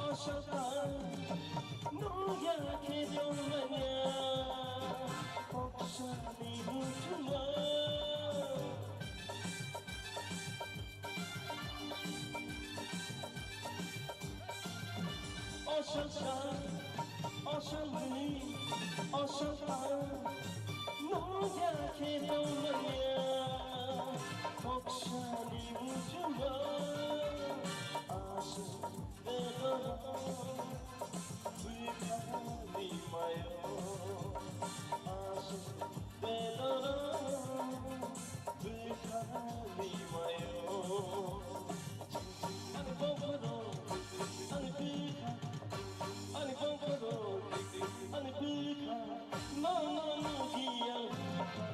osalta, nungya khe dongmanya, koksani muchungma. Osalsa, osalni, osalta, nungya khe dongmanya, koksani muchungma, aswk bedorok, bwkhani mayo, aswk bedorok, bwkhani mayo. Ani bongkhoro, ani bwkha, ani bongkhoro, ani bwkha, no, no, no, giyal bwkha.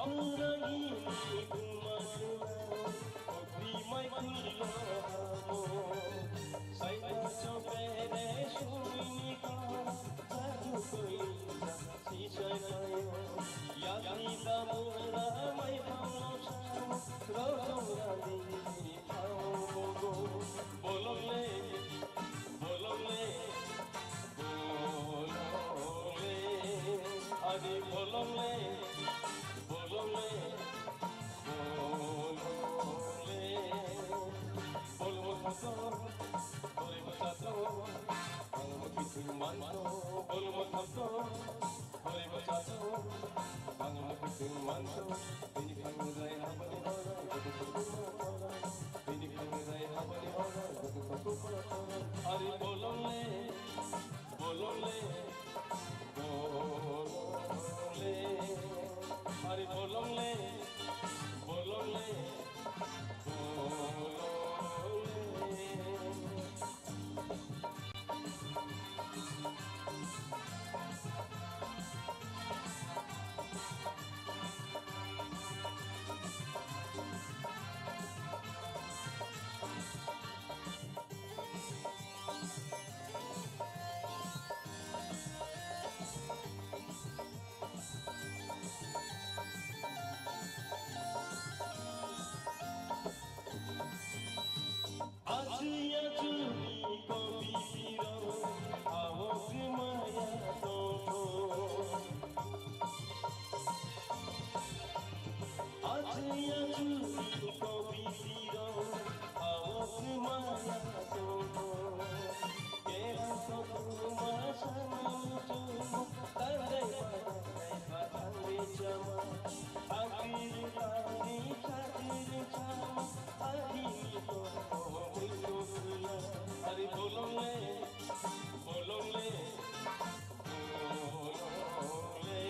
Rangini buma suna, kopi mai khulilo hamo. Saita chopere sumini kora, jadu koinja sisai payo. Yati damura mai phamlo samo, rojo rani Bolongle, bolongle, bolongle, ani bolongle, bolongle, bolongle, bolongle, bolongle, ang makising manto, bolongle, Hore bachato, ang makising manto, bini khangnai habani hora, bini khangnai habani hora, are bolongle, bolongle, bolongle, are bolongle, bolongle, bolongle. Achwi achwi ni kopi piro, awo kwmaya tongtho. Achwi achwi ni kopi piro, awo kwmaya tongtho. Kera sokuma sana mutu, tandai padai padai chama. Akiri tani chakiri chama, akiri to mutu sula. Ari bolongle, bolongle, bolongle,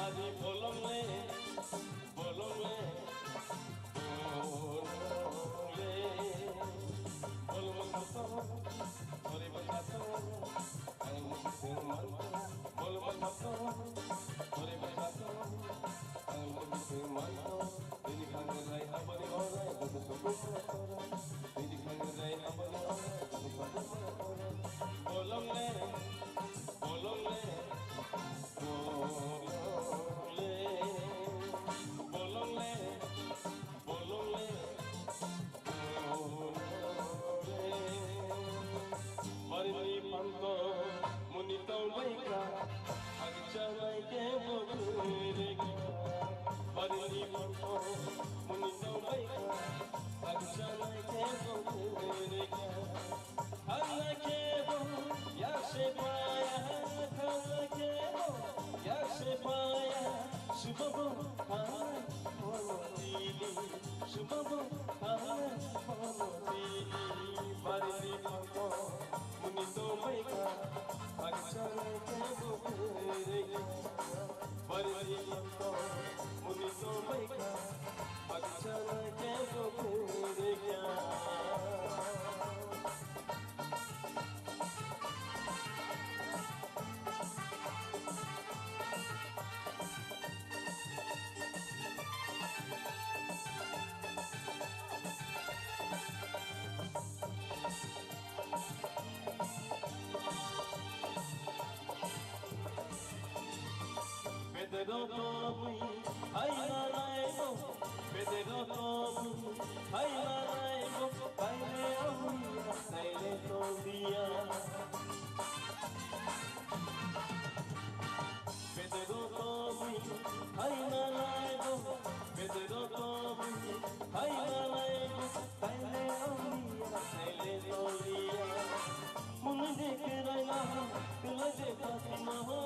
ari bolongle, bolongle, bolongle. Bolongle, bolongle. Ore bwkha to, ang mukti manto, bol bwkha to, ore bwkha to, ang mukti manto, bini khangnai habani orai, bwkha to bwkha to, bini khangnai habani orai, bwkha to bwkha to. Bolongle, bolongle, bolongle, bolongle, bolongle. Barini panto muni tongbaikha, agchanai kebo kwrwikha. Barini panto muni tongbaikha, agchanai kebo kwrwikha. Thangna kebo yakse paya, thangna kebo yakse paya, subabo thangnai bono tini, subabo thangnai bono tini. Barini panto muni tongbaikha, agchanai kebo kwrwikha. Barini panto muni tongbaikha, agchanai kebo kwrwikha. Bedero tobwi haina naibo, bedero tobwi haina naibo, taile oya, taile tobiya. Bedero tobwi haina naibo, bedero tobwi haina naibo, taile oya, taile tobiya. Muni de kirai na ho, kirai de Fatima ho,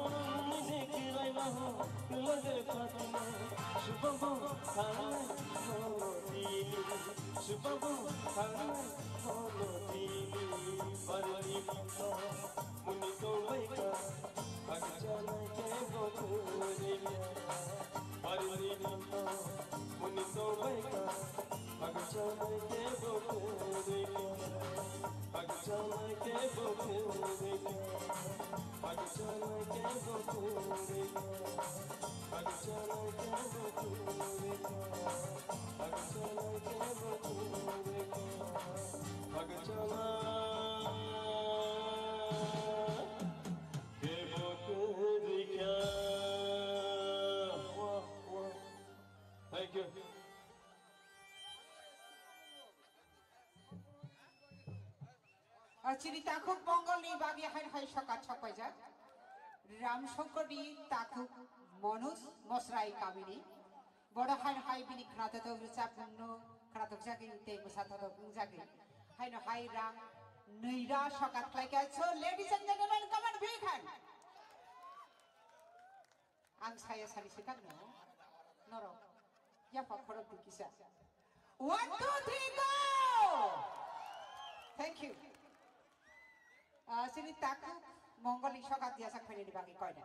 muni de kirai na ho, kirai de Fatima. Subabo thangnai bono tini, subabo thangnai bono tini. Barini panto muni tongbaikha, agchanai kebo kwrwikha. Barini panto muni tongbaikha, agchanai kebo kwrwikha, agchanai kebo kwrwikha, agchanai kebo kwrwikha, agchanai kebo Chini takhuk Mongolni bagwi hai hai sokat sokpaijak. Ram Shonkorni takhuk Manoj Mosrai kamini. Bodo hai hai bini khwnatok rwchapmungno khwnatok jagwi tei mwsatodok wngjagwi. Haino hai rang nwi ra sokat khlaikha. So, ladies and gentlemen, come on, big hand. Ang saya sari sikang no. Norok. Yapha khorok di kisa. One, two, three, go! Thank you. Ah, chini takhuk Mongolni sokat diya sak phainani bagwi koina.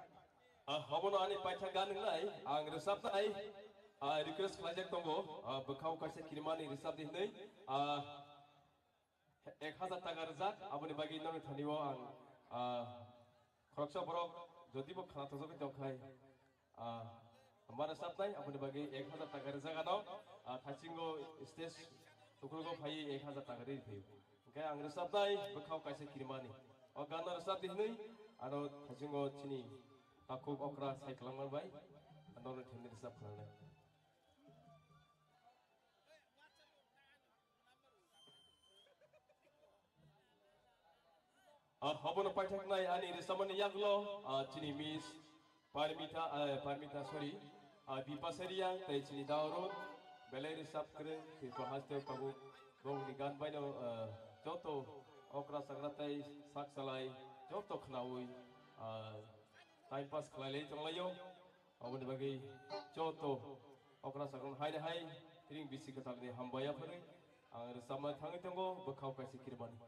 Ah, obono ani paithak gan wngnai, ang rwchapnai, ah, request khlaijak tongo, ah, bwkhao kaisa kirimani rwchapdi hwnwi, ah, ek hazar taka rwjak, aboni bagwi nokni thani o ang, ah, khoroksa borok jodi bo khwnathokjagwi tongkhai, ah, ma rwchapnai, aboni bagwi ek hazar taka rwjak ano, ah, thaisingo stage uklogo phaiwi ek hazar taka rwi phaio. Hwnkhe ang rwchapnai bwkhao kaisa kirimani. O gano rwchapdi hwnwi ano thaisingo chini takhuk okra sai kwlangma bai norokni thani rwchap khwlangnai. Ah, obono paithaknai ani rwchapmani yaklo, ah, chini Miss Parmita, ah, Parmita, sorry, ah, Bipasha Reang tei chini Daorun belai rwchap kwrwng Tripura haste tabuk bongni gan baino, ah, joto okra chakra tei sak salai joto khnaui, ah, time pass khlailai tonglaio. Aboni bagwi joto okra chakra hai hai tring bisi kwtalni hambai yapharwi ang rwchapna thangwi tongo bwkhao kaisa kirimani.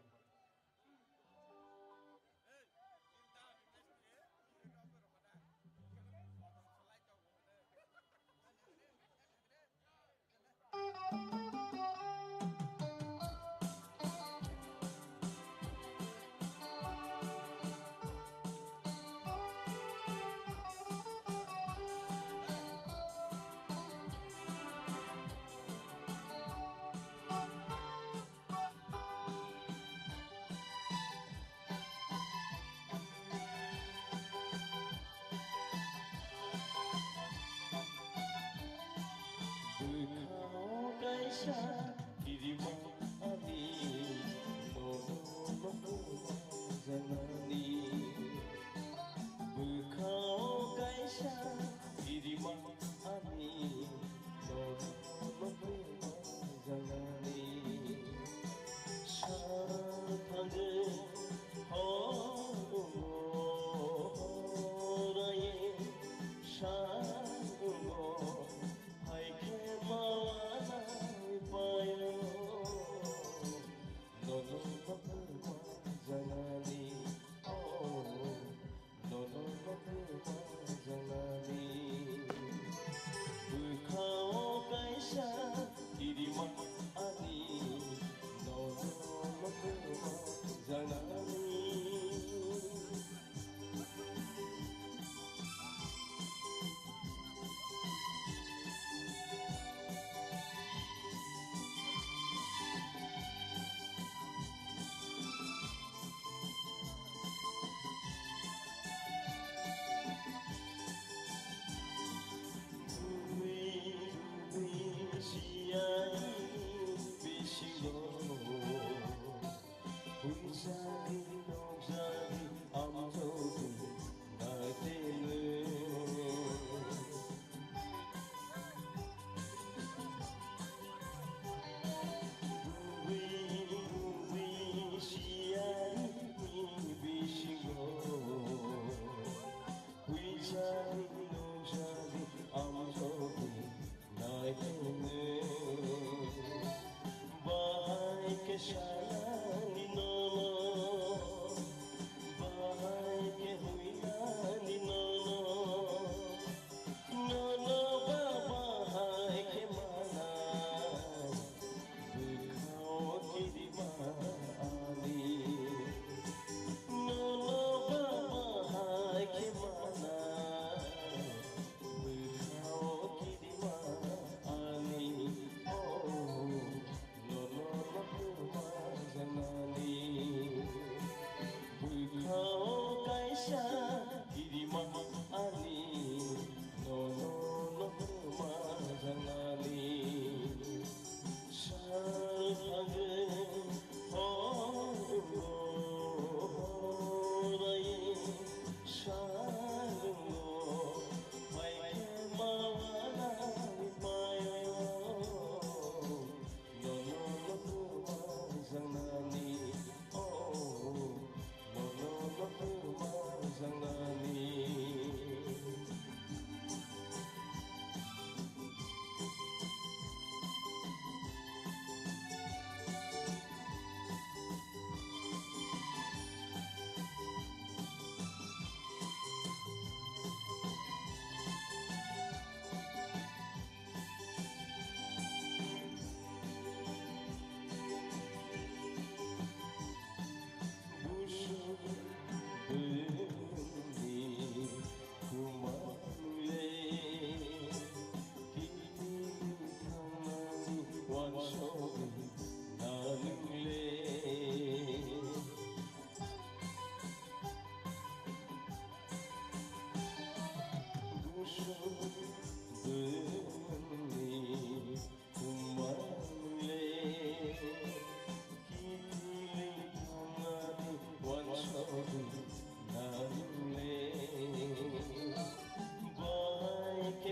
Bwkhao kaisa kirima ani nono nono janani. Bwkhao kaisa kirima ani nono nono janani. Sal thangwi hor wngo, horaye sal wngo, hai khe ma wanai paio. Nono nono janani, oh. Nono nono janani. Bwkhao kaisa kirima ani. Nono nono janani. Bwbwi, bwbwi, siyani bisingo. Hwnjagwi, nukjagwi, amjogwi, naitengwi. Bwbwi, bwbwi, siyani bisingo. Hwnjagwi, nukjagwi, amjogwi, naitengwi. Bahai khe sanani nono, bahai khe hwnani nono. Nono ba bahai khe manai, bwkhao kirima ani. Nono ba bahai khe manai, bwkhao kirima ani. Oh, nono nono ba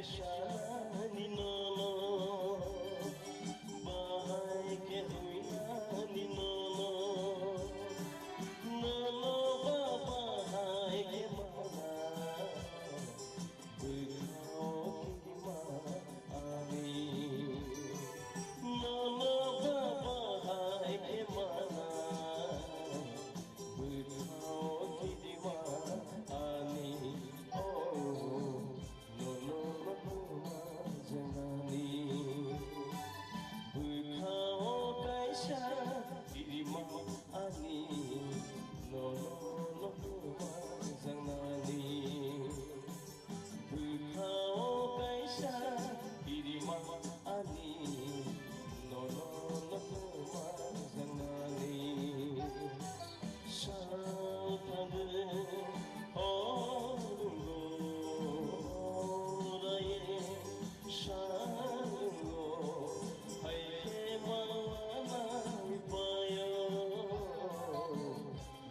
Sani nono, bahai ke huinani nono, nono ba bahai ke mana, bwkhao kima ani, nono ba bahai ke mana, bwkhao kima ani, oh. Nono no tuma janani, bwkhao kaisa kirima ani. Nono no tuma janani, bwkhao kaisa kirima ani. Nono no tuma janani. Sal thangwi horwngo raye, sal wngo hai khe ma nai payo.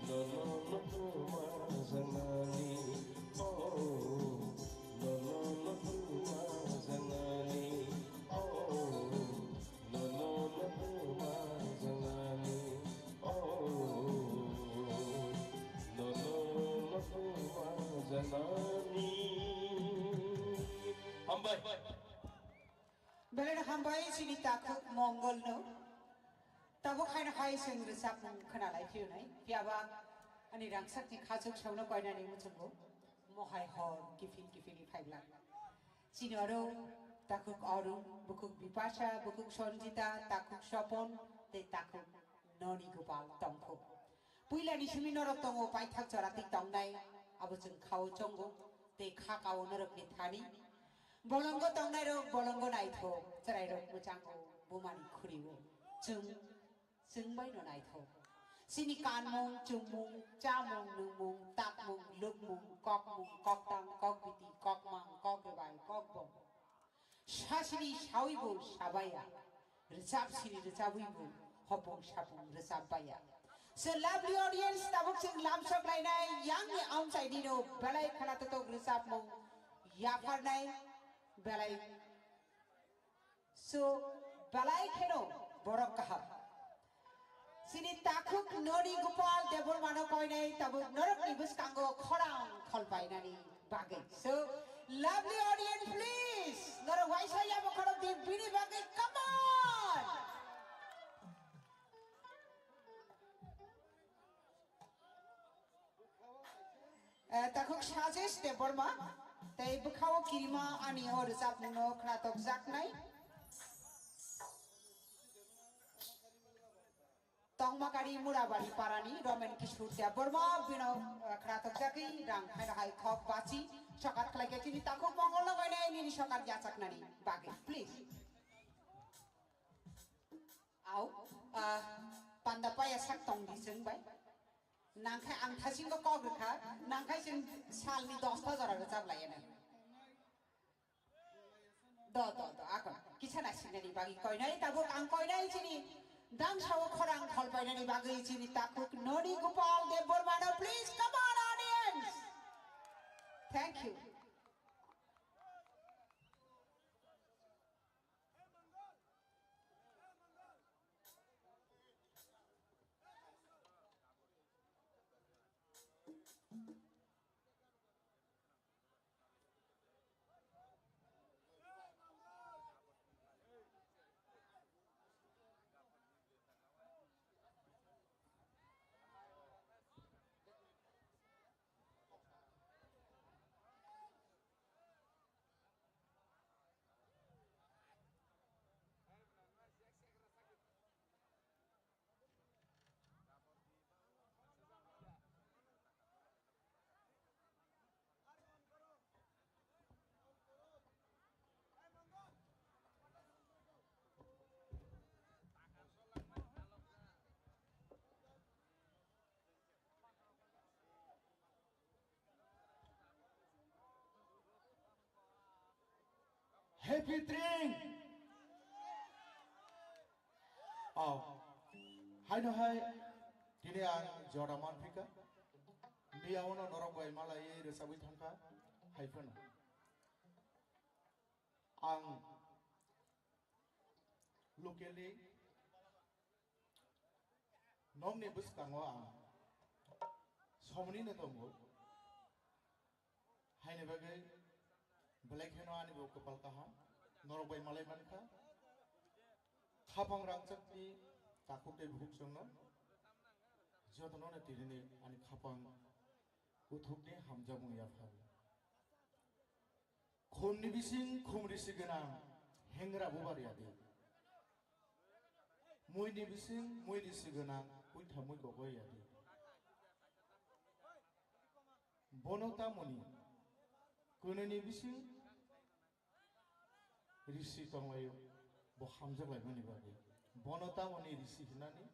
Nono no tuma janani, oh, nono no tuma janani, oh. Nono no tuma janani, oh, nono no tuma janani. Hambai. Belai hambai chini takhuk Mongol no. Tabuk haino hai chwng rwchapmung khwnalai phiyunai. Phiyaba ani rangchakni khachuk songno koinani muchungo. Mohai hor kiphil kiphilwi phaibla. Chini oro takhuk Arun, bukhuk Bipasha, bukhuk Sanjita, takhuk Sopon, tei takhuk Noni Gopal tongkho. Puilani simi norok tongo, paithak chora twi tongnai, abo chwng khao chongo, tei kha kao norokni thani. Bolongo tongnairok bolongo naithok, chwrairok mwchango, bumani khurio. Chwng Chwng bai no naithok. Chini kanmung, chumung, chamung, nungmung, takmung, lukmung, kokmung, koktang, kokbiti, kokmang, kokbebai, kokbong. Sasini sawibo sabaya. Rwchap sini rwchabwibo hopung sapung rwchap baya. So lovely audience, tabuk chwng lamsok lainai, yangni amchaini no belai khana totok rwchapmung yapharnai belai. So, belai kheno borok kaham. Chini takhuk Noni Gopal Debbarmano koinai tabuk norokni bwskango khorang kholpainani bagwi. So, lovely audience, please, norok waisa yabo khorok di bini bagwi, come on! Eh, takhuk Sajesh Debbarma, tei bwkhao kirima ani o rwchapmungno khwnatokjaknai. Tongmakari Murabari parani Romen Kishore Debbarma bino, eh, khwnatokjagwi rang phaino hai khok bachi sokat khlaikhe chini takhuk Mongol no koinai nini sokat yachaknani bagwi. Please. Au, ah, panda paya sak tong di chwng bai. Nangkhe ang thasingo kok rwkha, nangkhe chwng salni dosta jora rwchap laiya nang. Do, do, do, akon. Kisa na sinani bagi koinai tabuk ang koinai chini. Dang sao khorang khol painani bagi chini takhuk Noni Gopal Debbarmano, please, come on, audience. Thank you. Happy drink. Oh, haino hai, tini ang jora manphika. Miya ono norok bai malai rwchabwi thangkha, hai phano. Ang locally nokni bwskango ang somni no tongo. Haini bagwi belai kheno ani bo kwpal kaham, norok bai malai mankha. Khapang rangchakni takhuk tei bukhuk chwngno jotono no tinini ani khapang kuthukni hamjakmung yapharwi. Khumni bising khum risi gwnang hengra bubar yadi. Muini bising mui risi gwnang puitha mui gogoi yadi. Bono tamoni kwnwini bising risi tonglaio, bo hamjak laimani bagwi. Bono tamoni risi hinani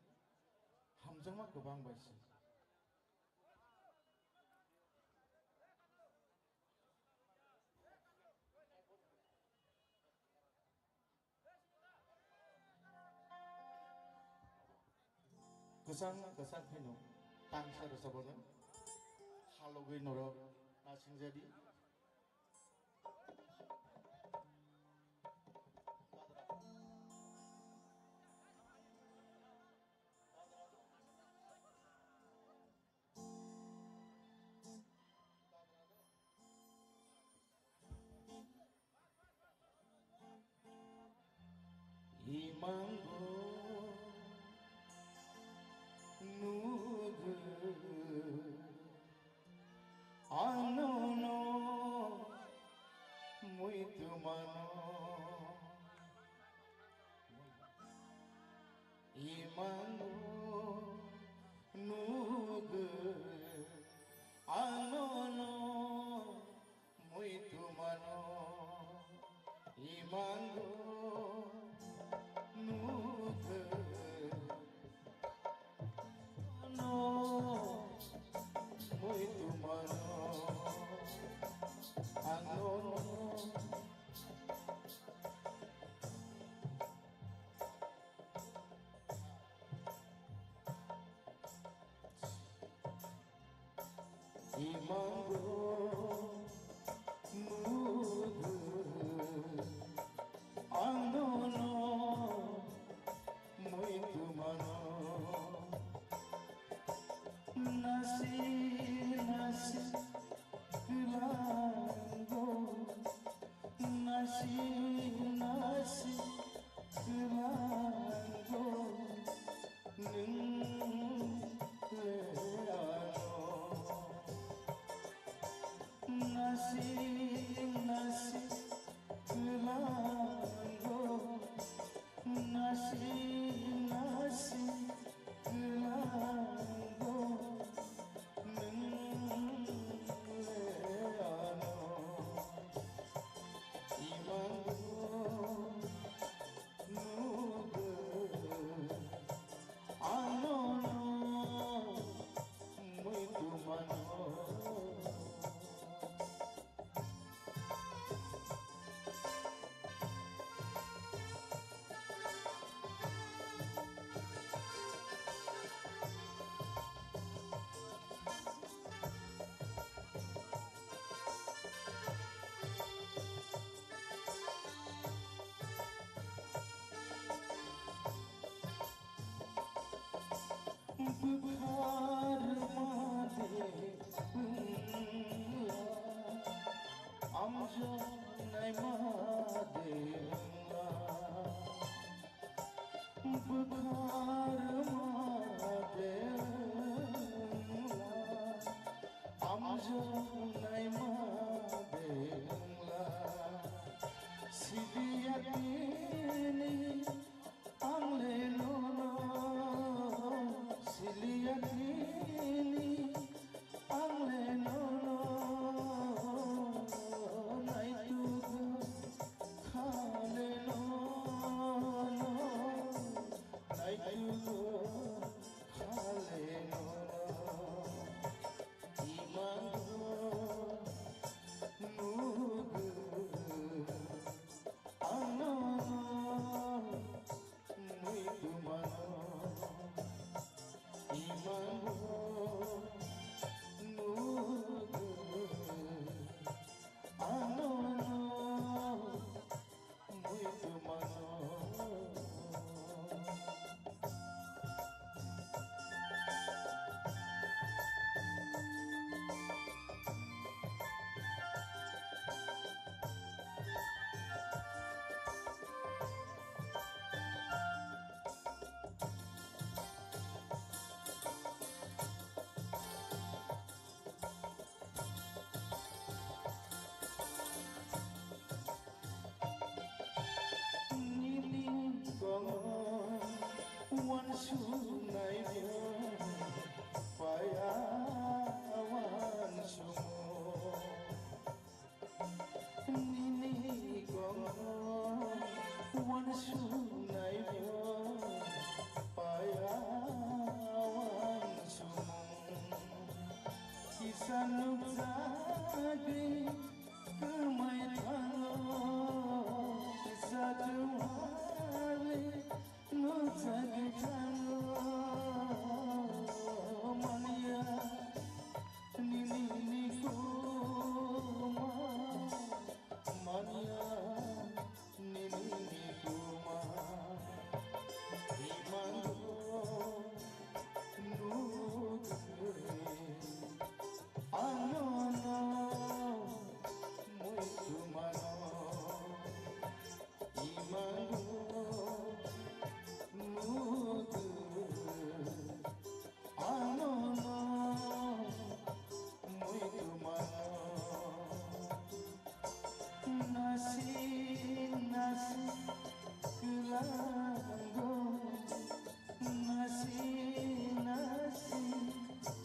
hamjakma kwbang bai se. Kwchang kwchang pheno tangsa rwchapano halogwi norok nasingjadi. Imango nugu anono muitumano. Imango nugu anono muitumano. Imango nugu no muitumano. Anono. Imango mudu ang nono muitumano. Nasi nasi klango, nasi nasi klango, nwng le ano. Sunai bo paya wan sumo. Nini kong wan sunai bo paya wan sumo. Kisa nukjagwi kwmai thango, kisa jumhari nukjagwi thango. Manya nini ni kuma, manya nini ni kuma. Imango nukjagwi Ano no mui tumano imango nudu. Ano no mui tumano nasi nasi kelango. Nasi nasi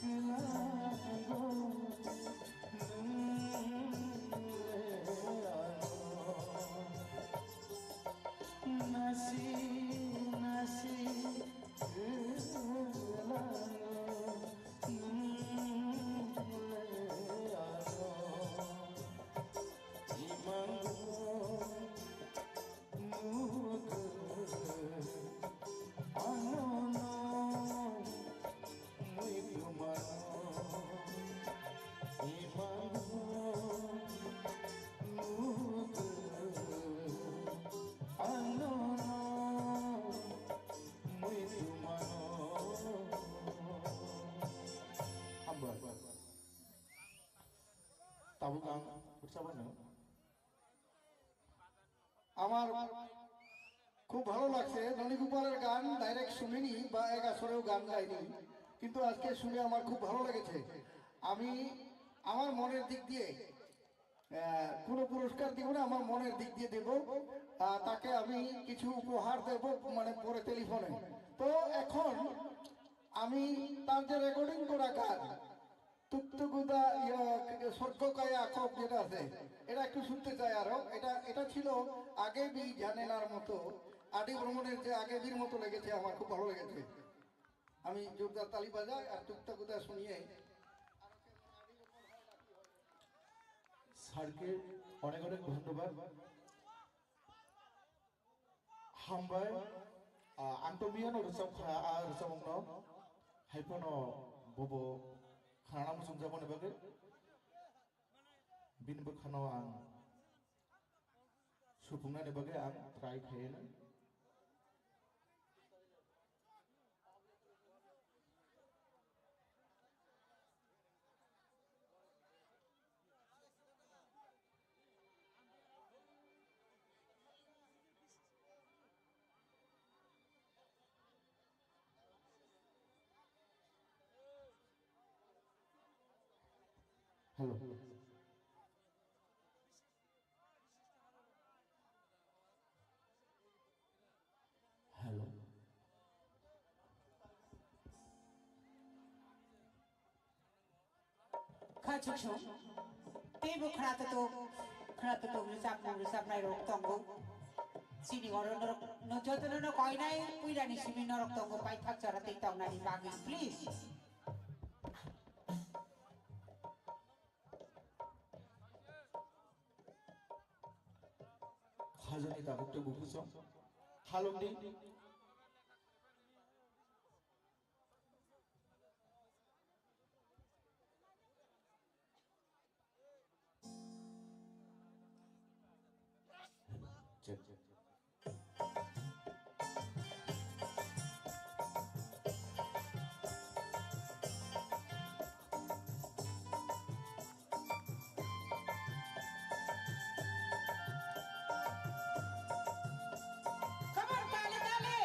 kelango nung le ano. Nasi nasi kelango nung le ano. Imango Mudu, ano no, mui tumano. Imango, mudu, ano no, mui tumano. Hambai. Tabuk ang rwchapano. আমার খুব ভালো লাগছে। ননী গোপালের গান ডাইরেক্ট শুনিনি বা এক আসরেও গান গাইনি, কিন্তু আজকে শুনে আমার খুব ভালো লেগেছে। আমি আমার মনের দিক দিয়ে, আহ, কোনো পুরস্কার দিব না, আমার মনের দিক দিয়ে দেব। আহ, তাকে আমি কিছু উপহার দেব, মানে, পরে টেলিফোনে। তো এখন আমি তার যে রেকর্ডিং করা গান, তুকতুকুদা, ইয়া, স্বর্গ কায়া আখক যেটা আছে, এটা একটু শুনতে চাই আরো। এটা, এটা ছিল আগে বি জানে নার মতো, আদি ভ্রমণের যে আগে বির মতো লেগেছে, আমার খুব ভালো লেগেছে। আমি জোরদার তালি বাজাই আর তুকতুকুদা শুনিয়ে। স্যারকে অনেক অনেক ধন্যবাদ। Hambai, ah, ang to miyano rwchap kha, ah, rwchapmungno, haiphano bobo khanana muchungjakmani bagwi, bini bwkhano ang supungnani bagwi ang try khaiyano. Hello. Hello. Kha chuchung. Teibo khwnathok, khwnathok rwchapmung rwchapnai rok tongo. Chini oro norok, no jotono no koinai puirani simi norok tongo, paithak chara tei tongnani bagwi, please. Hajani tabuk tei bukuchung. Halongdi. Check. Come on, tali, tali.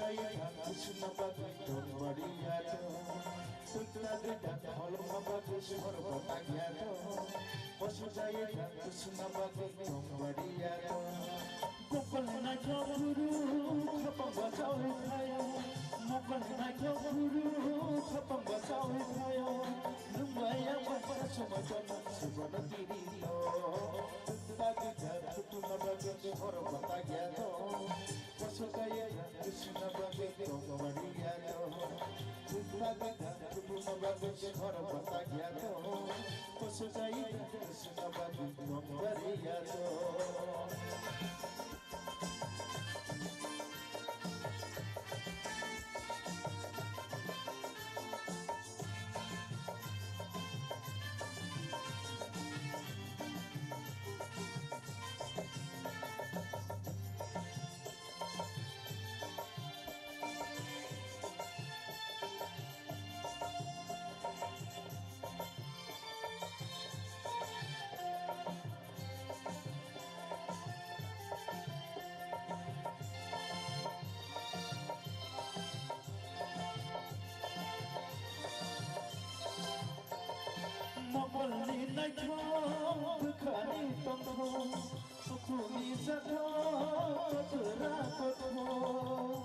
Kusuna bagwi tong bariya to, tungna gita holongma bagwi sorbo tagya to. Poso jaya ta kusuna bagwi tong bariya to. Mokol naithok guru khapang bachawi khayo, mokol naithok guru khapang bachawi khayo. Nungmaya basa sumajana subana tiri to, tungna gita kusuna bagwi sorbo tagya to. Poso jaya ta kusuna bagwi tong bariya to. Tungna gita kusuna bagwi sorbo tagya to. Poso jaya ta kusuna bagwi tong bariya to. Mokolni naithok bwkhani tongthok, sukhuni sathok kwra kothok.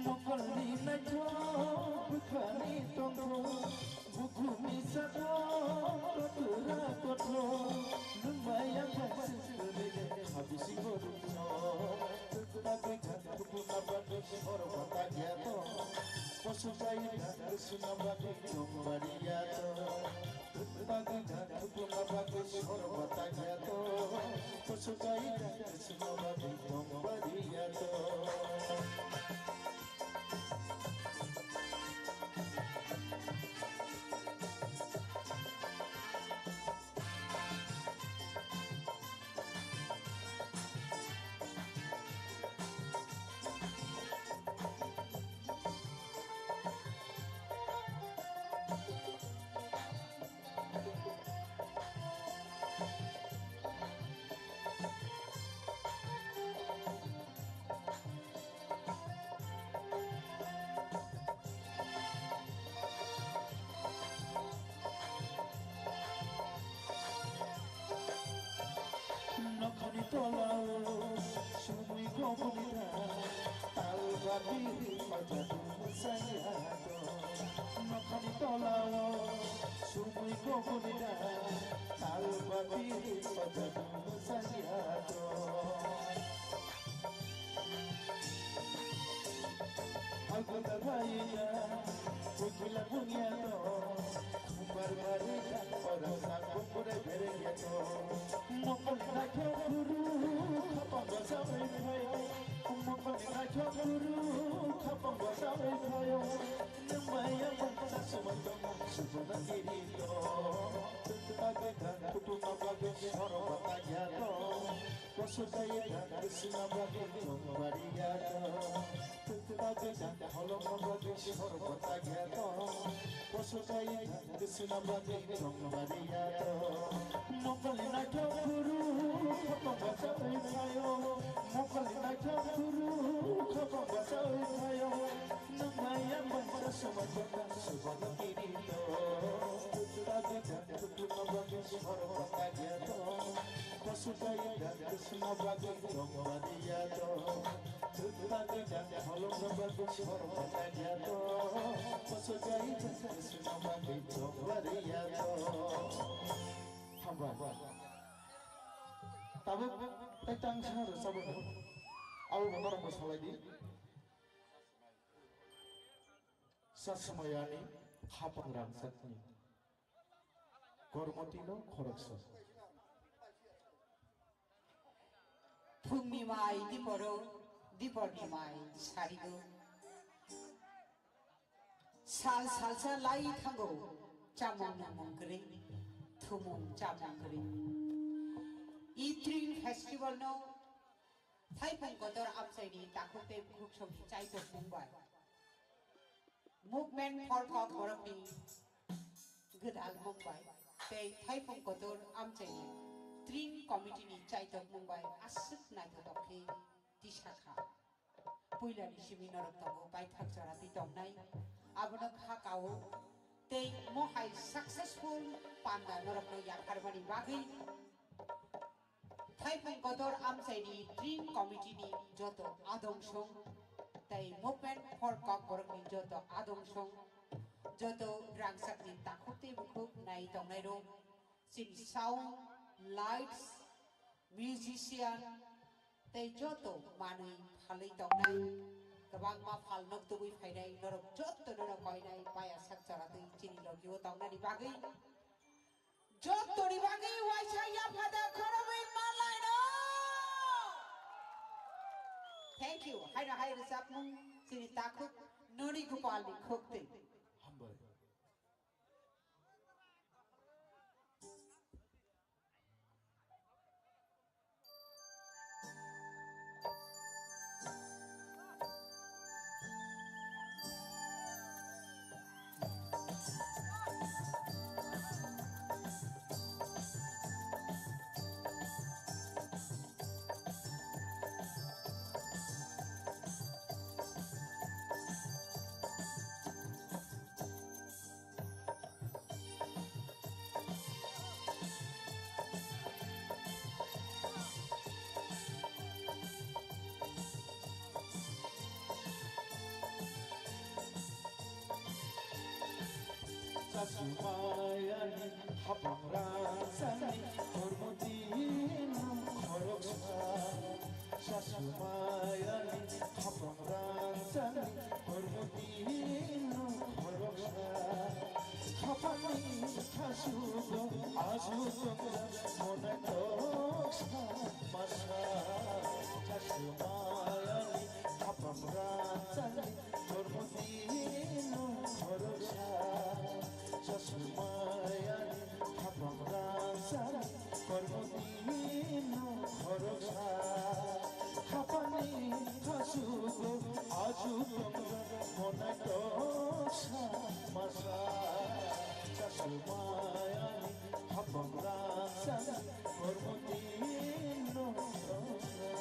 Mokolni naithok bwkhani tongthok, bukhumni sathok kwra kothok. Nungmaya basa sumajana habisi gorumso, tungna gita kusuna bagwi sorbo tagya to. Poso jaya ta kusuna bagwi tong bariya to. Tungna gita kusuna bagwi sorbo tagya to. Poso jaya ta kusuna bagwi tong bariya to. Nokhani tolao sumui goboni da, tal bati pajadu saya do. Nokhani tolao sumui goboni da, tal bati pajadu saya do. Agunda laina, bukila bunya to, kumbar barita, ora sa kumbure bere ya to. Mokol na kyo guru, khapang ba sa oi khai. Mokol na kyo guru, khapang ba sa oi khai. Nang maya bangsa sumato, subana kiri to. Agunda kutu mabage, soro batagya to. Poso jaya ta kusuna bagwi tong bariya to. Tungna gita holongma bagwi sorbo tagya to. Poso jaya ta kusuna bagwi tong bariya to. Mokolni naithok guru khapang bachawi khayo. Mokolni naithok guru khapang bachawi khayo. Nungmaya bangsa sumajana subana kiri to. Tungna gita kusuna bagwi sorbo tagya to. Poso jaya ta kusuna bagwi tong bariya to. Tungna gita holongma bagwi sorbo tagya to. Poso jaya ta kusuna bagwi tong bariya to. Hambai. Tabuk tei tangsa rwchapmung. Abo bo norokbo salai di. Chasmayani khapang rangchakni. Kormotino khoroksa. Phungni mai diporo, diporni mai sarigo. Sal salsa lai thango, chamung nungmung kwrwi, thumung chamung kwrwi. I Tring festival no Thaipung kotor amchaini takhuk tei bukhuk songni chaitokmung bai, Movement for Kok borokni gwdalmung bai tei Thaipung kotor amchaini Tring committee ni chaitokmung bai aswk naithotok khe sakha. Puilani simi norok tongo, paithak chora twi tongnai. Abono kha kao tei mohai successful panda norokno yapharmani bagwi Thaipung Kotor Amchaini Dream Committee ni joto adong song tei Movement for Kokborok ni joto adong song, joto rangchak ni takhuk tei bukhuk nai tongnai rok, chini sound, lights, musician tei joto manwi phalwi tongnai, kwbangma phal nok tubui phainai norok joto nono koinai paya sak chora twi chini logi o tongnani bagwi. Jottoni bagwi waisa yaphada khorobwi manlaino. Thank you. Haino hai rwchapmung chini takhuk Noni Gopalni khukti. Hambai. Chasumaya ni hapang rangchak ni kormo twi nung khoroksa. Chasumaya ni hapang rangchak ni kormo twi nung khoroksa. Khapang ni khasugo asu tongsa monai toksa masa. Chasumaya ni hapang rangchak ni Kormo twi nung khoroksa, chasumaya ni hapang rangchak. Kormo twi nung khoroksa, khapang ni khasugo asu tongsa monai toksa masa. Chasumaya ni hapang rangchak, kormo twi nung khoroksa.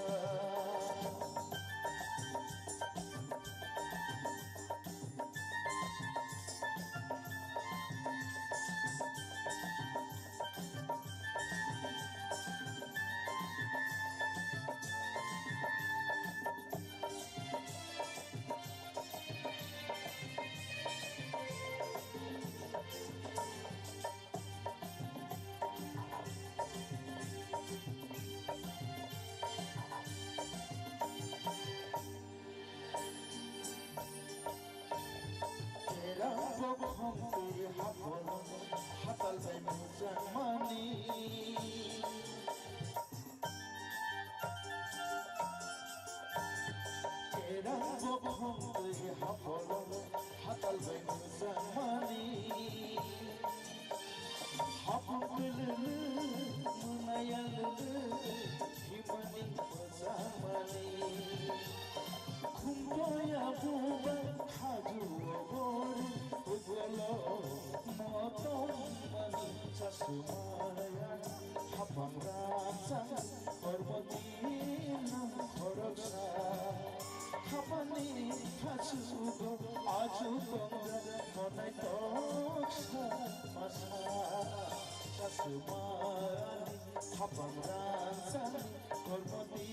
Kerang bokhong twi hapolo, hatal bai mujang mani. Kerang bokhong twi hapolo, hatal bai mujang mani. Hapung lele, munaya lele, himani mujang mani. Khumtoya buba khaju obor, ugolo motom mani chasumaya. Hapang rangchak, kormo twi nung khoroksa. Khapang ni khasugo asu tongsa monai toksa masa. Chasumaya ni hapang rangchak, kormo twi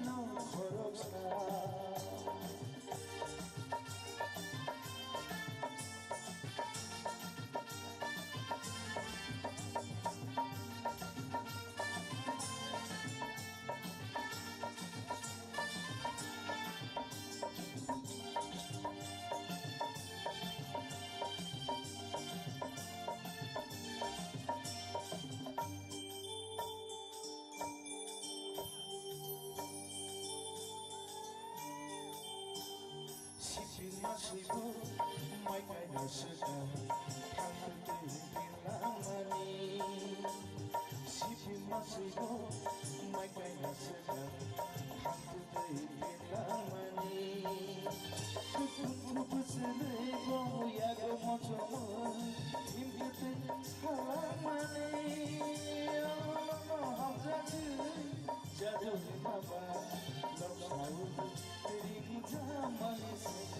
nung khoroksa. Sipin masui bo mai kaina swkang thangtwi twi langmani. Sipin masui bo mai kaina swkang thangtwi twi twi langmani. Kutung kutung swnwi bo yago mochomwi himkhe twi salangmani. Hamjakwi jadu baba loksa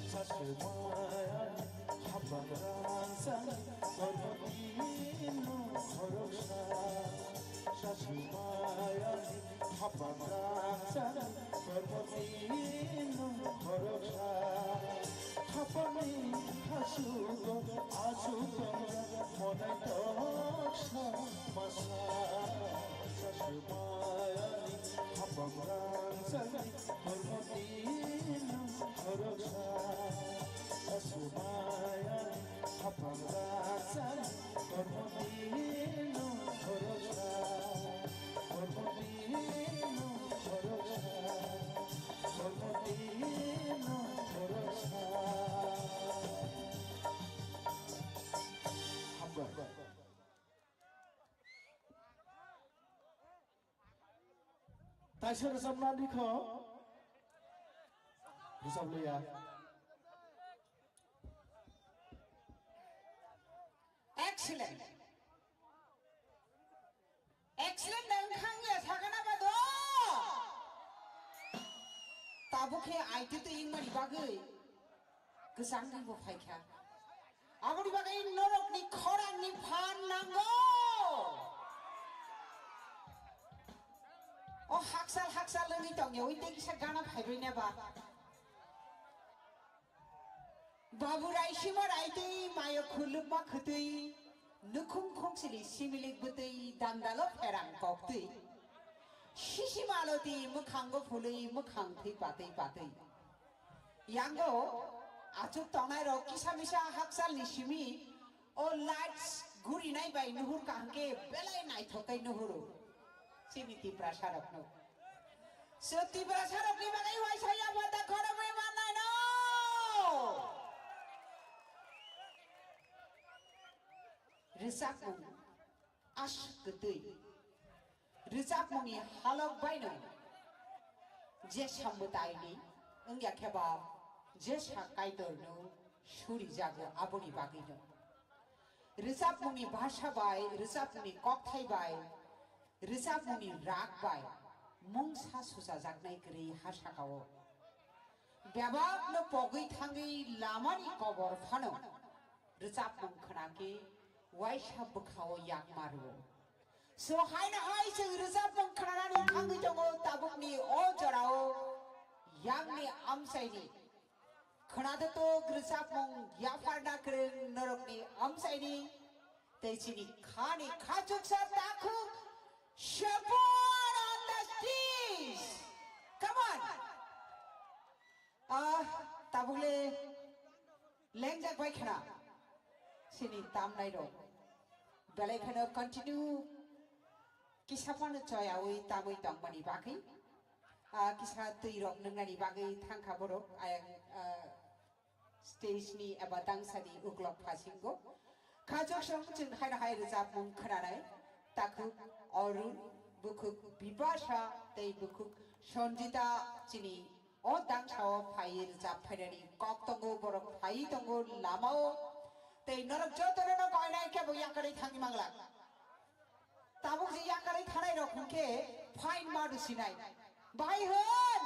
Sasumayani hapang rangsani kormo tino khoroksa. Sasumayani hapang rangsani kormo tino khoroksa. Hapangni hasugo asuk tongra monai toksa masa. Sasumayani hapang rangsani kormo tino khoroksa. Sasumayani hapang rangsani kormo tino khoroksa. Kormo tino khoroksa. Kormo tino khoroksa. Hambai. Taisa rwchapna likho. Rwchap liya. Excellent. Excellent nang khang ya sagana ba do. Tabuk khe aiti tu ingmani bagwi. Kwchangni bo phaikha. Aboni bagwi norokni khorangni phan nango. O haksal haksal wngwi tongya, ui tei kisa gana phaibai neba. Babu raisima raitwi, mayo khulukma khwtwi, nukhung khungsili similik bwtwi, dandalo pherang koktwi. Sisima aloti, mwkhango phulwi, mwkhang thwi patwi patwi. Yango achuk tongnai rok kisa misa hakchal ni simi o lights guri nai bai nuhur kaham khe belai naithok khe nuhuru. Chini Tiprasa rok no. So Tiprasa rok ni bagwi waisa ya bata khoromwi mannai no. Rwchapmung. Aswk kwtwi. Rwchapmungni halok baino jesa mwtaini wngya khe ba jesa Kaitorno surijago aboni bagwino. Rwchapmungni bhasha bai, rwchapmungni kokthai bai, rwchapmungni rag bai mungsa suchajaknai kwrwi ha sakao. Bebakno pogwi thangwi lamani kobor phano rwchapmung khwnakhe waisa bwkhao yakma rwo. So haino hai chwng rwchapmung khwnanani thangwi tongo tabukni o jorao yakni amchaini. Khwnathok rwchapmung yapharna kwrwng norokni amchaini tei chini khani khachuksa takhuk Shapur on the stage. Come on. Ah, tabukle lengjak bai khna. Sini tamnai rok. Belai kheno continue kisa phano choyawi tamwi tongmani bagwi. Ah, kisa twi rok nwngnani bagwi thangkha borok. Ayang, ah, stage ni eba dangsa ni uklok phasingo. Khachok song chwng haino hai rwchapmung khwnanai. Takhuk Arun, bukhuk Bipasha, tei bukhuk Sanjita chini o dangsao phaiwi rwchap phainani kok tongo, borok phaiwi tongo lamao. Tei norok jotono no koinai khe bo yakarwi thangwi manglak. Tabuk je yakarwi thanai rok hwnkhe fine ma rwsinai. Bahai hwn!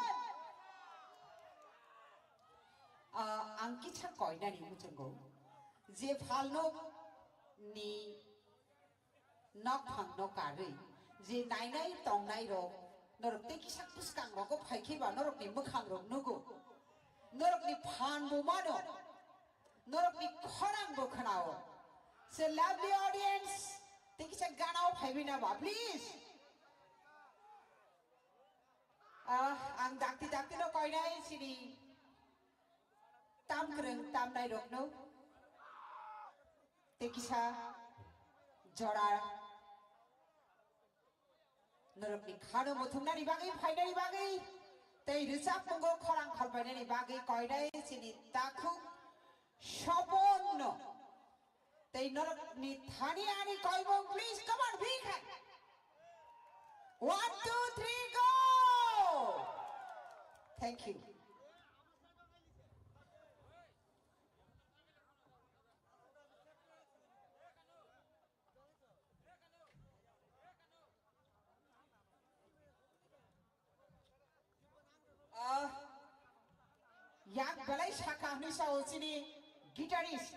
Ah, ang kisa koinani muchungo je phalnok ni nokphang no karwi je nainai tongnai rok norok tei kisa bwskang rogo phaikhe ba norok ni mwkhang rok nugo, norok ni phan bo mano, norok ni khorang bo khwnao. So lovely audience, tei kisa ganao phaiwi na ba please. Ah, ang dakti dakti no koinai sini tam kwrwng tamnai rokno tei kisa jora norokni khano muthungnani bagwi phainani bagwi tei rwchapmungo khorang kholpainani bagwi koinai sini takhuk Soponno. Tei norokni thani ani koimung, please, come on, big hand. One, two, three, go! Thank you. Ah, Yak belai sakha hwnwi sao chini guitarist.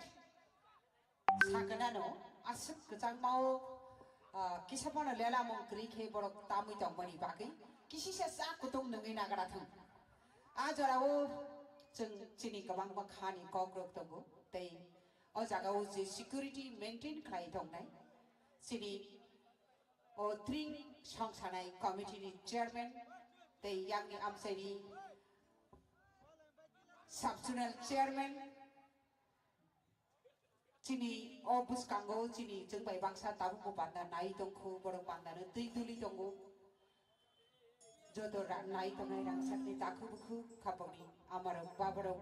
Sakwnano aswk kwchangmao, ah, kisa phano lela mung kwrwi khe borok tamwi tongmani bagwi kisisa cha kutung nungwi nagra thung. A jorao chwng chini kwbangma khani kokrok tongo tei o jagao je security maintain khlai tongnai chini o tring songsanai committee ni chairman tei yakni amchaini sub zonal chairman. Chini o bwskango chini chwng bai baksa tabukbo panda nai tongkhu, borok pandano twi tuli tongo. Joto ra-, nai tongnai rangchakni takhuk bukhuk khapokni amarok baborok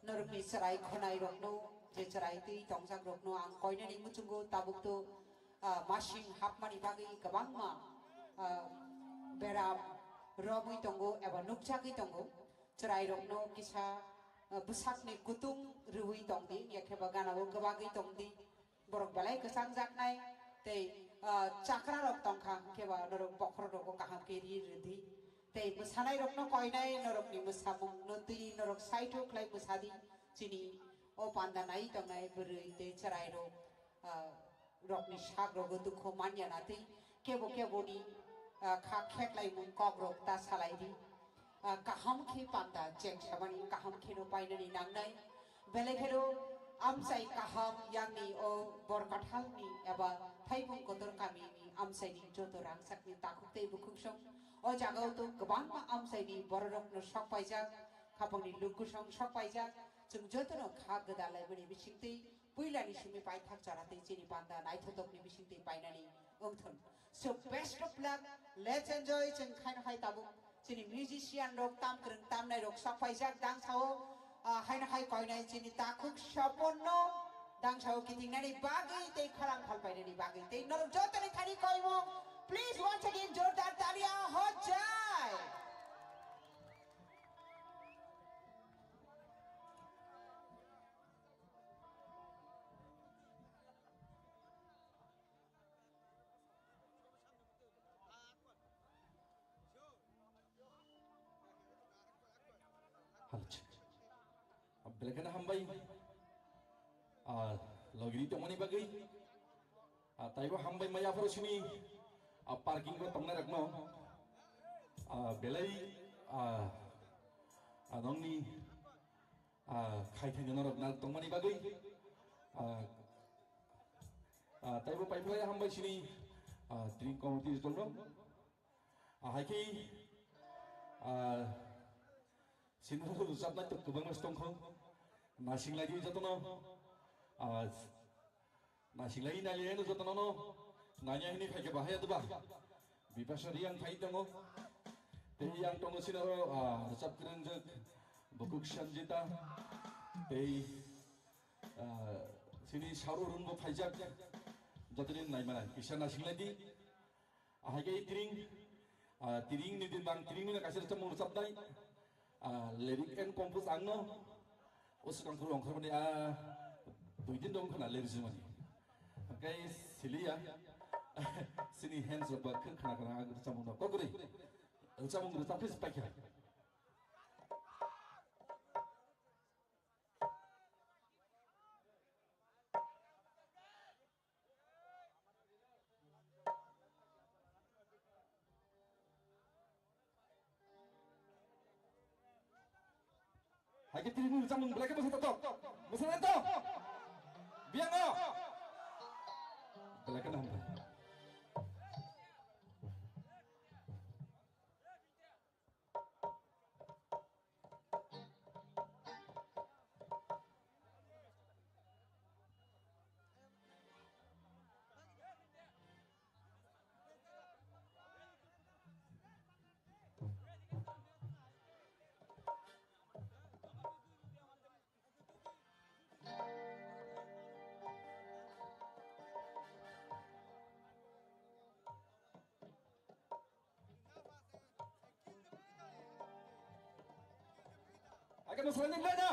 norokni chwrai khwnairokno, je chwrai twi tongjakrokno ang koinani muchungo tabukto, ah, masing hapmani bagwi kwbangma, ah, beram romwi tongo eba nukjagwi tongo. Chwrairokno kisa, ah, bwsakni kutung rwui tongdi, ya khe ba ganao kwbagwi tongdi. Borok belai kwchangjaknai tei, ah, chakrarok tongkha, hwnkhe ba norok bokhorokrokbo kaham khe ri rwdi. Tei mwsanairokno koinai norokni mwsamungno twi norok saithu khlai mwsadi. Chini o panda nai tongnai bwrwi tei chwrairok, ah, rokni sak rogo dukhu manya na tei kebo keboni, ah, kha kheklaimung kok rok ta salai di. Ah, kaham khe panda cheng samani kaham kheno painani nangnai. Belai kheno amchai kaham yangni o Borkathalni eba Thaibung Kotor kamini amchaini joto rangchakni takhuk tei bukhuk song o jagao to kwbangma amchaini bororokno sok paijak, khapangni lukusong sok paijak, chwng jotono kha gwdal laimani bisingtwi puilani simi paithak chara tei chini panda naithotokni bisingtwi painani wngthun. So best of luck, let's enjoy, chwng khaino hai tabuk chini musician rok tam kwrwng tamnai rok sok paijak dangsao, ah, haino hai koinai chini takhuk Sopon no dangsao kitingnani bagwi tei khorang phalpainani bagwi tei norok jotoni thani koimung, please once again jordar talia hojai. Belai kheno hambai. Ah, logiri tongmani bagwi. Ah, taibo hambai maya phoro sini. Ah, parking o tongnai rokno. Ah, belai, ah, ah, nongni, ah, khai thai norok na tongmani bagwi. Ah, ah, taibo pai phlai hambai sini. Ah, drink committee tongno. Ah, hai khe, ah, sini rwchapnai to kwbangma tongkho. Nasinglai di jotono. Ah, nasinglai nai le jotono no. Nanya hini khai khe bahaya duba. Bipasha Riang phai tongo. Tei yang tongo sinaro, ah, rwchap kwrwngjak Bukuk Sanjita. Tei, ah, sini saru runbo phaijak. Jotoni nai manai. Kisa nasinglai di. Ahai khe tiring, ah, tiring ni din bang tiring ni kaisa rwchapmung rwchapnai, ah, lyric and compose ang no, o swkang phuru ongkhormani, ah, dui din dong khna lyrics mani. Hwnkhe siliya, sini hands rok ba khwk khna khna ang rwchapmung no kokri, rwchapmung rwchap khe paikha. Hai khe tini nini chamung belai khe bwsa tatok. Bwsa tatok. Biyango. Belai khe naham. Ake mo salani leda.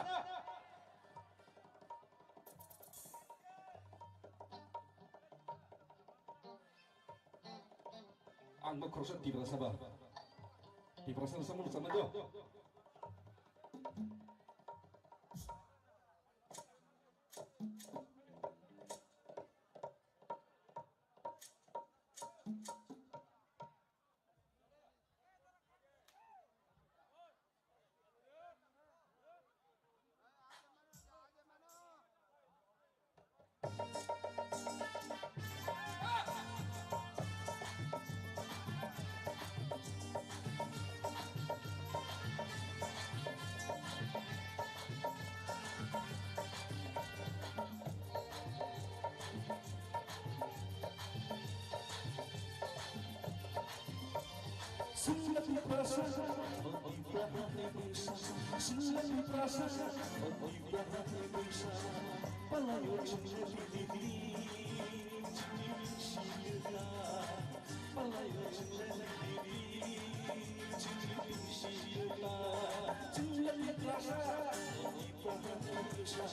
Ang bo khoroksa Tiprasa ba. Tiprasa no samung sana jo. Singla Tiprasa, Tiprasa, Singla Tiprasa, Tiprasa, Palayo Singla Tiprasa, Palayo Singla Tiprasa, Singla Tiprasa, Chwng nang ni bwsa,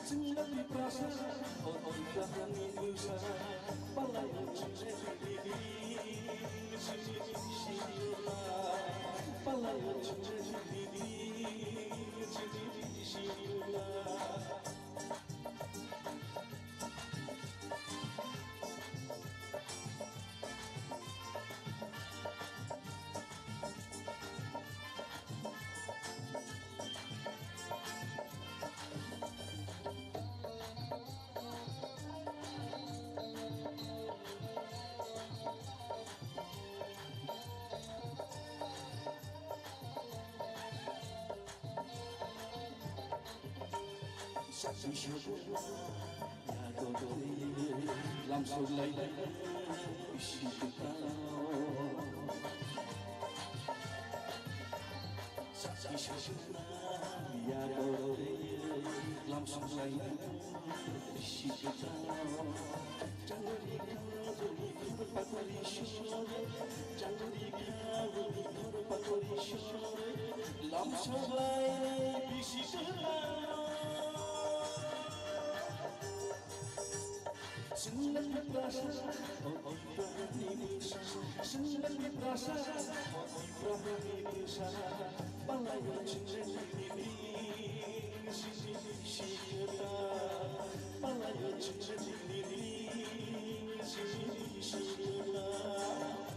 chwng nang ni bwsa, o, o, chwng nang ni bwsa, palai o chwng nang ni bwsa, palai o chwng nang ni bwsa. Sakhi sokha ya dogri lam soglai bisi kwtal. Sakhi sokha ya dogri lam soglai bisi kwtal. Changri kha, changri kha, pakori sore. Changri kha, pakori sore. Lam soglai bisi kwtal. Singla Tiprasa, o Tiprasa ni bwsa. Singla Tiprasa, o Tiprasa ni bwsa. Palai o chwng nang ni bwsa. Sisi sisi kwtal, palai o chwng nang ni bwsa. Sisi sisi kwtal.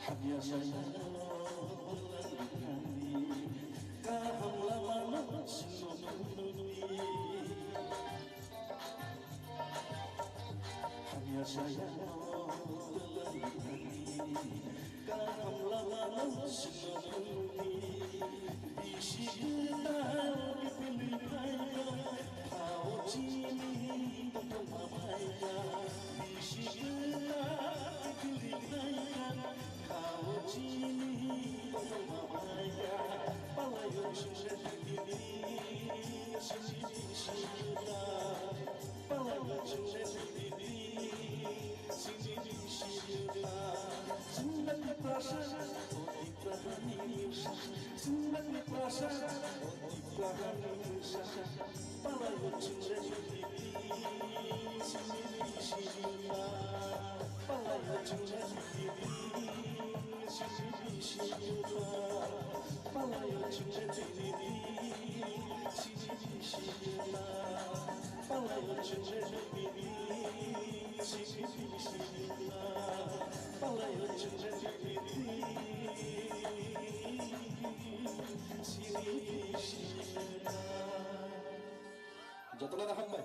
Hamya saya kaham lama no sino nunui. Hamya saya no kaham lama no sino nunui. Bisi kwtal kipilwi phaikha, phao chini tongma phaikha. Bisi kwtal kipilwi phaikha, phao chini tongma phaikha. Palaio chwngsa tini, chini bisi kwtal. Palaio chwngsa tini, chini bisi kwtal. Chwngna Tiprasa, o Tiprasa ni bwsa. Chwngna Tiprasa, o Tiprasa ni bwsa. Palaio chwngna tini, chini bisi kwtal. Palaio chwngna tini, chini bisi kwtal. Palaio chwngna tini, chini bisi kwtal. Palaio chwngna tini, chini bisi kwtal. Palaio chwngna tini, chini bisi kwtal. Jotono hambai.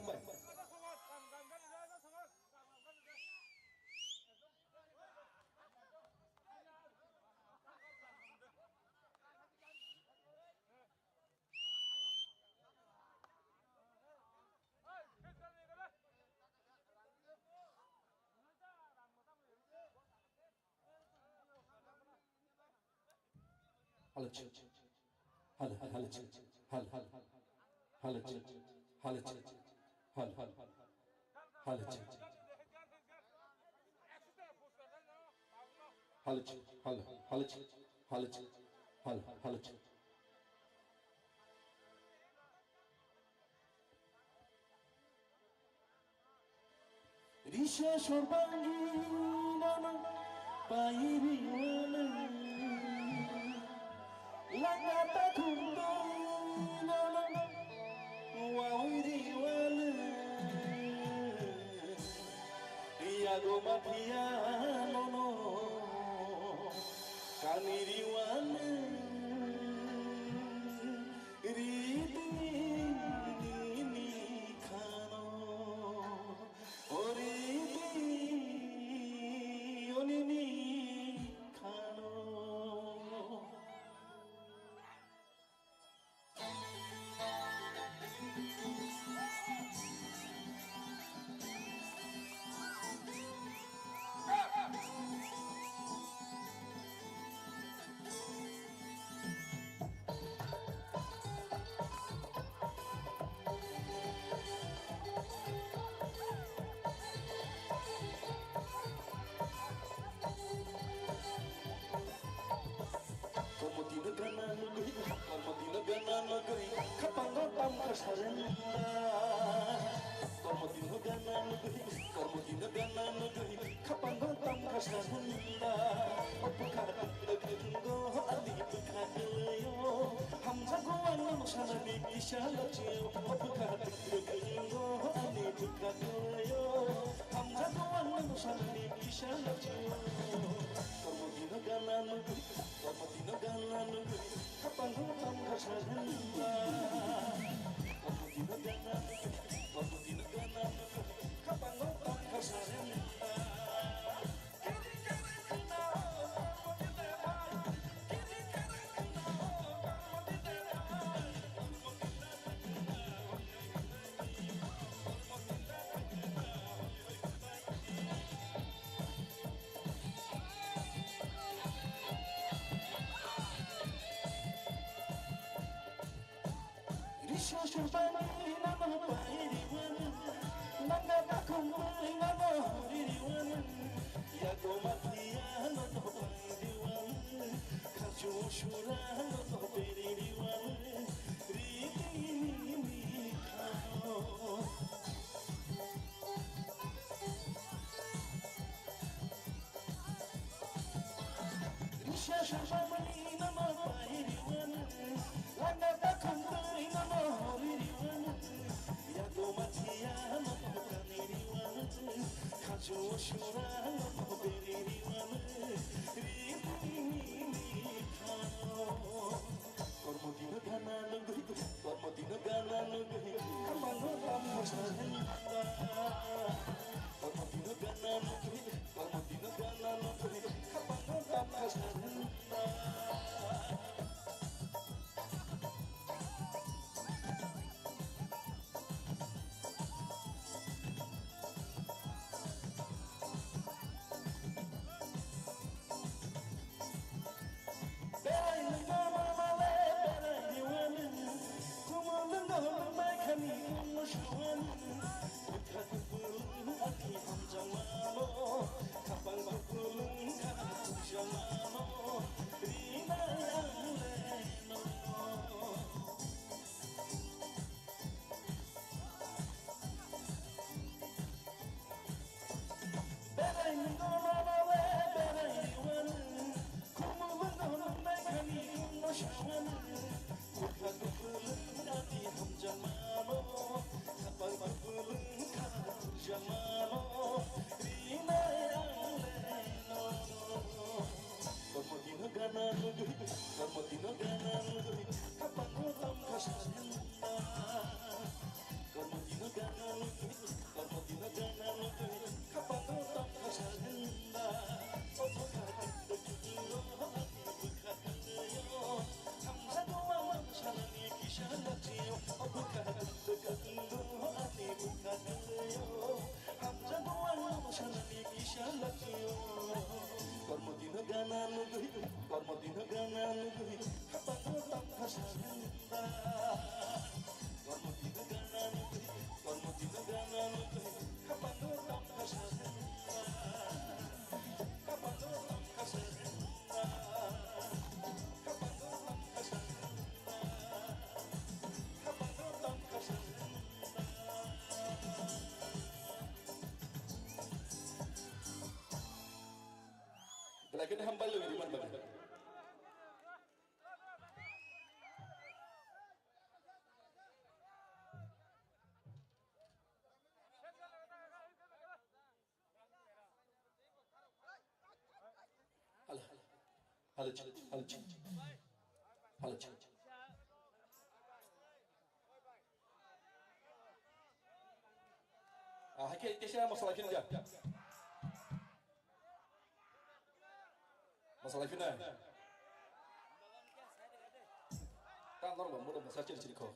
Hello, hello, hello, hello, hello, hello, hello, hello, hello, hello, hello, hello, hello, hello, hello, hello. Risa sorbangi nono pairi wale, langa takhum doi nono wairi wale. Komathiya nono kaniriwan ridi nini khano, o ridi onini khano. Kormo dino gana nugui, kormo dino gana nugui, khapango tam kha sarenda. Kormo dino gana nugui, kormo dino gana nugui, khapango tam kha sarenda. O bwkha dwgdwgo ani bwkha kwlwio, hamjago ang nono sanani kisa lachio. O bwkha dwgdwgo ani bwkha kwlwio, hamjago ang nono sanani kisa lachio. Kormo dino gana nugui, Kormo dino gana nugui, khapango tam kha sarenda. Kormo dino gana nugui, kormo dino gana nugui, khapango tam kha sarenda. Risa surbani nano pairiwan, nanga takhumbai nano ririwan, yago mathiya no to pairiwan, khachu sura no to peririwan, riti ni khao. Risa surbani nano pairiwan, langa takhumbai nano ririwan, yago mathiya no to kaniriwan, khachu sura no to peririwan, riti ni khao. Kormo dino gana nugui, kormo dino gana nugui, khapango tam kha sarenda. Kormo dino gana nugui, kormo dino gana nugui, khapango tam kha sarenda. Berai nungno mama le berai diwan, kumu nungno nungbai khani nungno shuwan. Bwkha kupulung ati hamjamano, khapang kupulung khana hamjamano, rinai ang leno. Berai nungno mama le berai diwan, kumu nungno nungbai khani nungno shuwan. Bwkha kupulung ati hamjamano, khapang kupulung khana hamjamano, rinai ang leno. Kormo dino gana nugui, kormo dino gana nugui, khapango tam kha sarenda. Kormo dino gana nugui, kormo dino gana nugui, khapango tam kha sarenda. O bwkha dwgdwgo ani bwkha kwlwio, hamjago ang sanani kisa lachio. O bwkha dwgdwgo ani bwkha kwlwio, hamjago ang sanani kisa lachio. Kormo dino gana nugui, kormo dino gana nugui, khapango tam kha sarenda. Kormo dino gana nugui, kormo dino gana nugui, khapango tam kha sarenda. Khapango tam kha sarenda. Khapango tam kha sarenda. Khapango tam kha sarenda. Belai kheno hambai logi rimani bagwi. Halo, halo, halo. Ah, hai khe teisa masala khe nukya. Masala khe na. Ta norok ba mudo masa chiri chiri kho.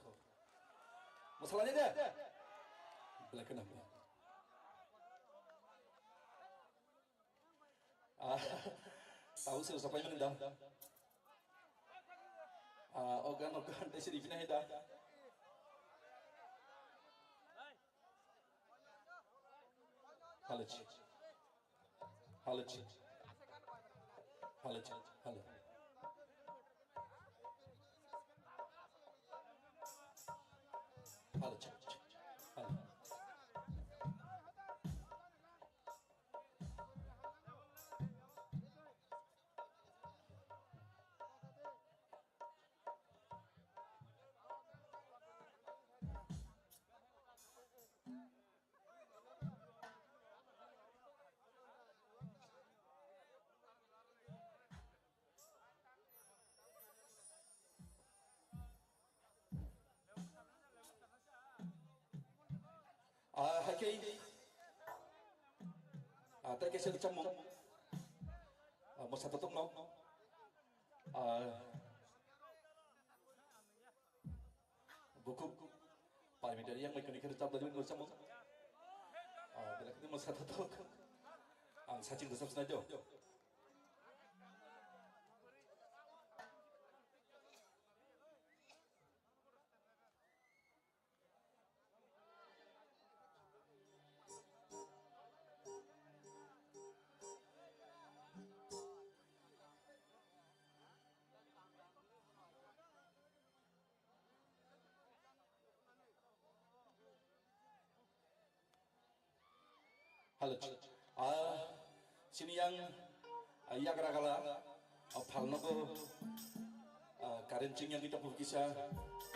Masala ni de. Belai khe na. Ah, tahu sih sampai mana dah? Ah, ogan ogan teh sih dipindah dah. Halo, cik. Halo, cik. Halo, cik. Halo. Halo, cik, cik. Halo. Ah, hai khe, ah, tei kaisa rwchapmung. Ah, mwsa totok no. Ah, bukhuk parliamentary yang mai kani khe rwchap dajak rwchapmung. Ah, belai kheno mwsa totok. Ang saching rwchap sinai do. Halo, ah, sini yang, ah, yagra gala, ah, phalnogo, ah, current ching yang kita pukisa,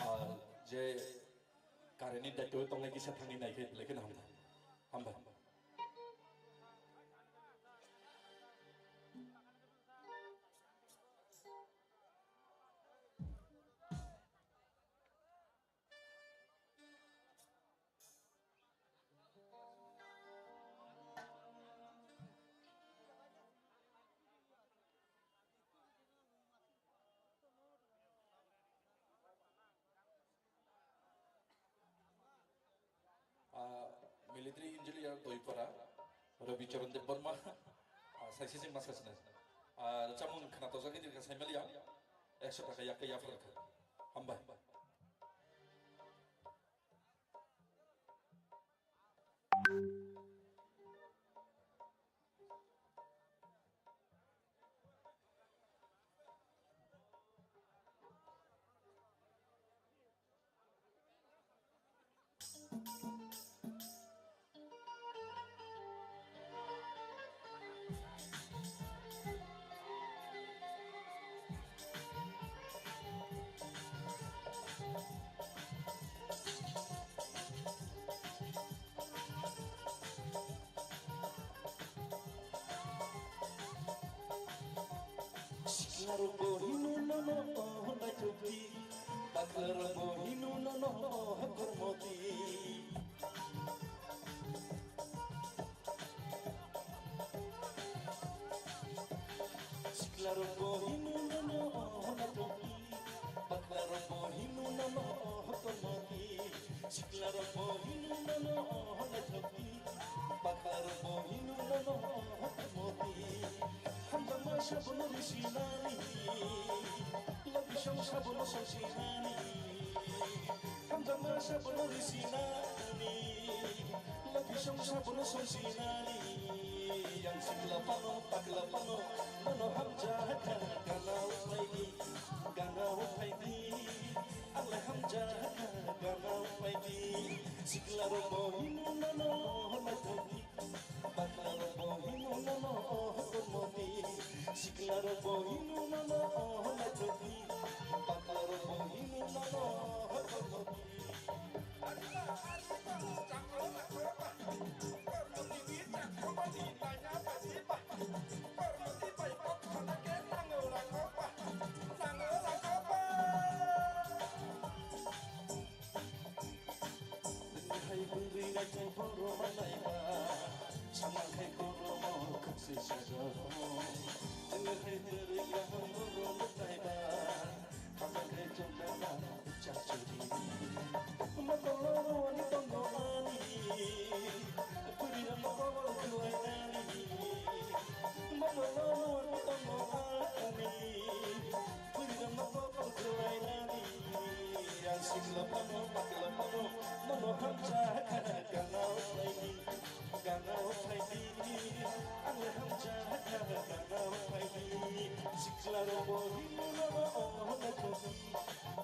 ah, je current ni daityo tongnai kisa thangni nai khe belai kheno hambai. Hambai. Ah, military engineer Doipara, Rabi Charan Debbarma, ah, saisi sing masa sinai. Ah, chamung khna tosa gidi ka saimaliya, ekso taka yakka yaphar kha. Hambai. Siklarok bo hino nono, oh, naithokdi. Baklarok bo hino nono, oh, kormoti. Siklarok bo hino nono, oh, naithokdi. Baklarok bo hino nono, oh, kormoti. Siklarok bo hino nono, oh, naithokdi. Baklarok bo hino nono, oh, kormoti. Hamjakma sabono risinani, lobisong sabono songsinani. Hamjakma sabono risinani, lobisong sabono songsinani. Yang sikla phano, pakla phano, nono hamjakha, gana upaidi, gana upaidi. Angle hamjakha, gana upaidi. Siklarok bo hino nono, naithokdi. Baklarok bo hino nono, oh, kormoti. Siklarok bo hino nono, oh, naithokdi. Baklarok bo hino nono, oh, kormoti.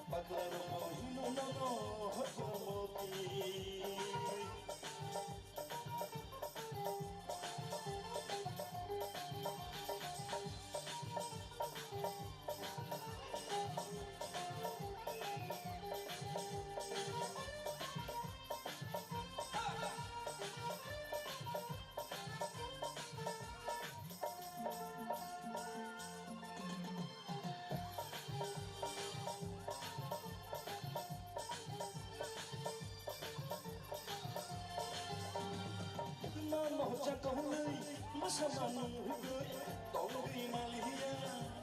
Pakla rok bo hino nono hokomoti. Mamo chakholwi, masamani hugwi, tongwi maliya,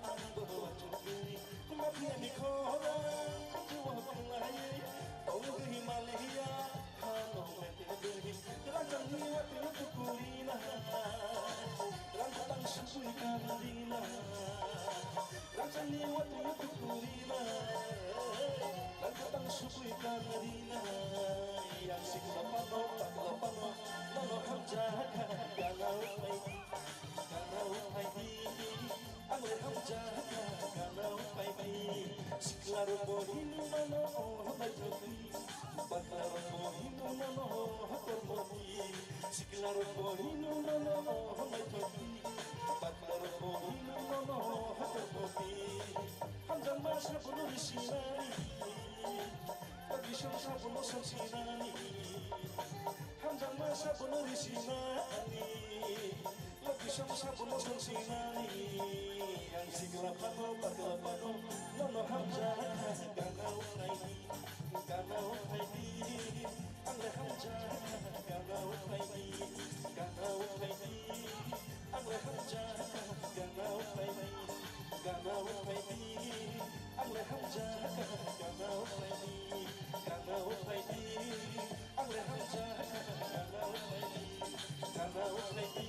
ang bo chukwi, maphiyani khorang, juwa khulai, tongwi maliya, khano mete beri, rajangni wati kukurina, rang tang sukwi kanrina, rajangni wati kukurina, rang tang sukwi kanrina, yang sikla pano, pakla pano, nono hamjakha, gana upai, gana upai di, ang le hamjakha, gana upai di, sikla rok bo hinu mano, oh, hambai jodi. Bakla rok bo hino nono hator moti, sikla rok bo hino nono hambai moti. Bakla rok bo hino nono hator moti. Hamjakma sabono risinani, bagwi song sabono songsinani. Hamjakma sabono risinani. Loki song sabono song sinani, ang sikla pano, bakla pano, nono hamjakha, gana upai di, gana upai di, ang le hamjakha, gana upai di, gana upai di, ang le hamjakha, gana upai di, gana upai di, ang le hamjakha, gana upai di, gana upai di. Ang le hamjakha, gana upai di, gana upai di.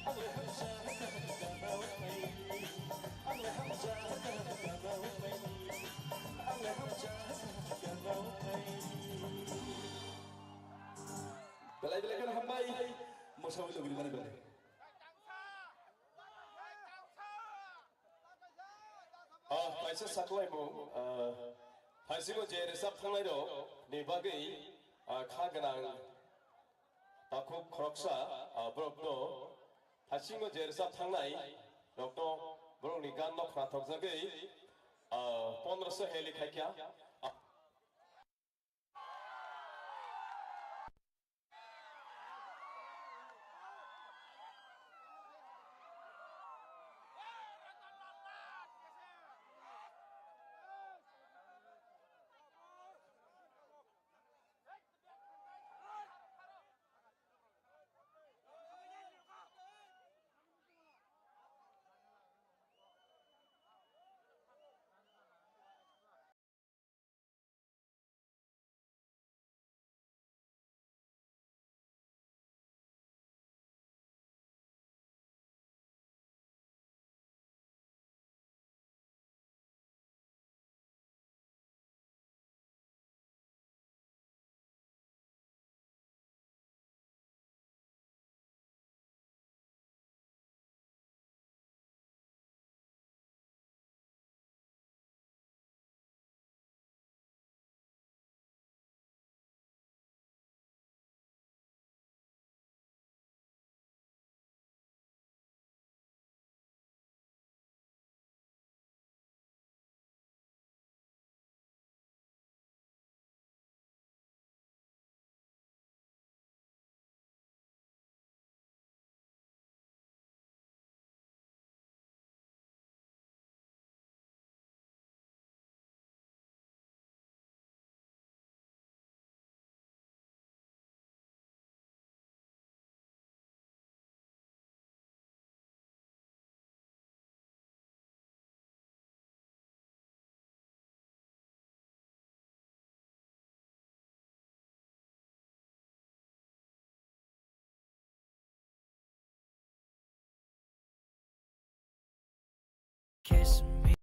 Ang le hamjakha, gana upai di. Ang le hamjakha, gana upai di. Ang le hamjakha, gana upai di. Belai belai kheno hambai. Mosawi logri mani belai. Ah, kaisa saklaimung, ah, phaisingo je rwchap thangnai rok ni bagwi, ah, kha gwnang takhuk khoroksa, ah, borok no phaisingo je rwchap thangnai rok no borok ni gan no khnathok jagwi, ah, pondroso heli khaikha. Ah, Kiss me.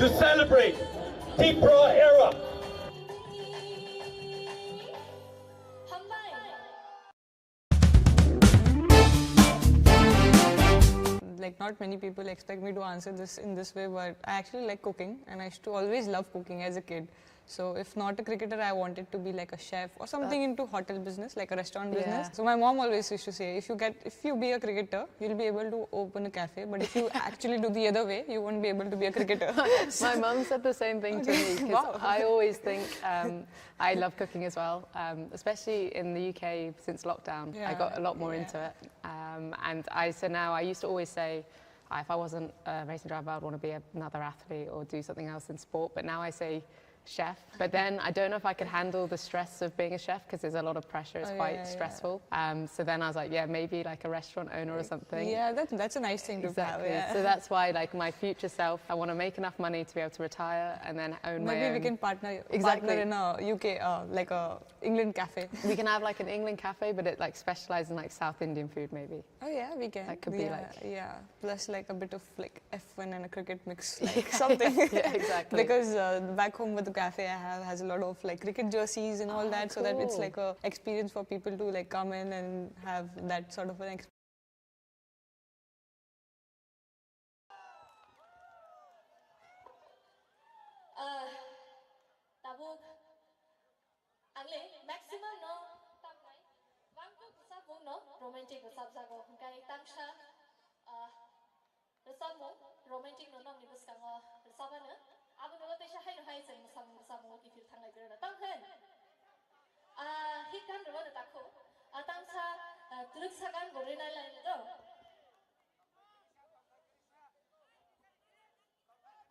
To celebrate Tipra era. Like, not many people expect me to answer this in this way, but I actually like cooking and I used to always love cooking as a kid. So if not a cricketer, I wanted to be like a chef or something into hotel business, like a restaurant business. Yeah. So my mom always used to say, if you get, if you be a cricketer, you'll be able to open a cafe. But if you actually do the other way, you won't be able to be a cricketer. My mum said the same thing to me, 'cause I always think, um, I love cooking as well, um, especially in the U K since lockdown. I got a lot more into it. Um, and I, so now I used to always say, "Ah, if I wasn't a racing driver, I'd wanna be another athlete or do something else in sport." But now I say chef. But then I don't know if I could handle the stress of being a chef, 'cause there's a lot of pressure. It's quite stressful. Um, so then I was like, "Yeah, maybe, like, a restaurant owner or something." Yeah, that, that's a nice thing to have. Exactly. Yeah. So that's why, like, my future self, I wanna make enough money to be able to retire and then own my own. Maybe we can partner, partner in a U K, uh, like, a England cafe. We can have, like, an England cafe, but it, like, specializes in, like, South Indian food, maybe. Oh yeah, we can. That could be, like, yeah. Plus, like, a bit of, like, F one and a cricket mix, like, something. Yeah, exactly. Because, uh, back home with the cafe I have has a lot of, like, cricket jerseys and all that, so that it's, like, a experience for people to, like, come in and have that sort of an experience. Uh, tabuk, ang le maximum no No romantic rwchapjago, hwnkhe tangsa, ah, rwchapmung romantic no nokni bwskango rwchapano. Abono teisa haino hai chwng mwsamung rwchapmungo kiphil thanglai berano. Tang hwn, ah, hit gan rwmano takhu, ah, tangsa, ah, twrwksa gan bo rwnai laino do.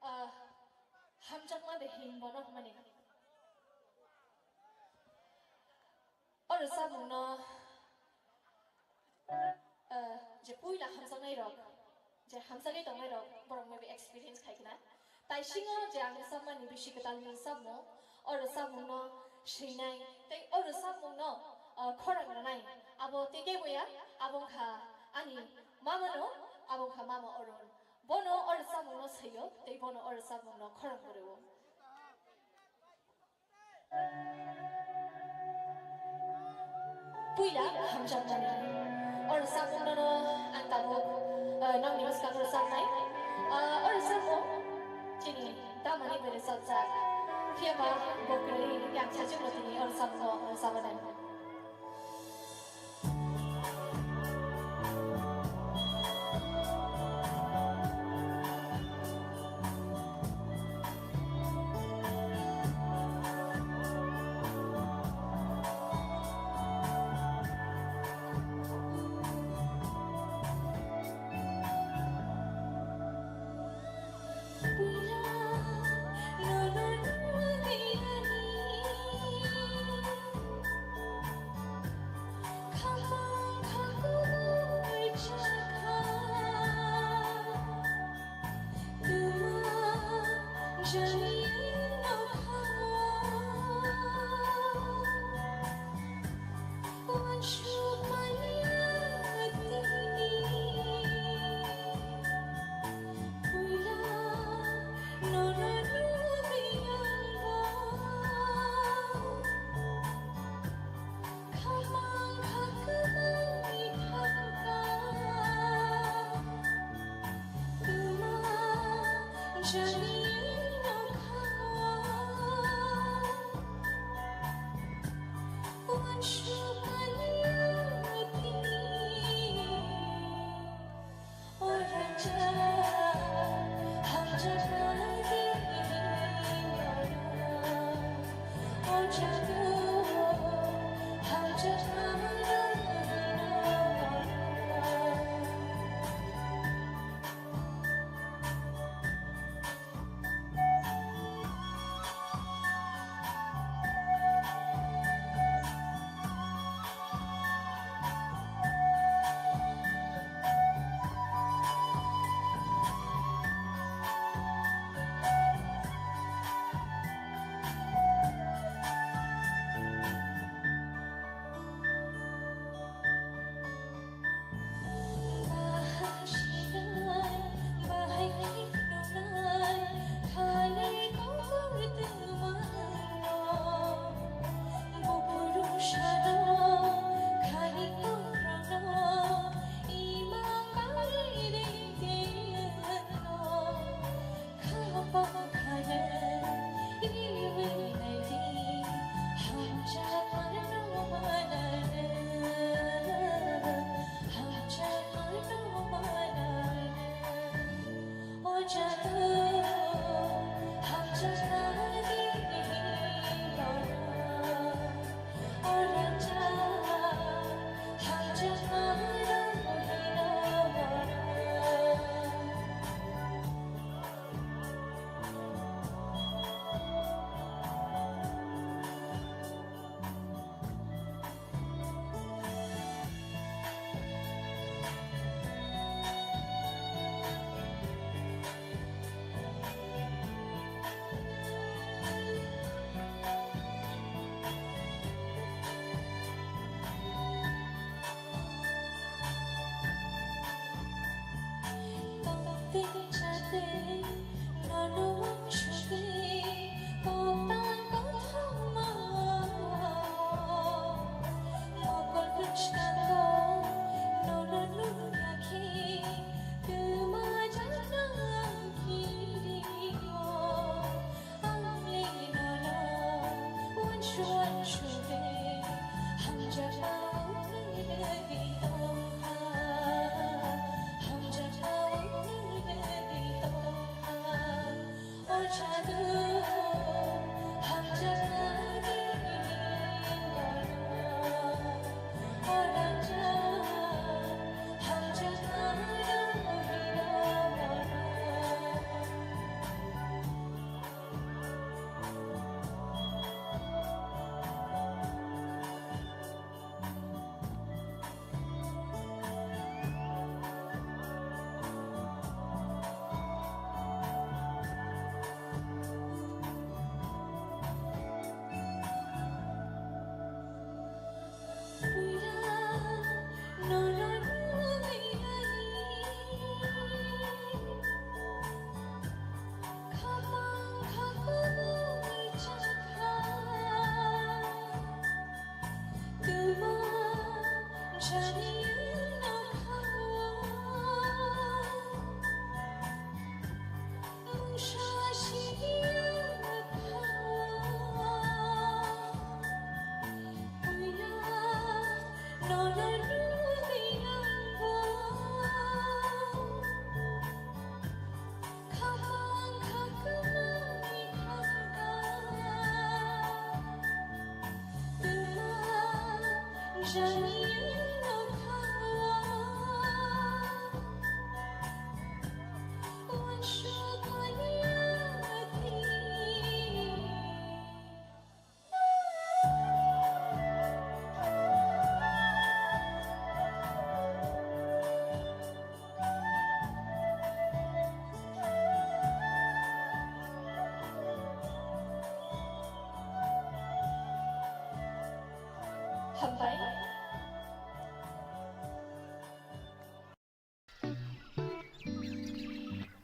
Ah, hamjakma de him bono hwnmani. O rwchapmungno, ah, je puila hamjaknai rok, je hamjagwi tongnai rok, borok maybe experience khai khna. Taisingo je ang rwchapmani bisi kwtalni rwchapmung, o rwchapmungno swinai, tei o rwchapmungno, ah, khorang rwnai, abo tei kebo ya, abo wngkha ani mamano, abo wngkha mama Arun. Bono o rwchapmungno swiyo, tei bono o rwchapmungno khorang rwo. Puila hamjakmani. O rwchapmungno ang tabuk, eh, nokni bwskango rwchapnai. Eh, o rwchapmung chini damani bai rwchapjak. Phiyaba bo kwrwi yang sajwkno tini o rwchapmungno rwchabanai.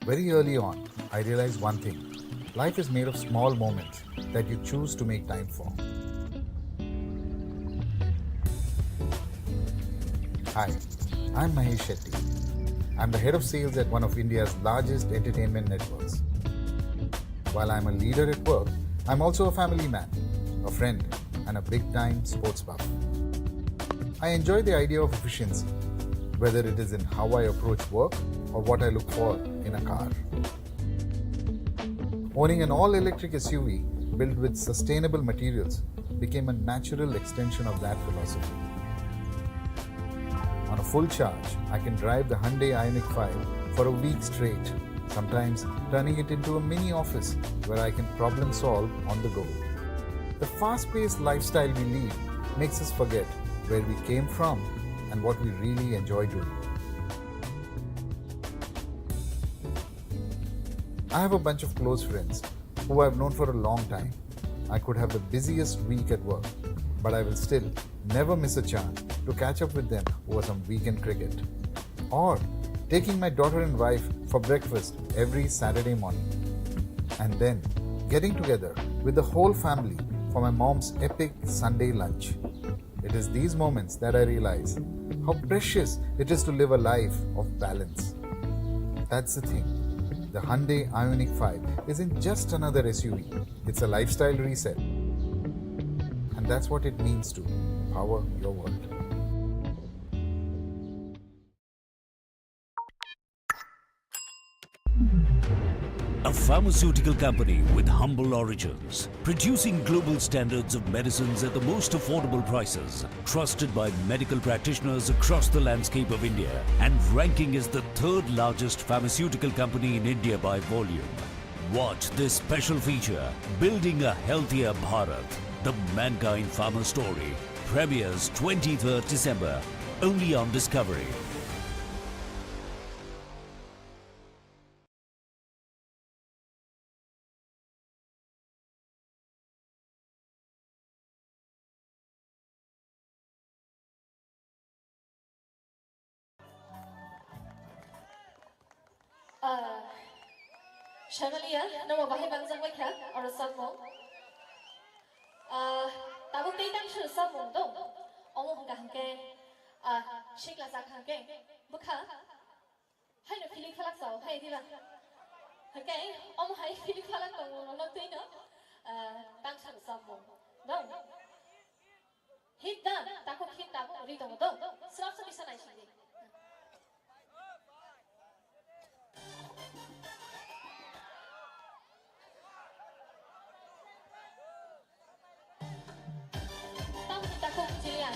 Very early on, I realized one thing. Life is made of small moments that you choose to make time for. Hi, I'm Mahesh Shetty. I'm the head of sales at one of India's largest entertainment networks. While I'm a leader at work, I'm also a family man, a friend, and a big time sports buff. I enjoy the idea of efficiency, whether it is in how I approach work or what I look for in a car. Owning an all electric S U V built with sustainable materials became a natural extension of that philosophy. On a full charge, I can drive the Hyundai Ioniq five for a week straight, sometimes turning it into a mini office where I can problem solve on the go. The fast paced lifestyle we lead makes us forget where we came from and what we really enjoy doing. I have a bunch of close friends who I've known for a long time. I could have the busiest week at work, but I will still never miss a chance to catch up with them over some weekend cricket. Or taking my daughter and wife for breakfast every Saturday morning. And then getting together with the whole family for my mom's epic Sunday lunch. It is these moments that I realize how precious it is to live a life of balance. That's the thing. The Hyundai Ioniq five isn't just another S U V, it's a lifestyle reset. And that's what it means to power your world. A pharmaceutical company with humble origins, producing global standards of medicines at the most affordable prices, trusted by medical practitioners across the landscape of India, and ranking as the third largest pharmaceutical company in India by volume. Watch this special feature, Building a Healthier Bharat, The Mankind Pharma Story, premieres twenty-third December, only on Discovery. Ah, Shamalia, nomo bahai bangjak bai kha, oro sokmo. Ah, tabuk tei tang suru sokmo dong. Omo hwnkha hwnkhe, ah, sikla jak hwnkhe, bwkha. Haino feeling phalak sao, hai diba? Hwnkhe, omo hai feeling phalak tongo, nono twi no, ah, tang suru sokmo dong. Hit da, takhuk hit tabuk ri tongo do. Srap srap isa nai sidi. Tabuk hit takhuk jiliya.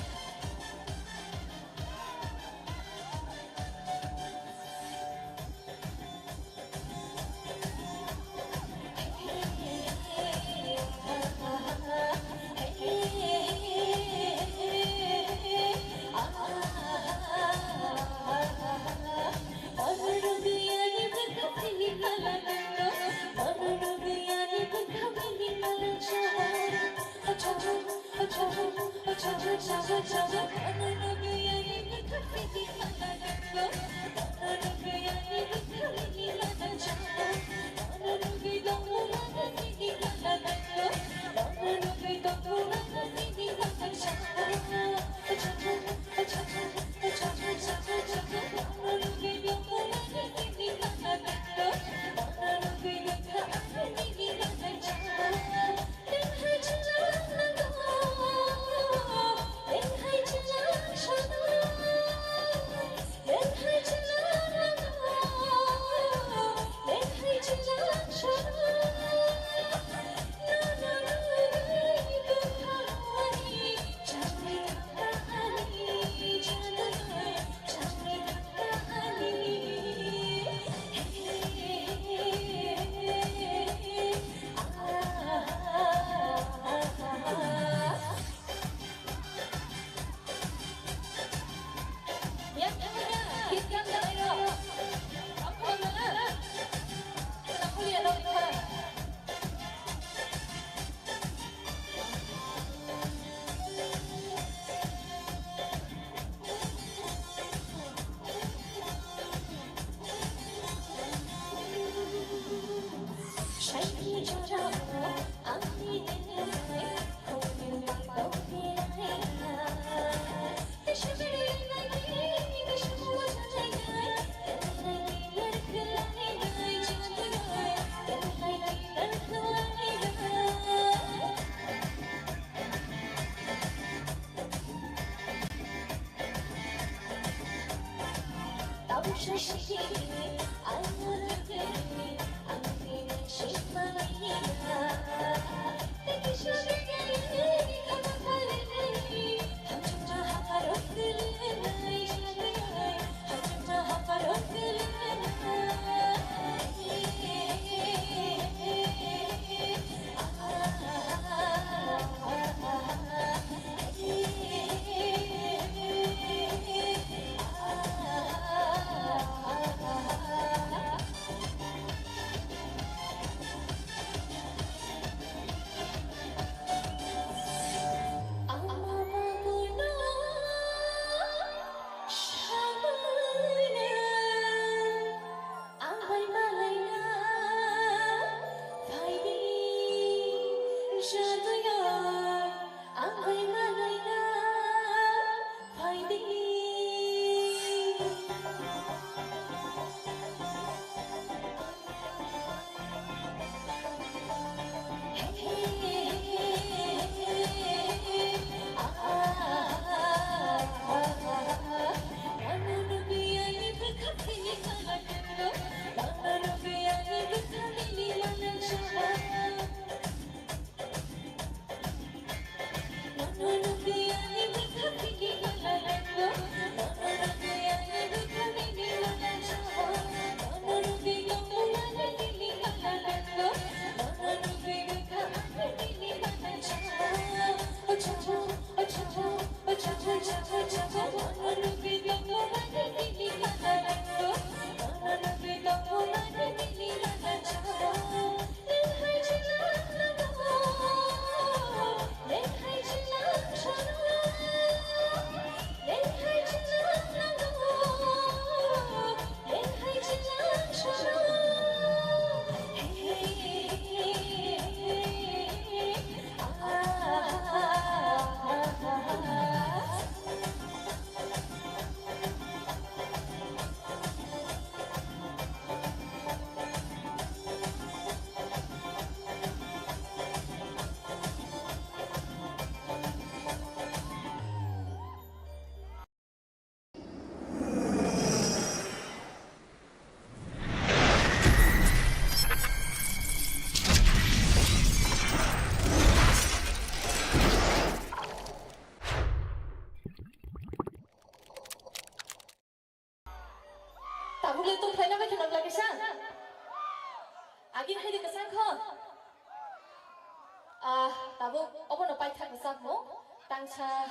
Abo, obono paithak rwchapmung, tangsa,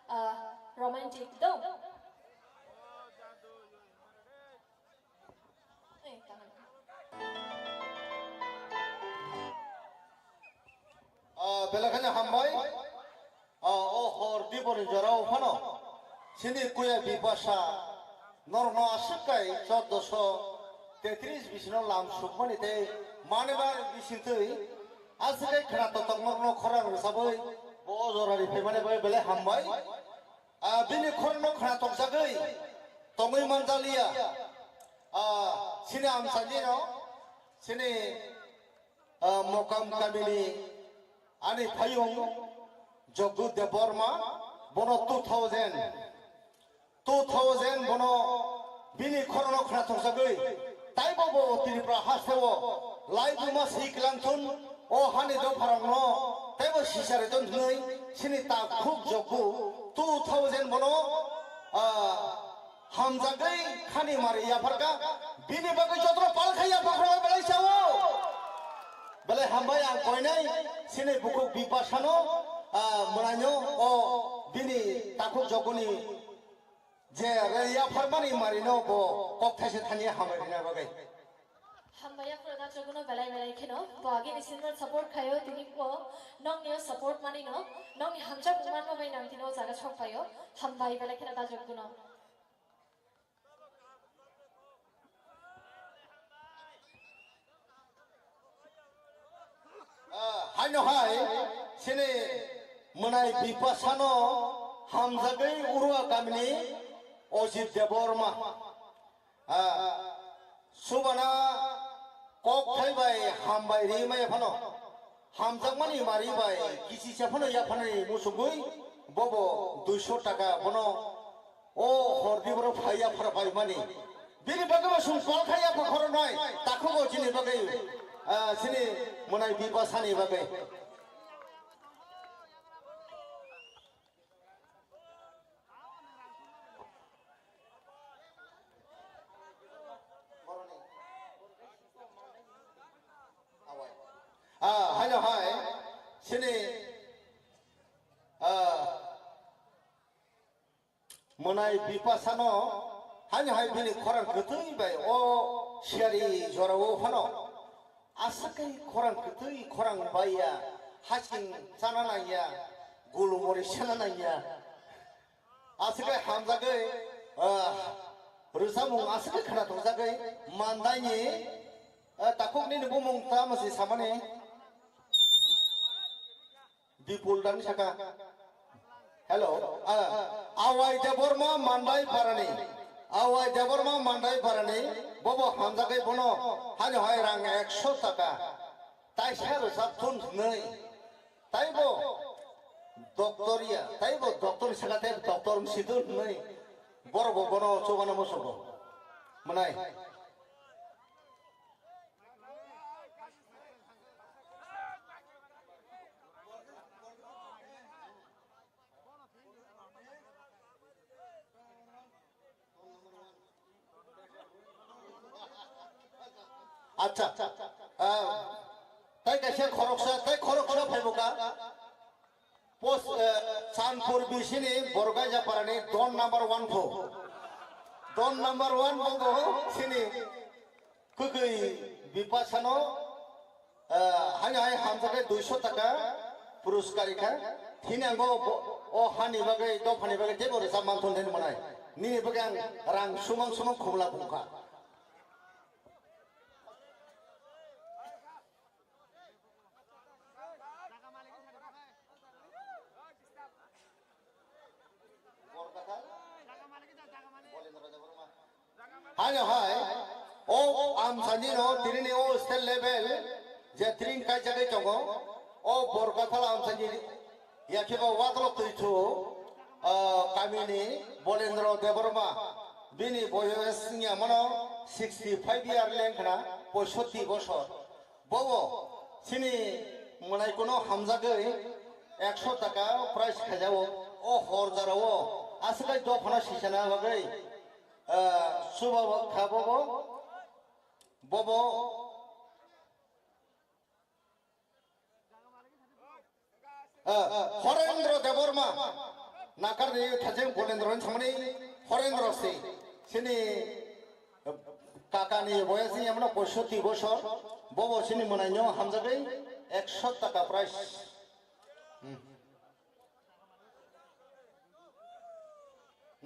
ah, romantic do. Eh, tangsa. Ah, belai kheno hambai. Ah, o hor diboni jorao phano chini kuya Bipasa norokno aswk kai chordoso tetris bisino lam sukmani tei maneba bisingtwi aswk kai khwnatok tok norokno khorang rwchabwi bo o jorani phaimani bai belai hambai. Ah, bini khorokno khwnatok jagwi tongwi manjaliya. Ah, chini amchaini no chini ah, Mokam kamini ani phayung Jogdu Debbarma, bono two thousand, two thousand bono bini khorokno khwnathok jagwi, taibo bo Tripura hasteo laibuma si kwlangthun, o hani dopharokno taibo sisari ton hwnwi chini takhuk Jogdu two thousand bono, ah, hamjagwi khani mari yapharkha, bini bagwi jotono pal khai yapharkha belai sao. Belai hambai ang koinai sini bukhuk Bipasano, ah, mwnaino o bini takhuk Jogduni je re yapharmani marino bo kok thaisa thani hambai rina bagwi. Hambai yaphuru da Jogduno belai belai kheno. Bo agini sinno support khaio, tini bo nongni o support manino, nongni hamjakmung manma bai nang tini o jaga sok phaio. Hambai belai kheno da Jogduno. Ah, haino hai, sini mwnai Bipasano hamjagwi Urua kamini Ojit Debbarma. Ah, subana kok thai bai hambai ri maya phano. Hamjakmani mari bai kisi se phano yapharnai musugwi bobo duiso taka bono o hordi borok phai yaphar phaimani. Bini bagwi bo sum kol khai yapha khoroknai takhugo chini bagwi, ah, chini mwnai Bipasani bagwi. Ah, haino hai, sini, ah, mwnai Bipasano, haino hai bini khorang kwtwi bai o siyari jorao phano. Aswk khe khorang kwtwi, khorang baiya, hasing chana nangya, gulumori sana nangya. Aswk khe hamjagwi, ah, rwchapmung aswk khe khwnathokjagwi mandaini, ah, takhuk nini bumung tamo se samani. Bipul dan saka. Hello. Ah, Awai Debbarma Mandai Parani. Awai Debbarma Mandai Parani. Bobo hamjagai bono. Hani hoi rang ekso taka. Tai sero sap thun nei. Tai bo. Doktor ya. Tai bo doktor saka tai doktor sidun nei. Boro bo bono chobana musugo. Manai. Acha, ah, tai kaisa khoroksa, tai khoroksa phaibuka. Post, eh, Chandpur bisini Borgaija parani don number one pho. Don number one bo bo sini kwkwi Bipasano, eh, hani hai hamjakhe duiso taka puruskar rikha. Thini ang bo, bo, o hani bagwi, dophani bagwi teibo rwchap manthon thani manai. Nini bagwi ang rang sumang sumang khumla bungkha. Haino hai, o amsani no tini ni o state level je tring kai jagwi tongo, o Borkathal amsani yakhe bo watlo twi thu, ah, kamini Bolendra Debbarma, bini boyos wngya mano sixty five year lengkhna, poisotti bosor. Bobo chini mwnai kuno hamjagwi ekso taka prize khaijago. O hor jarao aswk kai dophano sisana bagwi, ah, chuba kha bobo. Bobo. Ah, Horendra Debbarma, Nakarni Thajeng Bolendra ni thangmani Horendra si, sini, ah, kakani boyas ni amno poisoti bosor, bobo sini mwnai no hamjagwi ekso taka prize. Hmm.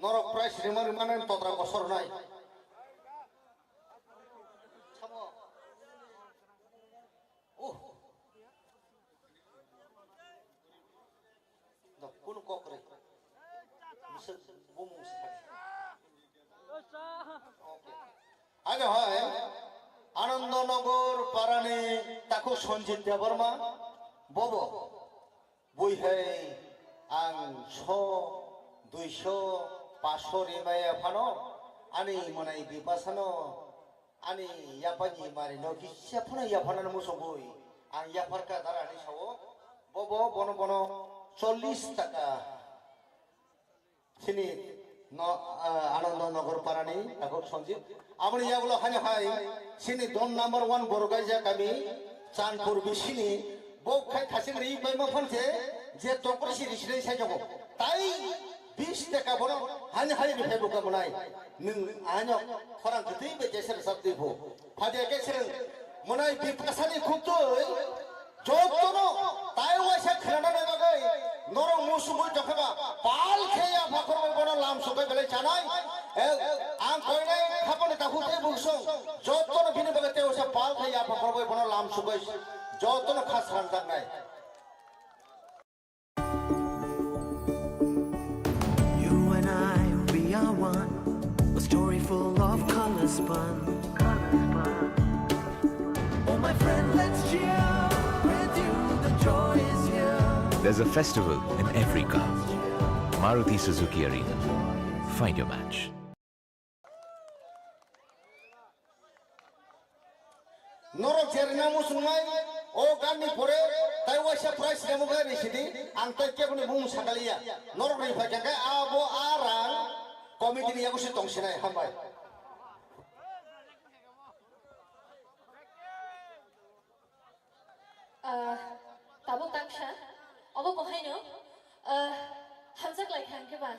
Norok prize rima rima nang totra kosor nai. Samo. Oh. Da, kunu kok re. Bisa bumung sa. Okay. Ano hai, Anandanagar parani takhuk Sanjit Debbarma, bobo. Bui hai ang so, duiso, paso rimaya phano, ani mwnai bipasano, ani yapani mari no kisa phano yaphanani musugui, ang yapharka dara ani sao, bobo bono bono chollis taka. Sini no, ah, Ananda Nagar parani takhuk Sanjit. Aboni yagulo hani hai sini don number one Borgaija kami Chandpur bisini bo khai khasing ri bai ma phone se je tokri si ri sinai sai jogo. Tai bis taka bono hani hai ri phai buka munai. Nung anyo khorang kiti be jeser sabdi bo. Phade ke sir munai bipasani khuk tui. Jotono tai waisa khwnanani bagwi norok musungwi tongkha ba pal khe ya phakhor bai bono lam sukai belai chanai. Eh, ang koinai khapani takhuk tei buksong jotono bini bagwi tei waisa pal khe ya phakhor bai bono lam sukai jotono kha sranjaknai. You and I, we are one. A story full of color spun. Oh, my friend, let's cheer. With you, the joy is here. There's a festival in every car. Maruti Suzuki Arena. Find your match. Norok jerina muchungnai o ganni pore tai waisa prize remu bai risidi ang tai keboni bumung sakaliya. Norok ri phai khe abo a rang committee ni yago se tongsinai hambai. Ah, tabuk tangsa, obo bo haino, ah, hamjak lai kha hwnkhe ba.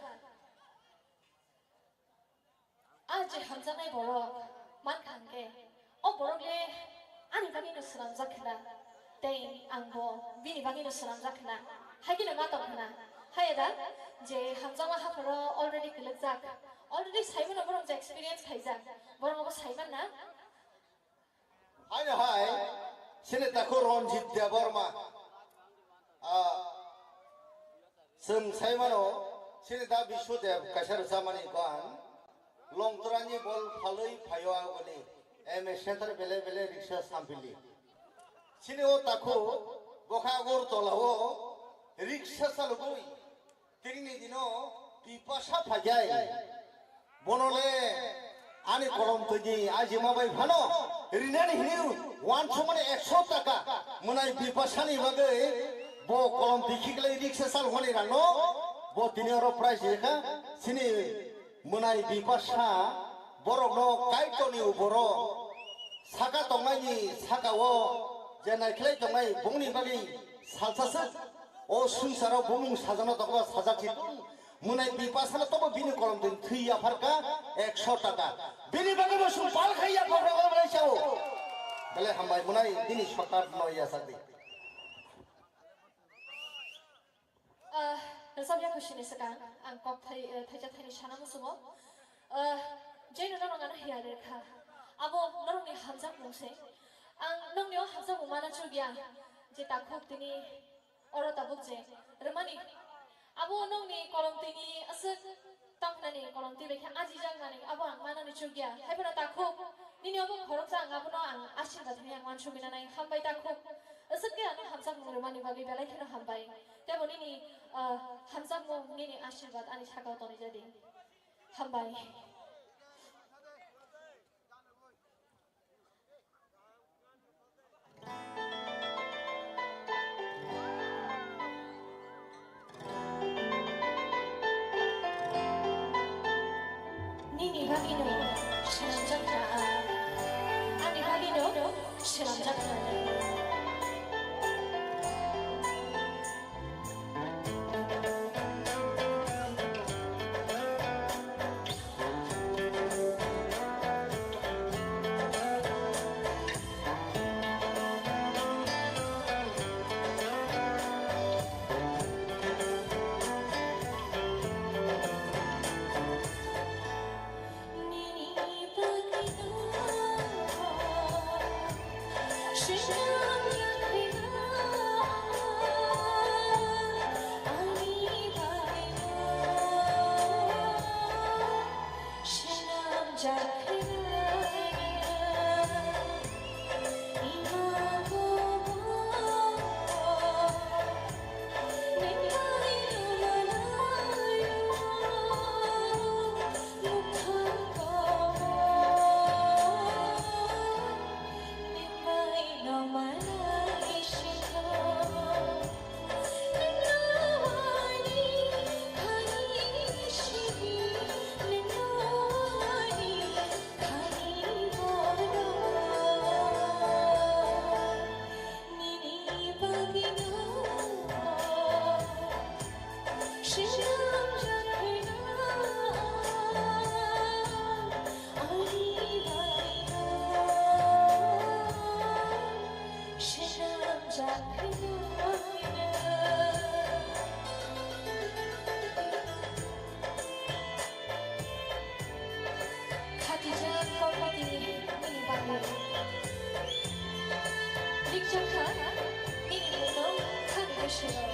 A je hamjaknai borok mankha hwnkhe, o borok le ani bagwino swnamjak khna, tei angbo bini bagwino swnamjak khna, hai kheno ma tong khna. Haiya da, je hamjakma hapharo already kwlwkjak, already saimano borok je experience khaijak, borok abo saiman na. Haino hai, sini takhuk Ranjit Debbarma. Ah, chwng saimano, sini da Biswadev kaisa rwchapmani ban, Longtrani bol phalwi phaio agoni, M A Center bele bele riksa sampili. Sini o takhuk, bokha Agartala o riksa chalogwi, tinini dino Bipasa phaijai. Bono le ani kolom twi ni ajima bai phano rinani hini wansukmani ekso taka mwnai Bipasani bagwi bo kolom twi khiklai riksa sal hwnwi rangno bo tini oro prize rikha. Sini mwnai Bipasa borokno Kaitorni uporo saka tongnaini sakao je naikhlai tongnai bongni bagwi salsa swk o swngcharo bumung sajano tongba sajak si tong. Mwnai Bipasano tobo bini kolom twi thwi yapharka ekso taka. Bini bagwi bo sung pal khai yapharka o belai sao. Belai hambai mwnai bini sokat no yasakdi. Ah, rwchapya khusini swkang ang kok thai, eh, thaisa thaini sana muchungo. Ah, jeno norok ano hiya rwkha. Abo norokni hamjakmung se. Ang nokni o hamjakmung mana chukya je takhuk tini oro tabuk je rwmani. Abo nokni kolom tini aswk tongkhnani kolom twi bai khe ajijak manwi abo ang manani chukya. Haiphano takhuk nini obo khoroksa ang abono ang asirwad hinwi ang uansugwi nanai. Hambai takhuk. Aswk khe ano hamjakmung rwmani bagwi belai kheno hambai. Teibo nini, ah, hamjakmung nini asirwad ani sakao tonwi jadi. Hambai. Nini bagwino swnamjak kha ang, ani bagwino swnamjak kha. Khatijak kokmati nini bagwi. Rikjakha nini mungno khani gosiro.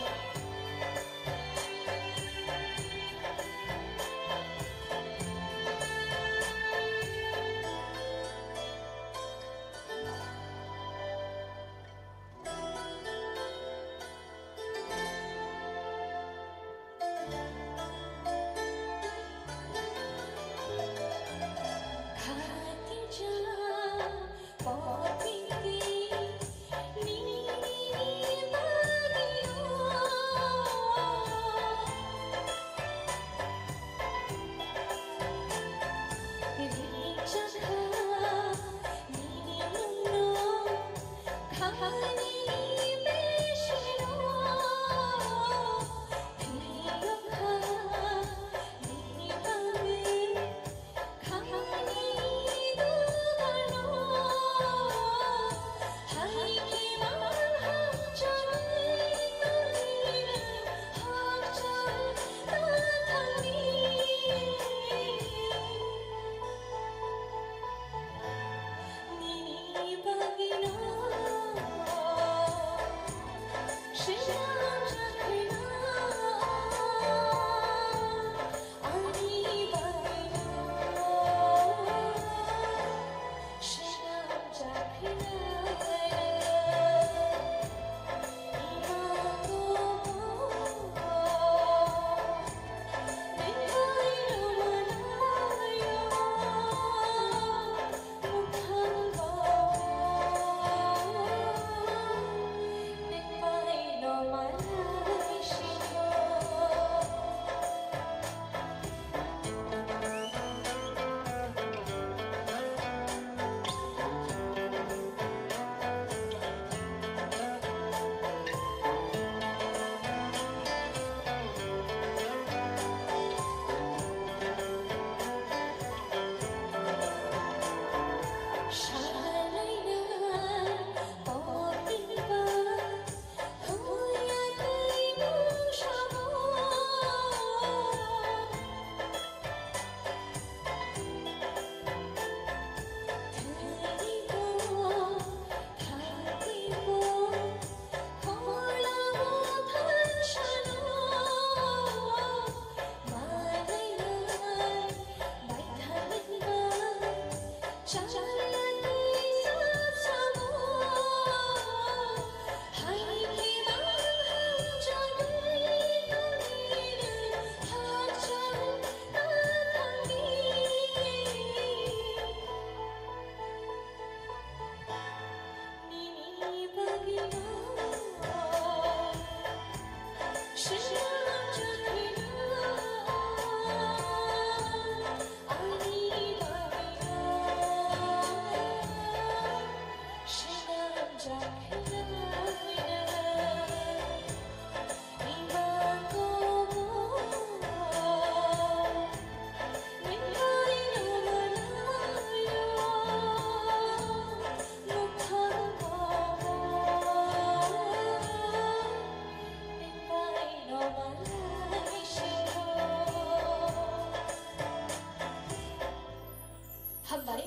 Hambai.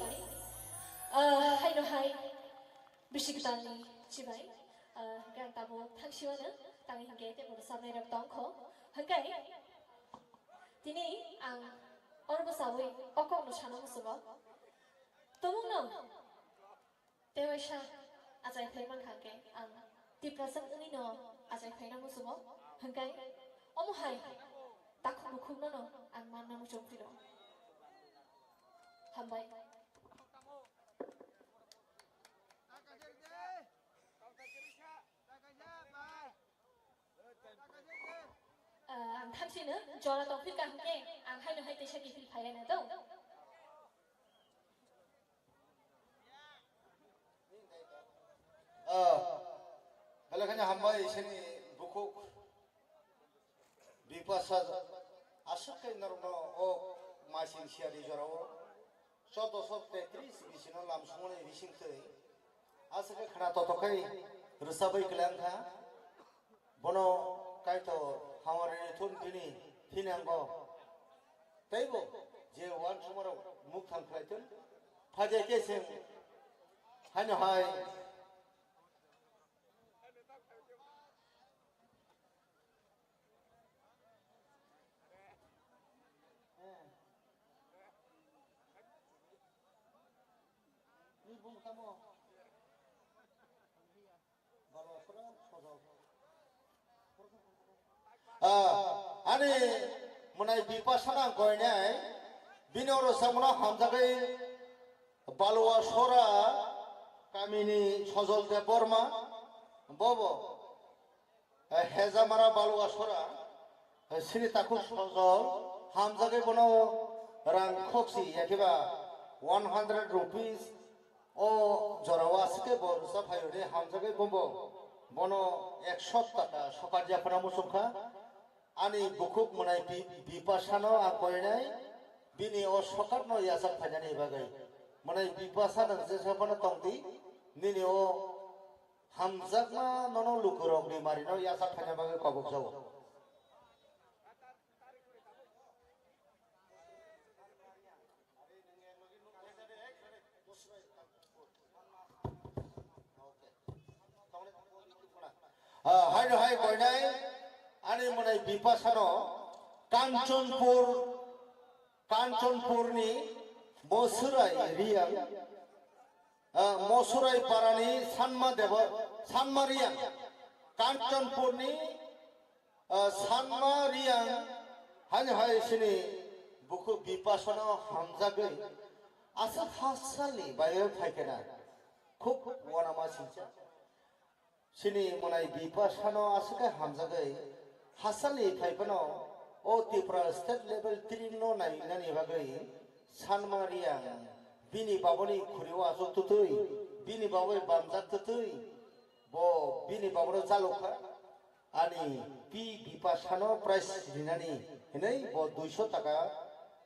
Ah, haino hai. Bisi kwtalni chibai, ah, hwnkhe ang tabuk thangsiwano tangwi hwnkhe tei bono sabnairok tongkho. Hwnkhe tini ang oro bwchaui o kokno sana muchungo. Tumungno tei waisa achai phai mankha hwnkhe ang Tiprasa wngwino achai phaina muchungo. Hwnkhe omo hai takhuk bukhuknono ang manna muchung phiro. Hambai. Ah, ang thamsino jora tongphirkha hwnkhe ang haino hai teisa kiphil phailaina do. Ah, belai kheno hambai isini bukhuk. B Bipasa aswk khe norokno o masing siyari jorao chaudoso tetris bisino lamsongmani bisingtwi aswk khe khna totokhai rwchabwi kwlangkha. Bono Kaitor hamari thun bini thinango teibo je uansukmarok mukthang khlaithun. Phaikhe khe chwng haino hai Ah, ani mwnai Bipasana ang koinai, bini oro samano hamjagwi Balua Sora kamini Sojol Debbarma, bobo, eh, Hejamara Balua Sora, eh, sini takhuk Sojol, hamjagwi bono rang khoksi, yakhiba one hundred rupees, o jorao aswk khe bo rwchap phaio de hamjagwi bobo bono ekshot taka sokat yaphana muchungkha. Ani bukhuk mwnai Bi-, Bipasano ang koinai, bini o sokatno yachak phainani bagwi. Mwnai Bipasa nwng jesa phano tongdi, nini o hamjakma nono lukurokni marino yachak phaina bagwi kobokjago. Ah, haino hai koinai ani mwnai Bipasano Kanchanpur, Kanchanpurni Mosurai Riyang, ah, Mosurai Parani Sanma Deba, Sanma Riyang, Kanchanpurni Ah, Sanma Riyang haino hai sini bukhuk Bipasano hamjagwi aswk hasalni baio phaikhe na khub uanama singcha. Sini mwnai Bipasano aswk khe hamjagwi hasalni phaiphano o Tripura state level three no nainani bagwi Sanma Riyang bini baboni khuri o aswk twtwi, bini baboi bamjak twtwi, bo bini babono chalokha. Ani Pi Bipasano prize rinani hinwi bo duiso taka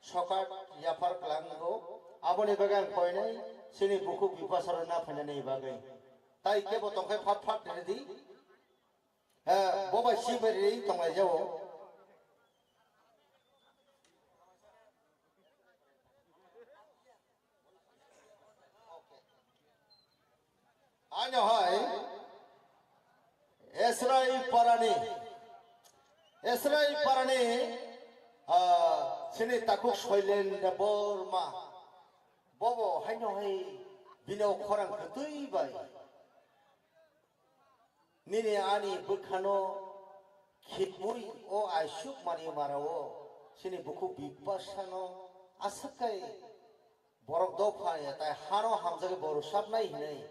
sokat yaphar kwlango. Aboni bagwi ang koinai chini bukhuk Bipasano na phainani bagwi. Tai kebo tongkhai phat phat ridi. Eh, bo bai si bai ri tonglai jao. Ano hai Esrai Parani, Esrai Parani, ah, sini takhuk Soilen Debbarma. Bobo haino hai bino khorang kwtwi bai. Nini ani bwkhano khibwi o aisuk mani marao chini bukhuk Bipasano aswk kai borok dopha ya tai hano hamjagwi bo rwsapnai hinwi.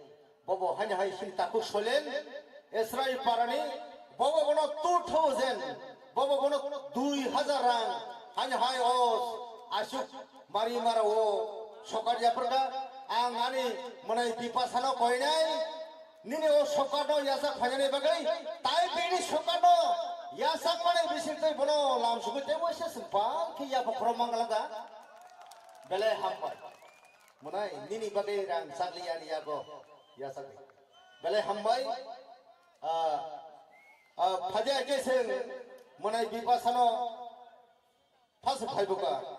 Bobo haino hai chini takhuk Soilen Esrai Parani, bobo bono two thousand, bobo bono dui hajar rang haino hai o aisuk mari marao sokat yaphar kha. Ang ani mwnai Bipasano koinai, nini o sokatno yachak phainani bagwi, tai bini sokatno yachakmani bisingtwi bono lamsugwi tei waisa swng bang khe yapha khorok mangala da. Belai hambai. Mwnai nini bagwi rang chakliya ani yago yachakni. Belai hambai. Ah, ah, phadia khe chwng mwnai Bipasano phasa phaibuka.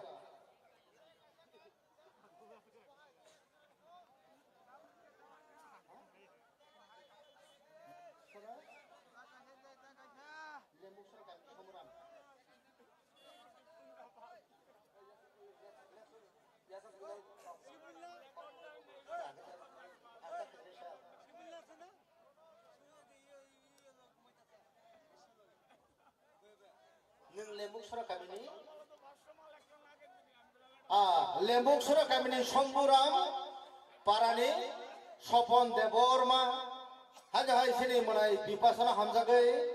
Nwng Lembuksora kamini? Ah, Lembuksora kamini Somburam Parani Sopon Debbarma. Haja hai sini mwnai Bipasano hamjagwi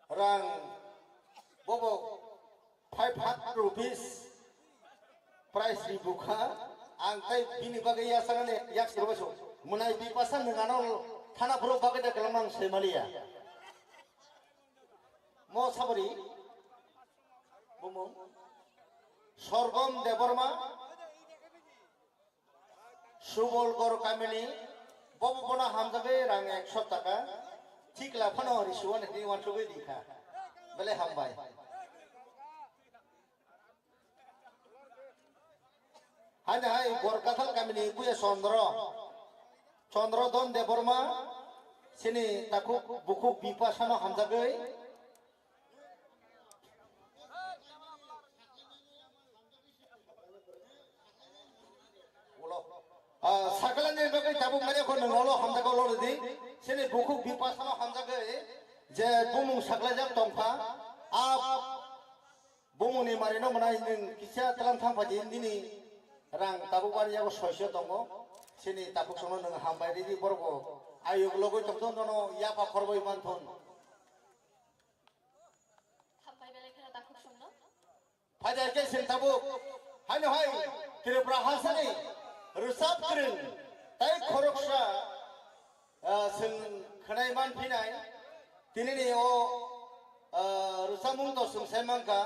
rang bobo five hundred rupees price ni bukha. Ang tai bini bagwi yasaknani yak sirbaso. Mwnai Bipasa nwng ano thana phuru bagwi da kalamang saimalia. O sabari bumung Sorgom Debbarma, Subolgor kamini, bobo bono hamjagwi rang ekso taka, thikla phano risuo nini uansugwi di kha. Belai hambai. Haini hai Borkathal kamini Buya Chandra, Chandra Don Debbarma, sini takhuk bukhuk Bipasano hamjagwi. Ulo. Ah, sakala ni bagwi tabuk mani ko nung ulo hamjago ulo di. Sini bukhuk Bipasano hamjagwi je bumung saklajak tongkha. A bumungni marino mwnai nwng kisa tlang thang phaji nini rang tabuk bari yago soiso tongo. Sini takhuk sono nwng hambai ridi borgo. Ayuk logoi tongthon jono yapha khorbai manthon. Hambai belai kheno takhuk somno. Phaida khe sing tabuk. Haino hai Tripura hasani rwchap kwrwng tai khoroksa, ah, sing khwnai man phinai. Tinini o, ah, rwchapmung to sing sai mankha.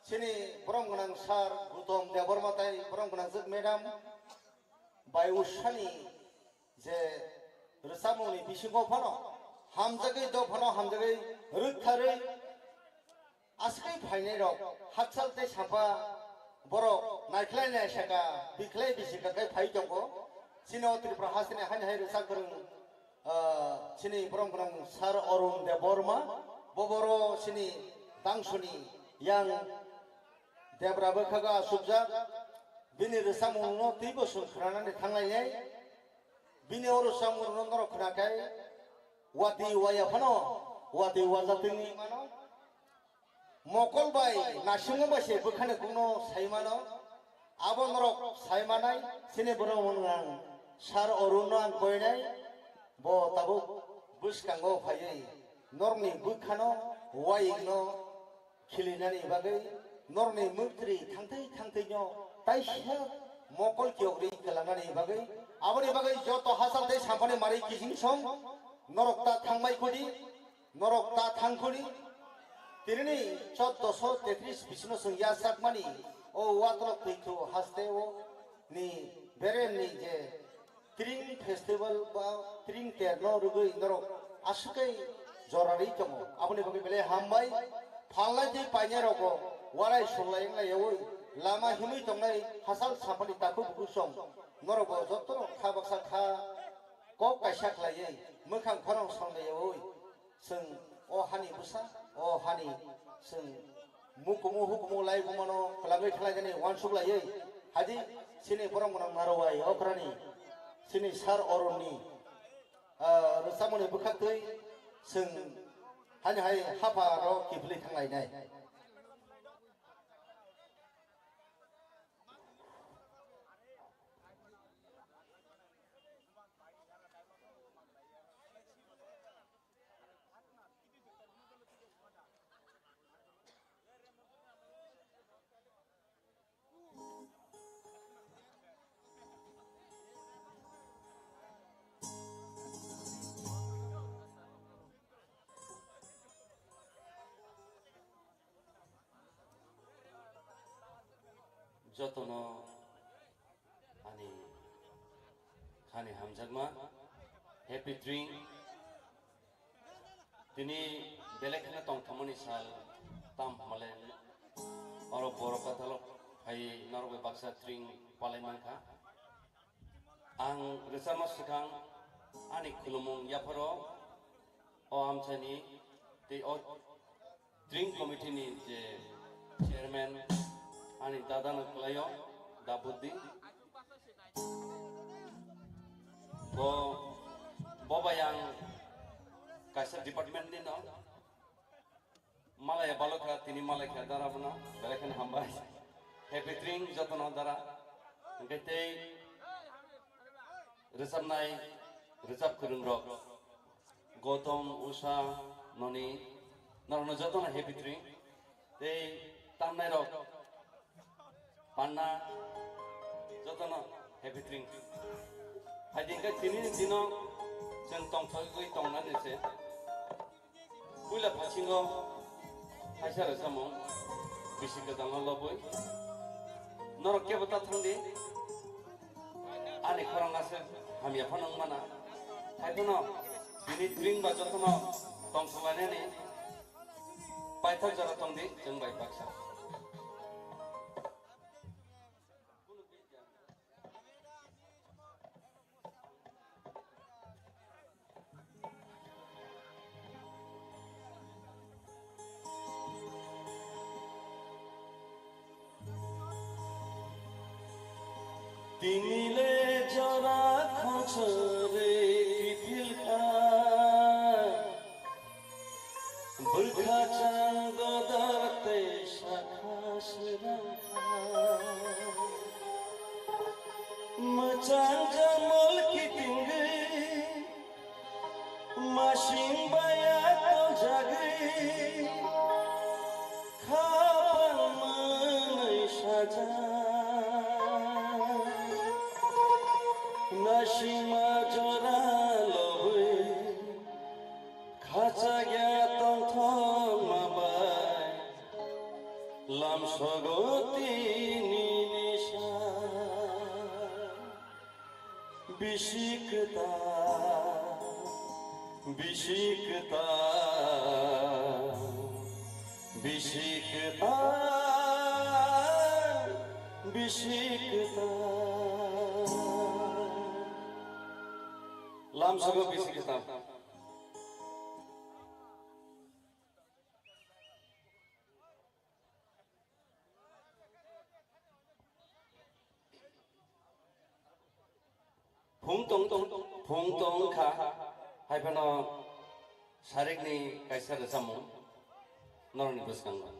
Sini borom gwnang sir Gutom Debbarma tai borom gwnang jwk madam bai usani je rwchapmungni bisingo phano hamjagwi do phano hamjagwi rwktharwi aswkwi phainairok hakchal tei sapa borok naikhlai naisaka bikhlai bisika khe phai tongo. Chini o Tripura hasteni haini hai rwchap kwrwng, ah, chini borom gwnang sir Arun Debbarma, bo boro chini dangsoni yang Debra bwkhago asukjak, bini rwchapmungno twibo chwng khwnanani thanglainai. Bini o rwchapmungno norok khwnakhai, watwi waya phano watwi wajak tongwi mano. Mokol bai naisingmo bai se bwkhani kokno sai mano. Abo norok sai manai, chini borok wngkha ang sir Arunno ang koinai, bo tabuk bwskango phaiwi norokni bwkhano wayingno khilinani bagwi norokni mwktwi thangtwi thangtwino taisa mokol kiyogwi kwlangnani bagwi, aboni bagwi joto hachal tei sampani mari kiching song norok ta thangbai khudi, norok ta thangkhudi. Tinini choddoso tetris bisino chwng yachakmani o watwrok twithu haste o ni beremni je Tring festival ba Tring terno rwgwi norok aswkhe jorarwi tongo. Aboni bagwi belai hambai. Phalnai tei painai rokbo warai sulai wnglai yaui lama himwi tongnai hachal sampani takhuk bukhuk song norokbo jotono kha baksa kha kok kaisa khlaiwi mwkhang khorang songlai yaui. Chwng o hani bwsa, o hani chwng mukumu hukumu lai bumano kwlangwi khlaijani uansuk laiwi, haidi chini borok gwnang narwai okrani chini sir Arunni, ah, rwchapmungni bwkhaktwi chwng hani hai hapha aro kiphilwi thanglainai. Jotono ani khani hamjakma, happy drink. Tini belai kheno tongthokmani sal, tam hwnmale oro borok kathalo phai norok bai baksa drink palai mankha. Ang rwchapma swkang ani khulumung yapharo o amchaini tei o Drink committee ni je chairman ani dada no kwlaio, Dabuddin. Bo, bo bai ang kaisa department ni no. Malaya balokha, tini malai kha dara bono, belai kheno hambai. Happy drink jotono dara. Hwnkhe tei rwchapnai, rwchap kwrwng rok. Gautam, Usha, Noni, norokno jotono happy drink. Tei tamnai rok, Panna, jotono happy drink. Hai din khe tini ni dino chwng tongthogwi tongnani se. Puila phasingo Kaisa rwchapmung bisi kwtalno lobwi norok kebo ta thangdi. Ani khorang aswk hamya phano wng mana. Haiphano bini twing ba jotono tongthok lainani paithak jora tongdi chwng bai baksa. Tinile jora khonchore kiphilkha, bwkha chang dodar tei sakha srangkha. Mwchang jamol kitingwi, masing baya toljagwi, khapang mwnwi sajak. Nasima jora lobwi, khachagya tongthokma bai, lamsogo tini nisa. Bisi kwtal, bisi kwtal, bisi kwtal, bisi kwtal. Lamsogo bisi kwtal. Phung tong, phung tong kha, haiphano sarikni kaisa rwchapmung norokni bwskango.